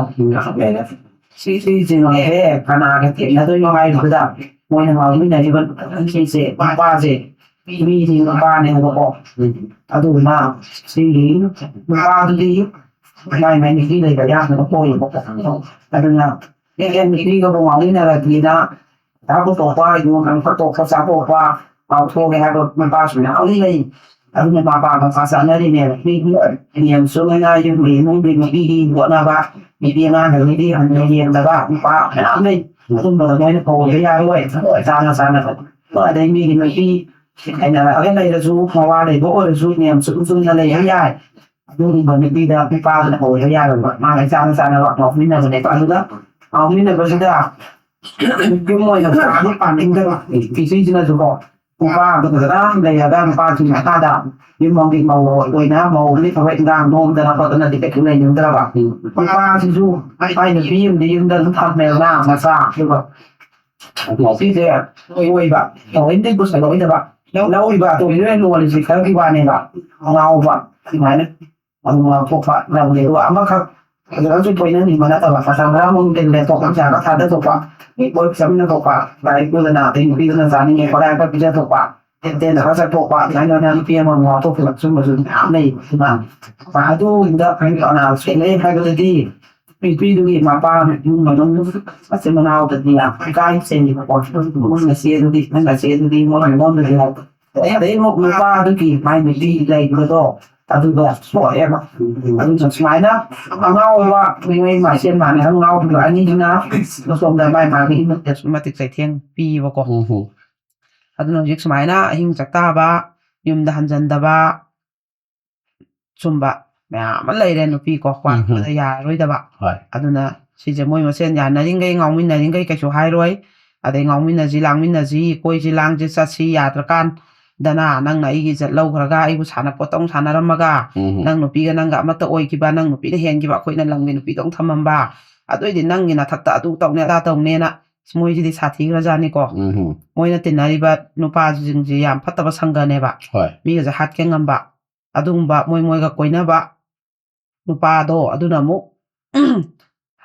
ꯁꯤ ꯁꯤꯁꯤꯅꯦꯍꯦ ꯀꯅꯥꯒ ꯊꯦꯡꯅꯗꯣꯏꯅꯣ ꯍꯥꯏꯕꯗ ꯃꯣꯏꯅ ꯉꯥꯎꯃꯤꯟꯅꯔꯤꯕ ꯁꯤꯁꯦ ꯃꯄꯥꯁꯦ ꯃꯤꯒꯤ ꯃꯄꯥꯅꯦꯕꯀꯣ꯫ ꯑꯗꯨꯗꯨꯅ ꯁꯤꯒꯤ ꯅꯨꯄꯥꯗꯨꯗꯤ ꯃꯥꯏ ꯃꯥꯏ ꯅꯨꯄꯤ ꯂꯩꯕ ꯑꯌꯥꯝꯕꯅ ꯑꯣꯏꯌꯦꯕꯀꯣ꯫ ꯑꯗꯨꯅ ꯑꯦ ꯑꯦ ꯅꯨꯄꯤꯒꯕꯨ ꯉꯥꯎꯃꯤꯟꯅꯔꯗꯤꯅ ꯄꯩꯁꯥ ꯄꯨꯊꯣꯛꯄ ꯌꯣꯟ ꯈꯣꯠꯇꯣꯛꯄ ꯆꯥꯊꯣꯛꯄ ꯉꯥꯎꯊꯣꯛꯑꯦ ꯍꯥꯏꯕ ꯅꯨꯄꯥꯁꯨ ꯃꯌꯥꯝ ꯑꯃ ꯂꯩ꯫ ꯑꯗꯨꯅ ꯃꯄꯥ ꯃꯄꯥ ꯆꯥꯅꯔꯤꯅꯦꯕ ꯃꯤꯒꯤ ꯅꯤꯌꯝꯁꯨ ꯂꯩꯅ ꯌꯨꯝꯒꯤ ꯏꯃꯨꯡꯒꯤ ꯅꯨꯄꯤꯒꯤ ꯍꯣꯠꯅꯕ ꯅꯨꯄꯤ ꯑꯉꯥꯡꯗꯒꯤꯗꯤ ꯍꯟꯅ ꯌꯦꯡꯗꯕ ꯅꯨꯄꯥ ꯃꯌꯥꯝ ꯂꯩ꯫ ꯑꯗꯨꯝꯕꯗꯣ ꯃꯣꯏꯅ ꯀꯧꯕ ꯌꯥꯔꯣꯏ꯫ ꯆꯥꯅ ꯆꯥꯅꯕ ꯑꯗꯩ ꯃꯤꯒꯤ ꯅꯨꯄꯤ ꯍꯥꯏꯅꯔꯛꯑꯒ ꯂꯩꯔꯁꯨ ꯃꯋꯥ ꯂꯩꯕ ꯑꯣꯏꯔꯁꯨ ꯅꯤꯌꯝ ꯆꯨꯝ ꯆꯨꯝꯅ ꯂꯩꯕ ꯌꯥꯏ꯫ ꯑꯗꯨꯒꯨꯝꯕ ꯅꯨꯄꯤꯗ ꯅꯨꯄꯥꯗꯨꯅ ꯀꯧꯕ ꯌꯥꯔꯣꯏꯕ ꯃꯥꯒ ꯆꯥꯅ ꯆꯥꯅꯕ ꯉꯥꯎꯃꯤꯟꯅꯕꯅꯦꯕ꯫ ꯑꯗꯨꯗ ꯉꯥꯎꯃꯤꯟꯅꯕꯁꯤꯗ ꯌꯨꯝ ꯑꯣꯏꯅ ꯄꯥꯟꯗꯤ ꯄꯥꯅꯤꯡꯗꯕ ꯅꯨꯄꯤꯁꯤꯅꯁꯨꯀꯣ ꯅꯨꯄꯥꯗꯨ ꯐꯖꯅ ꯂꯩꯔꯒ ꯅꯨꯄꯥꯁꯤꯒꯤ ꯃꯈꯥꯗ ꯌꯨꯝ ꯑꯃꯒꯤ ꯃꯧ ꯑꯣꯏꯅ ꯃꯧ ꯑꯃꯒꯤ ꯊꯕꯛ ꯏꯟꯈꯥꯡ ꯅꯣꯝꯗꯅ ꯈꯣꯠꯇꯅꯗꯤ ꯀꯩꯁꯨ ꯂꯩꯅꯤꯡꯗ꯭ꯔꯕ꯫ ꯅꯨꯄꯥꯁꯤꯁꯨ ꯃꯥꯏ ꯅꯨꯄꯤ ꯑꯃꯗꯤ ꯌꯨꯝꯗ ꯑꯗꯨꯝ ꯊꯝꯃꯦꯗꯅ ꯃꯆꯥ ꯑꯗꯨꯒ ꯅꯨꯄꯤꯁꯦ ꯑꯣꯏꯕ ꯊꯑꯣꯏꯅꯗꯤ ꯄꯨꯁꯜꯂꯛꯑꯣꯏꯗꯕ ꯂꯧꯔꯤꯕ ꯑꯇꯣꯝꯕꯤꯗꯨꯅ ꯂꯣꯜꯂꯤꯁꯤ ꯈꯔꯒꯤ ꯋꯥꯅꯦꯕ꯫ ꯉꯥꯎꯕ ꯑꯗꯨꯃꯥꯏꯅ ꯑꯗꯨ ꯉꯥꯎꯊꯣꯛꯄ ꯂꯝꯗꯦ ꯑꯗꯨꯒ ꯑꯃꯈꯛ ꯐꯖꯅꯁꯨ ꯀꯣꯏꯅꯅꯤꯡꯕ ꯅꯠꯇꯕ ꯃꯇꯝ ꯈꯔ ꯑꯃꯨꯛ ꯇꯤꯜꯂꯦ ꯊꯣꯛꯄ ꯄꯩꯁꯥ ꯈꯔ ꯊꯥꯗꯊꯣꯛꯄ ꯃꯤ ꯀꯣꯏꯕ ꯆꯠꯃꯤꯟꯅꯊꯣꯛꯄ ꯂꯥꯏꯔꯤꯛ ꯄꯨꯗꯅ ꯑꯗꯩ ꯅꯨꯄꯤꯗꯨꯅ ꯆꯥꯅꯤꯡꯉꯦ ꯈꯣꯠꯂꯦ ꯈꯔ ꯄꯤꯖꯊꯣꯛꯄ ꯇꯦꯟ ꯇꯦꯟꯗ ꯈꯔ ꯆꯠꯊꯣꯛꯄ ꯑꯗꯨꯃꯥꯏꯅ ꯅꯨꯄꯤ ꯑꯃ ꯉꯥꯎꯊꯣꯛꯈꯤꯕ ꯁꯨꯝꯕꯁꯨ ꯃꯌꯥꯝ ꯂꯩ꯫ ꯑꯗꯨꯅ ꯑꯗꯨꯒꯨꯝꯕꯗ ꯑꯩꯈꯣꯏ ꯀꯅꯥ ꯁꯦꯠꯅꯩ ꯍꯥꯏꯕꯗꯗꯤ ꯅꯨꯄꯤꯗꯨꯒꯤ ꯃꯄꯥ ꯏꯃꯨꯡ ꯃꯅꯨꯡ ꯃꯆꯤꯟ ꯃꯅꯥꯎꯗꯗꯤ ꯌꯥꯝ ꯏꯀꯥꯏ ꯆꯩꯌꯦꯕꯀꯣ꯫ ꯃꯣꯏ ꯃꯆꯦꯗꯨꯗꯤ ꯃꯣꯏ ꯃꯆꯦꯗꯨꯗꯤ ꯃꯣꯏ ꯏꯃꯨꯡꯗꯨꯗꯤ ꯑꯗꯩ ꯑꯃꯨꯛ ꯅꯨꯄꯥꯗꯨꯒꯤ ꯃꯥꯏ ꯅꯨꯄꯤ ꯂꯩꯕꯗꯣ ꯑꯗꯨꯒ ꯁꯣꯛꯑꯦꯕ꯫ ꯑꯗꯨꯅ ꯁꯨꯃꯥꯏꯅ ꯑꯉꯥꯎꯕ ꯃꯤꯑꯣꯏ ꯃꯁꯦꯟ ꯃꯥꯟꯅ ꯉꯥꯎꯈꯤꯕ ꯑꯅꯤꯗꯨꯅ ꯃꯇꯣꯝꯗ ꯃꯥꯏ ꯃꯥꯒꯤ ꯏꯃꯨꯡꯗꯁꯨ ꯃꯇꯤꯛ ꯆꯩꯊꯦꯡ ꯄꯤꯕꯀꯣ꯫ ꯎꯝ ꯍꯝ꯫ ꯑꯗꯨꯅ ꯍꯧꯖꯤꯛ ꯁꯨꯃꯥꯏꯅ ꯑꯍꯤꯡ ꯆꯥꯛꯇꯥꯕ, ꯌꯨꯝꯗ ꯍꯟꯖꯟꯗꯕ, ꯁꯨꯝꯕ ꯃꯌꯥꯝ ꯑꯃ ꯂꯩꯔꯦ ꯅꯨꯄꯤ ꯀꯣ ꯎꯝ ꯍꯝ꯫ ꯋꯥꯠꯄꯗ ꯌꯥꯔꯔꯣꯏꯗꯕ꯫ ꯍꯣꯏ꯫ ꯑꯗꯨꯅ ꯁꯤꯁꯦ ꯃꯣꯏ ꯃꯁꯦꯟ ꯌꯥꯅꯔꯤꯈꯩ, ꯉꯥꯎꯃꯤꯟꯅꯔꯤꯈꯩ ꯀꯩꯁꯨ ꯍꯥꯏꯔꯣꯏ꯫ ꯑꯗꯩ ꯉꯥꯎꯃꯤꯟꯅꯁꯤ, ꯂꯥꯡꯃꯤꯟꯅꯁꯤ, ꯀꯣꯏꯁꯤ, ꯂꯥꯡꯁꯤ, ꯆꯠꯁꯤ, ꯌꯥꯗ꯭ꯔꯀꯥꯟꯗꯅ ꯅꯪꯅ ꯑꯩꯒꯤ ꯏꯖꯠ ꯂꯧꯈ꯭ꯔꯒ ꯑꯩꯕꯨ ꯁꯥꯟꯅꯄꯣꯠꯇ ꯑꯃꯨꯛ ꯁꯥꯟꯅꯔꯝꯃꯒ, ꯎꯝ ꯅꯪ ꯅꯨꯄꯤꯒ ꯅꯪꯒ ꯑꯃꯠꯇ ꯑꯣꯏꯈꯤꯕ, ꯅꯪ ꯅꯨꯄꯤꯅ ꯍꯦꯟꯈꯤꯕ, ꯑꯩꯈꯣꯏꯅ ꯂꯝꯒꯤ ꯅꯨꯄꯤꯗꯣ ꯑꯃꯨꯛ ꯊꯝꯃꯝꯕ, ꯑꯗꯨꯏꯗꯤ ꯅꯪꯒꯤ ꯅꯊꯛꯇ ꯑꯗꯨ ꯇꯧꯅꯤ ꯑꯗꯥ ꯇꯧꯅꯦꯅ꯫ ꯑꯁ, ꯃꯣꯏꯁꯤꯗꯤ ꯁꯥꯊꯤꯈ꯭ꯔꯖꯥꯠꯅꯤꯀꯣ꯫ ꯎꯝ ꯃꯣꯏꯅ ꯇꯤꯟꯅꯔꯤꯕ ꯅꯨꯄꯥꯁꯤꯡꯁꯤ ꯌꯥꯝ ꯐꯠꯇꯕ ꯁꯪꯒꯅꯦꯕ꯫ ꯍꯣꯏ ꯃꯤꯒꯁꯦ ꯍꯥꯠꯀꯦ ꯉꯝꯕ, ꯑꯗꯨꯒꯨꯝꯕ ꯃꯣꯏ ꯃꯣꯏꯒ ꯀꯣꯏꯅꯕ ꯅꯨꯄꯥꯗꯣ ꯑꯗꯨꯅ ꯑꯃꯨꯛ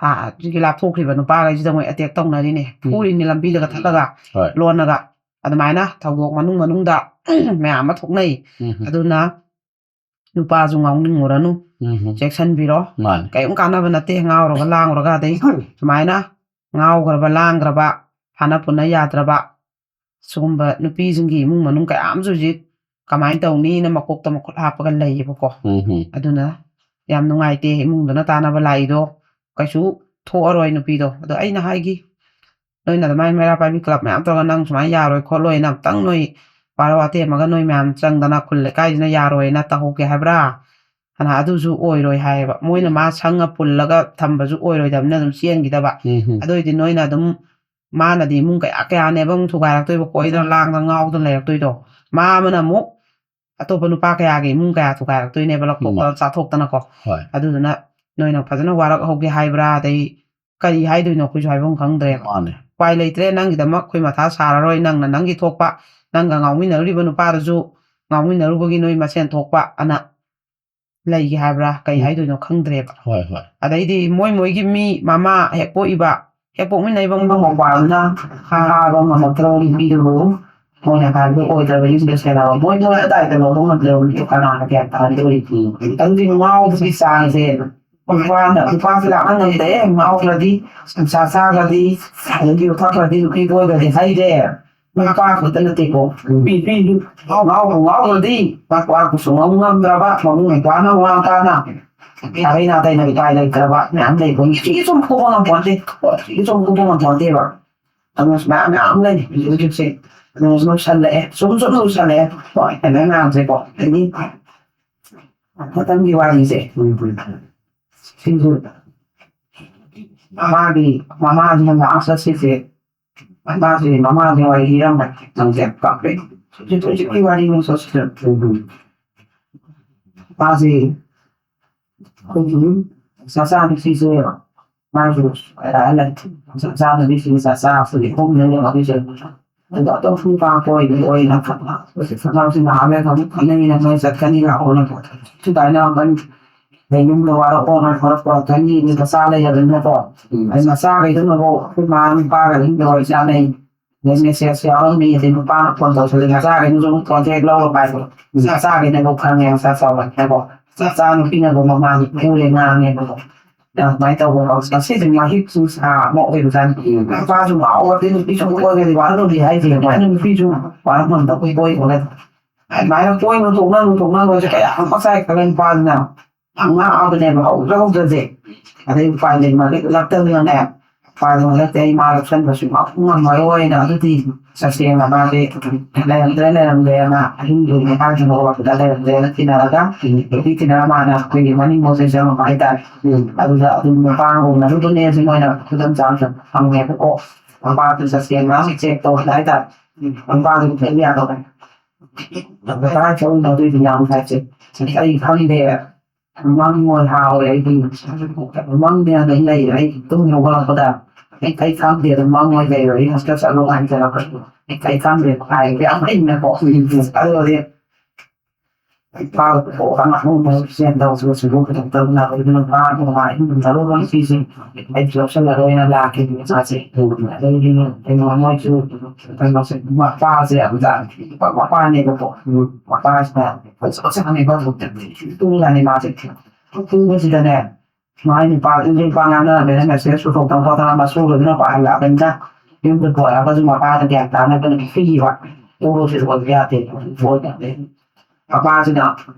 ꯍꯥ, ꯍꯧꯖꯤꯛꯀꯤ ꯂꯥꯞꯊꯣꯛꯈ꯭ꯔꯤꯕ ꯅꯨꯄꯥꯈꯩꯁꯤꯗ ꯃꯣꯏ ꯑꯦꯇꯦꯛ ꯇꯧꯅꯔꯤꯅꯦ, ꯐꯨꯔꯤꯅꯤ ꯂꯝꯕꯤꯗꯒ ꯊꯠꯂꯒ, ꯍꯣꯏ ꯂꯣꯟꯅꯒ꯫ ꯑꯗꯨꯃꯥꯏꯅ ꯊꯧꯗꯣꯛ ꯃꯅꯨꯡ ꯃꯅꯨꯡꯗ ꯃꯌꯥꯝ ꯑꯃ ꯊꯣꯛꯅꯩ꯫ ꯎꯝ ꯑꯗꯨꯅ ꯅꯨꯄꯥꯁꯨ ꯉꯥꯎꯅꯤꯡꯉꯨꯔꯅꯨ, ꯎꯝ ꯆꯦꯛꯁꯤꯟꯕꯤꯔꯣ꯫ ꯃꯥꯅꯦ ꯀꯔꯤꯝ ꯀꯥꯟꯅꯕ ꯅꯠꯇꯦ ꯉꯥꯎꯔꯒ ꯂꯥꯡꯉꯨꯔꯒ꯫ ꯑꯗꯩ ꯁꯨꯃꯥꯏꯅ ꯉꯥꯎꯈ꯭ꯔꯕ, ꯂꯥꯡꯈ꯭ꯔꯕ, ꯐꯥꯅ ꯄꯨꯅ ꯌꯥꯗ꯭ꯔꯕ ꯁꯤꯒꯨꯝꯕ ꯅꯨꯄꯤꯁꯤꯡꯒꯤ ꯏꯃꯨꯡ ꯃꯅꯨꯡ ꯀꯌꯥ ꯑꯃꯁꯨ ꯍꯧꯖꯤꯛ ꯀꯃꯥꯏꯅ ꯇꯧꯅꯤꯅ ꯃꯀꯣꯛꯇ ꯃꯈꯨꯠ ꯍꯥꯞꯄꯒ ꯂꯩꯌꯦꯕꯀꯣ꯫ ꯎꯝ ꯑꯗꯨꯅ ꯌꯥꯝ ꯅꯨꯡꯉꯥꯏꯇꯦ, ꯏꯃꯨꯡꯗꯅ ꯇꯥꯅꯕ ꯂꯥꯛꯏꯗꯣ ꯀꯩꯁꯨ ꯊꯣꯛꯑꯔꯣꯏ ꯅꯨꯄꯤꯗꯣ꯫ ꯑꯗꯣ ꯑꯩꯅ ꯍꯥꯏꯈꯤ, ꯅꯣꯏꯅ ꯑꯗꯨꯃꯥꯏꯅ ꯃꯩꯔꯥ ꯄꯥꯏꯕꯤ ꯀ꯭ꯂꯕ ꯃꯌꯥꯝ ꯇꯧꯔꯒ ꯅꯪ ꯁꯨꯃꯥꯏꯅ ꯌꯥꯔꯣꯏ ꯈꯣꯠꯂꯣꯏꯅ ꯑꯃꯨꯛꯇꯪ ꯅꯣꯏ ꯋꯥꯔꯧ ꯋꯥꯇꯦꯝꯃꯒ ꯅꯣꯏ ꯃꯌꯥꯝ ꯆꯪꯗꯅ ꯈꯨꯜ ꯂꯩꯀꯥꯏꯁꯤꯅ ꯌꯥꯔꯣꯏꯅ ꯇꯧꯍꯧꯒꯦ ꯍꯥꯏꯕ꯭ꯔꯥ? ꯑꯅ ꯑꯗꯨꯁꯨ ꯑꯣꯏꯔꯣꯏ ꯍꯥꯏꯌꯦꯕ꯫ ꯃꯣꯏꯅ ꯃꯥ ꯁꯪꯉ ꯄꯨꯜꯂꯒ ꯊꯝꯕꯁꯨ ꯑꯣꯏꯔꯣꯏꯗꯕꯅꯤꯅ ꯑꯗꯨꯝ ꯆꯦꯟꯈꯤꯗꯕ꯫ ꯎꯝ ꯑꯗꯨ ꯑꯣꯏꯗꯤ ꯅꯣꯏꯅ ꯑꯗꯨꯝ, ꯃꯥꯅꯗꯤ ꯏꯃꯨꯡ ꯀꯌꯥ ꯀꯌꯥꯅꯦꯕ ꯑꯃꯨꯛ ꯊꯨꯒꯥꯏꯔꯛꯇꯣꯏꯕ, ꯀꯣꯏꯗꯅ ꯂꯥꯡꯗꯅ ꯉꯥꯎꯗꯅ ꯂꯩꯔꯛꯇꯣꯏꯗꯣ꯫ ꯃꯥ ꯑꯃꯅ ꯑꯃꯨꯛ ꯑꯇꯣꯞꯄ ꯅꯨꯄꯥ ꯀꯌꯥꯒꯤ ꯏꯃꯨꯡ ꯀꯌꯥ ꯊꯨꯒꯥꯏꯔꯛꯇꯣꯏꯅꯦꯕ, ꯂꯧꯊꯣꯛꯇꯅ ꯆꯥꯊꯣꯛꯇꯅꯀꯣ꯫ ꯍꯣꯏ ꯑꯗꯨꯗꯨꯅ ꯅꯣꯏꯅ ꯐꯖꯅ ꯋꯥꯔꯛ ꯍꯧꯒꯦ ꯍꯥꯏꯕ꯭ꯔꯥ, ꯑꯗꯩ ꯀꯔꯤ ꯍꯥꯏꯗꯣꯏꯅꯣ ꯑꯩꯈꯣꯏꯁꯨ ꯍꯥꯏꯐꯝ ꯈꯪꯗ꯭ꯔꯦꯕ꯫ ꯃꯥꯅꯦ ꯎꯄꯥꯏ ꯂꯩꯇ꯭ꯔꯦ, ꯅꯪꯒꯤꯗꯃꯛ ꯑꯩꯈꯣꯏ ꯃꯊꯥ ꯁꯥꯔꯔꯣꯏ, ꯅꯪꯅ ꯅꯪꯒꯤ ꯊꯣꯛꯄ, ꯅꯪꯒ ꯉꯥꯎꯃꯤꯟꯅꯔꯨꯔꯤꯕ ꯅꯨꯄꯥꯗꯨꯁꯨ ꯉꯥꯎꯃꯤꯟꯅꯔꯨꯕꯒꯤ ꯅꯣꯏ ꯃꯁꯦꯟ ꯊꯣꯛꯄ ꯑꯅ ꯂꯩꯒꯦ ꯍꯥꯏꯕ꯭ꯔꯥ, ꯀꯩ ꯎꯝ꯫ ꯍꯥꯏꯗꯣꯏꯅꯣ ꯈꯪꯗ꯭ꯔꯦꯕ꯫ ꯍꯣꯏ ꯍꯣꯏ ꯑꯗꯩꯗꯤ ꯃꯣꯏ ꯃꯣꯏꯒꯤ ꯃꯤ ꯃꯃꯥ ꯍꯦꯛ ꯄꯣꯛꯏꯕ, ꯍꯦꯛ ꯄꯣꯛꯃꯤꯟꯅꯩꯕ ꯃꯃꯥ ꯃꯄꯥꯗꯨꯅ ꯐꯥꯕ ꯉꯝꯃꯛꯇ꯭ꯔꯕ ꯅꯨꯄꯤꯗꯨꯕꯨ ꯃꯣꯏꯅ ꯍꯥꯏꯕꯗꯣ ꯑꯣꯏꯗ꯭ꯔꯕ ꯌꯨꯝꯗ ꯁꯦꯟꯅꯕ, ꯃꯣꯏ ꯃꯣꯏ ꯑꯗꯥꯏꯗ ꯂꯧꯕ ꯉꯝꯗ꯭ꯔꯕ ꯃꯤꯗꯣ ꯀꯅꯥꯅ ꯒ꯭ꯌꯥꯟ ꯇꯥꯍꯟꯗꯣꯔꯤꯒꯦ? ꯑꯗꯨꯗꯤ ꯉꯥꯎꯕꯒꯤ ꯆꯥꯡꯁꯦ ꯅꯨꯄꯥꯅ, ꯅꯨꯄꯥꯁꯦ ꯂꯥꯛꯅ ꯉꯝꯗꯦ, ꯉꯥꯎꯈ꯭ꯔꯗꯤ, ꯅꯤꯁꯥ ꯆꯥꯈ꯭ꯔꯗꯤ, ꯑꯗꯒꯤ ꯌꯨ ꯊꯛꯈ꯭ꯔꯗꯤ, ꯅꯨꯄꯤ ꯀꯣꯏꯈ꯭ꯔꯗꯤ ꯍꯥꯏꯔꯦ꯫ ꯅꯨꯄꯥ ꯈꯛꯇ ꯅꯠꯇꯦꯀꯣ, ꯅꯨꯄꯤ, ꯅꯨꯄꯤ ꯉꯥꯎ, ꯉꯥꯎ, ꯉꯥꯎꯈ꯭ꯔꯗꯤ ꯃꯥ ꯀ꯭ꯋꯥ ꯀꯨꯁꯨ ꯉꯥꯎ ꯉꯝꯗ꯭ꯔꯕ, ꯃꯕꯨꯡ ꯃꯧꯄ꯭ꯋꯥꯅ ꯋꯥ ꯇꯥꯅ ꯌꯥꯔꯩ ꯅꯥꯇꯩꯅ ꯎꯄꯥꯏ ꯂꯩꯇ꯭ꯔꯕ ꯃꯌꯥꯝ ꯂꯩꯕ꯫ ꯁꯤꯒꯤ ꯁꯨꯝ ꯐꯨꯕ ꯉꯝꯄꯣꯟꯇꯦ, ꯁꯤꯒꯤ ꯁꯨꯝ ꯐꯨꯕ ꯉꯝꯄꯣꯟꯇꯦꯕ꯫ ꯑꯗꯨꯅ ꯃꯌꯥꯝ, ꯃꯌꯥꯝ ꯂꯩ ꯍꯧꯖꯤꯛ ꯍꯧꯖꯤꯛꯁꯦ꯫ ꯑꯗꯨꯅ ꯁꯨꯝ ꯂꯨꯁꯜꯂꯛꯑꯦ, ꯁꯨꯝ ꯁꯨꯝ ꯂꯨꯁꯜꯂꯛꯑꯦ꯫ ꯍꯣꯏ, ꯑꯗꯩ ꯃꯌꯥꯝꯁꯦꯀꯣ, ꯑꯗꯒꯤ ꯃꯇꯝꯒꯤ ꯋꯥꯔꯤꯁꯦ ꯁꯤꯁꯨ ꯃꯥꯒꯤ ꯃꯃꯥꯁꯤꯅ ꯂꯥꯁ ꯁꯤꯁꯦ, ꯃꯃꯥꯁꯤ ꯃꯃꯥꯁꯤ ꯋꯥꯔꯤ ꯂꯤꯔꯝꯕ ꯅꯪꯁꯦ ꯀꯥꯞꯄꯦ꯫ ꯍꯧꯖꯤꯛ ꯍꯧꯖꯤꯛꯀꯤ ꯋꯥꯔꯤ ꯅꯨꯡꯁꯤꯠꯁꯤꯗ ꯃꯥꯁꯤ ꯑꯩꯈꯣꯏꯒꯤ ꯆꯥꯆꯥ ꯅꯨꯄꯤꯁꯦ ꯃꯥꯁꯨ ꯆꯥꯆꯥ ꯅꯨꯄꯤꯁꯤ ꯆꯥꯆꯥ ꯑꯩꯈꯣꯏꯒꯤ ꯍꯣꯝꯅꯦꯕ ꯑꯩꯈꯣꯏꯁꯦ꯫ ꯑꯗꯣ ꯑꯇꯣꯞꯄ ꯅꯨꯄꯥ ꯀꯣꯏꯕ ꯑꯣꯏꯅ ꯈꯠꯅꯕꯁꯤ ꯅꯍꯥꯟ ꯂꯩꯔꯒ ꯑꯃꯨꯛ ꯈꯠꯅꯩꯅ ꯅꯣꯏ ꯆꯠꯀꯅꯤ ꯂꯥꯛꯑꯣꯅ ꯁꯨꯃꯥꯏꯅ ꯑꯃꯨꯛ ꯂꯩ ꯌꯨꯝꯗ ꯋꯥꯔꯛꯑꯣꯅ ꯈꯣꯠꯂꯛꯄ ꯈꯠꯅꯤ ꯃꯆꯥ ꯂꯩꯔꯕꯅꯤꯅꯀꯣ꯫ ꯑꯩ ꯃꯆꯥꯈꯩꯗꯨꯅꯐꯥꯎ ꯑꯩꯈꯣꯏ ꯃꯥ ꯅꯨꯄꯥꯒ ꯑꯗꯨꯝ ꯇꯧꯔ ꯆꯥꯅꯩ꯫ ꯑꯗꯩ ꯃꯦꯁꯦꯖ ꯌꯥꯎꯔꯝꯃꯤ ꯑꯗꯩ ꯅꯨꯄꯥꯅ ꯐꯣꯟ ꯇꯧꯁꯜꯂꯤ ꯃꯆꯥꯈꯩꯗꯨꯁꯨ ꯑꯃꯨꯛ ꯀꯣꯟꯇꯦꯛ ꯂꯧꯔ ꯄꯥꯏꯕ꯫ ꯃꯆꯥꯈꯩꯅꯐꯥꯎ ꯈꯪꯉꯦ ꯃꯆꯥ ꯆꯥꯎꯕꯅꯤꯅꯀꯣ꯫ ꯃꯆꯥ ꯅꯨꯄꯤꯅꯕꯨ ꯃꯃꯥꯗꯨ ꯐꯨꯔꯦ ꯉꯥꯡꯉꯦꯕꯀꯣ꯫ ꯑꯗꯨꯃꯥꯏꯅ ꯇꯧꯕ ꯉꯁꯤꯁꯦ ꯃꯍꯤꯛꯁꯨ ꯁꯥ ꯑꯃ ꯑꯣꯏꯕꯖꯥꯠꯅꯤ꯫ ꯅꯨꯄꯥꯁꯨ ꯉꯥꯎꯔꯗꯤ ꯅꯨꯄꯤꯁꯨ ꯑꯣꯏꯔꯗꯤ ꯋꯥꯔꯝꯃꯤ ꯍꯥꯏꯁꯦ ꯑꯗꯨꯃꯥꯏꯅ ꯅꯨꯄꯤꯁꯨ ꯋꯥꯔꯝꯃꯝꯗ ꯑꯩꯈꯣꯏ ꯀꯣꯏꯕꯒ ꯑꯗꯨꯃꯥꯏꯅ ꯀꯣꯏꯅ ꯇꯣꯛꯅꯔꯨ ꯇꯣꯛꯅꯔꯨꯁꯦ ꯀꯌꯥ ꯑꯃ ꯆꯥꯏ ꯈꯜꯂꯦ ꯅꯨꯄꯥꯁꯤꯅ ꯌꯥꯝ ꯉꯥꯡꯕꯅꯦꯕ ꯍꯧꯗ꯭ꯔ ꯍꯧꯗ꯭ꯔꯁꯦ꯫ ꯑꯗꯩ ꯎꯄꯥꯏ ꯂꯩꯃꯜꯂꯛꯇꯗꯅꯅꯦ ꯎꯄꯥꯏ ꯂꯩꯃꯜꯂꯛꯇꯦ ꯑꯩ ꯃꯥ ꯂꯧꯁꯟꯕꯁꯨ ꯉꯝꯃꯔꯣꯏꯅ ꯑꯗꯨꯗꯤ ꯇꯁꯦꯡꯅ ꯃꯥꯗꯤ ꯂꯩꯔꯝꯗ꯭ꯔꯦ ꯂꯩꯔꯝꯗ꯭ꯔꯦꯅ ꯑꯍꯤꯡꯗꯨꯒꯤ ꯃꯥꯒꯤ ꯍꯧꯒꯠꯂꯛꯄꯗ ꯂꯩꯔꯝꯗ꯭ꯔꯦꯅ ꯊꯤꯅꯔꯒ ꯅꯨꯄꯤ ꯊꯤꯅꯔ ꯃꯥꯅ ꯑꯩꯈꯣꯏꯒꯤ ꯃꯅꯤꯡ ꯃꯣꯠꯁꯦ ꯆꯪꯉꯛꯄ ꯍꯥꯏꯇꯥꯔꯦ꯫ ꯑꯗꯨꯗ ꯑꯗꯨꯝ ꯅꯨꯄꯥ ꯍꯧꯅꯔꯨꯕꯅꯦ ꯁꯤ ꯃꯣꯏꯅ ꯈꯨꯗꯝ ꯆꯥꯅ ꯐꯪꯉꯦꯕꯀꯣ꯫ ꯅꯨꯄꯥꯗꯨ ꯇꯁꯦꯡꯅ ꯆꯦꯛ ꯇꯧꯕꯗ ꯍꯥꯏꯇꯥꯔꯦ꯫ ꯅꯨꯄꯥꯗꯨ ꯐꯦꯡ ꯌꯥꯗꯕ ꯀꯗꯥꯏ ꯆꯠꯂꯨꯅꯣ ꯑꯗꯨꯏꯗꯤ ꯌꯥꯝ ꯍꯥꯏꯁꯦ꯫ ꯑꯩ ꯈꯪꯗꯦ꯫ ꯃꯪ ꯑꯣꯏ ꯍꯥꯎꯔꯦ ꯑꯩꯗꯤ꯫ ꯃꯪꯅꯦꯅ ꯑꯩ ꯂꯩꯔꯦ ꯑꯩ ꯇꯨꯝ ꯍꯧꯒꯠꯂꯛꯄꯗ꯫ ꯑꯩ ꯀꯩ ꯈꯪꯗꯦ ꯑꯗꯨꯝ ꯃꯪ ꯑꯣꯏ ꯂꯩꯔꯦ ꯑꯩ ꯍꯣꯁꯇꯦꯜ ꯆꯠꯂꯣ ꯍꯥꯏꯅ ꯆꯠꯂꯛꯄ꯫ ꯑꯩ ꯀꯩ ꯈꯪꯗꯦ ꯍꯥꯏꯔꯦ ꯌꯥꯝ ꯍꯩꯅꯀꯣ꯫ ꯑꯗꯨꯗꯤ ꯑꯩ ꯂꯧꯁꯜꯂꯔꯣꯏꯅ ꯂꯥꯛꯈꯤꯕꯅꯤ ꯃꯆꯥꯁꯦ꯫ ꯑꯗꯩꯗꯤ ꯀꯩꯅꯣ ꯃꯣꯏꯁꯨ ꯀꯩꯅꯣꯁꯦ ꯃꯄꯥꯁꯦ ꯌꯥꯝ ꯖꯥꯠ ꯃꯄꯥꯅꯦꯕꯀꯣ꯫ ꯃꯄꯥꯁꯤꯅ ꯐꯖꯅ ꯁꯥꯟꯅꯩꯕ ꯇꯨꯡꯗꯅꯤ ꯃꯥꯁꯦ꯫ ꯇꯨꯡꯕꯁꯤꯗꯅꯦ ꯃꯥꯏ ꯅꯨꯄꯥ ꯅꯨꯄꯥ ꯉꯥꯡꯅꯔꯝꯃꯦꯅ ꯃꯦꯁꯦꯖ ꯄꯨꯊꯣꯛꯇꯅ ꯈꯣꯠꯇꯅ ꯃꯁꯨꯗꯨꯅ ꯄꯥꯍꯜꯂꯛꯑꯕꯅꯤꯅ ꯌꯨꯝꯗ ꯄꯨꯔꯛꯑꯒꯁꯨ ꯃꯄꯥꯗ ꯒ꯭ꯌꯥꯟ ꯇꯥꯅꯕ ꯄꯤꯈꯤꯕ꯫ ꯇꯣꯛꯑꯁꯤꯁꯨ ꯑꯣꯏꯕ ꯌꯥꯗꯦ꯫ ꯃꯄꯥꯁꯤꯅ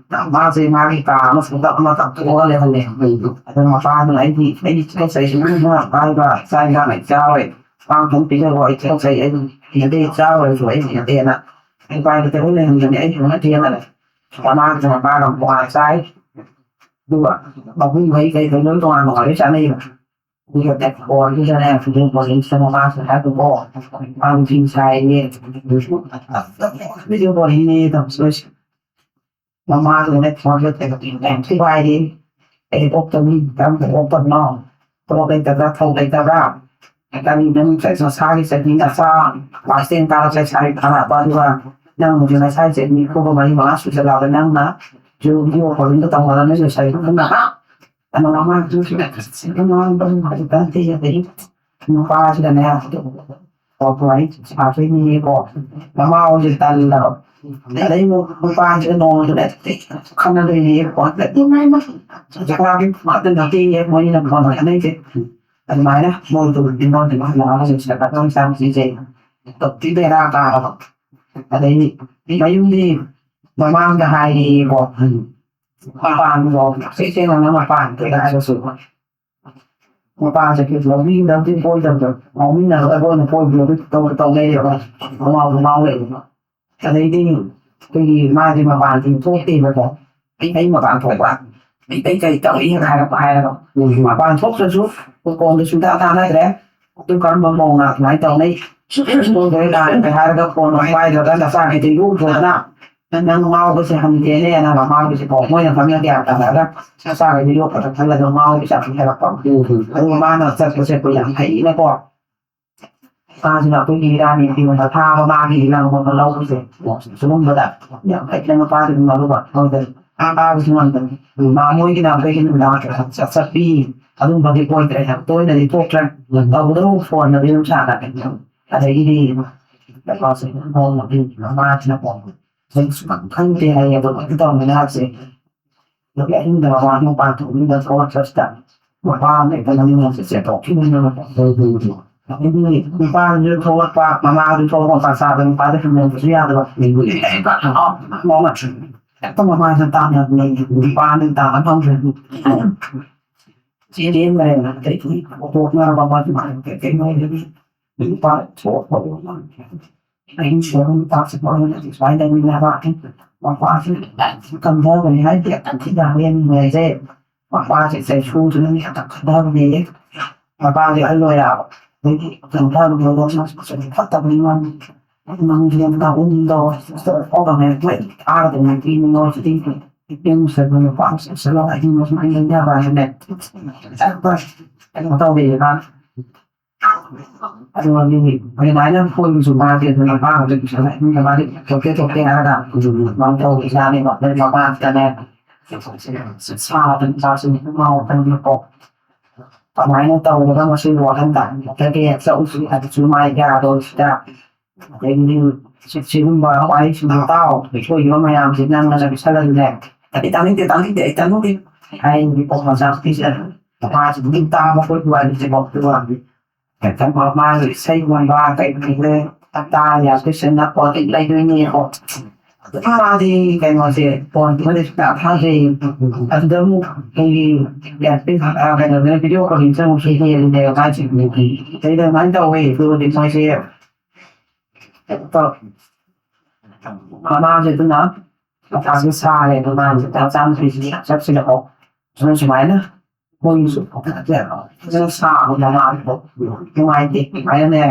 ꯃꯥꯁꯦ ꯃꯥꯒꯤ ꯀꯥ ꯑꯃ ꯁꯪꯇꯞ ꯑꯃ ꯇꯞꯊꯣꯛꯑꯒ ꯂꯩꯍꯜꯂꯦ꯫ ꯑꯗꯨ ꯃꯄꯥꯗꯨꯅ ꯑꯩꯗꯤ ꯑꯩꯗꯤ ꯊꯕꯛ ꯆꯩꯁꯨ ꯍꯥꯏꯕ ꯆꯥꯛ ꯏꯟꯖꯥꯡ ꯑꯩ ꯆꯥꯔꯣꯏ꯫ ꯄꯥꯡ ꯊꯣꯡ ꯄꯤꯖꯈꯣ ꯑꯩ ꯊꯕꯛ ꯆꯩ ꯑꯩ ꯍꯩꯅꯗꯦ ꯆꯥꯔꯣꯏꯁꯨ ꯑꯩ ꯍꯩꯅꯗꯦꯅ꯫ ꯑꯩ ꯄꯥꯏꯕ ꯇꯦꯕꯜ ꯂꯩꯍꯟꯕꯅꯦ ꯑꯩ ꯍꯩꯅꯗꯦꯅ꯫ ꯃꯃꯥꯗꯨꯅ ꯃꯄꯥꯒ ꯇꯣꯉꯥꯟꯅ ꯆꯥꯏ꯫ ꯑꯗꯨꯒ ꯃꯕꯨꯡꯈꯩ ꯀꯩ ꯀꯩ ꯂꯣꯏ ꯇꯣꯉꯥꯟ ꯇꯣꯉꯥꯟ ꯂꯣꯏ ꯆꯥꯅꯩꯕ꯫ ꯑꯗꯨꯒ ꯇꯦꯛ ꯐꯣꯔꯒꯤꯗꯅꯦ ꯚꯤꯗꯤꯑꯣ ꯀꯣꯂꯤꯡꯁꯤꯗ ꯃꯃꯥꯁꯨ ꯍꯥꯏꯕꯀꯣ, ꯃꯥ ꯅꯨꯄꯤ ꯁꯥꯏꯌꯦ, ꯚꯤꯗꯤꯑꯣ ꯀꯣꯂꯤꯡꯅꯦ ꯇꯧꯁꯣꯏꯁꯦ꯫ ꯃꯃꯥꯗꯨꯅꯦ ꯐꯣꯟꯁꯦ ꯇꯦꯛ ꯇꯦꯛ ꯊꯨꯒꯥꯏꯔꯤ꯫ ꯑꯩ ꯑꯣꯛꯇ ꯃꯤ ꯀꯔꯝꯕ ꯑꯣꯛꯄꯅꯣ? ꯊꯕꯛ ꯂꯩꯇꯕ꯭ꯔꯥ? ꯊꯧ ꯂꯩꯇꯕ꯭ꯔꯥ? ꯀꯔꯤ ꯅꯪ ꯃꯁꯥꯒꯤ ꯆꯍꯤ ꯅꯆꯥ ꯀ꯭ꯂꯥꯁ ꯇꯦꯟ ꯀꯥꯔꯛꯄ ꯁꯥꯔꯤ ꯊꯥꯔꯛꯄ, ꯑꯗꯨꯒ ꯅꯪ ꯍꯧꯖꯤꯛ ꯅꯁꯥꯒꯤ ꯆꯍꯤ ꯅꯤꯐꯨꯒ ꯃꯔꯤ ꯃꯉꯥ ꯁꯨꯖꯜꯂꯛꯑꯕ ꯅꯪꯅ ꯖꯨꯒꯤ ꯑꯣꯐꯔꯤꯡꯗꯣ ꯇꯧꯅꯔꯝꯃꯤ ꯂꯩꯁꯥꯕꯤ ꯅꯪꯅ꯫ ꯑꯗꯣ ꯃꯃꯥꯗꯨꯁꯨ ꯉꯥꯡꯕ ꯍꯧꯖꯤꯛꯀꯥꯟꯗꯤ ꯑꯗꯩ ꯅꯨꯄꯥꯁꯤꯗꯅꯦ ꯑꯣꯐꯔꯤꯡ ꯁꯥꯗꯣꯏꯅꯤꯀꯣ꯫ ꯃꯃꯥ ꯍꯧꯖꯤꯛ ꯇꯜꯂꯕ꯫ ꯑꯗꯩ ꯅꯨꯄꯥꯁꯤꯒ ꯅꯣꯡꯃꯗꯨꯅꯦ ꯈꯠꯅꯗꯣꯏꯅꯦ ꯐꯣꯟꯗ꯫ ꯏꯃꯥ ꯏꯃꯥ ꯆꯥꯛꯂꯥꯛꯑꯦ ꯃꯥꯗ ꯅꯠꯇꯦꯌꯦ ꯃꯣꯏꯅ ꯐꯣꯟ ꯈꯠꯅꯩꯁꯦ꯫ ꯑꯗꯨꯃꯥꯏꯅ ꯃꯣꯏꯗꯨ ꯏꯃꯣꯟꯗꯨ ꯍꯜꯂꯛꯑꯒ ꯍꯧꯖꯤꯛ ꯁꯤꯗ ꯀꯇꯪ ꯆꯥꯡꯁꯤꯁꯦ ꯇꯣꯞꯇꯤ ꯕꯦꯔꯥ ꯀꯥꯔꯕ꯫ ꯑꯗꯩ ꯃꯌꯨꯝꯗꯤ ꯃꯃꯥꯡꯗ ꯍꯥꯏꯔꯦꯌꯦꯀꯣ꯫ ꯃꯄꯥꯟꯗꯣ ꯁꯦꯡ ꯁꯦꯡꯅ ꯃꯄꯥꯟ ꯀꯩꯗ ꯍꯥꯏꯔꯁꯨ ꯃꯄꯥꯟꯁꯦ ꯂꯧꯕꯤꯒꯗꯕꯗꯤ ꯀꯣꯏꯗꯕꯗꯣ ꯉꯥꯎꯃꯤꯟꯅꯔꯒ ꯑꯩꯈꯣꯏꯅ ꯀꯣꯏꯕꯗꯣ ꯇꯧ ꯇꯧ ꯂꯩꯔꯦꯕ꯫ ꯉꯥꯎ ꯉꯥꯎ ꯂꯩꯔꯦꯕ꯫ ꯑꯗꯩꯗꯤ ꯑꯩꯈꯣꯏꯒꯤ ꯃꯥꯁꯦ ꯃꯄꯥꯟꯁꯦ ꯊꯣꯛꯇꯦꯕꯀꯣ꯫ ꯑꯩ ꯑꯩ ꯃꯄꯥꯟ ꯊꯣꯛꯄ ꯑꯩ ꯀꯩ ꯀꯩ ꯇꯧꯔꯤ ꯍꯥꯏꯔꯛꯄ ꯍꯥꯏꯔꯒ ꯃꯄꯥꯟ ꯊꯣꯛꯇ꯭ꯔꯁꯨ ꯀꯣꯟꯗ ꯁꯨꯡꯇꯥ ꯇꯥꯟꯅꯗ꯭ꯔꯦ꯫ ꯑꯗꯨ ꯀꯔꯝꯕ ꯃꯑꯣꯡꯅ ꯑꯗꯨꯃꯥꯏꯅ ꯇꯧꯅꯩ? ꯁꯣꯏꯗꯣꯏ ꯂꯥꯟꯈ꯭ꯔꯦ ꯍꯥꯏꯔꯒ ꯐꯣꯟ ꯄꯥꯏꯗ꯭ꯔꯒ ꯅꯆꯥꯈꯩꯗꯣ ꯌꯣꯛꯇ꯭ꯔꯣꯗꯅ ꯅꯪ ꯉꯥꯎꯕꯁꯦ ꯍꯟꯗꯦꯅꯦꯅ ꯃꯃꯥꯒꯤꯁꯦ ꯀꯣ ꯃꯣꯏꯅ ꯈꯪꯅ ꯒ꯭ꯌꯥꯟ ꯇꯥꯅꯔꯒ ꯃꯆꯥꯈꯩꯗꯣ ꯌꯣꯛꯄꯗ ꯈꯜꯂꯒ ꯉꯥꯎꯕꯁꯦ ꯌꯥꯝ ꯍꯦꯜꯂꯛꯄ꯫ ꯑꯗꯨꯒ ꯃꯥꯅ ꯆꯠꯄꯁꯦ ꯑꯩꯈꯣꯏ ꯌꯥꯝ ꯍꯩꯅꯀꯣ ꯃꯥꯁꯤꯅ ꯑꯩꯈꯣꯏꯒꯤ ꯏꯔꯥꯅꯤ ꯐꯤꯔꯣꯟꯗ ꯊꯥꯕ ꯃꯥꯒꯤ ꯏꯔꯥꯡ ꯂꯣꯝꯗ ꯂꯧꯕꯁꯦ ꯁꯤꯒꯨꯝꯕꯗ ꯌꯥꯝ ꯍꯩꯅ ꯃꯄꯥꯁꯤꯡ ꯃꯔꯨꯕ ꯃꯣꯏꯗ ꯑꯉꯥꯡꯁꯤꯡ ꯉꯝꯗꯅꯤ꯫ ꯃꯥ ꯃꯣꯏꯒꯤꯅ ꯑꯩꯈꯣꯏꯒꯤ ꯅꯨꯃꯤꯗꯥꯡ ꯆꯠꯄꯤ ꯑꯗꯨꯝꯕꯒꯤ ꯑꯣꯏꯗ꯭ꯔꯦ ꯌꯥꯝ ꯇꯣꯏꯅꯗꯤ ꯊꯣꯛꯇ꯭ꯔꯦ꯫ ꯇꯧꯕꯗꯕꯨ ꯐꯣꯟꯗꯗꯤ ꯑꯗꯨꯝ ꯁꯥꯟꯅꯔꯦ꯫ ꯑꯗꯒꯤꯗꯤ ꯅꯣꯡꯃꯗꯤ ꯃꯃꯥꯁꯤꯅ ꯀꯣ ꯁꯨꯈꯪ ꯈꯪꯗꯦ ꯍꯥꯏꯌꯦ ꯑꯗꯣ ꯀꯩꯅꯣ ꯇꯧꯔꯝꯃꯤꯅ ꯍꯥꯏꯁꯦ꯫ ꯑꯗꯨꯒꯤ ꯑꯍꯤꯡꯗ ꯃꯃꯥ ꯃꯄꯥꯟ ꯊꯣꯛꯅꯤꯡꯗ ꯊꯣꯛꯂꯛꯄꯁꯤꯗ ꯃꯄꯥ ꯑꯃ ꯍꯦꯛꯇ ꯃꯅꯤꯡꯂꯣꯝꯗ ꯆꯦꯟꯊꯣꯛꯈꯤꯕꯅꯦꯕ꯫ ꯑꯗꯒꯤ ꯅꯨꯄꯥꯗꯨꯁꯨ ꯊꯣꯛꯂꯛꯄ ꯃꯃꯥꯗꯨ ꯊꯣꯛꯂꯛꯄ ꯃꯆꯥꯗ ꯅꯨꯄꯥꯗ ꯍꯤꯡꯍꯟꯕꯁꯨ ꯌꯥꯗꯕ꯫ ꯃꯉꯣꯟꯗ ꯍꯦꯛꯇ ꯃꯃꯥꯁꯤꯅ ꯇꯥꯟꯅꯕꯅꯦ ꯅꯨꯄꯥꯅ ꯇꯥꯟꯅ ꯐꯪꯗ꯭ꯔꯦ꯫ ꯆꯦꯟꯈ꯭ꯔꯦꯅ ꯑꯗꯩꯗꯤ ꯍꯧꯗꯣꯛꯅꯔꯕ ꯃꯥꯁꯨ ꯀꯩꯅꯣ ꯅꯨꯄꯥ ꯊꯣꯛꯂꯛꯄ ꯑꯍꯤꯡꯁꯤꯗ ꯅꯨꯄꯥꯁꯦ ꯃꯔꯣꯏꯅ ꯁꯨꯃꯥꯏꯅ ꯂꯩꯃꯤꯟꯅꯕ ꯃꯄꯥꯁꯦ ꯀꯝꯊꯕꯅꯤ ꯍꯥꯏꯗꯤ ꯌꯥꯝ ꯊꯤꯅ ꯂꯦꯝꯃꯤꯟꯅꯩꯁꯦ꯫ ꯃꯄꯥꯁꯦ ꯆꯩꯁꯨꯗꯨꯅ ꯌꯥꯝ ꯈꯟꯊꯕꯅꯦ꯫ ꯃꯄꯥꯁꯦ ꯑꯍꯜ ꯑꯣꯏꯔꯛꯑꯕ꯫ ꯑꯗꯩꯗꯤ ꯀꯩꯅꯣ ꯇꯧꯔꯒ ꯃꯁꯛ ꯐꯠꯇꯕꯅꯤ ꯃꯥ꯫ ꯅꯪꯁꯦ ꯌꯥꯝ ꯇꯧꯕ ꯇꯧꯋꯦ꯫ ꯁꯤꯁꯇꯔ ꯐꯥꯎꯗꯕꯅꯦ꯫ ꯑꯩꯈꯣꯏ ꯊꯥꯒꯗꯕꯅꯦ ꯅꯨꯄꯤ ꯃꯤꯉꯣꯟꯁꯤꯗꯤ꯫ ꯅꯨꯄꯤ ꯑꯃ ꯁꯤꯗ ꯅꯨꯄꯥ ꯑꯃ ꯁꯤꯗ ꯁꯤꯗ ꯍꯥꯏꯗꯤ ꯃꯁꯨꯃꯥꯏꯅ ꯂꯩꯅꯕ ꯍꯥꯏꯅꯅꯦ꯫ ꯀꯩꯅꯣ ꯇꯧꯔꯦ ꯃꯥ꯫ ꯑꯗꯨꯒ ꯃꯤ ꯑꯗꯨꯃꯥꯏꯅ ꯀꯣꯏꯕꯁꯨ ꯃꯥꯁꯦ ꯑꯗꯨꯅ ꯃꯥ ꯍꯧꯖꯤꯛ ꯄꯩꯁꯥ ꯂꯥꯛꯏ ꯃꯥꯁꯦ ꯊꯣꯛꯀꯦ ꯊꯣꯛꯀꯦ ꯍꯥꯏꯔꯒ ꯃꯥ ꯇꯧꯕ ꯏꯆꯥꯅꯦꯕ꯫ ꯑꯗꯩ ꯃꯃꯥ ꯈꯛꯇꯅꯦ ꯁꯥꯗꯅ ꯏꯆꯥꯁꯤꯡ ꯉꯥꯎꯗꯅꯀꯣ꯫ ꯑꯗꯨꯃꯥꯏꯅ ꯇꯧꯔꯒ ꯃꯁꯤ ꯋꯥꯈꯜ ꯇꯥꯍꯟꯕꯗꯒꯤ ꯆꯠꯂꯨꯁꯤ ꯍꯥꯏꯕꯁꯨ ꯃꯥꯏ ꯌꯥꯗꯧꯁꯤꯗ꯫ ꯑꯗꯒꯤꯗꯤ ꯁꯤ-, ꯁꯤꯒꯨꯝꯕ ꯋꯥꯔꯤꯁꯤꯡꯗꯣ ꯇꯥꯎ꯫ ꯁꯣꯏꯈꯤꯕ ꯃꯌꯥꯝꯁꯤ ꯅꯪꯅ ꯄꯤꯁꯜꯂꯒꯅꯦ꯫ "ꯑꯩ ꯇꯥꯅꯤꯡꯗꯦ, ꯇꯥꯅꯤꯡꯗꯦ, ꯑꯩ ꯇꯥꯅꯤꯡꯗꯦ" ꯍꯥꯏꯔꯤꯕꯀꯣ ꯃꯆꯥꯅꯨꯄꯤꯁꯦ꯫ ꯃꯥꯁꯤ ꯑꯗꯨꯝ ꯇꯥꯕ ꯈꯣꯠꯄ ꯋꯥꯔꯤꯁꯦꯀꯣ꯫ ꯑꯗꯨꯒ ꯍꯦꯛꯇ ꯃꯥ-, ꯃꯥꯒꯤ ꯏꯁꯩꯒꯨꯝꯕ ꯀꯩꯒꯨꯝꯕ ꯇꯥ ꯌꯥꯗꯣꯏꯁꯦ ꯅꯛꯄ ꯂꯩꯗꯣꯏꯅꯦꯀꯣ꯫ ꯑꯗꯨꯝ ꯃꯥꯗꯤ ꯀꯩꯅꯣꯁꯦ, ꯐꯣꯟꯁꯤꯃꯗꯤ ꯁꯨꯡꯊꯥ ꯊꯥꯗ꯭ꯔꯦ꯫ ꯑꯗꯨꯗ ꯑꯃꯨꯛ ꯑꯩꯈꯣꯏꯒꯤ ꯀꯩꯅꯣꯗꯅ ꯚꯤꯗꯤꯑꯣ ꯀꯣꯂꯤꯡꯁꯦ ꯑꯃꯨꯛꯁꯨ ꯍꯦꯜꯂꯦꯕ ꯃꯥꯏꯁꯦ꯫ ꯑꯗꯩꯗ ꯑꯗꯨꯃꯥꯏꯅ ꯇꯧꯋꯦ꯫ ꯑꯗꯨꯒꯗꯤ ꯃꯣꯏꯁꯦ ꯀꯩꯅꯣ ꯇꯧ-, ꯃꯃꯥꯁꯦ ꯑꯗꯨꯅ ꯃꯊꯥꯁꯦ ꯁꯥꯔꯦ꯫ ꯑꯗꯨ ꯃꯥꯁꯦ ꯃꯆꯥꯅꯨꯄꯤꯁꯤꯗꯤ ꯆꯠꯁꯤꯜꯂꯛꯑꯣ꯫ ꯑꯗꯨꯅ ꯁꯨꯃꯥꯏꯅ ꯃꯣꯏꯒꯤꯁꯨ ꯐꯖꯅ ꯁꯥꯕ ꯃꯃꯥꯗꯣ ꯅꯨꯡꯉꯥꯏꯇꯦ꯫ ꯑꯗꯨꯃꯥꯏꯅꯅꯦ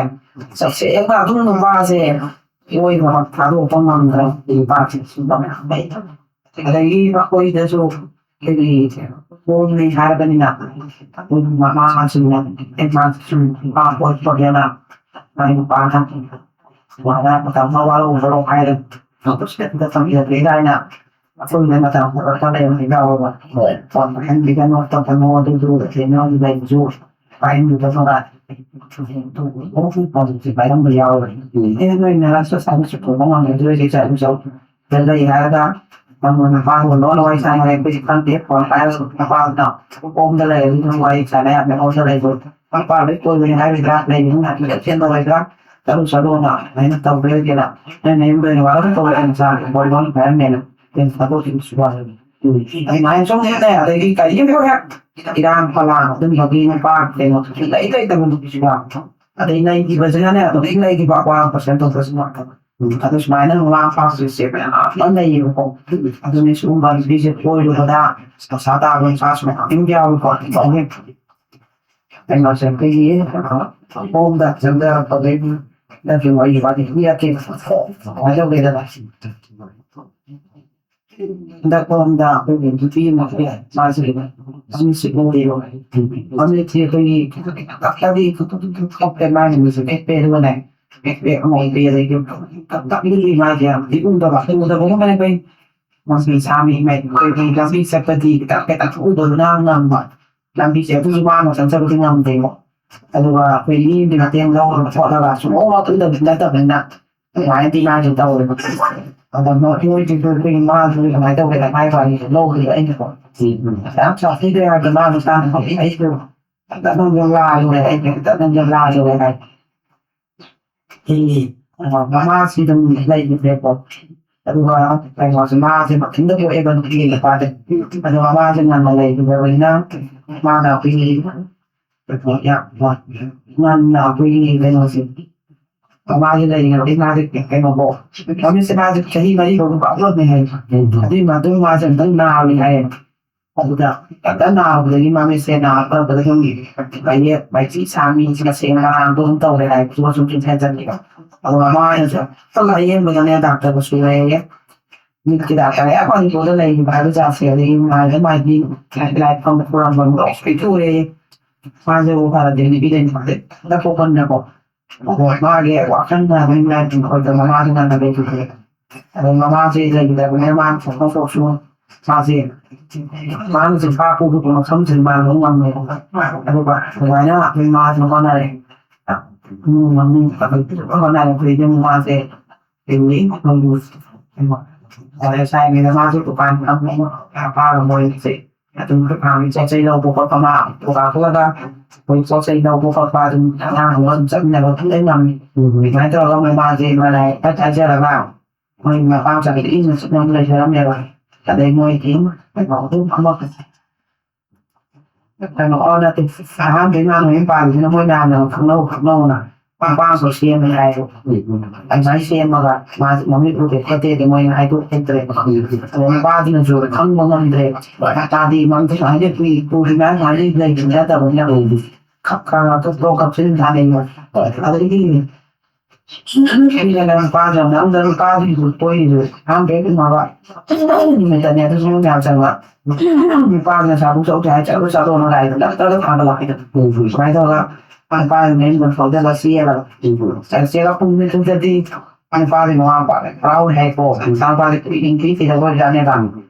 ꯆꯠꯁꯦ꯫ ꯑꯗꯨꯅ ꯑꯗꯨꯝ ꯅꯨꯄꯥꯁꯦ ꯀꯣꯏꯕ ꯊꯥꯗꯣꯛꯄ ꯉꯝꯗ꯭ꯔꯦ꯫ ꯅꯨꯄꯥꯁꯦ ꯁꯨꯝꯕ ꯃꯌꯥꯝ ꯂꯩ꯫ ꯑꯗꯒꯤ ꯑꯩꯈꯣꯏꯗꯁꯨ ꯑꯩꯈꯣꯏꯒꯤ ꯍꯣꯝꯅꯤ ꯍꯥꯏꯔꯕꯅꯤꯅ ꯑꯩꯈꯣꯏ ꯃꯃꯥꯁꯤꯡꯅ ꯑꯦꯗꯚꯥꯟꯁ ꯁꯨꯝ ꯅꯨꯄꯥ ꯀꯣꯏꯕꯅꯦꯅ ꯃꯥꯏ ꯅꯨꯄꯥꯅ ꯁꯨꯃꯥꯏꯅ ꯃꯇꯝ ꯑꯃ ꯋꯥꯔꯧ ꯋꯥꯔꯧ ꯍꯥꯏꯔꯒ ꯁꯤꯗ ꯇꯝꯖꯒꯦ ꯀꯥꯏꯅ ꯑꯩꯈꯣꯏꯅ ꯃꯇꯝ ꯈꯔ ꯈꯔ ꯂꯩꯔꯝꯕ ꯌꯥꯎꯔꯕ꯫ ꯍꯣꯏ꯫ ꯐꯣꯟ ꯄꯥꯏꯍꯟꯕꯤꯒꯅꯨ ꯇꯧꯒꯅꯨ ꯑꯗꯨꯗꯨ ꯀꯩꯅꯣ ꯂꯩꯕꯁꯨ ꯄꯥꯏꯍꯟꯕꯤꯒꯅꯨ꯫ ꯍꯧꯖꯤꯛꯁꯤ ꯄꯥꯏꯔꯝꯕ ꯌꯥꯎꯔꯦ꯫ ꯎꯝ꯫ ꯑꯦ, ꯅꯣꯏꯅ ꯁꯥꯟꯅꯁꯨ ꯄꯨꯕ ꯉꯝꯒꯗꯣꯏꯁꯦ ꯆꯠꯂꯨ ꯆꯠꯂꯨ꯫ ꯂꯩ ꯍꯥꯏꯔꯒ ꯅꯪꯅ ꯅꯨꯄꯥꯗꯨꯒ ꯂꯣꯟꯅ ꯋꯥꯔꯤ ꯁꯥꯟꯅꯔꯦ꯫ ꯑꯩꯈꯣꯏꯗꯤ ꯈꯪꯗꯦ꯫ ꯐꯣꯟ ꯄꯥꯏꯔꯒ ꯅꯨꯄꯥꯗꯨꯅ ꯀꯣꯝꯗ ꯂꯩꯔꯗꯤ ꯑꯗꯨꯝ ꯋꯥꯔꯤ ꯁꯥꯟꯅ ꯌꯥꯕꯅꯦ꯫ ꯀꯣꯝꯗ ꯂꯩꯕ ꯅꯨꯄꯥ ꯂꯣꯏ ꯀꯣꯏꯕꯅꯤ ꯍꯥꯏꯔꯣꯏꯗ꯭ꯔꯥ? ꯂꯩꯕꯅꯤ ꯍꯥꯏꯕꯗꯤ ꯑꯁꯦꯡꯕ ꯑꯣꯏꯗ꯭ꯔꯥ? ꯆꯠꯂꯨ ꯆꯠꯂꯨꯅ ꯑꯗꯨꯃꯥꯏꯅ ꯇꯧꯕ ꯑꯣꯏꯒꯦꯔꯥ? ꯅꯣꯏ ꯅꯌꯨꯝꯗ ꯑꯣꯏꯅ ꯋꯥꯔꯧ ꯇꯧꯔꯦ ꯅꯆꯥ ꯕꯣꯏ ꯂꯣꯟ ꯍꯥꯏꯔꯝꯃꯦꯅ꯫ ꯀꯩꯅꯣ ꯊꯥꯗꯣꯛꯈꯤꯕꯁꯨ ꯌꯥꯎꯋꯦ꯫ ꯎꯝ꯫ ꯑꯗꯨꯃꯥꯏꯅ ꯁꯨꯝ ꯍꯦꯛ ꯂꯩ꯫ ꯑꯗꯒꯤ ꯀꯔꯤꯒꯨꯝꯕ ꯍꯦꯛ ꯏꯔꯥꯡ ꯐꯂꯥꯡ ꯑꯗꯨꯝꯕꯒꯤ ꯅꯨꯄꯥ ꯀꯩꯅꯣ ꯂꯩ ꯂꯩꯇꯕ ꯅꯨꯄꯤꯁꯨ ꯌꯥꯎꯋꯦ꯫ ꯑꯗꯩ ꯂꯩꯈꯤꯕꯁꯤꯅꯅꯦ ꯑꯗꯨꯝ ꯍꯦꯛ ꯂꯩꯈꯤꯕ ꯑꯋꯥꯕ ꯄꯔꯁꯦꯟ ꯇꯧꯗ꯭ꯔꯁꯨ ꯉꯥꯛꯇꯕ꯫ ꯎꯝ꯫ ꯑꯗꯨ ꯁꯨꯃꯥꯏꯅ ꯃꯃꯥ ꯃꯄꯥꯁꯤꯡꯁꯦ ꯃꯌꯥꯝ ꯑꯃ ꯂꯩꯌꯦꯕꯀꯣ꯫ ꯑꯗꯨꯅꯤ ꯁꯤꯒꯨꯝꯕ ꯅꯨꯄꯤꯁꯦ ꯀꯣꯏꯔꯨꯕꯗ ꯗꯁꯥ ꯇꯥꯕ ꯅꯨꯄꯥꯁꯨ ꯃꯌꯥꯝ ꯑꯃ ꯌꯥꯎꯏꯀꯣ꯫ ꯀꯩꯅꯣꯁꯦ ꯑꯩꯈꯣꯏꯒꯤ ꯍꯣꯝꯗ ꯆꯪꯖꯔꯛꯄꯗꯒꯤ ꯅꯠꯇ꯭ꯔꯒ ꯑꯩꯒꯤ ꯋꯥꯔꯤ ꯃꯤ ꯑꯇꯦꯛ ꯀꯃꯥꯏꯅ ꯇꯧꯒꯦꯗꯅ ꯍꯟꯗꯛ ꯍꯣꯝꯗ ꯑꯩꯈꯣꯏꯒꯤ ꯅꯨꯄꯤ ꯑꯃ ꯃꯥꯁꯦ ꯃꯃꯤꯠꯁꯦ ꯎꯗꯦꯕ꯫ ꯃꯃꯤꯠꯁꯦ ꯑꯩꯈꯣꯏꯒꯤ ꯈꯤꯇꯪ ꯈꯤꯇꯪ ꯊꯣꯛꯄꯦ ꯃꯥꯒꯤ ꯃꯤꯠꯁꯦ ꯄꯦꯛ ꯄꯦꯛ ꯑꯗꯨꯒꯅꯦ ꯄꯦꯛ ꯄꯦꯛ ꯑꯃ ꯎꯗꯦ꯫ ꯑꯗꯩꯗꯤ ꯇꯞ ꯇꯞ ꯂꯤꯜꯂꯤ ꯃꯥꯁꯦ ꯌꯥꯝꯗꯤ ꯎꯗꯕ ꯎꯗꯕꯒꯨꯝꯕꯅꯦ ꯑꯩꯈꯣꯏ ꯃꯁꯤ ꯁꯥꯃꯤ ꯃꯩ ꯑꯩꯈꯣꯏꯒꯤ ꯂꯝꯕꯤ ꯆꯠꯄꯗꯤ ꯈꯤꯇꯪ ꯈꯤꯇꯪ ꯎꯗꯕꯅ ꯉꯝꯕ꯫ ꯂꯝꯕꯤꯁꯦ ꯑꯗꯨꯁꯨ ꯃꯥꯅ ꯆꯪꯖꯕꯗꯤ ꯉꯝꯗꯦꯀꯣ꯫ ꯑꯗꯨꯒ ꯑꯩꯈꯣꯏ ꯃꯤꯒꯤ ꯃꯇꯦꯡ ꯂꯧꯔꯒ ꯈꯣꯠꯂꯒ ꯁꯨꯡꯑꯣ ꯋꯥꯠꯂꯣꯏꯗꯕꯗꯤ ꯅꯠꯇꯕꯅꯤꯅ ꯑꯗꯨꯃꯥꯏꯅꯗꯤ ꯃꯥꯁꯨ ꯇꯧꯋꯦꯕ꯫ ꯑꯗꯣ ꯃꯣꯏꯁꯤꯁꯨ ꯑꯩꯈꯣꯏ ꯃꯥꯁꯨ ꯀꯃꯥꯏꯅ ꯇꯧꯒꯦꯗ ꯃꯥꯏ ꯋꯥꯔꯤꯁꯦ ꯂꯧꯕꯗ ꯑꯩꯅꯀꯣ ꯌꯥꯝ ꯁꯥꯊꯤꯗꯦ ꯍꯥꯏꯕꯗ ꯃꯥꯁꯨ ꯇꯥꯅ ꯑꯩꯁꯨ ꯇꯠꯅ ꯂꯥꯜꯂꯨꯔꯦ ꯑꯩꯁꯨ ꯇꯠꯅ ꯂꯥꯜꯂꯨꯔꯦ ꯍꯥꯏ꯫ ꯍꯤꯡꯉꯤ꯫ ꯃꯃꯥꯁꯤ ꯑꯗꯨꯝ ꯂꯩꯈꯤꯗ꯭ꯔꯦꯀꯣ꯫ ꯑꯗꯨꯒ ꯀꯩꯅꯣꯁꯦ ꯃꯥꯁꯦ ꯃꯊꯟꯇ ꯄꯣꯛꯑꯦꯕ ꯅꯨꯄꯤ ꯅꯨꯄꯥꯁꯦ꯫ ꯑꯗꯣ ꯃꯃꯥꯁꯦ ꯉꯟꯅ ꯂꯩꯈꯤꯗꯕꯅꯤꯅ ꯃꯥꯅ ꯑꯩꯈꯣꯏꯒꯤ ꯀꯩꯅꯣ ꯌꯥꯝ ꯉꯟꯅ ꯑꯩꯈꯣꯏꯒꯤ ꯀꯩꯅꯣꯁꯦ ꯃꯃꯥꯁꯦ ꯂꯩꯔꯤꯉꯩꯗꯒꯤ ꯃꯥꯁꯦ ꯀꯩꯅꯣꯐꯥꯎ ꯃꯃꯤꯠꯁꯦ ꯃꯥꯁꯦ ꯆꯍꯤ ꯃꯔꯤ ꯐꯥꯎ ꯄꯥꯛꯂꯝꯃꯦ ꯍꯥꯏ꯫ ꯑꯗꯨꯒꯤ ꯃꯇꯨꯡ ꯃꯥꯁꯦ ꯑꯝꯇꯪ ꯅꯥꯔꯨꯏ ꯍꯥꯏꯌꯦ꯫ ꯑꯗꯨꯗ ꯀꯟꯅ ꯅꯥꯕꯗꯒꯤ ꯃꯃꯤꯠꯁꯦ ꯅꯥꯕ ꯐꯔꯛꯄꯗ ꯑꯗꯨꯝ ꯃꯌꯦꯛ ꯃꯩꯆꯤ ꯁꯥꯡꯉꯤ ꯃꯁꯦꯡ ꯃꯔꯥꯡꯗꯣ ꯑꯗꯨꯝ ꯇꯧꯔꯦ ꯍꯥꯏ꯫ ꯁꯨꯝ ꯁꯨꯝ ꯍꯦꯟꯖꯟꯈꯤꯕ꯫ ꯑꯗꯣ ꯃꯃꯥꯅꯁꯨ ꯑꯝꯇ ꯂꯥꯏꯌꯦꯡꯕꯗꯅꯦ ꯗꯥꯛꯇꯔꯕꯨꯁꯨ ꯂꯩꯌꯦ꯫ ꯃꯤꯠꯀꯤ ꯗꯥꯛꯇꯔ ꯍꯦꯛ ꯃꯅꯤꯄꯨꯔꯗ ꯂꯩꯔꯤꯕ ꯍꯥꯏꯕ ꯖꯥꯠꯁꯦ ꯑꯗꯒꯤ ꯃꯥꯏꯗ ꯃꯥꯏꯒꯤ ꯂꯥꯏꯐꯝ ꯈꯨꯔꯝꯐꯝ ꯂꯣꯏ ꯄꯤꯊꯣꯛꯑꯦ꯫ ꯃꯥꯁꯦ ꯐꯔꯗꯤ ꯅꯨꯄꯤꯗꯩ ꯅꯨꯄꯥꯗꯩ ꯈꯛꯇ ꯄꯣꯛꯄꯅꯤꯅꯀꯣ꯫ ꯑꯗꯣ ꯃꯥꯒꯤ ꯋꯥꯈꯜꯅ ꯑꯗꯨꯝ ꯂꯥꯏꯐꯝ ꯈꯨꯔꯝꯗ ꯃꯃꯥꯗꯨꯅ ꯂꯩꯈꯤꯗ꯭ꯔꯦ꯫ ꯑꯗꯣ ꯃꯃꯥꯁꯦ ꯂꯩꯈꯤꯗꯕꯅꯤꯅ ꯃꯥꯅ ꯁꯣꯛꯅ ꯁꯣꯛꯁꯨ ꯃꯥꯁꯦ ꯃꯥꯅ ꯆꯤꯟꯐꯥ ꯄꯨꯕꯗꯣ ꯃꯐꯝꯁꯤꯗ ꯃꯥ ꯂꯧ ꯉꯝꯃꯦ꯫ ꯑꯗꯨꯒ ꯑꯗꯨꯃꯥꯏꯅ ꯑꯩꯈꯣꯏ ꯃꯥꯁꯤꯅ ꯍꯣꯠꯅꯔꯦ꯫ ꯏꯃꯨꯡ ꯃꯅꯨꯡ ꯑꯗꯨꯝ ꯍꯣꯠꯅꯔꯦ꯫ ꯑꯩꯈꯣꯏ ꯏꯃꯨꯡ ꯃꯥꯁꯦ ꯀꯩꯅꯣ ꯉꯁꯥꯏꯉꯩꯗ ꯃꯥꯁꯨ ꯗꯨꯀꯥꯟ ꯐꯝꯃꯦ꯫ ꯑꯄꯥꯕ ꯃꯣꯏꯁꯦ ꯑꯗꯨꯝ ꯗꯨꯀꯥꯟꯒꯤ ꯄꯣꯠ ꯆꯩ ꯂꯧꯕ ꯈꯣꯠꯄ ꯃꯥ ꯗꯨꯀꯥꯟ ꯊꯣꯛꯑꯒ ꯑꯩꯈꯣꯏ ꯄꯣꯠ ꯆꯩ ꯂꯧꯕ ꯈꯣꯠꯄ ꯑꯗꯨꯝ ꯑꯉꯥꯡ ꯑꯃ ꯑꯗꯨꯝ ꯆꯠꯃꯤꯟꯅꯕ ꯑꯗꯨꯝ ꯂꯩ ꯉꯝꯃꯤ꯫ ꯑꯗꯨꯃꯥꯏꯅ ꯇꯧꯔꯒ ꯃꯣꯏ ꯃꯥꯁꯦ ꯃꯔꯥꯏ ꯈꯔ ꯊꯥꯖꯔꯒ ꯃꯣꯏ ꯃꯄꯥ ꯃꯆꯥꯒꯤꯗꯤ ꯏꯪꯅ ꯆꯤꯛꯅ ꯂꯩꯖꯔꯝꯃꯦꯕ꯫ ꯑꯗꯩ ꯃꯣꯏꯒꯤ ꯀꯩꯅꯣ ꯑꯗꯨꯝ ꯑꯃ ꯀꯩꯅꯣ ꯑꯣ ꯅꯠꯇꯦ ꯑꯍꯥꯟꯕ ꯏꯃꯥ ꯃꯌꯨꯝ ꯄꯥꯜꯂꯤꯁꯤꯅ ꯃꯣꯏ ꯃꯌꯥꯝꯅ ꯈꯪꯅꯧ ꯈꯪꯅꯧꯅ ꯃꯄꯥꯁꯨ ꯁꯦꯝꯃꯦ ꯍꯥꯏꯌꯦꯕ꯫ ꯑꯗꯨꯃꯥꯏꯅ ꯁꯦꯝꯃꯒ ꯃꯥꯁꯦ ꯃꯃꯤꯠ ꯎꯗꯦ ꯈꯣꯠꯇꯦꯗꯤ ꯃꯣꯏꯅ ꯍꯥꯏꯗꯣꯛ ꯍꯩꯇ꯭ꯔꯦꯕ꯫ ꯑꯗꯣ ꯃꯄꯥꯗꯨꯅꯁꯨ ꯈꯪꯕ ꯉꯝꯗ꯭ꯔꯦꯕ꯫ ꯇꯥꯗꯤ ꯃꯥꯡꯗ ꯁꯨꯃꯥꯏꯅ ꯀꯨꯏ ꯀꯨꯏ ꯃꯌꯥꯝ ꯁꯨꯃꯥꯏꯅ ꯂꯩꯕ ꯅꯠꯇꯕꯅꯤꯅ ꯈꯞ ꯈꯥ ꯉꯥꯛꯇ ꯂꯣꯛ ꯀꯞꯁꯤꯟ ꯊꯥꯅꯩꯌꯦ꯫ ꯑꯗꯒꯤ ꯃꯤꯅꯒ ꯅꯨꯄꯥꯁꯤꯡ ꯅꯝꯗꯅ ꯅꯨꯄꯥꯁꯤꯡꯁꯨ ꯀꯣꯏꯔꯤꯁꯨ ꯌꯥꯝ ꯍꯦꯛ ꯏꯟꯅꯕ꯫ ꯅꯨꯃꯤꯠꯇꯅꯦ ꯑꯗꯨꯁꯨ ꯃꯤ ꯃꯌꯥꯝ ꯆꯪꯕ꯫ ꯅꯨꯄꯥꯁꯤꯅ ꯁꯥꯕꯨ ꯆꯧꯁꯦ ꯍꯥꯏ ꯆꯠꯂꯨ ꯆꯠꯂꯣꯅ ꯂꯥꯏꯗ ꯅꯝꯗꯅ ꯊꯥꯡꯒꯠꯂꯛꯄꯤꯗ꯫ ꯁꯨꯃꯥꯏꯅ ꯇꯧꯔꯒ ꯅꯨꯄꯥꯁꯤꯡ ꯃꯌꯨꯝꯗ ꯊꯧꯖꯤꯜꯂ ꯆꯦꯜꯂꯒ꯫ ꯆꯦꯜꯂꯛꯄ ꯅꯨꯃꯤꯠꯇꯨꯗꯗꯤ ꯅꯨꯄꯥꯁꯤꯡ ꯃꯃꯥ ꯃꯄꯥ ꯂꯣꯏ ꯍꯔꯥꯎꯔꯦ ꯍꯥꯏꯀꯣ꯫ ꯃꯆꯥꯅꯨꯄꯥꯁꯦ ꯀꯨꯏꯅ ꯏꯟꯊꯤ ꯊꯤꯗꯕ ꯑꯣꯏꯖꯥꯠꯅꯦꯕ꯫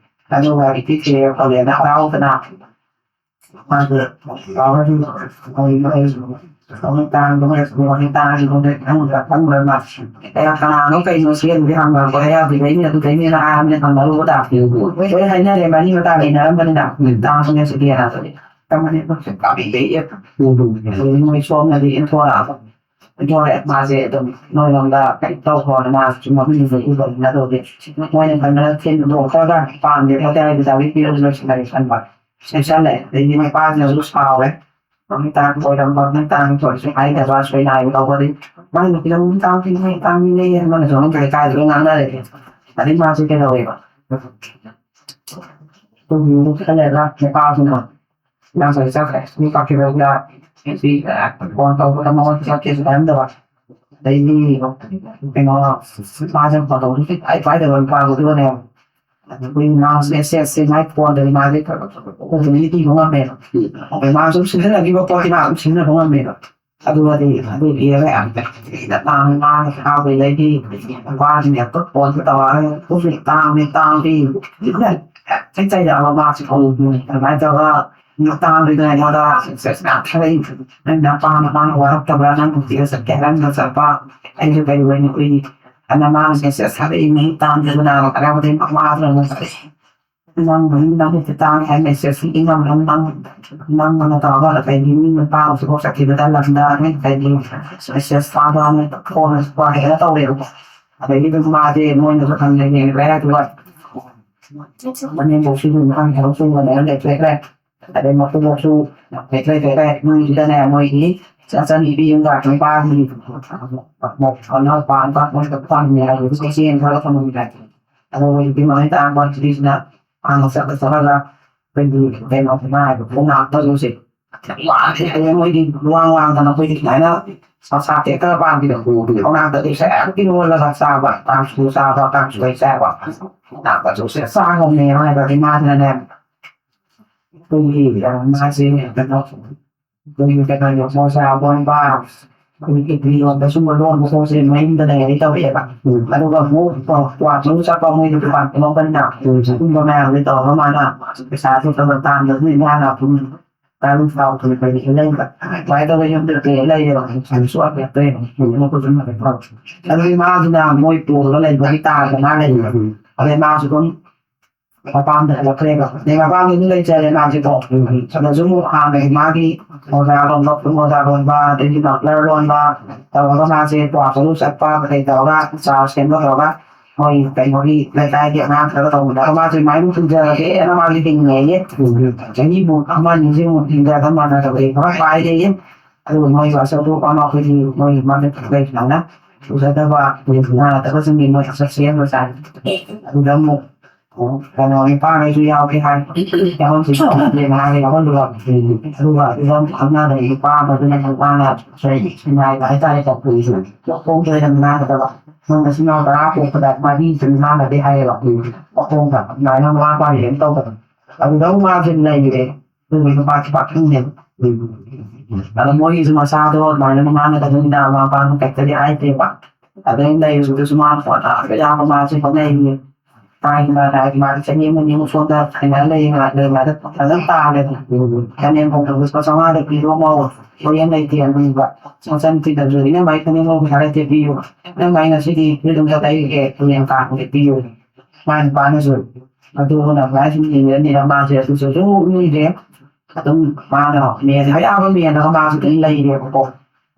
ꯑꯗꯨꯒ ꯏꯟꯊꯤ ꯊꯤꯔꯦ ꯈꯣꯠꯂꯦꯅ ꯍꯔꯥꯎꯗꯅ ꯃꯥꯁꯦ ꯇꯧꯔꯒ ꯑꯩꯈꯣꯏ ꯃꯣꯏ ꯃꯃꯤꯠ ꯇꯥꯡꯕ ꯃꯣꯏ ꯃꯃꯤꯠ ꯇꯥꯡꯕ ꯃꯣꯏ ꯈꯪꯕ꯭ꯔꯥ ꯈꯪꯕ꯭ꯔꯥ ꯃꯥ ꯀꯌꯥ ꯀꯅꯥꯅꯣ ꯀꯩꯅꯣ ꯁꯤ ꯑꯗꯨꯗꯤ ꯍꯪꯕ ꯑꯩꯈꯣꯏ ꯑꯌꯥꯕꯗꯨꯗꯩꯅꯦ ꯑꯗꯨꯗꯩꯅꯦꯅ ꯍꯥꯏꯔꯕꯅꯤꯅ ꯍꯪꯅꯔꯨꯕꯗ ꯂꯣꯏ ꯍꯥꯏꯅꯔꯦ ꯃꯔꯤ ꯃꯇꯥ ꯂꯩꯅꯔꯝꯕꯅꯤꯅ ꯇꯥꯡꯕꯅꯦ ꯁꯤꯗꯤ ꯍꯥꯏꯔꯕꯅꯤ ꯇꯝꯕꯅꯦ ꯀꯥꯕꯤꯕꯩ ꯑꯗꯨꯗꯒꯤ ꯃꯣꯏ ꯁꯣꯝꯅꯗꯤ ꯏꯟꯊꯣꯔꯛꯑꯕ ꯏꯟꯊꯣꯔꯛꯑꯦ ꯃꯥꯁꯦ ꯑꯗꯨꯝ ꯅꯣꯏꯔꯣꯝꯗ ꯀꯩꯅꯣ ꯇꯧꯈ꯭ꯔꯣꯅ ꯃꯥꯁꯨ ꯃꯃꯤꯡꯗꯨ ꯎꯗꯕꯅꯤꯅ ꯑꯗꯨꯗꯤ ꯃꯣꯏꯅ ꯈꯟꯕꯅ ꯊꯤꯟꯗꯣꯛꯈ꯭ꯔꯒ ꯄꯥꯝꯗꯦ ꯈꯣꯠꯇꯦ ꯍꯥꯏꯕꯗꯤ ꯗꯥꯏꯔꯦꯛ ꯄꯤꯔꯁꯨ ꯂꯣꯏꯁꯤꯜꯂꯒꯦ ꯈꯟꯕ ꯆꯦꯛꯁꯜꯂꯦ ꯑꯗꯩꯗꯤ ꯃꯄꯥꯁꯤꯅꯁꯨ ꯁꯥꯎꯔꯦ ꯃꯃꯤꯠ ꯇꯥꯡ ꯀꯣꯏꯔꯝꯕ ꯃꯃꯤꯠ ꯇꯥꯡ ꯀꯣꯏꯔꯁꯨ ꯍꯥꯏꯗꯕ ꯁꯣꯏꯅꯥꯏꯕ ꯇꯧꯕꯗꯤ ꯃꯥꯏ ꯅꯨꯄꯤꯅ ꯃꯃꯤꯠ ꯇꯥꯡ ꯄꯤꯅꯩ ꯇꯥꯡ ꯄꯤꯅꯩ ꯃꯥꯅꯁꯨ ꯑꯃꯨꯛ ꯂꯩꯀꯥꯏꯗ ꯂꯣꯏ ꯉꯥꯡꯅꯔꯦ ꯑꯗꯩ ꯃꯥꯁꯦ ꯀꯩꯗꯧꯋꯦꯕ ꯑꯗꯨꯒꯤ ꯈꯔ ꯂꯩꯔꯒ ꯅꯨꯄꯥꯁꯤꯅ ꯅꯪ ꯀꯩ ꯆꯠꯈ꯭ꯔꯦ ꯃꯤ ꯀꯛꯈꯤꯕꯗ ꯅꯨꯄꯤ ꯐꯣꯟ ꯇꯧꯕꯗ ꯃꯉꯣꯟꯗ ꯆꯠꯀꯦꯁꯨ ꯍꯥꯏꯔꯝꯗꯕ ꯑꯗꯩꯗꯤ ꯀꯩꯅꯣ ꯃꯥꯁꯦ ꯐꯣꯟ ꯇꯧꯕꯗꯨ ꯄꯥꯏ ꯄꯥꯏꯗꯕ ꯅꯨꯄꯥꯗꯨꯅꯦ ꯑꯩꯈꯣꯏ ꯃꯥꯁꯦ ꯑꯦꯁ ꯑꯦꯁ ꯁꯤ ꯃꯥꯏ ꯐꯣꯟꯗꯗꯤ ꯃꯥꯁꯦ ꯈꯔ ꯈꯔ ꯈꯔ ꯈꯔ ꯈꯔ ꯄꯤꯕ ꯉꯝꯃꯦꯕ ꯑꯗꯩ ꯃꯥꯁꯨ ꯁꯤꯖꯤꯟꯅꯈꯤꯕ ꯄꯣꯠꯇꯤ ꯃꯥ ꯑꯗꯨꯝ ꯁꯤꯖꯤꯟꯅꯕ ꯉꯝꯃꯦꯕ ꯑꯗꯨꯒꯗꯤ ꯑꯗꯨ ꯏꯔꯒ ꯌꯥꯝ ꯊꯤꯅ ꯇꯥꯡꯉꯤ ꯃꯥꯅ ꯍꯔꯥꯎꯕꯗꯩꯗꯤ ꯅꯨꯄꯥꯁꯤꯡ ꯍꯦꯛꯇ ꯐꯣꯟꯁꯦ ꯇꯧꯔꯛꯑꯒ ꯎꯐ ꯇꯥꯡꯉꯤ ꯇꯥꯡꯉꯤ ꯍꯦꯛꯇ ꯆꯩꯔꯛꯑꯕ ꯃꯥꯁꯦ ꯑꯗꯨꯃꯥꯏꯅ ꯇꯧꯔꯒ ꯃꯇꯥꯡꯗꯨꯗ ꯑꯩꯉꯣꯟꯗ ꯁꯛꯁꯦꯁ ꯃꯌꯥꯝ ꯊꯥꯔꯛꯏ ꯅꯪ ꯅꯄꯥ ꯅꯃꯥꯅ ꯋꯥꯔꯛꯇꯕ꯭ꯔꯥ ꯅꯪ ꯅꯨꯡꯇꯤꯒ ꯆꯠꯀꯦ ꯍꯥꯏꯔꯝꯗ ꯆꯠꯄ ꯑꯩꯁꯨ ꯀꯩ ꯑꯣꯏꯅ ꯎꯏ ꯑꯗ ꯃꯥꯅ ꯁꯛꯁꯦꯁ ꯊꯥꯔꯛꯏ ꯃꯍꯤꯛ ꯇꯥꯡꯗꯕꯅ ꯍꯔꯥꯎꯕꯗꯩ ꯃꯃꯥꯗꯨꯅ ꯑꯃꯨꯛ ꯅꯪ ꯅꯪ ꯇꯥꯡꯉꯦ ꯍꯥꯏ ꯃꯦꯁꯦꯖ ꯏꯉꯝ ꯅꯪ ꯅꯪ ꯅꯪꯅ ꯇꯧꯔꯒ ꯀꯩꯒꯤ ꯃꯤ ꯅꯨꯄꯥ ꯍꯧꯖꯤꯛꯐꯥꯎ ꯆꯠꯈꯤꯕꯗ ꯂꯝꯗ ꯅꯪ ꯀꯩꯒꯤ ꯃꯦꯁꯦꯖ ꯊꯥꯕ ꯅꯪ ꯐꯣꯟ ꯀꯩꯅꯣ ꯇꯧꯔꯦꯕꯀꯣ ꯑꯗꯒꯤ ꯑꯗꯨꯝ ꯃꯥꯁꯦ ꯃꯣꯏꯅꯁꯨ ꯈꯪꯅꯩ ꯌꯦꯡꯈ꯭ꯔꯦ ꯑꯗꯨꯒ ꯃꯅꯦꯝꯕꯣꯛꯁꯤꯡꯗꯨ ꯃꯇꯥꯡ ꯊꯕꯛ ꯁꯨꯕꯅꯦꯅ ꯂꯩꯊꯣꯛꯈ꯭ꯔꯦ ꯑꯗꯩ ꯃꯀꯨꯕꯣꯛꯁꯨ ꯂꯩꯊꯣꯛꯈ꯭ꯔꯦ ꯃꯣꯏꯁꯤꯗꯅꯦ ꯃꯣꯏꯒꯤ ꯏꯆꯟꯅꯨꯄꯤ ꯑꯃꯒ ꯅꯨꯄꯥꯒꯤ ꯃꯅꯥꯎꯄꯥ ꯑꯃꯒ ꯃꯣꯏꯒ ꯄꯥꯟꯃꯤꯟꯅꯔꯕꯗꯨꯗ ꯆꯦꯟꯈ꯭ꯔꯒ ꯊꯝꯃꯝꯃꯦ ꯑꯗꯣ ꯍꯧꯖꯤꯛꯇꯤ ꯃꯃꯤꯠ ꯇꯥꯡꯕ ꯅꯨꯄꯤꯁꯤꯅ ꯍꯥꯟꯅ ꯆꯠꯂ ꯆꯠꯂꯒ ꯑꯩꯈꯣꯏꯒꯤ ꯀꯩꯅꯣ ꯏꯃꯥ ꯍꯥꯏꯕ ꯈꯣꯡꯅꯥꯡ ꯑꯃꯁꯨ ꯋꯥꯁꯦ ꯍꯌꯦꯡ ꯃꯣꯏꯗꯤ ꯂꯨꯋꯥꯡ ꯂꯥꯡꯗꯅ ꯑꯩꯈꯣꯏꯗꯤ ꯁꯨꯃꯥꯏꯅ ꯃꯁꯥ ꯇꯦꯛꯇ ꯄꯥꯝꯕꯤꯗꯣ ꯀꯧꯅꯥꯗ ꯏꯁꯥ ꯌꯥꯝ ꯏꯔꯣꯜꯂꯒ ꯆꯥꯕ, ꯀꯥꯡꯁꯨ ꯆꯥꯕ, ꯀꯥꯡꯁꯣꯏ ꯆꯥꯕ, ꯆꯥꯕꯁꯨ ꯆꯥ ꯉꯝꯃꯦ ꯍꯥꯏꯕ ꯏꯃꯥꯁꯤꯅꯅꯦ꯫ ꯑꯩꯈꯣꯏꯒꯤ ꯃꯥꯁꯦ ꯀꯩꯅꯣ ꯑꯩꯈꯣꯏꯒꯤ ꯀꯩꯅꯣ ꯃꯣꯖꯥ ꯂꯣꯟꯕ, ꯑꯩꯈꯣꯏꯒꯤ ꯀꯦꯒ꯭ꯔꯤ ꯌꯣꯟꯕ ꯁꯨꯝꯕ ꯂꯣꯟꯕ ꯈꯣꯠꯁꯦ ꯃꯌꯨꯝꯗ ꯂꯩꯔꯗꯤ ꯇꯧꯔꯛꯑꯦꯕ꯫ ꯎꯝ꯫ ꯑꯗꯨꯒ ꯑꯃꯨꯛ ꯀ꯭ꯋꯥ ꯃꯔꯨ ꯆꯠꯄ ꯃꯣꯏꯗꯤ ꯗꯨꯀꯥꯟ ꯐꯝꯃꯛꯄꯅꯤꯅ ꯎꯝ꯫ ꯁꯤꯒꯨꯝꯕ ꯃꯌꯥꯝꯁꯦ ꯇꯧꯔꯒ ꯃꯥꯅ ꯄꯩꯁꯥꯁꯦ ꯈꯔ ꯈꯔ ꯇꯥꯟꯕꯗꯨꯅ ꯏꯃꯥꯅ ꯑꯗꯨꯝ ꯇꯔꯨꯛ ꯇꯥꯎ ꯊꯣꯏ ꯀꯔꯤ ꯂꯩꯕ꯫ ꯑꯗꯨꯃꯥꯏꯅ ꯇꯧꯔꯒ ꯌꯨꯝꯗ ꯀꯩ ꯂꯩꯌꯦꯕ꯫ ꯁꯨ ꯍꯥꯏꯐꯦꯠꯇꯣꯏꯅꯦ꯫ ꯎꯝ꯫ ꯑꯗꯨ ꯏꯃꯥꯁꯤꯅ ꯃꯣꯏ ꯄꯨꯔꯒ ꯂꯩꯕꯒꯤ ꯇꯥꯗꯅ ꯂꯩꯌꯦꯕ꯫ ꯎꯝ꯫ ꯑꯗꯩ ꯃꯥꯁꯨ ꯑꯗꯨꯝ ꯃꯄꯥꯝꯗ ꯍꯜꯂꯛꯈ꯭ꯔꯦꯕ꯫ ꯑꯗꯩ ꯃꯄꯥꯝꯗ ꯑꯗꯨꯝ ꯂꯩꯖꯔꯦ ꯃꯥꯁꯦꯀꯣ꯫ ꯎꯝ꯫ ꯑꯗꯁꯨ ꯑꯃꯨꯛ ꯍꯥꯟꯅꯒꯤ ꯃꯥꯒꯤ ꯃꯣꯖꯥ ꯂꯣꯟꯕ, ꯃꯣꯖꯥ ꯂꯣꯟꯕ, ꯑꯗꯩꯗꯤ ꯃꯐ꯭ꯂꯔ ꯂꯣꯟꯕ ꯇꯧꯔꯒ ꯃꯥꯁꯦ ꯀ꯭ꯋꯥ ꯆꯠꯄ ꯀꯩ ꯇꯧꯔꯒ ꯆꯥ ꯁꯦꯝꯕ ꯇꯧꯔꯒ ꯃꯣꯏ ꯀꯩꯅꯣꯒꯤ ꯂꯩꯀꯥꯏꯒꯤ ꯑꯉꯥꯡ ꯈꯔꯒ ꯇꯧꯕꯗ ꯃꯥꯁꯦ ꯑꯗꯨꯃꯥꯏꯅ ꯍꯤꯡꯖꯔꯒꯦꯅ ꯃꯥꯁꯦ ꯍꯤꯡꯉꯦꯌꯦ꯫ ꯎꯝ꯫ ꯆꯍꯤꯃꯨꯛ ꯑꯃ ꯑꯅꯤꯁꯤꯃꯨꯛ ꯍꯤꯡꯖꯔꯒ ꯃꯥꯅ ꯇꯧꯔꯛꯑꯦ ꯈꯔ ꯄꯥꯏꯔꯦꯌꯦ꯫ ꯑꯗꯨꯒ ꯃꯣꯏ ꯑꯆꯧꯕ ꯑꯃ ꯑꯩꯈꯣꯏꯒꯤ ꯃꯣꯏ ꯃꯃꯤꯡ ꯂꯩ ꯁꯨꯃꯥꯏꯅ ꯎꯖꯗꯕ ꯃꯥꯟꯅꯗꯕꯁꯤꯡꯒꯤ ꯃꯣꯏ ꯑꯁꯛ ꯁꯦꯝꯕ ꯆꯥꯏ꯫ ꯑꯗꯨꯗ ꯑꯃꯨꯛ ꯀꯩꯅꯣ ꯅꯨꯄꯥꯈꯩꯁꯨ ꯌꯥꯎꯒꯦ ꯍꯥꯏ꯫ ꯌꯥꯎꯍꯟꯁꯤ ꯈꯣꯠꯍꯟꯁꯦꯅ ꯍꯥꯏꯔꯒ ꯌꯥꯎꯍꯜꯂꯨꯔꯕ꯫ ꯑꯗꯨꯒ ꯑꯗꯨꯗ ꯑꯃꯨꯛ ꯈꯪꯅꯕ ꯅꯨꯄꯥ ꯑꯃꯗꯨꯅ ꯅꯨꯄꯥꯅ ꯁꯣꯏ ꯁꯤꯟꯅꯥꯏꯕ ꯍꯥꯏꯇꯥꯔꯦꯀꯣ꯫ ꯃꯈꯣꯡꯗ ꯑꯣꯏꯅ ꯉꯥꯡꯒꯗꯕ꯫ ꯅꯪ ꯅꯆꯤꯟ ꯅꯅꯥꯎ ꯇꯔꯥ ꯄꯣꯛꯄꯗ ꯃꯔꯤꯁꯨ ꯉꯥꯡꯅꯗꯦ ꯍꯥꯏꯌꯦꯕ꯫ ꯃꯈꯣꯡꯗ ꯑꯗꯨꯃꯥꯏꯅ ꯃꯃꯥ ꯃꯄꯥꯅ ꯀꯩꯝ ꯇꯧꯗꯕ꯫ ꯑꯗꯨꯗ ꯑꯃꯨꯛ ꯃꯥꯁꯦ ꯂꯩꯔꯦ꯫ ꯑꯗꯨꯒꯤ ꯅꯨꯄꯥꯁꯦ ꯄꯥꯛ ꯈꯪꯗꯦꯕ꯫ ꯑꯗꯣ ꯃꯣꯏꯒꯤꯁꯨ ꯃꯆꯥꯗꯣ ꯑꯗꯨꯃꯥꯏꯅ ꯃꯃꯥꯅ ꯀꯩꯗꯧꯅꯤꯅ ꯃꯃꯥ ꯃꯄꯥꯅ ꯀꯩꯝꯇꯗꯤ ꯍꯥꯏꯗꯦꯕ꯫ ꯑꯗꯩ ꯂꯩꯔꯨꯕꯗꯁꯨ ꯃꯥ ꯄꯣꯠ ꯇꯥꯕ ꯌꯥꯕ ꯃꯥꯁꯦ ꯍꯣꯠꯅꯩꯌꯦ꯫ ꯃꯥꯒꯤ ꯃꯥ ꯍꯥꯏꯗꯤ ꯃꯥꯗꯤ ꯆꯍꯤ ꯑꯃꯅꯤꯃꯨꯛ ꯁꯣꯝꯗ ꯍꯥꯏꯅ ꯂꯩ ꯃꯥ ꯂꯩ ꯃꯥꯗ ꯐꯖꯅ ꯇꯥꯔꯦ꯫ ꯐꯅꯦꯛ ꯐꯥꯎꯗ ꯂꯨꯄꯥ ꯆꯥꯝꯃꯉꯥꯗ ꯄꯤꯔꯣ ꯃꯧ꯫ ꯍꯣꯔꯦꯟ ꯂꯩꯇꯦ ꯑꯗꯨꯒ ꯃꯆꯟꯅꯨꯄꯤꯗꯁꯨ ꯏꯅꯝꯃ ꯑꯩ ꯐꯅꯦꯛ ꯂꯧꯕ ꯄꯩꯁꯥ ꯂꯩꯇꯦ ꯄꯤꯌꯨ꯫ ꯏꯅꯝꯃ ꯑꯩ ꯉꯁꯤꯗꯤ ꯐꯤꯂꯝꯗ ꯂꯩꯔꯒꯦ ꯍꯌꯦꯡ ꯀꯥꯡꯗ ꯄꯤꯌꯨ꯫ ꯃꯥꯏ ꯅꯨꯄꯥꯅꯁꯨ ꯑꯗꯨꯅ ꯑꯗꯨꯃꯥꯏꯅ ꯁꯨꯝ ꯌꯦꯡꯉꯅꯤꯅ ꯃꯥꯁꯦ ꯑꯗꯨꯁꯨ ꯑꯗꯨꯝ ꯎꯏꯔꯦ꯫ ꯑꯗꯨꯝ ꯃꯥꯅ ꯃꯦꯟ ꯑꯌꯥꯝꯕ ꯃꯦꯟꯂꯒ ꯃꯥꯁꯨ ꯑꯗꯨꯝ ꯂꯩꯔꯦꯕꯀꯣ꯫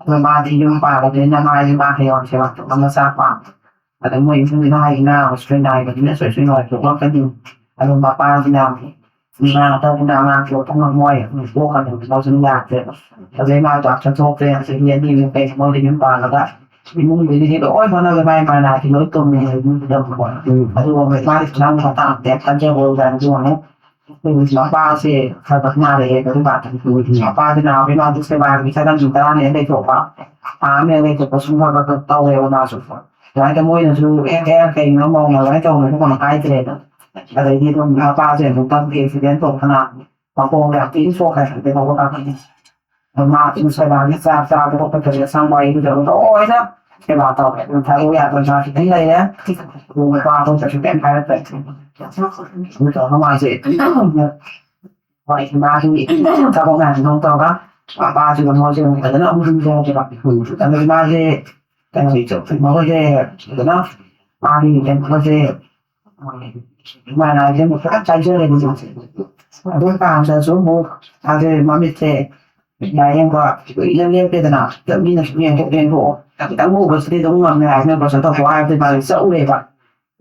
ꯑꯗꯣ ꯃꯥꯗꯤ ꯌꯨꯝ ꯄꯥꯜꯂꯕꯅꯤꯅ ꯃꯥꯁꯦ ꯃꯥ ꯍꯌꯦꯡ ꯁꯦꯕꯥ ꯇꯧꯕ ꯃꯆꯥ ꯄꯥꯝ꯫ ꯑꯗ ꯃꯣꯏ ꯏꯃꯨꯡ ꯃꯤꯅ ꯍꯥꯏꯁꯤꯅ ꯍꯣꯁꯄꯤꯇꯥꯜ ꯅꯥꯏꯕꯅꯤꯅ ꯁꯣꯏ ꯁꯣꯏ ꯅꯨꯡꯉꯥꯏ ꯊꯣꯛꯂꯛꯀꯅꯤ꯫ ꯑꯗꯣ ꯃꯄꯥꯁꯤꯅ ꯏꯃꯥ ꯇꯧꯗꯅ ꯑꯉꯥꯡ ꯌꯣꯛꯄ ꯉꯝꯃꯣꯏ ꯄꯣꯛꯀꯅꯤ ꯃꯣꯏꯁꯨ ꯌꯥꯗ꯭ꯔꯦꯕ꯫ ꯑꯗꯩ ꯃꯥ ꯗꯥꯛꯇꯔ ꯊꯣꯛꯇ꯭ꯔꯦ ꯆꯍꯤ ꯑꯅꯤꯃꯨꯛ ꯀꯩ ꯃꯣꯏꯗ ꯌꯨꯝ ꯄꯥꯜꯂꯒ ꯏꯃꯨꯡꯗꯨꯒꯤꯗꯤ ꯂꯣꯏ ꯍꯣꯠꯅꯕ ꯃꯥꯏ ꯃꯥꯏ ꯅꯥꯏꯗꯤ ꯂꯣꯏ ꯇꯨꯝꯃꯦ ꯏꯃꯨꯡꯗꯨꯗ꯫ ꯎꯝ꯫ ꯑꯗꯨꯒ ꯃꯥꯒꯤ ꯁꯨꯃꯥꯏꯅ ꯃꯇꯥꯡ ꯑꯃ ꯈꯟꯖꯕ ꯑꯣꯏꯔꯀꯥꯟꯗ ꯑꯃꯨꯛ ꯑꯩꯈꯣꯏꯒꯤ ꯃꯄꯥꯁꯦ ꯈꯔ ꯈꯔ ꯅꯥꯔꯛꯑꯦ꯫ ꯑꯗꯨꯀꯥꯟꯗ ꯃꯄꯥꯁꯦ ꯅꯥꯕꯒꯤ ꯃꯥꯁꯦ ꯁꯦꯕꯥꯒꯤ ꯆꯠꯂꯝꯁꯨ ꯇꯔꯥꯅꯦ ꯂꯩꯊꯣꯛꯄ, ꯊꯥ ꯑꯃ ꯂꯩꯊꯣꯛꯄ ꯁꯨꯝ ꯈꯔ ꯈꯔ ꯇꯧꯋꯦꯕ ꯃꯥꯁꯨ꯫ ꯑꯗꯨꯃꯥꯏꯅ ꯃꯣꯏꯅꯁꯨ ꯑꯦ ꯑꯦ ꯀꯩꯅꯣ ꯃꯧꯅ ꯑꯗꯨꯃꯥꯏꯅ ꯇꯧꯕꯅꯣ ꯀꯩꯅꯣ ꯍꯥꯏꯗ꯭ꯔꯦꯗ꯫ ꯑꯗꯩꯗꯤ ꯑꯗꯨꯝ ꯃꯄꯥꯁꯦ ꯑꯃꯨꯛꯇꯪ ꯑꯦꯛꯁꯤꯗꯦꯟ ꯊꯣꯛꯇꯅ ꯃꯈꯣꯡ ꯌꯥꯝ ꯊꯤꯅ ꯁꯣꯛꯈ꯭ꯔꯦ꯫ ꯑꯗꯩ ꯍꯧꯒꯠꯂꯛꯄꯗꯤ ꯃꯥ ꯑꯗꯨꯝ ꯁꯦꯕꯥꯒꯤ ꯆꯥꯛ ꯆꯥꯕ ꯈꯣꯠꯄ ꯇꯧꯔꯦ, ꯁꯪꯕ ꯏꯔꯨꯖꯕ ꯂꯣꯏꯅ ꯁꯦꯕꯥ ꯇꯧꯔꯦ꯫ ꯑꯗꯨꯝ ꯊꯥꯗꯣꯛ ꯌꯥꯗꯅ ꯃꯥ ꯈꯤꯇꯪ ꯂꯩꯔꯦ꯫ ꯑꯗꯨ ꯅꯨꯄꯥ ꯑꯩꯈꯣꯏꯗꯁꯨ ꯀꯩꯝ ꯍꯥꯏꯔꯛꯇ꯭ꯔꯦ꯫ ꯑꯗꯨ ꯇꯧꯔꯒ ꯃꯥꯁꯦ ꯍꯣꯏ ꯃꯥꯒꯤ ꯊꯕꯛ ꯃꯌꯥꯝꯁꯤꯡ ꯇꯧꯔꯒ ꯃꯄꯥꯁꯤꯒ ꯃꯣꯏꯁꯦ ꯑꯃꯨꯛ ꯐꯖꯅ ꯑꯃꯨꯛ ꯍꯤꯡꯖꯔꯦꯕ꯫ ꯑꯗꯨ ꯃꯥꯁꯦ ꯀꯩꯅꯣ ꯃꯈꯣꯏꯁꯦ ꯐꯖꯅ ꯃꯥꯒꯤ ꯀꯩꯅꯣꯁꯦ ꯃꯥꯅ ꯍꯥꯏꯁꯦ ꯑꯃꯨꯛ ꯐꯖꯅ ꯆꯥꯏꯖꯔꯦꯕ ꯃꯥꯁꯦ꯫ ꯑꯗꯨ ꯀꯥꯟꯗꯁꯨ ꯑꯃꯨꯛ ꯃꯥꯁꯦ ꯃꯃꯤꯠꯁꯦ ꯂꯥꯏꯌꯦꯡꯕ ꯀꯨꯏꯅ ꯂꯦꯞꯄꯦꯗꯅ꯫ ꯃꯤꯅꯁꯨ ꯌꯦꯡꯊꯣꯛ ꯌꯦꯡꯊꯣꯛꯑꯣ ꯈꯤꯇꯪ ꯎꯕꯁꯤꯗꯤ ꯑꯗꯨꯝ ꯉꯝꯃꯦ ꯍꯥꯏꯅ ꯄ꯭ꯔꯁꯟ ꯇꯧꯊꯣꯛꯑꯣ ꯍꯥꯏꯕꯗꯤ ꯃꯥꯁꯦ ꯆꯠꯂꯨꯔꯦꯕ꯫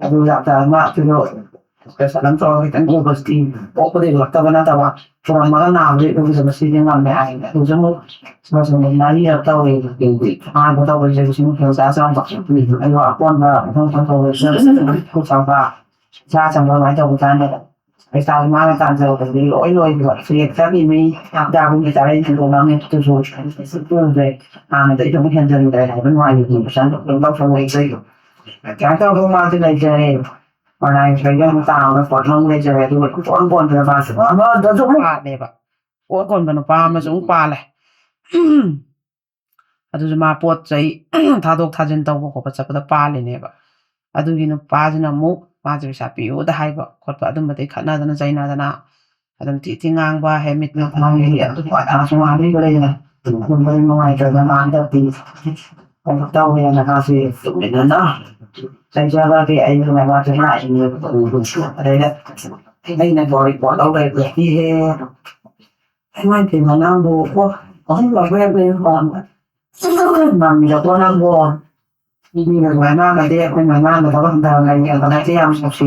ꯑꯗꯨ ꯗꯥꯛꯇꯔ ꯑꯃ ꯑꯗꯨꯗꯣ ꯄ꯭ꯔꯦꯁꯔ ꯑꯃ ꯇꯧꯔꯒ ꯈꯤꯇꯪ ꯎꯕꯁꯤꯗꯤ ꯄꯣꯛꯄꯗꯒꯤ ꯎꯔꯛꯇꯕ ꯅꯠꯇꯕ ꯊꯣꯝꯃꯒ ꯅꯥꯕꯗꯤ ꯎꯕꯗ ꯃꯁꯤꯗꯤ ꯉꯝꯃꯦ ꯍꯥꯏꯅ ꯑꯗꯨꯁꯨ ꯑꯃꯨꯛ ꯃꯁꯤꯡ ꯃꯔꯤꯔꯛ ꯇꯧꯔꯦ꯫ ꯑꯍꯥꯟꯕ ꯇꯧꯕꯁꯦ ꯂꯤꯁꯤꯡ ꯍꯨꯝꯐꯨ ꯆꯥ ꯆꯥꯝꯃ꯫ ꯑꯗꯨꯒ ꯑꯀꯣꯟꯕ ꯃꯊꯪ ꯃꯊꯪ ꯇꯧꯕꯁꯤꯅ ꯂꯤꯁꯤꯡ ꯍꯨꯝꯐꯨ ꯆꯥꯝꯃꯉꯥ, ꯆꯥ ꯆꯥꯝꯃꯉꯥ ꯑꯗꯨꯃꯥꯏꯅ ꯇꯧꯕ ꯀꯥꯟꯗ ꯄꯩꯁꯥꯁꯦ ꯃꯥꯅ ꯇꯥꯟꯖꯕꯗꯒꯤ ꯂꯣꯏ ꯂꯣꯏꯈꯤꯕ꯫ ꯁꯦꯜ ꯆꯪꯉꯤ ꯃꯤ ꯍꯞꯇꯥ ꯑꯍꯨꯝꯒꯤ ꯆꯥꯔꯩ ꯍꯦꯟꯗꯣꯛꯂꯝꯃꯦ꯫ ꯑꯗꯨꯁꯨ ꯎꯗ꯭ꯔꯦ꯫ ꯍꯥꯟꯅꯗꯒꯤ ꯑꯗꯨꯝ ꯍꯦꯟꯖꯤꯟꯈ꯭ꯔꯦ ꯍꯥꯏꯕ ꯅꯨꯡꯉꯥꯏꯕꯗꯤ ꯄꯩꯁꯥ ꯑꯗꯨꯝ ꯇꯧꯁꯜꯂꯛꯏ꯫ ꯑꯗꯨꯃꯥꯏꯅ ꯇꯧꯗꯅ ꯃꯥꯁꯦ ꯂꯩꯖꯔꯦ꯫ ꯃꯅꯥꯏ ꯁ꯭ꯋꯥꯏꯗ ꯑꯃꯨꯛ ꯇꯥꯡꯅ ꯄꯣꯠ ꯑꯃ ꯂꯩꯖꯔꯦ꯫ ꯑꯗꯨꯒ ꯏꯀꯣꯟ ꯀꯣꯟꯗꯅ ꯃꯥꯁꯨ ꯑꯃꯗꯁꯨ ꯑꯃꯨꯛ ꯄꯥꯜꯂꯦꯕ꯫ ꯏꯀꯣꯟ ꯀꯣꯟꯕ ꯅꯨꯄꯥ ꯑꯃꯁꯨ ꯑꯃꯨꯛ ꯄꯥꯜꯂꯦ꯫ ꯑꯗꯨꯁꯨ ꯃꯥ ꯄꯣꯠ ꯆꯩ ꯊꯥꯗꯣꯛ ꯊꯥꯖꯤꯟ ꯇꯧꯕ ꯈꯣꯠꯄ ꯆꯠꯄꯗ ꯄꯥꯜꯂꯤꯅꯦꯕ꯫ ꯑꯗꯨꯒꯤ ꯅꯨꯄꯥꯁꯤꯅ ꯑꯃꯨꯛ ꯃꯥꯁꯦ ꯄꯩꯁꯥ ꯄꯤꯌꯨꯗ ꯍꯥꯏꯕ ꯈꯣꯠꯄ ꯑꯗꯨꯝꯕꯗꯒꯤ ꯈꯠꯅꯗꯅ ꯆꯩꯅꯗꯅ ꯑꯗꯨꯝ ꯊꯤ ꯊꯤ ꯉꯥꯡꯕ ꯍꯦꯛ ꯃꯤꯠ ꯅꯥ ꯅꯪꯒꯤ ꯑꯗꯨ ꯑꯗꯥꯁꯨ ꯉꯥꯡꯕꯤꯕ ꯂꯩꯗꯅ꯫ ꯑꯗꯨꯝꯕꯗꯤ ꯅꯨꯡꯉꯥꯏꯇꯗꯅ ꯍꯟꯗꯛꯇꯤ ꯀꯩꯅꯣ ꯇꯧꯋꯦꯅ ꯃꯥꯁꯦ ꯇꯨꯃꯤꯟꯅꯅ ꯆꯩꯖꯔꯒꯦ ꯑꯩ ꯃꯃꯥꯁꯦ ꯂꯥꯛꯏꯅꯦꯕ꯫ ꯑꯗꯩꯗ ꯑꯩꯅ ꯕꯣꯔꯤ ꯄꯣꯠ ꯂꯧ ꯂꯩꯕꯗꯤꯍꯦ꯫ ꯏꯃꯥꯏ ꯄꯦꯝꯃ ꯅꯪꯕꯨ ꯀꯣ ꯑꯍꯨꯝ ꯂꯧꯕ ꯌꯥꯝ ꯂꯩ ꯃꯥꯡꯗ ꯀꯣ ꯅꯪꯕꯨ꯫ ꯃꯤꯅ ꯁꯨꯃꯥꯏꯅ ꯉꯥꯡꯅꯗꯦ, ꯑꯩꯈꯣꯏꯅ ꯉꯥꯡꯅꯗꯕ ꯍꯟꯊꯅ ꯌꯦꯡꯕꯗ ꯑꯩꯁꯦ ꯌꯥꯝ ꯅꯨꯡꯁꯤ꯫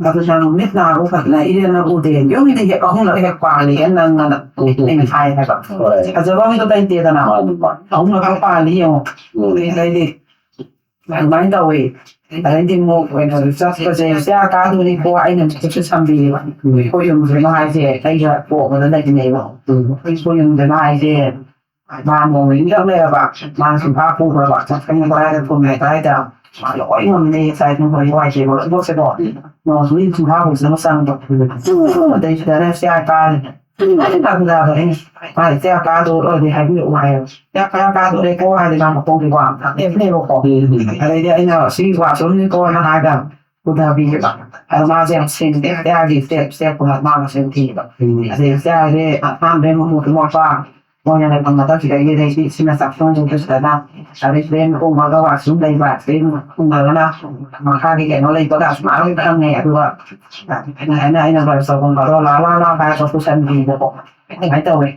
ꯑꯗꯨ ꯅꯪ ꯃꯤꯠ ꯅꯥꯕꯨ ꯐꯖꯅ ꯏꯔꯦꯟꯅ ꯎꯗꯦ꯫ ꯌꯨꯝꯗꯒꯤ ꯍꯦꯛ ꯑꯍꯨꯝꯂꯛ ꯍꯦꯛ ꯄꯥꯜꯂꯦ ꯅꯪ ꯑꯅ ꯑꯩꯅ ꯍꯥꯏ ꯍꯥꯏꯕ꯫ ꯐꯖꯕ ꯑꯝꯇ ꯂꯩꯇꯦꯗꯅ꯫ ꯑꯍꯨꯝꯂꯛ ꯄꯥꯜꯂꯤ ꯌꯦꯡꯉꯣ꯫ ꯑꯗꯩꯗꯤ ꯑꯗꯨꯃꯥꯏꯅ ꯇꯧꯋꯤ꯫ ꯑꯗꯩꯗꯤ ꯑꯃꯨꯛ ꯀꯩꯅꯣꯗ ꯆꯠꯄꯁꯦ ꯆꯌꯥ ꯀꯥꯗꯣꯔꯤꯀꯣ, ꯑꯩꯅ ꯃꯈꯨꯠꯁꯦ ꯁꯝꯕꯤꯌꯦꯕ꯫ ꯑꯩꯈꯣꯏ ꯌꯨꯝꯁꯤꯅ ꯍꯥꯏꯁꯦ, ꯑꯩꯒ ꯄꯣꯛꯄꯗ ꯂꯩꯃꯤꯟꯅꯩꯕ꯫ ꯑꯩꯈꯣꯏ ꯌꯨꯝꯁꯤꯅ ꯍꯥꯏꯁꯦ, ꯃꯥ ꯅꯣꯡꯃ ꯅꯤꯅꯤꯈꯛ ꯂꯩꯔꯕ, ꯃꯥꯅ ꯁꯨꯝ ꯐꯥ ꯄꯨꯈ꯭ꯔꯕ, ꯆꯠꯈ꯭ꯔꯅꯤ ꯀꯗꯥꯏꯗ ꯊꯨꯝꯃꯦ ꯀꯗꯥꯏꯗ꯫ ꯃꯥ ꯂꯣꯏ ꯉꯝꯅꯤ ꯆꯥꯏ ꯊꯨꯝ ꯍꯣꯏ ꯋꯥꯏ ꯇꯩꯕ ꯂꯣꯏꯅꯃꯛꯁꯦꯀꯣ꯫ ꯅꯣꯡ ꯅꯤꯅꯤ ꯁꯨꯝ ꯐꯥ ꯄꯨꯁꯤꯅ ꯃꯆꯥ ꯅꯨꯄꯥ꯫ ꯑꯗꯩ ꯁꯤꯗꯅ ꯆꯌꯥ ꯀꯥꯔꯦ꯫ ꯑꯩꯅ ꯇꯥꯛꯄꯤꯔꯛꯑꯕ ꯑꯩꯅ, ꯃꯥꯅ ꯆꯌꯥ ꯀꯥꯗꯣ ꯑꯣꯏꯔꯗꯤ ꯍꯥꯏꯕꯤꯔꯛꯑꯣ ꯍꯥꯏꯌꯦꯕ꯫ ꯆꯌꯥ ꯀꯥ ꯀꯥꯗꯣꯔꯦꯀꯣ ꯍꯥꯏꯔꯗꯤ ꯃꯥ ꯃꯈꯣꯡꯗꯤ ꯋꯥꯡ ꯊꯥꯡꯒꯠꯂꯦꯕꯀꯣ꯫ ꯑꯗꯩꯗꯤ ꯑꯩꯅ ꯁꯤ ꯋꯥꯁꯔꯨꯝꯅꯤꯀꯣꯅ ꯍꯥꯏꯔꯒ ꯄꯨꯊꯕꯤꯌꯦꯕ꯫ ꯑꯗꯣ ꯃꯥꯁꯦ ꯌꯥꯝ ꯁꯤꯡꯉꯦ, ꯆꯌꯥꯒꯤ ꯁ꯭ꯇꯦꯞ ꯁ꯭ꯇꯦꯞ ꯃꯥ ꯃꯁꯤꯡ ꯊꯤꯕ꯫ ꯑꯗꯩ ꯆꯌꯥꯁꯦ ꯑꯍꯥꯟꯕ ꯃꯃꯨꯠ ꯃꯣꯠꯄ ꯃꯣꯏꯅ ꯂꯩꯐꯝ ꯃꯊꯛꯁꯤꯗꯒꯤ ꯑꯗꯩꯗꯤ ꯁꯤꯅ ꯆꯥꯛꯁꯪ ꯁꯤꯗꯅ ꯑꯗꯩ ꯁꯤꯗꯩ ꯀꯨꯝꯃꯒ ꯋꯥꯁꯔꯨꯝ ꯂꯩꯕ, ꯁꯤꯗꯩ ꯀꯨꯝꯃꯒꯅ ꯃꯈꯥꯒꯤ ꯀꯩꯅꯣ ꯂꯩꯕꯒ ꯁꯨꯃꯥꯏꯅ ꯂꯣꯏ ꯈꯪꯉꯦ꯫ ꯑꯗꯨꯒ ꯑꯩꯅ, ꯑꯩꯅ ꯕ꯭ꯔꯁ ꯇꯧꯐꯝ ꯈꯔ ꯂꯥ ꯂꯥ ꯂꯥ ꯍꯥꯏꯔꯒ ꯄꯨꯁꯟꯕꯤꯕꯀꯣ꯫ ꯑꯗꯨꯃꯥꯏꯅ ꯇꯧꯋꯦ꯫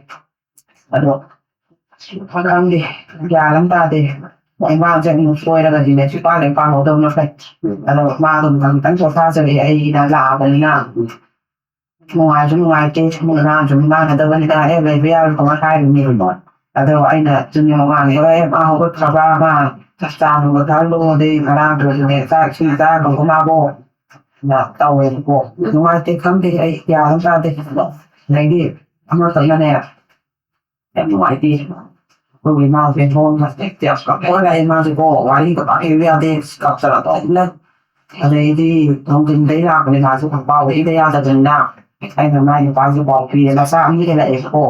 ꯑꯗꯣ ꯈꯪꯗꯦ, ꯒ꯭ꯌꯥꯟ ꯑꯃ ꯇꯥꯗꯦ꯫ ꯃꯣꯏ ꯃꯥꯁꯦ ꯑꯃꯨꯛ ꯁꯣꯏꯔꯒꯗꯤꯅꯦ ꯁꯨꯄꯥꯟ ꯍꯦꯛ ꯄꯥꯜꯍꯧꯗꯕꯅ ꯐꯩ꯫ ꯑꯗꯣ ꯃꯥꯗꯣ ꯑꯃꯨꯛꯇꯪ ꯄꯣꯊꯥꯖꯔꯦ, ꯑꯩꯅ ꯂꯥꯛꯑꯕꯅꯤꯅ꯫ ꯅꯨꯡꯉꯥꯏꯁꯨ ꯅꯨꯡꯉꯥꯏꯇꯦ, ꯉꯥꯡꯁꯨ ꯉꯥꯡꯒꯗꯕꯅꯤꯅ ꯍꯦꯛ ꯂꯩꯕ ꯌꯥꯔꯣꯏ ꯀꯃꯥꯏꯅ ꯍꯥꯏꯔꯨꯅꯤ? ꯑꯗꯣ ꯑꯩꯅ ꯆꯨꯝꯅ ꯉꯥꯡꯉꯦ, ꯍꯣꯔꯦꯟ ꯃꯥ ꯍꯧꯒꯠꯈ꯭ꯔꯕ, ꯃꯥ ꯆꯥꯛ ꯆꯥꯅꯕ ꯈꯜꯂꯣ, ꯑꯗꯩ ꯉꯔꯥꯡꯗꯨꯁꯨꯅꯦ ꯆꯥꯛ ꯏꯁꯤꯡ ꯆꯥꯈ꯭ꯔꯕ ꯃꯥꯕꯣ? ꯅ ꯇꯧꯋꯦꯕꯀꯣ꯫ ꯅꯨꯡꯉꯥꯏꯇꯦ, ꯈꯪꯗꯦ, ꯑꯩ ꯒ꯭ꯌꯥꯟ ꯑꯃ ꯇꯥꯗꯦ꯫ ꯑꯗꯩꯗꯤ ꯑꯃꯈꯛꯅꯅꯦ, ꯌꯥꯝ ꯅꯨꯡꯉꯥꯏꯇꯦ꯫ ꯑꯩꯈꯣꯏꯒꯤ ꯏꯃꯥꯁꯦ ꯊꯣꯡ ꯍꯦꯛꯇ ꯌꯥꯝ ꯀꯞꯄꯒ ꯂꯥꯛꯑꯦ꯫ ꯃꯥꯁꯦꯀꯣ, ꯋꯥꯔꯤꯒ ꯄꯥꯛ ꯂꯤꯕ ꯌꯥꯗꯦ, ꯀꯞꯇꯅ ꯑꯗꯨꯝ ꯂꯩ꯫ ꯑꯗꯩꯗꯤ ꯅꯨꯡꯊꯤꯟꯗꯩ ꯂꯥꯛꯄꯅꯦ, ꯃꯥꯁꯨ ꯄꯥꯎ ꯄꯤꯗ ꯌꯥꯗꯕꯅꯤꯅ ꯑꯩꯅ ꯃꯥꯏ ꯅꯨꯄꯥꯁꯨ ꯄꯥꯎ ꯄꯤꯔꯦ, ꯃꯆꯥ ꯑꯅꯤ ꯍꯦꯜꯂꯛꯑꯦꯕꯀꯣ꯫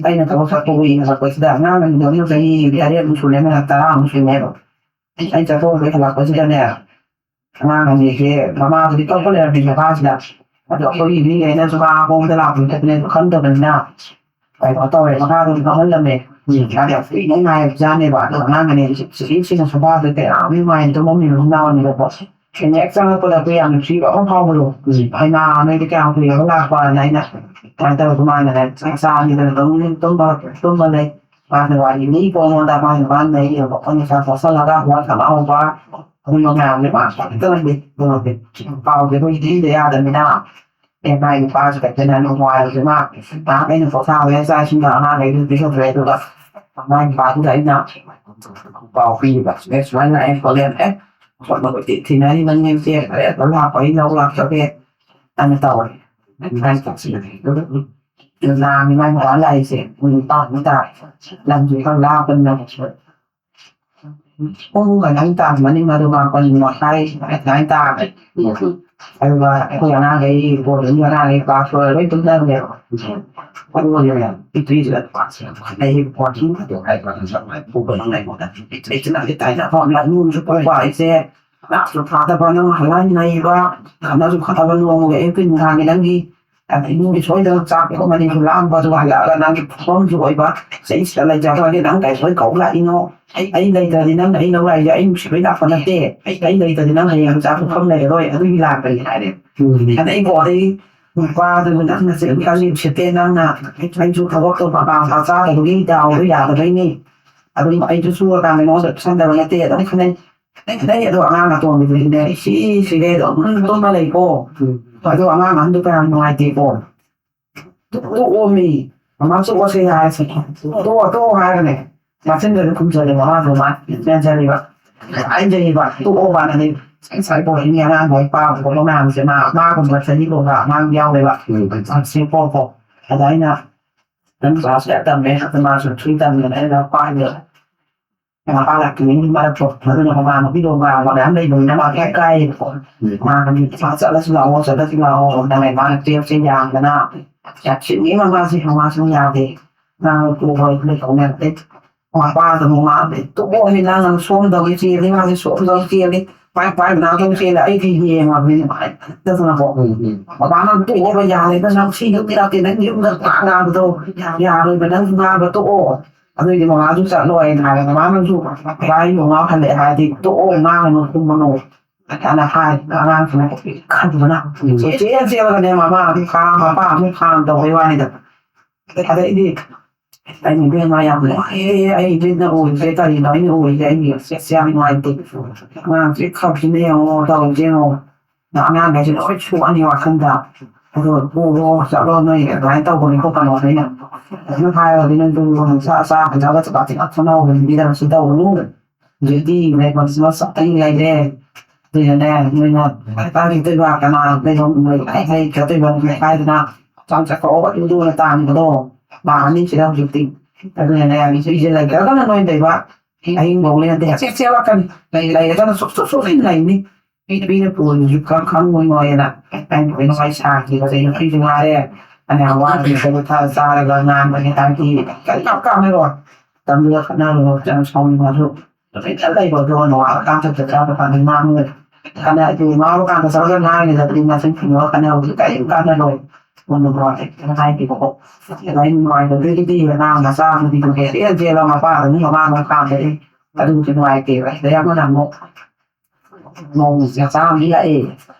ꯑꯩꯅ ꯊꯕꯛ ꯆꯠꯄ ꯀꯨꯏꯅ ꯍꯜꯂꯛꯄꯁꯤꯗ ꯑꯉꯥꯡ ꯑꯅꯤꯗꯣ ꯑꯃꯅ ꯆꯍꯤ ꯇꯔꯦꯠꯃꯨꯛ ꯁꯨꯔꯦ, ꯑꯃꯅ ꯇꯔꯥꯃꯨꯛ ꯁꯨꯔꯦꯕ꯫ ꯑꯩ ꯆꯠꯊꯣꯛꯎꯕꯗꯩ ꯍꯜꯂꯛꯄꯁꯤꯗꯅꯦ, ꯑꯉꯥꯡ ꯑꯅꯤꯁꯦ ꯃꯃꯥꯗꯨꯗꯤ ꯀꯞꯄ ꯂꯩꯔꯝꯃꯤ ꯁꯣꯐꯥꯁꯤꯗ꯫ ꯑꯗꯣ ꯑꯩꯈꯣꯏꯒꯤ ꯃꯤꯈꯩꯅꯁꯨ ꯃꯥ ꯍꯣꯝꯗ ꯂꯥꯛꯄꯅꯤ ꯈꯣꯠꯄꯅꯦ ꯈꯪꯗꯕꯅꯤꯅ ꯀꯩꯅꯣ ꯇꯧꯔꯦ, ꯃꯈꯥꯗ ꯑꯗꯨꯝ ꯀꯞꯍꯜꯂꯝꯃꯦ꯫ ꯎꯝ꯫ ꯃꯥꯗꯤ ꯌꯥꯝ ꯀꯨꯏꯅ ꯉꯥꯏꯕꯖꯥꯠꯅꯦꯕ꯫ ꯑꯗꯣ ꯑꯉꯥꯡ ꯑꯅꯤꯁꯦ ꯁꯤꯛ ꯁꯤꯛ ꯁꯤꯛ ꯁꯣꯐꯥꯗ ꯀꯌꯥꯝ ꯅꯨꯡꯉꯥꯏꯅ ꯇꯨꯝꯃꯝꯃꯤꯅꯣ ꯈꯪꯗꯕꯅꯦꯕꯀꯣ꯫ ꯑꯩꯅ ꯍꯦꯛ ꯆꯪꯉꯛꯄꯗ ꯑꯩꯈꯣꯏ ꯌꯥꯝ ꯅꯨꯡꯁꯤꯕ ꯑꯃ ꯐꯥꯎꯕꯗꯣ꯫ ꯎꯝ꯫ "ꯍꯩꯃꯥ, ꯅꯣꯏꯗꯤ ꯀꯌꯥꯝ ꯀꯨꯏꯔꯕ ꯂꯥꯛꯄꯅ?" ꯑꯩꯅ ꯁꯨꯃꯥꯏꯅ ꯇꯧꯔꯒ ꯃꯥꯅꯅꯦ ꯆꯥꯛ ꯆꯥꯅꯤꯗꯅ ꯑꯗꯨꯝ ꯇꯨꯝꯃ, ꯇꯨꯝꯃ ꯂꯩ꯫ ꯃꯥꯁꯦ ꯋꯥꯔꯤ ꯂꯤꯀꯣ ꯑꯩꯉꯣꯟꯗ, ꯃꯥꯒꯤ ꯃꯥꯅ ꯂꯩꯔꯤꯕ ꯄꯣꯠꯅꯤꯁꯥ ꯆꯥꯁꯤꯜꯂꯒ ꯋꯥ ꯈꯠꯅꯍꯧꯕ ꯑꯗꯨꯝꯕ ꯃꯌꯥꯝꯁꯦ ꯃꯥ ꯐꯖꯅꯗꯤ ꯇꯧꯔꯝꯃꯤ꯫ ꯄꯥꯎꯁꯦ ꯑꯩꯈꯣꯏ ꯂꯤꯗ ꯌꯥꯗꯕꯅꯤꯅ, ꯑꯦ, ꯃꯥꯏ ꯅꯨꯄꯥꯁꯨ ꯀꯩꯊꯦꯜ ꯅꯨꯡꯉꯥꯏꯔꯁꯨ ꯃꯥ ꯉꯥꯏꯍꯥꯛ ꯑꯩꯅ ꯄꯣꯊꯥꯕ ꯌꯥꯏ, ꯆꯥꯛ ꯏꯁꯤꯡꯗ ꯑꯉꯥꯡꯈꯩꯗꯨ ꯄꯤꯖꯊꯣꯛꯑꯦ꯫ ꯑꯗꯨꯒ ꯃꯥꯏ ꯅꯨꯄꯥꯗꯨꯗ ꯑꯩꯅ ꯄꯥꯎ ꯄꯤꯕ, "ꯑꯦ, ꯁꯨꯃꯥꯏꯅ ꯂꯥꯛꯑꯦ ꯈꯣꯠꯂꯦ, ꯑꯦ, ꯍꯣꯠꯅꯕ ꯀꯣꯏꯊꯤ ꯊꯤꯅꯔꯤꯕꯅꯤ꯫ ꯏꯆꯦ ꯈꯔ ꯂꯥꯛꯄ ꯑꯩ ꯂꯧ ꯂꯥꯛꯆꯒꯦ ꯑꯅ ꯇꯧꯔꯦ꯫ ꯑꯗꯨꯃꯥꯏꯅ ꯇꯧꯁꯤꯜꯂꯦ꯫ ꯑꯗꯨ ꯂꯥꯡꯉꯤ ꯃꯥꯏ ꯃꯄꯥꯟ ꯂꯥꯛꯏꯁꯦ ꯄꯨꯡ ꯅꯤꯄꯥꯟ ꯃꯨꯛ ꯇꯥꯔꯦ꯫ ꯂꯝꯁꯨ ꯈꯔ ꯂꯥꯞꯄꯅꯤꯅ ꯄꯨꯡ ꯀꯩꯅꯣꯝ ꯇꯥꯔꯝꯃꯅꯤ, ꯃꯗꯨ ꯃꯥꯄꯟ ꯃꯈꯥꯏ ꯑꯗꯨꯃꯥꯏꯅ ꯇꯥꯔꯦ꯫ ꯑꯗꯨꯒ ꯑꯩꯈꯣꯏ ꯑꯉꯥꯡꯈꯩ, ꯕꯣꯔꯗꯤꯡꯒꯤ ꯑꯉꯥꯡꯈꯩ ꯀ꯭ꯂꯥꯁ ꯂꯣꯏꯔ ꯂꯣꯏ ꯇꯨꯝꯅꯈ꯭ꯔꯦꯕ꯫ ꯑꯗꯨꯒꯅꯦ, ꯏꯇ꯭ꯔꯤꯁꯤꯗ ꯑꯩ ꯋꯥꯀꯤꯡ ꯈꯛꯇ ꯍꯥꯏꯕ ꯉꯁꯥꯏ ꯄꯨꯕ ꯅꯪ ꯂꯩꯉꯣꯟꯗ ꯏꯆꯦ ꯏꯆꯤꯟ ꯏꯅꯥꯎꯗꯤ ꯇꯥꯏꯅ ꯐꯝ ꯂꯥꯛꯅꯨꯡꯁꯨ ꯄꯨꯕ ꯏꯆꯦ꯫ ꯂꯥꯛꯁꯨ ꯐꯥꯗꯕ ꯅꯪ ꯍꯜꯂꯛ ꯅꯩꯕ, ꯈꯠꯅꯁꯨ ꯈꯠꯅꯕ ꯅꯣꯡꯃꯒꯤ ꯑꯌꯨꯛꯀꯤ ꯅꯨꯡꯗꯥꯡꯒꯤ ꯅꯪꯒꯤ ꯑꯗ ꯏꯃꯨꯡꯒꯤ ꯁꯣꯏꯗꯅ ꯆꯥꯛ ꯊꯣꯡꯉꯅꯤ, ꯂꯥꯝꯕꯁꯨ ꯍꯜꯂꯛꯑꯒ ꯅꯪꯒꯤ ꯐꯝꯐꯝꯁꯨ ꯑꯣꯏꯕ, ꯁꯤꯗꯩꯁꯤꯗ ꯂꯩꯖꯗ꯭ꯔꯗꯤ ꯅꯪ ꯀꯩꯗꯧꯕꯩ ꯀꯧ ꯂꯥꯛꯏꯅꯣ? ꯑꯩ, ꯑꯩ ꯂꯩꯇ꯭ꯔꯗꯤ ꯅꯪ ꯑꯩ ꯂꯧ ꯂꯥꯛꯏꯁꯦ ꯑꯩ ꯅꯨꯡꯁꯤꯕꯩ ꯂꯥꯛꯄ ꯅꯠꯇꯦ꯫ ꯑꯩ, ꯑꯩ ꯂꯩꯇ꯭ꯔꯗꯤ ꯅꯪ ꯍꯌꯦꯡ ꯆꯥꯛ ꯐꯝ ꯂꯩꯔꯔꯣꯏ, ꯑꯗꯨꯒꯤ ꯂꯥꯛꯄꯅꯤ ꯍꯥꯏꯔꯦ꯫ ꯎꯝ꯫ ꯑꯗꯩ ꯑꯩꯕꯨ ꯑꯗꯩ ꯅꯨꯄꯥꯗꯨꯅ ꯅꯪꯅ ꯆꯦꯛ ꯀꯥꯟꯗꯤ ꯎꯁꯤꯠꯇꯦ, ꯅꯪꯅ ꯑꯩꯁꯨ ꯊꯕꯛꯇꯣ ꯃꯄꯥ ꯃꯄꯥ ꯆꯥꯗꯕꯒꯤ ꯗꯥꯎꯗꯣ ꯌꯥꯗꯕꯩꯅꯤ꯫ ꯑꯗꯨꯝ ꯑꯩꯁꯨ ꯁꯨꯔꯀꯥꯟꯗ ꯅꯉꯣꯟꯗ ꯄꯤꯁꯟꯗꯕ ꯅꯠꯇꯦ, ꯑꯗꯨꯝ ꯈꯟꯅꯩ꯫ ꯅꯪ ꯑꯗꯣ ꯑꯉꯥꯡ ꯑꯇꯣꯝꯕꯤꯗꯨꯗꯤꯅꯦ, ꯏꯁꯤ ꯁꯤꯒꯩ ꯑꯗꯨꯝ ꯇꯨꯝꯃ ꯂꯩꯀꯣ꯫ ꯑꯗꯣ ꯑꯉꯥꯡ ꯑꯍꯟꯗꯣ ꯀꯌꯥꯝ ꯅꯨꯡꯉꯥꯏꯇꯦꯀꯣ꯫ ꯇꯣꯛꯑꯣꯃꯤ꯫ ꯃꯃꯥ ꯇꯣꯛꯑꯁꯦ ꯍꯥꯏꯔꯁꯦ꯫ ꯇꯣꯛꯑꯣ, ꯇꯣꯛꯑꯣ ꯍꯥꯏꯔꯒꯅꯦ꯫ ꯃꯆꯤꯟꯗꯁꯨ ꯈꯨꯝꯖꯜꯂꯦ ꯃꯃꯥꯗꯣ ꯃꯥ ꯃꯦꯟꯖꯜꯂꯤꯕ꯫ ꯍꯥꯏꯖꯩꯕ, ꯇꯣꯛꯑꯣ ꯃꯥꯅꯅꯦ꯫ ꯉꯁꯥꯏ ꯉꯁꯥꯏ ꯕꯣꯔꯗꯤꯡꯒꯤ ꯑꯉꯥꯡ ꯂꯥꯏꯔꯤꯛ ꯄꯥꯕ ꯈꯣꯠꯄ ꯃꯌꯥꯝꯁꯦ ꯃꯥ, ꯃꯥꯒꯨꯝꯕ ꯆꯍꯤ ꯂꯣꯟꯒ ꯑꯉꯥꯡ ꯌꯥꯎꯋꯦꯕ꯫ ꯎꯝ꯫ ꯁꯤ ꯀꯣ ꯀꯣ꯫ ꯑꯗ ꯑꯩꯅ ꯅꯪ ꯀ꯭ꯂꯥꯁ ꯀꯌꯥ ꯇꯝꯃꯦ? ꯑꯗ ꯃꯥꯁꯨ three ꯇꯝꯃꯦꯅ ꯑꯩꯅ ꯄꯥꯏꯕ꯫ ꯃꯄꯥ ꯂꯥꯛꯇ꯭ꯔꯤꯉꯩꯒꯤ ꯃꯔꯛꯇꯣ꯫ ꯑꯗꯨꯅ ꯃꯃꯥꯟꯅꯕꯤꯗꯣ ꯃꯌꯥꯝ ꯂꯩꯕꯅꯤꯅ ꯃꯥ ꯈꯔ ꯀꯥꯏꯌꯦꯕꯀꯣ꯫ ꯎꯝ꯫ ꯃꯥꯅꯗꯤ ꯆꯠꯂꯁꯨ ꯂꯥꯛꯑꯣ, ꯆꯠꯂꯁꯨ ꯂꯥꯛꯑꯣ꯫ ꯅꯪ ꯃꯥꯅ ꯆꯦꯜꯁꯦ ꯌꯥꯝꯗꯅ ꯌꯥꯝ ꯁꯤꯡꯉꯤ ꯃꯃꯥꯁꯦ, ꯃꯃꯥꯁꯨ ꯌꯥꯗꯦ꯫ ꯃꯥ ꯄꯨꯕ ꯂꯩꯇꯧꯅꯦ꯫ ꯑꯗꯩ ꯃꯄꯥꯗ ꯑꯃꯨꯛ ꯃꯥ ꯇꯣꯛꯑꯣꯅꯦ, ꯅꯪ ꯁꯣꯝꯗ ꯑꯃꯨꯛ ꯆꯦꯜꯂꯤ, ꯃꯥꯁꯦ ꯁꯣꯝꯗ ꯑꯃꯨꯛ ꯆꯦꯜꯂꯤ꯫ ꯄꯥꯏ ꯄꯥꯏ ꯃꯅꯥꯛꯇ ꯑꯃꯨꯛ ꯆꯦꯜꯂꯤ꯫ ꯑꯩꯗꯤ ꯌꯦꯡꯉꯕꯅꯤꯅ ꯅꯨꯡꯉꯥꯏꯇꯗꯅꯀꯣ꯫ ꯎꯝ, ꯎꯝ꯫ ꯃꯄꯥꯅ ꯇꯣꯛꯑꯣꯕ, ꯌꯥꯔꯦꯕ, ꯅꯪ ꯁꯤ ꯌꯨꯝ ꯅꯠꯇꯦ, ꯅꯪ ꯌꯨꯝꯗ ꯉꯥꯡꯕꯗꯣ ꯌꯥꯔꯣꯏꯕ, ꯅꯪ ꯉꯥꯡꯕ ꯇꯣꯛꯑꯣ꯫ ꯑꯗꯨꯏꯗꯤ ꯃꯃꯥꯁꯨ ꯆꯠꯂꯣꯏꯅ ꯍꯥꯏꯔꯦ꯫ ꯃꯃꯥꯅꯁꯨ ꯚꯥꯏ ꯃꯃꯥ ꯍꯜꯂꯛꯑꯦ ꯍꯥꯏꯔꯗꯤ ꯇꯣꯛꯑꯣ, ꯉꯥꯡꯉꯅꯨ, ꯈꯨꯝꯃꯅꯨ꯫ ꯑꯗꯨꯃꯥꯏꯅ ꯍꯥꯏ꯫ ꯑꯉꯥꯡꯁꯤꯅ ꯈꯟꯕꯅ ꯆꯦꯟ ꯆꯦꯜꯂꯒꯅꯦ ꯃꯃꯥ ꯑꯃꯨꯛ ꯈꯥꯝ, ꯃꯄꯥ ꯑꯃꯨꯛ ꯈꯥꯝ ꯇꯧꯕꯩ ꯋꯥꯅꯤꯗ꯫ ꯑꯗꯩꯗꯤ ꯑꯩꯅ ꯏꯕꯦꯝꯃ ꯌꯥꯝ ꯅꯨꯡꯉꯥꯏꯌꯦ, ꯑꯩ ꯏꯕꯦꯝꯅ ꯑꯣꯏꯗ꯭ꯔꯦ, ꯀꯔꯤꯅꯣ ꯑꯩꯅ ꯑꯣꯏꯗ꯭ꯔꯦ, ꯑꯩ ꯁꯦꯛꯁ ꯌꯥꯝ ꯅꯨꯡꯉꯥꯏꯇꯦ꯫ ꯑꯉꯥꯡꯁꯦ ꯈꯞꯁꯤꯅ ꯌꯦꯡꯉꯣ, ꯇꯧꯔꯤꯁꯦ ꯌꯦꯡꯉꯣ꯫ ꯑꯉꯥꯡꯈꯩꯁꯦ ꯂꯣꯏ ꯁꯣꯛꯑꯅꯤ ꯋꯥꯈꯜꯗ꯫ ꯑꯗꯣ ꯄꯨꯔꯣ, ꯆꯠꯂꯣ, ꯅꯣꯏ ꯑꯗꯨꯃꯥꯏꯅ ꯇꯧꯕꯅꯤ ꯈꯣꯠꯄꯅꯣ ꯑꯩꯅ ꯑꯗꯨꯝ ꯍꯥꯏꯔꯒꯗꯤ ꯅꯪ ꯇꯨꯝꯕ ꯅꯨꯡꯁꯥ ꯆꯥ ꯍꯜꯂꯒ ꯆꯄꯥꯛ ꯆꯄꯥꯛ ꯊꯣꯡꯅꯥꯎ ꯍꯨꯟꯕꯤꯗꯅ ꯁꯤ ꯇꯧꯔꯨꯅꯨ꯫ ꯍꯧꯖꯤꯛꯇꯤ ꯂꯩꯐꯝꯁꯤꯃ ꯆꯞꯇꯅ ꯂꯩꯔꯦ꯫ ꯑꯗꯨꯅꯅꯦ, ꯅꯣꯏꯅ ꯂꯩꯀꯥꯏꯒꯤ ꯇꯣꯏꯕ ꯀꯅꯥ ꯂꯩꯐꯝ ꯂꯩꯀꯥꯏ ꯂꯩꯇ꯭ꯔ ꯇꯣꯏꯕ ꯂꯩꯀꯥꯏꯗꯅ ꯍꯛꯆꯥꯡ ꯆꯠꯊꯣꯛꯑꯒ ꯏꯔꯨꯅ ꯇꯥꯟꯕꯗꯣ, ꯂꯥꯛꯑꯅꯤ ꯁꯤꯗ ꯍꯧꯖꯤꯛꯇꯤ꯫ ꯑꯗꯨꯅꯅꯦ, ꯅꯨꯄꯤꯁꯦ ꯂꯩꯇ꯭ꯔꯒꯅ ꯅꯣꯏ ꯂꯩꯕ, ꯑꯍꯤꯡꯐꯧ ꯂꯩꯅꯗꯦ, ꯆꯦꯛ ꯆꯦꯛ ꯋꯥꯀꯅꯤ꯫ ꯂꯩ-, ꯂꯩꯔꯒꯅ ꯁꯨꯛ ꯁꯨꯛ ꯁꯨꯛ ꯂꯩꯅꯤ꯫ ꯅꯨꯄꯤꯅ ꯄꯨꯔꯤꯁꯨ ꯈꯪ-, ꯈꯪꯉꯣꯏ ꯅꯣꯏꯅ꯫ ꯑꯩꯅ ꯅꯨꯡꯉꯥꯏ ꯁꯥꯈꯤꯕꯁꯦ ꯅꯨꯄꯤꯁꯨ ꯉꯥꯏꯔꯦ꯫ ꯐꯅꯌꯥꯝ ꯋꯥꯅ ꯊꯥ ꯆꯥꯔꯒ ꯉꯥꯡꯕꯅꯤ ꯍꯥꯏꯗꯤ ꯀꯔꯤꯝ ꯀꯥꯟꯅꯔꯣꯏ꯫ ꯇꯝꯕꯗ ꯈꯠꯅꯔꯨꯔꯣ, ꯌꯥꯝ ꯁꯥꯎꯅꯤꯡꯉꯁꯨ꯫ ꯇꯨꯃꯤꯟꯅ ꯂꯩꯕ ꯑꯗꯨꯒ ꯅꯣꯡꯉꯥꯜꯂꯀꯥꯟꯗ ꯆꯥꯛ ꯆꯥꯕ ꯀꯥꯟꯗ ꯉꯥꯡꯉꯨ꯫ ꯈꯠꯅ-, ꯑꯗꯨ ꯉꯥꯡꯕ ꯀꯥꯟꯗ ꯆꯠꯂꯒ ꯉꯥꯡꯉꯤꯗ ꯑꯗꯨ ꯃꯆꯤꯟ ꯈꯨꯝꯃꯒ ꯈꯠꯅꯕꯗꯤ ꯀꯔꯤꯝ ꯀꯥꯟꯅꯔꯣꯏ꯫ ꯃꯣꯏꯅ ꯅꯨꯡꯉꯥꯏꯇꯦ ꯈꯤꯇꯪ ꯍꯥꯏꯕꯤꯕꯀꯣ꯫ ꯑꯗꯨꯃꯥꯏꯅ ꯅꯨꯡꯉꯥꯏꯇꯕꯗꯒꯤꯗꯤ ꯑꯉꯥꯡ ꯃꯆꯥ ꯅꯨꯄꯤꯗꯨ ꯍꯦꯛ ꯍꯦꯛ ꯆꯦꯜꯂꯒ ꯃꯄꯥꯗ ꯑꯗꯨꯝ ꯃꯃꯥ ꯑꯃ ꯀꯥꯝꯕꯗꯤ ꯑꯗꯨꯕꯨꯗꯤ ꯅꯨꯡꯉꯥꯏꯇꯦꯕ꯫ ꯑꯗꯩ ꯑꯃꯅ ꯑꯃꯨꯛ ꯃꯧ ꯃꯆꯥ ꯑꯃ ꯂꯥꯛꯑꯦ꯫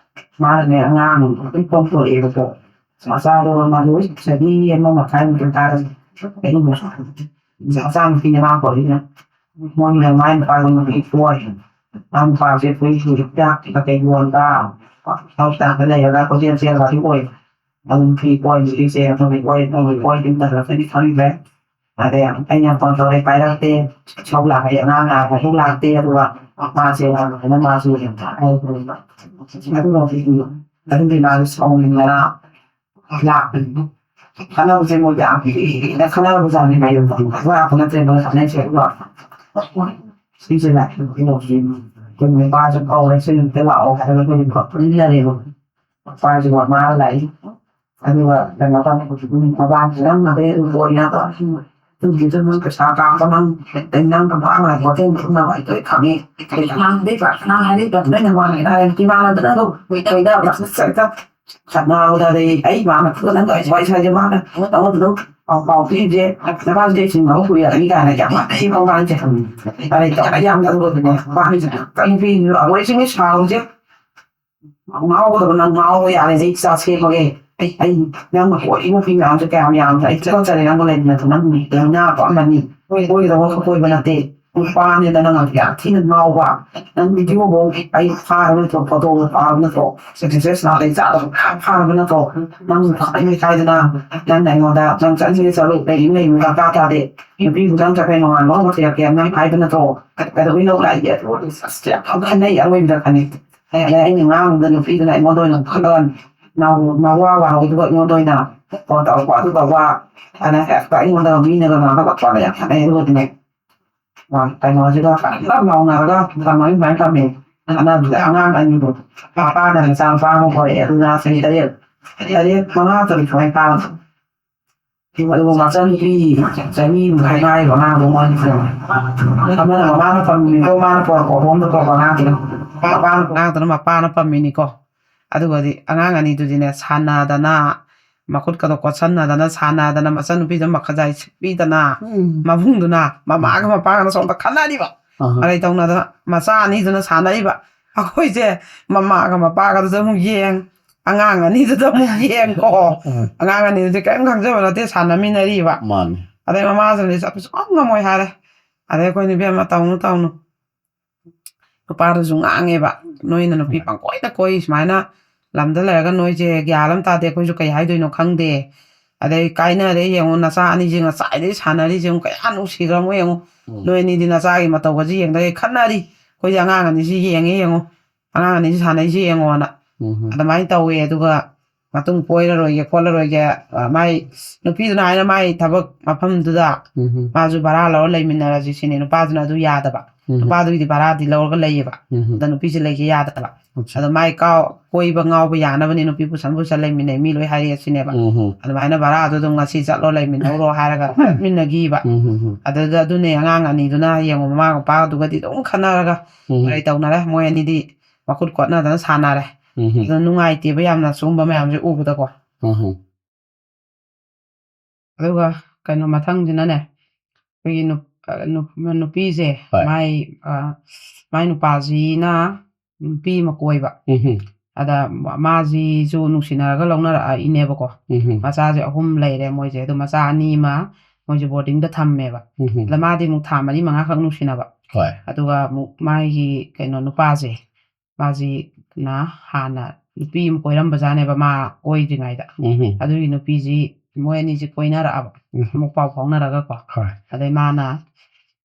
ꯃꯥꯅꯅꯦ ꯑꯉꯥꯡ ꯑꯗꯨꯝ ꯄꯣꯛꯊꯣꯛꯑꯦꯕꯀꯣ꯫ ꯃꯆꯥꯗꯣ ꯃꯥꯗꯣ ꯆꯍꯤ ꯑꯃ ꯃꯈꯥꯏꯃꯨꯛꯇ ꯇꯥꯔꯝꯃꯦ꯫ ꯑꯗꯨꯒ ꯃꯆꯥꯅꯨꯄꯤꯅꯦ ꯃꯥ ꯄꯣꯛꯏꯅ꯫ ꯃꯣꯏꯅ ꯃꯥꯏ ꯅꯨꯄꯥꯗꯣ ꯅꯨꯄꯤ ꯀꯣꯏ꯫ ꯃꯥ ꯅꯨꯄꯥꯁꯦ ꯑꯩꯈꯣꯏꯒꯤ ꯍꯤꯗꯥꯛ ꯀꯩꯀꯩ ꯌꯣꯟꯕ, ꯍꯣꯁꯄꯤꯇꯥꯜꯗ ꯂꯩꯔꯒ ꯀꯣꯏꯆꯦꯟ ꯆꯦꯟꯕ ꯑꯗꯨ ꯑꯣꯏ꯫ ꯑꯗꯨꯝ ꯐꯤ ꯀꯣꯏ, ꯅꯨꯄꯤꯁꯦ ꯑꯩꯈꯣꯏꯒꯤ ꯀꯣꯏ, ꯅꯣꯡꯒꯤ ꯀꯣꯏ ꯑꯗꯨꯝ ꯇꯧꯔꯛꯀꯅꯤ ꯈꯪꯗ꯭ꯔꯦ꯫ ꯑꯗꯩ ꯑꯩꯅ ꯐꯣꯟ ꯇꯧꯔꯦ ꯄꯥꯏꯔꯛꯇꯦ꯫ ꯏꯁꯧ ꯂꯥꯛꯑꯦ, ꯑꯉꯥꯡ ꯉꯥꯏꯕꯁꯨ ꯂꯥꯛꯇꯦ꯫ ꯑꯗꯨꯒ ꯃꯥꯁꯦ ꯌꯥꯝꯅ ꯃꯥꯁꯨ ꯌꯥꯝ ꯊꯥꯏ꯫ ꯑꯗꯨꯒ ꯑꯗꯨꯒꯤ ꯃꯥꯁꯨ ꯁꯥꯎꯅꯤꯡꯗꯅ ꯂꯥꯛꯄꯅꯤ꯫ ꯈꯠꯅꯕꯁꯦ ꯃꯣꯏ ꯌꯥꯝ ꯍꯦꯟꯅ ꯈꯠꯅꯕꯖꯥꯠꯅꯤ ꯃꯌꯨꯝꯗ꯫ ꯂꯥꯛꯄ ꯅꯠꯇ꯭ꯔꯦ ꯃꯣꯏ ꯈꯠꯅꯩꯁꯦ꯫ ꯑꯗꯨꯒ ꯁꯤꯁꯦ ꯂꯥꯛꯑꯦ꯫ ꯑꯩꯈꯣꯏ ꯅꯨꯄꯥꯁꯨ ꯀꯧꯔꯦ, ꯁꯤ ꯅꯨꯃꯤꯠꯇ ꯂꯥꯛꯑꯣ ꯍꯥꯏꯔꯒ ꯑꯩꯈꯣꯏ ꯄꯨꯟꯅꯔꯦꯕ꯫ ꯅꯨꯄꯥꯁꯤꯒ ꯃꯥꯒ ꯂꯥꯛꯏ꯫ ꯑꯗꯨꯒ ꯀꯩꯅꯣ ꯇꯧꯔꯦ, ꯃꯕꯥꯅꯤ ꯅꯪ ꯑꯗꯩ ꯑꯗꯨꯝ ꯑꯣꯏꯅꯕ꯫ ꯑꯗꯨꯒꯤꯗꯣ ꯅꯪ ꯄꯩꯁꯥ ꯀꯥꯞꯄ ꯅꯪ, ꯑꯗꯩ ꯅꯪ ꯀꯃꯥꯏꯅ ꯍꯣꯇꯦꯜ ꯐꯝꯅꯕ ꯍꯥꯏꯗꯣ ꯑꯩ ꯈꯪꯉꯤ꯫ ꯀꯩ ꯀꯅꯥ ꯍꯥꯏꯗꯣꯏꯕ? ꯀꯅꯥ ꯍꯥꯏꯗꯣꯏꯕ? ꯅꯣꯏ ꯅꯃꯥꯟꯅꯕꯤ ꯍꯥꯏꯔꯗꯤ ꯏꯃꯥꯟꯅꯕꯅ ꯑꯗꯨꯝ ꯀꯩꯗ ꯆꯠ ꯆꯠ ꯈꯠꯅꯕꯗ ꯑꯗꯩ ꯑꯩ ꯏꯃꯥꯅ ꯐꯨꯗ ꯅꯪ ꯇꯧꯔꯤꯁꯦ ꯋꯥꯔꯤ ꯁꯥꯏꯁꯦ ꯃꯥꯅ ꯑꯩꯉꯣꯟꯗ ꯑꯗꯨꯝ ꯄꯥꯎ ꯄꯥꯎ ꯄꯤꯔꯤꯁꯦ꯫ ꯅꯃꯥꯁꯦ ꯁꯤꯡꯅꯕ ꯀꯨꯏꯔꯕꯅꯤ ꯀꯥꯏꯅ ꯌꯥꯝ ꯋꯥꯅ ꯑꯩ ꯃꯃꯥꯡꯁꯦ꯫ ꯑꯗꯩ ꯇꯧꯔꯒ ꯌꯥꯝ ꯅꯪꯕꯗꯨꯅꯦ ꯃꯥꯅ ꯀꯔꯤ ꯄꯤꯔꯤꯅꯣ? ꯑꯩꯈꯣꯏ ꯁꯤꯒꯤ ꯁꯥꯎꯁꯦ ꯉꯥꯎꯒꯗꯕ ꯅꯪ ꯉꯥꯎꯕ ꯌꯥꯔꯦ꯫ ꯑꯩ ꯏꯆꯥ ꯁꯦꯝꯃꯒꯦ꯫ ꯑꯩ, ꯑꯩ ꯅꯪꯅ ꯀꯣꯏꯔꯤꯕ ꯅꯨꯄꯤ ꯃꯌꯥꯝꯁꯦ ꯀꯌꯥꯝ ꯌꯥꯝꯅ ꯑꯩ ꯊꯥꯒꯠꯆꯔꯦ꯫ ꯅꯪꯒ ꯂꯩꯃꯤꯟꯅꯕ ꯅꯪ ꯂꯥꯏꯅꯥ ꯄꯛꯑꯝꯃꯅꯤ꯫ ꯀꯣꯏꯒꯗꯕ ꯈꯛ ꯀꯣꯏꯕ ꯅꯠꯇꯦ꯫ ꯅꯨꯄꯥꯅꯦꯗ ꯅꯪ ꯌꯥꯝ ꯊꯤꯅ ꯉꯥꯎꯕ꯫ ꯅꯪ ꯚꯤꯗꯤꯑꯣꯐꯧ ꯑꯩ ꯐꯥꯔꯕ ꯅꯠꯇ꯭ꯔꯣ? ꯐꯣꯇꯣ ꯐꯥꯔꯕ ꯅꯠꯇ꯭ꯔꯣ? ꯁꯤꯛꯁꯇꯤ ꯁꯤꯛꯁ ꯅꯥꯗꯩ ꯆꯥꯗꯕ ꯐꯥꯔꯕ ꯅꯠꯇ꯭ꯔꯣ? ꯅꯪ ꯐꯥꯔꯕ ꯍꯥꯏꯗꯅ ꯅꯪꯅ ꯑꯩꯉꯣꯟꯗ ꯅꯪ ꯆꯠꯅꯤꯡꯉꯦ ꯆꯠꯂꯨ, ꯂꯩꯅꯤꯡ ꯂꯩꯌꯨ, ꯗꯔꯀꯥꯔ ꯇꯥꯗꯦ꯫ ꯅꯨꯄꯤꯕꯨ ꯅꯪ ꯆꯠꯈ꯭ꯔꯦ ꯅꯣꯡꯉꯥꯟꯕ ꯑꯃ ꯊꯤꯔꯛꯀꯦ ꯅꯪ ꯍꯥꯏꯕ ꯅꯠꯇ꯭ꯔꯣ? ꯀꯩꯗꯧꯕꯩ ꯂꯧ ꯂꯥꯛꯏꯒꯦ? ꯑꯗꯨ ꯑꯁ ꯌꯥꯝ ꯈꯟꯅꯩ ꯑꯔꯣꯏꯕꯗ ꯈꯟꯅꯩ꯫ ꯑꯩ ꯑꯩꯅ ꯉꯥꯡꯕꯗ ꯅꯨꯄꯤꯗꯨꯅ ꯑꯩꯉꯣꯟꯗ ꯑꯣꯏꯅ ꯈꯜꯂꯒ ꯅꯥꯎ ꯅꯋꯥ ꯋꯥꯍꯧꯗꯨꯒ ꯑꯩꯉꯣꯟꯗ ꯑꯣꯏꯅ ꯐꯣꯟ ꯇꯧꯔꯛꯄ ꯑꯗꯨ ꯇꯧꯕ ꯑꯗ ꯍꯦꯛꯇ ꯑꯩꯉꯣꯟꯗ ꯃꯤꯅꯒ ꯉꯥꯡꯍꯜꯂꯛꯄꯗ ꯌꯥꯝ ꯈꯟꯅꯩ꯫ ꯑꯗꯨꯒꯗꯤꯅꯦ ꯀꯩꯅꯣꯁꯤꯒ ꯄꯨꯂꯞ ꯂꯥꯎꯅꯔꯒ ꯀꯃꯥꯏ ꯀꯃꯥꯏꯅ ꯇꯝꯃꯤ? ꯑꯉꯥꯡ ꯑꯅꯤꯗꯣ ꯃꯄꯥꯅ ꯃꯆꯥ ꯅꯨꯄꯥ ꯑꯃ ꯄꯣꯔꯛꯑꯦ꯫ ꯑꯗꯨꯅ ꯆꯍꯤ ꯇꯔꯦꯠ ꯇꯔꯦꯠ ꯃꯉꯥ ꯇꯔꯨꯛ ꯁꯨꯃꯥꯏꯅ ꯄꯥꯕ꯫ ꯑꯗꯨꯒ ꯃꯆꯟꯅꯨꯄꯤ ꯆꯍꯤ ꯃꯈꯥꯏ ꯉꯥꯏꯕ ꯑꯉꯥꯡꯗꯣ ꯃꯣꯏꯅ ꯑꯃꯅ ꯃꯃꯥꯅ ꯄꯝꯃꯤꯅꯤꯀꯣ, ꯃꯥꯅ ꯄꯣꯔꯛꯄ ꯍꯣꯝꯗ ꯄꯣꯔꯛꯄ ꯑꯉꯥꯡꯗꯨꯅ ꯃꯄꯥꯅ ꯑꯉꯥꯡꯗꯨꯅ ꯃꯄꯥꯅ ꯄꯝꯃꯤꯅꯤꯀꯣ꯫ ꯑꯗꯨꯒꯗꯤ ꯑꯉꯥꯡ ꯑꯅꯤꯗꯨꯗꯤꯅꯦ ꯁꯥꯟꯅꯗꯅ ꯃꯈꯨꯠꯀꯗꯣ ꯀꯣꯠꯁꯟꯅꯗꯅ ꯁꯥꯟꯅꯗꯅ ꯃꯆꯟꯅꯨꯄꯤꯗꯣ ꯃꯈꯖꯥꯏ ꯁꯤꯛꯄꯤꯗꯅ ꯎꯝ꯫ ꯃꯕꯨꯡꯗꯨꯅ ꯃꯃꯥꯒ ꯃꯄꯥꯒꯅ ꯁꯣꯝꯗ ꯈꯠꯅꯔꯤꯕ ꯑꯍ꯫ ꯃꯔꯩ ꯇꯧꯅꯗꯅ ꯃꯆꯥ ꯑꯅꯤꯗꯨꯅ ꯁꯥꯟꯅꯔꯤꯕ꯫ ꯑꯩꯈꯣꯏꯁꯦ ꯃꯃꯥꯒ ꯃꯄꯥꯒꯗꯨꯗ ꯑꯃꯨꯛ ꯌꯦꯡ ꯑꯉꯥꯡ ꯑꯅꯤꯗꯨꯗ ꯑꯃꯨꯛ ꯌꯦꯡꯀꯣ꯫ ꯎꯝ꯫ ꯑꯉꯥꯡ ꯑꯅꯤꯗꯨꯗꯤ ꯀꯔꯤꯝ ꯈꯪꯖꯕ ꯅꯠꯇꯦ ꯁꯥꯟꯅꯃꯤꯟꯅꯔꯤꯕ꯫ ꯃꯥꯅꯤ꯫ ꯑꯗꯩ ꯃꯃꯥꯁꯤꯅꯗꯤ ꯆꯠꯄ ꯁꯨꯉꯝ ꯉꯝꯃꯣꯏ ꯍꯥꯏꯔꯦ꯫ ꯑꯗꯩ ꯑꯩꯈꯣꯏꯅ ꯏꯕꯦꯝꯃ ꯇꯧꯅꯨ ꯇꯧꯅꯨ ꯅꯨꯄꯥꯗꯨꯁꯨ ꯉꯥꯡꯉꯦꯕ ꯅꯣꯏꯅ ꯅꯨꯄꯤ ꯎꯝ꯫ ꯄꯪꯀꯣꯏꯗ ꯀꯣꯏ ꯁꯨꯃꯥꯏꯅ ꯂꯝꯗ ꯂꯩꯔꯒ ꯅꯣꯏꯁꯦ ꯒ꯭ꯌꯥꯟ ꯑꯃ ꯇꯥꯗꯦ ꯑꯩꯈꯣꯏꯁꯨ ꯀꯩ ꯍꯥꯏꯗꯣꯏꯅꯣ ꯈꯪꯗꯦ꯫ ꯑꯗꯩ ꯀꯥꯏꯅꯔꯦ ꯌꯦꯡꯉꯣ ꯅꯆꯥ ꯑꯅꯤꯁꯦ ꯉꯁꯥꯏꯗꯩ ꯁꯥꯟꯅꯔꯤꯁꯦ ꯌꯦꯡꯉꯣ ꯀꯌꯥ ꯅꯨꯡꯁꯤꯈ꯭ꯔꯃꯣ ꯌꯦꯡꯉꯣ꯫ ꯎꯝ꯫ ꯅꯣꯏ ꯑꯅꯤꯗꯤ ꯅꯆꯥꯒꯤ ꯃꯇꯧꯒꯁꯦ ꯌꯦꯡꯗꯒꯩ ꯈꯠꯅꯔꯤ ꯑꯩꯈꯣꯏꯗꯤ ꯑꯉꯥꯡ ꯑꯅꯤꯁꯤ ꯌꯦꯡꯉꯦ ꯌꯦꯡꯉꯣ ꯑꯉꯥꯡ ꯑꯅꯤꯁꯤ ꯁꯥꯟꯅꯩꯁꯦ ꯌꯦꯡꯉꯣꯅ ꯎꯝ꯫ ꯑꯗꯨꯃꯥꯏꯅ ꯇꯧꯋꯦ꯫ ꯑꯗꯨꯒ ꯃꯇꯨꯡ ꯀꯣꯏꯔꯔꯣꯏꯒꯦ ꯈꯣꯠꯂꯔꯣꯏꯒꯦ ꯑ, ꯃꯥꯏ ꯅꯨꯄꯤꯗꯨꯅ ꯍꯥꯏꯅ ꯃꯥꯏ ꯊꯕꯛ ꯃꯐꯝꯗꯨꯗ ꯎꯝ꯫ ꯃꯥꯁꯨ ꯚꯔꯥ ꯂꯧꯔ ꯂꯩꯃꯤꯟꯅꯔꯁꯤ ꯁꯤꯅꯤ ꯅꯨꯄꯥꯗꯨꯅ ꯑꯗꯨ ꯌꯥꯗꯕ ꯎꯝ꯫ ꯅꯨꯄꯥꯗꯨꯒꯤꯗꯤ ꯚꯔꯥꯗꯤ ꯂꯧꯔꯒ ꯂꯩꯌꯦꯕ ꯎꯝ꯫ ꯑꯗ ꯅꯨꯄꯤꯁꯦ ꯂꯩꯒꯦ ꯌꯥꯗꯕ ꯑꯠꯆꯥ꯫ ꯑꯗꯣ ꯃꯥꯏ ꯀꯥꯎ ꯀꯣꯏꯕ ꯉꯥꯎꯕ ꯌꯥꯅꯕꯅꯦ ꯅꯨꯄꯤ ꯄꯨꯁꯟ ꯄꯨꯁꯟ ꯂꯩꯃꯤꯟꯅꯩ ꯃꯤ ꯂꯣꯏ ꯍꯥꯏꯔꯛꯑꯦ ꯁꯤꯅꯦꯕ ꯎꯝ꯫ ꯑꯗꯨꯃꯥꯏꯅ ꯚꯔꯥꯗꯣ ꯑꯗꯨꯝ ꯉꯁꯤ ꯆꯠꯂꯣ ꯂꯩꯃꯤꯟꯅꯧꯔꯣ ꯍꯥꯏꯔꯒ ꯆꯠꯃꯤꯟꯅꯈꯤꯕ ꯎꯝ꯫ ꯑꯗꯨꯗ ꯑꯗꯨꯅꯦ ꯑꯉꯥꯡ ꯑꯅꯤꯗꯨꯅ ꯌꯦꯡꯉꯣ ꯃꯃꯥ ꯃꯄꯥꯗꯨꯒꯗꯤ ꯑꯗꯨꯝ ꯈꯟꯅꯔꯒ ꯎꯝ꯫ ꯀꯔꯤ ꯇꯧꯅꯔꯦ ꯃꯣꯏ ꯑꯅꯤꯗꯤ ꯃꯈꯨꯠ ꯀꯣꯠꯅꯗꯅ ꯁꯥꯟꯅꯔꯦ ꯎꯝ꯫ ꯑꯗꯣ ꯅꯨꯡꯉꯥꯏꯇꯦꯕ ꯌꯥꯝꯅ ꯁꯤꯒꯨꯝꯕ ꯃꯌꯥꯝꯁꯦ ꯎꯕꯗꯀꯣ ꯎꯝ꯫ ꯑꯗꯨꯒ ꯀꯩꯅꯣ ꯃꯊꯪꯁꯤꯅꯅꯦ ꯑꯩꯈꯣꯏꯒꯤ ꯅꯨꯞ- ꯑ, ꯅꯨꯞ- ꯅꯨꯄꯤꯁꯦ ꯍꯣꯏ꯫ ꯃꯥꯏ ꯑ, ꯃꯥꯏ ꯅꯨꯄꯥꯁꯤꯅ ꯅꯨꯄꯤ ꯑꯃ ꯀꯣꯏꯕ ꯎꯝ꯫ ꯑꯗ ꯃꯥꯁꯤꯁꯨ ꯅꯨꯡꯁꯤꯅꯔꯒ ꯂꯧꯅꯔꯛꯏꯅꯦꯕꯀꯣ ꯎꯝ꯫ ꯃꯆꯥꯁꯦ ꯑꯍꯨꯝ ꯂꯩꯔꯦ ꯃꯣꯏꯁꯦ ꯑꯗꯣ ꯃꯆꯥ ꯑꯅꯤ ꯑꯃ ꯃꯣꯏꯁꯦ ꯕꯣꯔꯗꯤꯡꯗ ꯊꯝꯃꯦꯕ꯫ ꯎꯝ. ꯑꯗ ꯃꯥꯗꯤ ꯑꯃꯨꯛ ꯊꯥ ꯃꯔꯤ ꯃꯉꯥꯈꯛ ꯅꯨꯡꯁꯤꯅꯕ꯫ ꯍꯣꯏ. ꯑꯗꯨꯒ ꯑꯃꯨꯛ ꯃꯥꯒꯤ ꯀꯩꯅꯣ ꯅꯨꯄꯥꯁꯦ, ꯃꯥꯁꯤꯅ ꯍꯥꯟꯅ ꯅꯨꯄꯤ ꯑꯃ ꯀꯣꯏꯔꯝꯕꯖꯥꯠꯅꯦꯕ, ꯃꯥ ꯀꯣꯏꯗ꯭ꯔꯤꯉꯩꯗ꯫ ꯎꯝ. ꯑꯗꯨꯒꯤ ꯅꯨꯄꯤꯁꯤ ꯃꯣꯏ ꯑꯅꯤꯁꯤ ꯀꯣꯏꯅꯔꯛꯑꯕ, ꯎꯝ. ꯑꯃꯨꯛ ꯄꯥꯎ ꯐꯥꯎꯅꯔꯒꯀꯣ꯫ ꯍꯣꯏ. ꯑꯗꯩ ꯃꯥꯅ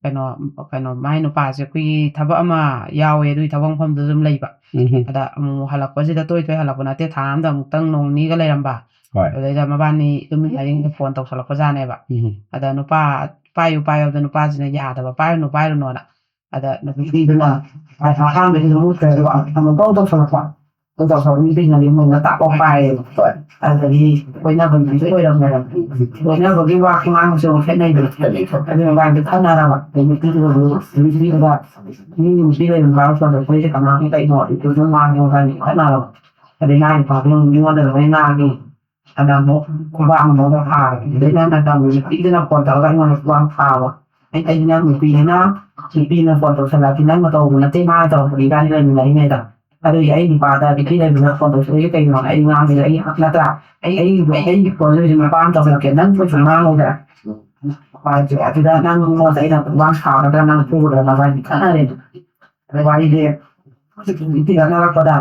ꯀꯩꯅꯣ, ꯀꯩꯅꯣ, ꯃꯥꯏ ꯅꯨꯄꯥꯁꯦ ꯑꯩꯈꯣꯏꯒꯤ ꯊꯕꯛ ꯑꯃ ꯌꯥꯎꯋꯦ, ꯑꯗꯨꯒꯤ ꯊꯕꯛ ꯃꯐꯝꯗꯨꯗ ꯑꯗꯨꯝ ꯂꯩꯕ꯫ ꯎꯝ. ꯑꯗ ꯑꯃꯨꯛ ꯍꯜꯂꯛꯄꯁꯤꯗ ꯇꯣꯏ ꯇꯣꯏ ꯍꯜꯂꯛꯄ ꯅꯠꯇꯦ, ꯊꯥ ꯑꯃꯗ ꯑꯃꯨꯛꯇꯪ ꯅꯣꯡ ꯅꯤꯅꯤꯒ ꯂꯩꯔꯝꯕ꯫ ꯍꯣꯏ. ꯑꯗꯩꯗ ꯃꯕꯥꯅꯤ ꯇꯨꯃꯤꯟ ꯂꯩꯔꯤꯉꯩꯗ ꯐꯣꯟ ꯇꯧꯁꯜꯂꯛꯄꯖꯥꯠꯅꯦꯕ꯫ ꯎꯝ. ꯑꯗ ꯅꯨꯄꯥ ꯄꯥꯏꯌꯨ ꯄꯥꯏꯌꯨ ꯍꯥꯏꯕꯗ ꯅꯨꯄꯥꯁꯤꯅ ꯌꯥꯗꯕ, "ꯄꯥꯏꯔꯨꯅꯨ, ꯄꯥꯏꯔꯨꯅꯣꯅ"꯫ ꯑꯗ ꯅꯨꯄꯤꯗꯨꯅ ꯑꯍꯥꯟꯕꯗꯤ ꯑꯗꯨꯝ ꯃꯨꯠꯈ꯭ꯔꯦ, ꯑꯗꯨꯒ ꯑꯃꯨꯛ ꯇꯧ ꯇꯧꯁꯜꯂꯛꯄ꯫ ꯑꯗꯨ ꯇꯧꯁꯜꯂꯛꯄ ꯅꯨꯄꯤꯁꯤꯅꯗꯤ ꯃꯣꯏꯅ ꯇꯥꯛꯄ ꯄꯥꯏꯌꯦꯕ꯫ ꯑꯗꯨꯗꯒꯤ ꯀꯣꯏꯅꯕ ꯃꯤꯁꯨ ꯑꯣꯏꯔꯝꯃꯦꯕ꯫ ꯀꯣꯏꯅꯕꯒꯤ ꯋꯥ ꯈꯨꯉꯥꯡꯁꯨ ꯑꯃꯨꯛ ꯈꯦꯠꯅꯩꯗꯅ꯫ ꯑꯗꯨ ꯃꯕꯥꯅꯤꯗꯤ ꯈꯠꯅꯔꯕ꯫ ꯑꯗꯩ ꯅꯨꯄꯤꯗꯨꯅꯁꯨ ꯅꯨꯄꯤꯗꯨꯗ ꯃꯤ ꯅꯨꯄꯤ ꯂꯩꯕ ꯅꯨꯄꯥ ꯐꯣꯟ ꯇꯧꯔꯛꯄꯁꯦ ꯀꯅꯥꯅꯣ ꯀꯩꯅꯣ ꯑꯗꯨ ꯑꯗꯨꯝ ꯉꯥꯡꯉꯦ, ꯃꯕꯥꯅꯤ ꯈꯠꯅꯔꯕ꯫ ꯑꯗꯩ ꯃꯥꯏ ꯅꯨꯄꯥꯗꯨꯅ ꯃꯤꯉꯣꯟꯗ ꯂꯣꯏ ꯉꯥꯡꯉꯦ꯫ ꯑꯗ ꯑꯃꯨꯛ ꯈꯨꯕꯥꯛ ꯑꯃꯨꯛ ꯐꯥꯔꯦ꯫ ꯑꯗꯩ ꯅꯪꯅ ꯇꯧꯔꯤꯁꯦ ꯅꯨꯄꯤꯗꯨꯅ ꯐꯣꯟ ꯇꯧꯔꯒ ꯑꯩꯉꯣꯟꯗ ꯈꯨꯕꯥꯛ ꯐꯥꯕ꯫ ꯑꯩ, ꯑꯩꯗꯤ ꯅꯪ ꯅꯨꯄꯤꯅꯤꯅ, ꯅꯨꯄꯤꯅ ꯐꯣꯟ ꯇꯧꯁꯜꯂꯛꯑꯗꯤ ꯅꯪꯅ ꯇꯧꯕ ꯅꯠꯇꯦ, ꯃꯥꯅ ꯇꯧꯔꯛꯄꯅꯤ, ꯏꯕꯥꯅꯤ ꯂꯩꯃꯤꯟꯅꯔꯤꯉꯩꯗ꯫ ꯑꯗꯨꯒꯤ ꯑꯩ ꯅꯨꯄꯥꯗ ꯅꯨꯄꯤ ꯂꯩꯃꯤꯟꯅ ꯐꯣꯟ ꯇꯧꯁꯜꯂꯛꯏꯁꯦ ꯀꯩꯒꯤꯅꯣ? ꯑꯩ ꯉꯥꯡꯉꯤꯁꯦ ꯑꯩ ꯅꯠꯇ꯭ꯔꯥ? ꯑꯩ, ꯑꯩ, ꯑꯩꯒꯤ ꯐꯣꯟꯗ ꯍꯧꯖꯤꯛ ꯅꯨꯄꯥ ꯑꯃ ꯇꯧꯁꯜꯂꯛꯀꯦ, ꯅꯪ ꯀꯩꯁꯨ ꯉꯥꯡꯉꯣꯏꯗ꯭ꯔꯥ? ꯑꯗꯨꯗ ꯅꯪ ꯃꯉꯣꯟꯗ ꯑꯩꯅ ꯈꯨꯕꯥꯛ ꯁꯥꯒꯗ꯭ꯔꯥ, ꯅꯪ ꯐꯨꯒꯗ꯭ꯔꯥ, ꯅꯕꯥꯅꯤ ꯈꯠꯅꯔꯦ꯫ ꯑꯗ ꯋꯥꯔꯤꯁꯦ ꯍꯧꯖꯤꯛ ꯍꯧꯖꯤꯛꯇꯤ ꯈꯠꯅꯔꯛꯄꯗ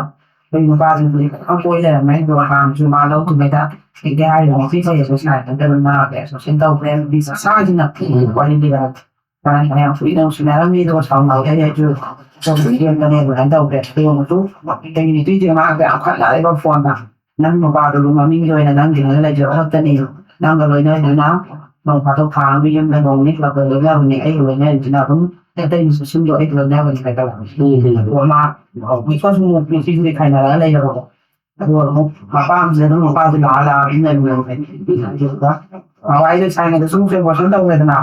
ꯑꯩꯈꯣꯏ ꯅꯨꯄꯥꯁꯤꯡꯗꯨꯗꯤ ꯐꯖꯅ ꯀꯣꯏ ꯂꯩꯔꯝꯃꯦ꯫ ꯑꯗꯨꯒ ꯍꯥꯟꯅꯁꯨ ꯃꯥ ꯂꯧꯗ꯭ꯔꯤꯉꯩꯗ ꯍꯦꯛꯇ ꯍꯥꯏꯔꯤꯕ ꯅꯨꯄꯤ ꯐꯩꯌꯦꯕ ꯁꯨꯃꯥꯏꯅ ꯇꯧꯗꯅ ꯃꯥ ꯑꯦꯁꯣꯁꯤꯌꯦꯁꯟ ꯇꯧꯈ꯭ꯔꯦ꯫ ꯅꯨꯄꯤ ꯆꯥꯛꯆꯥꯁꯤꯅ ꯋꯥꯔꯤ ꯂꯤꯔꯒ ꯃꯥꯅ ꯌꯥꯝ ꯀꯨꯏꯅ ꯅꯨꯡꯁꯤꯅꯔꯝꯃꯤ꯫ ꯑꯗꯨꯒ ꯁꯥꯎꯅꯕꯗꯒꯤ ꯑꯩꯁꯨ ꯌꯦꯡꯕꯅꯦ ꯑꯗꯨꯃꯥꯏꯅ ꯇꯧꯈ꯭ꯔꯦ꯫ ꯑꯗꯨꯒ ꯑꯃꯨꯛꯁꯨ ꯑꯩꯒꯤ ꯅꯨꯄꯤꯁꯦ ꯃꯥꯒ ꯌꯥꯝ ꯈꯠꯅꯔꯦꯕ ꯐꯣꯟꯗ꯫ "ꯅꯪ ꯅꯨꯄꯥꯗꯨꯕꯨ ꯃꯃꯤꯡꯒꯤ ꯑꯣꯏꯅ ꯅꯪꯒꯤ ꯂꯣꯏꯅ ꯂꯩꯖꯕ ꯈꯛꯇꯅꯤ꯫ ꯅꯪꯒ ꯂꯣꯏꯅꯔꯤꯗꯨꯅ ꯅꯣꯡ ꯐꯥꯗꯣꯛ ꯊꯥ ꯑꯃꯒꯤ ꯌꯨꯝꯗ ꯅꯣꯡ ꯅꯤꯅꯤ ꯈꯛꯇ ꯂꯣꯏꯅꯕꯅꯤ꯫ ꯑꯩꯒ ꯂꯣꯏꯅꯔꯤꯁꯤꯅ ꯑꯗꯨꯝ ꯑꯇꯩ ꯃꯤꯁꯨ ꯁꯨꯝꯗꯣ ꯑꯩꯒ ꯂꯣꯏꯅꯕꯅꯤ" ꯍꯥꯏ ꯇꯧꯕ꯫ ꯑꯗꯨꯒ ꯃꯥ ꯍꯧꯖꯤꯛꯐꯥꯎꯁꯨ ꯅꯨꯄꯤꯁꯤꯗꯤ ꯈꯥꯏꯅꯔꯒ ꯂꯩꯔꯕꯀꯣ꯫ ꯑꯗꯨꯒ ꯑꯃꯨꯛ ꯃꯄꯥꯝꯁꯤꯗ ꯑꯗꯨꯝ ꯃꯄꯥꯁꯦ ꯂꯥꯛꯑ ꯂꯥꯛꯑ ꯑꯗꯨꯝ ꯂꯩꯕꯅꯦꯕ꯫ ꯑꯗꯨꯒ ꯃꯕꯥꯏꯗ ꯁꯥꯏꯅꯗ ꯁꯨꯝ ꯁꯦꯄꯣꯔꯁꯟ ꯇꯧꯔꯦꯗꯅ꯫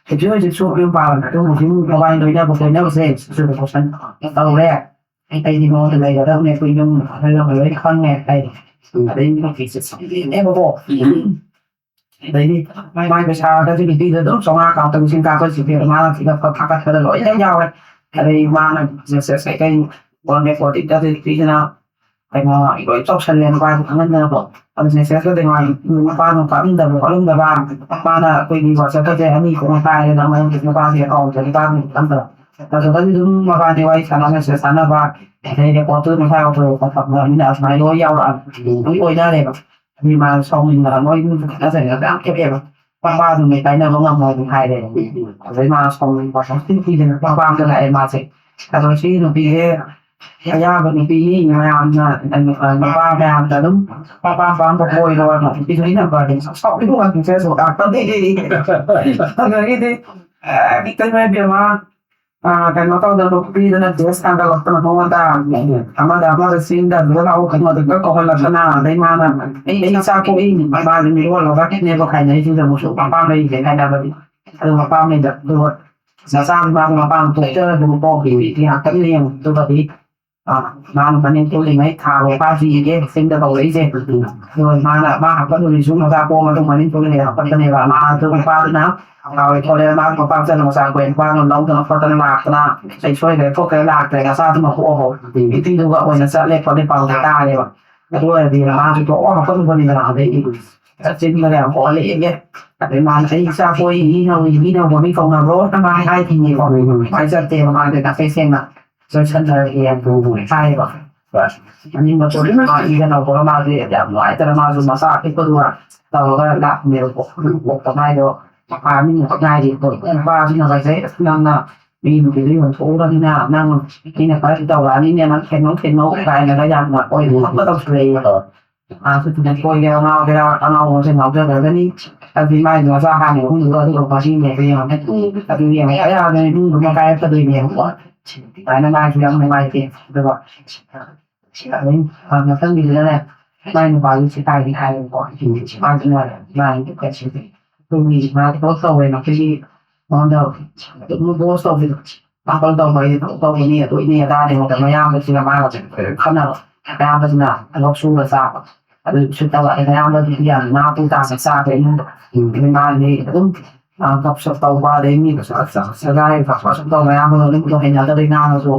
ꯍꯧꯖꯤꯛ ꯍꯧꯖꯤꯛꯁꯨ ꯌꯨꯝ ꯄꯥꯜꯂꯝꯃꯦ꯫ ꯑꯗꯨ ꯍꯧꯖꯤꯛ ꯃꯕꯥꯏ ꯂꯣꯏꯅꯕ ꯀꯣꯏꯅꯕꯁꯦ ꯁꯦꯄꯣꯔꯁꯟ ꯇꯧꯔꯦ꯫ ꯑꯩꯗꯤ ꯃꯉꯣꯟꯗ ꯂꯩꯒꯗꯕꯅꯦ, ꯑꯩꯈꯣꯏ ꯌꯨꯝ ꯑꯍꯜ ꯂꯃꯟ ꯂꯣꯏ ꯈꯪꯉꯦ ꯍꯥꯏꯗꯤ꯫ ꯑꯗꯩ ꯅꯨꯄꯤꯁꯦ ꯁꯤꯅꯦꯕꯀꯣ꯫ ꯑꯗꯩꯗꯤ ꯃꯥꯏ ꯄꯩꯁꯥꯒꯁꯦ ꯅꯨꯄꯤꯗ ꯑꯗꯨꯝ ꯆꯥꯝꯃꯉꯥ ꯀꯥꯞꯇ ꯂꯤꯁꯤꯡ ꯀꯥꯞꯄꯁꯤꯗꯤ ꯃꯥꯅ ꯁꯤꯗ ꯊꯥꯒꯠꯄꯗ ꯂꯣꯏꯅ ꯌꯥꯎꯔꯦ꯫ ꯑꯗꯩ ꯃꯥꯅ ꯃꯦꯁꯦꯁ ꯀꯩꯀꯩ ꯐꯣꯟ ꯔꯦꯀꯣꯔꯗꯤꯡꯗ ꯅꯨꯄꯤꯁꯤꯅ ꯀꯩꯅꯣ ꯂꯣꯏ ꯇꯧꯁꯜꯂꯦ ꯅꯨꯄꯥꯁꯦ ꯈꯪꯍꯟꯗꯅꯀꯣ꯫ ꯑꯗꯨ ꯃꯦꯁꯦꯖꯀꯁꯦ ꯃꯥ ꯅꯨꯄꯥ ꯅꯨꯄꯥ ꯎꯝꯗꯕ ꯈꯣꯠꯂꯝꯗꯕ꯫ ꯃꯥꯅ ꯑꯩꯈꯣꯏꯒꯤ ꯋꯥꯆꯞꯀꯁꯦ ꯑꯅꯤ ꯊꯣꯛꯅ ꯄꯥꯏꯔꯦꯅ ꯃꯉꯣꯟꯗ ꯅꯨꯄꯥꯁꯦ ꯑꯦꯀꯥꯎꯟꯁꯦ ꯅꯨꯄꯥ ꯅꯨꯄꯥ ꯎꯝꯗꯕ꯫ ꯑꯗꯨꯗꯒꯤ ꯑꯗꯨꯝ ꯃꯕꯥꯅꯤ ꯋꯥꯔꯤ ꯁꯥꯟꯅ ꯃꯦꯁꯦꯖ ꯊꯥꯅꯕ꯫ ꯑꯗꯩ ꯔꯦꯀꯣꯔꯠꯇꯨ ꯃꯁꯥ ꯌꯥꯎꯊꯣꯔꯛꯄ ꯈꯣꯠꯄ ꯑꯗꯨꯃꯥꯏꯅ ꯂꯣꯏ ꯌꯥꯎꯔꯛꯑꯕ꯫ ꯂꯣꯏ ꯑꯣꯏꯅꯔꯦꯕ꯫ ꯑꯗꯨꯒꯤ ꯃꯥꯅ ꯁꯥꯎꯅꯤꯡꯗꯅ ꯃꯣꯏ ꯏꯃꯨꯡꯁꯨ ꯈꯠꯅ ꯆꯩꯅꯕ ꯌꯥꯝ ꯊꯣꯛꯑꯦꯕ꯫ ꯃꯄꯥꯗꯨꯅ ꯀꯥꯏꯅꯕ ꯉꯝꯃꯣꯏ ꯑꯗꯨꯝ ꯍꯥꯏꯔꯦ꯫ ꯑꯗꯩ ꯃꯥ ꯁꯥꯎꯅꯤꯡꯕ ꯁꯥꯎꯅꯤꯡ ꯄꯤꯗꯅ ꯃꯄꯥꯝꯗ ꯂꯥꯛꯑꯦ ꯃꯥꯁꯦ꯫ ꯑꯗꯣ ꯁꯤ ꯅꯨꯄꯤꯁꯦ ꯑꯌꯥꯕ ꯅꯨꯄꯤꯅꯤ ꯃꯌꯥꯝꯅ, ꯅꯨꯄꯥ ꯃꯌꯥꯝꯅ ꯑꯗꯨꯝ ꯃꯄꯥ ꯑꯄꯥꯝꯕ ꯀꯣꯏꯔꯣꯅ ꯅꯨꯄꯤꯗꯨꯒꯤ ꯅꯝꯕꯔꯗꯤ ꯁꯥꯎꯅꯤꯡꯕ ꯉꯥꯛꯇ ꯁꯦ ꯁꯣꯛ ꯉꯥꯛꯇ ꯄꯤꯔꯛꯏ꯫ ꯑꯗꯒꯤꯗꯤ ꯑꯦ, ꯀꯩꯅꯣ ꯏꯕꯦꯝꯃ, ꯑ, ꯀꯩꯅꯣ ꯇꯧꯗꯅ ꯅꯨꯄꯤꯗꯨꯅ ꯇꯦꯁ ꯊꯥꯡꯒꯠꯂꯛꯇꯅ ꯃꯉꯣꯟꯗ ꯑꯃꯗ ꯑꯃꯗ ꯆꯦꯟꯗꯗꯅ ꯂꯥꯛꯑꯣ ꯀꯩꯅꯣꯗꯨꯒ ꯀꯧꯍꯜꯂꯛꯇꯅ꯫ ꯑꯗꯩ ꯃꯥꯅ ꯑꯩ ꯏꯆꯥ ꯄꯣꯛꯏ ꯃꯥꯁꯦ ꯃꯤꯔꯣꯜꯂꯒꯅꯦꯕ ꯈꯥꯏꯅꯩꯁꯤꯡꯁꯦ ꯑꯃꯨꯛꯁꯨ ꯃꯄꯥꯝ ꯂꯩꯁꯦ ꯈꯥꯏꯅꯕꯗꯤ꯫ ꯑꯗꯨ ꯃꯄꯥꯝ ꯂꯩꯗ ꯑꯗꯨꯒ ꯃꯆꯥ ꯃꯥꯁꯨ ꯃꯄꯥꯝ ꯊꯣꯛꯆꯔ ꯑꯗꯨꯝ ꯄꯣꯛꯈꯤꯕ ꯉꯥꯛꯇꯪ ꯌꯦꯡꯉꯨ꯫ ꯑꯗꯨꯒꯗꯤ ꯑ, ꯃꯥꯅ ꯃꯅꯤꯡ ꯀꯨꯜꯂꯤꯉꯩ ꯊꯥ ꯃꯄꯥꯁꯤꯒꯤ ꯆꯤꯡꯗ ꯀꯧꯔꯛꯏꯁꯦ꯫ ꯑꯗꯨꯒ ꯃꯥꯅ ꯃꯥ ꯍꯥꯞꯀꯠꯂꯨꯔꯤꯁꯨ ꯃꯆꯥ ꯄꯣꯛꯑ ꯃꯇꯨꯡ ꯃꯅꯤꯡ ꯀꯨꯜꯂꯤꯉꯩ ꯍꯥꯞꯀꯠꯄꯅꯦꯕ꯫ ꯃꯥ ꯑꯗꯨ ꯅꯨꯄꯥꯗꯨꯅ ꯊꯥꯎꯔꯦ ꯈꯣꯠꯂꯦ ꯃꯥ ꯃꯄꯥꯝ ꯆꯠꯂ ꯃꯆꯥ ꯀꯣꯏ ꯅꯨꯄꯥꯗꯨꯅ ꯂꯧꯗꯅ ꯈꯣꯠꯇꯅ ꯂꯥꯛꯇꯅ ꯑꯩ ꯁꯣꯏꯈ꯭ꯔꯦ ꯈꯣꯠꯈ꯭ꯔꯦ ꯂꯥꯛꯇ꯭ꯔꯦ ꯅꯆꯥꯗꯨꯃ ꯄꯣꯛꯑꯣ ꯅꯨꯄꯤꯗꯨꯒ ꯑꯣꯏꯅ ꯆꯠꯂꯦ ꯈꯣꯠꯂꯦ ꯄꯥꯎꯗꯤ ꯇꯥꯔꯦꯕ꯫ ꯑꯗꯨ ꯑꯣꯏꯔꯗꯤ ꯃꯥꯁꯨ ꯇꯣꯛꯑꯣ ꯍꯥꯞꯀꯠꯂꯨꯕꯅꯤꯗꯅ ꯑꯗꯩꯗꯤ ꯆꯠꯁꯤꯟꯕꯗ ꯌꯥꯝ ꯀꯣꯛꯍꯜꯂꯛꯑꯦ꯫ ꯑꯗꯩ ꯃꯥꯅ ꯑꯩ ꯏꯆꯥ ꯄꯣꯛꯏ ꯃꯤ ꯅꯧꯏ ꯃꯤ ꯅꯧꯕ ꯃꯤ ꯀꯧꯅꯕ꯭ꯔꯣ ꯃꯥ ꯍꯥꯏꯈꯤꯅꯦꯀꯣ꯫ ꯑꯗꯨꯃꯥꯏꯅ ꯆꯠꯇꯦꯕ ꯃꯥꯁꯦ ꯅꯥꯈꯩ ꯁꯦꯡꯅ ꯂꯣꯏꯁꯟꯅꯔꯒꯦ ꯍꯥꯏꯌꯦꯕ꯫ ꯑꯅꯤꯡꯕ ꯊꯣꯛꯂꯛꯏ ꯃꯥ ꯏꯒ ꯅꯧꯕꯒ ꯃꯥꯁꯦ ꯌꯥꯝ ꯅꯨꯡꯉꯥꯏꯇꯅ ꯃꯥꯁꯨ ꯃꯆꯥ ꯑꯄꯤꯛꯄꯗꯨꯒ ꯇꯧꯔꯒ ꯂꯥꯛꯄꯅꯦꯕꯀꯣ꯫ ꯄꯣꯛꯄ ꯃꯥꯏꯗꯣ ꯃꯄꯥ ꯑꯅꯤꯃꯨꯈꯛ ꯉꯥꯏꯔꯤ꯫ ꯅꯨꯄꯥꯁꯤꯅ ꯀꯩꯁꯦ ꯅꯪꯅ ꯃꯤ ꯅꯨꯄꯤꯗꯨ ꯌꯣꯟꯊꯣꯛꯎꯔꯕꯅꯤꯅ ꯅꯪ ꯃꯤꯅ ꯈꯔꯗꯤ ꯇꯧꯔꯛꯑꯅꯤꯅꯦ ꯅꯪ ꯊꯦꯡꯅꯧ ꯊꯦꯡꯅꯧ ꯀꯥꯏꯅꯒ ꯌꯥꯝꯅ ꯑꯣꯏꯕ ꯈꯣꯠꯄ ꯇꯧꯁꯤꯜꯂꯛꯑꯦ꯫ ꯃꯥꯁꯨ ꯑꯗꯨꯝ ꯀꯣꯏꯒꯦꯔꯥ ꯉꯥꯎꯒꯦꯔꯥ ꯑꯉꯥꯎꯕꯁꯦ ꯉꯥꯎꯖꯈ꯭ꯔꯒꯅꯤ꯫ ꯑꯗꯨꯗꯤ ꯃꯥꯏꯗꯤ ꯃꯆꯥ ꯍꯥꯟꯅ ꯑꯍꯨꯝꯗꯨꯒ ꯑꯗꯨꯒ ꯃꯔꯤꯅꯦꯕ ꯌꯦꯡꯉꯣꯅꯦ꯫ ꯑꯗꯨ ꯌꯦꯡꯉ ꯌꯥꯗꯅ ꯏꯃꯨꯡꯗꯨꯃ ꯀꯥꯏꯔꯛꯀꯗꯣꯏꯅꯦꯕꯀꯣ꯫ ꯑꯗꯨꯃꯥꯏꯅ ꯃꯥꯏꯁꯨ ꯌꯥꯝ ꯅꯨꯡꯉꯥꯏꯇꯦ꯫ ꯑꯗꯨꯒ ꯑꯗꯨꯝ ꯃꯊꯪꯒꯤꯗꯨꯗꯅꯦ ꯃꯥꯏ ꯅꯨꯄꯥꯗꯨ ꯁꯤ ꯀꯥꯏꯗꯤ ꯍꯥꯏꯌꯦꯕꯀꯣ꯫ ꯃꯥꯁꯨ ꯅꯨꯡꯉꯥꯏꯔꯦ ꯃꯥꯏ ꯀꯩꯁꯨ ꯑꯩꯈꯣꯏꯒꯤ ꯃꯥ ꯊꯕꯛ ꯇꯧꯋꯦꯅ ꯑꯩꯈꯣꯏꯒꯤ ꯃꯉꯣꯟꯗ ꯑꯗꯨꯝ ꯕꯣꯁ ꯇꯧꯕꯤꯗꯣ꯫ ꯃꯥ ꯊꯕꯛ ꯇꯧꯕ ꯍꯥꯏꯗꯤ ꯊꯕꯛ ꯇꯧꯕꯅꯤ ꯑꯗꯨꯏꯅꯤ ꯑꯗꯥꯅꯤ ꯍꯥꯏꯕꯗ ꯃꯌꯥꯝꯕꯁꯤꯅ ꯃꯥꯒ ꯈꯟꯅꯕ꯫ ꯃꯌꯥꯝꯕꯁꯤꯅ ꯊꯕꯛ ꯁꯨꯔ ꯆꯥꯕ꯫ ꯑꯗꯨ ꯁꯨ ꯇꯧꯔꯛꯑꯦ ꯃꯌꯥꯝꯕꯗꯨꯗꯤ ꯌꯥꯝ ꯉꯥ ꯄꯨꯡ ꯇꯥꯅ ꯆꯥꯕ ꯏꯃꯨꯡꯗ꯫ ꯑꯗꯨ ꯃꯥꯒꯤ ꯑꯗꯨꯝ ꯒꯞꯁꯞ ꯇꯧꯕ ꯑꯗꯩ ꯃꯤꯒ ꯁꯒꯥꯏ ꯐꯛꯄ ꯁꯨꯝ ꯇꯧꯕ ꯃꯌꯥꯝꯕꯗꯣ ꯑꯗꯨꯝ ꯍꯩꯅꯗꯕꯩ ꯉꯥꯡꯉꯁꯨ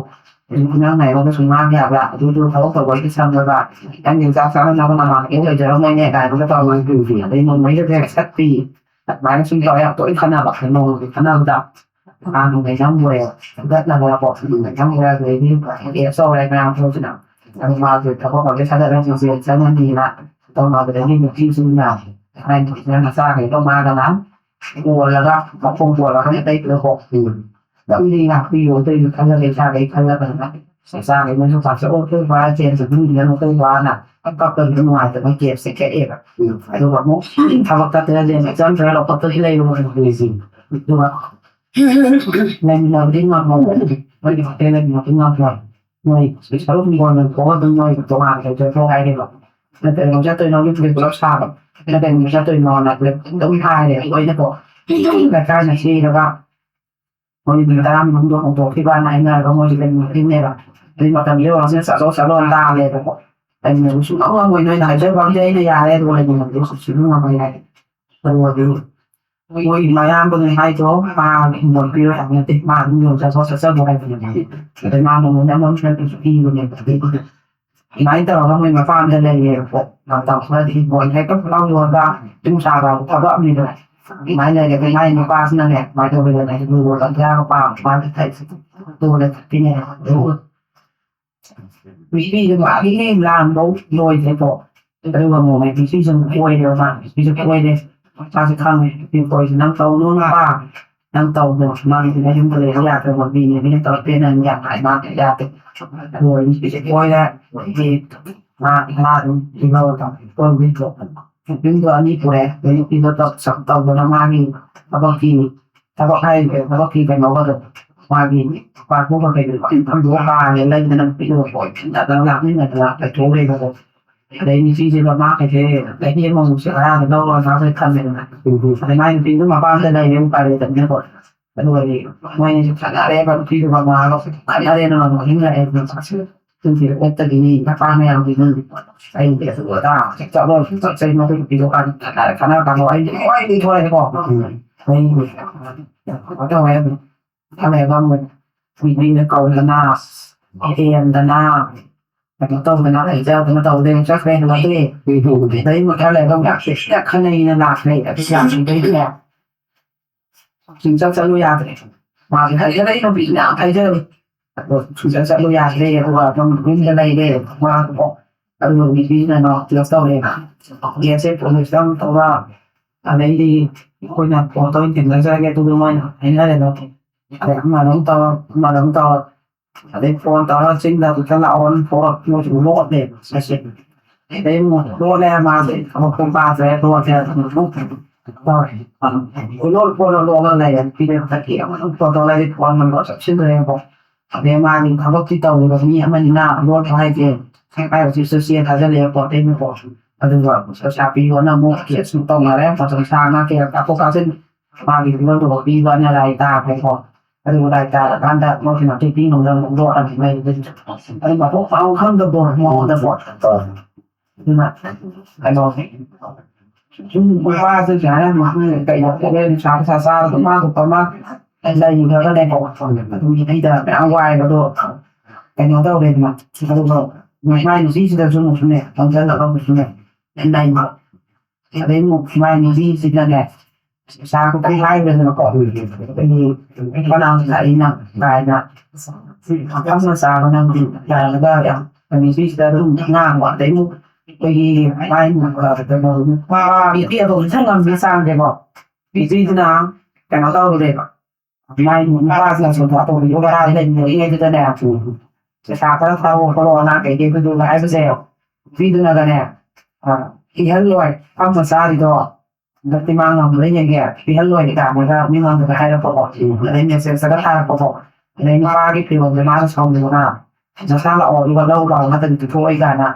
ꯅꯪ ꯉꯥꯏꯔꯒꯁꯨ ꯉꯥꯡ ꯌꯥꯕ꯭ꯔꯥ? ꯑꯗꯨꯗꯨ ꯊꯕꯛ ꯇꯧꯕꯒꯤ ꯁꯪꯕꯗ ꯅꯪꯒꯤ ꯆꯥꯛ ꯆꯥꯅꯅꯕ ꯅꯃꯥꯟꯅꯕꯤ ꯂꯩꯖꯔꯝꯃꯣꯏꯅꯦ ꯀꯥꯏꯅꯒ ꯇꯧꯔꯒ ꯑꯗꯩ ꯅꯣꯡꯃꯩꯒꯁꯦ ꯁꯠꯄꯤ ꯑꯗꯨꯃꯥꯏꯅ ꯁꯨꯝ ꯇꯧꯔꯦ꯫ ꯌꯥꯝ ꯇꯣꯏꯅ ꯈꯟꯅꯕ, ꯅꯣꯡꯃꯒꯤ ꯈꯟꯅꯕꯗ ꯑꯉꯥꯡ ꯅꯣꯡꯃꯩ ꯅꯝꯈ꯭ꯔꯦ, ꯐꯨꯗꯠꯅꯕ ꯄꯣꯠ ꯅꯣꯡꯃꯩ ꯅꯝꯈ꯭ꯔꯦ꯫ ꯑꯗꯩꯗꯤ ꯔꯦꯞ ꯇꯧꯔꯦ ꯃꯌꯥꯝ ꯊꯣꯛꯁꯤꯅ꯫ ꯑꯗꯨ ꯃꯥꯁꯨ ꯊꯕꯛ ꯑꯃ ꯁꯥꯟꯅꯔꯒ ꯆꯦꯟ ꯆꯪꯉꯅꯤꯅ ꯇꯧꯅꯕꯗꯒꯤ ꯅꯨꯄꯤꯁꯤꯡꯅ ꯍꯥꯏꯗꯤ ꯃꯆꯥꯈꯩꯗꯣ ꯃꯥꯗꯅ ꯀꯣꯜꯂꯒ ꯃꯈꯣꯡ ꯀꯣꯜꯂꯒ ꯑꯇꯩꯗꯨꯗ ꯍꯣꯞꯄꯤ꯫ ꯅꯪꯗꯤ ꯉꯥꯛꯄꯤꯌꯣ ꯑꯇꯩꯗꯨ ꯈꯜꯂꯒ ꯏꯁꯥꯈꯩ ꯈꯜꯂꯒ ꯃꯆꯥꯈꯩꯅꯁꯨ ꯄꯥꯝꯁꯛ ꯑꯣ ꯑꯩꯈꯣꯏ ꯕꯥ ꯆꯦꯟꯁꯦ ꯃꯤꯅ ꯑꯩꯈꯣꯏ ꯕꯥꯅ ꯀꯞꯄꯗꯨ ꯅꯨꯡꯉꯥꯏꯇꯕ ꯀꯦꯞꯁꯦ ꯀꯛꯑꯦꯕ꯫ ꯑꯗꯨꯒ ꯑꯃꯨꯛ ꯊꯕꯛ ꯆꯠꯇꯅ ꯆꯦꯟ ꯆꯪꯗ꯭ꯔꯒ ꯂꯧꯈꯠꯄꯁꯨ ꯂꯩꯕ ꯃꯣꯏꯁꯤꯡ꯫ ꯑꯗꯨꯒ ꯂꯩꯃꯤꯟꯅꯕꯗꯤ ꯉꯝꯃꯣꯏ꯫ ꯃꯣꯏꯒꯤ ꯍꯣꯇꯦꯜ ꯂꯩꯃꯤꯟꯅꯕꯗꯤ ꯉꯝꯃꯣꯏ꯫ ꯃꯣꯏ ꯁꯔꯨꯛ ꯍꯤꯡꯒꯣꯜ ꯊꯣꯛꯑ ꯑꯗꯨꯝ ꯃꯣꯏ ꯇꯣꯉꯥꯟꯅ ꯂꯩꯖꯈ꯭ꯔꯣ ꯍꯥꯏꯔꯦꯕ꯫ ꯅꯠꯇ꯭ꯔꯒ ꯆꯠꯇꯣꯏꯅꯣ ꯌꯨꯝꯗ ꯄꯨꯂꯞ ꯁꯥꯕ꯫ ꯅꯠꯇ꯭ꯔꯒ ꯆꯠꯇꯣꯏꯅꯣꯅ ꯑꯗꯨꯝ ꯍꯥꯏꯔꯦ ꯂꯣꯏꯅꯀꯣ꯫ ꯂꯩꯀꯥꯏꯅ ꯆꯦꯜꯂꯒ ꯃꯣꯏ ꯅꯨꯃꯤꯠ ꯇꯔꯥꯅꯤ ꯃꯅꯨꯡꯗ ꯍꯣꯡꯗꯣꯛꯈꯤꯕꯅ ꯍꯥꯏꯅꯔꯒ ꯃꯣꯏꯁꯦ ꯂꯩꯃꯤꯟꯅꯈꯤꯕꯅꯦꯕ꯫ ꯑꯗꯨꯒꯤ ꯃꯇꯝꯗ ꯌꯧꯔꯛꯑꯕꯅꯤꯅ ꯆꯠꯂꯣ ꯆꯠꯂꯣ ꯇꯥꯜꯂꯦꯕꯀꯣ꯫ ꯂꯩꯃꯤꯟꯅꯕ ꯁꯨꯡꯉꯝ ꯉꯝꯃꯣꯏ꯫ ꯅꯣꯏꯅ ꯍꯥꯏꯖꯕ ꯑꯝꯗꯤ ꯑꯩꯅ ꯌꯥꯔꯦ ꯑꯗꯨꯒ ꯂꯩꯃꯤꯟꯅꯕꯗꯤ ꯁꯨꯡꯉꯝ ꯉꯝꯃꯣꯏ ꯍꯥꯏ꯫ ꯑꯗꯨꯒꯗꯤ ꯃꯣꯏꯒꯤ ꯃꯌꯥꯝꯕꯅꯦ ꯍꯥꯏꯗꯣ ꯃꯥ ꯍꯤꯡꯒꯣꯜ ꯄꯤꯔꯣꯏ ꯍꯥꯏꯕ ꯅꯠꯇꯦ꯫ ꯃꯥ ꯑꯗꯨꯝ ꯌꯣꯟꯖꯊꯣꯛ ꯆꯠꯆꯕ ꯍꯥꯏꯕꯅꯦꯕ꯫ ꯑꯗꯩ ꯃꯥ ꯅꯣꯡꯃꯩ ꯑꯃ ꯄꯤꯕꯅꯦꯕ꯫ ꯑꯗꯩꯗꯤ ꯑꯗꯨꯃꯥꯏꯅ ꯇꯧꯔꯒ ꯃꯣꯏ ꯃꯄꯥꯝꯗ ꯂꯩꯔꯦꯕꯀꯣ꯫ ꯃꯇꯝ ꯈꯔꯗꯤ ꯍꯤꯡꯒꯣꯜ ꯍꯦꯛꯇ ꯄꯨꯂꯞ ꯌꯣꯟꯕ ꯌꯨꯝ ꯁꯥꯕ ꯊꯕꯛ ꯑꯃꯅꯤꯗꯅ꯫ ꯑꯗꯨꯃꯥꯏꯅ ꯂꯩꯔꯦ꯫ ꯑꯗꯩ ꯃꯥꯏ ꯅꯨꯄꯥꯁꯤꯅꯅꯦ ꯀꯃꯥꯏꯅ ꯇꯧꯒꯦꯗꯅ ꯂꯨꯍꯣꯡꯕ ꯂꯝꯖꯥꯒ ꯄꯥꯝꯕ ꯃꯥꯅ ꯊꯛꯏꯁꯦ꯫ ꯑꯗꯨꯒ ꯊꯛꯄꯤꯅꯦ꯫ ꯑꯗꯨꯒ ꯅꯨꯄꯤꯗꯨ ꯃꯥꯒꯤ ꯍꯦꯛ ꯂꯥꯡꯕꯧ ꯂꯣꯏꯗ꯭ꯔꯦꯀꯣ꯫ ꯑꯗꯨꯒ ꯑꯃꯨꯛ ꯅꯨꯄꯤꯁꯨ ꯀꯣꯏꯔꯦꯕ ꯃꯥ꯫ ꯅꯨꯄꯤꯁꯨ ꯀꯣꯏꯔꯦ꯫ ꯃꯥꯁꯨ ꯈꯪꯉꯦ ꯅꯨꯄꯤ ꯀꯣꯏꯔꯤꯁꯦ ꯅꯪ ꯇꯧꯅꯨ ꯅꯨꯄꯥ꯫ ꯅꯪ ꯇꯧꯅꯨ꯫ ꯃꯥꯒꯤ ꯃꯌꯨꯝꯗ ꯂꯩꯕ ꯌꯥꯗ꯭ꯔꯕ ꯃꯤꯅꯦ꯫ ꯃꯤꯅ ꯇꯧꯔꯛꯇꯦ ꯅꯪ ꯌꯥꯝ ꯍꯥꯏ ꯃꯥ ꯌꯥꯗꯦ꯫ ꯑꯗꯨꯒ ꯅꯨꯄꯤꯁꯦ ꯀꯣꯏꯔꯦ꯫ ꯑꯗꯒꯤ ꯃꯥ ꯃꯥ ꯑꯗꯨꯝ ꯂꯧꯔꯒ ꯀꯣꯏꯕ ꯊꯣꯛꯄꯅꯦ꯫ ꯌꯨꯝꯗꯣ ꯑꯅꯤ ꯄꯨꯔꯦ꯫ ꯑꯗꯩ ꯅꯨꯄꯤꯗꯣ ꯇꯧ-, ꯇꯧꯗꯅ ꯃꯥꯒꯤ ꯊꯕꯛꯀꯤ ꯊꯕꯛ ꯍꯥꯏꯔꯤꯁꯦ ꯊꯕꯛꯀꯤ ꯀꯩꯅꯣꯒꯗꯣ ꯃꯥꯒꯤ ꯄꯥꯁꯕꯨꯛꯀ ꯀꯩꯀꯩ ꯂꯣꯏ ꯊꯝꯗꯣꯛꯑ ꯍꯥꯜꯂꯦ꯫ ꯂꯩꯗꯅ ꯅꯨꯄꯤꯗꯨꯒ ꯄꯣꯠ ꯊꯤꯟꯅꯗꯅ ꯂꯥꯛꯃꯤꯟꯅꯗꯅ ꯂꯩꯊꯣꯛꯎꯔꯦꯕꯀꯣ꯫ ꯑꯗꯩ ꯅꯨꯄꯤꯁꯦ ꯃꯃꯥ ꯀꯩꯁꯦ ꯆꯍꯤ ꯑꯃꯃꯨꯛꯁꯦ ꯚꯔꯥꯗ ꯂꯧꯔꯒ ꯃꯥꯁꯦ ꯊꯝꯃꯦꯗꯅ꯫ ꯑꯗꯩ ꯃꯥꯏ ꯅꯨꯄꯤꯗꯨ ꯃꯄꯥꯝꯗ ꯂꯩꯔꯦ ꯎꯄꯥꯏ ꯂꯩꯇꯕꯅꯤꯅꯀꯣ꯫ ꯑꯗꯨꯒꯗꯤ ꯃꯣꯏꯅꯤꯁꯨ ꯈꯠꯅꯔꯦꯕ ꯅꯨꯄꯤꯗꯨꯒ ꯃꯥꯒ ꯈꯠꯅꯔꯦꯅ ꯃꯥ ꯅꯣꯛꯅꯤꯡꯂꯛꯑꯦ꯫ ꯑꯗꯨꯒꯤ ꯑꯣꯛꯇꯒꯤ ꯃꯄꯥ ꯃꯌꯥꯝꯒꯤ ꯑꯩꯗꯤ ꯑꯗꯨ ꯑꯗꯥ ꯆꯠꯂꯣ ꯆꯠꯆꯩ ꯃꯗꯨ ꯅꯨꯄꯤꯗꯣ ꯀꯥꯟꯗ ꯈꯠꯅꯔꯦ꯫ ꯈꯠꯅꯔ ꯀꯥꯟꯗ ꯑꯩꯗꯤ ꯂꯣꯏ ꯂꯤꯊꯣꯔꯛꯑꯦꯀꯣ꯫ ꯑꯩ ꯀꯩꯅꯣ ꯇꯧꯋꯦ꯫ ꯈꯠꯅꯔꯒ ꯑꯃꯨꯛ ꯃꯤꯅ ꯀꯧꯗꯅ ꯍꯦꯟꯗꯅ ꯀꯩꯅꯣ ꯇꯧꯗꯅ ꯂꯩꯖꯗꯅ ꯇꯧꯗꯅ ꯆꯠꯈ꯭ꯔꯦ꯫ ꯍꯜꯂꯛꯇ꯭ꯔꯦ꯫ ꯑꯗꯩ ꯃꯊꯪ ꯂꯩꯔꯒ ꯌꯥꯝ ꯊꯤꯅ ꯈꯠꯅꯩꯅ ꯂꯥꯛꯈ꯭ꯔꯦ꯫ ꯑꯗꯨ ꯌꯥꯝ ꯊꯤꯅ ꯁꯨꯡꯆꯠ ꯆꯠꯂꯨ ꯌꯥꯗ꯭ꯔꯦ꯫ ꯃꯥꯁꯦ ꯍꯥꯏꯖꯔꯛꯏ, ꯅꯨꯄꯤꯁꯤꯅ ꯌꯥꯝ ꯍꯥꯏꯖꯔꯛꯏ꯫ ꯑꯗꯣ ꯁꯨꯡꯆꯠ ꯆꯠꯂꯨ ꯌꯥꯗ꯭ꯔꯦ꯫ ꯑꯗꯨꯒ ꯑꯗꯨꯝ ꯌꯨꯝꯗ ꯂꯩꯔꯦ꯫ ꯃꯥ ꯑꯗꯨꯒ ꯅꯨꯄꯤꯁꯤꯅ ꯅꯣ ꯀꯩꯅꯣ ꯇꯧꯔꯦ꯫ ꯀꯦꯁꯁꯦ ꯄꯨꯂꯤꯁꯇ ꯑꯃꯨꯛ ꯇꯧꯔ, ꯑꯗꯩꯗꯤ ꯑꯩꯈꯣꯏꯅ ꯀꯣꯔꯠꯇ ꯑꯣꯏꯅ ꯊꯦꯡꯅꯖꯔꯒꯦ꯫ ꯑꯗꯨꯒ ꯃꯣꯏꯅ ꯍꯥꯏꯅꯔꯦ꯫ ꯑꯗꯩ ꯑꯃ ꯑꯗꯨꯝ ꯇꯧꯔ, ꯑꯃ ꯑꯗꯨꯝ ꯇꯧꯔ, ꯑꯗꯩ ꯐꯣꯟ ꯇꯧꯔ ꯆꯤꯡꯗ ꯑꯃꯨꯛꯇ ꯂꯥꯛꯑꯣꯅ ꯀꯧꯔꯛ-, ꯃꯣꯏꯁꯨ ꯂꯣꯠꯂꯦ ꯉꯁꯤ꯫ ꯑꯗꯩ ꯑꯃꯨꯛ ꯂꯣꯠꯂꯦ ꯃꯥꯁꯦ꯫ ꯑꯃꯨꯛ ꯄꯨꯡ ꯐꯥꯗ꯭ꯔꯦ, ꯂꯣꯠꯂꯦ꯫ ꯑꯗꯨꯝ ꯇꯧꯔꯦ꯫ ꯀꯣꯏꯂꯣꯠ ꯀꯣꯏꯂ ꯂꯣꯠꯂ ꯂꯩꯔꯦ꯫ ꯅꯨꯄꯤꯗ ꯃꯊꯛꯀꯤ ꯑꯃꯨꯛ ꯐꯣꯟ ꯇꯧꯔꯛꯑꯗꯤ ꯐꯣꯟ ꯅꯝꯕꯔ ꯆꯞꯁꯤꯟꯗ꯭ꯔꯦꯕꯀꯣ꯫ ꯑꯗꯩ ꯃꯥꯒꯤ ꯊꯕꯛꯇꯤ ꯇꯧꯔꯤꯕ ꯃꯤ ꯑꯃꯅꯤꯅ ꯂꯣꯠꯄ ꯍꯥꯏꯁꯦ ꯍꯥꯏ ꯑꯣꯐꯤꯁꯇ ꯆꯦ ꯊꯥꯖꯤꯜꯂꯦ ꯈꯣꯠꯂꯦꯅꯀꯣ꯫ ꯑꯗꯨꯒ ꯄꯩꯁꯥ ꯄꯤꯌꯣꯅ ꯑꯃꯨꯛ ꯀꯦꯁ ꯑꯃꯨꯛ ꯇꯧꯅꯔꯦ꯫ ꯃꯇꯝ ꯁꯥꯡꯅ ꯀꯦꯁ ꯇꯥꯊꯣꯛ ꯇꯥꯁꯤꯟ ꯃꯥꯒꯤ ꯐꯤꯕꯝꯗꯨ ꯄꯤꯕꯅ ꯂꯥꯏ ꯇꯥꯈ꯭ꯔꯦꯀꯣ꯫ ꯑꯗꯨ ꯂꯥꯏ ꯇꯥꯔꯀꯥꯟꯗ ꯃꯣꯏꯒꯤ ꯃꯇꯦꯡ ꯄꯤꯅꯕ ꯑꯃꯨꯛ ꯂꯣꯠꯂꯅꯤ ꯃꯩꯗꯨꯗ꯫ ꯑꯗꯨ ꯃꯊꯣꯡ ꯃꯔꯝ ꯈꯪꯗꯕꯗꯣ ꯃꯉꯣꯟꯗꯀꯣ꯫ ꯑꯗꯨꯅ ꯀꯩꯅꯣ ꯁꯨꯝ ꯅꯨꯄꯥꯁꯨ ꯁꯨꯃꯥꯏꯅ ꯀꯩꯅꯣ ꯇꯧꯔꯦ, ꯅꯤꯁꯥ ꯄꯁꯥ ꯆꯥꯔꯒ ꯃꯥ ꯊꯣꯛꯄ ꯑꯃ ꯂꯩꯈ꯭ꯔꯒꯅꯦꯀꯣ꯫ ꯑꯗꯨ ꯅꯨꯄꯤꯗ ꯃꯌꯥꯝ ꯋꯥꯏꯕꯗꯣ ꯀꯩꯅꯣ ꯇꯧꯔꯦꯗꯅ꯫ ꯑꯗꯨꯒ ꯃꯥꯏ ꯅꯨꯄꯤꯁꯤꯗꯁꯨ ꯑꯃꯨꯛꯁꯨꯅꯦ, ꯆꯪꯁꯤꯜꯂꯒ ꯑꯃꯨꯛꯁꯨꯅꯦ, ꯂꯩꯕ꯫ ꯑꯗꯩ ꯑꯃꯨꯛ ꯃꯥꯏ ꯅꯨꯄꯤꯁꯤꯅꯅꯦ, ꯄꯩꯁꯥ ꯈꯤꯇꯪ ꯍꯥꯏꯈ꯭ꯔꯦꯗꯅꯀꯣ, ꯑꯩꯈꯣꯏꯒꯤ ꯐꯅꯥꯝ ꯂꯥꯛꯏꯅ ꯀꯥꯏꯅ ꯐꯝꯅ ꯆꯥꯕ ꯅꯪꯗꯤ ꯀꯥꯏꯅꯒ ꯌꯥꯝ ꯅꯨꯄꯤꯁꯤꯗ ꯑꯗꯨꯝ ꯉꯥꯡꯕ꯫ ꯑꯗꯩ ꯑꯃꯨꯛ ꯑꯩꯈꯣꯏꯒꯤ ꯃꯥꯏ ꯀꯩꯅꯣ ꯅꯨꯄꯥ ꯅꯨꯄꯤ ꯑꯗꯣꯝ ꯏꯊꯪ ꯉꯝꯕꯤ ꯆꯥꯡꯁꯦꯀꯣ, ꯅꯨꯄꯤꯁꯤꯅ ꯀꯩꯅꯣ ꯇꯧꯔꯨꯔꯦꯕ꯫ ꯃꯥꯏ ꯅꯨꯄꯥꯁꯤꯅ ꯁꯣꯝꯗ ꯑꯇꯣꯝꯕꯤꯗꯣ ꯚꯔꯥꯗ ꯂꯩꯃꯤꯟꯅꯔꯤꯉꯩꯗꯨꯗꯅꯦ, ꯄꯩꯁꯥ ꯈꯔ ꯊꯥꯔꯛꯑꯣ ꯈꯣꯠꯂꯣ ꯑꯉꯥꯡ ꯀꯩꯀꯩ ꯑꯗꯨꯗꯨꯒ ꯍꯥꯏꯕꯁꯦ, ꯅꯨꯄꯤꯗꯨꯅꯒꯅꯦ, ꯑ, ꯄꯤꯍꯜꯂꯣꯏ, ꯐꯝꯃ ꯆꯥꯔꯤꯗꯣ ꯍꯟꯗꯛꯇꯤ ꯃꯥ ꯉꯝꯕ꯭ꯔꯥ ꯌꯦꯡꯒꯦ, ꯄꯤꯍꯜꯂꯣꯏ ꯀꯥꯏꯅꯒ ꯃꯤꯉꯣꯟꯗꯒ ꯍꯥꯏꯔꯛꯄꯀꯣ꯫ ꯑꯗꯩ ꯃꯦꯁꯦꯖꯇꯒ ꯊꯥꯔꯛꯄꯀꯣ꯫ ꯑꯗꯩ ꯅꯨꯄꯥꯒꯤ ꯐꯤꯔꯣꯜꯁꯦ ꯃꯥꯅ ꯁꯥꯎꯅꯤꯡꯕꯅ, "ꯅꯁꯥ ꯂꯥꯛꯑꯣ ꯑꯗꯨꯒ ꯂꯧ ꯂꯥꯛꯑꯣ ꯅꯠꯇ꯭ꯔꯗꯤ ꯄꯤꯊꯣꯛꯑꯣꯏ" ꯀꯥꯏꯅ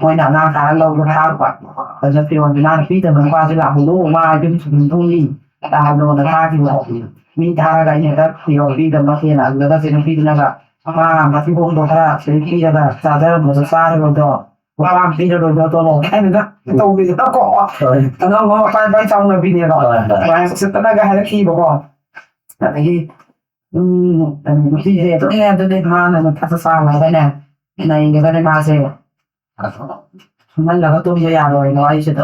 ꯃꯣꯏꯅ ꯑꯉꯥꯡ ꯊꯥꯔ ꯂꯧꯕ ꯊꯥꯔꯨꯕ꯫ ꯑꯗꯨꯅ ꯐꯤꯔꯣꯜꯁꯦ ꯃꯥꯅ ꯄꯤꯗꯕ ꯅꯨꯄꯥꯁꯦ ꯂꯥꯛꯍꯜꯂꯨ, ꯃꯥ ꯌꯨꯝ ꯁꯨꯝ ꯊꯣꯡꯉꯤ ꯂꯥꯛꯍꯜꯂꯣꯅ ꯊꯥꯈꯤꯕ꯫ ꯃꯤ ꯊꯥꯔꯒ ꯑꯩꯅ ꯍꯦꯛꯇ ꯐꯤꯔꯣꯜ ꯄꯤꯗꯕ ꯅꯠꯇꯦꯅ꯫ ꯑꯗꯨꯗꯒ ꯁꯤ ꯅꯨꯄꯤꯗꯨꯅꯒ ꯃꯥ ꯃꯊꯤꯕꯣꯡꯗꯣ ꯈꯔ ꯁꯤꯗꯩ ꯄꯤꯔꯒ ꯆꯥꯖꯔꯝꯕꯗꯣ ꯆꯥꯔꯨꯕꯗꯣ ꯋꯥ ꯑꯃ ꯄꯤꯔꯔꯣꯏꯗꯣ ꯇꯣꯂꯣ ꯍꯥꯏꯅꯒ ꯇꯧꯕꯤꯗꯅꯀꯣ꯫ ꯍꯣꯏ꯫ ꯑꯉꯥꯡ ꯃꯃꯥ ꯃꯄꯥ ꯏꯄꯥ ꯆꯥꯎꯅꯕꯤꯅꯦꯕ꯫ ꯍꯣꯏ, ꯍꯣꯏ꯫ ꯑꯗꯨꯃꯥꯏꯅ ꯎꯁꯤꯠꯇꯅꯒ ꯍꯥꯏꯔꯛꯈꯤꯕꯀꯣ꯫ ꯑꯗꯒꯤ ꯎꯝ, ꯅꯨꯄꯤꯁꯦ ꯑꯗꯨꯅꯦ, ꯑꯗꯨꯅꯦ ꯃꯥꯅ ꯃꯊꯛꯇ ꯁꯥꯔꯒꯅꯦ ꯅꯩꯒꯗꯅꯦ ꯃꯥꯁꯦ꯫ ꯁꯨꯝꯍꯜꯂꯒ ꯇꯨꯝꯕ ꯌꯥꯔꯣꯏꯅ ꯋꯥꯔꯤꯁꯤꯗ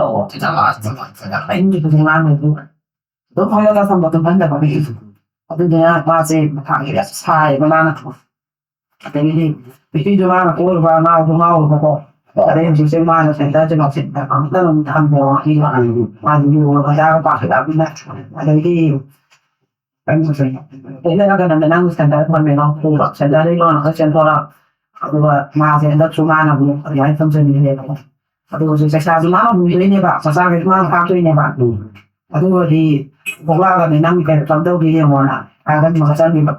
ꯑꯩꯅꯁꯨ ꯉꯥꯡꯕꯗꯨ ꯑꯗꯨꯝ ꯐꯝꯍꯜꯂꯒ ꯊꯝꯕ ꯇꯨꯝꯍꯟꯗꯕ ꯃꯤꯁꯨ꯫ ꯑꯗꯨꯗꯨꯅ ꯃꯥꯁꯦ ꯃꯊꯥꯁꯦ ꯌꯥꯝ ꯁꯥꯏꯌꯦꯕ ꯃꯥꯅ꯫ ꯑꯗꯒꯤꯗꯤ ꯅꯨꯄꯤꯗꯨ ꯃꯥꯅ ꯀꯣꯏꯔꯨꯕ ꯉꯥꯎꯁꯨ ꯉꯥꯎꯔꯨꯕꯀꯣ꯫ ꯑꯗꯩ ꯍꯧꯖꯤꯛꯁꯦ ꯃꯥꯅ ꯁꯦꯟꯇꯔꯁꯦ ꯉꯥꯎꯁꯤꯟꯅꯕ ꯑꯃꯇ ꯑꯗꯨꯝ ꯊꯝꯃꯣ ꯍꯥꯏꯕ꯫ ꯃꯥꯁꯦ ꯌꯣꯒ ꯃꯆꯥꯒ ꯄꯥꯈꯠꯂꯛꯑꯕꯅꯤꯅ꯫ ꯑꯗꯩꯗꯤ ꯂꯩꯔꯒꯅ ꯅꯪ ꯁꯦꯟꯇꯔ ꯐꯝꯃꯦ ꯅꯪ ꯄꯨꯕ ꯁꯦꯟꯇꯔꯗꯒꯤ ꯂꯣꯟꯂꯒ ꯆꯦꯟꯊꯣꯔꯛ꯫ ꯑꯗꯨꯒ ꯃꯥꯁꯦ ꯍꯟꯗꯛꯁꯨ ꯃꯥꯅ ꯑꯃꯨꯛ ꯑꯗꯨꯃꯥꯏꯅ ꯊꯝꯖꯟꯕꯤꯔꯦꯕꯀꯣ꯫ ꯑꯗꯨ ꯍꯧꯖꯤꯛ ꯆꯩꯁꯥꯁꯨ ꯃꯥꯅ ꯍꯨꯟꯗꯣꯏꯅꯦꯕ, ꯃꯆꯥꯈꯩꯁꯨ ꯃꯥꯅ ꯍꯥꯞꯇꯣꯏꯅꯦꯕ꯫ ꯑꯗꯨꯒꯗꯤ ꯊꯣꯛꯂꯛꯑꯒꯗꯤ ꯅꯪ ꯀꯩꯅꯣ ꯀꯝꯗꯧꯒꯦ ꯌꯦꯡꯉꯣꯅ ꯍꯥꯏꯔꯒ ꯃꯆꯟꯒꯤꯕ꯫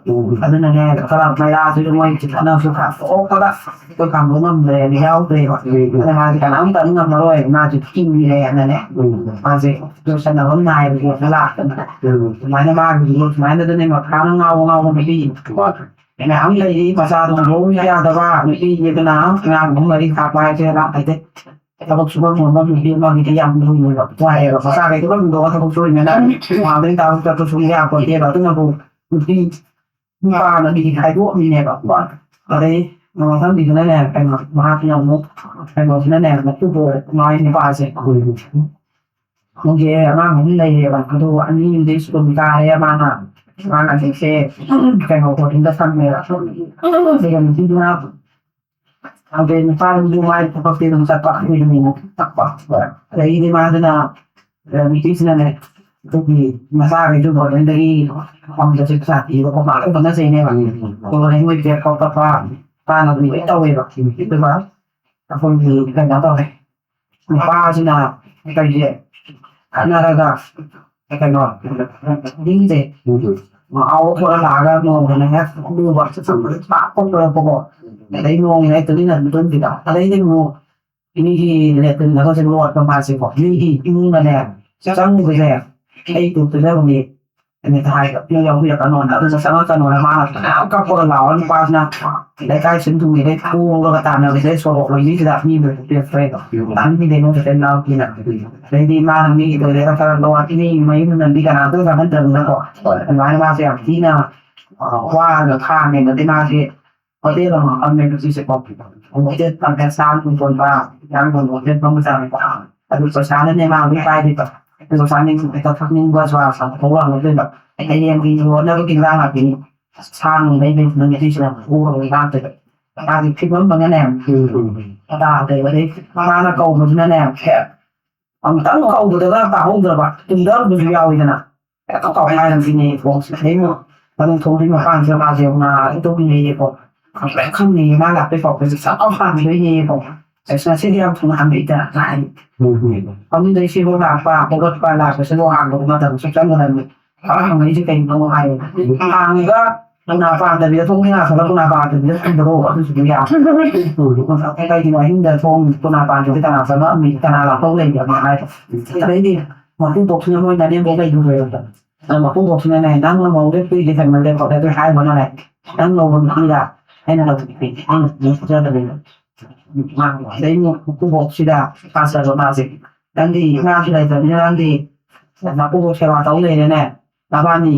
ꯑꯗꯨꯅꯅꯦ ꯈꯔ ꯃꯩꯔꯥꯁꯤꯁꯨ ꯃꯣꯏ ꯈꯠꯅꯕꯁꯨ ꯈꯔ ꯊꯣꯛꯄꯗ ꯑꯩꯈꯣꯏ ꯀꯥꯡꯕꯨ ꯉꯝꯗ꯭ꯔꯦꯅ ꯌꯥꯎꯗ꯭ꯔꯦꯕ꯫ ꯑꯗ ꯃꯥꯁꯦ ꯀꯅꯥꯝꯇ ꯉꯝꯃꯔꯣꯏ, ꯃꯥꯁꯦ ꯀꯤꯔꯦꯅ꯫ ꯃꯥꯁꯦ ꯂꯣꯏꯁꯟꯅꯕ ꯅꯥꯏꯕ ꯄꯣꯠꯇ ꯂꯥꯛꯇꯅ꯫ ꯑꯗꯨꯃꯥꯏꯅ ꯃꯥꯒꯤꯗꯤ ꯁꯨꯃꯥꯏꯅ ꯑꯗꯨꯅꯦ ꯃꯊꯥꯅ ꯉꯥꯎꯕ ꯉꯥꯎꯕ ꯅꯨꯄꯤ ꯃꯌꯥꯝ ꯂꯩꯔꯤ, ꯃꯆꯥꯗꯣ ꯂꯧꯕ ꯌꯥꯗꯕ ꯅꯨꯄꯤꯒꯤꯗꯨꯅ ꯑꯉꯥꯡ ꯑꯍꯨꯝ ꯃꯔꯤ ꯊꯥꯛꯄ ꯍꯥꯏꯁꯦ ꯂꯥꯛ ꯍꯥꯏꯗꯦ꯫ ꯊꯕꯛ ꯁꯨꯕ ꯅꯣꯝꯕ ꯅꯨꯄꯤ ꯑꯃꯒꯤꯗꯤ ꯌꯥꯝ ꯂꯨꯏꯌꯦꯕ, ꯋꯥꯏꯌꯦꯕ꯫ ꯃꯆꯥꯈꯩꯗꯣ ꯂꯣꯏ ꯍꯨꯟꯗꯣꯛꯑꯒ ꯊꯕꯛ ꯁꯨꯔꯤꯅꯤꯅ ꯅꯣꯡꯉꯥꯟꯕꯗꯩ ꯅꯨꯃꯤꯠ ꯇꯥꯕ ꯆꯠꯄꯁꯨ ꯌꯥꯄꯣꯟꯇꯦꯕ꯫ ꯑꯗꯨꯅꯕꯨ ꯅꯨꯄꯤ ꯅꯨꯄꯥꯅ ꯅꯨꯄꯤ ꯈꯥꯏꯗꯣꯛꯑꯝꯃꯤꯅꯦꯕ꯫ ꯑꯗꯩ ꯃꯊꯪꯒꯤꯗꯨꯅꯅꯦ, ꯀꯩꯅꯣ, ꯃꯍꯥꯛꯁꯤꯅ ꯑꯃꯨꯛ, ꯀꯩꯅꯣꯁꯤꯅꯅꯦ, ꯃꯄꯨꯕꯣꯛ ꯃꯥꯏ ꯅꯨꯄꯥꯁꯦ꯫ ꯃꯣꯏꯁꯦ ꯑꯉꯥꯡ ꯑꯍꯨꯝ ꯂꯩꯔꯦꯕ꯫ ꯑꯗꯨ ꯑꯅꯤ ꯑꯃꯗꯤ ꯁ꯭ꯀꯨꯜ ꯀꯥꯔꯦ ꯃꯥꯅ꯫ ꯃꯥꯅ ꯍꯧꯖꯤꯛꯁꯦ ꯀꯩꯅꯣ ꯕꯣꯔꯗꯤꯡꯗ ꯊꯝꯃꯦꯕ꯫ ꯑꯗꯨꯒ ꯅꯨꯄꯤꯗꯨꯅ ꯑꯗꯩ ꯅꯨꯄꯥꯗꯨꯁꯨ ꯃꯥꯏ ꯊꯕꯛꯇꯤ ꯑꯗꯨꯝ ꯆꯠꯄ, ꯑꯗꯨꯒꯤꯅꯦ ꯆꯠꯄ꯫ ꯑꯗꯒꯤꯗꯤ ꯃꯥꯗꯨꯅ, ꯑ, ꯅꯨꯄꯤꯁꯤꯅꯅꯦ, ꯑꯗꯨꯒꯤ ꯃꯆꯥꯈꯩꯁꯨ ꯕꯣꯔꯗꯤꯡꯗꯒꯤ ꯃꯐꯝꯗꯁꯨ ꯄꯩꯁꯥ ꯄꯤꯕ ꯈꯣꯠꯄ ꯂꯣꯏ ꯍꯣꯠꯅꯖꯩꯅꯦꯕ꯫ ꯕꯣꯔꯗꯤꯡ ꯃꯣꯏ ꯄꯤꯔꯛꯄ ꯈꯣꯠꯄ ꯃꯥꯅ ꯑꯗꯨꯝ ꯂꯣꯏ ꯇꯧꯋꯦꯕ꯫ ꯑꯗꯨꯒ ꯑꯩꯈꯣꯏꯒꯤ ꯀꯩꯅꯣ ꯇꯧꯔꯦ, ꯅꯨꯄꯥꯁꯤꯅ ꯀꯩꯁꯦ ꯈꯠꯅꯔꯒ ꯀꯩꯅꯣ ꯃꯤꯁꯦ ꯉꯥꯎꯔ ꯈꯣꯠꯂ ꯂꯥꯛꯑꯒ ꯅꯣꯡꯃꯅ ꯍꯦꯛ ꯂꯨꯕ ꯆꯥꯛ ꯄꯥꯛ ꯄꯣꯛꯂꯛꯄꯀꯣ꯫ ꯑꯗꯩ ꯅꯣꯡꯃ ꯍꯦꯛ ꯇꯨꯃꯤꯟꯅ ꯇꯨꯝꯁꯤꯗ ꯑꯗꯩꯗꯤ ꯑꯃꯨꯛ ꯃꯤꯒꯤ ꯂꯦꯇ꯭ꯔꯤꯟꯗꯒꯁꯦ ꯂꯣꯠꯄ ꯃꯥꯁꯦꯀꯣ꯫ ꯃꯤꯒꯤ ꯏꯃꯨꯡꯗꯅꯦ ꯆꯪꯉꯨꯕꯁꯦ ꯑꯩ ꯇꯨ ꯄꯤꯖꯕꯅꯤ꯫ ꯑꯩꯅ ꯍꯥꯏꯕ ꯅꯣꯏ ꯌꯥꯎꯕꯤꯔꯛꯀꯅꯣꯅ꯫ ꯑꯗꯨꯅ ꯆꯪꯉꯛꯀꯅꯣꯅ ꯃꯥꯅ ꯐꯅꯌꯥꯝ ꯀꯞꯄꯒ ꯂꯥꯎꯔ ꯅꯨꯄꯥꯁꯤꯅ ꯂꯩꯀꯥꯏ ꯁꯤꯟ ꯊꯨꯡꯉꯤꯗꯩ ꯐꯨꯔꯒ ꯇꯥꯟꯅꯕꯁꯦ ꯁꯣꯔꯣꯛ ꯂꯝꯕꯤꯁꯤꯗ ꯃꯤ ꯂꯣꯏ ꯄꯤꯔꯛꯇ꯭ꯔꯦꯕ꯫ ꯇꯥꯅꯤꯡꯗꯦ ꯅꯣꯏ ꯈꯛꯇ ꯏꯅꯥꯎꯄꯤꯅ꯫ ꯑꯗꯩꯗꯤ ꯃꯥꯅ ꯃꯤꯒꯤ ꯇꯣꯏꯂꯦꯠꯇ ꯈꯔ ꯂꯣꯠ ꯃꯤ ꯃꯌꯨꯝꯗ ꯃꯤ ꯀꯅꯥꯝꯇ ꯆꯪꯍꯟꯗꯕꯅꯤꯅꯀꯣ꯫ ꯑꯗꯨꯃꯥꯏꯅ ꯃꯥꯁꯦ ꯌꯥꯝ ꯊꯤꯅ ꯋꯥꯔꯒ ꯈꯥꯡꯉꯦꯕꯗꯤ ꯃꯥꯁꯦ ꯍꯣꯇꯦꯜ ꯑꯃ ꯐꯝꯃꯦꯕ ꯁꯤꯁꯦꯀꯣ꯫ ꯍꯣꯇꯦꯜ ꯐꯝꯃꯦ, ꯁꯥ ꯅꯨꯡ ꯌꯣꯟꯕ, ꯏꯟꯖꯥꯡ ꯌꯣꯟꯕ ꯍꯣꯇꯦꯜ ꯐꯝꯕ ꯆꯥꯡꯅꯦꯕ꯫ ꯑꯗꯨ ꯄꯩꯁꯥꯅꯅꯦ ꯃꯥ ꯑꯗꯨꯝ ꯄꯥꯏꯗꯣꯏꯕ꯫ ꯑꯗꯨ ꯆꯥꯅꯤꯡꯕ ꯊꯛꯅꯤꯡꯕ ꯆꯨꯔꯥ ꯆꯥꯕ ꯊꯣꯛꯂꯛꯑꯗꯣꯏꯕ꯫ ꯍꯌꯦꯡꯒꯤ ꯌꯣꯟꯅꯕꯒꯤ ꯏꯟꯖꯥꯡ ꯅꯥꯄꯤ ꯁꯥ ꯅꯨꯡ ꯂꯩꯕꯒꯤ ꯐꯤꯕꯝ ꯑꯃꯅꯦ꯫ ꯎꯝ꯫ ꯑꯗꯥ ꯑꯗꯩ ꯃꯥꯅ ꯀꯧꯕꯗꯨꯅꯅꯦ, ꯍꯦꯛ ꯑꯃꯨꯛꯇꯪ ꯀꯧꯕꯗꯒ ꯇꯥꯍꯧꯗ꯭ꯔꯕ ꯇꯨꯝꯊꯔꯨꯕꯁꯨ ꯌꯥꯎꯋꯤꯗꯅ꯫ ꯍꯦꯛꯇ ꯀꯧ ꯍꯥꯏꯔꯝꯁꯤꯅꯦ ꯐꯣꯟꯁꯦ꯫ ꯑꯗꯩ ꯑꯃꯨꯛ ꯃꯅꯨꯡ ꯊꯣꯡꯗꯨꯒꯤ ꯃꯄꯥꯟꯁꯤꯗ ꯃꯥꯁꯦ ꯉꯥꯏꯔꯒ ꯇꯨꯝꯃꯤꯅꯦꯀꯣ꯫ ꯈꯪꯄ꯭ꯔꯦꯛ ꯈꯪꯉꯤꯅꯦ ꯃꯥ ꯂꯥꯛꯄꯩ ꯄꯥꯎꯁꯦ ꯁꯠ ꯂꯥꯎ ꯍꯥꯟꯈꯤꯗꯣꯏꯅꯦꯀꯣ꯫ ꯑꯁ ꯉꯁꯤꯗꯤ ꯌꯥꯝ ꯊꯨꯅ ꯍꯟꯕꯤꯗ ꯀꯥꯏ꯫ ꯐꯃꯨꯡꯗꯩ ꯁꯤꯐꯥꯎ ꯂꯥꯛꯄ, ꯍꯧꯒꯠꯄ, ꯂꯥꯛꯄꯁꯤꯐꯥꯎ ꯍꯥꯡꯕꯗ ꯃꯇꯝ ꯁꯨꯡꯆꯪ ꯆꯪꯗꯕꯅꯤ꯫ ꯍꯥꯡꯉꯤꯁꯦ ꯀꯩꯅꯣ ꯍꯥꯏꯌꯦ꯫ ꯍꯥꯡꯉꯒ ꯀꯣꯅꯥ ꯄꯥꯟꯗꯕꯤꯗ ꯊꯣꯡ ꯉꯥꯁꯜꯂ ꯀꯣꯅꯥ ꯄꯥꯟꯗꯕꯤꯗ ꯊꯝꯕꯗꯣ ꯑꯗꯨꯁꯨ ꯑꯗꯨꯝ ꯌꯥꯗꯦ꯫ ꯀꯩꯒꯤꯅꯣ ꯑꯍꯤꯡꯗ ꯊꯣꯡ ꯀꯣꯅꯥ ꯄꯥꯟꯗꯕꯤꯗ ꯀꯅꯥ ꯆꯪꯉꯛꯑꯝꯃꯤ, ꯀꯅꯥ ꯂꯥꯛꯇꯧ ꯂꯩꯒꯦ ꯍꯥꯏꯗꯣ꯫ ꯑꯗꯩꯗꯤ ꯃꯀꯨꯕꯣꯛꯁꯤꯅ ꯃꯣꯏ ꯅꯅꯦꯝꯕꯣꯛ ꯂꯩꯔꯨꯔꯦꯕ꯫ ꯑꯗ ꯃꯀꯨꯕꯣꯛꯁꯤꯅꯅꯦ, "ꯅꯪꯅ ꯃꯧꯗ ꯀꯨꯏꯗꯦ ꯍꯦꯟꯃꯜꯂꯦ ꯈꯣꯠꯂꯦ ꯑꯗꯨ ꯍꯥꯏꯕꯅꯅꯦ, ꯅꯪ ꯂꯧꯕ ꯅꯨꯄꯤꯗ ꯑꯩꯅ ꯂꯧꯕ ꯅꯨꯄꯤ ꯑꯩꯅ ꯑꯗꯨꯝ ꯐꯨꯖꯗꯕꯅꯦꯕ꯫ ꯃꯥ ꯑꯗꯩ ꯃꯀꯨꯕꯣꯛꯁꯤꯗ ꯐꯥꯖꯕ ꯃꯥꯁꯦ꯫ ꯅꯪꯗꯤ ꯏꯃꯥꯁꯨ ꯂꯩꯇꯕꯅꯤꯅ ꯅꯪꯗꯤ ꯃꯀꯨꯕꯣꯛ ꯁꯦꯕꯥ ꯇꯧ ꯂꯩꯔꯦꯅꯦ꯫ ꯅꯕꯥꯅꯤ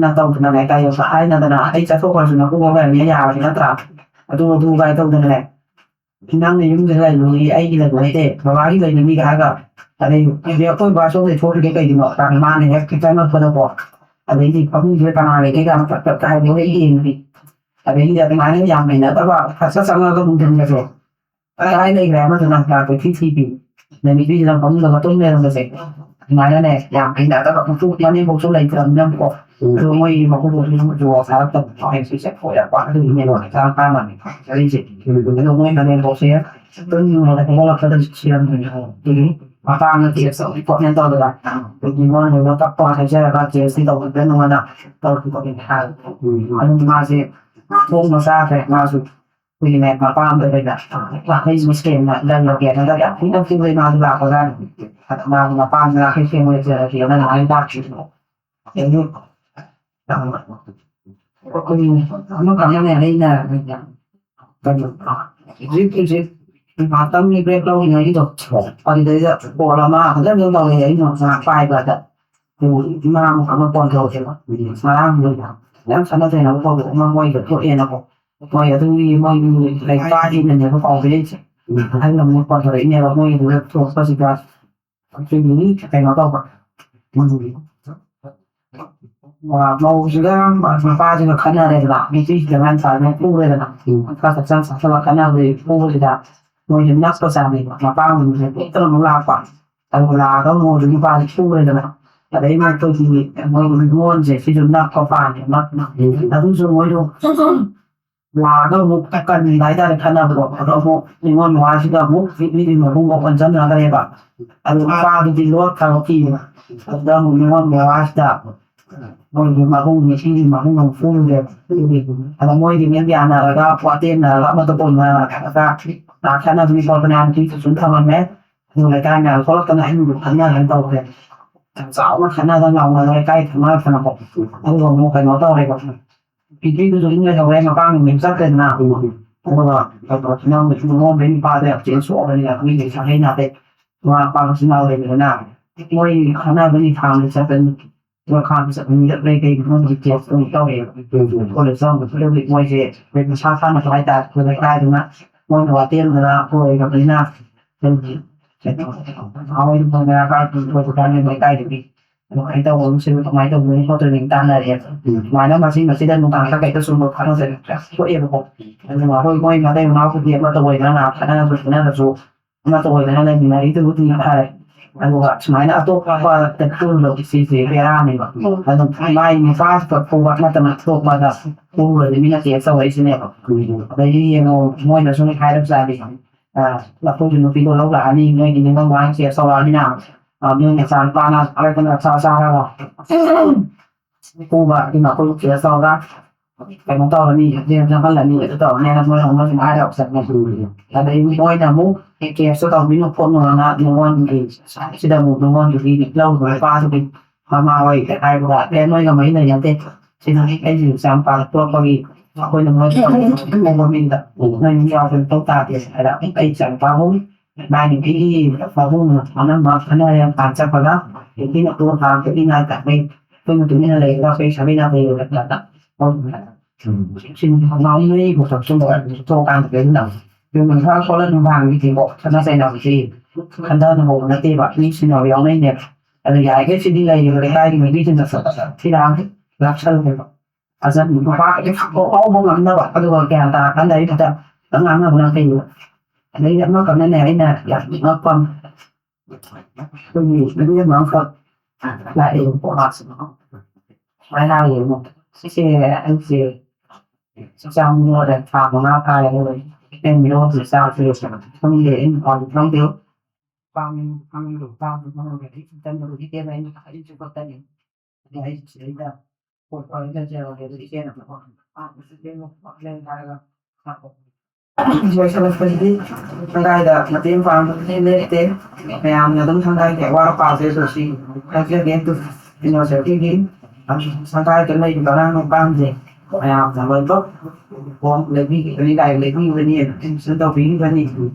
ꯅ ꯇꯧꯗꯅꯅꯦ ꯀꯥꯏ ꯍꯥꯏꯅꯗꯅ ꯑꯩ ꯆꯠꯊꯣꯛꯈ꯭ꯔꯁꯨ ꯅꯀꯨꯕꯣꯛ ꯂꯩꯔꯝꯅꯤꯅ ꯌꯥꯔꯕ ꯅꯠꯇ꯭ꯔꯥ? ꯑꯗꯨ ꯑꯗꯨ ꯀꯥꯏ ꯇꯧꯗꯅꯅꯦ꯫ ꯅꯪꯅ ꯌꯨꯝꯗ ꯂꯩꯕꯅꯤ ꯑꯩꯒꯤ ꯂꯩꯕ ꯅꯠꯇꯦ ꯕꯕꯥꯒꯤ ꯂꯩꯕꯅꯤꯒ ꯍꯥꯏꯔꯒ ꯑꯗꯩ ꯑꯩꯈꯣꯏ ꯕꯥ ꯁꯣꯝꯗꯩ ꯊꯣꯛꯈ꯭ꯔꯤꯗꯣ ꯀꯩꯒꯤꯅꯣ? ꯃꯥꯅ ꯍꯦꯛ ꯆꯪꯉꯛꯄꯗꯀꯣ ꯑꯗꯩꯗꯤ ꯐꯃꯨꯡꯁꯤꯗ ꯀꯅꯥ ꯂꯩꯒꯦ ꯀꯥꯏꯅ ꯐꯠ ꯐꯠ ꯍꯥꯏꯕ ꯍꯦꯛ ꯌꯦꯡꯕꯤ꯫ ꯑꯗꯩꯗꯤ ꯑꯗꯨꯃꯥꯏꯅ ꯌꯥꯝ ꯍꯩꯅꯗꯕ ꯐꯠ ꯆꯪꯉꯒ ꯃꯨꯟꯁꯤꯟꯕꯁꯦ꯫ ꯀꯗꯥꯏ ꯂꯩꯈ꯭ꯔꯦ ꯑꯃꯗꯨꯅ ꯂꯥꯛꯄ ꯏꯊꯤ ꯊꯤꯕꯤ꯫ ꯑꯗꯩ ꯅꯨꯄꯤꯁꯤꯅ ꯐꯃꯨꯡꯗ ꯃꯇꯨꯝ ꯂꯩꯔꯝꯕꯁꯦ꯫ ꯑꯗꯨꯃꯥꯏꯅꯅꯦ ꯌꯥꯝ ꯍꯩꯅꯗꯕ ꯃꯇꯨꯡ ꯃꯅꯦꯝꯕꯣꯛꯁꯨ ꯂꯩꯇ꯭ꯔꯕꯅꯤꯅꯀꯣ꯫ ꯎꯝ꯫ ꯑꯗꯨ ꯃꯣꯏ ꯃꯀꯨꯕꯣꯛꯁꯨ ꯖꯨꯒꯣꯠ ꯆꯥꯔꯛꯇꯕ ꯍꯥꯏꯕꯁꯤ ꯆꯠꯊꯣꯛꯑꯦ꯫ ꯑꯗꯨꯒꯤꯅꯦꯕ ꯃꯆꯥ ꯃꯆꯥ ꯃꯥꯟꯅꯩ ꯆꯠꯂꯤꯁꯦ꯫ ꯎꯝ꯫ ꯑꯗꯣ ꯃꯣꯏ ꯃꯅꯦꯝꯕꯣꯛꯁꯦ ꯇꯨꯝꯅꯤꯡꯉꯒ ꯍꯧꯒꯠꯂꯛꯄꯗ ꯁꯤꯔꯝꯗ꯭ꯔꯤꯅꯦ꯫ ꯑꯗꯨꯒꯤ ꯃꯄꯥꯅ ꯀꯦꯁ ꯇꯧꯏ ꯈꯣꯠꯅꯦ ꯇꯧꯗꯅ ꯑꯗꯨꯒꯤ ꯃꯣꯏꯅ ꯀꯞꯄꯣ ꯍꯥꯏꯖꯔꯒ ꯀꯦꯁꯇꯤ ꯇꯧꯕꯤꯒꯅꯨꯅ ꯇꯧꯔꯛꯈꯤ ꯈꯣꯠꯈꯤ ꯍꯥꯏ꯫ ꯎꯝ꯫ ꯑꯗꯨ ꯃꯥꯁꯦ ꯊꯣꯡꯕ ꯆꯥꯈ꯭ꯔꯦ ꯃꯥꯁꯨ꯫ ꯑꯩꯈꯣꯏꯒꯤꯅꯦ ꯃꯄꯥꯝꯗ ꯑꯣꯏꯅ ꯋꯥꯍꯩ ꯃꯁꯦꯟꯅ ꯂꯪꯅ ꯀꯦꯜꯂꯒ ꯌꯥꯝ ꯊꯤꯅ ꯐꯨꯕ ꯏꯃꯥꯗꯨ ꯂꯥꯛꯄꯖꯥꯠꯅꯤ꯫ ꯑꯗ ꯃꯥꯒꯤ ꯃꯄꯥꯝꯗ ꯋꯥꯍꯩ ꯁꯦꯡꯅ ꯂꯩꯖꯔꯒꯦꯅ ꯑꯗꯨꯃꯥꯏꯅ ꯂꯥꯛꯈꯤꯕꯅꯦ꯫ ꯑꯗꯨ ꯑꯩꯈꯣꯏ ꯑꯃꯈꯛꯅꯅꯦ ꯑꯩꯅ ꯀꯩꯅꯣ ꯍꯧꯖꯤꯛ ꯍꯧꯖꯤꯛ ꯉꯥꯛꯇꯪꯒꯤ ꯕ꯭ꯔꯦꯛ ꯂꯧꯔꯤꯉꯩꯒꯤꯗꯣ ꯑꯗꯨꯗꯩꯗ ꯀꯣꯜ ꯑꯃ ꯍꯟꯖꯟ ꯍꯟꯖꯟ ꯇꯧꯔꯛꯑꯦ꯫ ꯑꯩꯅ ꯉꯥꯏꯍꯥꯛ ꯄꯥꯏꯕꯗ ꯏꯃꯥ ꯑꯃꯈꯛꯅ ꯐꯣꯟ ꯇꯧꯔꯛꯑꯦꯕ꯫ ꯉꯔꯥꯡꯗꯣ ꯌꯥꯝ ꯈꯠꯅ ꯆꯩꯅꯕ ꯊꯧꯗꯣꯛ ꯑꯃ ꯃꯣꯏꯗ ꯊꯣꯛꯑꯦꯅꯀꯣ꯫ ꯃꯣꯏ ꯑꯗꯨꯒꯤ ꯃꯣꯏꯒꯤ ꯂꯩꯀꯥꯏꯒꯤꯅꯅꯦꯕ ꯄꯥꯎ ꯄꯤꯔꯛꯏꯁꯦ꯫ ꯑꯍꯜ ꯑꯃ ꯐꯣꯟ ꯇꯧꯔꯛꯏꯅꯦꯕ꯫ ꯃꯣꯏꯒꯤꯗꯨꯗ ꯊꯣꯛꯄꯁꯤꯗ ꯑꯩꯈꯣꯏꯒꯤ ꯀꯩꯅꯣ ꯇꯧꯕ, ꯎꯝ, ꯃꯧꯁꯤꯒ ꯃꯄꯥꯁꯤꯒ ꯈꯠꯅꯔꯦꯗꯅ, ꯅꯨꯄꯤꯁꯤꯗ ꯃꯥꯏ ꯅꯨꯄꯥꯁꯤꯅ ꯐꯨꯔꯦꯗꯅ, ꯈꯔ ꯆꯥꯛꯆꯥ ꯆꯥꯁꯜꯂ ꯈꯠꯅꯕꯗꯒꯤ ꯐꯨꯕꯁꯤꯗ ꯃꯣꯏꯁꯦ ꯅꯞꯄ ꯆꯥꯅꯩꯕ꯫ ꯃꯄꯥꯝꯒꯤꯁꯦ ꯄꯦꯛꯇꯅ ꯑꯃꯨꯛ ꯂꯥꯛꯄ꯫ ꯑꯗꯨ ꯂꯥꯛꯑꯒ ꯑꯃꯨꯛ ꯍꯧꯖꯤꯛ ꯅꯨꯄꯥꯁꯦ ꯐꯨꯔꯦꯗꯅ꯫ ꯑꯗꯩ ꯃꯣꯏ ꯑꯩꯈꯣꯏꯒꯤ ꯃꯣꯏ ꯅꯤꯉꯣꯜꯁꯦ ꯁꯤꯁꯨ ꯅꯞꯄ ꯄꯥꯝꯃꯦ꯫ ꯑꯗꯨꯁꯨ ꯃꯣꯏꯁꯨ ꯂꯥꯛꯑꯒ ꯑꯃꯨꯛ ꯀꯟꯕ ꯍꯥꯏꯇꯥꯔꯦ ꯈꯠꯅꯕꯗꯣ꯫ ꯑꯗꯣ ꯑꯃꯨꯛ ꯅꯤꯉꯣꯜ ꯃꯋꯥꯁꯤꯗ ꯑꯃꯨꯛ ꯃꯤꯗꯤ ꯃꯕꯨꯡ ꯑꯣꯟꯁꯤꯟꯅꯈ꯭ꯔꯦꯕ꯫ ꯑꯗꯨ ꯅꯨꯄꯥꯗꯨꯗꯤ ꯂꯣꯠꯈ꯭ꯔꯕ ꯀꯤꯕ꯫ ꯑꯗꯨꯗ ꯑꯃꯨꯛ ꯅꯤꯉꯣꯜ ꯃꯋꯥꯁꯤꯗ ꯃꯣꯏꯒꯤ ꯃꯕꯨꯡ, ꯅꯨꯄꯤꯒꯤ ꯃꯕꯨꯡ ꯑꯃꯨꯛ ꯐꯨꯔꯨꯔꯦꯕ꯫ ꯑꯗꯣ ꯃꯣꯏꯗꯤ ꯃꯤ ꯌꯥꯅꯔꯒ ꯋꯥꯇꯦꯝꯅꯔꯒ ꯑꯃꯠꯇ ꯀꯣꯟꯅꯔꯒ ꯈꯠꯅꯕꯅꯤ ꯈꯣꯠꯄꯅꯤ ꯍꯥꯏꯅ ꯅꯨꯄꯤꯗꯨ ꯁꯨꯝ ꯊꯝꯃꯝꯃꯦ꯫ ꯑꯗꯨ ꯂꯩꯀꯥꯏ ꯃꯌꯥꯝ ꯊꯣꯛꯂꯛꯇꯅ ꯑꯍꯤꯡꯗꯨ ꯈꯠꯅꯗꯅ ꯇꯧꯈ꯭ꯔꯦ꯫ ꯌꯥꯝ ꯆꯥꯎꯅ ꯈꯠꯅꯗꯅ ꯂꯥꯎꯅꯗꯅ ꯂꯩꯀꯥꯏ ꯊꯪꯅꯔꯛꯇꯅꯀꯣ꯫ ꯑꯗꯨꯒ ꯑꯃꯨꯛ ꯀꯩꯅꯣ ꯇꯧꯔꯦꯕ꯫ ꯅꯨꯄꯤꯗꯨꯁꯨ ꯑꯗꯨꯝ ꯂꯩꯍꯧꯔꯦ, ꯃꯄꯥꯝꯒꯤ ꯃꯌꯨꯝ ꯆꯠꯈ꯭ꯔꯦꯗꯅ꯫ ꯑꯗꯨꯒ ꯀꯩꯅꯣꯁꯤꯅ ꯑꯃꯨꯛ ꯅꯤꯉꯣꯜꯗꯩ ꯅꯨꯄꯥꯗꯣ ꯌꯥꯝ ꯊꯤꯅ ꯁꯣꯛꯑꯕꯅꯤꯅ, ꯃꯤꯒꯤ ꯁꯥꯒꯩ ꯅꯥꯇꯩ, ꯃꯃꯥ ꯃꯄꯥ ꯃꯆꯤꯟ ꯃꯅꯥꯎ ꯂꯩꯕꯅꯤꯅ, ꯃꯣꯏ ꯈꯠꯅꯕꯒꯤ ꯈꯥꯝꯕ ꯆꯠꯄꯅꯤ꯫ ꯑꯗꯨꯒ ꯈꯥꯝꯕ ꯆꯠꯄ ꯃꯤꯗ ꯀꯩ ꯀꯩ ꯃꯣꯏꯒꯤ ꯀꯦꯁ ꯑꯗꯨꯝ ꯇꯧꯔꯦꯕ꯫ ꯀꯣꯂꯦꯖ ꯆꯪꯕꯗꯨꯗ ꯍꯧꯖꯤꯛ ꯃꯣꯏꯁꯦ ꯑꯩꯈꯣꯏ ꯃꯁꯥ ꯁꯥꯟꯅꯕ ꯍꯥꯏꯇꯥꯔꯦ, ꯑꯩꯈꯣꯏ ꯂꯩꯀꯥꯏꯗꯨꯅ ꯃꯣꯏꯅ ꯋꯥꯇꯦꯝꯗꯅ ꯑꯣꯏꯔꯕꯅꯤꯅ, ꯑꯩꯈꯣꯏꯒꯤ ꯀꯩꯅꯣ, ꯃꯣꯏ ꯃꯣꯏ ꯃꯌꯥꯝ ꯂꯩꯀꯥꯏꯗꯨꯒꯤ ꯑꯗꯨꯃꯥꯏꯅ ꯇꯧꯕ ꯑꯃ ꯁꯤꯕꯨ ꯀꯃꯥꯏꯅ ꯇꯧꯗꯣꯏꯅꯣ ꯈꯣꯠꯇꯣꯏꯅꯣ ꯇꯥꯟꯅꯔꯦ꯫ ꯎꯝ꯫ ꯁꯨꯃꯥꯏꯅ ꯃꯁꯤ ꯃꯁꯤꯗ ꯅꯨꯡꯗꯥꯡꯗ ꯀꯩꯗ ꯁꯨꯝꯕ ꯈꯠꯅꯖꯔꯛꯄ ꯊꯣꯛꯑꯦꯕꯀꯣ꯫ ꯑꯗꯨꯅ ꯑꯩꯈꯣꯏ ꯃꯣꯏ ꯃꯇꯩ ꯃꯅꯥꯎꯕꯨꯗꯤ ꯑꯃ ꯇꯧꯕ ꯑꯣꯏꯗꯅ ꯈꯠꯅꯔꯁꯨ ꯈꯠꯅꯔꯁꯨ ꯑꯃ ꯇꯧꯕ ꯑꯣꯏꯗꯅ ꯂꯩꯃꯤꯟꯅꯔꯤꯗꯨꯕꯨꯗꯤ ꯐꯔꯦ꯫ ꯑꯗꯨꯒ ꯁꯨꯃꯥꯏꯅ ꯑꯇꯣꯞꯄ ꯇꯨꯝꯕ ꯁꯤꯁꯦ ꯕꯦꯔꯥꯅꯦꯕ꯫ ꯎꯝ꯫ ꯑꯗꯨꯝ ꯃꯥꯏ ꯅꯨꯄꯥꯁꯤꯗ ꯐꯨꯕ ꯅꯠꯇꯅ ꯑꯇꯣꯞꯄꯗ ꯐꯨꯔꯗꯤ ꯃꯤꯅ ꯀꯦꯁ ꯇꯧꯔꯛꯏꯁꯤꯅꯦꯕ꯫ ꯎꯝ꯫ ꯑꯗꯩꯗꯤ ꯌꯦꯡꯉꯣ, ꯃꯣꯏꯅꯁꯨ ꯍꯥꯏꯔꯞ ꯆꯥꯔꯤ꯫ ꯑ, ꯑꯩꯈꯣꯏꯒꯤ ꯅꯨꯄꯤꯗꯣ ꯂꯧ ꯂꯥꯛꯑꯅꯤ, ꯅꯣꯏꯒꯤ ꯅꯤꯉꯣꯜ ꯃꯉꯥꯡ ꯀꯦꯁ ꯇꯧꯔꯛꯑꯅꯤꯅ꯫ ꯑ, ꯅꯣꯏ ꯅꯆꯥ ꯅꯨꯄꯥꯅ ꯍꯥꯏꯔꯛꯇꯅ ꯆꯥ ꯆꯥꯔꯒ ꯐꯨꯕ, ꯑꯗꯨꯅ ꯑꯩꯈꯣꯏ ꯀꯦꯁ ꯇꯧꯔꯒ ꯀꯩꯅꯣ ꯇꯧꯔꯅꯤ, ꯖꯦꯜ ꯆꯪꯍꯜꯂꯅꯤ, ꯑꯗꯨ ꯇꯧꯔꯅꯤ ꯍꯥꯏꯅ ꯃꯣꯏ ꯑꯃꯨꯛ ꯁꯨꯝ ꯍꯥꯏꯔꯛꯑꯕ ꯆꯠꯅꯤ꯫ ꯑꯗꯩ ꯃꯣꯏꯅ ꯑꯃꯨꯛ ꯀꯦꯁꯇꯣ ꯇꯧꯕꯤꯅꯨ ꯈꯣꯠꯅꯨꯅ ꯅꯤꯉꯣꯜꯒꯤ ꯁꯤꯗ ꯑꯃꯨꯛ ꯅꯤꯉꯣꯜꯗꯨꯒꯤ ꯂꯧꯔꯤꯕ ꯅꯨꯄꯥꯗꯨꯒꯤ ꯃꯃꯥ ꯍꯣꯏ ꯍꯥꯏꯕꯗ, "ꯑꯦ, ꯅꯣꯏꯒ ꯃꯔꯤ ꯂꯩꯅꯗꯦ, ꯁꯤꯗ ꯑꯩꯒꯤ ꯏꯆꯥ ꯅꯨꯄꯥ ꯄꯣꯛꯄꯒꯤ ꯑꯩꯈꯣꯏꯅ ꯃꯣꯏ ꯃꯃꯤꯡꯗ ꯅꯣꯏ ꯃꯤ ꯌꯥꯎꯕ ꯃꯊꯧ ꯇꯥꯗꯦ" ꯍꯥꯏꯔ, ꯑꯩ ꯏꯆꯥ ꯅꯨꯄꯥ ꯑꯍꯨꯝ ꯃꯥꯏ ꯅꯨꯄꯤꯒꯤ ꯃꯕꯨꯡꯅ ꯑꯅꯝꯕ ꯈꯠꯅꯔꯦ ꯃꯄꯥꯟ ꯆꯠꯈ꯭ꯔꯒ, ꯅꯨꯄꯤꯅ ꯀꯣꯟ ꯊꯥꯡ ꯀꯛꯏ ꯉꯥꯏ ꯇꯥꯛꯄꯩ ꯑꯩꯈꯣꯏ ꯃꯇꯨꯡ ꯏꯟꯅ ꯂꯩꯔꯒ ꯑꯩꯈꯣꯏ ꯁꯥꯕꯤ ꯅꯥꯇꯩ ꯌꯧꯔꯛꯄꯗ ꯉꯥꯎꯅꯩꯕ ꯈꯣꯠꯄ ꯊꯣꯛꯑꯀꯥꯟꯗ ꯀꯩꯅꯣ ꯌꯨꯝ ꯏꯝꯐꯥꯜ ꯈꯣꯠꯂ ꯅꯨꯡꯗꯥꯡꯒꯤꯗꯤꯀꯣ ꯈꯠꯅ ꯆꯩꯅꯕꯁꯤ ꯈꯟꯊꯅ ꯍꯧꯕ ꯅꯠꯇꯦꯕ, ꯃꯤ ꯁꯤꯟꯅꯕ ꯌꯥꯎꯅꯩꯅꯦꯕ꯫ ꯑꯗꯨ ꯌꯥꯔꯤꯈꯩ ꯁꯤꯗꯤ ꯂꯩꯔꯤꯕ ꯂꯩꯀꯥꯏꯒꯤ ꯃꯤꯁꯤꯡꯅꯁꯨ ꯁꯤꯗ ꯂꯥꯛꯁꯜꯂꯦꯕ꯫ ꯑꯆꯟ ꯅꯨꯄꯥ ꯍꯦꯛ ꯐꯥꯎꯕ ꯉꯝꯅꯕ, ꯑꯗꯨꯒ ꯒ꯭ꯌꯥꯟ ꯇꯥꯔꯀꯥꯟꯗ ꯑꯩ ꯈꯤꯇ ꯉꯥꯡꯅꯕꯅ ꯐꯩꯌꯦꯕ꯫ ꯑꯗꯩꯗꯤ ꯑꯃꯈꯛꯅꯅꯦ ꯑꯩꯅ ꯌꯥꯝ ꯉꯛꯄ ꯑꯃ, ꯑꯩꯈꯣꯏꯒꯤ ꯅꯨꯄꯤ ꯑꯃ ꯑꯃꯈꯛ ꯂꯥꯛꯑꯦꯕꯀꯣ, ꯃꯥꯁꯦ ꯁꯨꯃꯥꯏꯅ ꯍꯥꯏꯌꯦ, "ꯁꯤꯁꯦ ꯑꯩꯁꯦ ꯆꯥꯛ ꯆꯥꯕ ꯃꯤꯉꯣꯟꯗ ꯊꯥ ꯃꯉꯥ ꯐꯥꯔꯦ, ꯑꯩꯅ ꯃꯤꯉꯣꯟꯗ ꯆꯥꯛꯁꯦ ꯈꯪꯗꯦ, ꯑꯩꯅ ꯄꯥꯎ ꯈꯪꯗꯦ, ꯄꯥꯝꯃꯤ ꯈꯪꯗꯦ, ꯄꯥꯝꯃꯤ ꯈꯪꯗꯦ, ꯑꯩ ꯈꯤꯇꯪ ꯅꯨꯡꯉꯥꯏꯇꯦ, ꯑꯩꯅ ꯑꯩꯁꯨ ꯈꯛꯇꯅꯤ, ꯑꯗꯩ ꯑꯩ ꯁꯤꯗꯩꯗ ꯄꯣꯠ ꯈꯔ ꯂꯩꯖꯔꯒꯦ, ꯑꯗꯨ ꯏꯆꯦꯅ ꯄꯣꯠ ꯂꯩ ꯍꯥꯏꯔꯒ ꯂꯥꯛꯄ꯫ ꯂꯣꯏꯁꯤꯜꯂꯛꯄꯁꯤꯗꯤ ꯁꯪꯒꯥꯏꯗ ꯃꯇꯦꯡ ꯄꯥꯡꯕꯗꯤ ꯂꯦꯞꯇꯦ꯫ ꯃꯌꯥꯝꯅ ꯑꯗꯨꯝ ꯁꯪꯒꯥꯏꯒꯤ ꯑꯋꯥꯠ ꯑꯄꯥꯁꯦ ꯑꯗꯨ ꯁꯤ ꯍꯥꯏꯖꯒꯦ꯫ ꯑꯗꯨ ꯀꯩꯅꯣꯁꯦ ꯑꯩꯈꯣꯏꯒꯤ ꯁꯪꯒꯥꯏꯗ ꯂꯩꯔꯤꯕ ꯑꯉꯥꯡ ꯅꯨꯄꯥꯁꯦ ꯃꯌꯥꯝꯅ ꯂꯣꯏꯅꯃꯛ ꯐꯣꯝ ꯂꯩꯕꯤꯈꯤꯕꯅꯤ, ꯂꯥꯏꯔꯤꯛ ꯂꯩꯕꯤꯈꯤꯕꯅꯤ, ꯑꯦꯗꯃꯤꯁꯟ ꯇꯧꯕꯤꯈꯤꯕꯅꯤ꯫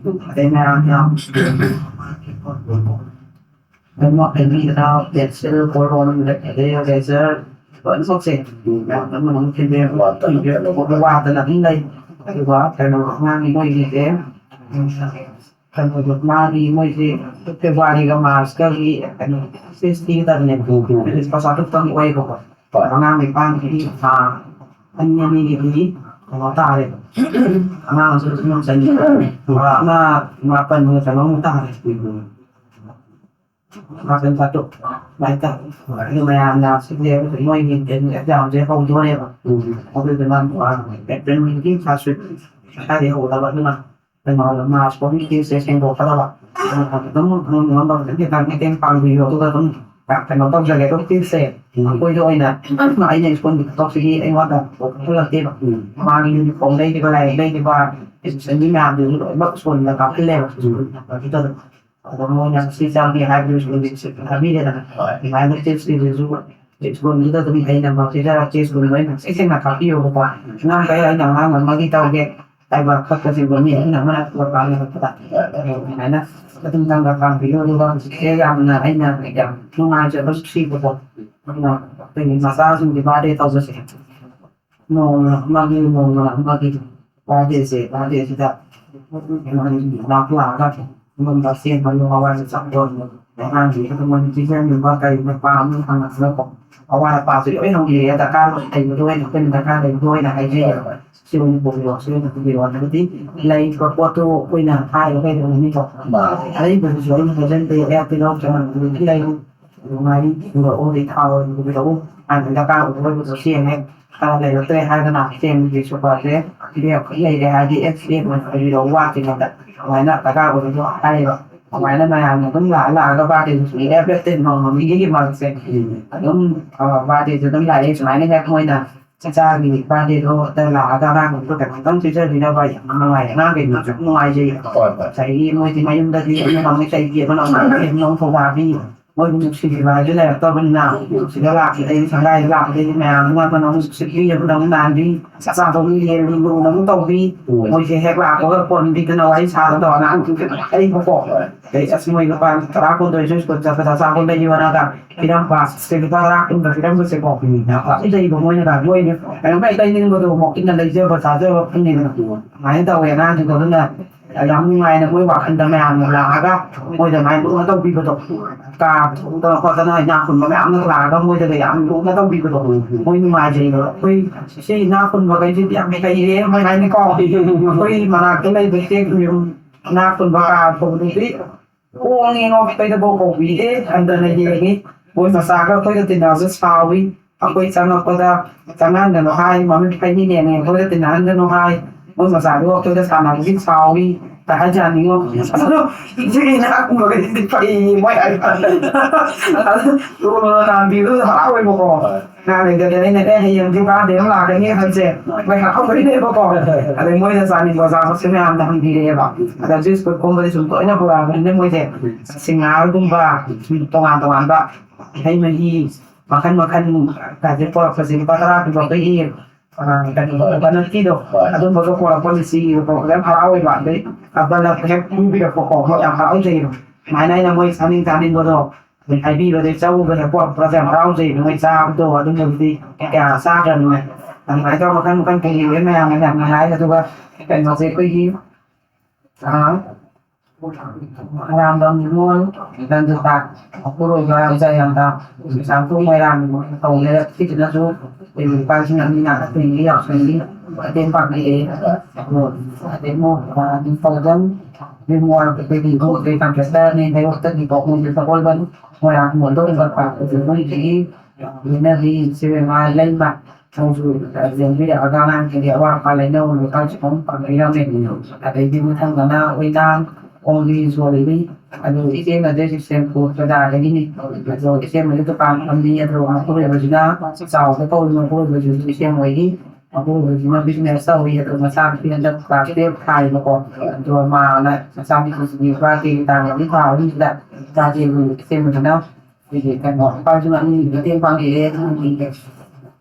ꯑꯗꯩ ꯃꯌꯥꯝꯅ ꯂꯣꯏꯅꯃꯛ ꯂꯩꯕꯤꯗꯅ ꯄꯦꯟꯁꯤꯜ, ꯀꯣꯂꯣꯝ, ꯑꯗꯩ ꯏꯔꯦꯖꯔ ꯂꯣꯏꯅꯃꯛꯁꯦ ꯃꯌꯥꯝ ꯑꯃ ꯑꯃ ꯊꯤꯟꯕꯤꯔꯛꯄ ꯋꯥꯗꯅ ꯑꯗꯨꯝ ꯂꯩ꯫ ꯑꯗꯨꯒ ꯀꯩꯅꯣ ꯑꯉꯥꯡꯒꯤ ꯃꯣꯏꯒꯤꯁꯦ ꯀꯩꯅꯣꯗꯣ ꯃꯥꯒꯤ ꯃꯣꯏꯁꯦ ꯐꯦꯕ꯭ꯔꯨꯋꯥꯔꯤꯒ ꯃꯥꯔꯁꯀꯒꯤ ꯀꯩꯅꯣ ꯐꯤꯁ ꯊꯤꯒꯗꯕꯅꯦꯕ꯫ ꯂꯨꯄꯥ ꯆꯥꯇ꯭ꯔꯨꯛꯇꯪ ꯑꯣꯏꯌꯦꯕꯀꯣ꯫ ꯑꯉꯥꯡ ꯅꯤꯄꯥꯟꯒꯤ ꯊꯥ ꯑꯅꯤ ꯑꯅꯤꯒꯤꯗꯤ ꯀꯩꯅꯣ ꯇꯥꯔꯦꯕ꯫ ꯑꯉꯥꯡꯁꯨ ꯑꯗꯨꯝ ꯆꯅꯤ, ꯑꯃ ꯃꯥꯄꯟ ꯀꯩꯅꯣꯃꯨꯛ ꯇꯥꯔꯦ꯫ ꯃꯥꯄꯟ ꯆꯥꯇ꯭ꯔꯨꯛ ꯑꯗꯨꯃꯥꯏꯅ ꯇꯥꯔꯦ꯫ ꯑꯗꯨ ꯃꯌꯥꯝꯅ ꯁꯤꯁꯦ ꯃꯣꯏꯒꯤ ꯑꯦꯛꯖꯥꯝꯁꯦ ꯍꯧꯗꯣꯔꯦꯕ꯫ ꯑꯗꯨꯗꯨꯅ ꯑꯦꯄ꯭ꯔꯤꯜꯒꯤ ꯐꯥꯔꯁ ꯋꯤꯛ ꯁ꯭ꯋꯥꯏꯗꯩ ꯍꯧꯒꯗꯕ꯫ ꯑꯗꯨꯅ ꯀꯩꯅꯣ ꯃꯥꯔꯁ ꯐꯥꯎꯒꯤ ꯐꯤꯁꯁꯦ ꯁꯦꯡꯗꯣꯛꯀꯗꯕ꯫ ꯑꯗꯨꯝ ꯅꯣꯏ ꯅꯣꯏ ꯈꯤꯇꯪ ꯃꯇꯦꯡ ꯄꯥꯡꯕꯤꯌꯨ, ꯑꯗꯨꯒ ꯑꯗꯨꯝ ꯀꯩꯅꯣ ꯇꯧꯖꯒꯦ꯫ ꯑꯗꯨꯝ ꯐꯤꯁꯁꯦ ꯑꯩꯈꯣꯏꯒꯤ ꯑꯣꯏꯅ ꯑꯩꯅ ꯁ꯭ꯀꯨꯜꯒꯤ ꯊꯕꯛꯁꯤꯒꯤ ꯑꯩꯉꯣꯟꯗ ꯄꯨꯍꯜꯂꯛꯇꯦꯕ꯫ ꯃꯥꯒꯤ ꯌꯨꯅꯤꯐꯣꯔꯝ ꯂꯩꯔꯤꯕ, ꯂꯥꯏꯔꯤꯛ ꯂꯩꯔꯤꯕ, ꯑꯦꯗꯃꯤꯁꯟꯒꯤ ꯃꯌꯥꯝꯗꯨꯁꯨ ꯂꯣꯏꯅꯃꯛ ꯁ꯭ꯀꯨꯜꯗ ꯀꯥꯞꯍꯜꯂꯦꯕ꯫ ꯑꯗꯨꯗ ꯑꯗꯨꯝ ꯃꯣꯏꯅ ꯁꯤ ꯆꯪꯉꯦ ꯍꯥꯏꯕꯗꯨꯁꯨ ꯂꯤꯁ ꯊꯥꯕꯤꯔꯦꯗꯅ꯫ ꯑꯗꯨꯃꯥꯏꯅ ꯐꯤꯁꯀꯤꯗꯨꯁꯨ ꯁ꯭ꯀꯨꯜꯗꯨꯗ ꯑꯗꯨꯝ ꯑꯩꯅ ꯄꯤꯖꯔꯛꯀꯦ, ꯁ꯭ꯀꯨꯜꯗ ꯑꯩꯅ ꯆꯦꯛꯁꯤꯟꯅ ꯀꯥꯞꯄꯤꯌꯣꯕꯀꯣ꯫ ꯑꯉꯥꯡꯈꯩ ꯑꯩꯅ ꯑꯉꯥꯡ ꯑꯃꯒꯤ ꯇꯧꯒꯦ ꯍꯥꯏꯕ ꯈꯛꯇꯁꯤꯡꯗꯣ ꯃꯤ ꯑꯃꯅ ꯑꯃꯅ ꯄꯥꯝꯅꯔꯛꯄꯗ ꯑꯗꯨꯃꯥꯏꯅ ꯑꯗꯨꯝ ꯅꯪꯅ ꯄꯥꯝꯕꯤꯌꯨ꯫ ꯑꯗꯨꯒ ꯍꯧꯖꯤꯛꯁꯦ ꯌꯥꯝꯅ ꯑꯩꯅ ꯌꯥꯝ ꯅꯨꯡꯉꯥꯏꯖꯕ ꯁꯤꯕꯀꯣ꯫ ꯑꯗꯨꯅ ꯑꯩꯈꯣꯏꯒꯤ ꯃꯆꯥꯁꯤꯡꯒꯤ ꯕꯥꯔꯗꯦ ꯇꯧꯕꯁꯦ ꯅꯣꯡꯃ ꯑꯃꯒꯤ ꯅꯣꯡꯃ ꯑꯃꯒꯤ ꯕꯥꯔꯗꯦꯁꯦ, ꯕꯥꯔꯗꯦꯁꯤꯗ ꯂꯥꯛ ꯂꯥꯛꯑꯒ ꯏꯃꯨꯡꯗ ꯁꯦꯝꯕ ꯍꯋꯥꯏ ꯆꯥꯛꯄꯣꯟ ꯑꯉꯥꯡꯁꯤꯡꯁꯤꯗ ꯃꯣꯏꯅ ꯄꯤꯖꯅꯤꯡꯕ ꯀꯔꯤ ꯄꯥꯝꯃꯤ ꯍꯪꯉꯛꯑꯒꯀꯣ, ꯑꯋꯥꯠ ꯑꯄꯥꯁꯨ ꯂꯣꯏ ꯍꯪꯕꯤꯔꯦ꯫ ꯗꯔꯀꯥꯔ ꯂꯩꯕꯗꯣ ꯑꯩꯅ, ꯑꯩꯈꯣꯏꯅ ꯗꯔꯀꯥꯔ ꯂꯩꯕꯗꯣ ꯑꯩꯅ ꯍꯥꯏꯖꯩꯑꯕ꯫ ꯁꯤ ꯑꯣꯏꯅ ꯄꯨꯕꯤꯔꯣ, ꯁꯤ ꯑꯣꯏꯅ ꯄꯨꯕꯤꯔꯣ ꯍꯥꯏꯕꯗꯤ ꯂꯩꯔꯤꯕ ꯄꯣꯠꯇꯨ ꯑꯩꯈꯣꯏꯅ ꯍꯥꯏꯔꯒ ꯀꯩꯗꯧꯅꯤꯀꯣ? ꯑꯔꯩꯕꯗꯨꯁꯨ ꯑꯩꯅ ꯍꯥꯏꯖꯟꯕ ꯌꯥꯏ, ꯇꯤꯜꯍꯧ ꯆꯅꯝ ꯑꯗꯨꯗꯤ ꯂꯩꯔꯨ꯫ ꯉꯥꯔꯤ ꯄꯨꯔꯛꯎ, ꯑꯗꯩ ꯊꯥꯎ ꯄꯨꯔꯛꯎ꯫ ꯍꯥꯟꯅ ꯗꯔꯀꯥꯔ ꯑꯣꯏꯕ ꯑꯣꯏꯕꯗꯣ ꯁꯤ ꯍꯦꯛ ꯈꯔ ꯂꯩꯔꯛꯇ꯭ꯔꯦ ꯍꯥꯏꯔꯒꯅ ꯁꯦꯝꯒꯤ ꯁꯨꯄꯔꯁꯦ ꯕꯦꯒ ꯂꯩꯔꯦ ꯍꯥꯏꯔꯗꯤ ꯑꯦꯛꯁ ꯕꯦꯒ ꯑꯣꯏꯅ ꯑꯣꯏꯕꯤꯔꯛꯎ, ꯋꯥꯠꯇ꯭ꯔꯤꯉꯩꯗ꯫ ꯑꯗꯨꯃꯥꯏꯅ ꯗꯔꯀꯥꯔ ꯑꯣꯏꯕꯗꯣ ꯍꯥꯏꯔꯤꯕ꯫ ꯑꯗꯨꯃꯥꯏꯅ ꯃꯌꯥꯝꯅ ꯑꯗꯨꯝ ꯂꯥꯛꯑ ꯂꯥꯛꯑꯒ ꯕꯥꯔꯗꯦꯗꯨꯁꯨ ꯂꯦꯞ ꯂꯦꯞꯇꯦ, ꯅꯣꯡꯃ ꯅꯤꯅꯤꯒꯤ ꯃꯔꯛꯁꯦ ꯑꯗꯨꯝ, ꯑ, ꯕꯥꯔꯗꯦꯁꯦ ꯑꯗꯨꯝ ꯂꯥꯛꯑꯦ꯫ ꯁꯨꯃꯥꯏꯅ ꯍꯦꯛ ꯃꯣꯏꯅ ꯏꯆꯥꯒꯤ ꯕꯥꯔꯗꯦꯗꯣ ꯂꯥꯛꯑꯒ ꯑꯉꯥꯡꯈꯩꯗꯣ ꯀꯩꯅꯣꯝꯇꯪ ꯄꯤꯖꯕꯤꯅꯕ ꯌꯥꯝ ꯅꯨꯡꯉꯥꯏ, ꯑꯉꯥꯡꯈꯩꯗꯣꯁꯨ ꯅꯨꯡꯉꯥꯏꯖꯩ꯫ ꯍꯣꯏ, ꯍꯣꯏ꯫ ꯉꯁꯥꯏꯒꯤ ꯃꯣꯏꯗꯤ ꯃꯌꯨꯝꯗꯒꯤ ꯑꯃꯅ ꯑꯃꯨꯛ ꯆꯩꯕꯤ, ꯑꯃꯅ ꯑꯃꯨꯛ ꯆꯩꯕꯤ, ꯑꯃꯅ ꯑꯃꯨꯛ ꯊꯧꯕꯥꯕꯤ, ꯃꯣꯏꯕꯨ ꯅꯨꯡꯁꯤꯕꯤꯕ ꯍꯥꯏꯁꯨ ꯂꯩꯔꯛꯇꯕꯅꯤꯅ, ꯁꯤꯗ ꯂꯥꯛꯄꯗꯒꯤ, ꯁꯪꯒꯥꯏꯗ ꯂꯥꯛꯄꯗꯒꯤ ꯃꯌꯥꯝ ꯑꯃꯅ ꯑꯃꯨꯛ ꯁꯤꯠꯄꯤꯔꯕꯗ ꯑꯃꯨꯛ ꯅꯥꯟꯕꯤ, ꯑꯆꯥꯄꯣꯠ ꯑꯃꯨꯛ ꯌꯦꯟꯕꯤ, ꯂꯨꯅ ꯑꯃꯨꯛ ꯇꯧꯕꯤ, ꯎꯝ꯫ ꯃꯣꯏꯁꯦ ꯍꯦꯛ ꯂꯥꯛꯄꯒ ꯀꯣꯟꯕꯤꯗꯅ ꯋꯥꯔꯤ ꯁꯥꯗꯅ ꯇꯧꯔꯒ ꯑꯉꯥꯡꯁꯤꯡꯁꯦ ꯂꯩꯕꯀꯣ꯫ ꯑꯗꯩ ꯑꯁ ꯃꯣꯏ ꯂꯨꯄꯥ ꯇꯔꯥ ꯀꯨꯟꯗꯣꯏꯁꯨ ꯁ꯭ꯀꯨꯜ ꯆꯠꯄꯗ ꯑꯆꯥꯄꯣꯠ ꯂꯩꯌꯣꯅꯒ ꯄꯤꯔꯝꯕ, ꯁꯦ ꯂꯨꯄꯥ ꯇꯔꯥ ꯀꯨꯟꯒ ꯄꯤꯔꯝꯕꯁꯦꯀꯣ꯫ ꯌꯥꯝ ꯐꯖꯩꯕ ꯃꯣꯏꯅ ꯃꯣꯏꯅ ꯀꯩꯅꯣꯝ ꯍꯦꯛ ꯂꯩꯅꯤꯡꯕꯗꯣ ꯃꯣꯏꯅ ꯂꯩꯖꯕ ꯆꯥꯖꯕ ꯐꯪꯉꯦꯗꯅ꯫ ꯑꯗꯨꯃꯥꯏꯅ ꯇꯧꯋꯦ ꯑꯉꯥꯡꯁꯤꯡꯗꯣ꯫ ꯑꯗꯨꯅ ꯌꯥꯝ ꯅꯨꯡꯉꯥꯏꯅ ꯃꯣꯏ ꯋꯥꯈꯜꯗ ꯃꯌꯥꯝꯅ ꯂꯥꯛꯑꯒ ꯃꯣꯏꯗ ꯑꯗꯨꯃꯥꯏꯅ ꯂꯨꯅ ꯇꯧꯕꯤꯕꯗꯣ, ꯀꯥ ꯊꯣꯡꯗꯅ ꯈꯣꯠꯇꯅ ꯏꯅꯥꯛ ꯈꯨꯟꯕ ꯃꯌꯥꯝꯅ ꯂꯥꯛꯑꯒ ꯃꯣꯏꯗꯒ ꯌꯥꯝ ꯂꯨꯅ ꯇꯧꯕꯤꯕꯗꯣ, ꯃꯣꯏ ꯅꯨꯡꯉꯥꯏꯖꯩꯕ꯫ ꯑꯩꯈꯣꯏ ꯁꯤ ꯏꯅꯥꯛ ꯈꯨꯟꯕꯈꯩꯁꯤꯗꯤ ꯌꯥꯝ ꯍꯩꯔꯦ ꯃꯣꯏ ꯍꯥꯏꯅꯤꯀꯣ꯫ ꯑꯩꯈꯣꯏ ꯃꯅꯥꯛꯇ ꯂꯩꯕ ꯏꯆꯦ ꯌꯨꯝ ꯏꯅꯥꯛ ꯈꯨꯟꯕ ꯀꯥ ꯊꯣꯡꯗꯨꯗꯤ ꯍꯣꯡꯉꯦꯉꯣ, ꯀꯩꯗꯐꯥꯎ ꯀꯧꯕꯤꯗꯦ꯫ ꯍꯟꯊꯅ ꯌꯦꯡꯉꯤ꯫ ꯃꯣꯏ ꯃꯆꯥꯒ ꯑꯩꯈꯣꯏꯒ ꯇꯤꯟꯅꯕꯁꯨ ꯁꯥꯎꯏ꯫ ꯑꯩꯈꯣꯏ ꯆꯪꯉꯛꯄꯗ ꯆꯪꯍꯟꯒꯅꯨ ꯍꯥꯏ, ꯃꯃꯤꯠ ꯐꯩꯅꯤꯅꯦꯅꯦ ꯑꯩꯈꯣꯏꯒ ꯇꯤꯟꯅꯍꯟꯒꯅꯨ ꯍꯥꯏ꯫ ꯃꯣꯏ ꯃꯆꯥꯗꯨ ꯑꯩꯈꯣꯏꯒ ꯁꯥꯟꯅꯕꯒꯤ ꯁꯥꯎꯏ ꯀ ꯍꯥꯏꯖꯥꯠꯅꯤꯉꯣ꯫ ꯑꯗꯣ ꯏꯆꯦꯒꯤ ꯏꯅꯥꯛ ꯈꯨꯟꯕꯈꯩꯗꯤ ꯐꯩ ꯃꯣꯏ ꯍꯥꯏꯕ꯫ ꯑꯗꯨ ꯂꯨꯅ ꯅꯥꯟꯕꯤꯕꯗꯨ ꯍꯔꯥꯎꯋꯦꯕꯀꯣ꯫ ꯑꯉꯥꯡꯈꯩꯗꯗꯤ ꯑꯩꯅ, "ꯑꯦ, ꯍꯌꯦꯡꯗꯤ ꯕꯥꯔꯗꯦ ꯑꯃ ꯂꯥꯛꯀꯅꯤ" ꯍꯥꯏꯕꯁꯦ ꯃꯣꯏ ꯍꯔꯥꯎꯗꯣꯏꯅꯦꯕꯀꯣ꯫ ꯑꯗꯩ ꯃꯣꯏꯅ ꯆꯥꯅꯤꯡꯕ ꯑꯆꯥꯄꯣꯠꯁꯦ ꯃꯌꯥꯝꯅ ꯍꯪꯕꯤꯔꯛꯑꯦꯕ꯫ ꯑꯗ ꯖꯨꯏꯁ ꯀꯨꯝꯕꯗꯤ ꯁꯨꯝ ꯇꯣꯏꯅ ꯄꯨꯔꯛꯑꯕꯅꯤꯅ ꯃꯣꯏꯁꯦ ꯁꯤꯡꯍꯥꯔꯒꯨꯝꯕ, ꯁꯨꯝ ꯇꯣꯉꯥꯟ ꯇꯣꯉꯥꯟꯕ ꯍꯩ ꯃꯍꯤ ꯃꯈꯟ ꯃꯈꯟ ꯀꯥꯁꯦ ꯄꯨꯔꯛꯄꯁꯦ ꯂꯨꯄꯥ ꯇꯔꯥ ꯄꯤꯕ ꯑꯩꯈꯣꯏꯒꯤ, ꯑ, ꯀꯩꯅꯣ, ꯀꯣꯀꯣꯅꯠꯀꯤꯗꯣ, ꯍꯣꯏ꯫ ꯑꯗꯨꯝꯕꯗꯣ ꯄꯨꯔꯛꯄ ꯂꯤꯆꯤꯒꯤꯗꯣ ꯄꯨꯔꯛꯄꯗ ꯌꯥꯝ ꯍꯔꯥꯎꯋꯦꯕ꯫ ꯑꯗꯩ ꯕꯂꯞ ꯍꯦꯛ ꯄꯤꯕꯤꯔꯛꯄꯀꯣ, ꯃꯣꯏ ꯌꯥꯝ ꯍꯔꯥꯎꯖꯩꯌꯦꯕ꯫ ꯁꯨꯃꯥꯏꯅ ꯑꯩꯅ ꯃꯣꯏ ꯆꯥꯅꯤꯡ ꯆꯥꯅꯤꯡꯕꯗꯣ ꯑꯗꯨꯝ ꯍꯥꯏꯕꯤꯕꯗꯩ ꯆꯧꯒ ꯍꯦꯛ ꯄꯨꯔꯛꯄꯒꯁꯦ ꯌꯥꯝ ꯍꯔꯥꯎꯖꯩꯌꯦꯕ꯫ ꯃꯣꯏ ꯆꯥꯕꯗꯣ ꯑꯗꯨꯝꯕꯗꯨꯗꯤ ꯀꯌꯥ ꯆꯥꯗ꯭ꯔꯕꯅꯤꯅ꯫ ꯑꯗꯨꯃꯥꯏꯅ ꯇꯧꯔꯒ ꯃꯈꯜ ꯃꯈꯜ ꯀꯩ ꯂꯩꯔꯦ ꯃꯌꯥꯝꯅ ꯌꯥꯝ ꯅꯨꯡꯉꯥꯏ꯫ ꯑꯗꯨꯒ ꯀꯩꯅꯣꯁꯦ ꯑꯩꯈꯣꯏꯒꯤ, ꯑꯥ, ꯑꯔꯥꯝꯕꯝ ꯅꯤꯉꯣꯜ ꯂꯟꯗꯨꯗ ꯑꯄꯨꯔꯣꯏꯕ ꯑꯣꯖꯥ ꯌꯥꯝꯕ ꯆꯥꯛꯊꯣꯡ ꯃꯣꯏꯔꯥꯡ ꯇꯧꯔꯦ꯫ ꯁꯤꯁꯤꯅꯁꯨ ꯑꯩꯈꯣꯏ ꯂꯨꯄꯥ ꯂꯤꯁꯤꯡ ꯑꯅꯤ ꯂꯥꯛ ꯑꯇꯩꯒꯤ ꯌꯥꯎꯁꯪꯒꯤ ꯃꯇꯦꯡ ꯄꯥꯡꯕꯤꯔꯦ꯫ ꯑꯗꯣ ꯑꯗꯩ ꯑꯃꯨꯛ, ꯑꯥ, ꯅꯤꯡꯊꯧꯖꯝ ꯅꯤꯉꯣꯜ ꯑꯩꯈꯣꯏꯒꯤ ꯏꯕꯨꯡ ꯑꯩꯈꯣꯏ ꯀꯟꯇ꯭ꯔꯦꯛꯇꯔꯅꯦ, ꯍꯩꯔꯣꯛꯇꯒꯤ ꯄꯥꯎꯃꯤꯁꯤ ꯁꯒꯣꯜꯕꯟ ꯃꯣꯏꯔꯥꯡ ꯈꯨꯃꯟꯗꯣꯡ ꯃꯣꯏꯒꯤ ꯂꯣꯏꯅꯕꯤ ꯁꯤꯕꯦꯝꯃ ꯂꯩꯃ ꯃꯣꯏꯁꯨ ꯌꯦꯡꯕꯤꯔꯛꯑꯒ ꯑꯉꯥꯡꯁꯤꯡꯒꯤ ꯑꯋꯥꯠ ꯑꯄꯥ ꯂꯩꯅꯧ ꯂꯨꯄꯥ ꯆꯍꯨꯝ ꯄꯥꯡꯕꯤꯔꯝꯃꯦ꯫ ꯑꯗꯩꯗꯤ ꯃꯊꯪꯗꯅ ꯑꯣꯏꯅꯥꯝ ꯑꯣꯡꯕꯤ ꯁꯣꯜꯂꯤ꯫ ꯑꯗꯨ ꯏꯆꯦ ꯃꯗꯩ ꯁꯦꯝꯄꯨ ꯕꯖꯥꯔꯗꯒꯤꯅꯤ꯫ ꯑꯗꯣ ꯏꯆꯦ ꯃꯗꯩ ꯗꯨꯀꯥꯟ ꯐꯝꯃꯤ꯫ ꯑꯗꯣ ꯃꯄꯨꯔꯣꯏꯕꯁꯤꯅ ꯆꯥꯎꯕ ꯀꯧꯏ꯫ ꯃꯄꯨꯔꯣꯏꯕꯁꯤꯁꯨ ꯏꯆꯦ ꯃꯣꯏꯒꯤ ꯃꯄꯨꯔꯣꯏꯕꯁꯤꯅ ꯕꯤꯖꯤꯅꯦꯁ ꯇꯧꯏ꯫ ꯑꯗꯣ ꯃꯆꯥꯅꯨꯄꯤ ꯍꯟꯗꯛ ꯀ꯭ꯂꯥꯁ ꯇꯨꯌꯦꯜꯞ ꯊꯥꯏꯕꯀꯣ꯫ ꯑꯗꯣ ꯃꯥꯅ ꯃꯆꯥꯅꯨꯄꯤꯁꯤꯒꯤ ꯕꯥꯔꯗꯦꯒꯤ ꯇꯥꯡ ꯃꯔꯤ ꯊꯥ ꯑꯍꯨꯝꯁꯤꯗ ꯕꯥꯔꯗꯦꯒꯤ ꯏꯆꯦ ꯃꯗꯩꯅ ꯑꯩꯈꯣꯏꯒꯤ ꯀꯩꯅꯣ ꯂꯨꯄꯥ ꯂꯤꯁꯤꯡ ꯑꯅꯤ ꯃꯇꯦꯡ ꯄꯥꯡꯕꯤꯔꯦ꯫ ꯑꯗꯨꯒꯤ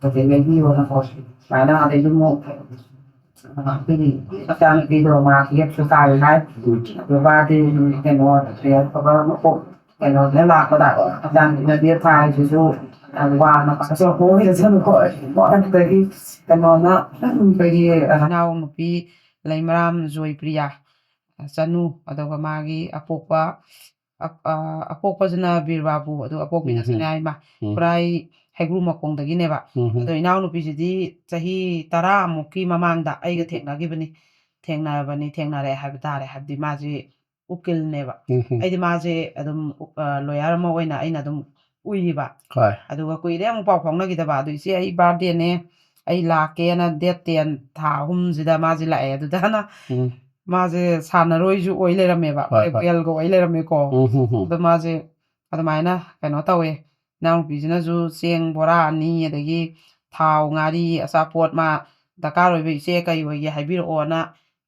ꯄꯣꯠ ꯆꯩ ꯂꯩꯕꯤꯌꯣꯅꯀꯣ꯫ ꯁꯨꯃꯥꯏꯅ ꯑꯗꯩꯗꯤ ꯑꯃꯨꯛ ꯑꯩꯈꯣꯏꯒꯤ ꯃꯆꯥꯅꯨꯄꯤꯗꯣ ꯃꯥ ꯇꯨꯌꯦꯜꯞꯁꯨ ꯇꯥꯔꯦ ꯍꯥꯏ꯫ ꯑꯗꯨ ꯕꯥꯔꯗꯦꯒꯤ ꯀꯩꯅꯣ ꯀꯩꯅꯣꯗ ꯂꯥꯛꯄꯗ ꯃꯆꯥꯅꯨꯄꯤꯅ ꯇꯨꯌꯦꯜꯞ ꯊꯥꯔꯤꯁꯤꯁꯨ ꯌꯥꯝ ꯋꯥꯅ ꯄꯥꯖꯕ ꯑꯣꯏꯔꯁꯅꯨꯀꯣ꯫ ꯑꯗꯨꯗꯒꯤ ꯀꯩꯅꯣꯅ ꯑꯩꯈꯣꯏꯒꯤ ꯏꯅꯥꯎꯅꯨꯄꯤ ꯂꯩꯃꯔꯥꯝ ꯖꯣꯏꯄ꯭ꯔꯤꯌꯥ ꯆꯅꯨ, ꯑꯗꯨꯒ ꯃꯥꯒꯤ ꯑꯄꯣꯛꯄ ꯑ-, ꯑ-, ꯑꯄꯣꯛꯄꯁꯤꯅ ꯕꯤꯔꯕꯥꯕꯨ, ꯑꯗꯨꯒ ꯑꯄꯣꯛꯄꯤꯅ ꯎꯝ, ꯎꯝ꯫ ꯁꯅꯥꯌꯥꯏꯃ, ꯎꯝ꯫ ꯈꯨꯔꯥꯏ ꯍꯩꯒ꯭ꯔꯨ ꯃꯈꯣꯡꯗꯒꯤꯅꯦꯕ꯫ ꯎꯝ, ꯎꯝ꯫ ꯑꯗꯣ ꯏꯅꯥꯎꯅꯨꯄꯤꯁꯤꯗꯤ ꯆꯍꯤ ꯇꯔꯥꯃꯨꯛꯀꯤ ꯃꯃꯥꯡꯗ ꯑꯩꯒ ꯊꯦꯡꯅꯈꯤꯕꯅꯤ꯫ ꯊꯦꯡꯅꯕꯅꯤ, ꯊꯦꯡꯅꯔꯦ ꯍꯥꯏꯕ ꯇꯥꯔꯦ꯫ ꯍꯥꯏꯕꯗꯤ ꯃꯥꯁꯤ ꯎꯀꯤꯜꯅꯦꯕ꯫ ꯎꯝ, ꯎꯝ꯫ ꯑꯩꯗꯤ ꯃꯥꯁꯦ ꯑꯗꯨꯝ ꯎ-, ꯑ, ꯂꯣꯌꯔ ꯑꯃ ꯑꯣꯏꯅ ꯑꯩꯅ ꯑꯗꯨꯝ ꯎꯏꯌꯦꯕ꯫ ꯍꯣꯏ꯫ ꯑꯗꯨꯒ ꯀꯨꯏꯔꯦ ꯑꯃꯨꯛ ꯄꯥꯎ ꯐꯥꯎꯅꯈꯤꯗꯕ꯫ ꯑꯗꯨ ꯏꯆꯦ ꯑꯩ ꯕꯥꯔꯗꯦꯅꯦ, ꯑꯩ ꯂꯥꯛꯀꯦꯅ ꯗꯦꯠ ꯇꯦꯟ ꯊꯥ ꯑꯍꯨꯝꯁꯤꯗ ꯃꯥꯁꯦ ꯂꯥꯛꯑꯦ꯫ ꯑꯗꯨꯗꯅ ꯎꯝ꯫ ꯃꯥꯁꯦ ꯁꯥꯟꯅꯔꯣꯏꯁꯨ ꯑꯣꯏ ꯂꯩꯔꯝꯃꯦꯕ, ꯍꯣꯏ, ꯍꯣꯏ꯫ ꯕꯦꯜꯒ ꯑꯣꯏ ꯂꯩꯔꯝꯃꯦꯀꯣ꯫ ꯎꯝ, ꯍꯝ, ꯍꯝ꯫ ꯑꯗꯣ ꯃꯥꯁꯦ ꯑꯗꯨꯃꯥꯏꯅ ꯀꯩꯅꯣ ꯇꯧꯋꯦ꯫ ꯏꯅꯥꯎꯅꯨꯄꯤꯁꯤꯅꯁꯨ ꯆꯦꯡ ꯕꯣꯔꯥ ꯑꯅꯤ, ꯑꯗꯒꯤ ꯊꯥꯎ, ꯉꯥꯔꯤ, ꯑꯆꯥꯄꯣꯠ ꯃꯥ ꯗꯔꯀꯥꯔ ꯑꯣꯏꯕ ꯏꯆꯦ ꯀꯔꯤ ꯑꯣꯏꯒꯦ ꯍꯥꯏꯕꯤꯔꯛꯑꯣꯅ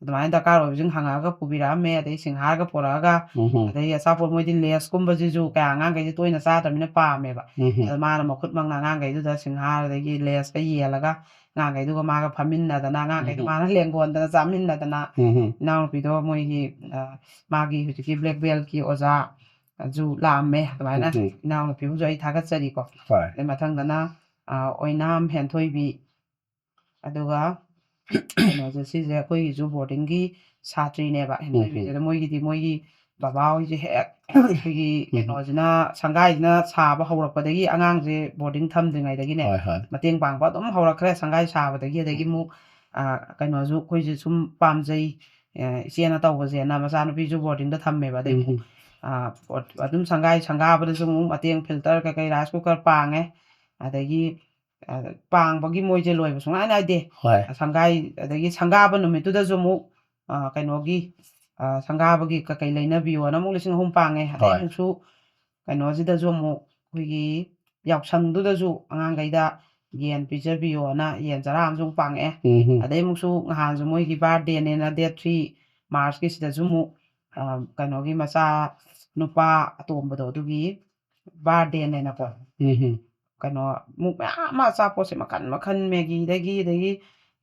ꯑꯗꯨꯃꯥꯏꯅ ꯗꯔꯀꯥꯔ ꯑꯣꯏꯕꯁꯤꯡ ꯍꯪꯉꯛꯑꯒ ꯄꯨꯕꯤꯔꯛꯑꯝꯃꯦ꯫ ꯑꯗꯩ ꯁꯤꯡꯍꯥꯔꯒ ꯄꯨꯔꯛꯑꯒ, ꯎꯝ, ꯍꯝ꯫ ꯑꯗꯩ ꯑꯆꯥꯄꯣꯠ ꯃꯣꯏꯗꯤ ꯂꯦꯁꯀꯨꯝꯕꯁꯤꯁꯨ ꯀꯌꯥ ꯑꯉꯥꯡꯈꯩꯁꯦ ꯇꯣꯏꯅ ꯆꯥꯗ꯭ꯔꯕꯅꯤꯅ ꯄꯥꯝꯃꯦꯕ꯫ ꯎꯝ, ꯍꯝ꯫ ꯑꯗꯣ ꯃꯥꯅ ꯃꯈꯨꯠ ꯃꯪꯅ ꯑꯉꯥꯡꯈꯩꯗꯨꯗ ꯁꯤꯡꯍꯥꯔ ꯑꯗꯒꯤ ꯂꯦꯁꯀ ꯌꯦꯜꯂꯒ ꯑꯉꯥꯡꯈꯩꯗꯨꯒ ꯃꯥꯒ ꯐꯝꯃꯤꯟꯅꯗꯅ, ꯑꯉꯥꯡꯈꯩꯗꯣ ꯎꯝ, ꯍꯝ꯫ ꯃꯥꯅ ꯂꯦꯡꯒꯣꯟꯗꯅ ꯆꯥꯃꯤꯟꯅꯗꯅ, ꯎꯝ, ꯍꯝ꯫ ꯏꯅꯥꯎꯅꯨꯄꯤꯗꯣ ꯃꯣꯏꯒꯤ, ꯑ, ꯃꯥꯒꯤ ꯍꯧꯖꯤꯛꯀꯤ ꯕ꯭ꯂꯦꯛ ꯕꯦꯜꯠꯀꯤ ꯑꯣꯖꯥ ꯁꯨ ꯂꯥꯛꯑꯝꯃꯦ꯫ ꯑꯗꯨꯃꯥꯏꯅ ꯎꯝ, ꯎꯝ꯫ ꯏꯅꯥꯎꯅꯨꯄꯤꯕꯨꯁꯨ ꯑꯩ ꯊꯥꯒꯠꯆꯔꯤꯀꯣ꯫ ꯍꯣꯏ꯫ ꯑꯗꯩ ꯃꯊꯪꯗꯅ, ꯑ, ꯑꯣꯏꯅꯥꯝ ꯍꯦꯟꯊꯣꯏꯕꯤ, ꯑꯗꯨꯒ ꯀꯩꯅꯣꯁꯦ, ꯁꯤꯁꯦ ꯑꯩꯈꯣꯏꯒꯤꯁꯨ ꯕꯣꯔꯗꯤꯡꯒꯤ ꯁꯥꯇ꯭ꯔꯤꯅꯦꯕ ꯍꯦꯟꯊꯣꯏꯕꯤꯁꯦ꯫ ꯑꯗꯣ ꯃꯣꯏꯒꯤꯗꯤ ꯃꯣꯏꯒꯤ ꯕꯕꯥ ꯍꯣꯏꯁꯦ ꯍꯦꯛ ꯑꯩꯈꯣꯏꯒꯤ ꯀꯩꯅꯣꯁꯤꯅ, ꯁꯪꯒꯥꯏꯁꯤꯅ ꯁꯥꯕ ꯍꯧꯔꯛꯄꯗꯒꯤ, ꯑꯉꯥꯡꯁꯦ ꯕꯣꯔꯗꯤꯡ ꯊꯝꯗ꯭ꯔꯤꯉꯩꯗꯒꯤꯅꯦ ꯍꯣꯏ ꯍꯣꯏ ꯃꯇꯦꯡ ꯄꯥꯡꯕ ꯑꯗꯨꯝ ꯍꯧꯔꯛꯈ꯭ꯔꯦ꯫ ꯁꯪꯒꯥꯏ ꯁꯥꯕꯗꯒꯤ, ꯑꯗꯒꯤ ꯑꯃꯨꯛ ꯑ, ꯀꯩꯅꯣꯁꯨ ꯑꯩꯈꯣꯏꯁꯦ ꯁꯨꯝ ꯄꯥꯝꯖꯩ, ꯑ, ꯏꯆꯦꯅ ꯇꯧꯕꯁꯦꯅ ꯃꯆꯥꯅꯨꯄꯤꯁꯨ ꯕꯣꯔꯗꯤꯡꯗ ꯊꯝꯃꯦꯕ꯫ ꯑꯗꯩ ꯑꯃꯨꯛ ꯎꯝ ꯑ, ꯑꯗꯨꯝ ꯁꯪꯒꯥꯏ ꯁꯪꯒꯥꯕꯗꯁꯨ ꯑꯃꯨꯛ ꯃꯇꯦꯡ, ꯐꯤꯜꯇꯔ ꯀꯩꯀꯩ, ꯔꯥꯏꯁ ꯀꯨꯀꯔ ꯄꯥꯡꯉꯦ꯫ ꯑꯗꯒꯤ ꯑ, ꯄꯥꯡꯕꯒꯤ ꯃꯣꯏꯁꯦ ꯂꯣꯏꯕ ꯁꯨꯡꯅꯥꯏ ꯅꯥꯏꯗꯦ꯫ ꯍꯣꯏ ꯁꯪꯒꯥꯏ, ꯑꯗꯒꯤ ꯁꯪꯒꯥꯕ ꯅꯨꯃꯤꯠꯇꯨꯗꯁꯨ ꯑꯃꯨꯛ ꯑ, ꯀꯩꯅꯣꯒꯤ ꯑ, ꯁꯪꯒꯥꯕꯒꯤ ꯀꯩꯀꯩ ꯂꯩꯅꯕꯤꯌꯣꯅ ꯑꯃꯨꯛ ꯂꯤꯁꯤꯡ ꯑꯍꯨꯝ ꯄꯥꯡꯉꯦ꯫ ꯑꯗꯩ ꯍꯣꯏ ꯑꯃꯨꯛꯁꯨ ꯀꯩꯅꯣꯁꯤꯗꯁꯨ ꯑꯃꯨꯛ ꯑꯩꯈꯣꯏꯒꯤ ꯌꯥꯎꯁꯪꯗꯨꯗꯁꯨ ꯑꯉꯥꯡꯈꯩꯗ ꯌꯦꯟ ꯄꯤꯖꯕꯤꯌꯣꯅ ꯌꯦꯟ ꯆꯔꯥ ꯑꯃꯁꯨ ꯑꯃꯨꯛ ꯄꯥꯡꯉꯛꯑꯦ꯫ ꯎꯝ ꯑꯗꯩ ꯑꯃꯨꯛꯁꯨ ꯅꯍꯥꯟꯁꯨ ꯃꯣꯏꯒꯤ ꯕꯥꯔꯗꯦꯅꯦꯅ ꯗꯦꯠ ꯊ꯭ꯔꯤ ꯃꯥꯔꯁꯀꯤ ꯁꯤꯗꯁꯨ ꯑꯃꯨꯛ ꯑ, ꯀꯩꯅꯣꯒꯤ ꯃꯆꯥ ꯅꯨꯄꯥ ꯑꯇꯣꯝꯕꯗꯣ ꯑꯗꯨꯒꯤ ꯕꯥꯔꯗꯦꯅꯦꯅꯀꯣ ꯎꯝ ꯀꯩꯅꯣ ꯑꯃꯨꯛ ꯃꯌꯥꯝ ꯑꯃ ꯑꯆꯥꯄꯣꯠꯁꯦ ꯃꯈꯟ ꯃꯈꯟ, ꯃꯦꯒꯤꯗꯒꯤ ꯑꯗꯒꯤ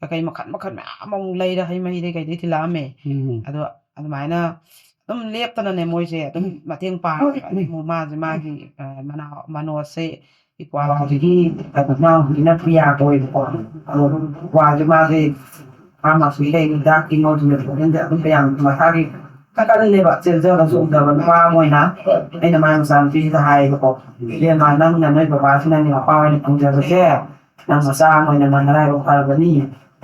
ꯀꯩꯀꯩ ꯃꯈꯟ ꯃꯈꯟ ꯃꯌꯥꯝ ꯑꯃꯨꯛ ꯂꯩꯔ, ꯍꯩ ꯃꯍꯤꯗꯩ ꯀꯩꯗꯩ ꯊꯤꯜꯂꯛꯑꯝꯃꯦ꯫ ꯎꯝ ꯑꯗꯣ ꯑꯗꯨꯃꯥꯏꯅ ꯑꯗꯨꯝ ꯂꯦꯞꯇꯅꯅꯦ ꯃꯣꯏꯁꯦ ꯑꯗꯨꯝ ꯃꯇꯦꯡ ꯄꯥꯡꯉꯦꯕ꯫ ꯑꯗꯩ ꯑꯃꯨꯛ ꯃꯥꯁꯦ ꯃꯥꯒꯤ ꯑ, ꯃꯅꯥꯎ ꯃꯅꯣꯖꯁꯦ ꯏꯄ꯭ꯋꯥ ꯍꯧꯖꯤꯛꯀꯤ ꯀꯩꯅꯣ ꯃꯅꯥꯎꯅꯨꯄꯤꯅ ꯄ꯭ꯔꯤꯌꯥ ꯀꯧꯋꯦꯕꯀꯣ꯫ ꯑꯗꯣ ꯏꯄ꯭ꯋꯥꯁꯦ ꯃꯥꯁꯦ ꯐꯥꯔꯃꯥꯁꯤ ꯂꯩ, ꯍꯤꯗꯥꯛꯀꯤ ꯃꯣꯏꯁꯨ ꯑꯗꯨꯝ ꯀꯌꯥꯝ ꯃꯁꯥꯒꯤ ꯀꯟꯀꯟꯂꯦꯕ, ꯆꯦꯟꯖꯕ ꯆꯣꯡꯖꯕ ꯅꯨꯄꯥ ꯑꯃ ꯑꯣꯏꯅ꯫ ꯑꯩꯅ ꯃꯥꯒꯤ ꯃꯆꯥꯅꯨꯄꯤꯁꯤꯗ ꯍꯥꯏꯌꯦꯕꯀꯣ, "ꯏꯕꯦꯝꯃ, ꯅꯪꯅ ꯅꯣꯏ ꯕꯕꯥꯁꯤ ꯅꯪꯒꯤ ꯃꯄꯥ ꯑꯣꯏꯅ ꯐꯪꯖꯕꯁꯦ, ꯅꯪ ꯃꯆꯥ ꯑꯃ ꯑꯣꯏꯅ ꯃꯥ ꯅꯔꯥꯏꯕꯛ ꯐꯔꯕꯅꯤ꯫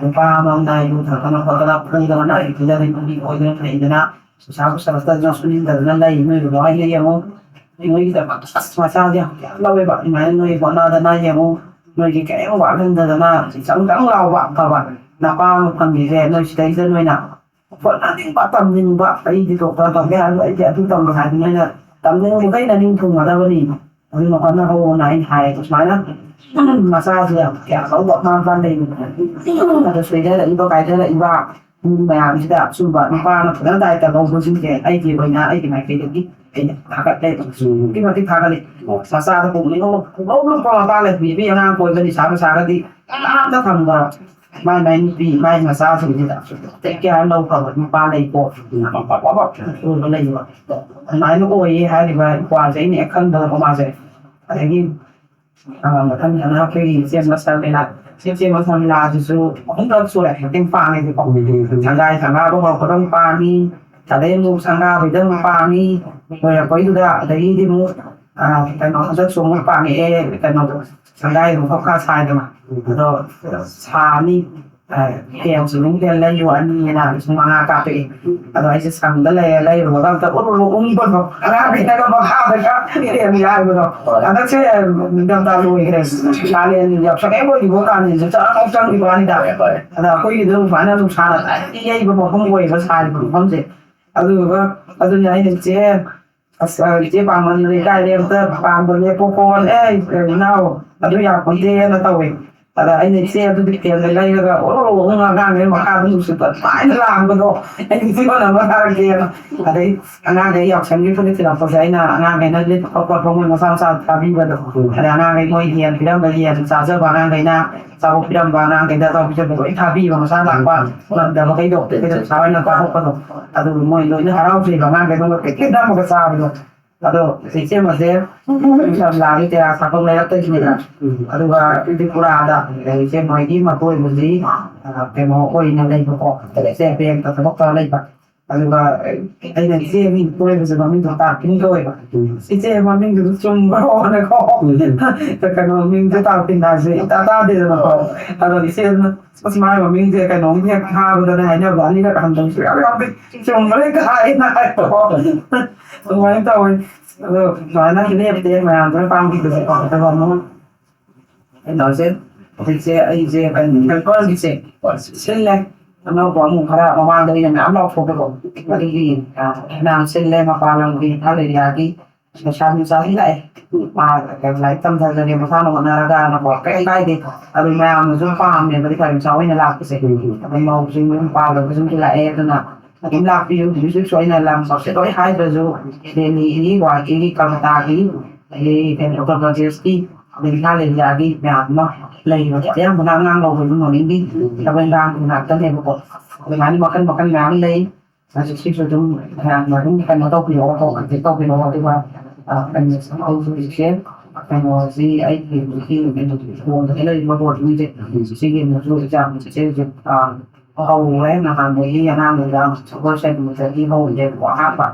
ꯅꯨꯄꯥ ꯑꯃ ꯅꯥꯏ ꯌꯨ ꯊꯛꯇꯅ ꯈꯣꯠꯇꯅ ꯐꯨꯗꯅ ꯅꯥꯏ ꯐꯨꯗꯅ ꯅꯨꯄꯤ ꯑꯣꯏꯗꯅ ꯂꯩꯗꯅ ꯄꯩꯁꯥ ꯄꯩꯁꯥ ꯁꯨꯅꯤꯡꯗꯅ ꯂꯩ, ꯅꯣꯏ ꯕꯕꯥ ꯍꯣꯏꯅ ꯌꯦꯡꯉꯨ, ꯅꯣꯏꯒꯤꯗꯃꯛꯇ ꯑꯁ ꯃꯆꯥꯁꯦ ꯌꯥꯝ ꯂꯧꯋꯦꯕ꯫ ꯑꯗꯨꯃꯥꯏꯅ ꯅꯣꯏ ꯍꯣꯠꯅꯗꯅ ꯌꯦꯡꯉꯨ, ꯅꯣꯏꯒꯤ ꯀꯔꯤꯝ ꯋꯥꯠꯍꯟꯗꯗꯅ ꯏꯆꯪ ꯆꯪ ꯂꯥꯎꯕ ꯑꯐꯕ ꯅꯄꯥ ꯑꯃ ꯐꯪꯉꯤꯁꯦ ꯅꯣꯏ ꯁꯤꯗꯩꯁꯤꯗ ꯅꯣꯏꯅ ꯍꯣꯠꯅꯅꯤꯡꯕ ꯇꯝꯅꯤꯡꯕ, ꯑꯩꯗꯤ ꯗꯣꯛꯇꯔ ꯇꯝꯒꯦ ꯍꯥꯏꯔꯁꯨ ꯑꯩꯗꯤ ꯑꯗꯨ ꯇꯝꯒꯦ ꯍꯥꯏꯗꯅ ꯇꯝꯅꯤꯡꯕꯈꯩꯅ ꯅꯤꯡ ꯊꯨꯡꯒꯗꯕꯅꯤ꯫ ꯑꯗꯨꯅ ꯍꯣꯠꯅꯍꯧꯅ ꯑꯩꯅ ꯍꯥꯏꯌꯦ꯫ ꯁꯨꯃꯥꯏꯅ ꯃꯆꯥꯁꯦ ꯌꯥꯝ ꯀꯌꯥ ꯂꯧꯕ ꯃꯃꯥ ꯃꯄꯥ ꯂꯩꯕꯅꯦ꯫ ꯑꯗꯣ ꯁꯣꯏꯊꯔꯛꯏꯕ ꯀꯥꯏꯊꯔꯛꯏꯕ ꯃꯤ ꯃꯌꯥꯝꯁꯤꯗ ꯁꯨꯝꯕ ꯅꯨꯄꯥꯅ ꯐꯖꯅ ꯗꯥꯏꯇ ꯂꯧꯕꯁꯤꯡꯁꯦ ꯑꯩꯒꯤ ꯑꯣꯏꯅ ꯑꯩꯒꯤ ꯃꯥꯏꯀꯩꯗꯒꯤ ꯑꯩꯅ ꯊꯥꯒꯠꯂꯦ꯫ ꯑꯗꯨꯛꯀꯤ ꯃꯇꯤꯛ ꯊꯥꯒꯠꯂꯤ꯫ ꯃꯆꯥꯗ ꯄꯨꯛꯅꯤꯡ ꯂꯧ ꯂꯧ ꯂꯨꯞꯄ ꯃꯄꯥ ꯂꯩꯕꯤ ꯑꯉꯥꯡ ꯀꯣꯏꯕ ꯅꯤꯁꯥ ꯄꯁꯥꯒꯗꯤ ꯀꯅꯥꯝꯇ ꯊꯝꯗꯕ꯫ ꯃꯥꯏ ꯃꯥꯏ ꯅꯨꯄꯤ ꯃꯥꯏ ꯃꯆꯥꯁꯤꯡꯁꯤꯗ ꯇꯦꯛ ꯀꯦꯌꯔ ꯂꯧꯈ꯭ꯔꯕ ꯅꯨꯄꯥ ꯂꯩꯀꯣ꯫ ꯑꯣꯏꯕ ꯂꯩꯕ꯫ ꯑꯗꯨꯃꯥꯏꯅ ꯑꯣꯏꯌꯦ ꯍꯥꯏꯔꯤꯕ ꯏꯄ꯭ꯋꯥꯁꯦ ꯑꯩꯅ ꯍꯦꯛ ꯈꯪꯗꯕꯀꯣ ꯃꯥꯁꯦ꯫ ꯑꯗꯒꯤ ꯑ, ꯃꯊꯪꯗꯅ ꯑꯩꯈꯣꯏꯒꯤ ꯏꯆꯦ ꯃꯁꯜ ꯀꯩꯅ ꯁꯤꯆꯦ ꯃꯁꯝꯂꯥꯁꯤꯁꯨ ꯑꯍꯨꯝꯂꯛ ꯁꯨꯔꯦ ꯃꯇꯦꯡ ꯄꯥꯡꯉꯤꯁꯦꯀꯣ꯫ ꯁꯪꯒꯥꯏ ꯁꯪꯒꯥꯕ ꯍꯧꯔꯛꯄꯗ ꯑꯃꯨꯛ ꯄꯥꯡꯉꯤ, ꯑꯗꯩ ꯑꯃꯨꯛ ꯁꯪꯒꯥꯕꯩꯗ ꯑꯃꯨꯛ ꯄꯥꯡꯉꯤ, ꯂꯣꯏꯔꯛꯄꯩꯗꯨꯗ꯫ ꯑꯗꯒꯤꯗꯤ ꯑꯃꯨꯛ ꯑ, ꯀꯩꯅꯣ ꯍꯟꯗꯛꯁꯨ ꯑꯃꯨꯛ ꯄꯥꯡꯉꯛꯑꯦ꯫ ꯀꯩꯅꯣꯗꯣ ꯁꯪꯒꯥꯏ ꯑꯃꯨꯛ ꯈꯔ ꯁꯥꯏꯗꯅ, ꯑꯗꯣ ꯁꯥꯅꯤ꯫ ꯐꯦꯟꯁꯨ ꯑꯗꯨꯝ ꯐꯦꯟ ꯂꯩꯌꯨ ꯑꯅꯤꯅ ꯂꯤꯁꯤꯡ ꯃꯉꯥ ꯀꯥꯞꯄꯛꯑꯦ꯫ ꯑꯗꯣ ꯑꯩꯁꯦ ꯁꯪꯗ ꯂꯩꯔꯦ, ꯂꯩꯔꯨꯔꯒ ꯑꯝꯇ ꯎꯔꯨꯔꯨ ꯎꯪꯕꯗꯣ, ꯑꯉꯥꯡꯈꯩꯅꯒ ꯃꯈꯥꯗꯒ ꯐꯦꯟ ꯌꯥꯏꯕꯗꯣ꯫ ꯍꯟꯗꯛꯁꯦ ꯅꯤꯡꯊꯝꯊꯥ ꯂꯣꯏꯈ꯭ꯔꯦ, ꯀꯥꯂꯦꯟ ꯌꯥꯎꯁꯪ ꯍꯦꯛ ꯂꯣꯏꯈꯤꯕ ꯀꯥꯂꯦꯟꯁꯦ ꯆꯔꯥꯡ ꯆꯪꯈꯤꯕ ꯋꯥꯅꯤꯗ꯫ ꯑꯗ ꯑꯩꯈꯣꯏꯒꯤꯗꯣ ꯁꯨꯃꯥꯏꯅ ꯅꯨꯡꯁꯥꯅ ꯇꯥꯏ ꯌꯩꯕ ꯃꯐꯝ ꯑꯣꯏꯌꯦꯕ ꯁꯥꯔꯤꯕ ꯃꯐꯝꯁꯦ꯫ ꯑꯗꯨꯗꯨꯒ ꯑꯗꯨꯅꯦ ꯑꯩꯅ ꯏꯆꯦ, ꯑꯁ, ꯏꯆꯦ ꯄꯥꯡꯒꯜꯗꯤ ꯀꯥꯏꯗꯩ ꯑꯝꯇ ꯄꯥꯡꯕ ꯂꯦꯞꯄꯣ ꯈꯣꯠꯂꯣ, "ꯑꯦ, ꯏꯅꯥꯎ, ꯑꯗꯨ ꯌꯥꯄꯣꯟꯇꯦꯅ" ꯇꯧꯋꯦ꯫ ꯑꯗ ꯑꯩꯅ ꯏꯆꯦ ꯑꯗꯨꯗꯤ ꯐꯦꯟꯗꯣ ꯂꯩꯔꯒ ꯑꯣꯔꯣ ꯑꯣꯔꯣ ꯑꯉꯥꯡꯈꯩ ꯃꯈꯥꯗ ꯅꯨꯡꯁꯤꯠꯇ ꯑꯗꯨꯃꯥꯏꯅ ꯂꯥꯡꯕꯗꯣ ꯑꯩ ꯅꯤꯡꯁꯤꯡꯕ ꯑꯃ ꯊꯥꯔꯛꯀꯦꯅ꯫ ꯑꯗꯩ ꯑꯉꯥꯡꯈꯩ ꯌꯥꯎꯁꯪꯒꯤ ꯐꯨꯔꯤꯠ ꯊꯤꯜꯂꯛꯄꯁꯦ ꯑꯩꯅ ꯑꯉꯥꯡꯈꯩꯅ ꯂꯤꯠꯄ ꯈꯣꯠꯄ ꯃꯣꯏ ꯃꯁꯥ ꯃꯁꯥ ꯊꯥꯕꯤꯕꯗꯣ꯫ ꯑꯗꯩ ꯑꯉꯥꯡꯈꯩ ꯃꯣꯏ ꯌꯦꯟ ꯄꯤꯔꯝꯕ ꯌꯦꯟ ꯆꯥꯖꯕ ꯑꯉꯥꯡꯈꯩꯅ ꯑꯆꯥꯄꯣꯠ ꯄꯤꯔꯝꯕ ꯑꯉꯥꯡꯈꯩꯗ ꯑꯆꯥꯄꯣꯠ ꯄꯤꯖꯕ ꯂꯣꯏ ꯊꯥꯕꯤꯕ ꯃꯁꯥ ꯂꯥꯛꯄ ꯉꯝꯗꯕꯈꯩꯗꯣ ꯑꯩꯈꯣꯏꯗ ꯄꯩꯁꯥ ꯑꯣꯏꯅ ꯀꯥꯞꯊꯣꯛꯄꯗꯣ꯫ ꯑꯗꯨ ꯃꯣꯏ ꯂꯣꯏꯅ ꯍꯔꯥꯎꯖꯩꯕ ꯑꯉꯥꯡꯈꯩꯗꯣ ꯀꯩꯀꯩ ꯅꯝꯃꯒ ꯆꯥꯕꯗꯣ꯫ ꯑꯗꯣ ꯏꯆꯦ ꯃꯁꯦ ꯁꯝꯂꯥꯒꯤ ꯇꯦꯔꯥ ꯁꯥꯐꯝ ꯂꯩꯔꯛꯇꯒꯤꯅꯦꯕ꯫ ꯑꯗꯨꯒ ꯇ꯭ꯔꯤꯄꯨꯔꯥꯗ ꯂꯩꯔꯤꯁꯦ ꯃꯣꯏꯒꯤ ꯃꯄꯨ ꯑꯣꯏꯕꯁꯤ, ꯑ, ꯀꯩꯅꯣ ꯑꯣꯏꯅ ꯂꯩꯕꯀꯣ꯫ ꯏꯆꯦ ꯕꯦꯡꯛꯇ ꯊꯕꯛ ꯇꯧꯔ ꯂꯩꯕ꯫ ꯑꯗꯨꯒ ꯑꯩꯅ ꯏꯆꯦ ꯃꯤ ꯀꯣꯏꯕꯁꯦ ꯃꯃꯤꯡꯗꯣ ꯇꯥꯛꯄꯤꯅꯤ ꯀꯧꯋꯦꯕ꯫ ꯏꯆꯦ ꯃꯃꯤꯡꯗꯨꯁꯨ ꯆꯨꯝꯕ꯭ꯔꯣꯅꯀꯣ꯫ ꯀꯩꯅꯣ ꯃꯤꯡꯁꯦ ꯇꯥꯛꯄꯤꯅꯁꯦ ꯏꯇꯥ ꯇꯥꯗꯦꯗꯅꯀꯣ꯫ ꯑꯗꯣ ꯏꯆꯦꯗꯨꯅ, "ꯑꯁ, ꯃꯥꯒꯤ ꯃꯃꯤꯡꯁꯦ ꯀꯩꯅꯣꯝ ꯍꯦꯛ ꯊꯥꯕꯗꯅ ꯍꯥꯏꯅꯕꯗ ꯑꯅꯤꯔꯛ ꯍꯟꯕꯁꯨ ꯌꯥꯝ ꯌꯥꯎꯗꯦ꯫ ꯆꯨꯝꯕ꯭ꯔꯥ?" ꯀꯥꯏꯅ ꯍꯥꯏꯀꯣ꯫ ꯑꯗꯨꯃꯥꯏꯅ ꯇꯧꯋꯤ꯫ ꯑꯗꯣ ꯁꯨꯃꯥꯏꯅ ꯂꯦꯞꯇꯦ ꯃꯌꯥꯝꯗꯨꯅ ꯄꯥꯝꯕꯤꯕꯁꯦꯀꯣ꯫ ꯑꯗꯨꯒ ꯑꯃꯨꯛ ꯀꯩꯅꯣꯁꯦ, ꯍꯧꯖꯤꯛꯁꯦ ꯑꯩꯁꯦ ꯀꯩꯅꯣ ꯁꯤꯜꯂꯦ꯫ ꯑꯅꯧꯕ ꯑꯃꯨꯛ ꯈꯔ ꯃꯃꯥꯡꯗ ꯑꯩꯅ ꯃꯌꯥꯝ ꯂꯥꯎꯊꯣꯛꯄꯗꯣ, ꯑꯗꯨꯒꯤ, ꯑ, ꯐꯅꯌꯥꯝ ꯁꯤꯜꯂꯦ꯫ ꯃꯄꯥꯟ ꯂꯝꯒꯤ ꯏꯝꯐꯥꯜ ꯑꯦꯔꯤꯌꯥꯒꯤ ꯄꯩꯁꯥ ꯅꯨꯡꯁꯥ ꯂꯥꯛꯑꯦ꯫ ꯃꯥ ꯂꯥꯏꯔꯤꯛ ꯇꯝꯊꯖꯒꯦ, ꯃꯁꯥꯅ ꯍꯣꯠꯅꯔꯒꯅꯀꯣ, ꯀꯩꯝ ꯀꯥꯏꯗꯦ꯫ ꯑꯗꯨ ꯃꯌꯥꯝꯅꯁꯨ ꯄꯥꯝꯃꯦꯕ ꯂꯩꯁꯥ ꯅꯨꯄꯥ ꯑꯣꯏꯅ ꯂꯥꯛꯄꯁꯦ꯫ ꯑꯗꯩ ꯃꯧꯁꯤꯡ ꯌꯨꯝ ꯄꯥꯜꯂꯕꯁꯤꯡꯁꯨ ꯂꯥꯛꯑꯦ꯫ ꯑꯗꯨꯅ ꯑꯗꯨꯝ ꯂꯥꯛꯄꯤꯌꯨ꯫ ꯍꯧꯖꯤꯛ ꯍꯧꯖꯤꯛꯁꯨ ꯑꯩꯅ ꯂꯝ ꯆꯠꯁꯦ ꯂꯣꯏ ꯍꯥꯏꯗ꯭ꯔꯁꯨ, ꯗꯦꯜꯂꯤꯒꯤ, ꯒꯨꯋꯥꯍꯥꯇꯤꯒꯤ, ꯀꯜꯀꯇꯥꯒꯤ, ꯑꯗꯒꯤ ꯀꯩꯅꯣ, ꯎꯇꯔ ꯄ꯭ꯔꯗꯦꯁꯀꯤ, ꯑꯗꯩ ꯏꯝꯐꯥꯜ ꯑꯦꯔꯤꯌꯥꯒꯤ ꯃꯌꯥꯝ ꯑꯃ ꯂꯩꯕꯁꯦ ꯑꯌꯥꯝꯕꯅ ꯑꯉꯥꯡ ꯂꯧꯕ ꯏꯃꯨꯡ ꯃꯅꯨꯡꯒꯤ ꯊꯕꯛ ꯏꯪꯈꯥꯡ ꯉꯥꯛꯇꯅꯦꯕꯀꯣ꯫ ꯑꯗꯨꯃꯥꯏꯅ ꯃꯈꯜ ꯃꯈꯜ ꯃꯌꯥꯝ ꯂꯩ꯫ ꯍꯧꯖꯤꯛꯁꯤꯁꯨ ꯑꯗꯨꯝ ꯃꯌꯥꯝꯅ ꯑꯗꯨꯝ ꯀꯩꯅꯣ ꯇꯧꯕꯤꯔꯛꯑꯣ, ꯀꯣ, ꯀꯟꯇꯦꯛ ꯇꯧꯕꯤꯔꯛꯑꯣ꯫ ꯑꯗꯨꯒ, ꯑ, ꯀꯩꯅꯣ, ꯍꯧꯖꯤꯛꯁꯦ ꯀꯩꯅꯣꯁꯤ ꯑꯩꯒꯤ ꯍꯧꯖꯤꯛꯀꯤ ꯀꯩꯅꯣ ꯈꯣꯡꯗ ꯂꯩꯔꯤꯕ ꯕꯣꯔꯗꯤꯡꯁꯦ, ꯁꯤꯒꯤ ꯑꯃꯁꯨ ꯑꯦꯛꯖꯥꯝꯁꯦ ꯍꯧꯖꯤꯛ ꯍꯧꯔꯦ꯫ ꯅꯍꯥꯟꯗꯒꯤ ꯑꯉꯥꯡꯗꯨꯗ ꯁꯒꯣꯜꯁꯦꯟ ꯅꯨꯃꯤꯠꯇꯒꯤ ꯍꯧꯔꯦꯕꯀꯣ ꯑꯍꯥꯟꯕ꯫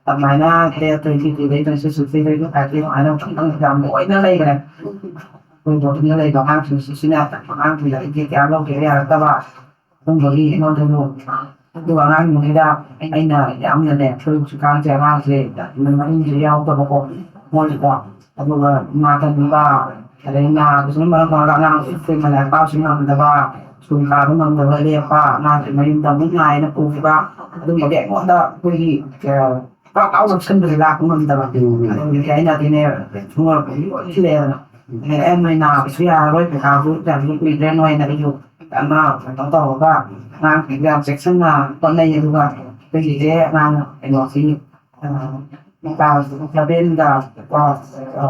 ꯑꯗꯨꯃꯥꯏꯅ ꯗꯦꯠ ꯇ꯭ꯋꯦꯟꯇꯤ ꯇꯨꯗꯩ ꯇ꯭ꯋꯦꯟꯇꯤ ꯁꯤꯛꯁꯇꯩ ꯇ꯭ꯋꯦꯟꯇꯤ ꯐꯥꯏꯚꯀꯤ ꯑꯗꯨꯃꯥꯏꯅ ꯑꯗꯨꯝ ꯑꯦꯛꯖꯥꯝ ꯂꯣꯏꯅ ꯂꯩꯈ꯭ꯔꯦ꯫ ꯑꯩꯈꯣꯏ ꯕꯣꯔꯗꯤꯡꯗ ꯂꯩꯕ ꯑꯉꯥꯡꯁꯤꯡꯁꯤꯅ ꯑꯉꯥꯡꯁꯤꯡꯗ ꯑꯩꯗꯤ ꯀꯌꯥ ꯂꯧꯒꯦ ꯌꯥꯔꯛꯇꯕ꯫ ꯑꯗꯨꯝꯕꯒꯤ ꯑꯩꯉꯣꯟꯗꯁꯨ ꯑꯗꯨꯒ ꯑꯉꯥꯡꯁꯤꯡꯁꯤꯗ ꯑꯩꯅ ꯌꯥꯝꯅꯅꯦ, ꯑꯩꯈꯣꯏ ꯍꯧꯖꯤꯛꯀꯥꯟꯁꯦ ꯑꯉꯥꯡꯁꯦ ꯃꯅꯨꯡꯁꯦ ꯌꯥꯎꯗꯕꯀꯣ ꯃꯣꯏꯁꯤꯀꯣ꯫ ꯑꯗꯨꯒ ꯅꯥꯒꯟꯕ, ꯑꯗꯩ ꯅꯥꯕꯁꯤꯅ ꯃꯔꯝ ꯑꯣꯏꯔꯒ ꯑꯉꯥꯡꯁꯦ ꯁ꯭ꯀꯨꯜ ꯂꯥꯏꯔꯤꯛ ꯄꯥꯕꯁꯨ ꯉꯝꯗꯕ, ꯁ꯭ꯀꯨꯜ ꯀꯥꯕ ꯉꯝꯗꯕ ꯂꯦꯞꯄ, ꯑꯉꯥꯡꯁꯦ ꯃꯌꯨꯝꯗ ꯑꯃꯨꯛ ꯉꯥꯏꯅ ꯄꯨꯈꯤꯕ, ꯑꯗꯨꯝꯕꯒꯤ ꯑꯩꯉꯣꯟꯗ ꯑꯩꯈꯣꯏꯒꯤ ꯄꯥꯛ ꯄꯥꯛ ꯂꯧꯁꯟꯕꯁꯦ ꯂꯥꯛꯄ ꯉꯝꯗꯕ꯫ ꯎꯝ꯫ ꯑꯗꯨꯒꯤ ꯑꯩꯅ ꯑꯗꯨꯅꯦ ꯁꯨꯡꯉꯣꯏ ꯂꯣꯏ ꯁꯤꯜꯂꯛꯑꯦꯗꯅ꯫ ꯑꯦ, ꯑꯦ, ꯅꯣꯏ ꯅꯥꯕꯁꯨ ꯌꯥꯔꯔꯣꯏ, ꯄꯩꯈꯥꯁꯨ ꯌꯥꯝꯁꯨ ꯀꯨꯏꯗ꯭ꯔꯦ, ꯅꯣꯏꯅ ꯑꯩꯁꯨ ꯌꯥꯝꯅ ꯀꯩꯅꯣ ꯇꯧꯔꯒ ꯑꯉꯥꯡꯁꯤꯡꯁꯨ ꯌꯥꯝ ꯆꯦꯛꯁꯤꯟꯅ ꯍꯣꯠꯅꯩ꯫ ꯑꯗꯨꯒ ꯑꯩꯈꯣꯏꯒꯤꯁꯦ ꯑꯉꯥꯡ ꯀꯩꯅꯣꯁꯤ, ꯑ, ꯀ꯭ꯂꯥꯁ ꯁꯚꯦꯟꯗ, ꯀ꯭ꯂꯥꯁ, ꯑ,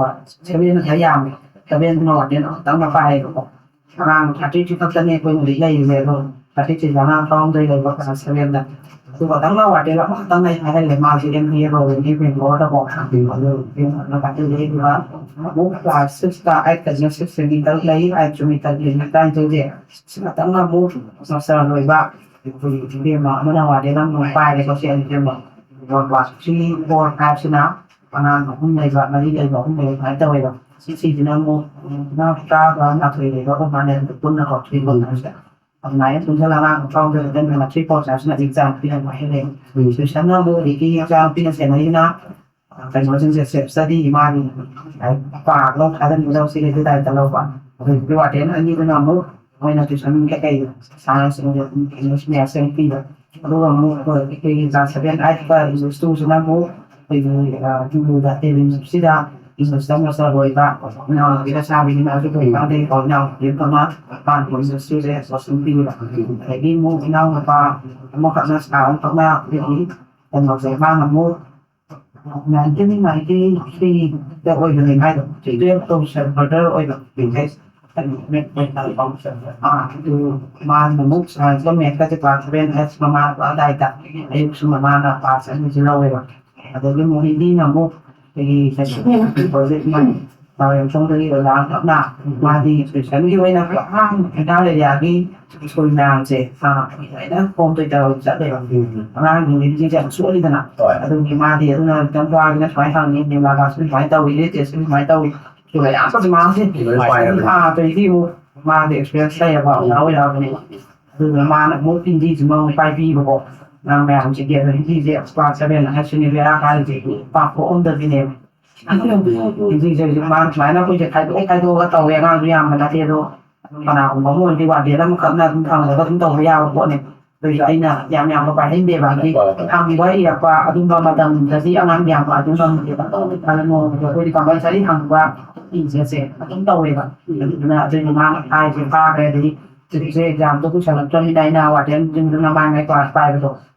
ꯁꯚꯦꯟꯅ ꯈꯔ ꯌꯥꯝꯃꯦ꯫ ꯁꯚꯦꯟꯗꯨꯅ ꯋꯥꯔꯗꯦꯟ ꯑꯃꯈꯛꯇꯪꯅ ꯄꯥꯏꯌꯦꯕꯀꯣ꯫ ꯑꯉꯥꯡ ꯊꯥꯔꯇꯤ ꯊ꯭ꯔꯤ ꯈꯛꯇꯅꯤ ꯑꯩꯈꯣꯏ ꯍꯧꯖꯤꯛ ꯂꯩꯔꯤꯁꯦ꯫ ꯑꯗꯣ ꯊꯥꯔꯇꯤ ꯊ꯭ꯔꯤꯁꯦ ꯑꯉꯥꯡ ꯇꯔꯥꯍꯨꯝꯗꯣꯏ ꯂꯩꯕ ꯀ꯭ꯂꯥꯁ ꯁꯚꯦꯟꯗ꯫ ꯑꯗꯨꯒ ꯅꯪꯅ ꯋꯥꯔꯗꯦꯟ ꯑꯃꯈꯛꯇꯪ ꯑꯩ ꯍꯥꯏꯍꯜꯂꯦ, ꯃꯥꯁꯦ ꯑꯦꯝ ꯕꯤ ꯑꯦ ꯂꯣꯏꯔꯅꯤ ꯕꯦꯡꯒ꯭ꯂꯣꯔꯗꯀꯣ꯫ ꯑꯗꯨ ꯑꯗꯨꯒ ꯑꯃꯨꯛ ꯀ꯭ꯂꯥꯁ ꯁꯤꯛꯁꯇ ꯑꯩꯠꯇꯁꯤꯅ ꯁꯤꯛꯁꯁꯦ ꯃꯤ ꯇꯔꯨꯛ ꯂꯩ, ꯑꯩꯠꯁꯨ ꯃꯤ ꯇꯔꯨꯛ ꯂꯩ, ꯇꯔꯥꯅꯤꯊꯣꯏꯁꯦ꯫ ꯁꯤ ꯈꯛꯇꯪꯅ ꯑꯃꯨꯛ ꯃꯥꯁꯇꯔ ꯂꯣꯏꯕ ꯑꯩꯈꯣꯏꯒꯤ ꯏꯕꯦꯝꯃ ꯑꯃꯅ ꯋꯥꯔꯗꯦꯟ ꯑꯃ ꯑꯃꯨꯛ ꯄꯥꯏꯔꯦꯀꯣ꯫ ꯁꯤ ꯏꯕꯦꯝꯃ ꯀ꯭ꯂꯥꯁ ꯊ꯭ꯔꯤ, ꯐꯣꯔ, ꯐꯥꯏꯚꯁꯤꯅ ꯑꯉꯥꯡ ꯑꯍꯨꯝ ꯂꯩꯕ, ꯃꯔꯤ ꯂꯩꯕ, ꯑꯍꯨꯝ ꯂꯩꯕ ꯑꯗꯨꯃꯥꯏꯅ ꯇꯧꯋꯦꯕ꯫ ꯁꯤ, ꯁꯤꯁꯤꯅ ꯑꯃꯨꯛ, ꯎꯝ, ꯇꯔꯥꯒ ꯃꯥꯊꯣꯏ ꯂꯩꯕ ꯑꯩꯈꯣꯏ ꯃꯥꯅꯦ ꯄꯨꯟꯅꯀꯣ, ꯊ꯭ꯔꯤ ꯐꯣꯔ ꯐꯥꯏꯚꯁꯦ꯫ ꯑꯗꯨꯃꯥꯏꯅ ꯄꯨꯟꯁꯤꯜꯂꯒ ꯑꯉꯥꯡ ꯇꯔꯥꯍꯨꯝꯗꯣꯏ ꯈꯛꯇꯪ ꯅꯠꯇꯅ ꯊ꯭ꯔꯤ ꯐꯣꯔ ꯐꯥꯏꯚꯁꯤꯅ ꯑꯦꯛꯖꯥꯝ ꯄꯤꯔꯝꯕ ꯍꯥꯏꯅꯩ꯫ ꯎꯝ꯫ ꯇ꯭ꯋꯤꯁꯟꯅ ꯑꯃꯨꯛ ꯍꯧꯖꯤꯛꯀꯤ ꯑꯦꯛꯖꯥꯝ ꯄꯤꯅ ꯁꯦꯟꯅꯔꯤꯅ ꯀꯩꯅꯣꯁꯤꯡꯁꯦ ꯁꯦꯜꯐ ꯁ꯭ꯇꯗꯤ ꯃꯥꯒꯤ ꯄꯥꯒꯗꯧ ꯊꯥꯖꯤꯟꯒꯗꯧ ꯁꯤꯒꯤ ꯗꯥꯏꯇ ꯂꯧꯕ꯫ ꯑꯗꯨ ꯋꯥꯔꯗꯦꯟ ꯑꯅꯤꯗꯨꯅ ꯑꯃꯨꯛ ꯃꯣꯏꯅ ꯇ꯭ꯋꯤꯁꯟ ꯀꯩꯀꯩ ꯁꯥꯟꯅꯁꯤꯡꯁꯦ ꯀꯩꯅꯣ ꯃꯦꯠꯁ ꯑꯃ ꯄꯤꯕ꯫ ꯑꯗꯨꯒ ꯑꯃꯨꯛ ꯑꯩꯈꯣꯏꯒꯤ ꯀ꯭ꯂꯥꯁ ꯁꯚꯦꯟ, ꯑꯥꯏꯠꯀ ꯏꯪꯂꯤꯁ ꯇꯨꯁꯤꯅ ꯑꯃꯨꯛ ꯑꯩꯈꯣꯏꯒꯤ, ꯑ, ꯗꯤꯌꯨꯗ, ꯗꯦꯜꯂꯤ ꯌꯨꯅꯤꯚꯔꯁꯤꯇꯤꯗ ꯏꯪꯂꯤꯁꯇ ꯃꯥꯁꯇꯔ ꯂꯣꯏꯕ ꯏꯅꯥꯎꯅꯨꯄꯤꯗ ꯁꯥꯕꯤꯅꯤꯅ ꯑꯗꯨ ꯇꯧꯔꯤꯀꯥꯟꯗꯒꯤ ꯏꯅꯥꯎꯅꯨꯄꯤ ꯑꯃꯈꯛꯅ ꯃꯄꯥꯟ ꯏꯪꯂꯤꯁꯇꯨꯁꯦ ꯀꯣꯆꯤꯡ ꯄꯤꯕ꯫ ꯑꯗꯒꯤ ꯑꯃꯨꯛ ꯏꯅꯥꯎꯅꯨꯄꯥ ꯑꯃꯈꯛꯅ ꯁꯥꯔ ꯑꯃꯈꯛꯅ ꯑꯩꯈꯣꯏꯒꯤ ꯀꯩꯅꯣꯁꯦ ꯃꯥꯅ ꯑꯃꯨꯛ ꯅꯥꯏꯟꯇꯤꯟ ꯅꯥꯏꯟꯇꯤ ꯊ꯭ꯔꯤꯗ ꯑꯣꯏꯕꯅꯦ ꯃꯥꯏꯗꯣ, ꯇꯨꯌꯦꯜꯞ ꯇꯧꯁꯟ ꯕ꯭ꯔꯗꯔ ꯑꯣꯏꯕ꯫ ꯑꯥ, ꯑꯗꯨ ꯃꯥꯅ ꯑꯃꯨꯛ ꯁꯥꯏꯟꯁꯀ ꯃꯦꯠꯁꯀꯁꯦ ꯀ꯭ꯂꯥꯁ ꯁꯚꯦꯟ, ꯑꯩꯠ ꯃꯃꯥ ꯑꯗꯥꯏꯗ ꯑꯌꯨꯛꯁꯨ ꯃꯃꯥꯅ ꯀ꯭ꯂꯥꯁ ꯑꯅꯤꯁꯨ ꯂꯧꯋꯦꯕ꯫ ꯑꯗꯒꯤ ꯑꯃꯨꯛ ꯍꯤꯟꯗꯤꯅ ꯑꯃꯨꯛ ꯑꯩꯈꯣꯏꯒꯤ ꯄ꯭ꯔꯣꯖꯦꯛ ꯑꯃ ꯅꯥꯎꯔꯦꯝꯊꯣꯡꯗꯒꯤ ꯑꯣꯖꯥ ꯑꯃꯈꯛꯅ ꯃꯥꯗꯤ ꯇꯨꯏꯁꯟꯒꯤ ꯑꯣꯏꯅ ꯑꯉꯥꯡ ꯍꯤꯗꯥꯛ ꯑꯦꯔꯤꯌꯥꯒꯤ ꯁ꯭ꯀꯨꯜ ꯃꯌꯥꯝꯁꯦ ꯂꯣꯏꯅ ꯍꯣꯝ ꯇ꯭ꯌꯨꯇꯔ ꯑꯣꯏꯅ ꯆꯠꯂꯦꯕ꯫ ꯑꯉꯥꯡꯁꯤꯡꯁꯦ ꯌꯥꯝ ꯁꯣꯜꯂꯤꯗꯅ꯫ ꯑꯗꯨꯒꯤ ꯃꯥꯗꯤ ꯑꯗꯨꯅ ꯈꯤꯇꯪ ꯋꯥꯒꯅ ꯁꯨꯃꯥꯏꯅ ꯍꯪꯉꯤ, ꯅꯤꯔꯃꯂꯥꯁꯨ ꯁꯨꯃꯥꯏꯅ ꯇꯧꯏ, ꯔꯤꯇꯦꯁꯁꯨ ꯁꯨꯃꯥꯏꯅ ꯇꯧꯏ꯫ ꯑꯗꯨꯒ ꯌꯥꯝ ꯃꯥꯁꯦ ꯂꯣꯏ ꯄꯥꯏꯔꯕꯅꯤ꯫ ꯑꯥ, ꯑꯗꯩꯗꯤ ꯑꯃꯨꯛ ꯃꯥꯁꯦ ꯑꯦꯛꯁꯄꯤꯔꯤꯌꯦꯟꯁ ꯂꯩꯔꯕ ꯑꯣꯖꯥ ꯑꯣꯏꯔꯛꯑꯕꯅꯦꯕ꯫ ꯑꯗꯨꯗꯨꯅ ꯃꯥꯅ ꯑꯃꯨꯛ ꯍꯤꯟꯗꯤꯁꯤꯃ ꯑꯃꯨꯛ ꯄꯥꯏꯕꯤꯕꯀꯣ꯫ ꯑꯉꯥꯡ ꯃꯌꯥꯝꯁꯤꯒꯤ ꯑꯗꯣ ꯍꯤꯟꯗꯤꯁꯦ ꯀ꯭ꯂꯥꯁ ꯁꯚꯦꯟ ꯑꯩꯠꯁꯤꯅ ꯕꯦꯔꯥ ꯀꯥꯔꯤꯁꯦ ꯄꯥꯛꯊꯣꯛꯑꯝꯗꯕꯤꯅꯦꯕ꯫ ꯑꯗꯨꯅ ꯍꯤꯟꯗꯤꯁꯦ ꯍꯧꯖꯤꯛ ꯃꯥꯅ ꯁꯨꯃꯥꯏꯅ ꯑꯩꯈꯣꯏꯁꯦ ꯈꯥꯏꯗꯣꯛ ꯈꯥꯏꯗꯣꯛꯑꯒ ꯇꯧꯋꯦ꯫ ꯑꯉꯥꯡꯁꯨ ꯌꯥꯝꯕ ꯅꯠꯇꯦ ꯑꯗꯣ, ꯑꯗꯨꯝ ꯀꯅꯥꯒꯨꯝꯕ ꯑꯃ ꯑꯣꯏꯔꯗꯤ ꯋꯥꯔꯗꯦꯟ ꯑꯃꯈꯛꯅ ꯑꯗꯨꯝ ꯊꯝꯃꯒ ꯑꯗꯨꯝ ꯇꯧꯕ ꯌꯥꯕ ꯄꯣꯠꯅꯦ꯫ ꯑꯗꯨꯏꯁꯨ ꯑꯩꯅ ꯌꯥꯝ ꯌꯥꯝꯕ ꯄꯥꯏꯍꯟꯗꯦꯕ꯫ ꯍꯥꯏꯗꯤ ꯍꯪꯕ ꯏꯔꯛꯄ ꯑꯗꯨꯝꯕ ꯃꯇꯝꯗꯗꯤ ꯑꯉꯥꯡ ꯌꯥꯝꯕ ꯑꯗꯨꯝ ꯉꯝꯗꯦꯕ꯫ ꯑꯗꯨꯅ ꯅꯣꯡꯃꯗ ꯑꯩꯈꯣꯏꯗꯤ ꯀꯝꯄꯜꯁꯔꯤ ꯍꯪꯕ ꯏꯖꯠꯁꯦ ꯑꯗꯨꯝ ꯇꯧꯋꯦꯕ꯫ ꯑꯗꯨꯗꯨꯅ ꯑꯗꯨꯏ ꯃꯃꯥꯡ ꯍꯥꯏꯁꯦ ꯐꯥꯈ꯭ꯔꯦ꯫ ꯑꯗꯩ ꯍꯧꯖꯤꯛꯁꯦ ꯑꯦꯛꯖꯥꯝꯗꯣ ꯀꯨꯏꯁꯜꯂꯛꯇ꯭ꯔꯕꯅꯤꯅ ꯑꯩꯅ ꯋꯥꯔꯗꯦꯟꯁꯤꯡꯗꯨꯅ ꯃꯥꯏ ꯃꯥꯏ ꯀ꯭ꯂꯥꯁ ꯄꯥꯏꯕꯗꯣ,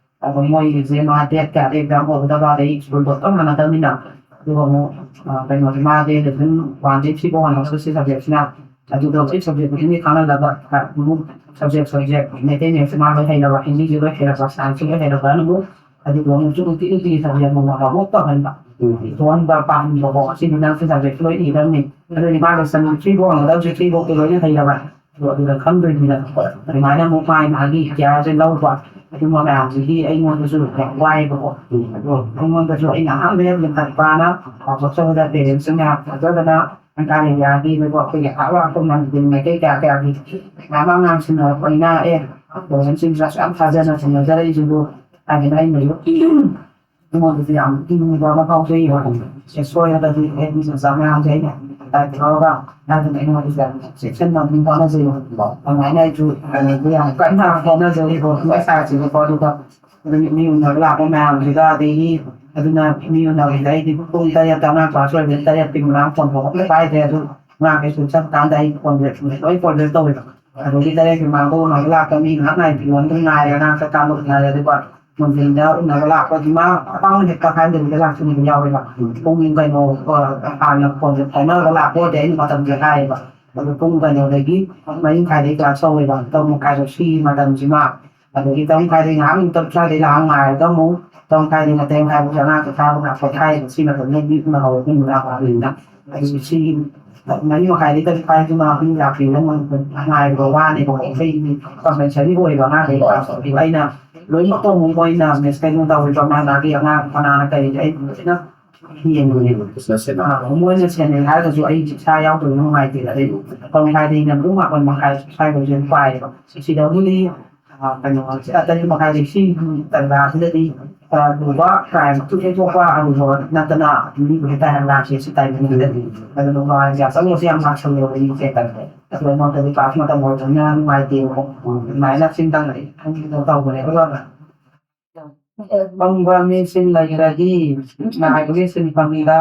ꯑꯗꯣ ꯃꯣꯏꯒꯤꯁꯦ ꯃꯥ ꯗꯦꯠ ꯀꯌꯥꯗ ꯑꯦꯛꯖꯥꯝ ꯑꯣꯏꯒꯗꯕ, ꯑꯗꯩ ꯁ꯭ꯀꯨꯜꯗꯣ ꯆꯞ ꯃꯥꯟꯅꯗꯕꯅꯤꯅ꯫ ꯑꯗꯨꯒ ꯑꯃꯨꯛ, ꯑ, ꯀꯩꯅꯣꯁꯦ, ꯃꯥꯁꯦ ꯂꯦꯁꯟ ꯋꯥꯟꯗꯒꯤ ꯊ꯭ꯔꯤ ꯐꯥꯎ ꯍꯥꯟꯅ ꯁꯤ ꯁꯕꯖꯦꯛꯁꯤꯅ, ꯑꯗꯨꯒ ꯍꯧꯖꯤꯛ ꯁꯕꯖꯦꯛ ꯈꯨꯗꯤꯡꯒꯤ ꯈꯪꯍꯜꯂꯒ, ꯑ, ꯑꯃꯨꯛ ꯁꯕꯖꯦꯛ, ꯁꯕꯖꯦꯛ, ꯃꯩꯇꯩ ꯃꯌꯦꯛꯁꯦ ꯃꯥ ꯂꯣꯏ ꯍꯩꯔꯕ, ꯍꯤꯟꯗꯤꯁꯨ ꯂꯣꯏ ꯍꯩꯔꯕ, ꯁꯥꯏꯟꯁꯁꯨ ꯂꯣꯏ ꯍꯩꯔꯕ, ꯑꯗꯨꯕꯨ ꯑꯗꯨꯒ ꯑꯃꯨꯛꯁꯨ ꯅꯨꯡꯇꯤ ꯅꯨꯡꯇꯤꯒꯤ ꯁꯕꯖꯦꯛ ꯑꯃꯃꯝ ꯑꯃꯨꯛ ꯇꯧꯍꯟꯕ꯫ ꯎꯝ꯫ ꯏꯊꯣꯛꯍꯟꯕ, ꯄꯥꯍꯟꯕꯀꯣ, ꯁꯤꯗꯤ ꯅꯪꯁꯨ ꯁꯕꯖꯦꯛ ꯂꯣꯏ ꯏꯔꯝꯃꯤ꯫ ꯑꯗꯨꯗꯤ ꯃꯥ ꯂꯦꯁꯟ ꯊ꯭ꯔꯤ ꯐꯥꯎ ꯍꯥꯟꯅꯗꯕꯁꯦ ꯊ꯭ꯔꯤ ꯐꯥꯎꯗꯤ ꯂꯣꯏꯅ ꯍꯩꯔꯕ꯫ ꯑꯗꯣ ꯑꯗꯨꯗ ꯈꯪꯗꯣꯏꯅꯤꯅ ꯑꯗꯨꯃꯥꯏꯅ ꯑꯃꯨꯛ ꯃꯥꯒꯤ ꯃꯥꯒꯤ ꯀꯤꯌꯔꯁꯦ ꯂꯧꯕ꯫ ꯑꯗꯨꯝꯕ ꯃꯌꯥꯝꯁꯤꯗꯤ ꯑꯩꯉꯣꯟꯗꯁꯨ ꯌꯥꯝ ꯋꯥꯏꯕꯀꯣ꯫ ꯑꯗꯣ ꯑꯩꯉꯣꯟꯗꯁꯨ ꯑꯩꯅ ꯑꯍꯥꯟꯕ ꯍꯦꯛ ꯂꯤꯡꯈꯠꯄꯅ ꯄꯥꯎꯊꯣꯛꯆꯕꯗ ꯄꯦꯔꯦꯟꯁꯁꯤꯡ ꯃꯌꯥꯝ ꯐꯖꯗꯅ ꯁꯔꯀꯥꯔ ꯑꯦꯔꯤꯌꯥꯒꯤ ꯑꯣꯏꯕ ꯑꯩꯈꯣꯏꯒꯤ ꯑꯥꯔꯠ ꯋꯥꯛ ꯃꯅꯤꯄꯨꯔꯤ ꯃꯩꯇꯩ ꯀꯌꯥ ꯀꯌꯥꯒꯤ ꯃꯌꯥꯝ ꯑꯉꯥꯡꯁꯤꯡꯅ ꯑꯩꯈꯣꯏꯅ ꯑꯦ ꯄꯦꯔꯦꯟꯁꯁꯤꯡꯁꯨ ꯑꯁꯨꯛ ꯌꯥꯝ ꯊꯥꯖꯅ ꯁꯤꯟꯅꯖꯔꯛꯏꯁꯤꯕꯨ ꯍꯥꯏꯗꯅ ꯑꯩꯅꯁꯨ ꯑꯩꯉꯣꯟꯗꯗꯤ ꯌꯥꯝ ꯏꯪꯕ ꯑꯃ ꯐꯥꯎꯖꯩꯕ꯫ ꯁꯦ ꯁꯣꯏꯔꯒꯗꯤ ꯑꯩꯒꯤ ꯃꯆꯥ ꯃꯌꯥꯝꯁꯦ ꯑꯩꯅ ꯗꯥꯏꯇ ꯂꯧꯔꯒ ꯍꯥꯏꯗꯅ ꯑꯩꯉꯣꯟꯗꯁꯨ ꯌꯥꯝ ꯆꯦꯛꯁꯤꯟꯅ ꯑꯗꯨꯝ ꯍꯣꯠꯅꯖꯩꯕ꯫ ꯑꯗꯨꯃꯥꯏꯅ ꯑꯩꯁꯨ ꯀꯩꯅꯣꯗ ꯌꯥꯝ ꯀꯟꯅ ꯍꯣꯠꯅꯖꯔꯤꯕ ꯃꯁꯥꯁꯤꯕꯀꯣ꯫ ꯑꯗꯨꯒ ꯑꯗꯨꯝ ꯃꯤ ꯎꯅꯕ ꯂꯥꯛꯄ ꯃꯌꯥꯝꯁꯤꯒ ꯑꯗꯒꯤ ꯑꯗꯨꯅ ꯃꯤ ꯎꯅꯕꯁꯤꯗ ꯑꯩꯗꯤ ꯄꯨꯡ ꯇꯔꯦꯠꯇ ꯑꯉꯥꯡ ꯀ꯭ꯂꯥꯁ ꯑꯣꯏꯕꯅꯤꯅ ꯇꯔꯦꯠꯀꯤ ꯃꯃꯥꯡ ꯐꯣꯟ ꯇꯧꯕ ꯑꯝꯇ ꯄꯥꯏꯗ꯭ꯔꯦ꯫ ꯑꯗꯨ ꯑꯉꯥꯡꯈꯩ ꯁ꯭ꯀꯨꯜ ꯆꯠꯈ꯭ꯔꯀꯥꯟꯗ ꯑꯩ ꯐꯣꯟꯁꯦ ꯂꯣꯏ ꯀꯣꯜ ꯕꯦꯛ ꯇꯧꯋꯦꯕ꯫ ꯑꯗꯒꯤ ꯇꯔꯦꯠꯀꯤ ꯃꯃꯥꯡꯗ ꯎꯅꯕ ꯂꯥꯛꯄ ꯃꯤ ꯉꯥꯏꯍꯥꯛ ꯉꯥꯏꯕꯤꯌꯣ ꯑꯗꯨꯝ ꯉꯥꯏꯔꯦ꯫ ꯑꯉꯥꯡ ꯆꯠꯀꯥꯟꯗ ꯎꯅꯔꯦ꯫ ꯑꯗꯨꯒ ꯅꯨꯡꯊꯤꯟꯗ ꯎꯅꯕ ꯂꯥꯛꯄꯒꯤ ꯃꯥ ꯑꯄꯥꯝꯕ ꯍꯦꯛꯇ ꯍꯥꯏꯗꯕꯤꯗ ꯂꯥꯛꯆꯅꯤꯡꯕ ꯌꯥꯎꯋꯦꯕ꯫ ꯄꯨꯡ ꯀꯩꯅꯣ, ꯑ, ꯍꯥꯟꯅ ꯐꯣꯟꯁꯦ ꯐꯥꯎꯅꯔꯒ ꯂꯥꯛꯄ ꯑꯣꯏꯔꯗꯤ ꯑꯩꯅ ꯃꯇꯝꯁꯦ ꯍꯥꯏꯌꯦꯕ꯫ ꯑꯗꯣ ꯄꯨꯡ ꯀꯩꯅꯣꯗꯒꯤ ꯃꯔꯤ ꯃꯈꯥꯏꯗꯒꯤ ꯀ꯭ꯂꯥꯁ ꯇꯧꯋꯦꯕ꯫ ꯇꯔꯨꯛ ꯃꯈꯥꯏꯗ ꯁꯤꯒꯤ ꯃꯇꯝꯁꯤꯃ, ꯑꯗꯒꯤ ꯇꯔꯨꯛ ꯃꯈꯥꯏꯗꯒꯤ ꯉꯥꯏꯍꯥꯛ ꯑꯃꯨꯛ ꯇꯔꯨꯛ ꯁ꯭ꯋꯥꯏꯗꯩ ꯂꯥꯛꯑ ꯉꯥꯏꯔꯒ ꯑꯃꯨꯛ ꯇꯔꯨꯛ ꯃꯈꯥꯏꯗꯒꯤ ꯇꯔꯦꯠ ꯃꯈꯥꯏ ꯐꯥꯎꯁꯦ ꯑꯉꯥꯡꯁꯦ ꯊꯥꯕ ꯂꯥꯛꯄ ꯊꯥꯏꯌꯦꯕ꯫ ꯁꯤ ꯃꯇꯝꯗ ꯃꯤ ꯎꯅꯍꯧꯔꯦ ꯄꯨꯡ ꯃꯉꯥ ꯐꯥꯕꯅꯤꯅ꯫ ꯑꯩ ꯁꯤ ꯃꯔꯤ ꯃꯈꯥꯏꯗꯒꯤ ꯇꯔꯨꯛ ꯐꯥꯏꯗꯨꯅ ꯑꯗꯨꯝ ꯂꯥꯛꯄꯤꯔꯣ꯫ ꯉꯥꯏꯕꯗꯣ ꯋꯥꯅꯦꯕꯀꯣ꯫ ꯑꯩꯈꯣꯏꯒꯤ ꯀꯝꯄꯜꯁꯔꯤ ꯑꯣꯏꯕ ꯑꯉꯥꯡꯈꯩ ꯀ꯭ꯂꯥꯁ ꯇꯧꯕꯤꯕ꯫ ꯑꯩꯅ ꯂꯣꯏꯅꯃꯛ ꯇꯧꯕ ꯃꯣꯏꯅ ꯃꯤꯁ ꯀꯩꯅꯣ ꯇꯧꯔꯤꯕ ꯃꯥꯅꯥꯒꯤ ꯑꯉꯥꯡ ꯃꯅꯥꯅ ꯀꯔꯤ ꯑꯩ ꯂꯣꯏꯅ ꯌꯦꯡꯕꯅꯦꯕ꯫ ꯃꯣꯏꯅ ꯁꯦꯟꯅꯩ ꯍꯥꯏꯔꯒꯁꯨ ꯑꯩ ꯏꯁꯥ ꯌꯥꯎꯗꯕ ꯅꯨꯡꯉꯥꯏꯇꯦ꯫ ꯑꯗꯩ ꯄꯨꯡ ꯃꯈꯥꯏꯗꯩꯅ ꯄꯨꯡ ꯃꯥꯄꯟ ꯃꯈꯥꯏ ꯁ꯭ꯋꯥꯏꯐꯥꯎꯁꯦ ꯑꯗꯨꯝ ꯄꯥꯏꯌꯦꯕ꯫ ꯁꯤꯗꯕꯨꯗꯤ ꯀꯩꯅꯣ ꯇꯔꯦꯠ ꯃꯈꯥꯏꯗꯒꯤ ꯁꯤ ꯇꯟꯖꯥꯁꯤꯗꯗꯤ ꯂꯨꯕ ꯀ꯭ꯔꯥꯏꯝ ꯊꯣꯛꯄ ꯑꯗꯨꯒ ꯅꯠꯇꯅ ꯃꯤꯕꯨ ꯍꯦꯛꯇ ꯂꯥꯛꯁꯦ ꯁꯤ ꯇꯥꯏꯃꯤꯡꯁꯤꯗꯗꯤ꯫ ꯑꯗꯨꯅ ꯃꯥꯁꯦ ꯑꯆꯪꯕꯁꯦ ꯌꯥꯝ ꯂꯥꯛꯁꯜꯂꯦꯕ ꯑꯩꯒꯤ ꯁꯦꯟꯇꯔꯁꯦ꯫ ꯑꯗꯨ ꯑꯩꯉꯣꯟꯗꯗꯤ ꯀ꯭ꯂꯥꯁ ꯃꯇꯝ ꯑꯣꯏꯕꯅꯤꯅ ꯅꯨꯡꯉꯥꯏꯇꯦꯕꯀꯣ꯫ ꯑꯗꯨꯃꯥꯏꯅ ꯁꯤꯝꯇꯪ ꯑꯩ ꯈꯪꯗꯅ ꯇꯧꯕꯅꯦ꯫ ꯑꯗꯨꯒ ꯄꯪꯕ ꯃꯤꯁꯤꯡ ꯂꯩꯔꯗꯤ ꯉꯥꯏꯕꯒꯤ ꯁꯤꯟꯐꯝꯗ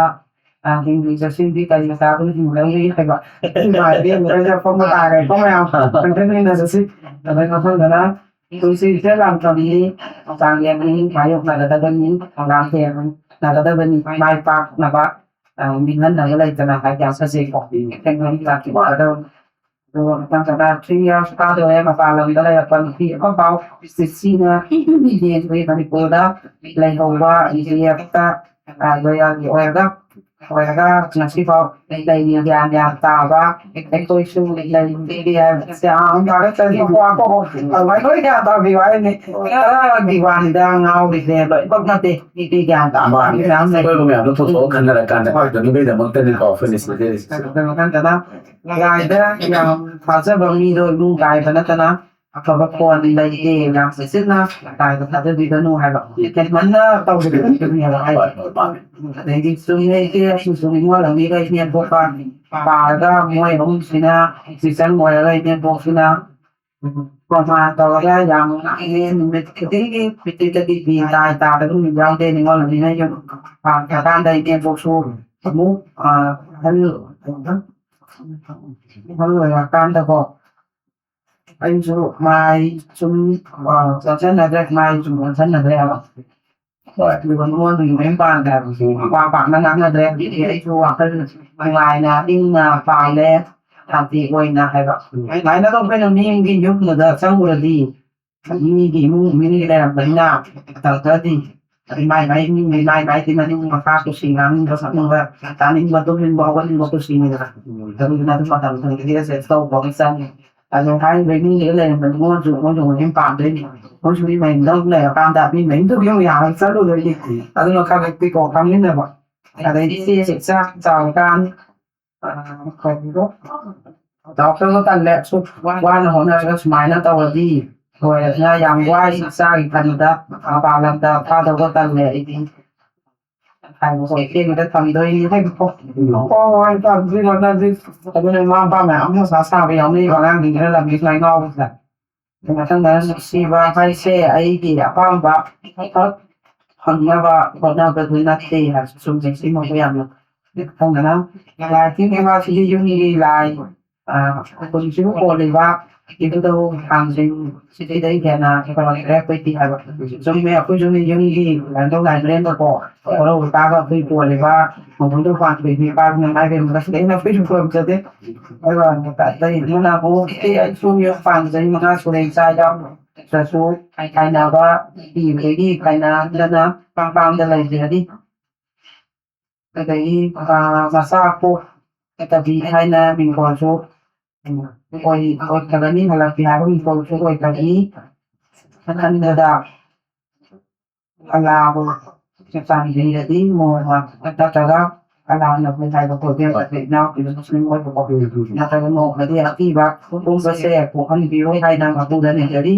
ꯍꯤꯡꯂꯤꯕꯁꯤꯡꯗꯤ ꯀꯔꯤ ꯃꯆꯥꯗꯨꯅ ꯍꯤꯡꯂꯧꯏ ꯍꯥꯏꯕ꯫ ꯏꯃꯥꯟꯅꯕꯤ ꯑꯃꯈꯣꯏꯅ ꯐꯝꯕ ꯇꯥꯔꯦꯀꯣ ꯃꯌꯥꯝ꯫ ꯈꯪꯖꯃꯤꯟꯅꯔꯁꯤ꯫ ꯑꯗꯩ ꯃꯊꯪꯗꯅ ꯄꯨꯟꯁꯤꯁꯦ ꯂꯥꯟꯐꯝꯅꯤ, ꯍꯛꯆꯥꯡ ꯂꯦꯡꯕꯅꯤ, ꯃꯥꯌꯣꯛꯅꯒꯗꯕꯅꯤ, ꯍꯪꯒꯥꯝ ꯊꯦꯡꯅꯒꯗꯕꯅꯤ, ꯃꯥꯏ ꯄꯥꯛꯅꯕ ꯅꯤꯡꯍꯟꯅꯕ ꯂꯩꯇꯅ ꯍꯥꯏꯗꯤ ꯌꯥꯝ ꯐꯖꯩꯀꯣ꯫ ꯊꯦꯡꯅꯕ ꯂꯥꯛꯈꯤꯕ ꯑꯗꯣ ꯑꯗꯨꯒ ꯃꯊꯪꯗ three years ꯀꯥꯗꯧꯔꯦ ꯃꯄꯥꯟ ꯂꯝꯗ ꯂꯩꯔꯛꯄ ꯅꯨꯄꯤ ꯑꯃꯐꯥꯎ ꯁꯤꯅ ꯌꯦꯡꯗ꯭ꯔꯤ ꯃꯅꯤꯄꯨꯔꯗ ꯂꯩꯍꯧꯕ ꯖꯤ ꯑꯦꯐꯇ ꯂꯣꯌꯥꯜꯒꯤ ꯑꯣꯏꯔꯒ ꯑꯣꯏꯔꯒ ꯉꯁꯤꯐꯥꯎ ꯂꯩꯔꯤ ꯒ꯭ꯌꯥꯟ ꯌꯥꯝ ꯇꯥꯕ꯫ ꯑꯩꯈꯣꯏꯁꯨ ꯂꯩꯔꯤ ꯍꯥꯏꯕꯁꯦ ꯑꯥ ꯚꯥꯔꯠꯇꯗꯤ ꯀꯣ ꯑꯗꯨꯃꯥꯏꯅ ꯂꯣꯏ ꯒ꯭ꯌꯥꯟ ꯇꯥꯕꯤꯌꯨ ꯍꯥꯏꯅꯤ꯫ ꯈꯔꯒꯤ ꯋꯥꯅꯤꯗ ꯉꯥꯎꯔꯤꯁꯦ ꯂꯣꯏꯅꯃꯛ ꯅꯠꯇꯦ꯫ ꯃꯤꯗꯤ ꯒ꯭ꯌꯥꯟ ꯇꯥꯕ ꯃꯥꯅꯦ꯫ ꯃꯌꯥꯝ ꯂꯩ꯫ ꯑꯀꯣꯏꯕ ꯃꯌꯥꯝꯗꯣ ꯄꯨꯊꯣꯛꯑ ꯈꯟꯅꯔꯀꯥꯟꯗ ꯍꯣꯏ꯫ ꯑꯗꯨꯒꯤꯗꯃꯛꯇꯅꯤꯀꯣ ꯑꯩꯈꯣꯏꯅ ꯁꯤꯗ ꯂꯩꯔꯤꯁꯦ꯫ ꯑꯗꯨ ꯃꯊꯪꯗꯅ ꯂꯒꯥꯏꯗ ꯌꯥꯝ ꯊꯥꯖꯕ ꯃꯤꯗꯣ ꯏꯃꯨꯡ ꯀꯥꯏꯕ ꯅꯠꯇꯅ ꯑꯐꯕ ꯐꯣꯟ ꯂꯩꯇꯦ꯫ ꯌꯥꯝ ꯆꯦꯛꯁꯤꯟꯅ ꯂꯒꯥꯏꯗ ꯊꯥꯖꯕꯤꯒꯅꯨ ꯍꯥꯏꯕ꯫ ꯍꯦꯟꯃꯟꯅ ꯇꯧꯕꯤꯒꯅꯨ ꯍꯥꯏꯕ꯫ ꯍꯣꯏ, ꯍꯣꯏ, ꯃꯥꯅꯦ꯫ ꯑꯗꯩꯗꯤ ꯆꯨꯝꯃꯦ ꯏꯆꯦ ꯑꯁꯤꯁꯨ ꯅꯤꯡꯉꯣꯜ ꯑꯃꯒ ꯏꯅꯦꯝꯕꯣꯛꯀ ꯄꯥꯔꯒ ꯃꯣꯏ ꯑꯍꯨꯝꯁꯤꯅ ꯃꯤꯆꯪ ꯑꯣꯏꯔꯒ ꯏꯅꯦꯝꯕꯣꯛꯁꯤꯅ ꯎꯝ, ꯄ꯭ꯔꯃꯥꯟ ꯇꯧꯔꯒ ꯌꯥꯝ ꯉꯥꯡꯉꯦ꯫ ꯅꯨꯃꯤꯠ ꯈꯨꯗꯤꯡꯒꯤ ꯃꯤꯠꯇꯒꯤ ꯄꯤ ꯇꯥꯏ ꯇꯥꯗꯕ ꯅꯨꯃꯤꯠ ꯌꯥꯎꯗꯦ꯫ ꯅꯤꯡꯉꯣꯜ ꯑꯅꯤꯅ ꯌꯨꯝ ꯄꯥꯟꯈ꯭ꯔꯀꯥꯟꯗ ꯏꯅꯦꯝꯕꯣꯛꯁꯨ ꯑꯃꯨꯛ, ꯑ, ꯑꯍꯜ, ꯑꯍꯜ ꯑꯣꯏꯔꯀꯥꯟꯗꯀꯣ ꯑꯩꯁꯨ ꯃꯥꯏ ꯁꯨꯝ, ꯑ, ꯑꯣꯟꯁꯟꯅꯗ꯭ꯔꯦ, ꯃꯥꯏ ꯁꯨꯝ ꯑꯣꯟꯁꯟꯅꯗ꯭ꯔꯦ ꯍꯥꯏꯕ꯫ ꯍꯣꯏ꯫ ꯑꯗꯨꯒ ꯅꯉꯣꯟꯗꯒꯤ ꯃꯌꯨꯝ ꯄꯥꯟꯈ꯭ꯔꯦ ꯍꯥꯏꯕꯁꯨ ꯄꯥꯛ ꯄꯥꯛꯅ ꯉꯥꯡꯅꯗ꯭ꯔꯦ꯫ ꯑꯗꯨꯗꯤ ꯑꯩꯁꯨ ꯋꯥꯈꯜ ꯅꯨꯡꯉꯥꯏꯅ ꯏꯪꯅ ꯄꯥꯜꯂꯦ꯫ ꯁꯥꯟꯇꯤ ꯑꯣꯏꯅ ꯍꯥꯏꯕ꯫ ꯑꯗꯨꯃꯥꯏꯅ ꯑꯗꯨꯝ ꯑꯩꯈꯣꯏꯅ ꯃꯤꯒꯤ ꯌꯨꯝꯗꯨꯗ ꯆꯪꯉꯨꯔꯗꯤ ꯃꯤꯒꯤ ꯏꯃꯨꯡ ꯃꯤꯒꯤ ꯂꯩꯔꯝꯕꯅꯤꯅ ꯃꯇꯝ ꯈꯔꯗꯤ ꯑꯗꯩ ꯃꯥꯏ ꯃꯥꯏ ꯃꯤ ꯃꯤ ꯃꯥꯏ ꯃꯥꯏꯗꯤ ꯃꯅꯤꯡ ꯃꯈꯥ ꯀꯨꯁꯤ, ꯉꯥꯡꯅꯤꯡꯕ ꯁꯛꯅꯤꯡꯕ, ꯆꯥꯅꯤꯡꯕ ꯇꯨꯝꯅꯤꯡꯕ ꯍꯧꯒꯠꯅꯤꯡꯕ ꯀꯨꯁꯤꯅꯤꯗꯅ꯫ ꯑꯗꯨꯗꯨꯅ ꯑꯗꯨꯝ ꯃꯇꯝ ꯈꯔꯗꯤ ꯑꯦꯗꯖꯁ ꯇꯧꯕ ꯑꯃ ꯆꯪꯉꯤ꯫ ꯑꯗꯣ ꯍꯥꯏꯔꯤꯕ ꯏꯃꯨꯡꯗꯨꯗ ꯂꯩꯔꯝꯕ ꯅꯤꯉꯣꯜꯁꯨ ꯃꯣꯏꯁꯨ ꯃꯌꯨꯝ ꯄꯥꯟꯗꯣꯏꯅꯤ꯫ ꯃꯣꯏꯁꯨ ꯃꯤ ꯃꯌꯨꯝꯗ ꯑꯃꯨꯛ ꯂꯩꯔꯀꯥꯟꯗ ꯃꯤ ꯃꯌꯨꯝꯗꯨꯒꯤ ꯑꯃꯨꯛ ꯌꯥꯔꯒ ꯆꯠꯂꯨꯗꯣꯏꯅꯤ꯫ ꯑꯗꯨꯅ ꯈꯔ ꯈꯛꯇꯤꯀꯣ ꯈꯪꯃꯤꯟꯅꯕ꯫ ꯑꯗꯩꯗꯤ ꯏꯆꯦ ꯏꯆꯥ ꯆꯥꯎꯔꯀꯥꯟ, ꯑ, ꯀꯔꯤꯅꯣ? ꯗꯥꯛꯇꯔ ꯇꯜꯂꯦ꯫ ꯑꯁꯨꯛ ꯋꯥꯅ ꯍꯣꯠꯅꯔꯒ ꯁꯨꯃꯥꯏꯅ ꯇꯧꯔꯗꯤ ꯂꯣꯏꯔꯦꯗꯅ, ꯌꯥꯝ ꯋꯥꯏ ꯏꯆꯥꯒꯤ ꯈꯟꯕꯗ꯫ ꯃꯄꯥꯟ ꯂꯝꯗ ꯊꯥꯗꯧꯕ ꯇꯜꯂꯦ ꯑꯩꯗꯤ꯫ ꯍꯥꯏꯕꯀꯣ, ꯏꯆꯦꯒꯤꯗ ꯊꯝꯗꯣꯏꯅꯤ ꯍꯥꯏꯕꯀꯣ꯫ ꯍꯣꯏ, ꯍꯣꯏ, ꯇꯧꯁꯤ, ꯍꯣꯠꯅꯁꯤ꯫ ꯑꯗꯨꯅ ꯏꯃꯥ ꯏꯄꯥ ꯃꯌꯥꯝ ꯑꯃ ꯃꯊꯥ ꯁꯥꯕ ꯌꯥꯎꯅꯩꯕ, ꯑꯉꯥꯡꯁꯤꯡꯁꯤꯅ ꯂꯝꯕꯤ ꯁꯨꯃꯥꯏꯅ ꯉꯥꯎꯕꯁꯤꯗ꯫ ꯃꯊꯪꯗ ꯅꯨꯡꯁꯤꯕ ꯍꯥꯏꯁꯦ ꯑꯩꯒꯤ ꯑꯄꯥꯝꯕ ꯈꯛ ꯐꯪꯅꯕ ꯍꯣꯠꯅꯕꯗꯨ ꯅꯠꯇꯦ ꯍꯥꯏꯕꯁꯨ ꯆꯨꯝꯃꯦ꯫ ꯁꯤꯃꯁꯨ ꯌꯥꯝꯅ ꯈꯪꯗꯅ ꯂꯥꯏ ꯇꯤꯟꯒꯤ ꯋꯥꯁꯤꯗꯤ ꯌꯨꯝꯒꯤ ꯂꯥꯏ, ꯑ, ꯈꯨꯟꯁꯤꯕꯨ ꯀꯣꯜꯂꯤꯕ ꯏꯕꯨꯙꯧ ꯊꯥꯡꯖꯤꯡ ꯁꯤꯗꯩꯗ ꯍꯦꯟꯅ ꯐꯔꯛꯇ꯭ꯔꯦ ꯑꯩꯈꯣꯏꯗꯤ ꯍꯥꯏꯕ꯫ ꯆꯨꯝꯃꯦ, ꯑꯩꯈꯣꯏꯁꯨꯅꯦ ꯌꯨꯝꯒꯤ ꯂꯥꯏꯅꯤꯡꯊꯧ ꯂꯥꯏꯕ꯭ꯔꯦꯟꯗꯀꯣ ꯋꯥꯔꯧ ꯋꯥꯇꯥꯒ ꯑꯩꯈꯣꯏ ꯀꯣꯜꯂꯤꯕ ꯃꯕꯨꯡꯗꯧ ꯄꯥꯟꯊꯣꯏꯕꯤ ꯄꯥꯟꯅ ꯍꯥꯏꯕ ꯃꯁꯤꯗꯩꯅ ꯑꯩꯈꯣꯏꯁꯨ ꯈꯨꯔꯨꯝꯖꯗꯦ꯫ ꯑꯗꯨꯒ ꯑꯇꯩ ꯑꯃꯅ ꯑꯃꯨꯛ ꯑꯩ ꯁꯣꯝꯒꯤ ꯄꯥꯟꯖꯩ ꯃꯉꯥ ꯁꯨꯔꯦ ꯏꯆꯥ ꯌꯥꯎꯗ꯭ꯔꯁꯨ ꯈꯥꯏꯅꯕ ꯄꯤꯕꯗꯒꯤ ꯈꯥꯏꯅꯗꯅ ꯄꯥꯡꯄꯥꯡꯗ ꯂꯩꯖꯔꯤ꯫ ꯑꯗꯒꯤ, ꯑ, ꯃꯆꯥ ꯄꯣꯛꯇꯕꯤ ꯍꯥꯏꯅ ꯃꯤꯡꯊꯣꯜꯁꯨ, ꯎꯝ, ꯑꯣꯏ-, ꯑꯣꯏꯈ꯭ꯔꯒꯅꯤ, ꯍꯜꯂꯛꯄꯤ ꯍꯥꯏꯕ ꯃꯤꯡꯊꯣꯜꯁꯨ ꯑꯣꯏꯈ꯭ꯔꯒꯅꯤ꯫ ꯑꯈꯟꯕꯗ ꯑꯂꯥꯕꯨ ꯆꯥꯟꯕꯤꯔꯗꯤ ꯅꯣꯡꯃ ꯅꯠꯇ꯭ꯔꯒ ꯑꯂꯥꯅꯕꯨ ꯍꯥꯏꯕ ꯈꯣꯠꯄ ꯏꯅꯥꯎꯄꯤꯗꯨꯅ ꯁꯨꯝ ꯑꯣꯏꯕꯀꯣ꯫ ꯅꯠꯇ꯭ꯔꯒ ꯅꯣꯡꯃꯗꯤ ꯑꯀꯤꯕ ꯄꯨꯝꯕꯁꯦ ꯄꯣꯛꯍꯟꯕꯤꯌꯨ ꯍꯥꯏꯅ ꯃꯄꯨꯗ ꯅꯤꯖꯔꯤ꯫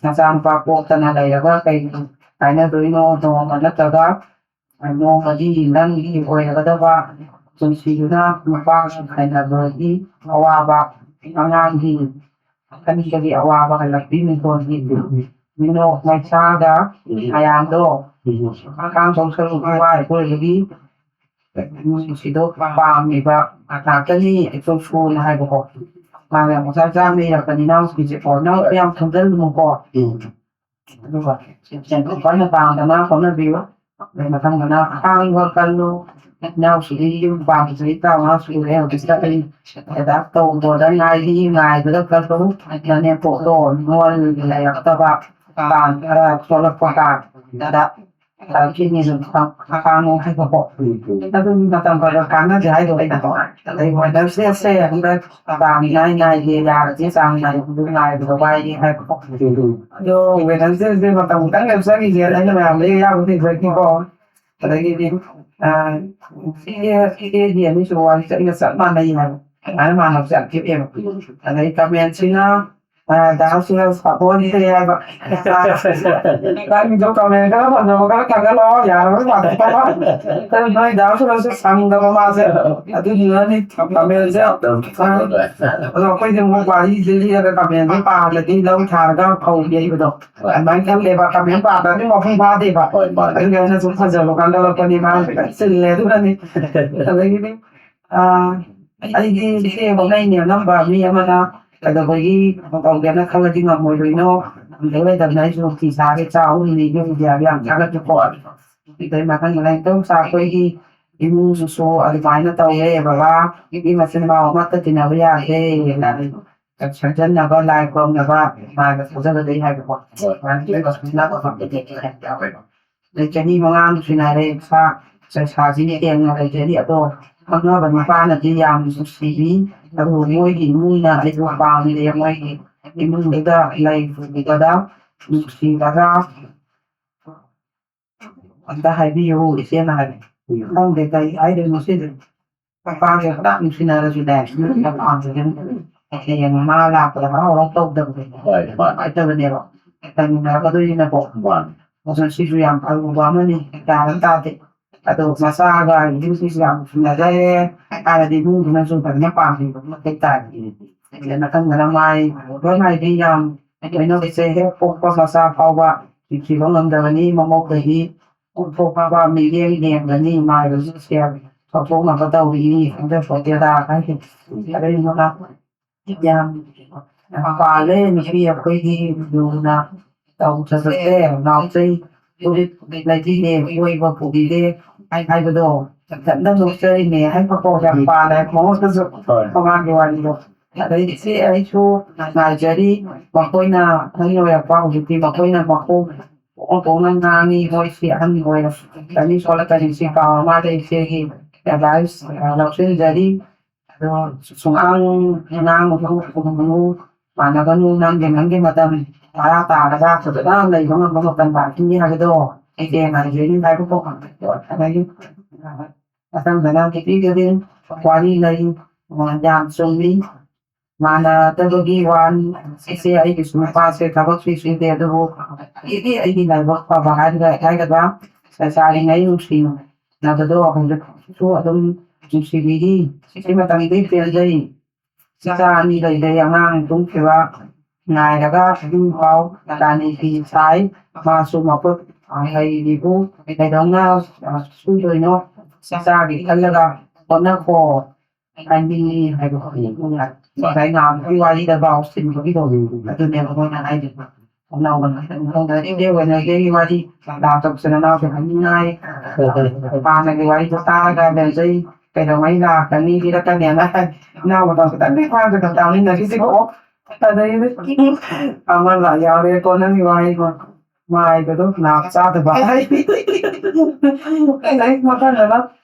ꯅꯆꯥꯅꯨꯄꯥ ꯄꯣꯛꯇꯅ ꯂꯩꯔꯒ ꯀꯩ ꯀꯥꯏꯅꯗꯣꯏꯅꯣ? ꯅꯣꯡꯃ ꯅꯠꯇ꯭ꯔꯒ ꯅꯣꯡꯃꯗꯤ ꯅꯪꯒꯤ ꯑꯣꯏꯔꯒꯗꯕ ꯄꯨꯟꯁꯤꯗꯨꯅ ꯅꯨꯄꯥꯒ ꯈꯥꯏꯅꯕꯒꯤ ꯑꯋꯥꯕ, ꯑꯉꯥꯡꯒꯤ ꯑꯀꯟꯕꯒꯤ ꯑꯋꯥꯕ ꯍꯜꯂꯛꯄꯤ ꯃꯤꯡꯊꯣꯜꯒꯤ ꯃꯤꯅꯣꯛ ꯃꯩꯁꯥꯗ ꯃꯌꯥꯝꯗꯣ ꯍꯛꯆꯥꯡ ꯁꯔꯨꯛ ꯋꯥꯏ ꯑꯣꯏꯕꯒꯤ ꯏꯃꯨꯡꯁꯤꯗꯣ ꯄꯥꯝꯃꯤꯕ ꯉꯥꯛꯇꯅꯤ꯫ ꯑꯩꯈꯣꯏ ꯁꯣꯅ ꯍꯥꯏꯕꯀꯣ꯫ ꯃꯥꯅ ꯃꯆꯥ ꯆꯥꯝꯃ ꯏꯔꯛꯄꯅꯤ ꯏꯅꯥꯎꯁꯤꯡꯁꯦꯀꯣ꯫ ꯏꯅꯥꯎ ꯌꯥꯝ ꯈꯟꯖꯜꯂꯨꯅꯨꯀꯣ꯫ ꯑꯗꯨꯒ ꯁꯦꯟꯊꯣꯛ ꯀꯟꯅ ꯇꯥꯟꯗꯅ ꯍꯣꯠꯅꯕꯤꯌꯨ꯫ ꯑꯗꯩ ꯃꯊꯪꯗꯅ ꯈꯥꯡꯕ ꯀꯜꯂꯨ꯫ ꯏꯅꯥꯎꯁꯤꯗꯤ ꯌꯨꯝ ꯄꯥꯟꯕ ꯆꯍꯤ ꯇꯔꯥꯃꯉꯥ ꯁꯨꯔꯦ꯫ ꯍꯧꯖꯤꯛꯇ ꯑꯩ ꯑꯦꯗꯥꯞ ꯇꯧꯕꯗ ꯉꯥꯏꯔꯤ꯫ ꯉꯥꯏꯕꯗ ꯀꯜꯂꯨ꯫ ꯅꯅꯦꯝꯄꯣꯛꯇꯣ ꯅꯤꯉꯣꯜ ꯂꯩꯔꯛꯇꯕ ꯇꯥꯟ ꯈꯔ ꯊꯣꯛꯂꯛꯄ ꯀꯥꯟꯗ ꯈꯤꯗꯅꯤ ꯑꯗꯨꯝ ꯈꯥꯡꯉꯣ ꯍꯥꯏꯕꯀꯣ꯫ ꯑꯗꯨꯝ ꯃꯇꯝ ꯈꯔ ꯈꯔ ꯀꯥꯟꯅꯗꯦ ꯍꯥꯏꯗꯣ ꯑꯩꯅ ꯑꯗꯩ ꯋꯦꯗꯅꯁꯗꯦꯁꯦ ꯍꯟꯗꯛ ꯆꯥꯡ ꯅꯥꯏ ꯅꯥꯏꯗꯦ, ꯌꯥꯔꯗꯤ ꯆꯥꯡ ꯅꯥꯏꯕꯗꯨ ꯉꯥꯏꯕꯗ ꯋꯥꯏꯌꯦ ꯍꯥꯏꯕꯀꯣ꯫ ꯑꯗꯣ ꯋꯦꯗꯅꯁꯗꯦꯁꯦ ꯃꯇꯝ ꯈꯤꯇꯪ ꯂꯦꯞꯆꯈꯤꯒꯦ, ꯑꯩꯅ ꯃꯌꯥꯝꯗ ꯌꯥꯕ ꯊꯤꯖꯈꯤꯀꯣ꯫ ꯑꯗꯒꯤꯗꯤ ꯏꯆꯦ ꯏꯆꯦꯒꯤ ꯑꯅꯤꯁꯨ ꯋꯥꯔꯤꯁꯦ ꯑꯩꯒ ꯆꯞ ꯃꯥꯟꯅꯩ ꯍꯥꯏꯕ, ꯑꯗꯨꯃꯥꯏꯅ ꯃꯥꯟꯅꯕꯁꯦ ꯌꯥꯝ ꯊꯤꯑꯦꯕ꯫ ꯑꯗꯩ ꯀꯃꯦꯟꯁꯤꯅ ꯗꯥꯁ ꯁꯥꯄꯣꯟꯁꯦ ꯍꯥꯏꯕ꯫ ꯅꯪꯒꯤꯁꯨ ꯀꯃꯦꯟ ꯈꯔ ꯐꯖꯕ ꯈꯔ ꯊꯥꯒꯠꯂꯛꯑꯣ, ꯌꯥꯔꯕ ꯃꯥꯜꯂꯦ꯫ ꯅꯣꯏ ꯗꯥꯁ ꯁꯪꯗꯕ ꯃꯥꯁꯦ꯫ ꯑꯗꯨꯗꯨꯅꯅꯤ ꯀꯃꯦꯟꯁꯦ꯫ ꯑꯗꯣ ꯑꯩꯈꯣꯏꯗꯤ ꯑꯃꯨꯛ ꯋꯥꯔꯤꯁꯦ ꯂꯤꯔꯒ ꯀꯃꯦꯟꯁꯦ ꯄꯥꯍꯜꯂꯗꯤ ꯂꯧ ꯊꯥꯔꯒ ꯐꯧ ꯌꯩꯕꯗꯣ ꯑꯗꯨꯃꯥꯏꯅ ꯈꯜꯂꯦꯕ꯫ ꯀꯃꯦꯟ ꯄꯥꯗ꯭ꯔꯗꯤ ꯃꯄꯨꯡ ꯐꯥꯗꯦꯕ꯫ ꯍꯣꯏ, ꯃꯥꯅꯦ꯫ ꯑꯗꯨꯒꯤ ꯑꯩꯅ ꯁꯨꯝ ꯐꯖꯕ ꯈꯟꯒꯠꯂꯛꯄꯅꯤ꯫ ꯃꯥꯁꯦ ꯈꯤꯇꯪ ꯆꯤꯜꯂꯦ꯫ ꯑꯗꯨꯅꯅꯤ꯫ ꯑꯗꯒꯤꯗꯤ ꯑꯥ, ꯑꯩꯗꯤ ꯏꯆꯦ ꯍꯣꯠꯅꯩꯅꯦ ꯑꯅꯝꯕ ꯃꯤ ꯑꯃꯅ ꯀꯩꯗꯧꯕꯒꯤ ꯇꯧꯒꯦꯅ ꯈꯜꯂꯗꯤ ꯉꯝꯃꯣꯏꯗꯣꯏꯅꯣ? ꯉꯝꯗ ꯂꯩꯇꯕꯅ ꯑꯩꯁꯨ ꯐꯤ ꯁꯥꯔꯦ, ꯆꯥ ꯑꯍꯨꯝꯅꯤ ꯌꯨꯝꯒꯤ ꯌꯥꯝ ꯊꯥꯒꯠꯄꯀꯣ꯫ ꯑꯗꯩ ꯃꯊꯪ ꯃꯊꯪ ꯏꯗꯣꯝꯆꯥ ꯑꯩꯈꯣꯏꯒꯤ ꯏꯃꯨꯡꯁꯤꯁꯨ ꯑꯗꯨꯃꯥꯏꯅ ꯇꯧꯋꯦ ꯕꯕꯥ, ꯃꯤ ꯃꯆꯤꯟ ꯃꯅꯥꯎ ꯑꯃꯠꯇ ꯇꯤꯟꯅꯕ ꯌꯥꯗꯦ, ꯁꯦꯝꯖꯟꯅꯕ, ꯂꯥꯏ ꯈꯨꯔꯨꯝꯅꯕ, ꯂꯥꯏꯒ ꯊꯥꯖꯒꯗꯣꯏ ꯍꯥꯏꯕꯀꯣ꯫ ꯑꯗꯨꯃꯥꯏꯅ ꯇꯧꯔꯒ ꯁꯨꯝ ꯂꯥꯛꯄ ꯐꯪꯗꯦ ꯍꯥꯏꯕ ꯌꯥꯎꯋꯦꯕ꯫ ꯑꯗꯩ ꯆꯍꯤ ꯃꯉꯥ ꯅꯨꯡꯁꯤꯅꯔꯦ, ꯏꯆꯥ ꯏꯆꯥꯁꯤꯡ ꯌꯦꯡꯅ ꯂꯩꯖꯔꯤ꯫ ꯑꯗꯣ ꯈꯪꯅꯕ ꯅꯨꯄꯥꯅꯗꯤ ꯌꯥꯝ ꯅꯨꯡꯁꯤꯕꯤ, ꯑꯗꯨꯕꯨ ꯃꯣꯏꯒꯤ ꯏꯃꯨꯡꯅ ꯑꯩꯕꯨ ꯄꯥꯝꯗꯦ꯫ ꯃꯣꯏꯒꯤ ꯏꯃꯨꯡꯗꯨꯗ ꯂꯩꯔꯨꯕꯗ ꯅꯨꯡꯁꯤꯔꯒ ꯑꯝꯇ ꯍꯥꯏꯕꯤꯌꯨ, ꯏꯆꯦꯅ ꯍꯥꯏꯕ꯫ ꯈꯪꯗꯦ ꯀꯔꯤ ꯍꯥꯏꯗꯣꯏꯅꯣ ꯁꯤꯗꯤ꯫ ꯃꯄꯥꯒ ꯄꯨꯔꯥ ꯅꯨꯡꯁꯤꯅꯔꯁꯨꯅꯦ, ꯃꯄꯥꯁꯤꯗꯤ ꯍꯌꯦꯡ ꯃꯥ ꯂꯥꯛꯄꯗ ꯍꯔꯥꯎ ꯍꯔꯥꯎ ꯇꯧꯗꯕꯗꯣ꯫ ꯍꯣꯏ, ꯍꯣꯏ꯫ ꯑꯗꯨꯃꯥꯏꯅ ꯇꯧꯕꯅꯦꯕ꯫ ꯂꯩꯃꯤꯟꯅꯔꯛꯀꯗꯣꯏꯅꯤꯅꯀꯣ꯫ ꯃꯥꯅꯤ꯫ ꯑꯗꯨꯅ ꯁꯤꯁꯨ ꯌꯥꯝ ꯑꯔꯨꯕ ꯑꯃꯅꯤ, ꯒ꯭ꯌꯥꯟ ꯑꯃ ꯇꯥꯗꯦ꯫ ꯑꯗꯣ ꯃꯆꯥꯒ ꯌꯨꯝꯁꯤꯁꯨ ꯌꯥꯝ ꯅꯨꯡꯁꯤꯅꯖꯔꯦ꯫ ꯍꯥꯏꯔꯗꯤ ꯏꯃꯨꯡꯗꯨꯅꯁꯨ ꯐꯖꯅ ꯄꯥꯝꯕꯤꯕ ꯑꯃ ꯃꯊꯧ ꯇꯥꯏ꯫ ꯑꯗꯩ ꯃꯊꯪꯗꯅ ꯃꯥꯏ ꯂꯣꯏ ꯍꯥꯏꯗꯤ ꯌꯥꯝ ꯀꯩꯅꯣ ꯂꯩꯖꯩ, ꯍꯦꯛ ꯄꯣꯛꯄ ꯃꯆꯥ ꯐꯥꯎꯕ ꯅꯨꯡꯁꯤꯕ ꯉꯝꯗꯕꯅꯤ꯫ ꯃꯃꯧꯗꯒꯤ ꯄꯣꯛꯊꯣꯛꯄ ꯃꯤꯔꯦꯝ ꯂꯦꯝꯕꯅꯤ, ꯃꯥꯏꯕꯁꯨ ꯁꯦꯜ ꯊꯣꯛꯊꯣꯛꯅꯕ ꯇꯧꯔꯤꯅꯤ꯫ ꯑꯗꯨ ꯄꯣꯠꯇꯦꯗ ꯍꯥꯏꯗꯤ ꯑꯗꯩ ꯃꯅꯥ ꯌꯥꯝ ꯄꯥꯜꯂꯦ꯫ ꯅꯨꯄꯤ ꯑꯩꯈꯣꯏꯒꯤ ꯂꯨꯅ ꯇꯧꯖꯕꯁꯦ ꯉꯥꯎꯖꯩ꯫ ꯐꯨꯔꯤꯠ ꯂꯩꯕꯤꯔꯦ, ꯀꯣꯏꯕ ꯄꯨꯕꯤꯔꯦ ꯍꯥꯏꯕꯗꯣ ꯏꯊꯟꯇ ꯅꯣꯛꯆꯔꯤꯅꯦ꯫ ꯍꯥꯏꯕꯀꯣ ꯌꯥꯝ ꯄꯥꯜꯂꯦ ꯃꯉꯣꯟꯗꯁꯨ꯫ ꯍꯣꯏ꯫ ꯃꯃꯥꯡꯒꯤ ꯋꯥꯔꯤꯗꯣ꯫ ꯑꯗꯩ ꯏꯆꯦ ꯑꯩꯁꯨ ꯉꯥꯏꯖꯔꯤ꯫ ꯃꯈꯣꯏꯅ ꯑꯍꯜ ꯑꯣꯏꯔꯛꯄ ꯍꯧꯖꯤꯛꯇꯤ ꯃꯈꯣꯏꯅ ꯃꯈꯣꯡ ꯐꯣꯡ ꯐꯣꯡꯅ ꯉꯥꯡꯉꯤ꯫ ꯃꯣꯏꯁꯤ ꯑꯍꯟ ꯑꯣꯏꯔꯛꯀꯅꯤ ꯈꯣꯠꯂꯛꯀꯅꯤ, ꯁꯤ ꯄꯥꯎ ꯑꯃ ꯂꯩ, ꯏꯆꯦꯒꯤ ꯑꯦꯗꯚꯥꯏꯁ ꯂꯧꯁꯤꯟꯖꯔꯤ꯫ ꯑꯗꯣ ꯁꯨꯃꯥꯡ ꯉꯥꯡꯕꯗꯨ ꯃꯥꯟꯅꯒꯅꯨ꯫ ꯅꯪꯒꯤ ꯅꯪꯒꯤ ꯃꯇꯝ ꯇꯔꯥ ꯇꯥꯔꯒ ꯐꯖꯅ ꯂꯩꯕ ꯉꯝꯕ ꯃꯇꯝ ꯂꯥꯛꯈꯤꯅꯤ ꯍꯥꯏꯕꯗꯣ ꯑꯩ ꯍꯌꯦꯡ ꯍꯥꯏꯖꯔꯤ ꯍꯥꯏꯕꯀꯣ꯫ ꯑꯗꯒꯤ ꯃꯊꯪꯗꯅ ꯅꯨꯄꯤ ꯈꯨꯗꯤꯡ ꯋꯥꯔꯤ ꯂꯩ꯫ ꯌꯥꯝ ꯆꯨꯝꯃꯤ꯫ ꯃꯥꯟꯅꯗꯕꯒꯤ ꯋꯥꯅꯤ꯫ ꯏꯆꯦ ꯑꯩꯒꯤꯁꯨ ꯅꯨꯄꯥꯁꯦ ꯊꯕꯛꯁꯨ ꯁꯨꯗꯦ, ꯑꯗꯨꯕꯨ ꯑꯩꯒꯤ ꯑꯩꯒꯤ ꯂꯥꯏꯕꯛ ꯐꯕ ꯍꯥꯏꯒꯗ꯭ꯔꯥ ꯍꯥꯏꯒꯗ꯭ꯔꯥ, ꯂꯩꯁꯥꯔꯤꯉꯩ ꯅꯨꯡꯁꯤꯅꯕꯗꯣ ꯍꯧꯖꯤꯛꯁꯨ ꯑꯗꯨꯝ ꯅꯨꯡꯁꯤꯕꯤꯔꯤ꯫ ꯁꯤ ꯃꯇꯝꯗꯤ ꯄꯦꯟꯖꯩ꯫ ꯏꯆꯥ ꯑꯅꯤ ꯂꯩꯖꯩ, ꯑꯉꯥꯡ ꯇꯨꯝꯈꯤꯕ ꯉꯥꯏꯔꯒ ꯍꯧꯖꯤꯛ ꯐꯥꯎ ꯔꯥꯅꯤ ꯐꯤ ꯁꯥꯏ꯫ ꯃꯥꯁꯨ ꯃꯈꯨꯠ ꯍꯩꯔꯤꯕꯨ ꯀꯩꯗꯧꯅ ꯁꯨꯗꯣꯏꯅꯣ? ꯏꯆꯥꯒꯤ ꯈꯜꯂꯒ ꯍꯣꯠꯅꯈꯣ ꯍꯥꯏꯅꯤꯡꯉꯤ ꯍꯥꯏꯕ꯫ ꯉꯁꯥꯏ ꯉꯥꯡꯕꯒꯤ ꯋꯥꯔꯤꯗ ꯄꯥꯎ ꯁꯤꯟꯕꯒꯤꯗꯣ ꯑꯗꯨꯅꯦꯕ ꯃꯣꯏꯅ ꯍꯥꯏꯔꯤꯕ꯫ ꯑꯅꯧꯕ ꯃꯇꯝꯗ ꯏꯆꯦ ꯑꯣꯏꯅ ꯏꯆꯦꯒꯤ ꯋꯥꯔꯤ ꯂꯥꯛꯇꯕꯁꯨ ꯅꯅꯥꯎꯁꯨ ꯍꯥꯏꯅꯤꯡꯉꯥꯏ꯫ ꯍꯥꯟꯅꯒꯤ ꯋꯥꯔꯤꯗꯣ ꯇꯥꯔꯒ ꯂꯩꯖꯩ꯫ ꯀꯩꯗꯧꯉꯩ ꯂꯥꯛꯀꯅꯤ ꯄꯤꯔꯛꯀꯅꯤ ꯑꯅ ꯍꯥꯏ꯫ ꯏꯅꯥꯎ ꯃꯇꯝ ꯈꯤꯇꯪꯗꯤ ꯐꯥꯗꯅ ꯇꯥꯃꯤꯟꯅꯈꯤꯁꯤꯀꯣ꯫ ꯑꯗꯩꯗꯤ ꯑꯃ ꯂꯥꯛ ꯌꯥꯎꯔꯦꯀꯣ ꯅꯪꯒꯤ ꯋꯥꯍꯩꯗꯣ꯫ ꯃꯥꯏꯕꯗꯣ ꯅꯥꯞ ꯆꯥꯗꯕ꯫ ꯑꯗꯩ ꯃꯊꯪꯗꯅ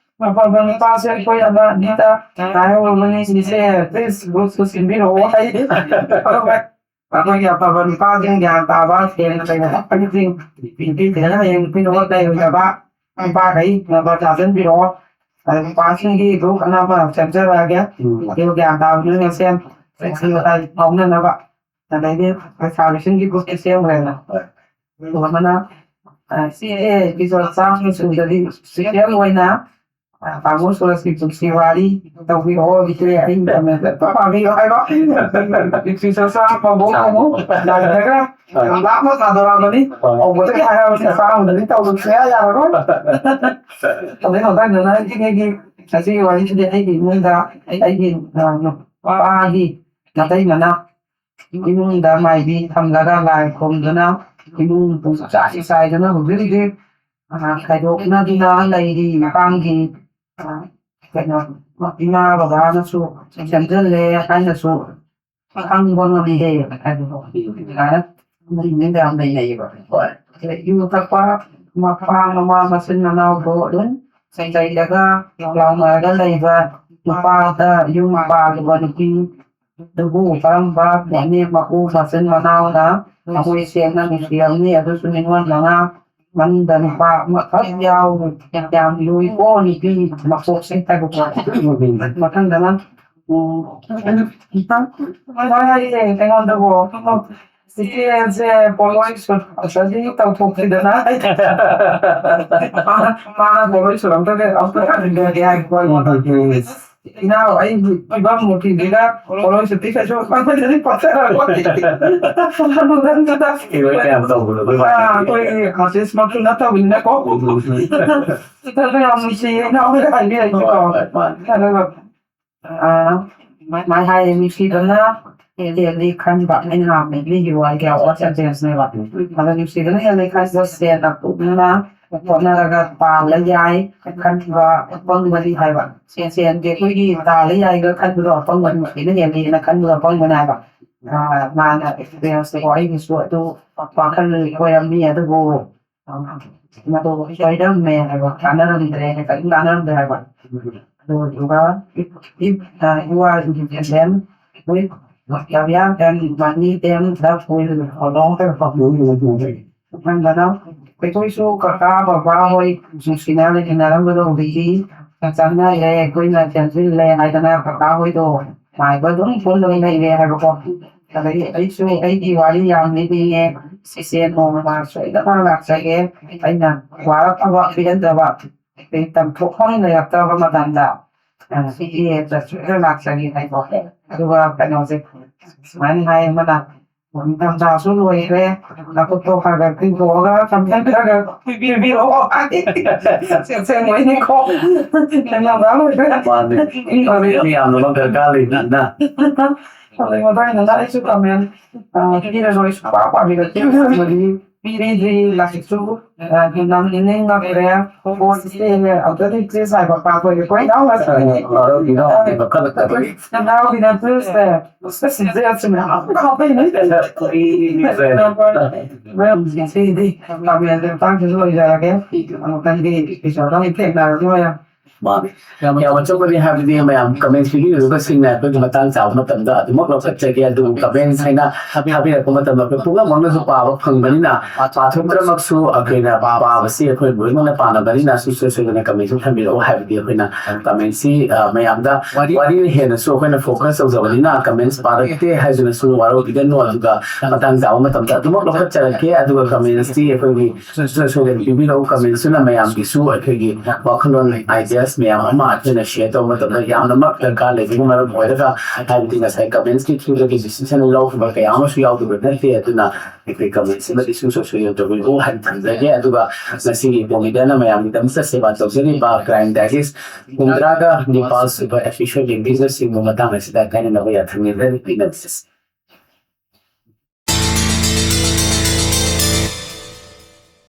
ꯑꯐꯕ ꯅꯨꯄꯥꯁꯦ ꯑꯩꯈꯣꯏ ꯑꯃ ꯑꯅꯤꯗ ꯉꯥꯏꯍꯧꯔꯕꯅꯤ꯫ ꯁꯤꯁꯦ ꯄ꯭ꯂꯤꯁ ꯒ꯭ꯔꯨꯞꯇꯨ ꯁꯤꯟꯕꯤꯔꯛꯑꯣ ꯍꯥꯏ꯫ ꯑꯩꯈꯣꯏꯒꯤ ꯑꯐꯕ ꯅꯨꯄꯥꯁꯤꯡ ꯒ꯭ꯌꯥꯟ ꯇꯥꯕ ꯁꯦꯡꯅ ꯂꯩꯅ ꯊꯛꯄꯁꯤꯡ ꯅꯨꯄꯤꯁꯤꯡꯅ ꯍꯌꯦꯡ ꯅꯨꯄꯤ ꯅꯨꯄꯥ ꯂꯩꯔꯣꯏꯗꯕ ꯅꯨꯄꯥꯈꯩ ꯅꯝꯕꯔ ꯊꯥꯖꯤꯟꯕꯤꯔꯛꯑꯣ꯫ ꯑꯗ ꯅꯨꯄꯥꯁꯤꯡꯒꯤ ꯒ꯭ꯔꯨꯞ ꯑꯅꯧꯕ ꯁꯦꯝꯖꯔꯛꯑꯒꯦ꯫ ꯑꯗꯨ ꯒ꯭ꯌꯥꯟ ꯇꯥꯕ ꯅꯣꯏ ꯃꯁꯦꯟ ꯋꯥꯈꯜ ꯋꯥꯇꯥꯏ ꯐꯥꯎꯅꯅꯕ꯫ ꯑꯗꯩꯗꯤ ꯂꯩꯁꯥꯕꯤꯁꯤꯡꯒꯤ ꯒ꯭ꯔꯨꯞꯇꯤ ꯁꯦꯝꯈ꯭ꯔꯦꯅ꯫ ꯑꯗꯨꯒ ꯑꯃꯅ, ꯑ, ꯁꯤ ꯑꯦ ꯏꯄꯤꯁꯣꯠ ꯆꯥꯝꯃ ꯁꯨꯗꯗꯤ ꯁꯤꯔꯤꯌꯦꯜ ꯑꯣꯏꯅ, ꯑ, ꯇꯥꯃꯣ ꯁꯨꯔꯖꯀꯤ ꯄꯨꯟꯁꯤ ꯋꯥꯔꯤ ꯇꯧꯕꯤꯔꯛꯑꯣ, ꯏꯆꯦ ꯑꯩ ꯀꯃꯦꯟꯇ ꯑꯝꯇ ꯄꯥꯕꯤꯌꯣ ꯍꯥꯏꯕ꯫ ꯏꯄꯤꯁꯣꯠ ꯆꯥꯝꯃ ꯐꯥꯎꯕ ꯑꯃꯨꯛ ꯂꯥꯛꯑꯒ ꯌꯥꯝ ꯂꯥꯞꯅ ꯊꯥꯗꯣꯔꯛꯑꯕꯅꯤ꯫ ꯍꯧꯕꯗꯒꯤ ꯍꯥꯏꯔꯕꯅꯤ, ꯆꯥꯝꯃꯗꯗꯤ ꯇꯧꯗꯕ ꯁꯨꯡꯌꯥ ꯌꯥꯔꯔꯣꯏ꯫ ꯑꯗꯩ ꯃꯊꯪꯗꯅ ꯑꯩꯒꯤ, ꯑꯩꯒꯤ ꯉꯁꯤꯒꯤ ꯋꯥꯔꯤꯁꯤꯗꯤ ꯑꯩꯒꯤ ꯏꯃꯨꯡꯗ ꯑꯩꯒꯤ, ꯑ, ꯅꯨꯄꯥꯒꯤ ꯃꯇꯩ ꯃꯅꯥꯎ ꯏꯃꯨꯡꯗ ꯃꯥꯏꯕꯤ ꯊꯝꯂꯒ ꯂꯥꯏ ꯈꯨꯔꯨꯝꯗꯨꯅ ꯏꯃꯨꯡ ꯄꯨꯡꯆꯥꯏ ꯆꯥꯏꯗꯨꯅ ꯍꯧꯖꯤꯛ ꯍꯧꯖꯤꯛ, ꯑ, ꯈꯥꯏꯗꯣꯛꯅꯗꯨꯅ ꯂꯩꯔꯤ ꯃꯇꯥꯡꯒꯤ, ꯑ, ꯀꯩꯅꯣ, ꯏꯃꯥ ꯕꯕꯥꯅꯁꯨ ꯁꯦꯝꯖꯤꯜꯂꯦ ꯍꯥꯏꯅꯁꯨ ꯈꯪꯕ ꯉꯝꯗꯦ ꯍꯥꯏꯕꯗꯣ꯫ ꯑꯗꯨꯃꯥꯏꯅ ꯃꯔꯤ ꯃꯔꯤ ꯃꯌꯥꯝ ꯂꯩꯅꯩꯌꯦꯕ꯫ ꯍꯣꯏ꯫ ꯌꯨ ꯊꯛꯄ, ꯃꯄꯥ ꯃꯃꯥ ꯃꯆꯤꯟ ꯃꯅꯥꯎꯗꯣ ꯑꯗꯨꯝ ꯆꯩꯔꯒ ꯂꯥꯎꯅꯔꯒ ꯂꯩꯕ, ꯅꯨꯄꯥꯗ ꯌꯨꯝ ꯄꯥꯜꯂꯨꯕ ꯅꯨꯄꯤ ꯑꯗꯨꯕꯨ ꯀꯔꯝꯕ ꯃꯅꯦꯝ ꯃꯀꯨ ꯃꯆꯤꯟ ꯃꯅꯥꯎꯅ ꯊꯃꯣꯏ ꯁꯦꯡꯅ ꯅꯨꯡꯁꯤꯔꯝꯅꯤ? ꯑꯗꯨꯁꯨ ꯅꯤꯉꯣꯜ ꯃꯉꯥ ꯃꯅꯨꯡꯗ ꯅꯨꯄꯥ ꯑꯃꯈꯛ ꯌꯥꯎ-, ꯌꯥꯝ ꯂꯨꯏꯀꯣ ꯅꯨꯄꯤ ꯃꯀꯣꯛꯁꯦ ꯍꯥꯏꯕꯀꯣ꯫ ꯃꯊꯪꯗꯅ, ꯎꯝ, ꯍꯣꯏ, ꯍꯥꯏꯌꯦ ꯑꯩꯉꯣꯟꯗꯕꯨ꯫ ꯏꯆꯦꯁꯦ ꯄꯣꯠꯂꯣꯏ ꯁꯨꯔꯛꯇ꯭ꯔꯗꯤ ꯇꯧꯊꯣꯛꯈꯤꯗꯅ꯫ ꯃꯥꯅ ꯄꯣꯠꯂꯣꯏ ꯁꯨꯔꯛꯇ꯭ꯔꯗꯤ ꯑꯝꯇ ꯈꯟꯕꯤꯔꯗꯤ ꯍꯥꯏꯀꯣ ꯑꯩꯉꯣꯟꯗ꯫ ꯏꯅꯥꯎ, ꯑꯩꯒꯤ ꯐꯤꯕꯝ ꯃꯨꯔꯇꯤꯁꯤꯒ ꯄꯣꯠꯂꯣꯏ ꯁꯨꯠꯇꯤ ꯀꯩꯁꯨ ꯑꯩꯈꯣꯏꯗꯗꯤ ꯄꯛꯆꯔꯔꯣꯏ꯫ ꯏꯔꯣꯏ ꯃꯌꯥꯝ ꯇꯧꯕꯗꯣ ꯑꯩꯈꯣꯏ ꯑꯥ, ꯑꯩꯈꯣꯏꯒꯤ ꯑꯥꯔꯇꯤꯁꯃꯛꯁꯨ ꯅꯠꯇꯕꯅꯤꯅꯀꯣ꯫ ꯁꯤꯗꯁꯨ ꯌꯥꯝ ꯅꯨꯡꯁꯤꯌꯦ ꯏꯅꯥꯎꯅ ꯍꯥꯏꯕꯤꯔꯛꯏꯁꯦꯀꯣ꯫ ꯑꯗꯨꯒ ꯑꯥ, ꯃꯥꯏ ꯍꯥꯏ ꯅꯨꯡꯁꯤꯕꯅ ꯍꯦꯜꯂꯤ ꯈꯟꯕ꯫ ꯑꯩꯅ ꯅꯍꯥꯟ ꯄꯤꯕꯤꯈꯤꯕ ꯋꯥꯍꯩ ꯀꯌꯥ ꯋꯥꯠꯁ ꯑꯦꯟꯇꯦꯟꯁꯅꯦꯕ꯫ ꯑꯗ ꯅꯨꯡꯁꯤꯕꯅ ꯍꯦꯜꯂꯤ ꯈꯟꯕ ꯁꯦꯜꯅ ꯄꯨꯛꯅꯤꯡꯅ ꯍꯣꯠꯅꯔꯒ ꯇꯥꯜꯂ ꯌꯥꯏ ꯈꯟꯕ ꯑꯄꯪꯕꯅꯤ ꯍꯥꯏꯕ꯫ ꯁꯦꯟ, ꯁꯦꯟꯗꯤ ꯑꯩꯈꯣꯏꯒꯤ ꯇꯥꯜꯂ ꯌꯥꯏꯒ ꯈꯟꯕꯗꯣ ꯑꯄꯪꯕꯅꯤ, ꯅꯨꯡꯁꯤꯕꯅ ꯍꯦꯜꯂꯤꯅ ꯈꯟꯕꯗꯣ ꯑꯄꯪꯕꯅꯤ ꯍꯥꯏꯕ꯫ ꯑꯥ, ꯃꯥꯅ ꯑꯦꯛꯁꯄꯤꯔꯤꯌꯦꯟꯁꯇꯀꯣ ꯑꯩꯒꯤꯁꯨ ꯑꯗꯨ ꯋꯥꯈꯜ ꯑꯣꯏꯔꯝꯃꯤ, ꯑꯗꯨꯕꯨ ꯃꯗꯨ ꯁꯣꯏꯔꯝꯃꯦ ꯍꯥꯏꯕ, ꯀꯥꯟꯅꯔꯝꯗ꯭ꯔꯦ ꯍꯥꯏꯕ, ꯀꯔꯤꯝ ꯀꯥꯟꯅꯔꯝꯗ꯭ꯔꯦ ꯍꯥꯏꯕ꯫ ꯑꯗꯨꯗꯨꯒ if, if, uh, you are independent, with career and money, then love will follow. ꯑꯗꯨꯃꯥꯏꯅ ꯑꯩꯈꯣꯏꯁꯨ ꯀꯀꯥ ꯕꯕꯥ ꯍꯣꯏ ꯅꯨꯡꯁꯤꯅ ꯂꯩꯃꯤꯟꯅꯔꯝꯕꯗꯣ ꯍꯧꯖꯤꯛꯇꯤ ꯆꯪꯅꯔꯦ, ꯑꯩꯈꯣꯏꯅ ꯆꯪꯁꯤꯜꯂꯦ ꯍꯥꯏꯗꯅ ꯀꯀꯥ ꯍꯣꯏꯗꯣ ꯃꯥꯏꯕ ꯑꯗꯨꯝ ꯄꯨꯜꯂꯒ ꯂꯩꯔꯦ ꯍꯥꯏꯕꯀꯣ꯫ ꯑꯗꯒꯤ ꯑꯩꯁꯨ ꯑꯩꯒꯤ ꯋꯥꯔꯤ ꯌꯥꯝ ꯂꯤꯅꯤꯡꯉꯦ꯫ ꯏꯆꯦ ꯅꯣꯡꯃ ꯁꯣꯏꯗꯅ ꯂꯥꯛꯆꯒꯦ꯫ ꯑꯩꯅ ꯋꯥꯔꯛꯅꯕ ꯄꯤꯍꯟꯗꯕ, ꯑꯩ ꯇꯝꯊꯣꯛꯐꯝ ꯂꯩꯔꯛꯇꯕ ꯃꯇꯝꯗ, ꯑ, ꯏꯆꯦꯗ ꯁꯣꯏꯗꯅ ꯂꯥꯛꯆꯒꯦ ꯍꯥꯏꯀꯣ꯫ ꯑꯗꯨꯒ ꯀꯩꯅꯣꯁꯦ ꯁꯨꯃꯥꯏꯅ ꯍꯥꯏ ꯑꯃꯅ, "ꯅꯤꯡꯊꯝꯊꯥꯁꯨ ꯂꯣꯏꯈ꯭ꯔꯦ, ꯅꯈꯨꯠꯇꯣ ꯈꯔ ꯈꯔ ꯇꯤꯡꯊꯣꯛꯑꯒ ꯀꯝꯄ꯭ꯂꯦꯟ ꯈꯔ ꯈꯔ ꯄꯤꯕꯤꯔꯛꯑꯣ" ꯍꯥꯏ꯫ ꯑꯁꯦꯡꯕꯩꯅꯤꯀꯣ꯫ ꯅꯤꯡꯊꯝꯊꯥ ꯂꯣꯏꯈ꯭ꯔꯦ꯫ ꯃꯥꯅꯦ꯫ ꯃꯤ ꯌꯥꯝꯅꯃꯛ ꯗꯔꯀꯥꯔ ꯂꯩꯕꯅꯤꯅ꯫ ꯍꯧꯖꯤꯛ ꯃꯇꯥꯡꯗ ꯑꯩꯁꯨ ꯀꯃꯦꯟ ꯄꯤꯔꯔꯣꯏ, ꯁꯨꯡꯄꯥ ꯄꯥꯕꯤꯔꯛꯇꯦ꯫ ꯄꯤꯔꯤꯗ꯭ꯔꯤ ꯂꯥꯏꯔꯤꯛꯁꯨ ꯅꯝꯅꯤꯡ ꯅꯝꯗ꯭ꯔꯦ꯫ ꯐꯣꯟꯁꯦ ꯑꯝꯇꯗꯤ ꯄ꯭ꯂꯤꯁ ꯍꯥꯏꯕ ꯄꯥꯊꯣꯛꯑꯦ꯫ ꯑꯩꯈꯣꯏ ꯏꯅꯥꯎꯅꯁꯨ ꯏꯅꯥꯎꯒꯤꯅ ꯄ꯭ꯂꯤꯁꯁꯦ ꯁꯤꯁꯦ ꯑꯁꯨꯝ ꯌꯥꯝ ꯍꯥꯞꯄꯩꯅꯦ꯫ ꯁꯤꯗꯤ ꯀꯃꯦꯟꯁꯦ ꯃꯇꯥꯡꯁꯤꯁꯨ ꯂꯣꯏꯖꯔꯒꯦ꯫ ꯑꯃꯨꯛꯇꯪꯗꯤ ꯏꯄꯤꯁꯣꯗ ꯑꯃꯨꯛ ꯊꯦꯡꯅꯔꯁꯤ ꯃꯌꯥꯝ꯫ ꯃꯥꯅꯤ꯫ ꯌꯥꯝ ꯑꯆꯨꯝꯕꯅꯤ, ꯍꯥꯏꯕꯗꯤ ꯃꯌꯥꯝ ꯀꯃꯦꯟ ꯄꯤꯕꯤꯔꯤꯕꯁꯤꯡꯅ ꯑꯩꯈꯣꯏꯒꯤ ꯃꯇꯥꯡ ꯆꯥꯕ ꯃꯇꯝꯗ ꯑꯗꯨꯃꯛ ꯂꯧꯈꯠꯆꯒꯦ꯫ ꯑꯗꯨꯕꯨ ꯀꯃꯦꯟ ꯍꯥꯏꯅ ꯊꯥꯕꯤꯔꯛꯄ ꯃꯇꯝꯗ ꯑꯩꯈꯣꯏ ꯄꯨꯝꯅꯃꯛꯅꯁꯨ ꯄꯥꯕ ꯐꯪꯕꯅꯤꯅ, ꯄꯥꯊꯣꯛꯇ꯭ꯔꯃꯛꯁꯨ ꯑꯩꯈꯣꯏꯅ ꯄꯥꯕꯁꯤ ꯑꯩꯈꯣꯏ ꯂꯣꯏꯅꯃꯛꯅ ꯄꯥꯅꯕꯅꯤꯅ ꯁꯨꯡꯁꯣꯏ ꯁꯣꯏꯗꯅ ꯀꯃꯦꯟꯁꯨ ꯊꯝꯕꯤꯔꯛꯑꯣ꯫ ꯍꯥꯏꯕꯗꯤ ꯑꯩꯈꯣꯏꯅ ꯀꯃꯦꯟꯁꯤ, ꯑ, ꯃꯌꯥꯝꯗ ꯋꯥꯔꯤꯅ ꯍꯦꯟꯅꯁꯨ ꯑꯩꯈꯣꯏꯅ ꯐꯣꯀꯁ ꯇꯧꯖꯕꯅꯤꯅ ꯀꯃꯦꯟꯁ ꯄꯥꯔꯛꯇꯦ ꯍꯥꯏꯗꯨꯅꯁꯨ ꯋꯥꯔꯧꯕꯤꯒꯅꯨ꯫ ꯑꯗꯨꯒ ꯃꯇꯥꯡ ꯆꯥꯕ ꯃꯇꯝꯗ ꯑꯗꯨꯃꯛ ꯂꯧꯈꯠꯆꯔꯛꯀꯦ꯫ ꯑꯗꯨꯒ ꯀꯃꯦꯟꯁꯇꯤ ꯑꯩꯈꯣꯏꯒꯤ ꯁꯣꯏꯗꯅ ꯄꯤꯕꯤꯔꯛꯎ꯫ ꯀꯃꯦꯟꯁꯇꯨꯅ ꯃꯌꯥꯝꯒꯤꯁꯨ ꯑꯩꯈꯣꯏꯒꯤ ꯋꯥꯈꯜꯂꯣꯟ, ꯑꯥꯏꯗꯤꯌꯥꯁ ꯃꯌꯥꯝ ꯑꯃ ꯑꯩꯈꯣꯏꯅ ꯁꯤꯌꯔ ꯇꯧꯕ ꯃꯇꯝꯗ ꯌꯥꯝꯅꯃꯛ ꯗꯔꯀꯥꯔ ꯂꯩꯕꯅ ꯃꯔꯝ ꯑꯣꯏꯔꯒ, ꯍꯥꯏꯕꯗꯤ ꯉꯁꯥꯏ ꯀꯃꯦꯟꯁꯀꯤ ꯊ꯭ꯔꯨꯗꯒꯤ ꯗꯤꯁꯤꯖꯟ ꯂꯧꯈꯤꯕ ꯀꯌꯥ ꯑꯃꯁꯨ ꯌꯥꯎꯈꯤꯕ ꯅꯠꯇꯦ꯫ ꯑꯗꯨꯅ ꯑꯩꯈꯣꯏ ꯀꯃꯦꯟꯁꯤꯃꯗꯤ ꯁꯨꯡꯁꯣꯏ ꯁꯣꯏꯗꯅ ꯇꯧꯕꯤꯔꯛꯎ ꯍꯥꯏꯅ ꯊꯝꯖꯒꯦ꯫ ꯑꯗꯨꯒ ꯉꯁꯤꯒꯤ ꯀꯣꯃꯤꯗꯤꯌꯟꯅ ꯃꯌꯥꯝꯒꯤꯗꯃꯛꯇ ꯁꯦꯕꯥ ꯇꯧꯖꯔꯤꯕ ꯀ꯭ꯔꯥꯏꯝ ꯗꯥꯏꯖꯦꯁ ꯍꯨꯝꯗ꯭ꯔꯥꯒ ꯅꯤꯄꯥꯜ ꯁꯨꯕ ꯑꯦꯄꯤꯁꯣꯗ ꯌꯦꯡꯕꯤꯕꯁꯤꯡꯕꯨ ꯃꯇꯥꯡ ꯑꯁꯤꯗ ꯀꯥꯏꯅꯅꯕ ꯌꯥꯊꯪ ꯅꯤꯖꯔꯤ꯫